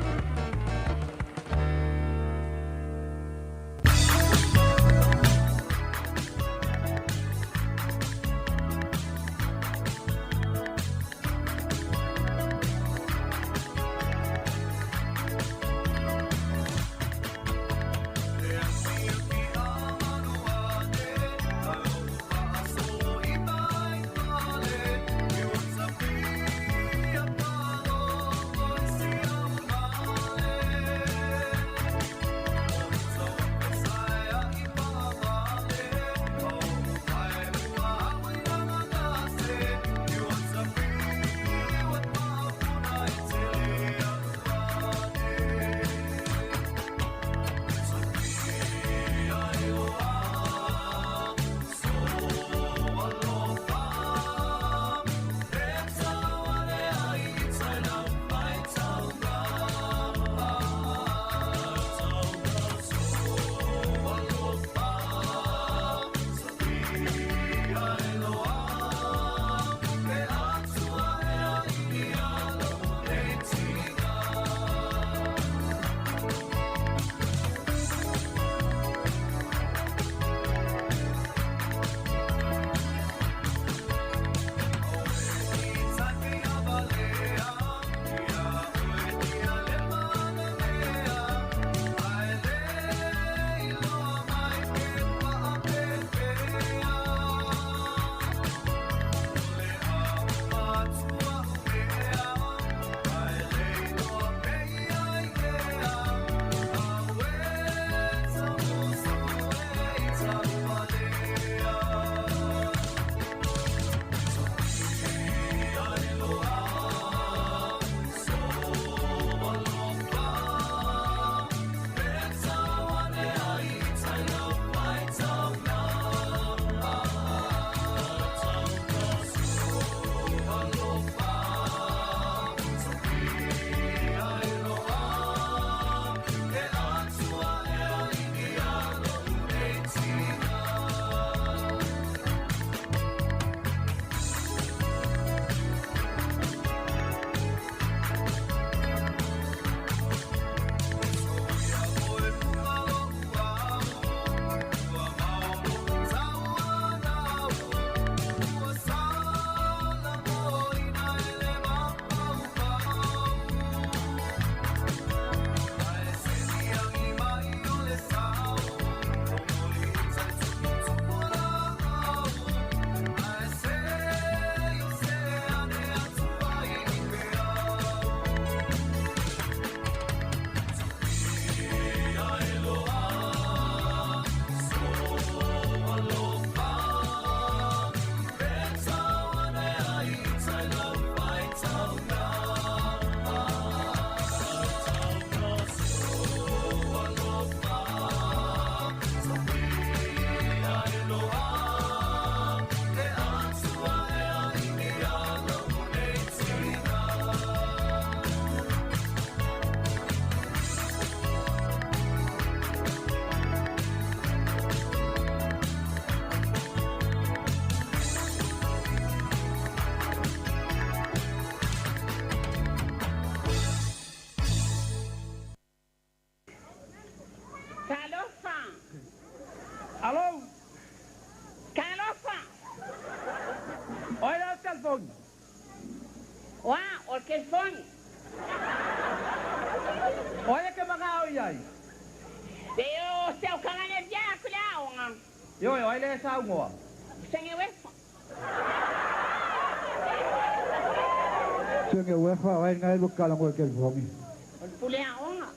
Oa, o le telefoni. O ai e ke magao i ai? Le o se au kanga le via ku le aoga. Ioe, o ai le e saugoa? Senge wefa. Senge wefa o ai ngai lu kala ngo ke fongi. O le pule aoga.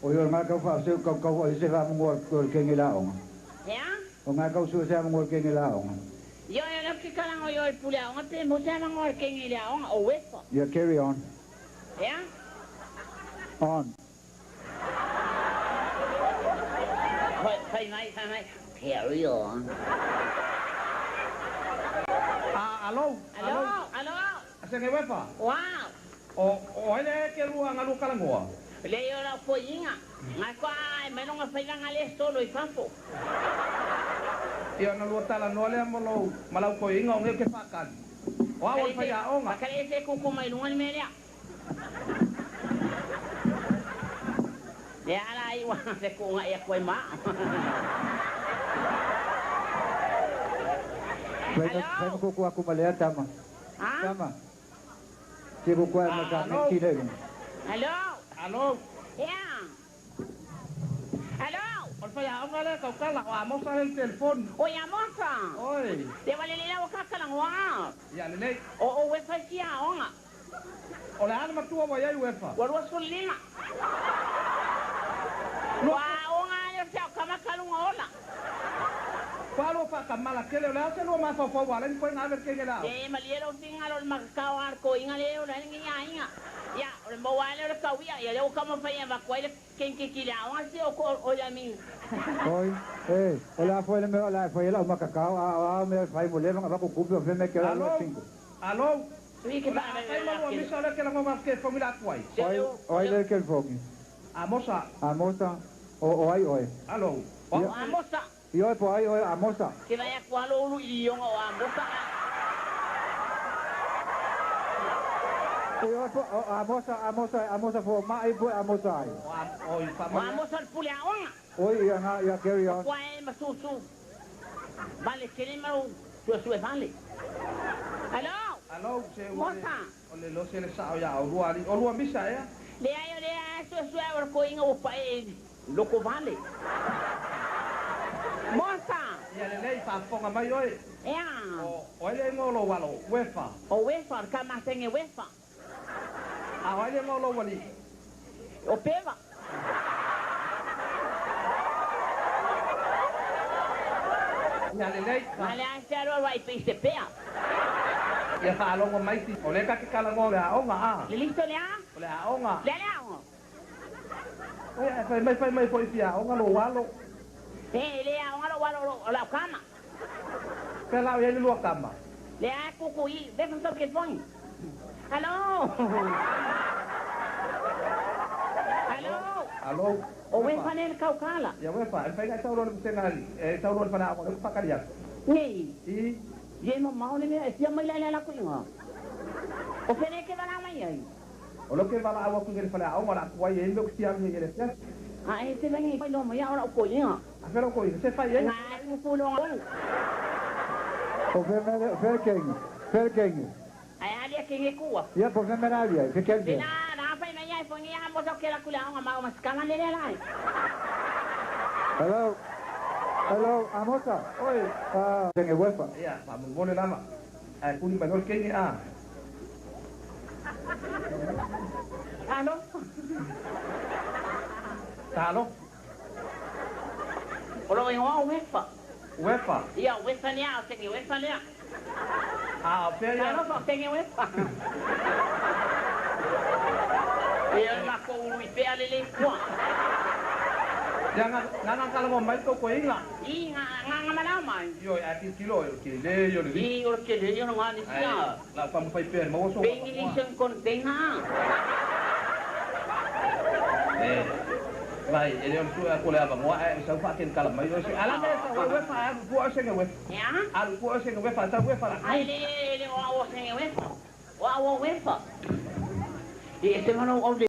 O yo ngai kau fa se kau kau o se fa mo ngo ke ngi la onga. Ea? O ngai kau su se mo ke ngi la onga. Ioe, o le ke kala ngo yo le pule aoga pe mo se ngo ke ngi le aoga o wefa. Yeah, carry on. Ea? On. Fai fai mai, fai mai. Carry on. Ah, alo. Alo, alo. Senge wefa. Wow. O o ai le ke lua nga lua kalangoa. Le yo la foinga. Ngai kwa ai mai longa failanga le solo i fafo. Ia na lua tala noa lea mo lou ma lau koiga o ngeu ke faakali. O au o le faiaoga. Pakale e se kuku mai lunga le mea lea. Le ala ai wa se kuunga ia koe ma. Fai fai kuku aku ma lea tama. Tama. Te kuku ai ma ka me tira i lunga. Alo. Alo. Ea. Alo. O le faiaoga lea kaukala o Amosa lea i le telefoni. Oi Amosa. Oi. Le wale le lau kakalagoa. Ia lelei. O o wefa i sia aoga. O le a le matua ua i ai uefa? Ua 25. Ua aoga ale o se ao kama kaluga ola. Ua lua faakamala tele, o le a se lua mafaufau ua alai ni koe ave le kenge le ao? E malie lou finagalo o le makakao a le koiga le ola ai le ngiaina. Ia, o le maua ai lea o le kauia, ia lea ua taumafai e avatu ai le kenkeki i le aoga se o ko o ia mi. Oi, e, o le a foi le mea o le a e fai ai lau makakao, a o a mea e fai mo leva nga vaku kupi o fe me ke la lua Alo, cinco. alo, Sui ke o le a fai ma lua misa o lea ke lagoga ke fogi la atu ai. Oi, oi le ke fogi. Amosa. Amosa, o o ai oe. Alo, O Amosa. Ioe po ai oe Amosa. Ke vai aku alo ulu i lionga o Amosa a. Ioe po o Amosa, Amosa, Amosa fo mai po Amosa ai. O Amosa le pule aoga. Oi ia nga ia carry on. Kua e masusu. Vale tele ma lou suesue vale. Alo. Alo, se ua le, Mosa. o le losi le sao ia o lua ali, o lua misa ea? Leai o lea suesue o le koiga ua pae i loko vale. Mosa. Ia lelei, faafofoga mai oe. Ea. O, o ai le igoa o lou alo, Uefa. O Uefa, o le kamasege Uefa. A o ai le igoa o lou alii? O Peva. Ia lelei. Ma le a se alo alo ai pe i se pea. Ia faalogo mai ti, o lea ka ke kalagoa o le aoga, a. Le liso le a? O le aoga. Le a le aoga. Oi, ae fai mai, fai mai foi fia aoga lou alo. E le aoga lou alo o lau kama. Pea la o i ai le lua kama. Le a kuku i, vefa sau ke fogi. Alo. Alo. Alo. O Uefa nei le kaukala. Ia Uefa, e mafai ona e tau loa le vasega ali, e tau loa le faleaoga o lea ua faakali atu. Nei. I. Ia e mamao le mea e fia mai la i le ala atu i ina. O fea nei e ke valaau mai ai? O lea ou ke valaau atu i le faleaoga o le a tuai ai le mea ou te fia alu ai i le afiafi. A e te lagi mai loa mai au lau koiga. A fea lau koiga? Se fai ai? Nga e kuku loa olu. O fea mea le, fea le kenge, fea le kenge. Ae a lea kenge kua. Ia po fea mea la ali ai, fe kelke. Pena la fai mai ai fongi a mo sa ke la kula onga ma o masikama le le lai. Hello. Hello, Amosa. Oi. Ah, kenge wefa. Ia, faamolemole lava. Ae kuli mai loa le kenge a. Alo. Talo. O lo igoa o Wefa. Wefa. Ia, o Wefa lea, o senge Wefa lea. A o fea ia. Talofa, o senge Wefa. Ia, o le makou ului pea le le kua. Ia, nga nga kalagoa mai le tou koiga. I, nga nga nga malao mai. Ioe, ae tilotilo o le kele ia o le lisi. I, o le kele ia o le nga lisi a. Ae, la taumafai pea e maua sou Pe avanoa. ingilisi o ni container. E, vai, e le o le sue atu o le avanoa ae e sau faakelikala mai oe se. A la mea e sau ai uefa ae alu i tua oe sege uefa. Ea? Alu i tua oe sege uefa, sau uefa la. Ai le, le o au o sege uefa. O au o uefa. E ese ma lou au le.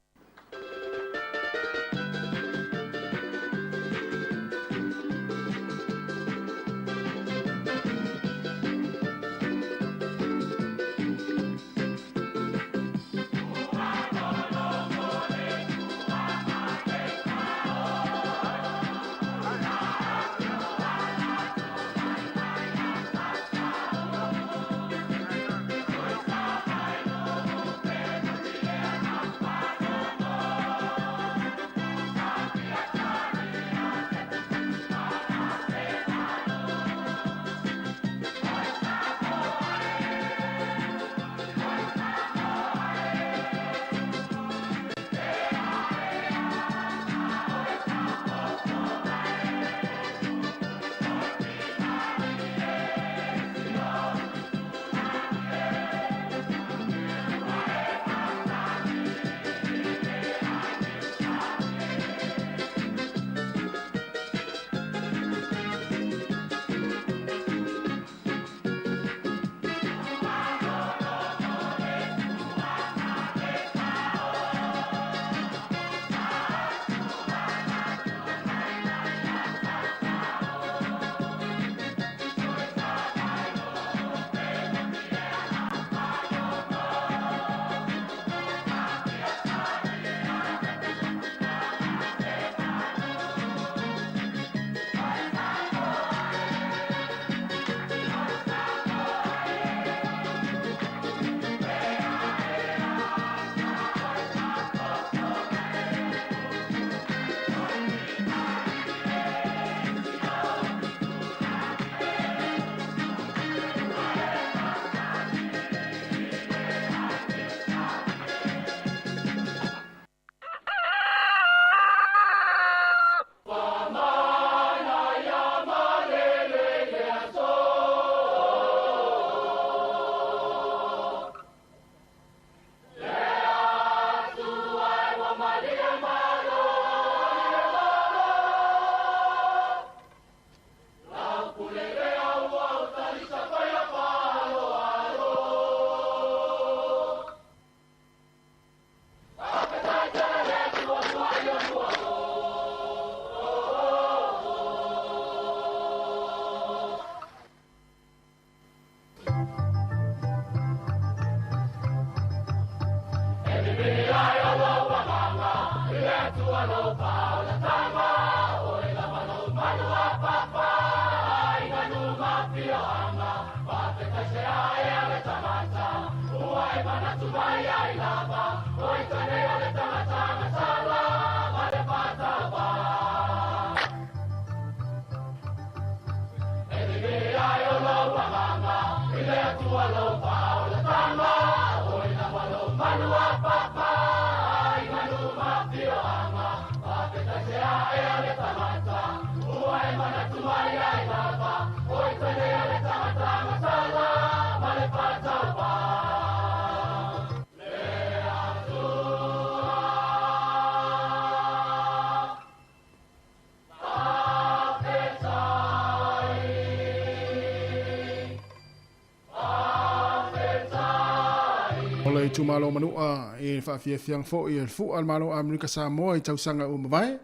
O le itumalo o Manua i le faafiafiaga foi e le Fua a le Malo o Amerika Samoa i tausaga ua mavae,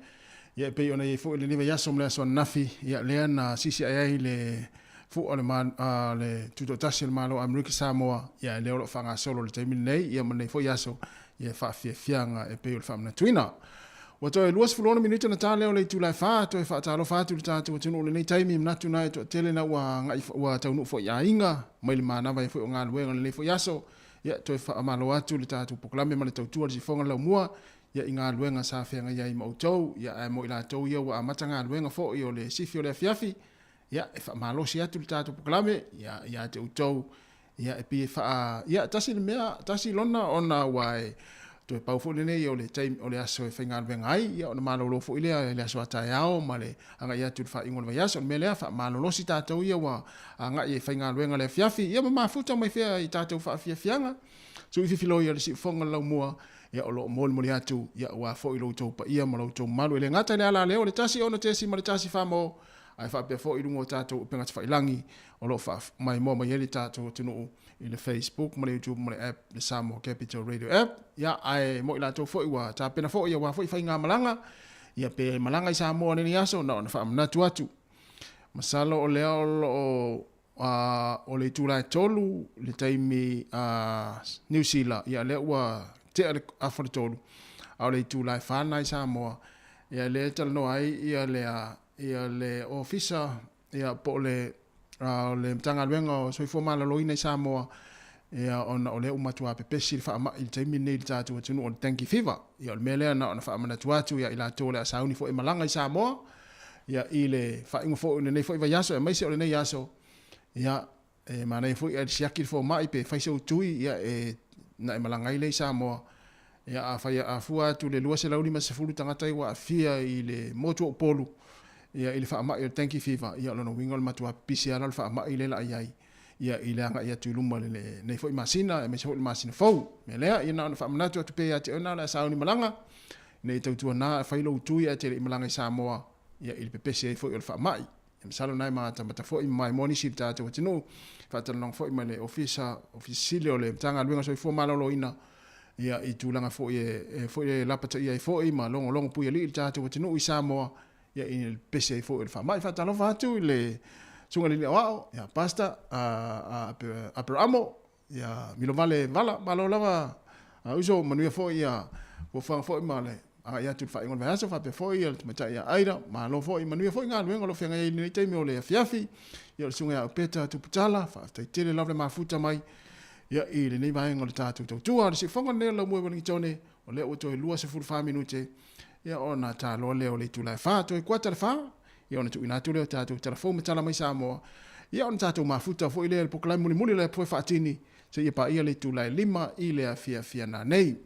ia e pei ona i ai foi lenei vaiaso ma le aso ananafi, ia lea na siisiae ai le Fua o le le Tutoatasi o le Malo o Amerika Samoa, ia lea o lo o faagasolo i le taimi lenei, ia ma lenei foi aso, ia faafiafiaga e pei o le faamanatuina. Ua toe 26 minute ona ta lea o le itula e 4, toe faatalofa atu i le tatou atunuu i lenei taimi, manatu na e toatele na ua agai ua taunuu foi i aiga, mai le manava ai foi o galuega i lenei foi aso, ia toe faamalo atu i le tatou polokalame ma le tautua i le sifoga laumua, ia i galuega sa feagai ai ma outou, ia ae mo i latou ia ua amata galuega foi o le sifi o le afiafi, ia e faamalosi atu le tatou polokalame, ia ia te outou, ia e pei e faa, ia tasi le mea, tasi lona ona ua e toe pau foi lenei o le taimi, o le aso e faigaluega ai, ia ona malolo foi lea i le aso a taeao ma le agai atu i le faaiuga o le vaiaso. O le mea lea, faamalolosi tatou ia ua agai e faigaluega le afiafi, ia ma mafuta mai fea i tatou faafiafiaga. Sui fifiloi o le siufofoga o le laumua, ia o lo o molimoli atu, ia aua foi lo outou paia ma lo outou mamalu. E le gata i le ala lea o le 1 6.4 mo ae faapea foi i luga o tatou upega tafailagi o lo o faamaimoa mai ai le tatou atunuu i le Facebook ma le YouTube ma le app, le Samoa Capital Radio app. Ia, ae mo i latou foi ua tapena foi aua foi faigamalaga, ia pe malaga i Samoa i lenei aso, na ona faamanatu atu. Masalo o lea o lo o o le itula e 3 le taimi Niu Sila, ia lea ua tea le afa le 3, a o le itula e 4 lena i Samoa, ia lea e talanoa ai ia le ia le ofisa ia po o le o le Matagaluega o Soifua Maloloina i Samoa, ia ona o lea ua matua pepesi le faamai i le taimi lenei i le tatou atunuu o le dengue fever. Ia o le mea lea na ona faamanatu atu ia i latou o le a sauni foi e malaga i Samoa, ia i le faaiuga foi o lenei foi vaiaso aemaise o lenei aso, ia e manaia foi ae siaki le fomai pe fai sou tui, ia e na e malaga ai lea i Samoa. Ia a fai a fua atu le 250 tagata ua aafia i le motu o Upolu, ia i le faamai o le dengue fever, ia o lona uiga o le matua pipisi lava la o le faamai lea la i ai, ia i le agai atu i luma i lenei foi masina, aemaise foi le masina fou. Mea lea, ia na ona faamanatu atu pea ia te oe na o le a sauni malaga, ina ia tautuana e fai lou tui ae te le i malaga i Samoa, ia i le pepesi ai foi o le faamai. Ia masalo na e matamata foi ma maimoa nisi i le tatou atunuu, faatalanoaga foi ma le Ofisa, Ofisa Sili o le Matagaluega o Soifua Maloloina, ia i tulaga foi e foi e lapataia ai foi ma logologo puialii le tatou atunuu i Samoa, ia i le pepesi ai foi o le faamai. Faatalofa atu i le Susuga i le Alii Aoao, ia Pastor Aperamo, ia Milovale Vala, malo lava uso, manuia foi ia fuafuaga foi ma le agai atu i le faaiuga o le vaiaso, faapea foi ia le tamaitai ia Aida, malo foi, manuia foi galuega o lo o feagai ai i lenei taimi o le afiafi, ia o le susuga ia Aupeta Tuputala, faafetai tele lava le mafuta mai ia i lenei vaega o le tatou tautua. O le siufofoga lenei o le Laumua i Ueligitone, o lea ua toe 24 minute ia ona taloa lea o le itula e 4, toe kuata le 4, ia ona tuuina atu lea o tatou talafou ma tala mai Samoa, ia ona tatou mafuta foi lea i le polokalame mulimuli o le Apoe Faatini, seia paia le itula e 5 i le afiafi ana nei.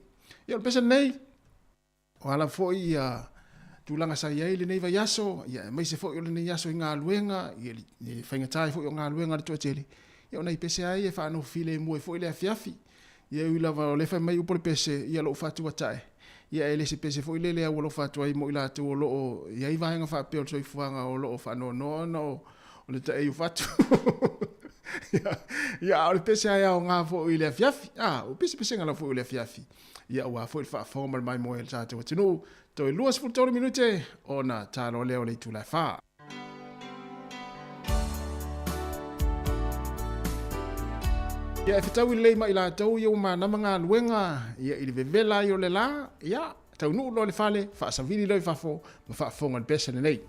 Ia o le pese lenei, o ala foi ia tulaga sa i ai lenei vaiaso, ia aemaise foi o lenei aso i galuega, ia le faigata ai foi o galuega a le toatele, ia o nai pese lava ia e faanofo filemu ai foi le afiafi. Ia ui lava o lea e fai mai upu o le pese, ia lou fatuatae, ia e le se pese foi lele e aualofa atu ai mo i latou o lo o i ai vaega faapea o le soifuaga o lo o faanoanoa ona o le taei o fatu. Ia, a o le pese lava e aoga foi i le afiafi. A, o pesepesega lava foi o le afiafi. Ia, aua foi le faafofoga ma le maimoe a le tatou atunuu. Toe 23 minute ona taloa lea o le itula e 4. Ia e fetaui lelei ma i latou ia ua manama galuega ia i le vevela ai o le lā, ia, taunuu loa i le fale, faasavili loa i fafo ma faafofoga i le pese lenei.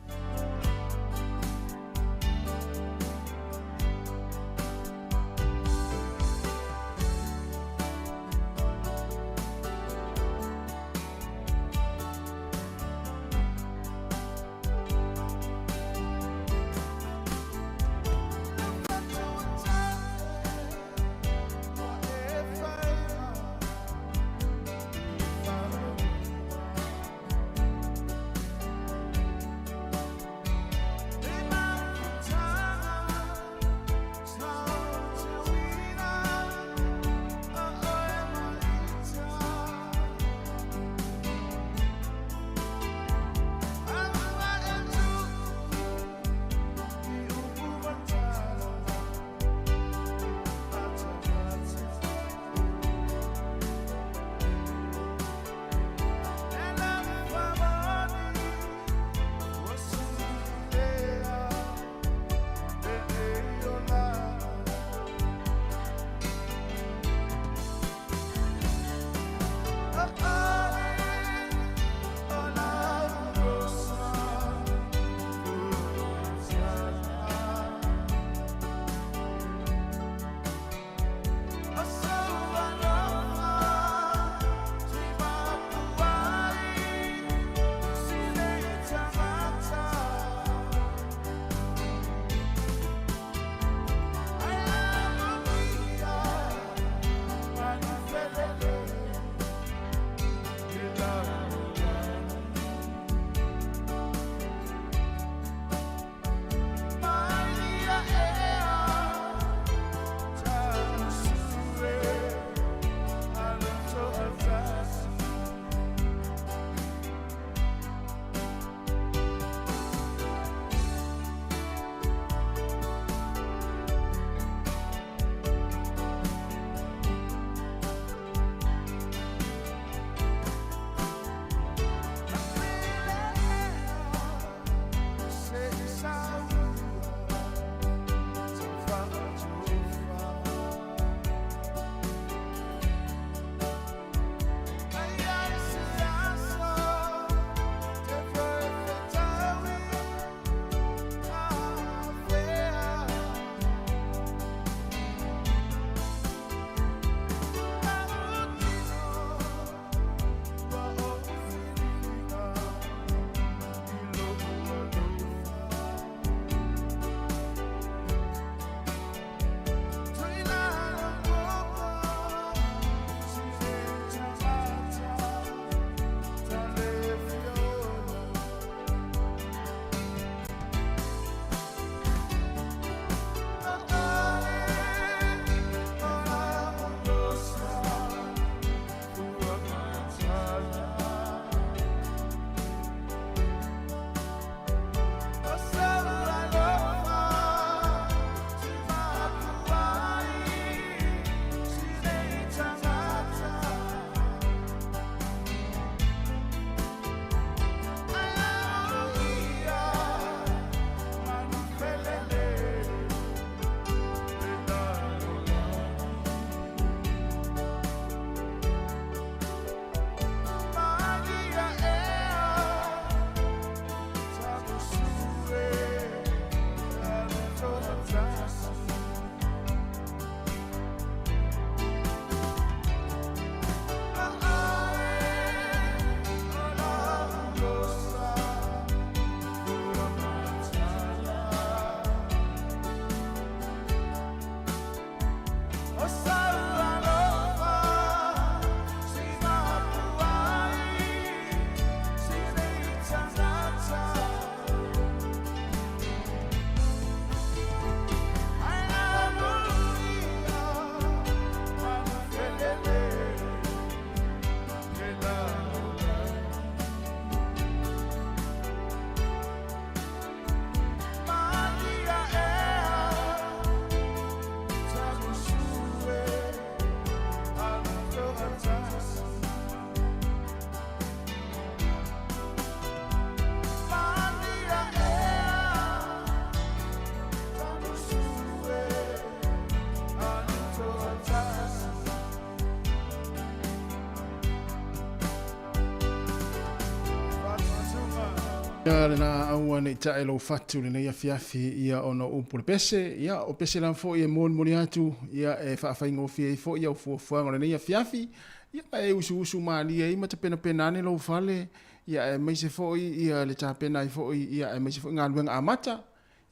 Ia lena aua nei tae lou fatu lenei afiafi ia ona o upu o le pese, ia o pese lava foi e molimoli atu ia e faafaigofie ai foi au fuafuaga o lenei afiafi, ia ma e usuusu malie ai ma tapenapena ane lou fale, ia aemaise foi ia le tapena ai foi ia aemaise foi galuega amata.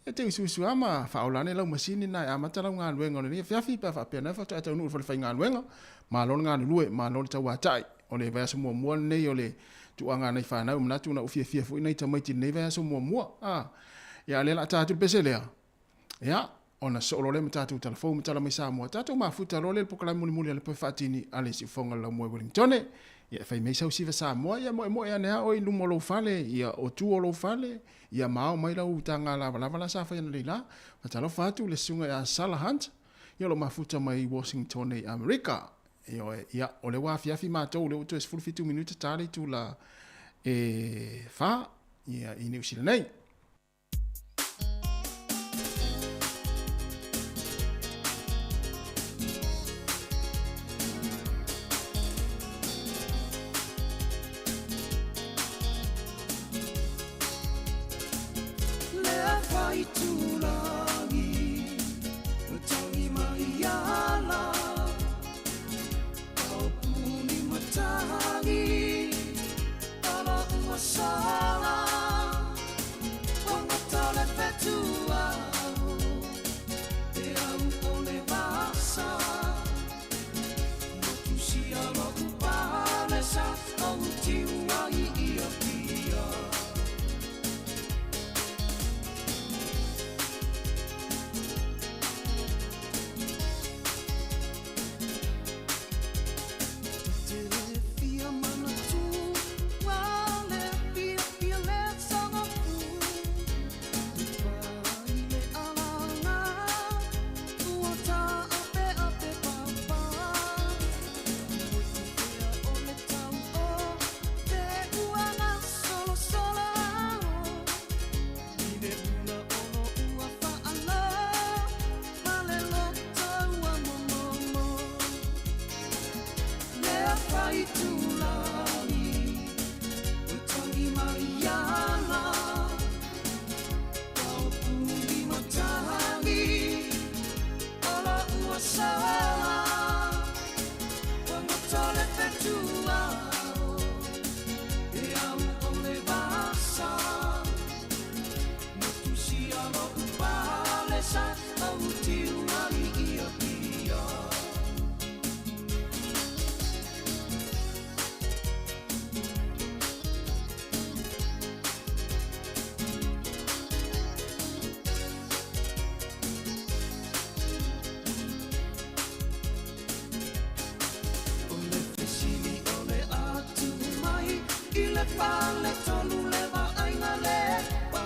Ia te usuusu lava ma faaola ane lau masini lena e amata lau galuega o lenei afiafi pe a faapea na faatoa e taunuu i le falefaigaluega. Malo le galulue, malo le tauatai. O le vaiaso muamua lenei o le tuuaga a nai fanau, e manatu na ou fiafia foi nai tamaiti i lenei vaiaso muamua. A, ia a o lea o le a ta atu le pese lea, ia, ona sosoo loa lea ma tatou talafou ma tala mai Samoa, tatou mafuta loa lea i le polokalame mulimuli a le Poe Faatini a le Siufofoga o le Laumua i Wellingtone. Ia e fai mai sau siva Samoa, ia moemoe ane lava oe i luma o lou fale, ia o tua o lou fale, ia ma ao mai lau taga lavalava la sa fai analeila. Faatalofa atu i le susuga ia Sala Hunt, ia o lo o mafuta mai Washingtone i Amerika. Ioe, ia, o lea ua afiafi matou, o lea ua toe 17 minute ta le itula e 4, ia, i Niu Sila nei. Lea whaitūrangi o tangi mai ala Ao puni matangi Ala ua sala Wangata le whetua Te au o le vasa Motu sia lo'u palesa Au tiua i ia pia. Ta te fia manatu le fia fia le sagafu Pa i le alanga Ua taapeape papa Moe pea o le tau o te uaga solosolo I le ula o lo ua faalo Ma le loto ua momomo Lea whaitulagi Ua tangi mai ana Ao puni matangi Ala ua sala Ua ngata le whetua E au o le vasa Motu sia lo'u palesa Au tiu ai ia pia. O le fesili o le a tuu mai i le faletolu le vaaiga le pa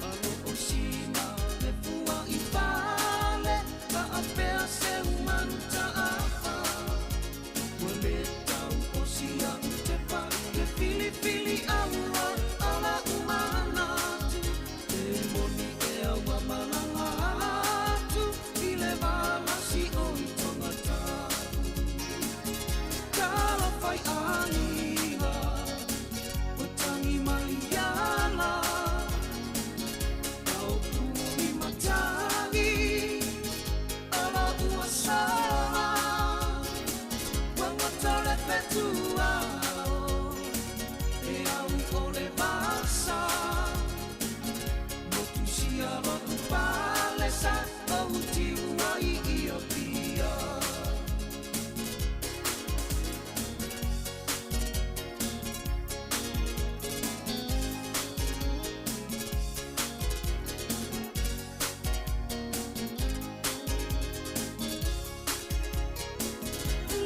Alo o sina le fua i fale Faapea se umanu taafa Ua le tau o sia u tepa Le filifili aua ala umanatu E moni ea ua malaga atu I le valasi o i Tongatapu Talofa i aiga Ua tangi mai ala Ao puni matagi Ala ua sala Ua ngata le whetua E au o le vasa Motu sia lo'u palesa Ou tiu ai i Apia.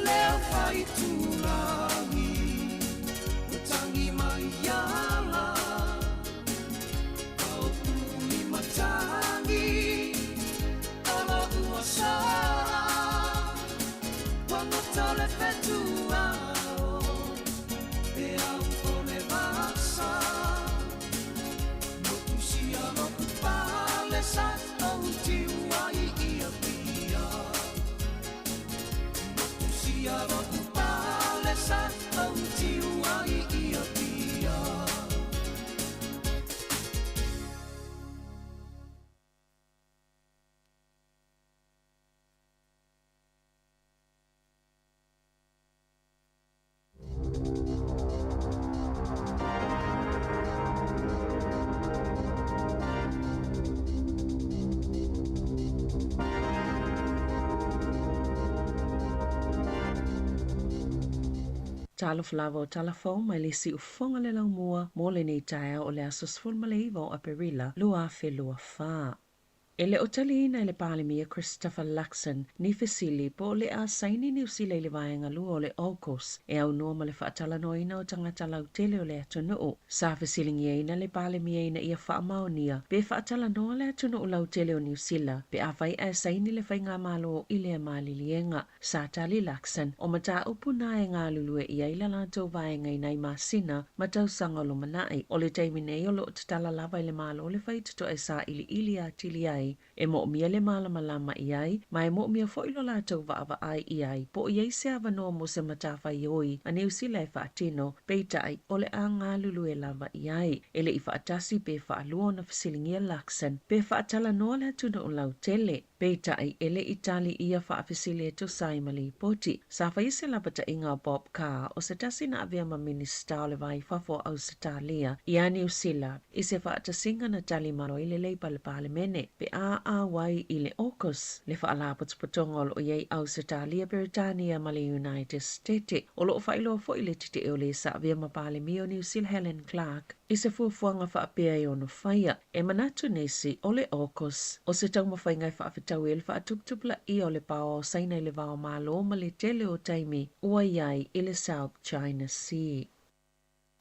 Lea whaitulagi Ua tangi mai ala Ao puni matangi Ala ua sala Ua ngata le whetua E au o le vasa Motu sia lo'u palesa Ou tiu ai i Apia. Motu sia lo'u palesa. Talofa lava o tala fou mai le siufofoga le laumua mo lenei taeao o le aso 19 o Aperila 2024. E le o taliina e le Palemia Christopher Luxon ni fesili po o le a saini Niu Sila i le vaega lua o le AUKUS e aunoa ma le faatalanoaina o tagata lautele o le atunuu. Sa fesiligiaina le Palemia ina ia faamaonia pe faatalanoa le atunuu lautele o Niu Sila pe afai ae saini le faigamalo i lea maliliega. Sa tali Luxon, o mataupu na e galulue i ai la latou vaega i nai masina ma tausaga o lumanai. O le taimi nei o loo tatala lava i le Malo le faitotoa e sailiili atili ai, e moomia le malamalama i ai, ma e moomia foi lo latou vaavaai i ai, po o i ai se avanoa mo se matafaioi a Niu Sila e faatino, peitai o le a galulue lava i ai. E le i faatasi pe faalua ona fesiligia Luxon pe faatalanoa le atunuu lautele. Peitai, e le i tali ia faafesili e tusa ai ma lipoti. Sa faia se lapataiga a Bob Carr, o se tasi na avea ma Minisita o le Va i Fafo o Ausetalia, iā Niu Sila, i se faatasiga na tali malo ai le Leipa a le Palemene, pe a auai i le AUKUS, le faalapotopotoga o lo o i ai Ausetalia, Peretania ma le United State. O lo o faailoa foi le tetee o le sa avea ma Palemia o Niu Sila Helen Clark, i se fuafuaga faapea e ono faia. E manatu nisi, o le AUKUS, o se taumafaiga e faafetaui ai le faatuputupulaia o le paoa o Saina i le va o Malo ma le tele o taimi ua i ai i le South China Sea.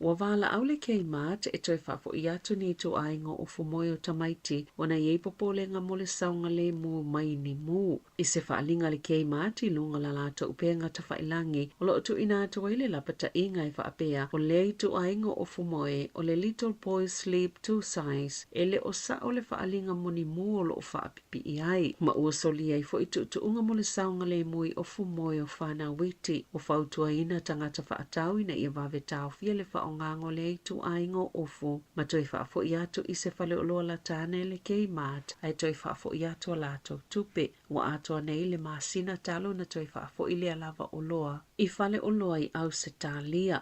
Ua valaau le Kmart e toe faafo'i atu ni ituaiga o ofu moe o tamaiti ona e i ai popolega mo le saogalemu mai ni mū. I se faaaliga a le Kmart i luga o la latou upega tafailagi o lo o tuuina atu ai le lapataiga e faapea o lea ituaiga o ofu moe o le Little Boy Sleep 2 Size e le o sao le faaaliga mo ni mū o lo o faapipii ai, ma ua solia ai foi tuutuuga mo le saogalemu i ofu moe o fanau iti. Ua fautuaina tagata faatau ina ia vave taofia le faaaogaga o lea ituaiga o ofu ma toe faafo'i atu i se faleoloa latana i le Kmart ae toe faafo'i atu a latou tupe. Ua atoa nei le masina talu na toe faafo'i lea lava oloa i faleoloa i Ausetalia.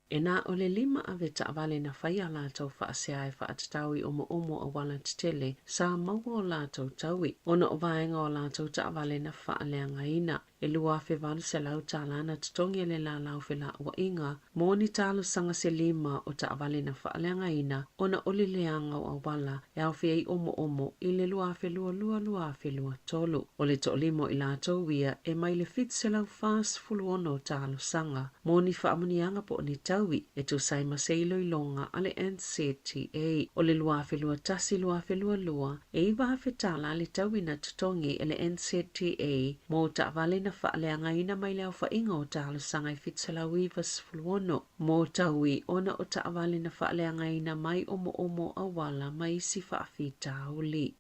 E na o le lima ave taavale na faia a latou faasea e faatatau i omoomo auala tetele sa maua o latou taui, ona o vaega o a latou taavale na faaleagaina. E $2,800 tala na totogi e le lalau felauaiga mo ni talosaga se lima o taavale na faaleagaina ona o le leaga o auala e aofia ai omoomo i le 2022-2023. O le toalima o i latou ia e mai le 746 o talosaga mo ni faamanuiaga po o ni taui e tusa ai ma se iloiloga a le NCTA. O le 2021-2022, e $9,000 tala le taui na totogi e le NCTA mo taavale na faaleagaina mai le aofaiga o talosaga e 796 mo taui ona o taavale na faaleagaina mai omoomo auala ma isi faafitauli.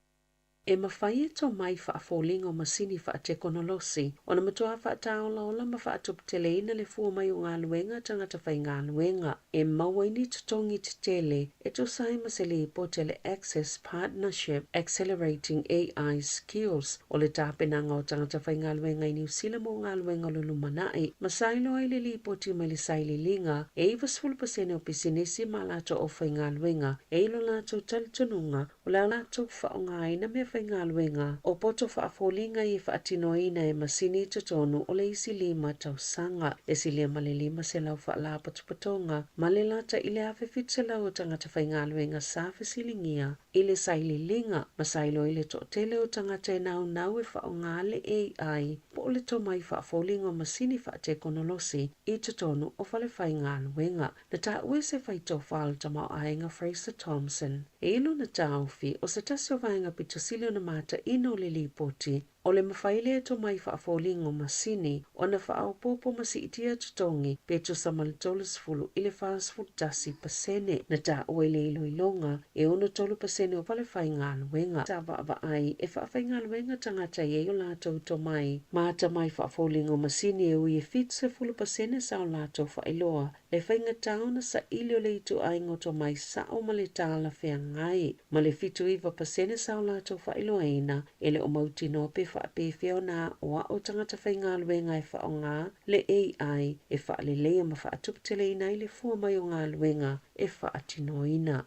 E mafai e tomai faafoliga o masini faatekonolosi ona matuā faataolaola ma faatuputeleina le fua mai o galuega a tagata faigaluega e maua ai ni totogi tetele e tusa ai ma se lipoti a le Access Partnership Accelerating AI Skills o le tapenaga o tagata faigaluega i Niu Sila mo galuega o le lumanai, ma sa iloa ai le lipoti mai le sailiiliga e 90% o pisinisi ma latou aufaigaluega e i lo latou talitonuga o le a latou faaaogaina meafaigaluega o poto faafoliga e faatinoina e masini i totonu o le isi lima tausaga. E silia ma le 500 faalapotopotoga ma le lata i le 1,700 o tagata faigaluega sa fesiligia i le sailiiliga ma sa iloa i le toatele o tagata e naunau e faaaoga le AI po o le tomai faafoliga o masini faatekonolosi i totonu o falefaigaluega. Na taua e se faitofa o le tamaoaiga Fraser Thompson e i lona taofi o se tasi o vaega pito sili ona mataina o le lipoti o le mafai lea e tomai faafoliga o masini ona faaopoopo ma siitia totogi pe tusa ma le 30 i le 41%. Na taua i le iloiloga e 63% o falefaigaluega sa vaavaai e faafaigaluega tagata e i ai o latou tomai ma atamai faafoliga o masini e ui e 70% sa o latou faailoa le faigatā ona saili o le ituaiga o tomai sao ma le talafeagai ma le 79% sa o latou faailoaina e le o mautinoa pe faapefea ona aoao tagata faigaluega e faaaoga le AI e faaleleia ma faatuputeleina ai le fua mai o galuega e faatinoina.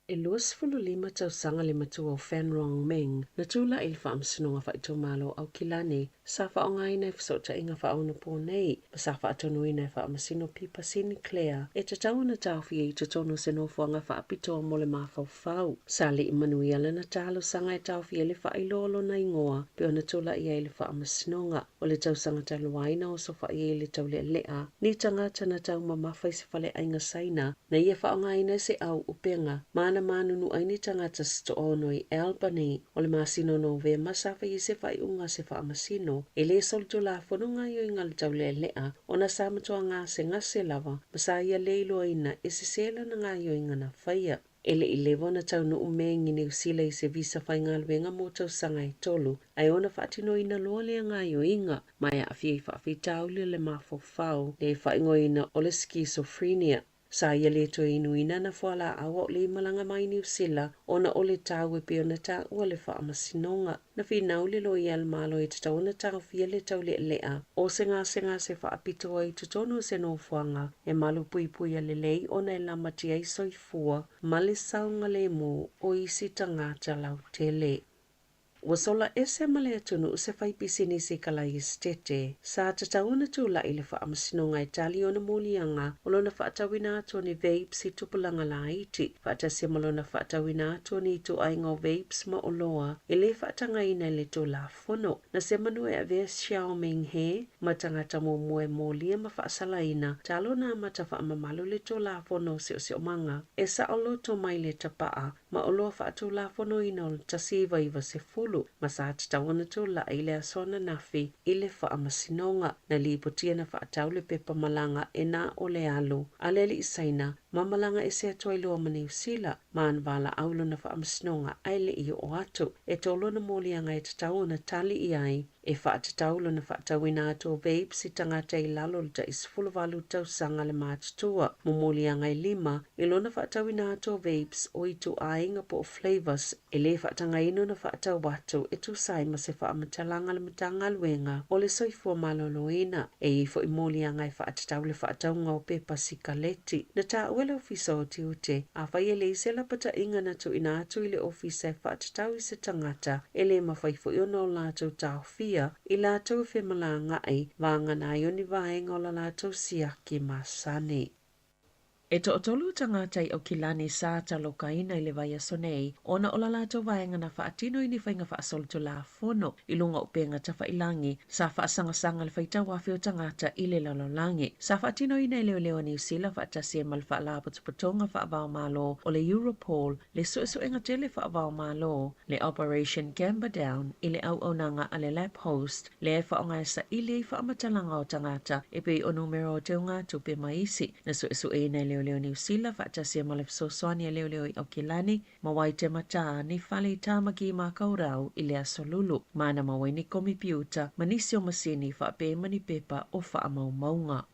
E 25 tausaga le matua o Fan Rong Ming na tula'i i le Faamasinoga Faaitumalo o Aukilani sa faaaogaina i fesootaiga faaonaponei ma sa faatonuina e faamasino Peter Sinclair e tatau ona taofia i totonu o se nofoaga faapitoa mo le mafaufau. Sa lei manuia lana talosaga e taofia ai le faailoa o lona igoa pe ona tula'i ai i le faamasinoga. O le tausaga talu ai na osofa'i ai i le taulealea ni tagata na taumamafa i se faleaiga Saina na ia faaaogaina ai se au upega ma na manunu ai ni tagata se toaono i Albany. O le masina o Novema sa faia ai se faaiuga a se faamasino e lē solitulafono gaoioiga a le taulealea ona sa matuā gasegase lava ma sa ia lē iloaina e sesē lana gaoioiga na faia. E le'i leva ona taunuu Meng i Niu Sila i se visa faigaluega mo tausaga e tolu, ae ona faatinoina loa lea gaoioiga ma e aafia i faafitauli o le mafaufau lea e faaigoaina o le schizophrenia. Sa ia lē toe inuina ana fualaau a o le malaga mai Niu Sila ona o le tau e pei ona taua le faamasinoga. Na finau le loia a le Malo e tatau ona taofia le taulealea o se gasegase faapitoa i totonu o se nofoaga e malupuipuia lelei ona e lamatia ai soifua ma le saogalemu o isi tagata lautele. Ua sola ese ma le atunuu se faipisinisi kalaiestete sa tatau ona tula'i i le faamasinoga e tali ona moliaga o lona faatauina atu o ni vapes i tupulaga laiti, faatasi ma lona faatauina atu o ni ituaiga o vapes ma oloa e lē faatagaina i le Tulafono. Na semanu e avea Xiao Ming He ma tagata muamua e molia ma faasalaina talo na amata faamamalu le Tulafono o Siosiomaga e saoloto mai le tapaa ma oloa faatulafonoina o le 1990 ma sa tatau ona tula'i i le aso ananafi i le faamasinoga. Na lipotia na faatau le pepa malaga e na o le alo a le alii Saina ma malaga ese atu ai loa ma Niu Sila ma ana valaau lona faamasinoga ae le'i oo atu. E tolu ona moliaga e tatau ona tali i ai e faatatau lona faatauina atu o vapes i tagata i lalo o le tai 18 tausaga le matutua. Momoliaga e lima i lona faatauina atu o vapes o ituaiga po o flavours e lē faatagaina ona faatau atu e tusa ai ma se faamatalaga a le Matagaluega o le Soifua Maloloina. E i ai foi moliaga e faatatau le faatauga o pepa sikaleti. Na taua e le Ofisa o Tiute, afai e leai se lapataiga na tuuina atu i le Ofisa e faatatau i se tagata, e lē mafai foi ona o latou taofia i latou e femalagaai, vagana ai o ni vaega o la latou siaki masani. E toatolu tagata i Aukilani sa talokaina i le vaiaso nei ona o la latou vaega na faatino i ni faiga faasolitulafono i luga o upega tafailagi sa faasagasaga le faitau afe o tagata i le lalolagi. Sa faatinoina e leoleo a Niu Sila faatasi ai ma le Faalapotopotoga Faavaomalo o le Europol le suesuega tele faavaomalo le Operation Camber Down i le auaunaga a le Lap Host lea e faaaoga e saili ai faamatalaga o tagata e pei o numera o teugatupe ma isi. Na suesueina e leoleo Niu Sila faatasi ai ma le fesoasoani a leoleo i Aukilani ma Waitematā ni fale i Tāmaki Makaurau i le aso Lulu ma na maua ai ni komipiuta ma nisi o masini faapea ma ni pepa o faamaumauga.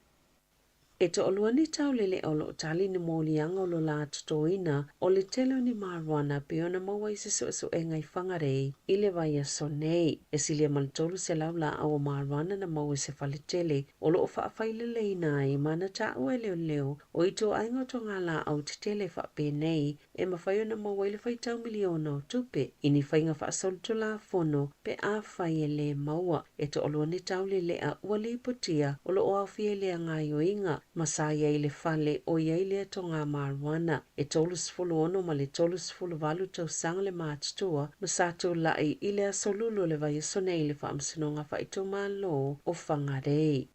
E toalua ni taulele o loo tali ni moliaga o lo la totoina o le tele o ni marijuana pei ona maua i se suesuega i Whangarei i le vaiaso nei. E silia ma le 300 laau o marijuana na maua i se faletele o loo faafaileleina ai ma na taua e leoleo o ituaiga o togalaau tetele faapenei e mafai ona maua ai le faitau miliona o tupe i ni faiga faasolitulafono pe afai e lē maua. E toalua ni taulelea ua lipotia o loo aofia i lea gaoioiga ma sa i ai le fale o i ai lea togā marijuana. E 36 ma le 38 tausaga le matutua ma sa tula'i i le aso Lulu o le vaiaso nei i le Faamasinoga Faaitumalo o Whangarei.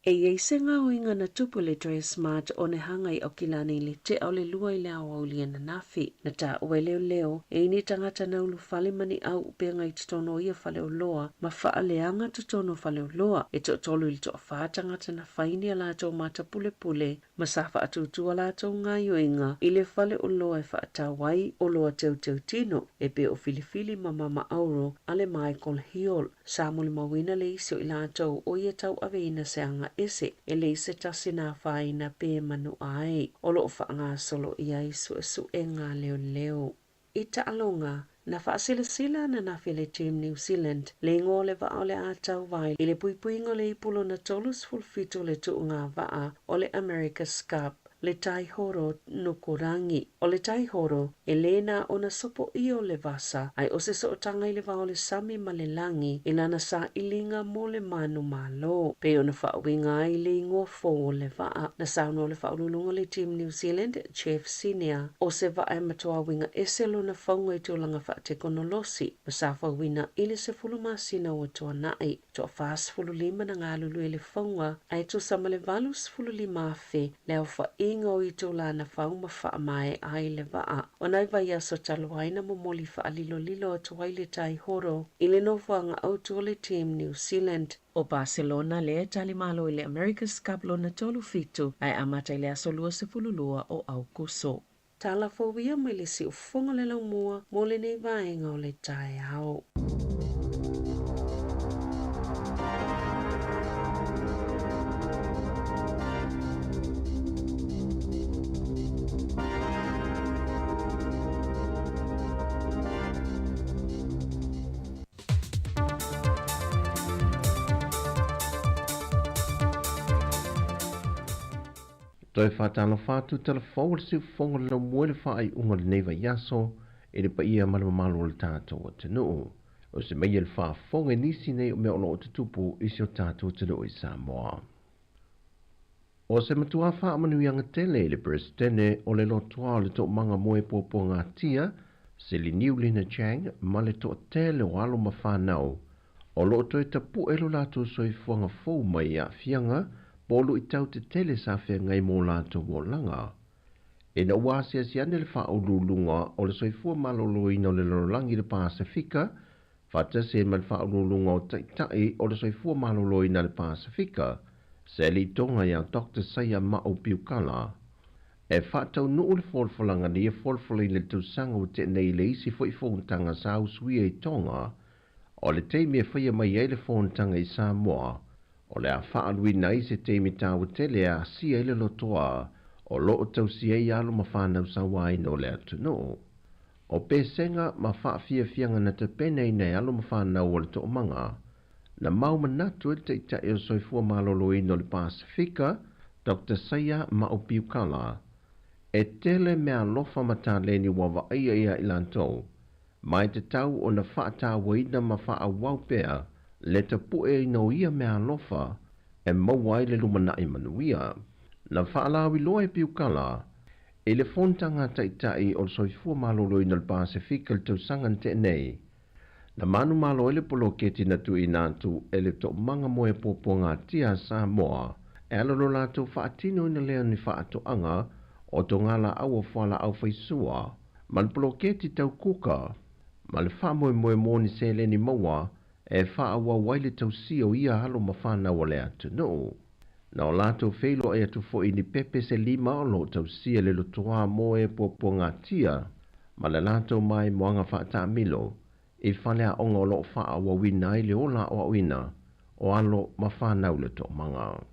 E i ai se gaoiga na tupu i le Dress Smart o Nehaga i Aukilani i le tea o le 2 i le aoauli ananafi. Na taua e leoleo e i ni tagata na ulufale ma ni au upega i totonu o ia faleoloa ma faaleaga totonu o faleoloa. E toatolu i le toafa tagata na fai ni a latou matapulepule ma sa faatūtū a latou gaoioiga i le faleoloa e faatau ai oloa teuteutino e pei o filifili ma mama auro a le Michael Hill. Sa molimauina le isi o i latou o ia tauaveina se aga ese e leai se tasi na afaina pe manua ai o loo faagasolo i ai suesuega a leoleo. I taaloga, na faasilasila ananafi e le Team New Zealand le igoa o le vaa o le a tauva i le puipuiga o le ipu lona 37 o le tuuga vaa o le America's Cup. le Taihoro Nukurangi. O le Taihoro, e lē na ona sopoia o le vasa, ae o se sootaga i le va o le sami ma le lagi i lana sailiga mo le manumalo. Pei ona faauiga ai le igoa fou o le vaa. Na saunoa le faauluuluga o le Team New Zealand, Jeff Senior, o se vaa e matuā uiga ese lona fauga i tulaga faatekonolosi ma sa fauina i le 10 masina ua tuanaʻi. 45 na galulue i le fauga ae tusa ma le 85,000 le aofaʻiga o itulā na fau ma faamaeʻa ai le vaa. O nai vaiaso talu ai na momoli faalilolilo atu ai le Taihoro i le nofoaga autū o le Team New Zealand. O Barcelona lea e talimalo i le America's Cup lona 37 ae amata i le aso 22 o Aukuso. Tala fou ia mai le siufofoga o le laumua mo lenei vaega o le taeao. Toe faatalofa atu tala fou o le siufofoga o le laumua i le faaiuga o lenei vaiaso i le paia ma le mamalu o le tatou atunuu. O se maia le faafofoga i nisi nei o mea o loo tutupu i si o tatou atunuu i Samoa. O se matuā faamanuiaga tele i le Peresetene o le lotoa o le toomaga mo e puapuagatia, Seliniu Lina Chang, ma le toatele o alo ma fanau, o loo toe tapuʻe lo latou soifuaga fou mai i aafiaga po o luʻitau tetele sa feagai mo latou olaga. Ina ua asiasi ane le faauluuluga o le soifua malōlōina o le lalolagi i le Pasefika, faatasi ai ma le faauluuluga o taʻitaʻi o le soifua malōlōina le Pasefika, se alii Tonga ia Dr. Saia Ma'u Piukala. E faataunuu le folafolaga nei e folafolaina le tausaga ua teʻa nei i le isi foʻi fonotaga sa usuia i Tonga. O le taimi e faia mai ai le fonotaga i Samoa, o le a faaluina ai se taimi tāua tele e asia i le lotoa o loo tausia ai alo ma fanau sauaina o le atunuu. O pesega ma faafiafiaga na tapenaina e alo ma fanau o le toomaga, na mau manatu e le taʻitaʻi o soifua malōlōina o le Pasefika, Dr. Saia Ma'u Piukala, e tele mea alofa ma taleni ua vaaia ia i latou, ma e tatau ona faatauaina ma faaauau pea le tapuʻeina o ia mea alofa e maua ai le lumanaʻi manuia. Na faalauiloa e Piukala i le fonotaga taʻitaʻi o le soifua malōlōina o le Pasefika le tausaga na teʻa nei. Na manumalo ai le poloketi na tuuina atu e le toomaga mo e puapuagatia a Samoa e ala lo latou faatinoina lea ni faatoaga o togalaau o fualaau faisua ma le poloketi tau kuka ma le faamoemoe mo ni seleni maua e faaauau ai le tausia o ia alo ma fanau o le atunuu. Na o latou feiloai atu foʻi ni pepe se lima o loo tausia le lotoā mo e puapuagatia ma le latou maimoaga faataamilo i fale aoga o loo faaauauina ai le ola aoaoina o alo ma fanau le toomaga.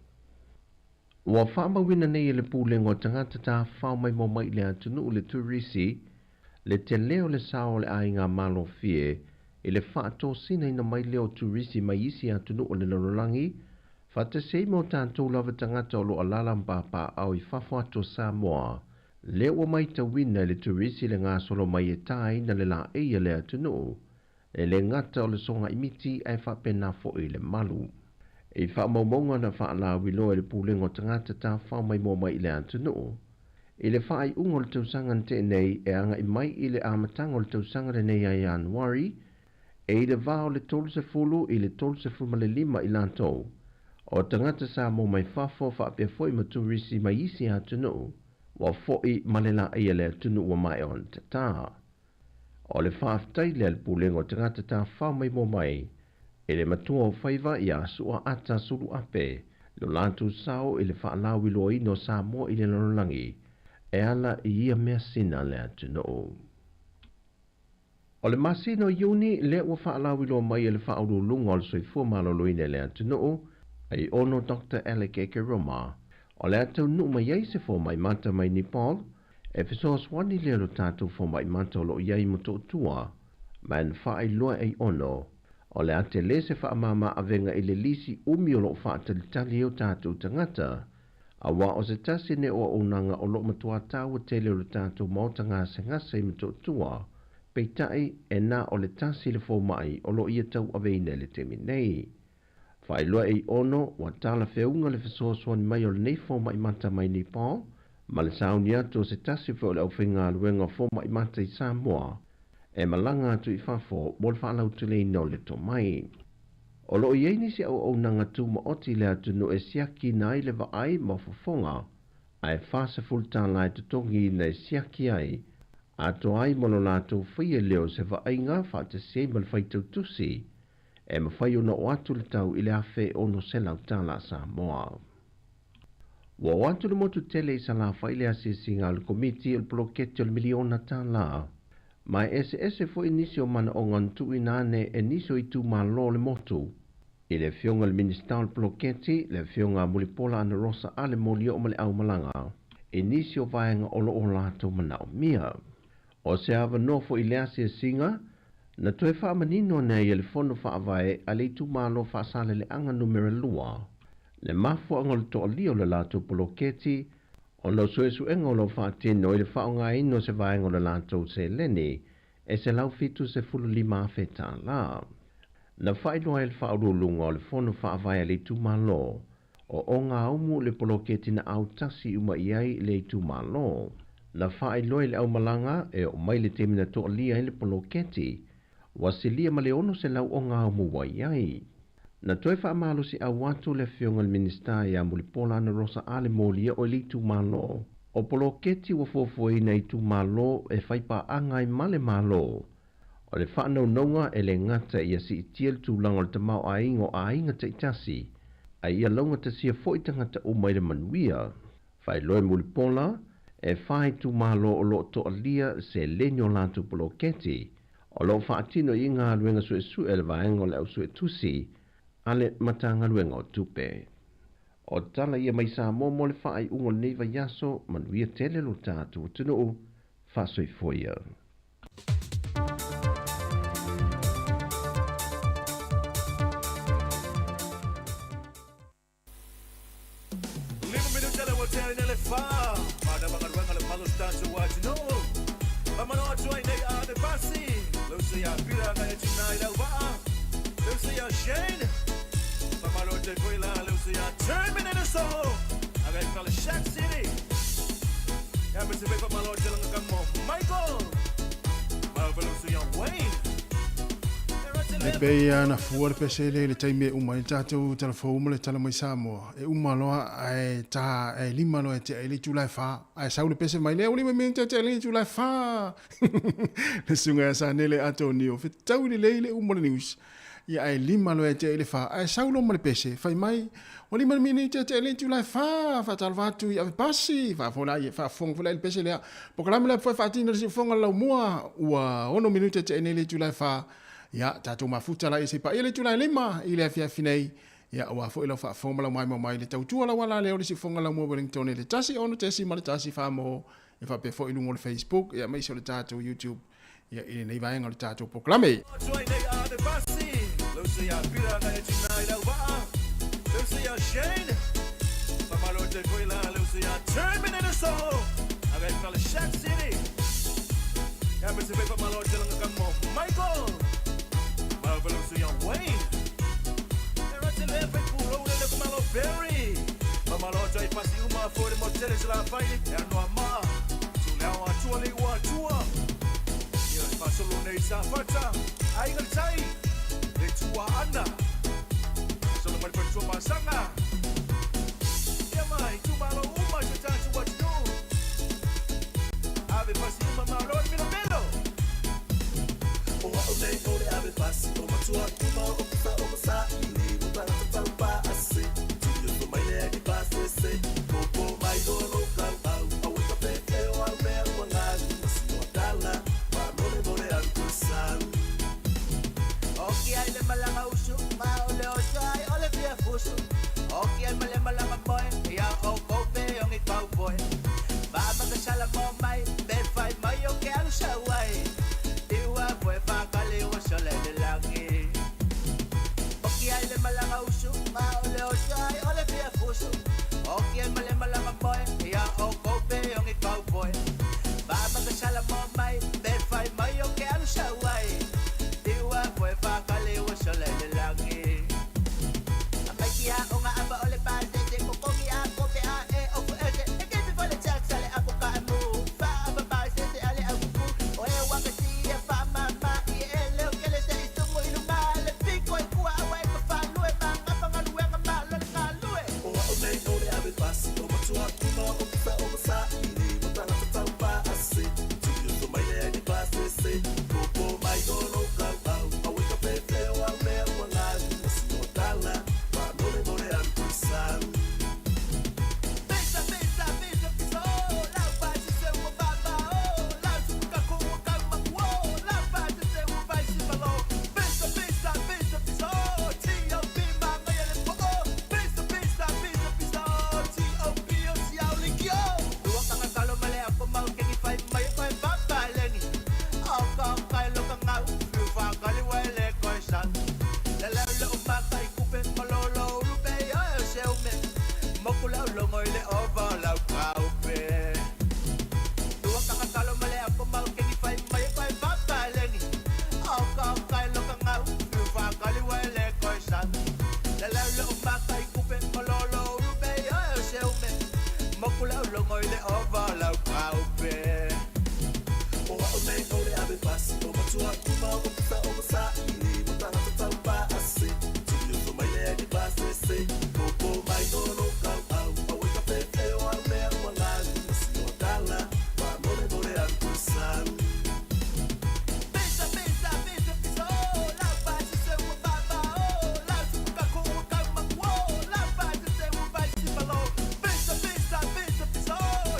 Ua faamauina nei e le pulega o tagata tafafao maimoa mai le atunuu le turisi le telē o le sao o le aiga malofie i le faatosinaina mai lea o turisi mai isi atunuu o le lalolagi, faatasi ai ma o tatou lava tagata o loo alaala ma papaaao i fafo atu o Samoa. Lea ua maitauina i le turisi le gasolo mai e tāina le laei a le atunuu, e lē gata o le sogaimiti ae faapena foʻi le malu. I faamaumauga na faalauiloa e le pulega o tagata tafafao maimoa mai i le atunuu i le faaiuga o le tausaga na teʻa nei e agaʻi mai i le amataga o le tausaga lenei ia Ianuari, e i le va o le 30 i le 35 i latou o tagata Samoa mai fafo faapea foʻi ma turisi mai isi atunuu ua foʻi ma le laei a le atunuu ua maea ona tatā. O le faafetai lea le pulega o tagata tafafao maimoa mai i le matua o faiva ia Su'a Ata Suluape lo latou sao i le faalauiloaina o Samoa i le lalolagi e ala i ia measina le atunuu. O le masina o Iuni lea ua faalauiloa mai e le faauluuluga o le soifua malōlōina i le atunuu ai ono Dr. Alec Ekeroma o le a taunuu mai ai se fomai mata mai Nepal e fesoasoani lea lo tatou fomai mata o loo iai ma Toʻatua ma e na faailoa ai ono o le a telē se faamāmā avega i le lisi umi o loo faatalitali ai o tatou tagata Auā o se tasi nei o auaunaga o lo o matuā taua tele o le tatou maota gasegase i Motootua, peitai e na o le tasi le fomaʻi o lo o ia tauaveina i le taimi nei. Faailoa e Aiono ua talafeuga le fesoasoani mai o lenei fomaʻi mata mai Nepal ma le sauni atu o se tasi foi o le aufaigaluega fomaʻi mata i Samoa e malaga atu i fafo mo le faalauteleina o le tomai. O lo o i ai nisi auaunaga tumaoti i le atunuu e siakiina ai le vaai ma fofoga, ae 40 tala e totogiina e siaki ai, atoa ai ma lo latou faia lea o se vaaiga faatasi ai ma le faitautusi, e mafai ona oo atu le tau i le 1,600 tala a Samoa. Ua oo atu le motu tele i Salafai le asiasiga a le Komiti o le Poloketi o le Miliona Tala, ma e eseese foi nisi o manaoga na tuuina ane e nisi o itumalo o le motu. I le Afioga i le Minisita o le Poloketi, le Afioga a Mulipola Anarosa Ale Molioo ma le Aumalaga, i nisi o vaega o lo o latou manaomia. O se avanoa foi i le asiasiga, na toe faamanino ane ai e le Fono Faavae a le Itumalo Faasaleleaga Numera 2 le mafuaaga o le toalia o le latou poloketi ona o suesuega o lo o faatino i le faaaogaina o se vaega o le latou seleni e $175,000 tala. Na faailoa ai e le Faauluuluga o le Fono Faavae a le Itumalo o Ogaumu le poloketi na autasi uma i ai le itumalo. Na faailoa i le aumalaga e oo mai le taimi na toalia ai le poloketi, ua silia ma le 600 Ogaumu ua i ai. Na toe faamalosiau atu le Afioga i le Minisita ia Mulipola Anarosa Ale Molia o i le itumalo, o poloketi ua fuafuaina e itumalo e fai paaga ai ma le Malo. O le faanaunauga e le gata ia siitia le tulaga o le tamaoaiga o aiga taitasi, a ia laugatasia foi tagata uma i le manuia. Faailoa e Mulipola, e fa itumalo o lo o toalia seleni o latou poloketi, o lo o faatino i galuega suesue a le vaega o le ausuetusi a le Matagaluega o Tupe. O tala ia mai Samoa mo le faaiuga o lenei vaiaso, manuia tele lo tatou atunuu, faasoifua ia. Lima minuta le ua tea ina le fa. Mana magaluega le malo tatou atunuu. Famano atu ai nei a le pasi. Lucy ia Peter ngai atu nai lau vaa. Lucy ia Shane. Famalo te koe la Lucy ia Terminator Soho. Agai fale Shack City. Ia me se pe famalo te langa ka mo Michael. Malo Lucy ia Wayne. E pei lava na fua le pese lea i le taimi e uma ai le tatou talafou ma le tala mai Samoa, e uma loa ae ta ae lima loa e tea i le itula e fa, ae sau le pese mai lea ua lima minute e tea i le itula e fa. Le susuga ia Sanele Atonio, fetaui lelei le uma o le news. Ia ae lima loa e tea i le fa, ae sau loa ma le pese, fai mai, ua lima minute e tea i le itula e fa, faatalofa atu i Avepasi, faafofoga foi la i le pese lea. Polokalame lea foi e faatino i le siufofoga o le laumua, ua ono minute e tea nei le itula e fa. Ia, tatou mafuta la ia se i paia le itula e lima i le afiafi nei. Ia, aua foi lau faafofoga ma lau maimoa mai le tautua lauala lea o le siufofoga laumua Wellington i le 1 6.1 fa mo e faapea foi i luga o le Facebook ia aemaise o le tatou YouTube ia i lenei vaega o le tatou polokalame. Atu ai nei a le pasi. Lucy ia Peter ngai atu nai lau vaa. Lucy ia Shane. Famalo te koe la Lucy ia Terminator Soho. Agai fale Shack City. Ia me se pe famalo te langa ka mo Michael. Malo Lucy ia Wayne. Era te le fe puro le le malo Perry. Famalo te pasi uma fo le mo tele se la fai. Ia noa ma. Tu leo atua le ua atua. Ia fasolo nei sa fata. Ai ngal tai. Le tua ana. Solo mai pa tua masanga. Ia mai tu malo uma se tatu what you do. Ave pasi uma malo milo milo. O au nei o le ave pasi o matua uma o kusa o masa ili o tangata tau pa ase. Tui o mai le agi pa se se. Popo mai o lo kau au. Au e ka pe e o au mea ua ngau. Masi o tala. Pa mole mole au kusau. Oki ai le malanga usu, ma o le oso ai o le fia fusu. Oki ai male malanga boy, ia o kope ongi cowboy. Ba ma ka sala mo mai, be fai mai o ke alu sa wai. Iwa boy fa kali o sole le langi. Oki ai le malanga usu, ma o le oso ai o le fia fusu. Oki ai male malanga logo i le ova o lau kaupe. Tua kakakalo ma le apo mau kengi fai mai fai papalengi. Au ka kai lo ka ngau, fiu whakali wai le koi sa. Le lau le o maka i kupe, malolo urupe i oe o se ume. Moku lau logo i le ova o lau kaupe. O au nei o le ave pasi o matua kuma o pisa o masa i mo tangata tau pa ase. Tui o mai le ni pase se. Popo mai no no kau au. Au e ka pe o au mea ua ngau. Masi o tala, wa more more au kusau. Pisa, pisa, pisa, pisa, oh, lau pasi se ua baba, oh, lau suka ku ua kau maku, oh, lau pasi se ua vai si malo. Pisa, pisa, pisa, pisa, oh,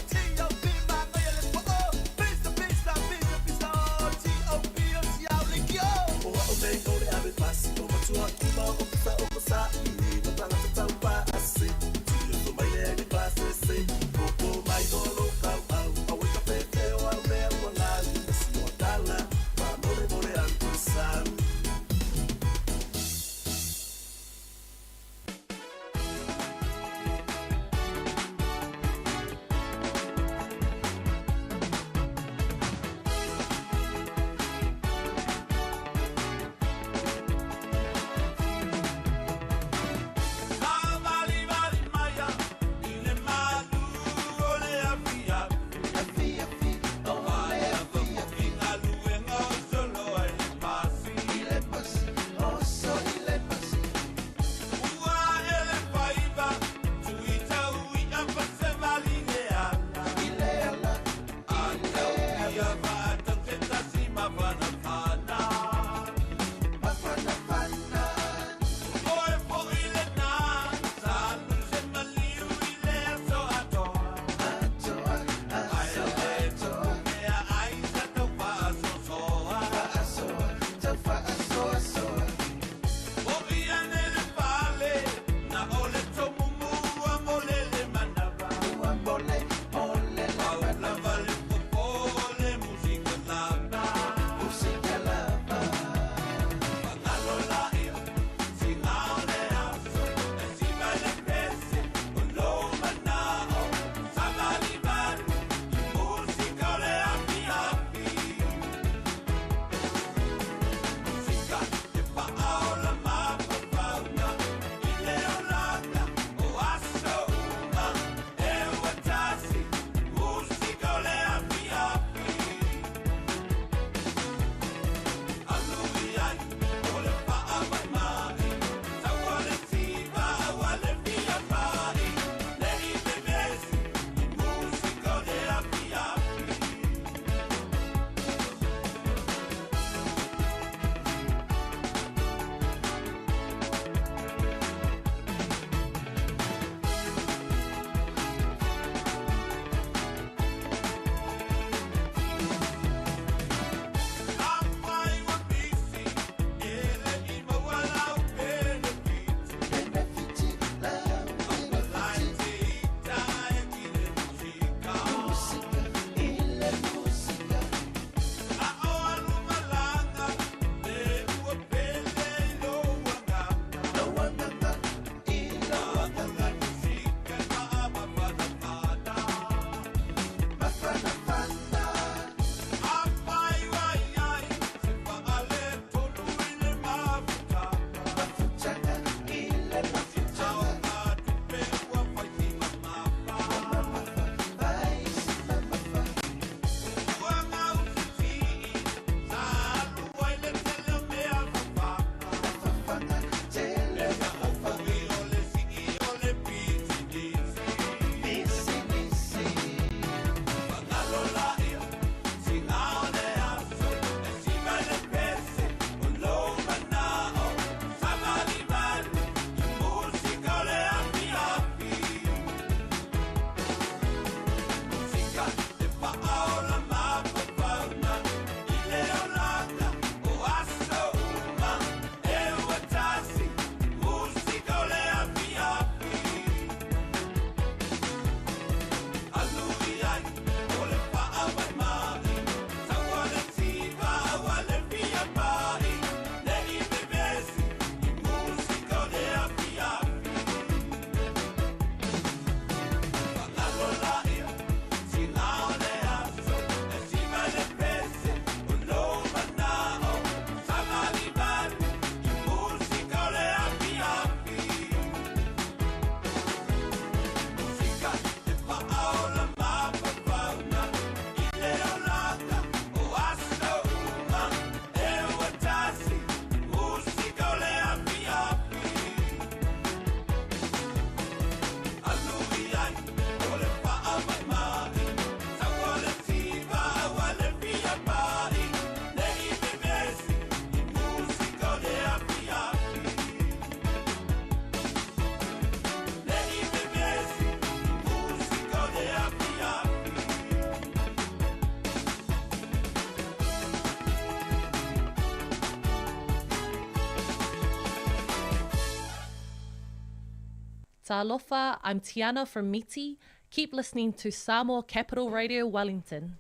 Talofa, I'm Tiana from Miti. Keep listening to Samoa Capital Radio Wellington.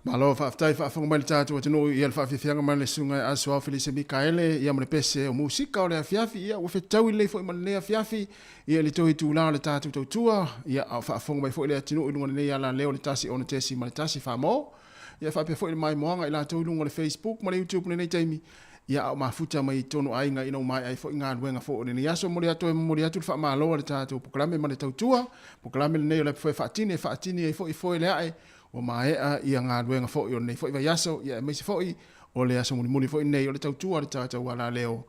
Malo faafetai faafofoga mai le tatou atunuu ia le faafiafiaga mai le susuga ia Asoao Felise Mikaele ia ma le pese o musika o le afiafi ia ua fetaui lelei foi ma lenei afiafi ia i le toe itula o le tatou tautua ia a o faafofoga mai foi le atunuu i luga o lenei alaleo le 106.1 Samoa ia faapea foi le maimoaga i latou i luga o le Facebook ma le YouTube i lenei taimi ia a o mafuta mai i totonu o aiga ina ua maea ai foi galuega foi o lenei aso. Momoli atu e momoli atu le faamalo a le tatou polokalame ma le tautua. Polokalame lenei o le foe faatini e faatini ai foi foe le ae ua maea ia galuega foi o lenei foi vaiaso ia aemaise foi o le aso mulimuli foi lenei o le tautua a le tatou alaleo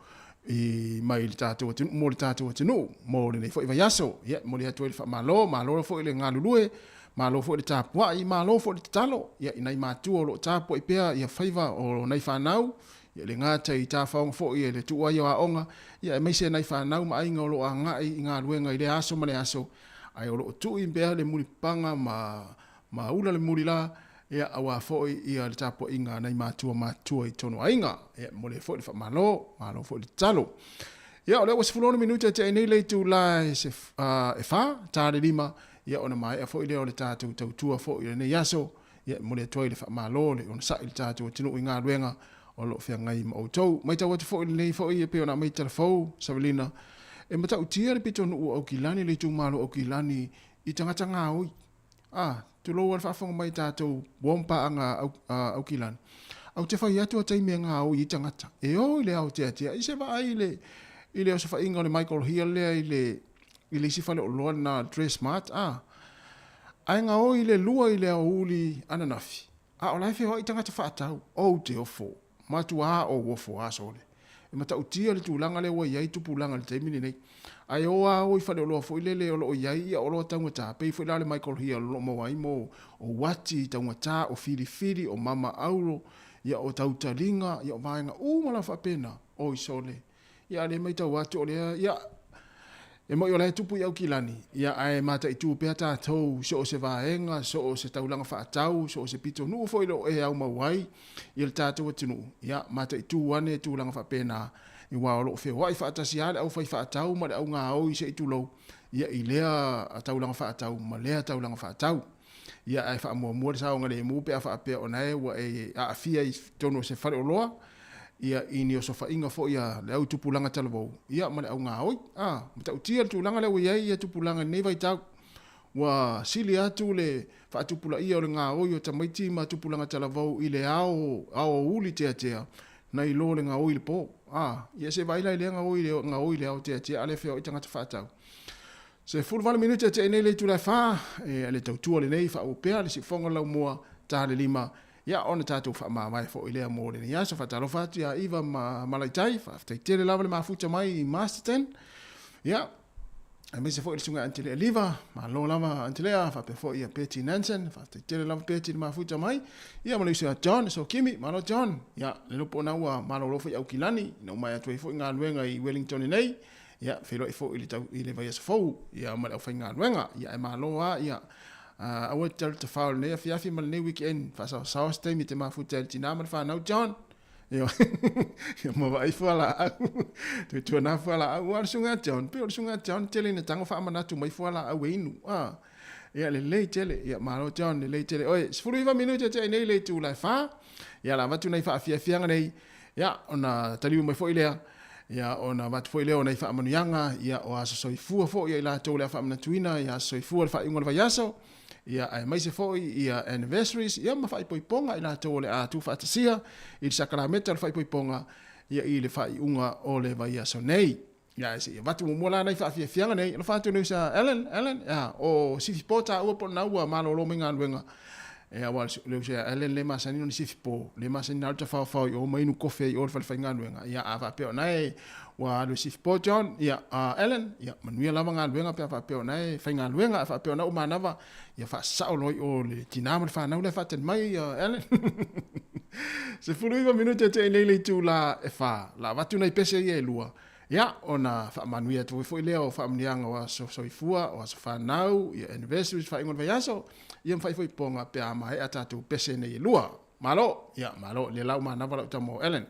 i mai le tatou atunuu mo le tatou atunuu mo lenei foi vaiaso. Ia momoli atu ai le faamalo, malo foi le galulue Malo foi le tapuai, malo foi le tatalo ia i nai matua o lo o tapuai pea ia faiva o nai fanau, ia le gata i tafaoga foi e le tuua ai o aoga, ia aemaise nai fanau ma aiga o lo o agai i galuega i lea aso ma lea aso, ae o lo o tui pea le mulipapaga ma ma ula le mulila, ia aua foi ia le tapuaiga a nai matua matutua i totonu o aiga. Ia e momoli ai foi le faamalo, malo foi le tatalo. Ia o lea ua 16 minute e tea ai nei le itula e 4, ta le 5, Ia ona maea foi lea o le tatou tautua foi i lenei aso, ia e momoli atu ai le faamalo, le onosai i le tatou atunuu i galuega o lo o feagai ma outou. Matau atu foi i lenei foi e pei ona aumai tala fou, Savelina, e matautia le pitonuu o Aukilani, le itumalo o Aukilani i tagata gaoi. A, tulou a le faafofoga mai tatou uo ma paaga Aukilani, au te fai atu a taimi e gaoi ai tagata, e o i le aoteatea, i se vaai i le, i le osofaiga o le Michael Hill lea i le, i le isi faleoloa lena Dress Mart a ae gaoi le 2 i le aoauli ananafi a o la e feoai tagata faatau ou te ofo matua ou ofo a sole e matautia le tulaga lea ua i ai tupulaga i le taimi lenei ae o a o i faleoloa foi lele o lo o i ai ia oloa taugata pei foi la le Michael Hill o lo o maua ai mo o uati taugata o filifili o mama auro ia o tautaliga ia o vaega uma lava faapena oi sole Ia, a lea matau atu o lea, ia, e moi o la e tupu i Aukilani, ia, ae mataitu pea tatou so o se vaega, so o se taulaga faatau, so o se pitonuu foi lo e aumau ai i le tatou atunuu, ia, mataitu ane tulaga faapena, aua o lo o feoai faatasi lava le aufai faatau ma le au gaoi se i tulou, ia, i lea taulaga faatau ma lea taulaga faatau. Ia, ae faamuamua le saogalemu pe a faapea o na e ua e aafia i totonu o se faleoloa, ia, i ni osofaiga foi a le au tupulaga talavou, ia, ma le au gaoi. A, matautia le tulaga lea ua i ai ia tupulaga i lenei vaitau. Ua sili atu le faatupulaia o le gaoi o tamaiti ma tupulaga talavou i le ao, aoauli teatea, nai lo le gaoi i le po. A, ia se vaai la i lea gaoi, gaoi i le ao teatea, a le feoai tagata faatau. 18 minute e tea nei le itula e 4, e le tautua lenei faaauau pea le siufofoga o le laumua ta le 5, ia ona tatou faamavae foi lea mo lenei aso. Faatalofa atu ia Iva ma Malaitai, faafetai tele lava le mafuta mai i Masterton. Ia, aemaise foi le susuga Antelea Liva, malo lava Antelea, faapea foi ia Betty Nansen, faafetai tele lava Betty le mafuta mai. Ia ma le uso ia John, so Kimi, malo John. Ia, le lopo na ua malolo foi Aukilani, ina ua maea atu ai foi galuega i Wellington nei. Ia, feiloai foi i le tau i le vaiaso fou, ia ma le aufaigaluega. Ia ae malo lava, ia aua e te alu tafao i lenei afiafi ma lenei weekend, faasaosao se taimi e te mafuta ai i le tinā ma le fanau, John. Ia, ia ma vaai fualaau. Tuatuanā fualaau. Aua o le susuga ia John, pei o le susuga ia John e tele ina tago faamanatu mai fualaau e inu. Ah, ia lelei tele. Ia malo John, lelei tele. Oe, 19 minute e tea nei le itula e 4. Ia la avatu nai faafiafiaga nei. Ia, ona taliu mai foi lea. Ia, ona avatu foi lea o nai faamanuiaga, ia, o aso soifua foi ia i latou o le a faamanatuina, ia aso soifua le faaiuga o le vaiaso, ia, aemaise foi ia anniversaries, ia, ma faaipoipoga i latou o le a tuufaatasia i le sakalameta o le faaipoipoga, ia, i le faaiuga o le vaiaso nei. Ia, ae se i avatu muamua la nai faafiafiaga nei. Alofa atu nei sa Ellen, Ellen, ia, o Sifipo taua po o lena ua malolo mai galuega. E aua le uso ia Ellen le masani ona sifipo, le masani na alu tafaofao i o ma inu kofe i o le fale faigaluega. Ia a faapea ona e ua alu e sifipo John, ia Ellen, ia manuia lava galuega pe a faapea ona e faigaluega, a faapea ona ua manava, ia faasao loa i o le tina ma le fanau lea faatali mai ia Ellen. 19 minute e tea nei le itula e 4, la avatu nai pese ia e lua. Ia, ona faamanuia atu foi lea o faamanuiaga o aso soifua, o aso fanau, ia anniversaries, faaiuga o le vaiaso, ia ma faaifoipoga pe a maea tatou pese nei e lua. Malo! Ia, malo, lea la ua manava lau tama o Ellen.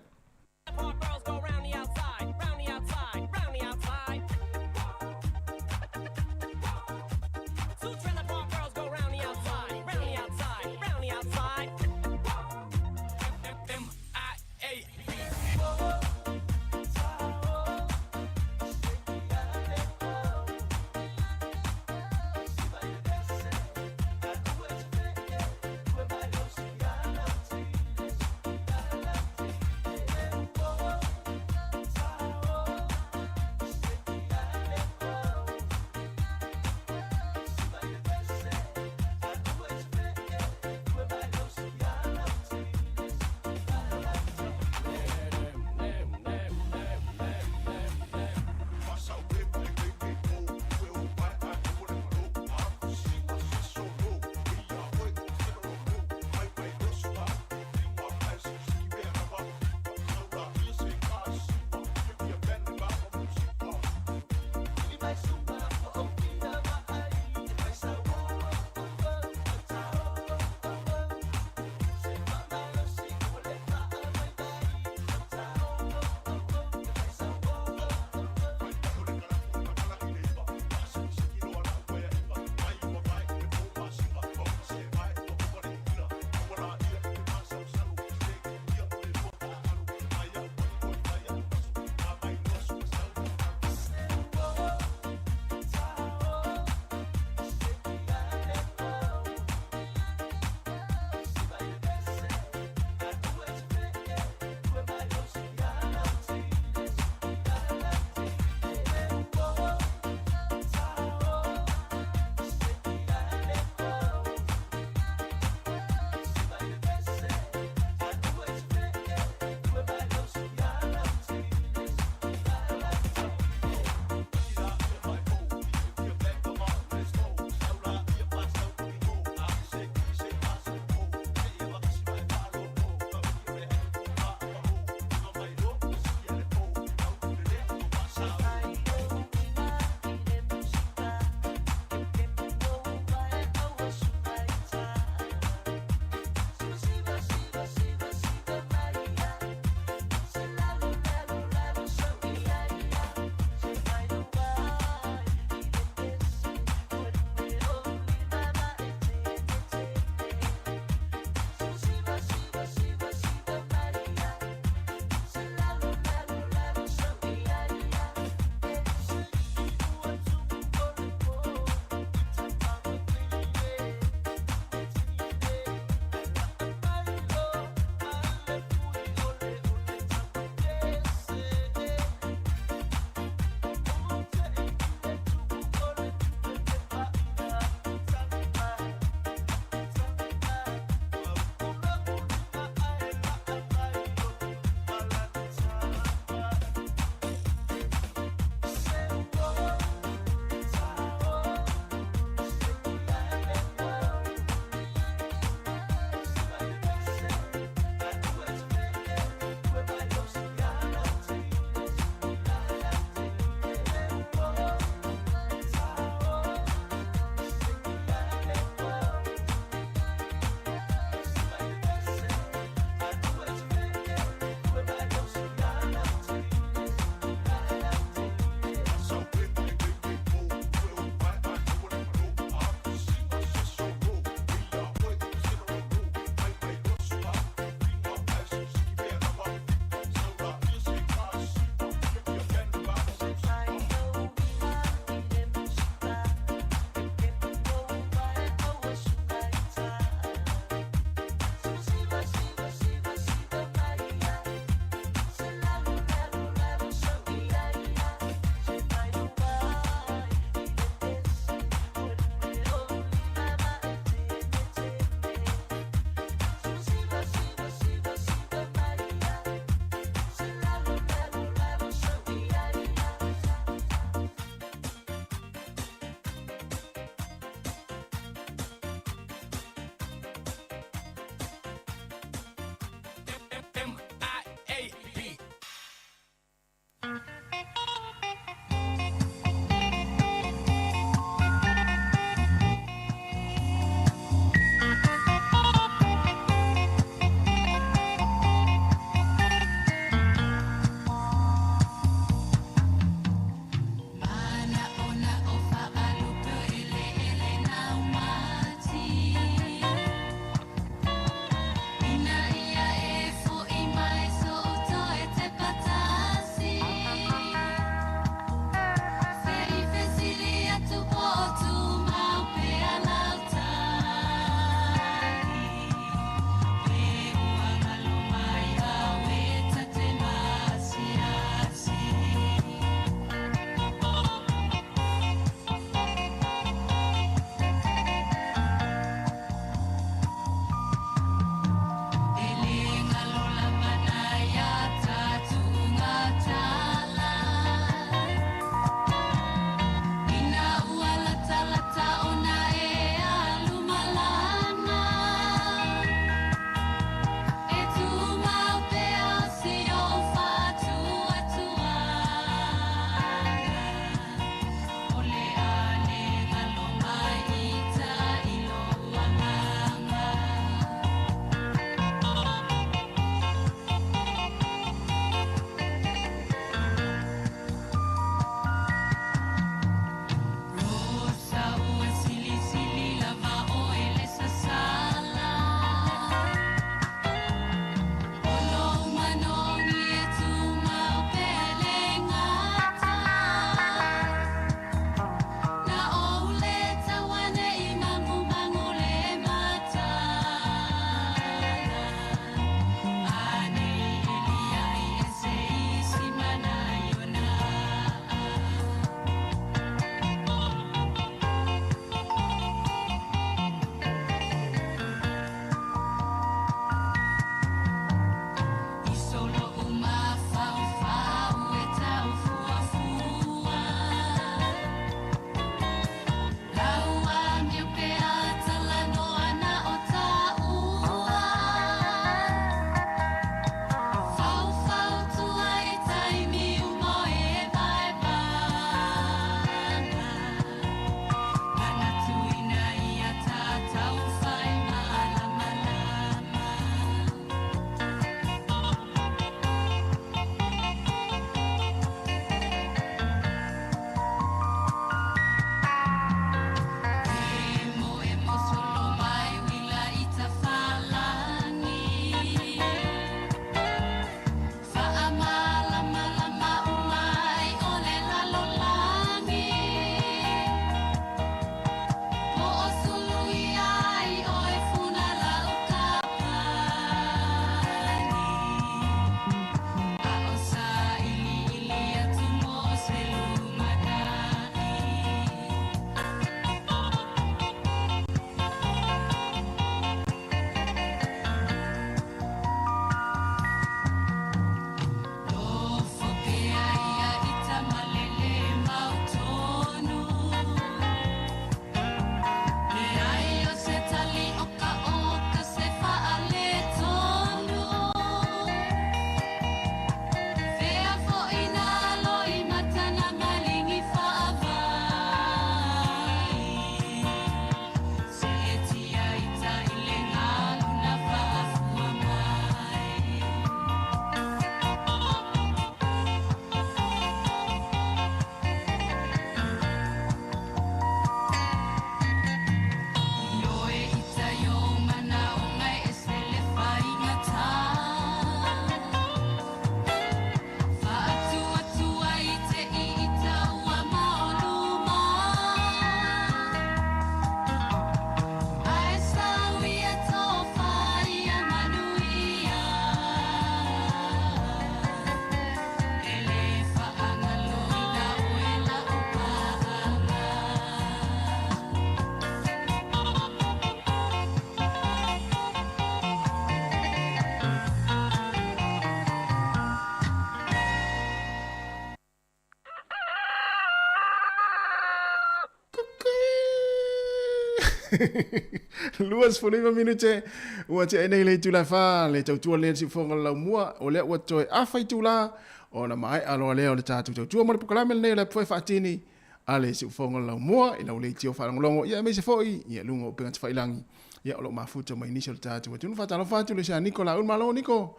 29 minute ua tea nei le itula e 4 le tautua lea le siufofoga o le laumua o lea ua toe afa itula ona maea loa lea o le tatou tautua mo le polokalame lenei o le apu foi faatini a le siufofoga o le laumua i lau leitio faalogologo ia aemaise foi ia luga o upega tafailagi ia o lo o mafuta mai nisi o le tatou atunuu. Faatalofa atu le sia Niko Laulu, malo Niko,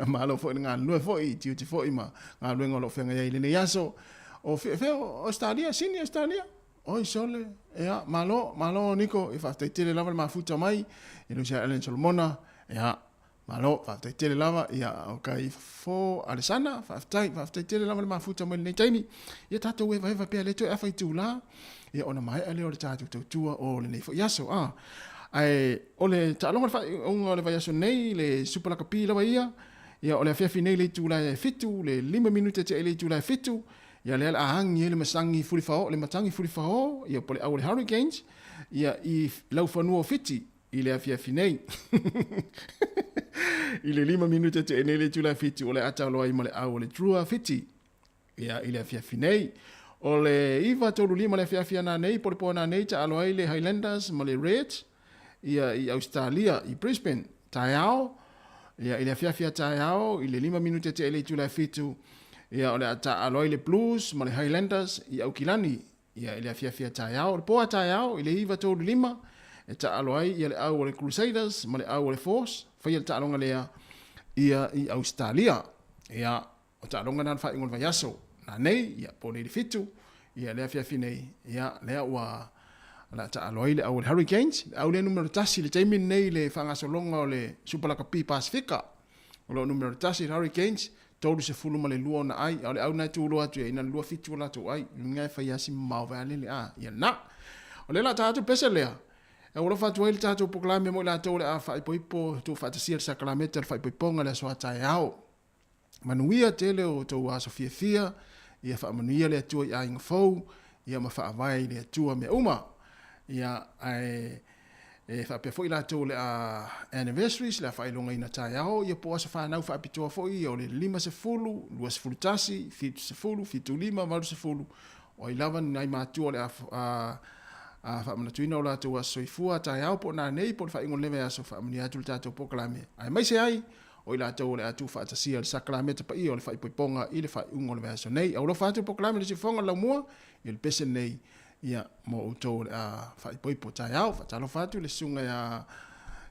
malo foi le galulue foi i tiute foi ma galuega o lo o feagai ai i lenei aso. O fea o Australia, Sini Australia? Oi sole, ia malo, malo Niko, ia faafetai tele lava le mafuta mai i le sia Ellen Solomona, ia malo, faafetai tele lava, ia o kai fo Alesana, faafetai, faafetai tele lava le mafuta mai lenei taimi. Ia tatou hevaheva pea le toe afa itula, ia ona maea lea o le tatou tautua o lenei foi aso. Ah, ae o le taaloga o le faaiuga o le vaiaso nei, le Super Lakapi lava ia, ia o le afiafi nei le itula e 7, le 5 minute tea i le itula e 7, ia lea o le a agi ai le masagi fulifao, le matagi fulifao, ia po o le au o le Hurricanes, ia i laufanua o Fiti, i le afiafi nei. I le 5 minute tea nei le itula e 7, o le a taalo ai ma le au o le Drua Fiti, ia i le afiafi nei. O le 9:35 le afiafi ana nei, po o le po ana nei, taalo ai le Highlanders ma le Reds, ia i Australia, i Brisbane, taeao, ia i le afiafi a taeao, i le 5 minute tea i le itula e 7, ia o le a taalo ai le Blues ma le Highlanders i Aukilani, ia i le afiafi a taeao. O le po a taeao, i le 9:35, e taalo ai ia le au o le Crusaders ma le au o le Force, faia le taaloga lea ia i Australia. Ia, o taaloga na le faaiuga o le vaiaso na nei, ia po nei le 7, ia le afiafi nei, ia lea ua o le a taalo ai le au o le Hurricanes, le au lea numera 1 i le taimi lenei i le faagasologa o le Super Lakapi Pasifika. O lo o numera 1 le Hurricanes, 32 ona ai, a o le au na e tulo atu i ai, na o le 27 o latou ai. Luga e fai lava si mamao vaealele, a, ia lena. O lea o le a ta atu le pese lea, e alofa atu ai le tatou polokalame mo i latou o le a faaipoipo tuufaatasia le sakalameta o le faaipoipoga i le aso a taeao. Manuia tele o outou aso fiafia, ia faamanuia le Atua i aiga fou, ia ma faavae i le Atua mea uma. Ia, ae e faapea foi latou o le a anniversaries, le a faailogaina taeao, ia po o aso fanau faapitoa foi ia o le 50, 21, 70, 75, 80, o ai lava ni nai matua o le a, a, a faamanatuina o latou aso soifua taeao po o nanei po o le faaiuga o lenei vaiaso, faamanuia atu le tatou polokalame. Aemaise ai, o i latou o le a tuufaatasia le sakalameta paia o le faaipoipoga i le faaiuga o le vaiaso nei. Aulofa atu le polokalame le siufofoga o le laumua i le pese nei ia mo outou o le a faaipoipo taeao. Faatalofa atu le susuga ia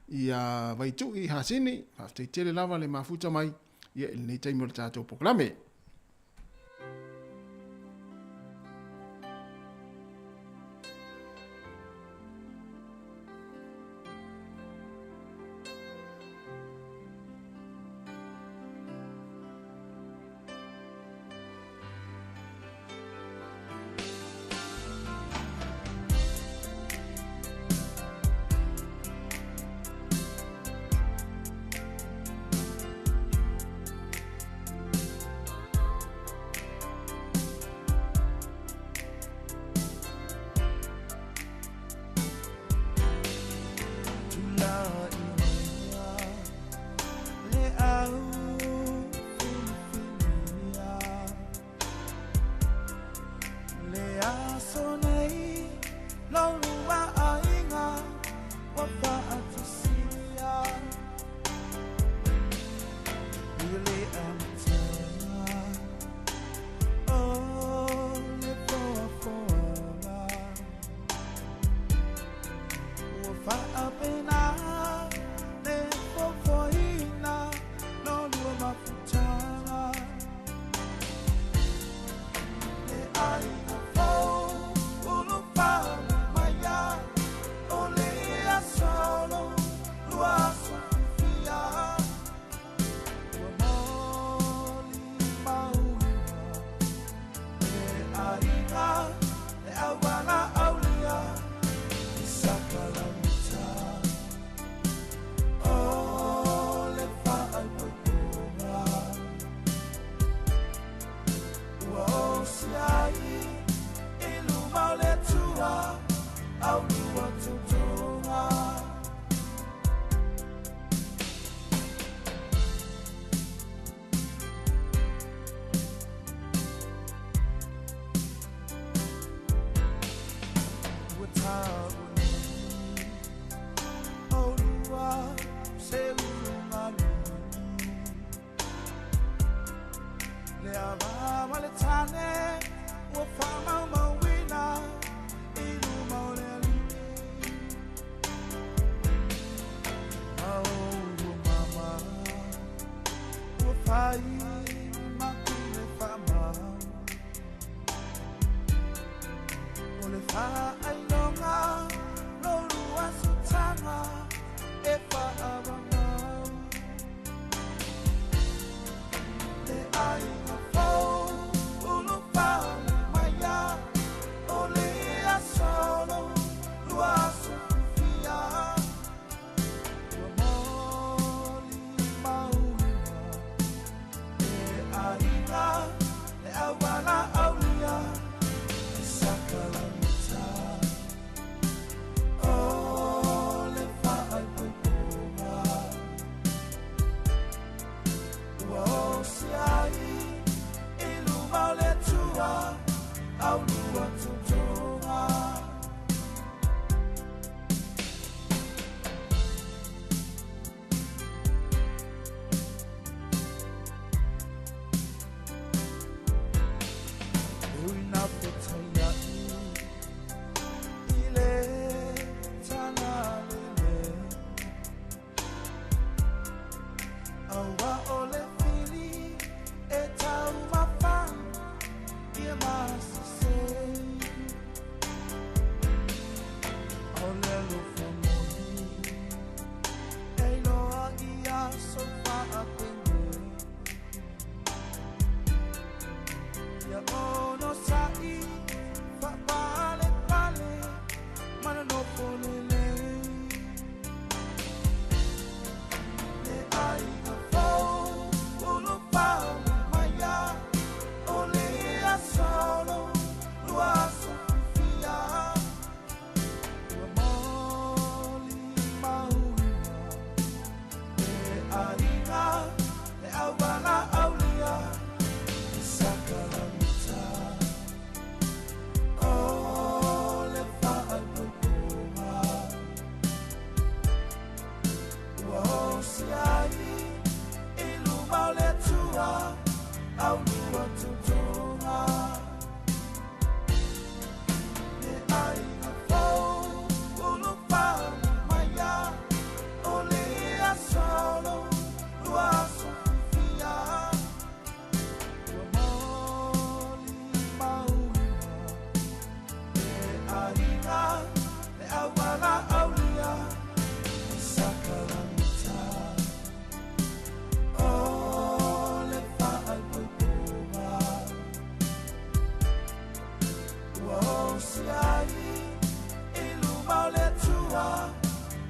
ia Vaitu'i Hasini, faafetai tele lava le mafuta mai ia i lenei taimi o le tatou polokalame.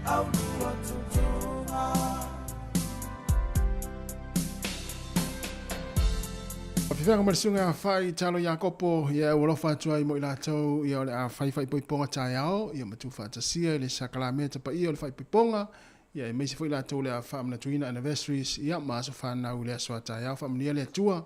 Aulua tutuga. Fifeaga ma le susuga fai Talo Iakopo, ia ua alofa atu ai mo i latou, ia o le a fai faaipoipoga taeao, ia ma tuufaatasia i le sakalameta paia o le faaipoipoga, ia aemaise foi latou o le a faamanatuina anniversaries, ia ma aso fanau i le aso a taeao. Faamanuia le Atua,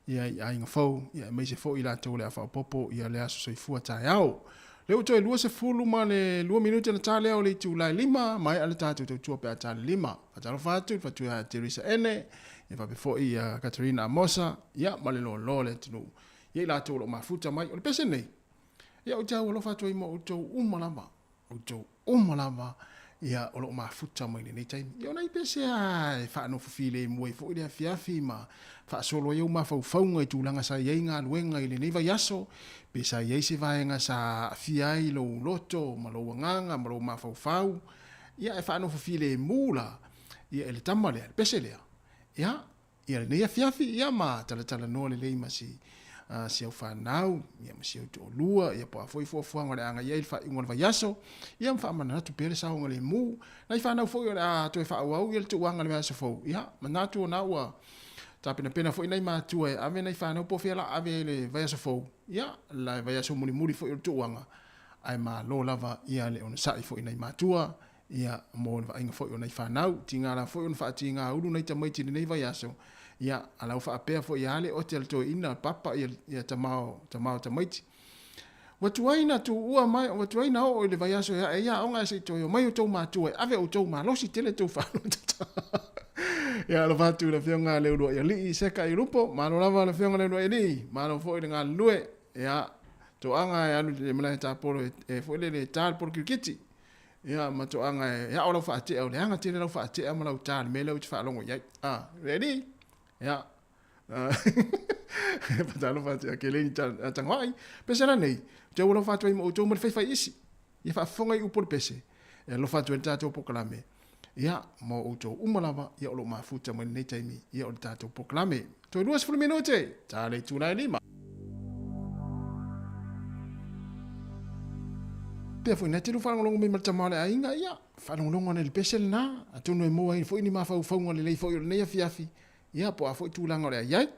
ia i aiga fou, ia aemaise foi i latou o le a faaopoopo ia le aso soifua taeao. Lea ua toe 22 minute ona ta lea o le itula e 5, maea le tatou tautua pe a ta le 5. Faatalofa atu i le fatu ia Teresa Ene, ia faapea foi ia Katarina Amosa, ia ma le loaloa o le atunuu. Ia i latou o lo o mafuta mai. O le pese nei, ia ou te aualofa atu ai ma outou uma lava, outou uma lava ia o lo o mafuta mai lenei taimi. Ia o nai pese lava e faanofo filemu ai foi le afiafi ma faasolo ai ou mafaufauga i tulaga sa i ai galuega i lenei vaiaso, pe sa i ai se vaega sa aafia ai lou loto ma lou agaga ma lou mafaufau, ia e faanofo filemu la ia e le tama lea, le pese lea. Ia, Ia lenei afiafi, ia ma talatalanoa lelei ma si si au fanau, ia ma si au toalua, ia po o a foi fuafuaga o le a agai ai le faaiuga o le vaiaso, ia ma faamanatu pea le saogalemu. Nai fanau foi o le a toe faaauau ia le tuuaga i le vaiaso fou, ia manatu ona ua tapenapena foi nai matua e ave nai fanau po o fea la ave ai le vaiaso fou, ia le vaiaso mulimuli foi o le tuuaga, ae malo lava ia le onosai foi i nai matua, Ia, mo le vaaiga foi o nai fanau, tiga la foi ona faatiga ulu nai tamaiti i lenei vaiaso, ia, a la ua faapea foi ia le ote a le toeaina, papa ia, ia tama o, tama o tamaiti. Ua tuai na tuua mai, ua tuai na oo i le vaiaso e ae ai aoga ae se i toe omai outou matua e ave outou malosi tele tou faalotota. Ia, alofa atu i le Afioga a Leuluaialii Seka Ilupo, malo lava le Afioga Leuluaialii, malo foi le galulue, ia, toaga e alu i le malae tapolo e, e foi lele e ta le polokirikiti. Ia, ma toaga e ao lau faatea, o le aga tele lau faatea ma lau ta i le mea lea ou te faalogo i ai. Ah, ready? Ia. Fatalofa atu ia Keleni Tagoai. Pese la nei, te ua alofa atu ai ma outou ma le faifai isi. Ia faafofoga i upu o le pese, e alofa atu ai le tatou polokalame. Ia, mo outou uma lava, ia o lo o mafuta mai lenei taimi, ia o le tatou polokalame. Toe 20 minute, ta le itula e 5. Pea foi na te faalogologo mai ma le tama o le aiga, ia, faalogologo ane i le pese lena, atonu e maua ai foi ni mafaufauga lelei foi o lenei afiafi, ia, po o a foi tulaga o le a i ai.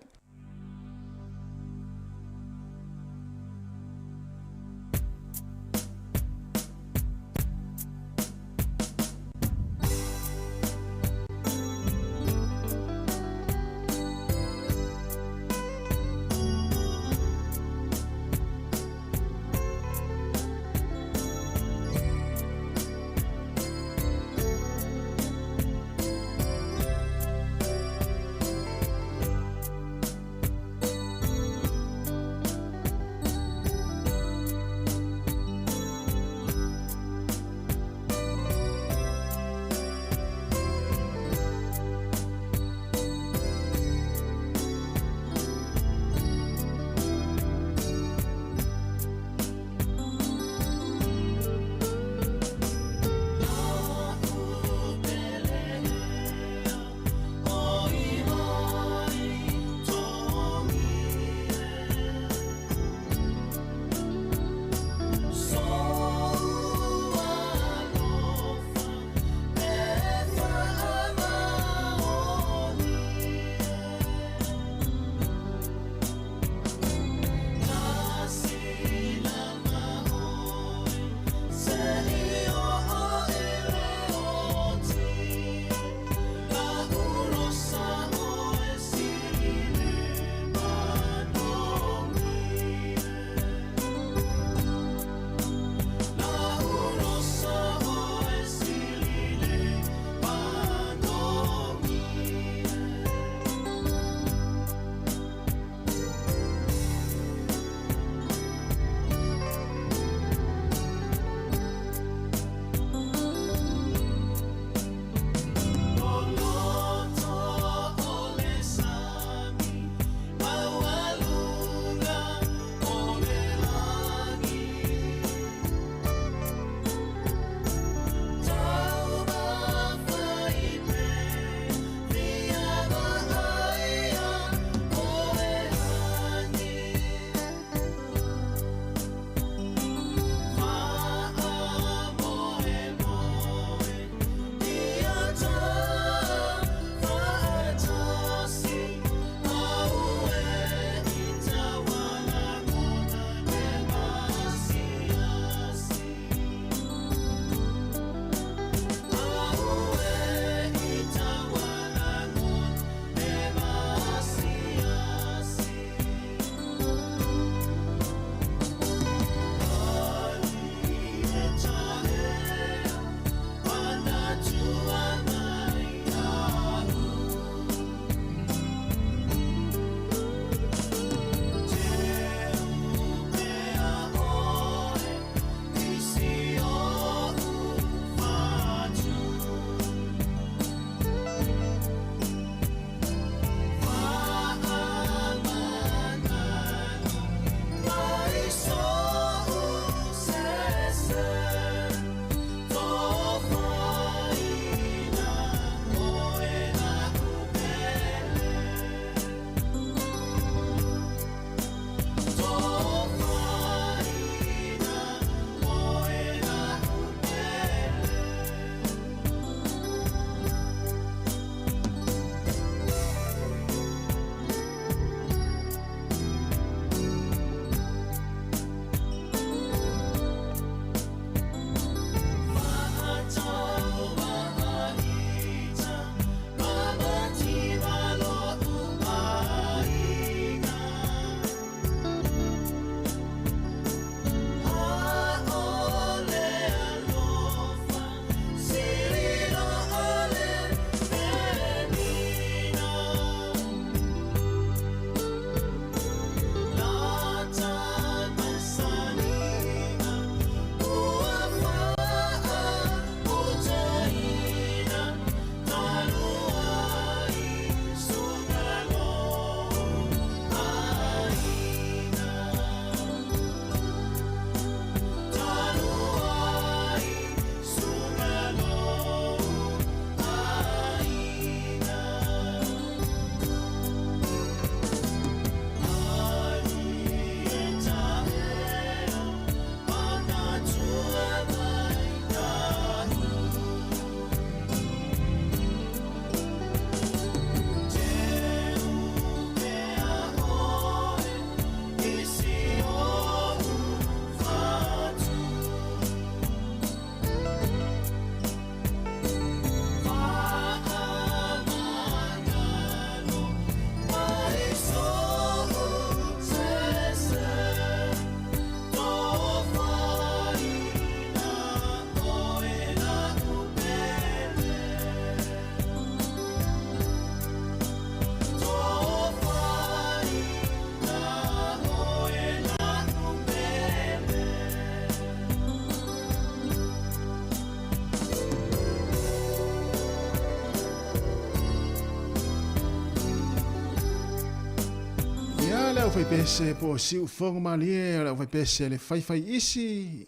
Aufaipese po o Siufogo Malie, o le aufaipese le faifai isi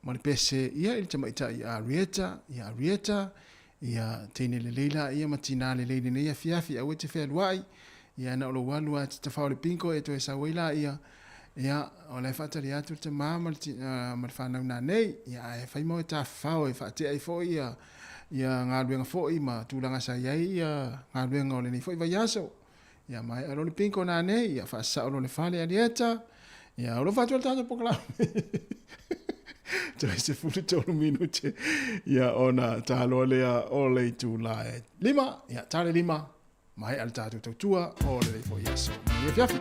ma le pese ia i le tamaitai ia Arieta, ia Arieta, ia teine lelei la ia ma tinā lelei lenei afiafi, aua e te fealuai, ia na o lou alu lava e te tafao i le bingo e toe sau ai laia, ia o la e faatali atu le tamā ma le, ma le fanau nanei, ia ae fai ma oe tafafao e faatea ai foi ia, ia galuega foi ma tulaga sa i ai ia galuega o lenei foi vaiaso. Ia maea loa le bingo nanei, ia faasasao loa le fale Alieta, ia o lo o faatua le tatou polokalame. Toe 13 minute, ia ona taloa lea o le itula e 5, ia tale 5, maea le tatou tautua o lenei foi aso. Manuia afiafi.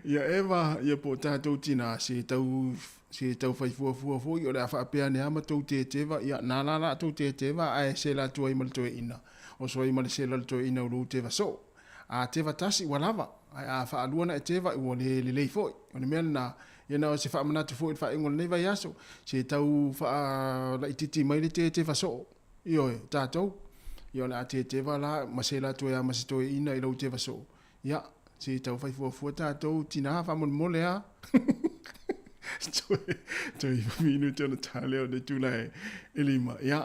Ia Eva, ia po o tatou tinā, se tau, se tau fai fuafua foi, o le a faapea ane lava ma tou teteva, ia, na la la tou teteva, ae sela atu ai ma le toeaina, oso ai ma le sela o le toeaina o lou teva soo. A teva tasi ua lava, ae a faalua ona e teva, ua le lelei foi. O le mea lena, ia na o se faamanatu foi i le faaiuga o lenei vaiaso, se tau faalaitiiti mai le teteva soo. Ioe, tatou, ia o le a teteva la ma sela atu ai lava ma se toeaina i lou teva soo. Ia, se tau fai fuafua tatou tinā faamolemole a. Toe, toe iwa minute ona tā lea o le itula e, e lima. Ia,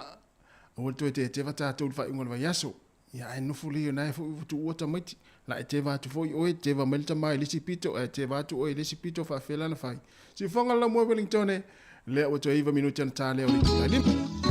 aua le toe teteva tatou i le faaiuga o le vaiaso. Ia ae nofo lelei o na e foi ua tuua tamaiti. La e teva atu foi oe, teva mai le tama i le isi pito, ae teva atu oe i le isi pito, faafefea la ona fai. Siufoga le laumua Wellington, lea ua toe 9 minute ona ta lea o le itula e 5.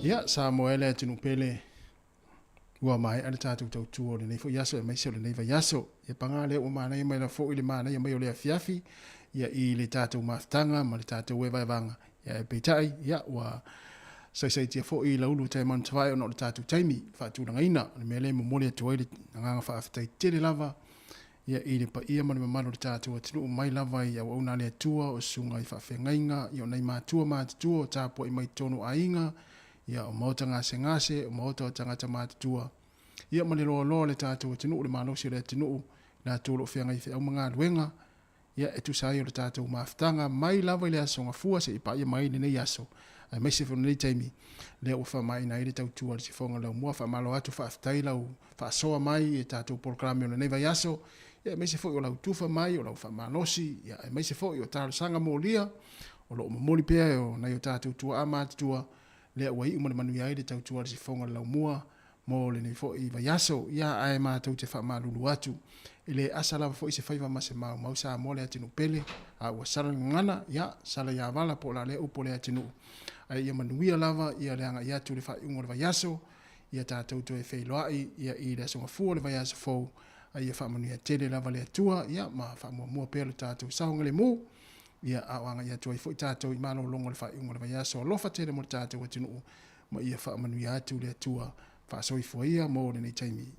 Ia, Samoa e le atunuu pele, ua maea le tatou tautua o lenei foi aso aemaise o lenei vaiaso. Ia paga lea ua manaia mai lava foi le manaia mai o le afiafi ia i le tatou mafutaga ma le tatou evaevaga. Ia ae peitai, ia ua saisaitia foi i laulu tai manu tavae ona o le tatou taimi faatulagaina. O le mea lea e momoli atu ai le agaga faafetai tele lava ia i le paia ma le mamalu o le tatou atunuu mai lava i auauna a le Atua, o susuga i faafeagaiga, ia o nai matua matutua o tapuai mai totonu o aiga, ia o maota gasegase, o maota o tagata matutua, ia ma le loaloa o le tatou atunuu, le malosi o le atunuu, latou o lo o feagai i feau ma galuega, ia e tusa ai o le tatou mafutaga mai lava i le Aso Gafua seia paia mai lenei aso, aemaise foi o lenei taimi lea ua faamaeaina ai le tautua a le Sifoga Laumua. Faamalo atu, faafetai lau faasoa mai i tatou polokalame o lenei vaiaso. Ia, aemaise foi o lau tufa mai, o lau faamalosi, ia, aemaise foi o talosaga molia o lo o momoli pea e o nai o tatou tuaa matutua, lea ua iu ma le manuia ai le tautua a le sifoga o le laumua mo lenei foi vaiaso. Ia, ae matou te faamalulu atu, e le asa lava foi se faiva ma se maumau Samoa le atunuu pele, a ua sala le gagana, ia, sala ia vala po o la lea upu a le atunuu. Ae ia manuia lava ia le agai atu i le faaiuga o le vaiaso, ia tatou toe feiloai ia i le Aso Gafua o le vaiaso fou, a ia faamanuia tele lava le Atua, ia, ma faamuamua pea lo tatou saogalemu, ia, a o agai atu ai foi tatou i malologa o le faaiuga o le vaiaso. Alofa tele mo le tatou atunuu, ma ia faamanuia atu le Atua. Faasoifua ia mo lenei taimi.